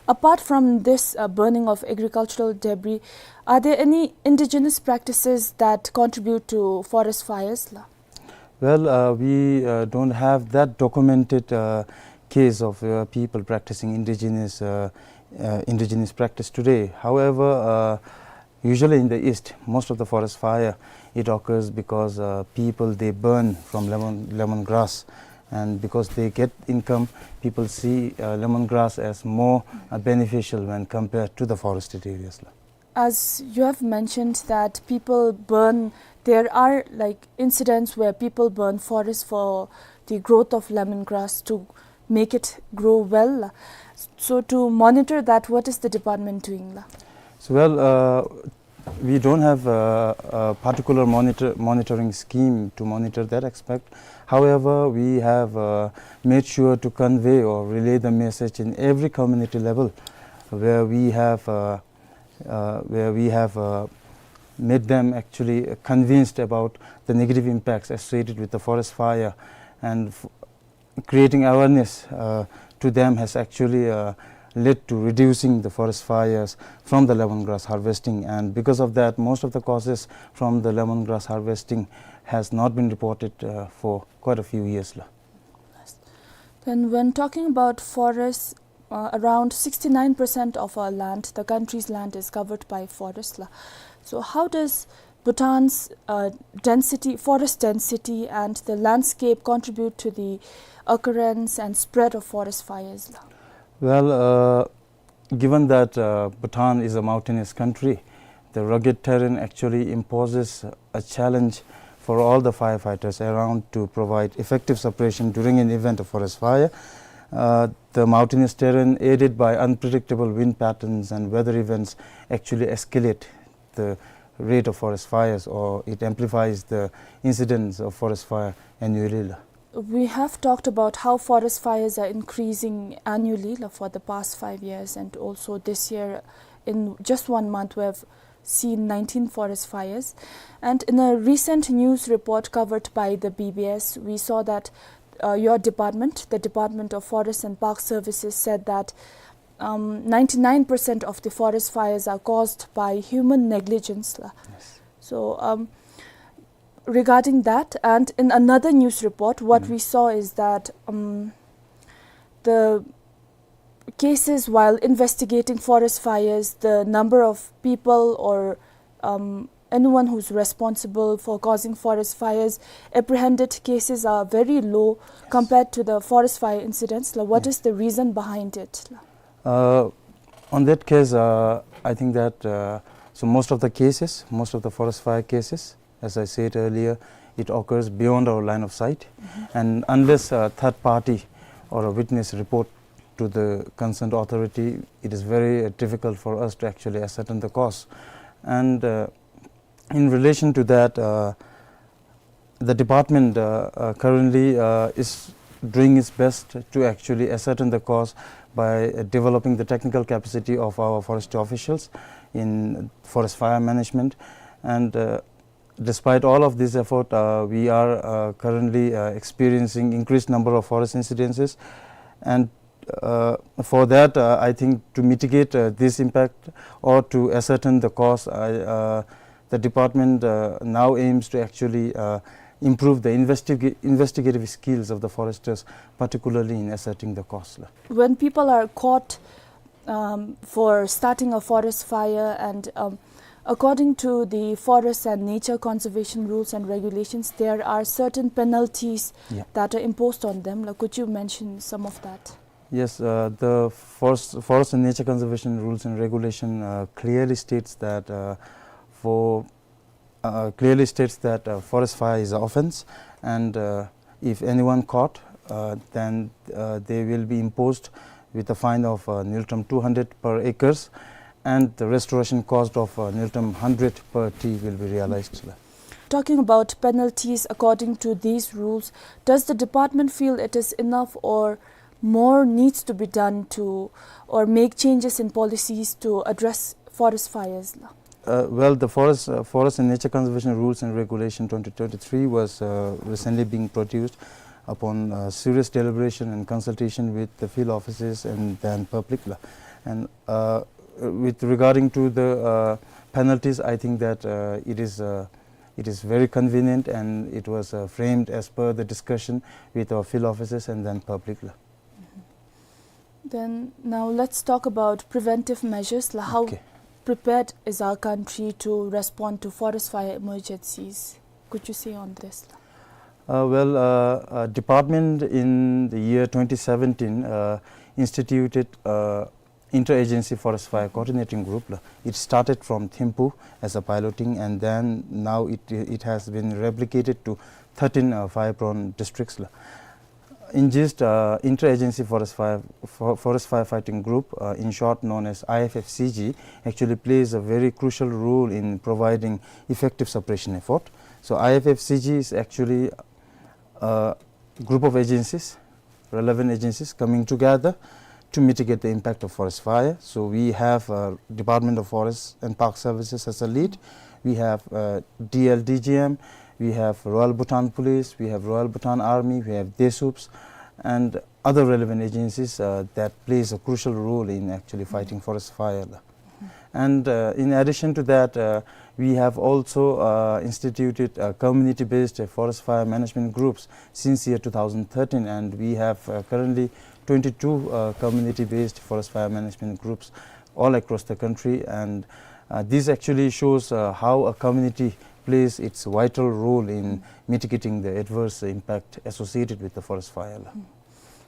apart from this, uh, burning of agricultural debris, are there any indigenous practices that contribute to forest fires la? Well, uh, we, uh, don't have that documented, uh, case of, uh, people practicing indigenous, uh, uh, indigenous practice today. However, uh, usually in the East, most of the forest fire, it occurs because, uh, people, they burn from lemon, lemongrass. And because they get income, people see, uh, lemongrass as more, uh, beneficial when compared to the forested areas la. As you have mentioned that people burn, there are, like, incidents where people burn forest for the growth of lemongrass to make it grow well. So to monitor that, what is the department doing la? So, well, uh, we don't have a, a particular monitor, monitoring scheme to monitor that aspect. However, we have, uh, made sure to convey or relay the message in every community level where we have, uh, uh, where we have, uh, made them actually convinced about the negative impacts associated with the forest fire, and f-, creating awareness, uh, to them has actually, uh, led to reducing the forest fires from the lemongrass harvesting. And because of that, most of the causes from the lemongrass harvesting has not been reported, uh, for quite a few years la. Then, when talking about forests, uh, around sixty-nine percent of our land, the country's land, is covered by forest la. So how does Bhutan's, uh, density, forest density, and the landscape contribute to the occurrence and spread of forest fires la? Well, uh, given that, uh, Bhutan is a mountainous country, the rugged terrain actually imposes a challenge for all the firefighters around to provide effective suppression during an event of forest fire. Uh, the mountainous terrain, aided by unpredictable wind patterns and weather events, actually escalate the rate of forest fires, or it amplifies the incidence of forest fire annually la. We have talked about how forest fires are increasing annually la, for the past five years, and also this year, in just one month, we have seen nineteen forest fires. And in a recent news report covered by the B B S, we saw that, uh, your department, the Department of Forest and Park Services, said that, um, ninety-nine percent of the forest fires are caused by human negligence la. Yes. So, um, regarding that, and in another news report, what Mm. we saw is that, um, the cases while investigating forest fires, the number of people or, um, anyone who's responsible for causing forest fires, apprehended cases are very low Yes. compared to the forest fire incidents la. What Yeah. is the reason behind it la? Uh, on that case, uh, I think that, uh, so most of the cases, most of the forest fire cases, as I said earlier, it occurs beyond our line of sight. Mm-hmm. And unless a third party or a witness report to the concerned authority, it is very, uh, difficult for us to actually ascertain the cause. And, uh, in relation to that, uh, the department, uh, uh, currently, uh, is doing its best to actually ascertain the cause by, uh, developing the technical capacity of our forestry officials in forest fire management. And, uh, despite all of this effort, uh, we are, uh, currently, uh, experiencing increased number of forest incidences. And, uh, for that, uh, I think to mitigate, uh, this impact or to ascertain the cause, I, uh, the department, uh, now aims to actually, uh, improve the investiga-, investigative skills of the foresters, particularly in ascertaining the cause. When people are caught, um, for starting a forest fire, and, um, according to the forest and nature conservation rules and regulations, there are certain penalties, yeah, that are imposed on them. Like, could you mention some of that? Yes, uh, the forest, forest and nature conservation rules and regulation, uh, clearly states that, uh, for, uh, clearly states that, uh, forest fire is an offense, and, uh, if anyone caught, uh, then, uh, they will be imposed with a fine of, uh, ngultrum two hundred per acres, and the restoration cost of, uh, ngultrum hundred per tree will be realized. Talking about penalties according to these rules, does the department feel it is enough, or more needs to be done to, or make changes in policies to address forest fires? Uh, well, the forest, uh, Forest and Nature Conservation Rules and Regulation twenty twenty-three was, uh, recently being produced upon, uh, serious deliberation and consultation with the field offices and then public, la. And, uh, with regarding to the, uh, penalties, I think that, uh, it is, uh, it is very convenient, and it was, uh, framed as per the discussion with our field offices and then public, la. Then now let's talk about preventive measures, la. How, okay, prepared is our country to respond to forest fire emergencies? Could you say on this, la? Uh, well, uh, uh, department in the year twenty seventeen, uh, instituted, uh, interagency forest fire coordinating group, la. It started from Thimphu as a piloting, and then now it, it has been replicated to thirteen, uh, fire-prone districts, la. In gist, uh, interagency forest fire, for-, forest firefighting group, uh, in short known as I F F C G, actually plays a very crucial role in providing effective suppression effort. So I F F C G is actually a group of agencies, relevant agencies coming together to mitigate the impact of forest fire. So we have, uh, Department of Forest and Park Services as a lead. We have, uh, D L D G M, we have Royal Bhutan Police, we have Royal Bhutan Army, we have DESUPS, and other relevant agencies, uh, that plays a crucial role in actually fighting forest fire. And, uh, in addition to that, uh, we have also, uh, instituted, uh, community-based, uh, forest fire management groups since year two thousand thirteen, and we have, uh, currently twenty-two, uh, community-based forest fire management groups all across the country. And, uh, this actually shows, uh, how a community plays its vital role in mitigating the adverse impact associated with the forest fire.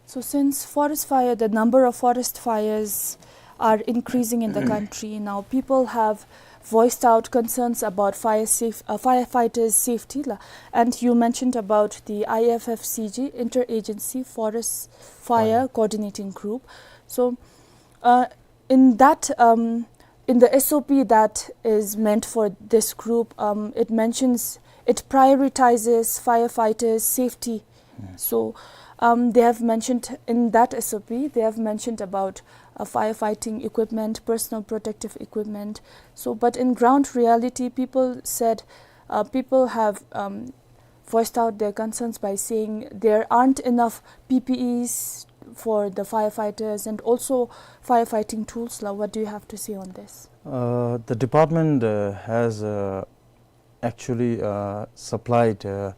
So since forest fire, the number of forest fires are increasing in the country now, people have voiced out concerns about fire safe, uh, firefighters' safety, la. And you mentioned about the I F F C G, Interagency Forest Fire Coordinating Group. So, uh, in that, um, in the S O P that is meant for this group, um, it mentions, it prioritizes firefighters' safety. So, um, they have mentioned in that S O P, they have mentioned about, uh, firefighting equipment, personal protective equipment. So, but in ground reality, people said, uh, people have, um, voiced out their concerns by saying there aren't enough P P Es for the firefighters and also firefighting tools, la. What do you have to say on this? Uh, the department, uh, has, uh, actually, uh, supplied, uh,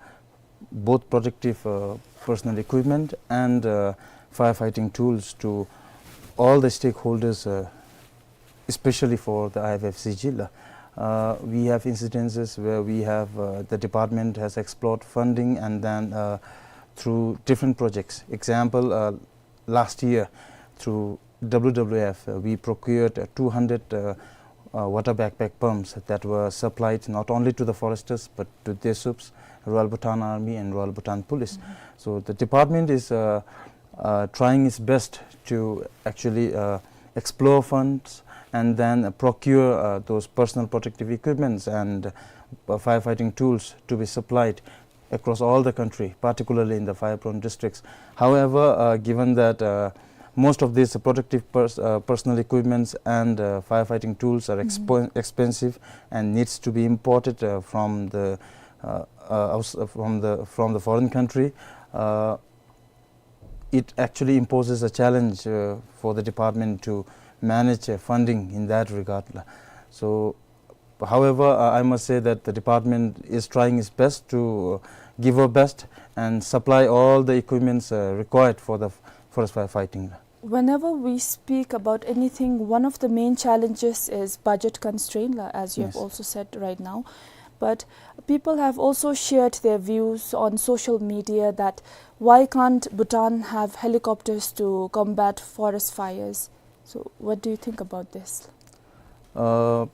both protective, uh, personal equipment and, uh, firefighting tools to all the stakeholders, uh, especially for the I F F C G, la. Uh, we have incidences where we have, uh, the department has explored funding and then, uh, through different projects. Example, uh, last year through W W F, uh, we procured, uh, two hundred, uh, uh, water backpack pumps that were supplied not only to the foresters but to DESUPS, Royal Bhutan Army and Royal Bhutan Police. So the department is, uh, uh, trying its best to actually, uh, explore funds and then procure, uh, those personal protective equipments and, uh, firefighting tools to be supplied across all the country, particularly in the fire-prone districts. However, uh, given that, uh, most of these protective pers-, uh, personal equipments and, uh, firefighting tools are expo-, expensive and needs to be imported, uh, from the, uh, uh, outs-, uh, from the, from the foreign country, uh, it actually imposes a challenge, uh, for the department to manage, uh, funding in that regard, la. So, however, uh, I must say that the department is trying its best to, uh, give her best and supply all the equipments, uh, required for the f-, forest fire fighting. Whenever we speak about anything, one of the main challenges is budget constraint, la, as you have Yes. also said right now. But people have also shared their views on social media that why can't Bhutan have helicopters to combat forest fires? So, what do you think about this? Uh,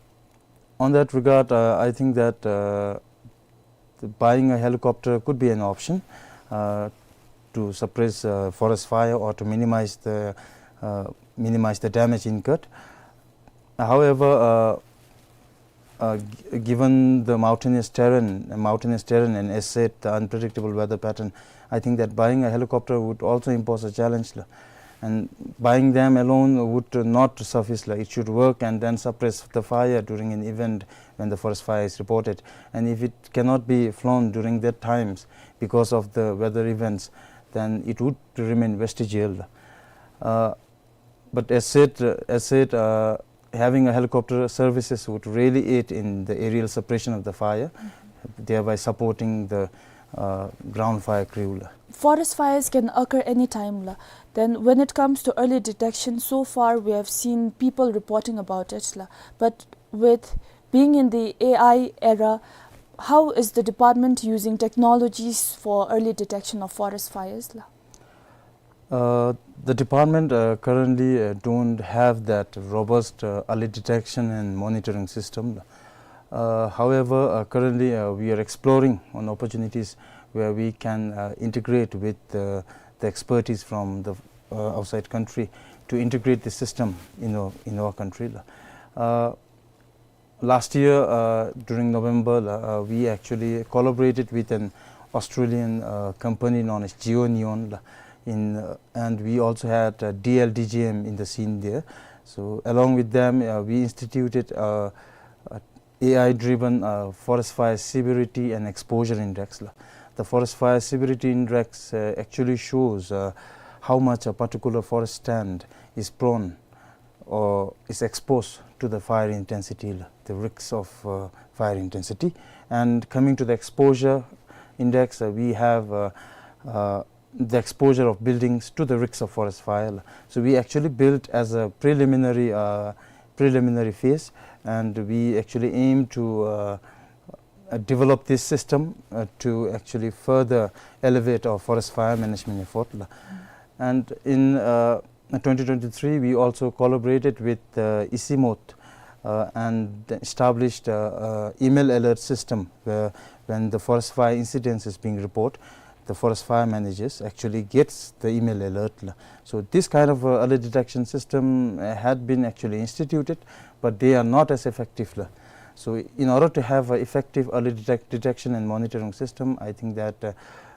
on that regard, uh, I think that, uh, the buying a helicopter could be an option, uh, to suppress, uh, forest fire or to minimize the, uh, minimize the damage incurred. However, uh, uh, g-, given the mountainous terrain, mountainous terrain and, as said, the unpredictable weather pattern, I think that buying a helicopter would also impose a challenge, la. And buying them alone would not suffice, la. It should work and then suppress the fire during an event when the forest fire is reported. And if it cannot be flown during that times because of the weather events, then it would remain vestigial. Uh, but as said, uh, as said, uh, having a helicopter services would really aid in the aerial suppression of the fire, thereby supporting the, uh, ground fire crew, la. Forest fires can occur anytime, la. Then when it comes to early detection, so far we have seen people reporting about it, la. But with being in the A I era, how is the department using technologies for early detection of forest fires, la? Uh, the department, uh, currently, uh, don't have that robust, uh, early detection and monitoring system. Uh, however, uh, currently, uh, we are exploring on opportunities where we can, uh, integrate with, uh, the expertise from the, uh, outside country to integrate the system in our, in our country. Uh, last year, uh, during November, uh, we actually collaborated with an Australian, uh, company known as GeoNeon, uh, in, uh, and we also had, uh, D L D G M in the scene there. So along with them, uh, we instituted, uh, a A I-driven, uh, forest fire severity and exposure index, la. The forest fire severity index, uh, actually shows, uh, how much a particular forest stand is prone or is exposed to the fire intensity, the risks of, uh, fire intensity. And coming to the exposure index, uh, we have, uh, uh, the exposure of buildings to the risks of forest fire. So we actually built as a preliminary, uh, preliminary phase, and we actually aim to, uh, uh, develop this system, uh, to actually further elevate our forest fire management effort. And in, uh, twenty twenty-three, we also collaborated with, uh, ICIMOT, uh, and established, uh, uh, email alert system where when the forest fire incidents is being reported, the forest fire managers actually gets the email alert. So this kind of, uh, early detection system, uh, had been actually instituted, but they are not as effective. So in order to have an effective early detect-, detection and monitoring system, I think that, uh,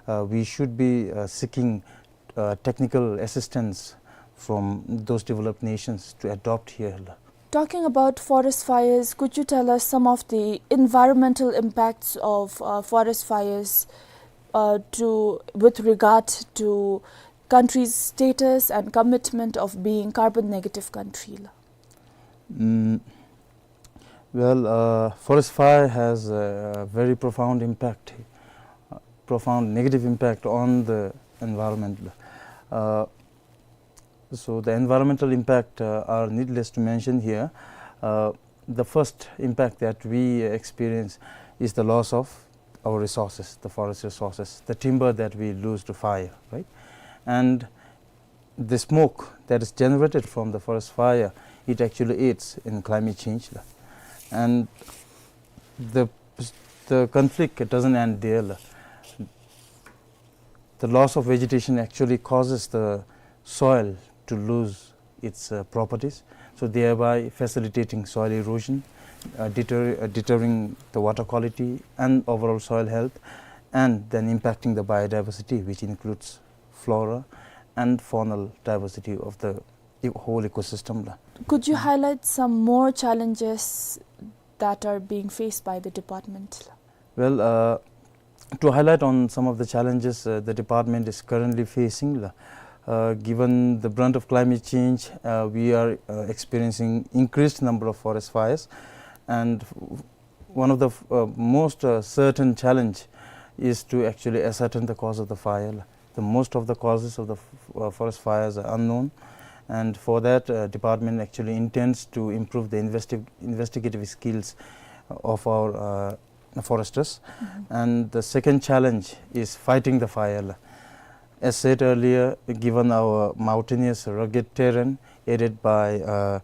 uh, we should be, uh, seeking, uh, technical assistance from those developed nations to adopt here. Talking about forest fires, could you tell us some of the environmental impacts of, uh, forest fires, uh, to, with regard to country's status and commitment of being carbon negative country? Mm, well, uh, forest fire has a very profound impact, uh, profound negative impact on the environment. Uh, so the environmental impact, uh, are needless to mention here. Uh, the first impact that we experience is the loss of our resources, the forest resources, the timber that we lose to fire, right? And the smoke that is generated from the forest fire, it actually aids in climate change. And the, the conflict, it doesn't end there. The loss of vegetation actually causes the soil to lose its uh, properties, so thereby facilitating soil erosion, uh, deter, uh, deterring the water quality and overall soil health, and then impacting the biodiversity, which includes flora and faunal diversity of the e- whole ecosystem. Could you highlight some more challenges that are being faced by the department? Well, uh, to highlight on some of the challenges uh, the department is currently facing, uh, given the brunt of climate change, uh, we are uh, experiencing increased number of forest fires, and one of the uh, most uh, certain challenge is to actually ascertain the cause of the fire. The most of the causes of the uh, forest fires are unknown, and for that uh, department actually intends to improve the investi- investigative skills of our uh, foresters. Mm-hmm. And the second challenge is fighting the fire. As said earlier, given our mountainous rugged terrain aided by uh,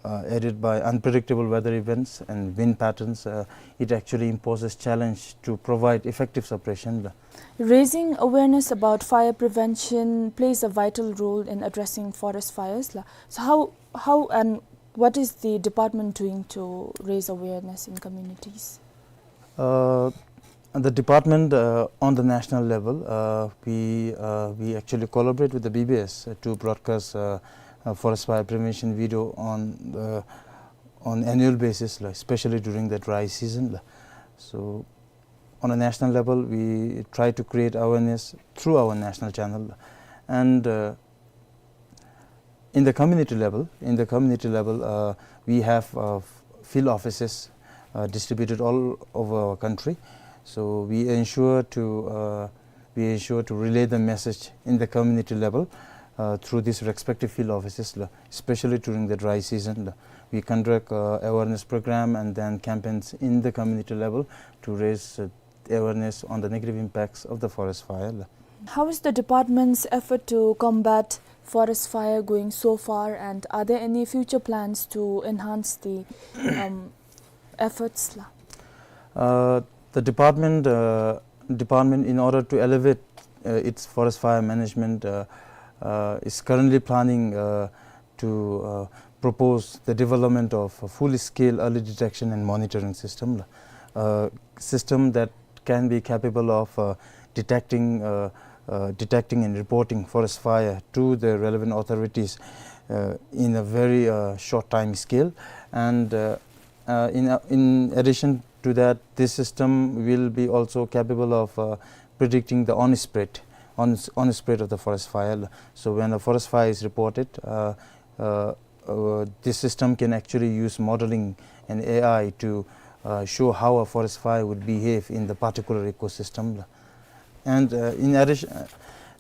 uh, aided by unpredictable weather events and wind patterns, uh, it actually imposes challenge to provide effective suppression. Raising awareness about fire prevention plays a vital role in addressing forest fires. So how, how and what is the department doing to raise awareness in communities? Uh, the department uh, on the national level, uh, we uh, we actually collaborate with the B B S to broadcast uh, uh, forest fire prevention video on the on annual basis, like, especially during the dry season. So on a national level, we try to create awareness through our national channel, and uh, in the community level, in the community level, uh, we have uh, field offices uh, distributed all over our country. So we ensure to uh, we ensure to relay the message in the community level uh, through these respective field offices, especially during the dry season. We conduct uh, awareness program and then campaigns in the community level to raise uh, awareness on the negative impacts of the forest fire. How is the department's effort to combat forest fire going so far, and are there any future plans to enhance the um, efforts? Uh, the department uh, department, in order to elevate uh, its forest fire management, uh, uh, is currently planning uh, to uh, propose the development of a full-scale early detection and monitoring system, a system that can be capable of uh, detecting uh, uh, detecting and reporting forest fire to the relevant authorities uh, in a very uh, short time scale. And uh, uh, in, uh, in addition to that, this system will be also capable of uh, predicting the on spread, on, on spread of the forest fire. So when a forest fire is reported, uh, uh, uh, this system can actually use modeling and A I to uh, show how a forest fire would behave in the particular ecosystem. And uh, in addition,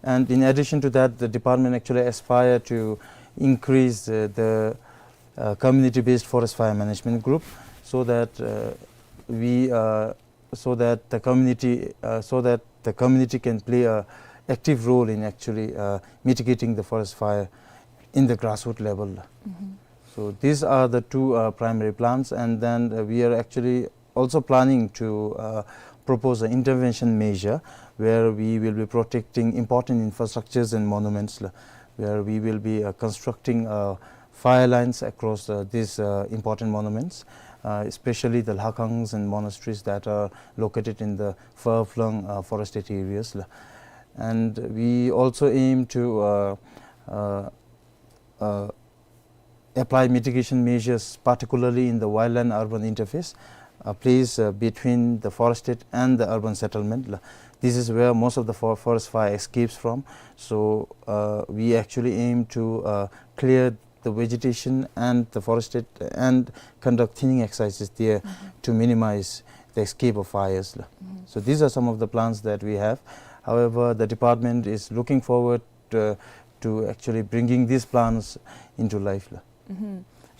and in addition to that, the department actually aspire to increase uh, the uh, community-based forest fire management group, so that uh, we uh, so that the community uh, so that the community can play a active role in actually uh, mitigating the forest fire in the grassroots level. So these are the two uh, primary plans, and then uh, we are actually also planning to uh, propose an intervention measure where we will be protecting important infrastructures and monuments, where we will be uh, constructing uh, fire lines across uh, these uh, important monuments, uh, especially the lhakangs and monasteries that are located in the far-flung uh, forested areas. And we also aim to uh, uh, uh, apply mitigation measures, particularly in the wildland-urban interface, a place uh, between the forested and the urban settlement. This is where most of the for- forest fire escapes from. So uh, we actually aim to uh, clear the vegetation and the forested and conduct thinning exercises there to minimize the escape of fires. So these are some of the plans that we have. However, the department is looking forward uh, to actually bringing these plans into life.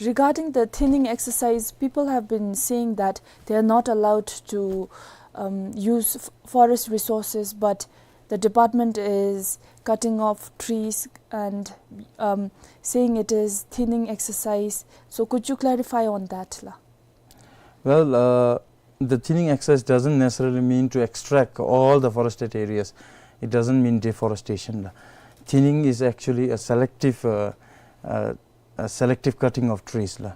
Regarding the thinning exercise, people have been saying that they are not allowed to um, use f- forest resources, but the department is cutting off trees and um, saying it is thinning exercise. So could you clarify on that? Well, uh, the thinning exercise doesn't necessarily mean to extract all the forested areas. It doesn't mean deforestation. thinning is actually a selective, uh, uh, a selective cutting of trees la.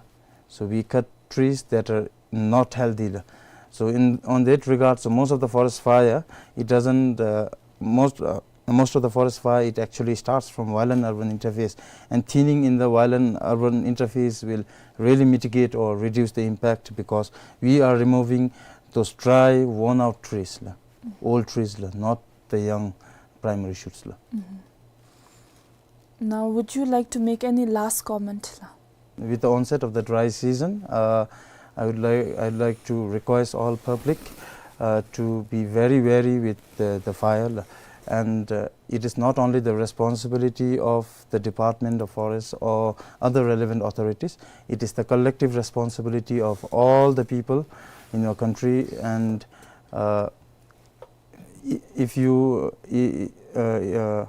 So we cut trees that are not healthy la. So in, on that regard, so most of the forest fire, it doesn't, uh, most, uh, most of the forest fire, it actually starts from violent urban interface, and thinning in the violent urban interface will really mitigate or reduce the impact, because we are removing those dry, worn out trees la, old trees la, not the young primary shoots la. Now, would you like to make any last comment la? With the onset of the dry season, uh, I would like, I'd like to request all public, uh, to be very wary with the, the fire la. And, uh, it is not only the responsibility of the Department of Forest or other relevant authorities, it is the collective responsibility of all the people in your country. And, uh, i-, if you, i-, i-, uh, uh,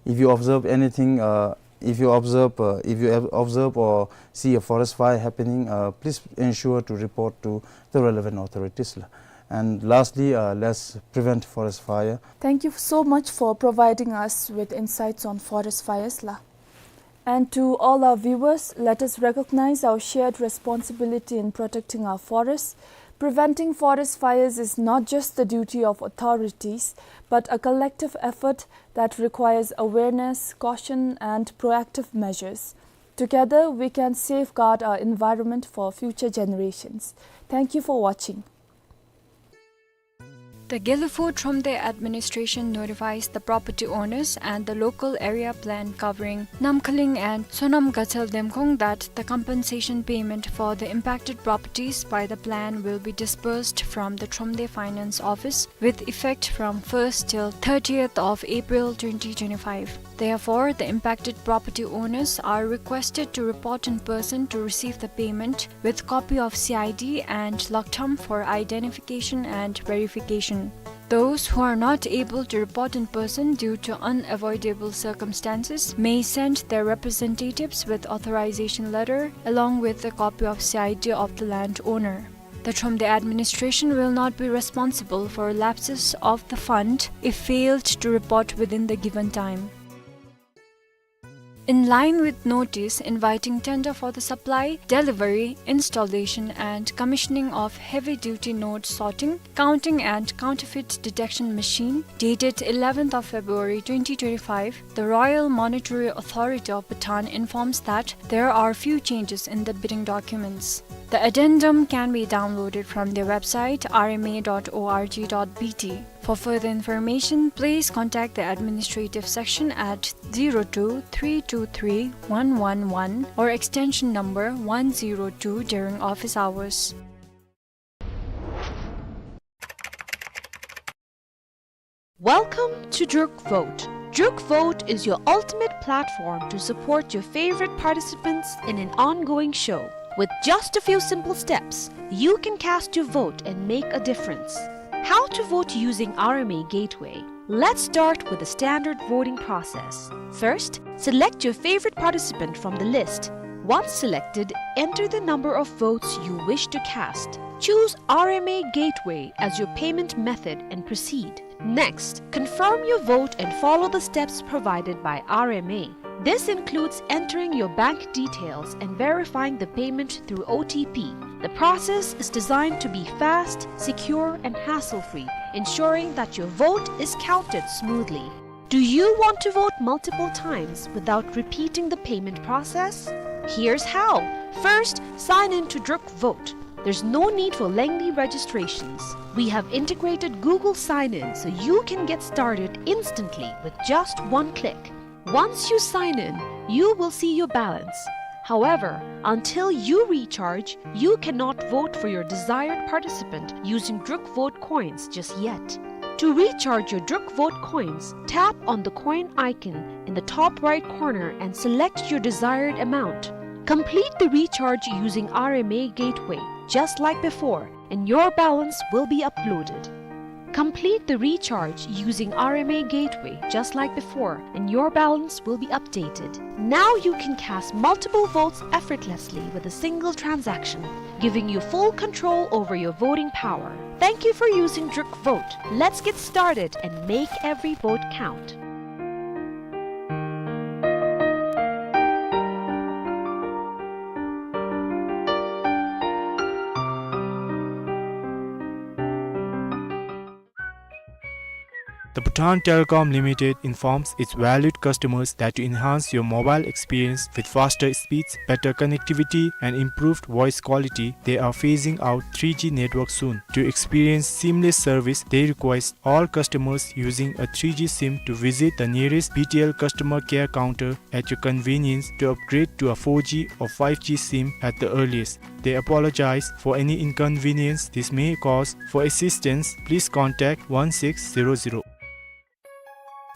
if you observe anything, uh, if you observe, uh, if you ob-, observe or see a forest fire happening, uh, please ensure to report to the relevant authorities la. And lastly, uh, let's prevent forest fire. Thank you so much for providing us with insights on forest fires la. And to all our viewers, let us recognize our shared responsibility in protecting our forests. Preventing forest fires is not just the duty of authorities, but a collective effort that requires awareness, caution, and proactive measures. Together, we can safeguard our environment for future generations. Thank you for watching. The Gelephu Thromde administration notifies the property owners and the local area plan covering Namkhaling and Sonam Gatsal Demkhong that the compensation payment for the impacted properties by the plan will be disbursed from the Thromde Finance Office with effect from first till thirtieth of April twenty twenty-five. Therefore, the impacted property owners are requested to report in person to receive the payment with copy of C I D and Laktham for identification and verification. Those who are not able to report in person due to unavoidable circumstances may send their representatives with authorization letter along with a copy of C I D of the landowner. The Thromde administration will not be responsible for lapses of the fund if failed to report within the given time. In line with notice inviting tender for the supply, delivery, installation and commissioning of heavy-duty node sorting, counting and counterfeit detection machine, dated eleventh of February twenty twenty-five, the Royal Monetary Authority of Bhutan informs that there are few changes in the bidding documents. The addendum can be downloaded from their website, R M A dot O R G dot B T. For further information, please contact the administrative section at zero two three two three one one one or extension number one zero two during office hours. Welcome to Druk Vote. Druk Vote is your ultimate platform to support your favorite participants in an ongoing show. With just a few simple steps, you can cast your vote and make a difference. How to vote using R M A Gateway. Let's start with the standard voting process. First, select your favorite participant from the list. Once selected, enter the number of votes you wish to cast. Choose R M A Gateway as your payment method and proceed. Next, confirm your vote and follow the steps provided by R M A. This includes entering your bank details and verifying the payment through O T P. The process is designed to be fast, secure, and hassle-free, ensuring that your vote is counted smoothly. Do you want to vote multiple times without repeating the payment process? Here's how. First, sign in to Druk Vote. There's no need for lengthy registrations. We have integrated Google Sign-In so you can get started instantly with just one click. Once you sign in, you will see your balance. However, until you recharge, you cannot vote for your desired participant using Druk Vote coins just yet. To recharge your Druk Vote coins, tap on the coin icon in the top right corner and select your desired amount. Complete the recharge using R M A Gateway, just like before, and your balance will be uploaded. Complete the recharge using R M A Gateway, just like before, and your balance will be updated. Now you can cast multiple votes effortlessly with a single transaction, giving you full control over your voting power. Thank you for using Druk Vote. Let's get started and make every vote count. Bhutan Telecom Limited informs its valued customers that to enhance your mobile experience with faster speeds, better connectivity, and improved voice quality, they are phasing out three G network soon. To experience seamless service, they request all customers using a three G sim to visit the nearest B T L customer care counter at your convenience to upgrade to a four G or five G sim at the earliest. They apologize for any inconvenience this may cause. For assistance, please contact one six zero zero.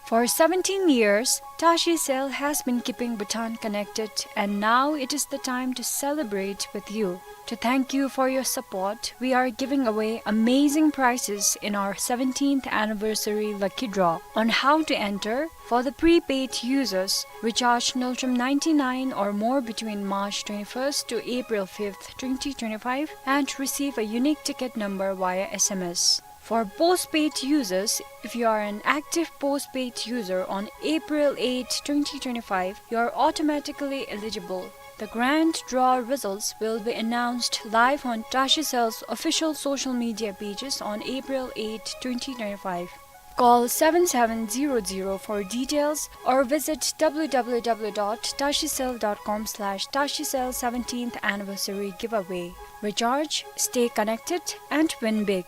For seventeen years, Tashi Cell has been keeping Bhutan connected, and now it is the time to celebrate with you. To thank you for your support, we are giving away amazing prizes in our seventeenth anniversary lucky draw. On how to enter: for the prepaid users, recharge Ngultrum ninety-nine or more between March twenty-first to April fifth, twenty twenty-five, and receive a unique ticket number via S M S. For postpaid users, if you are an active postpaid user on April eighth, twenty twenty-five, you are automatically eligible. The grand draw results will be announced live on Tashi Cell's official social media pages on April eighth, twenty twenty-five. Call seven seven zero zero for details or visit W W W dot tashicell dot com slash tashicell seventeenth anniversary giveaway. Recharge, stay connected, and win big.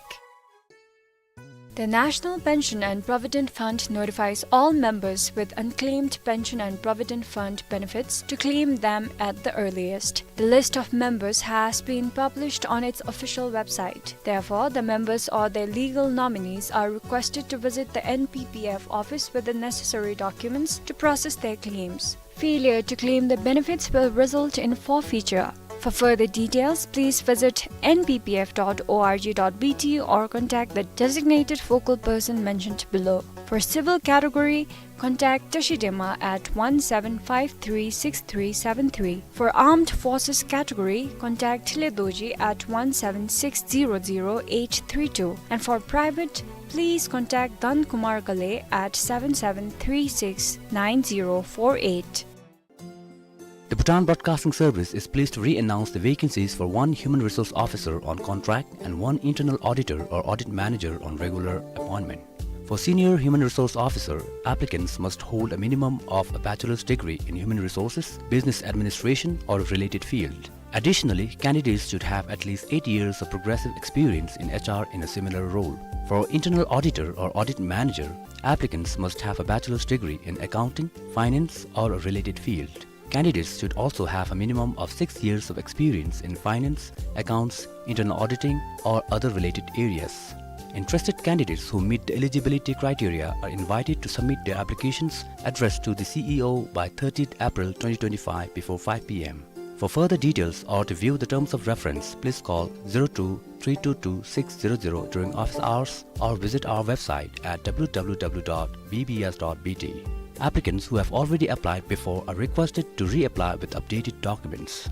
The National Pension and Provident Fund notifies all members with unclaimed pension and provident fund benefits to claim them at the earliest. The list of members has been published on its official website. Therefore, the members or their legal nominees are requested to visit the N P P F office with the necessary documents to process their claims. Failure to claim the benefits will result in forfeiture. For further details, please visit N P P F dot org dot B T or contact the designated focal person mentioned below. For civil category, contact Tashi Dema at one seven five three six three seven three. For armed forces category, contact Thile Dorji at one seven six zero zero eight three two. And for private, please contact Dhan Kumar Ghale at seven seven three six nine zero four eight. The Bhutan Broadcasting Service is pleased to re-announce the vacancies for one human resource officer on contract and one internal auditor or audit manager on regular appointment. For senior human resource officer, applicants must hold a minimum of a bachelor's degree in human resources, business administration, or a related field. Additionally, candidates should have at least eight years of progressive experience in H R in a similar role. For internal auditor or audit manager, applicants must have a bachelor's degree in accounting, finance, or a related field. Candidates should also have a minimum of six years of experience in finance, accounts, internal auditing, or other related areas. Interested candidates who meet the eligibility criteria are invited to submit their applications addressed to the C E O by thirtieth April twenty twenty-five before five P M. For further details or to view the terms of reference, please call zero two three two two six zero zero during office hours or visit our website at W W W dot B B S dot B T. Applicants who have already applied before are requested to reapply with updated documents.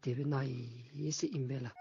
དེ་སྦེ་གནང་ཡི་ཟེར་ཨིན་པས་ལགས།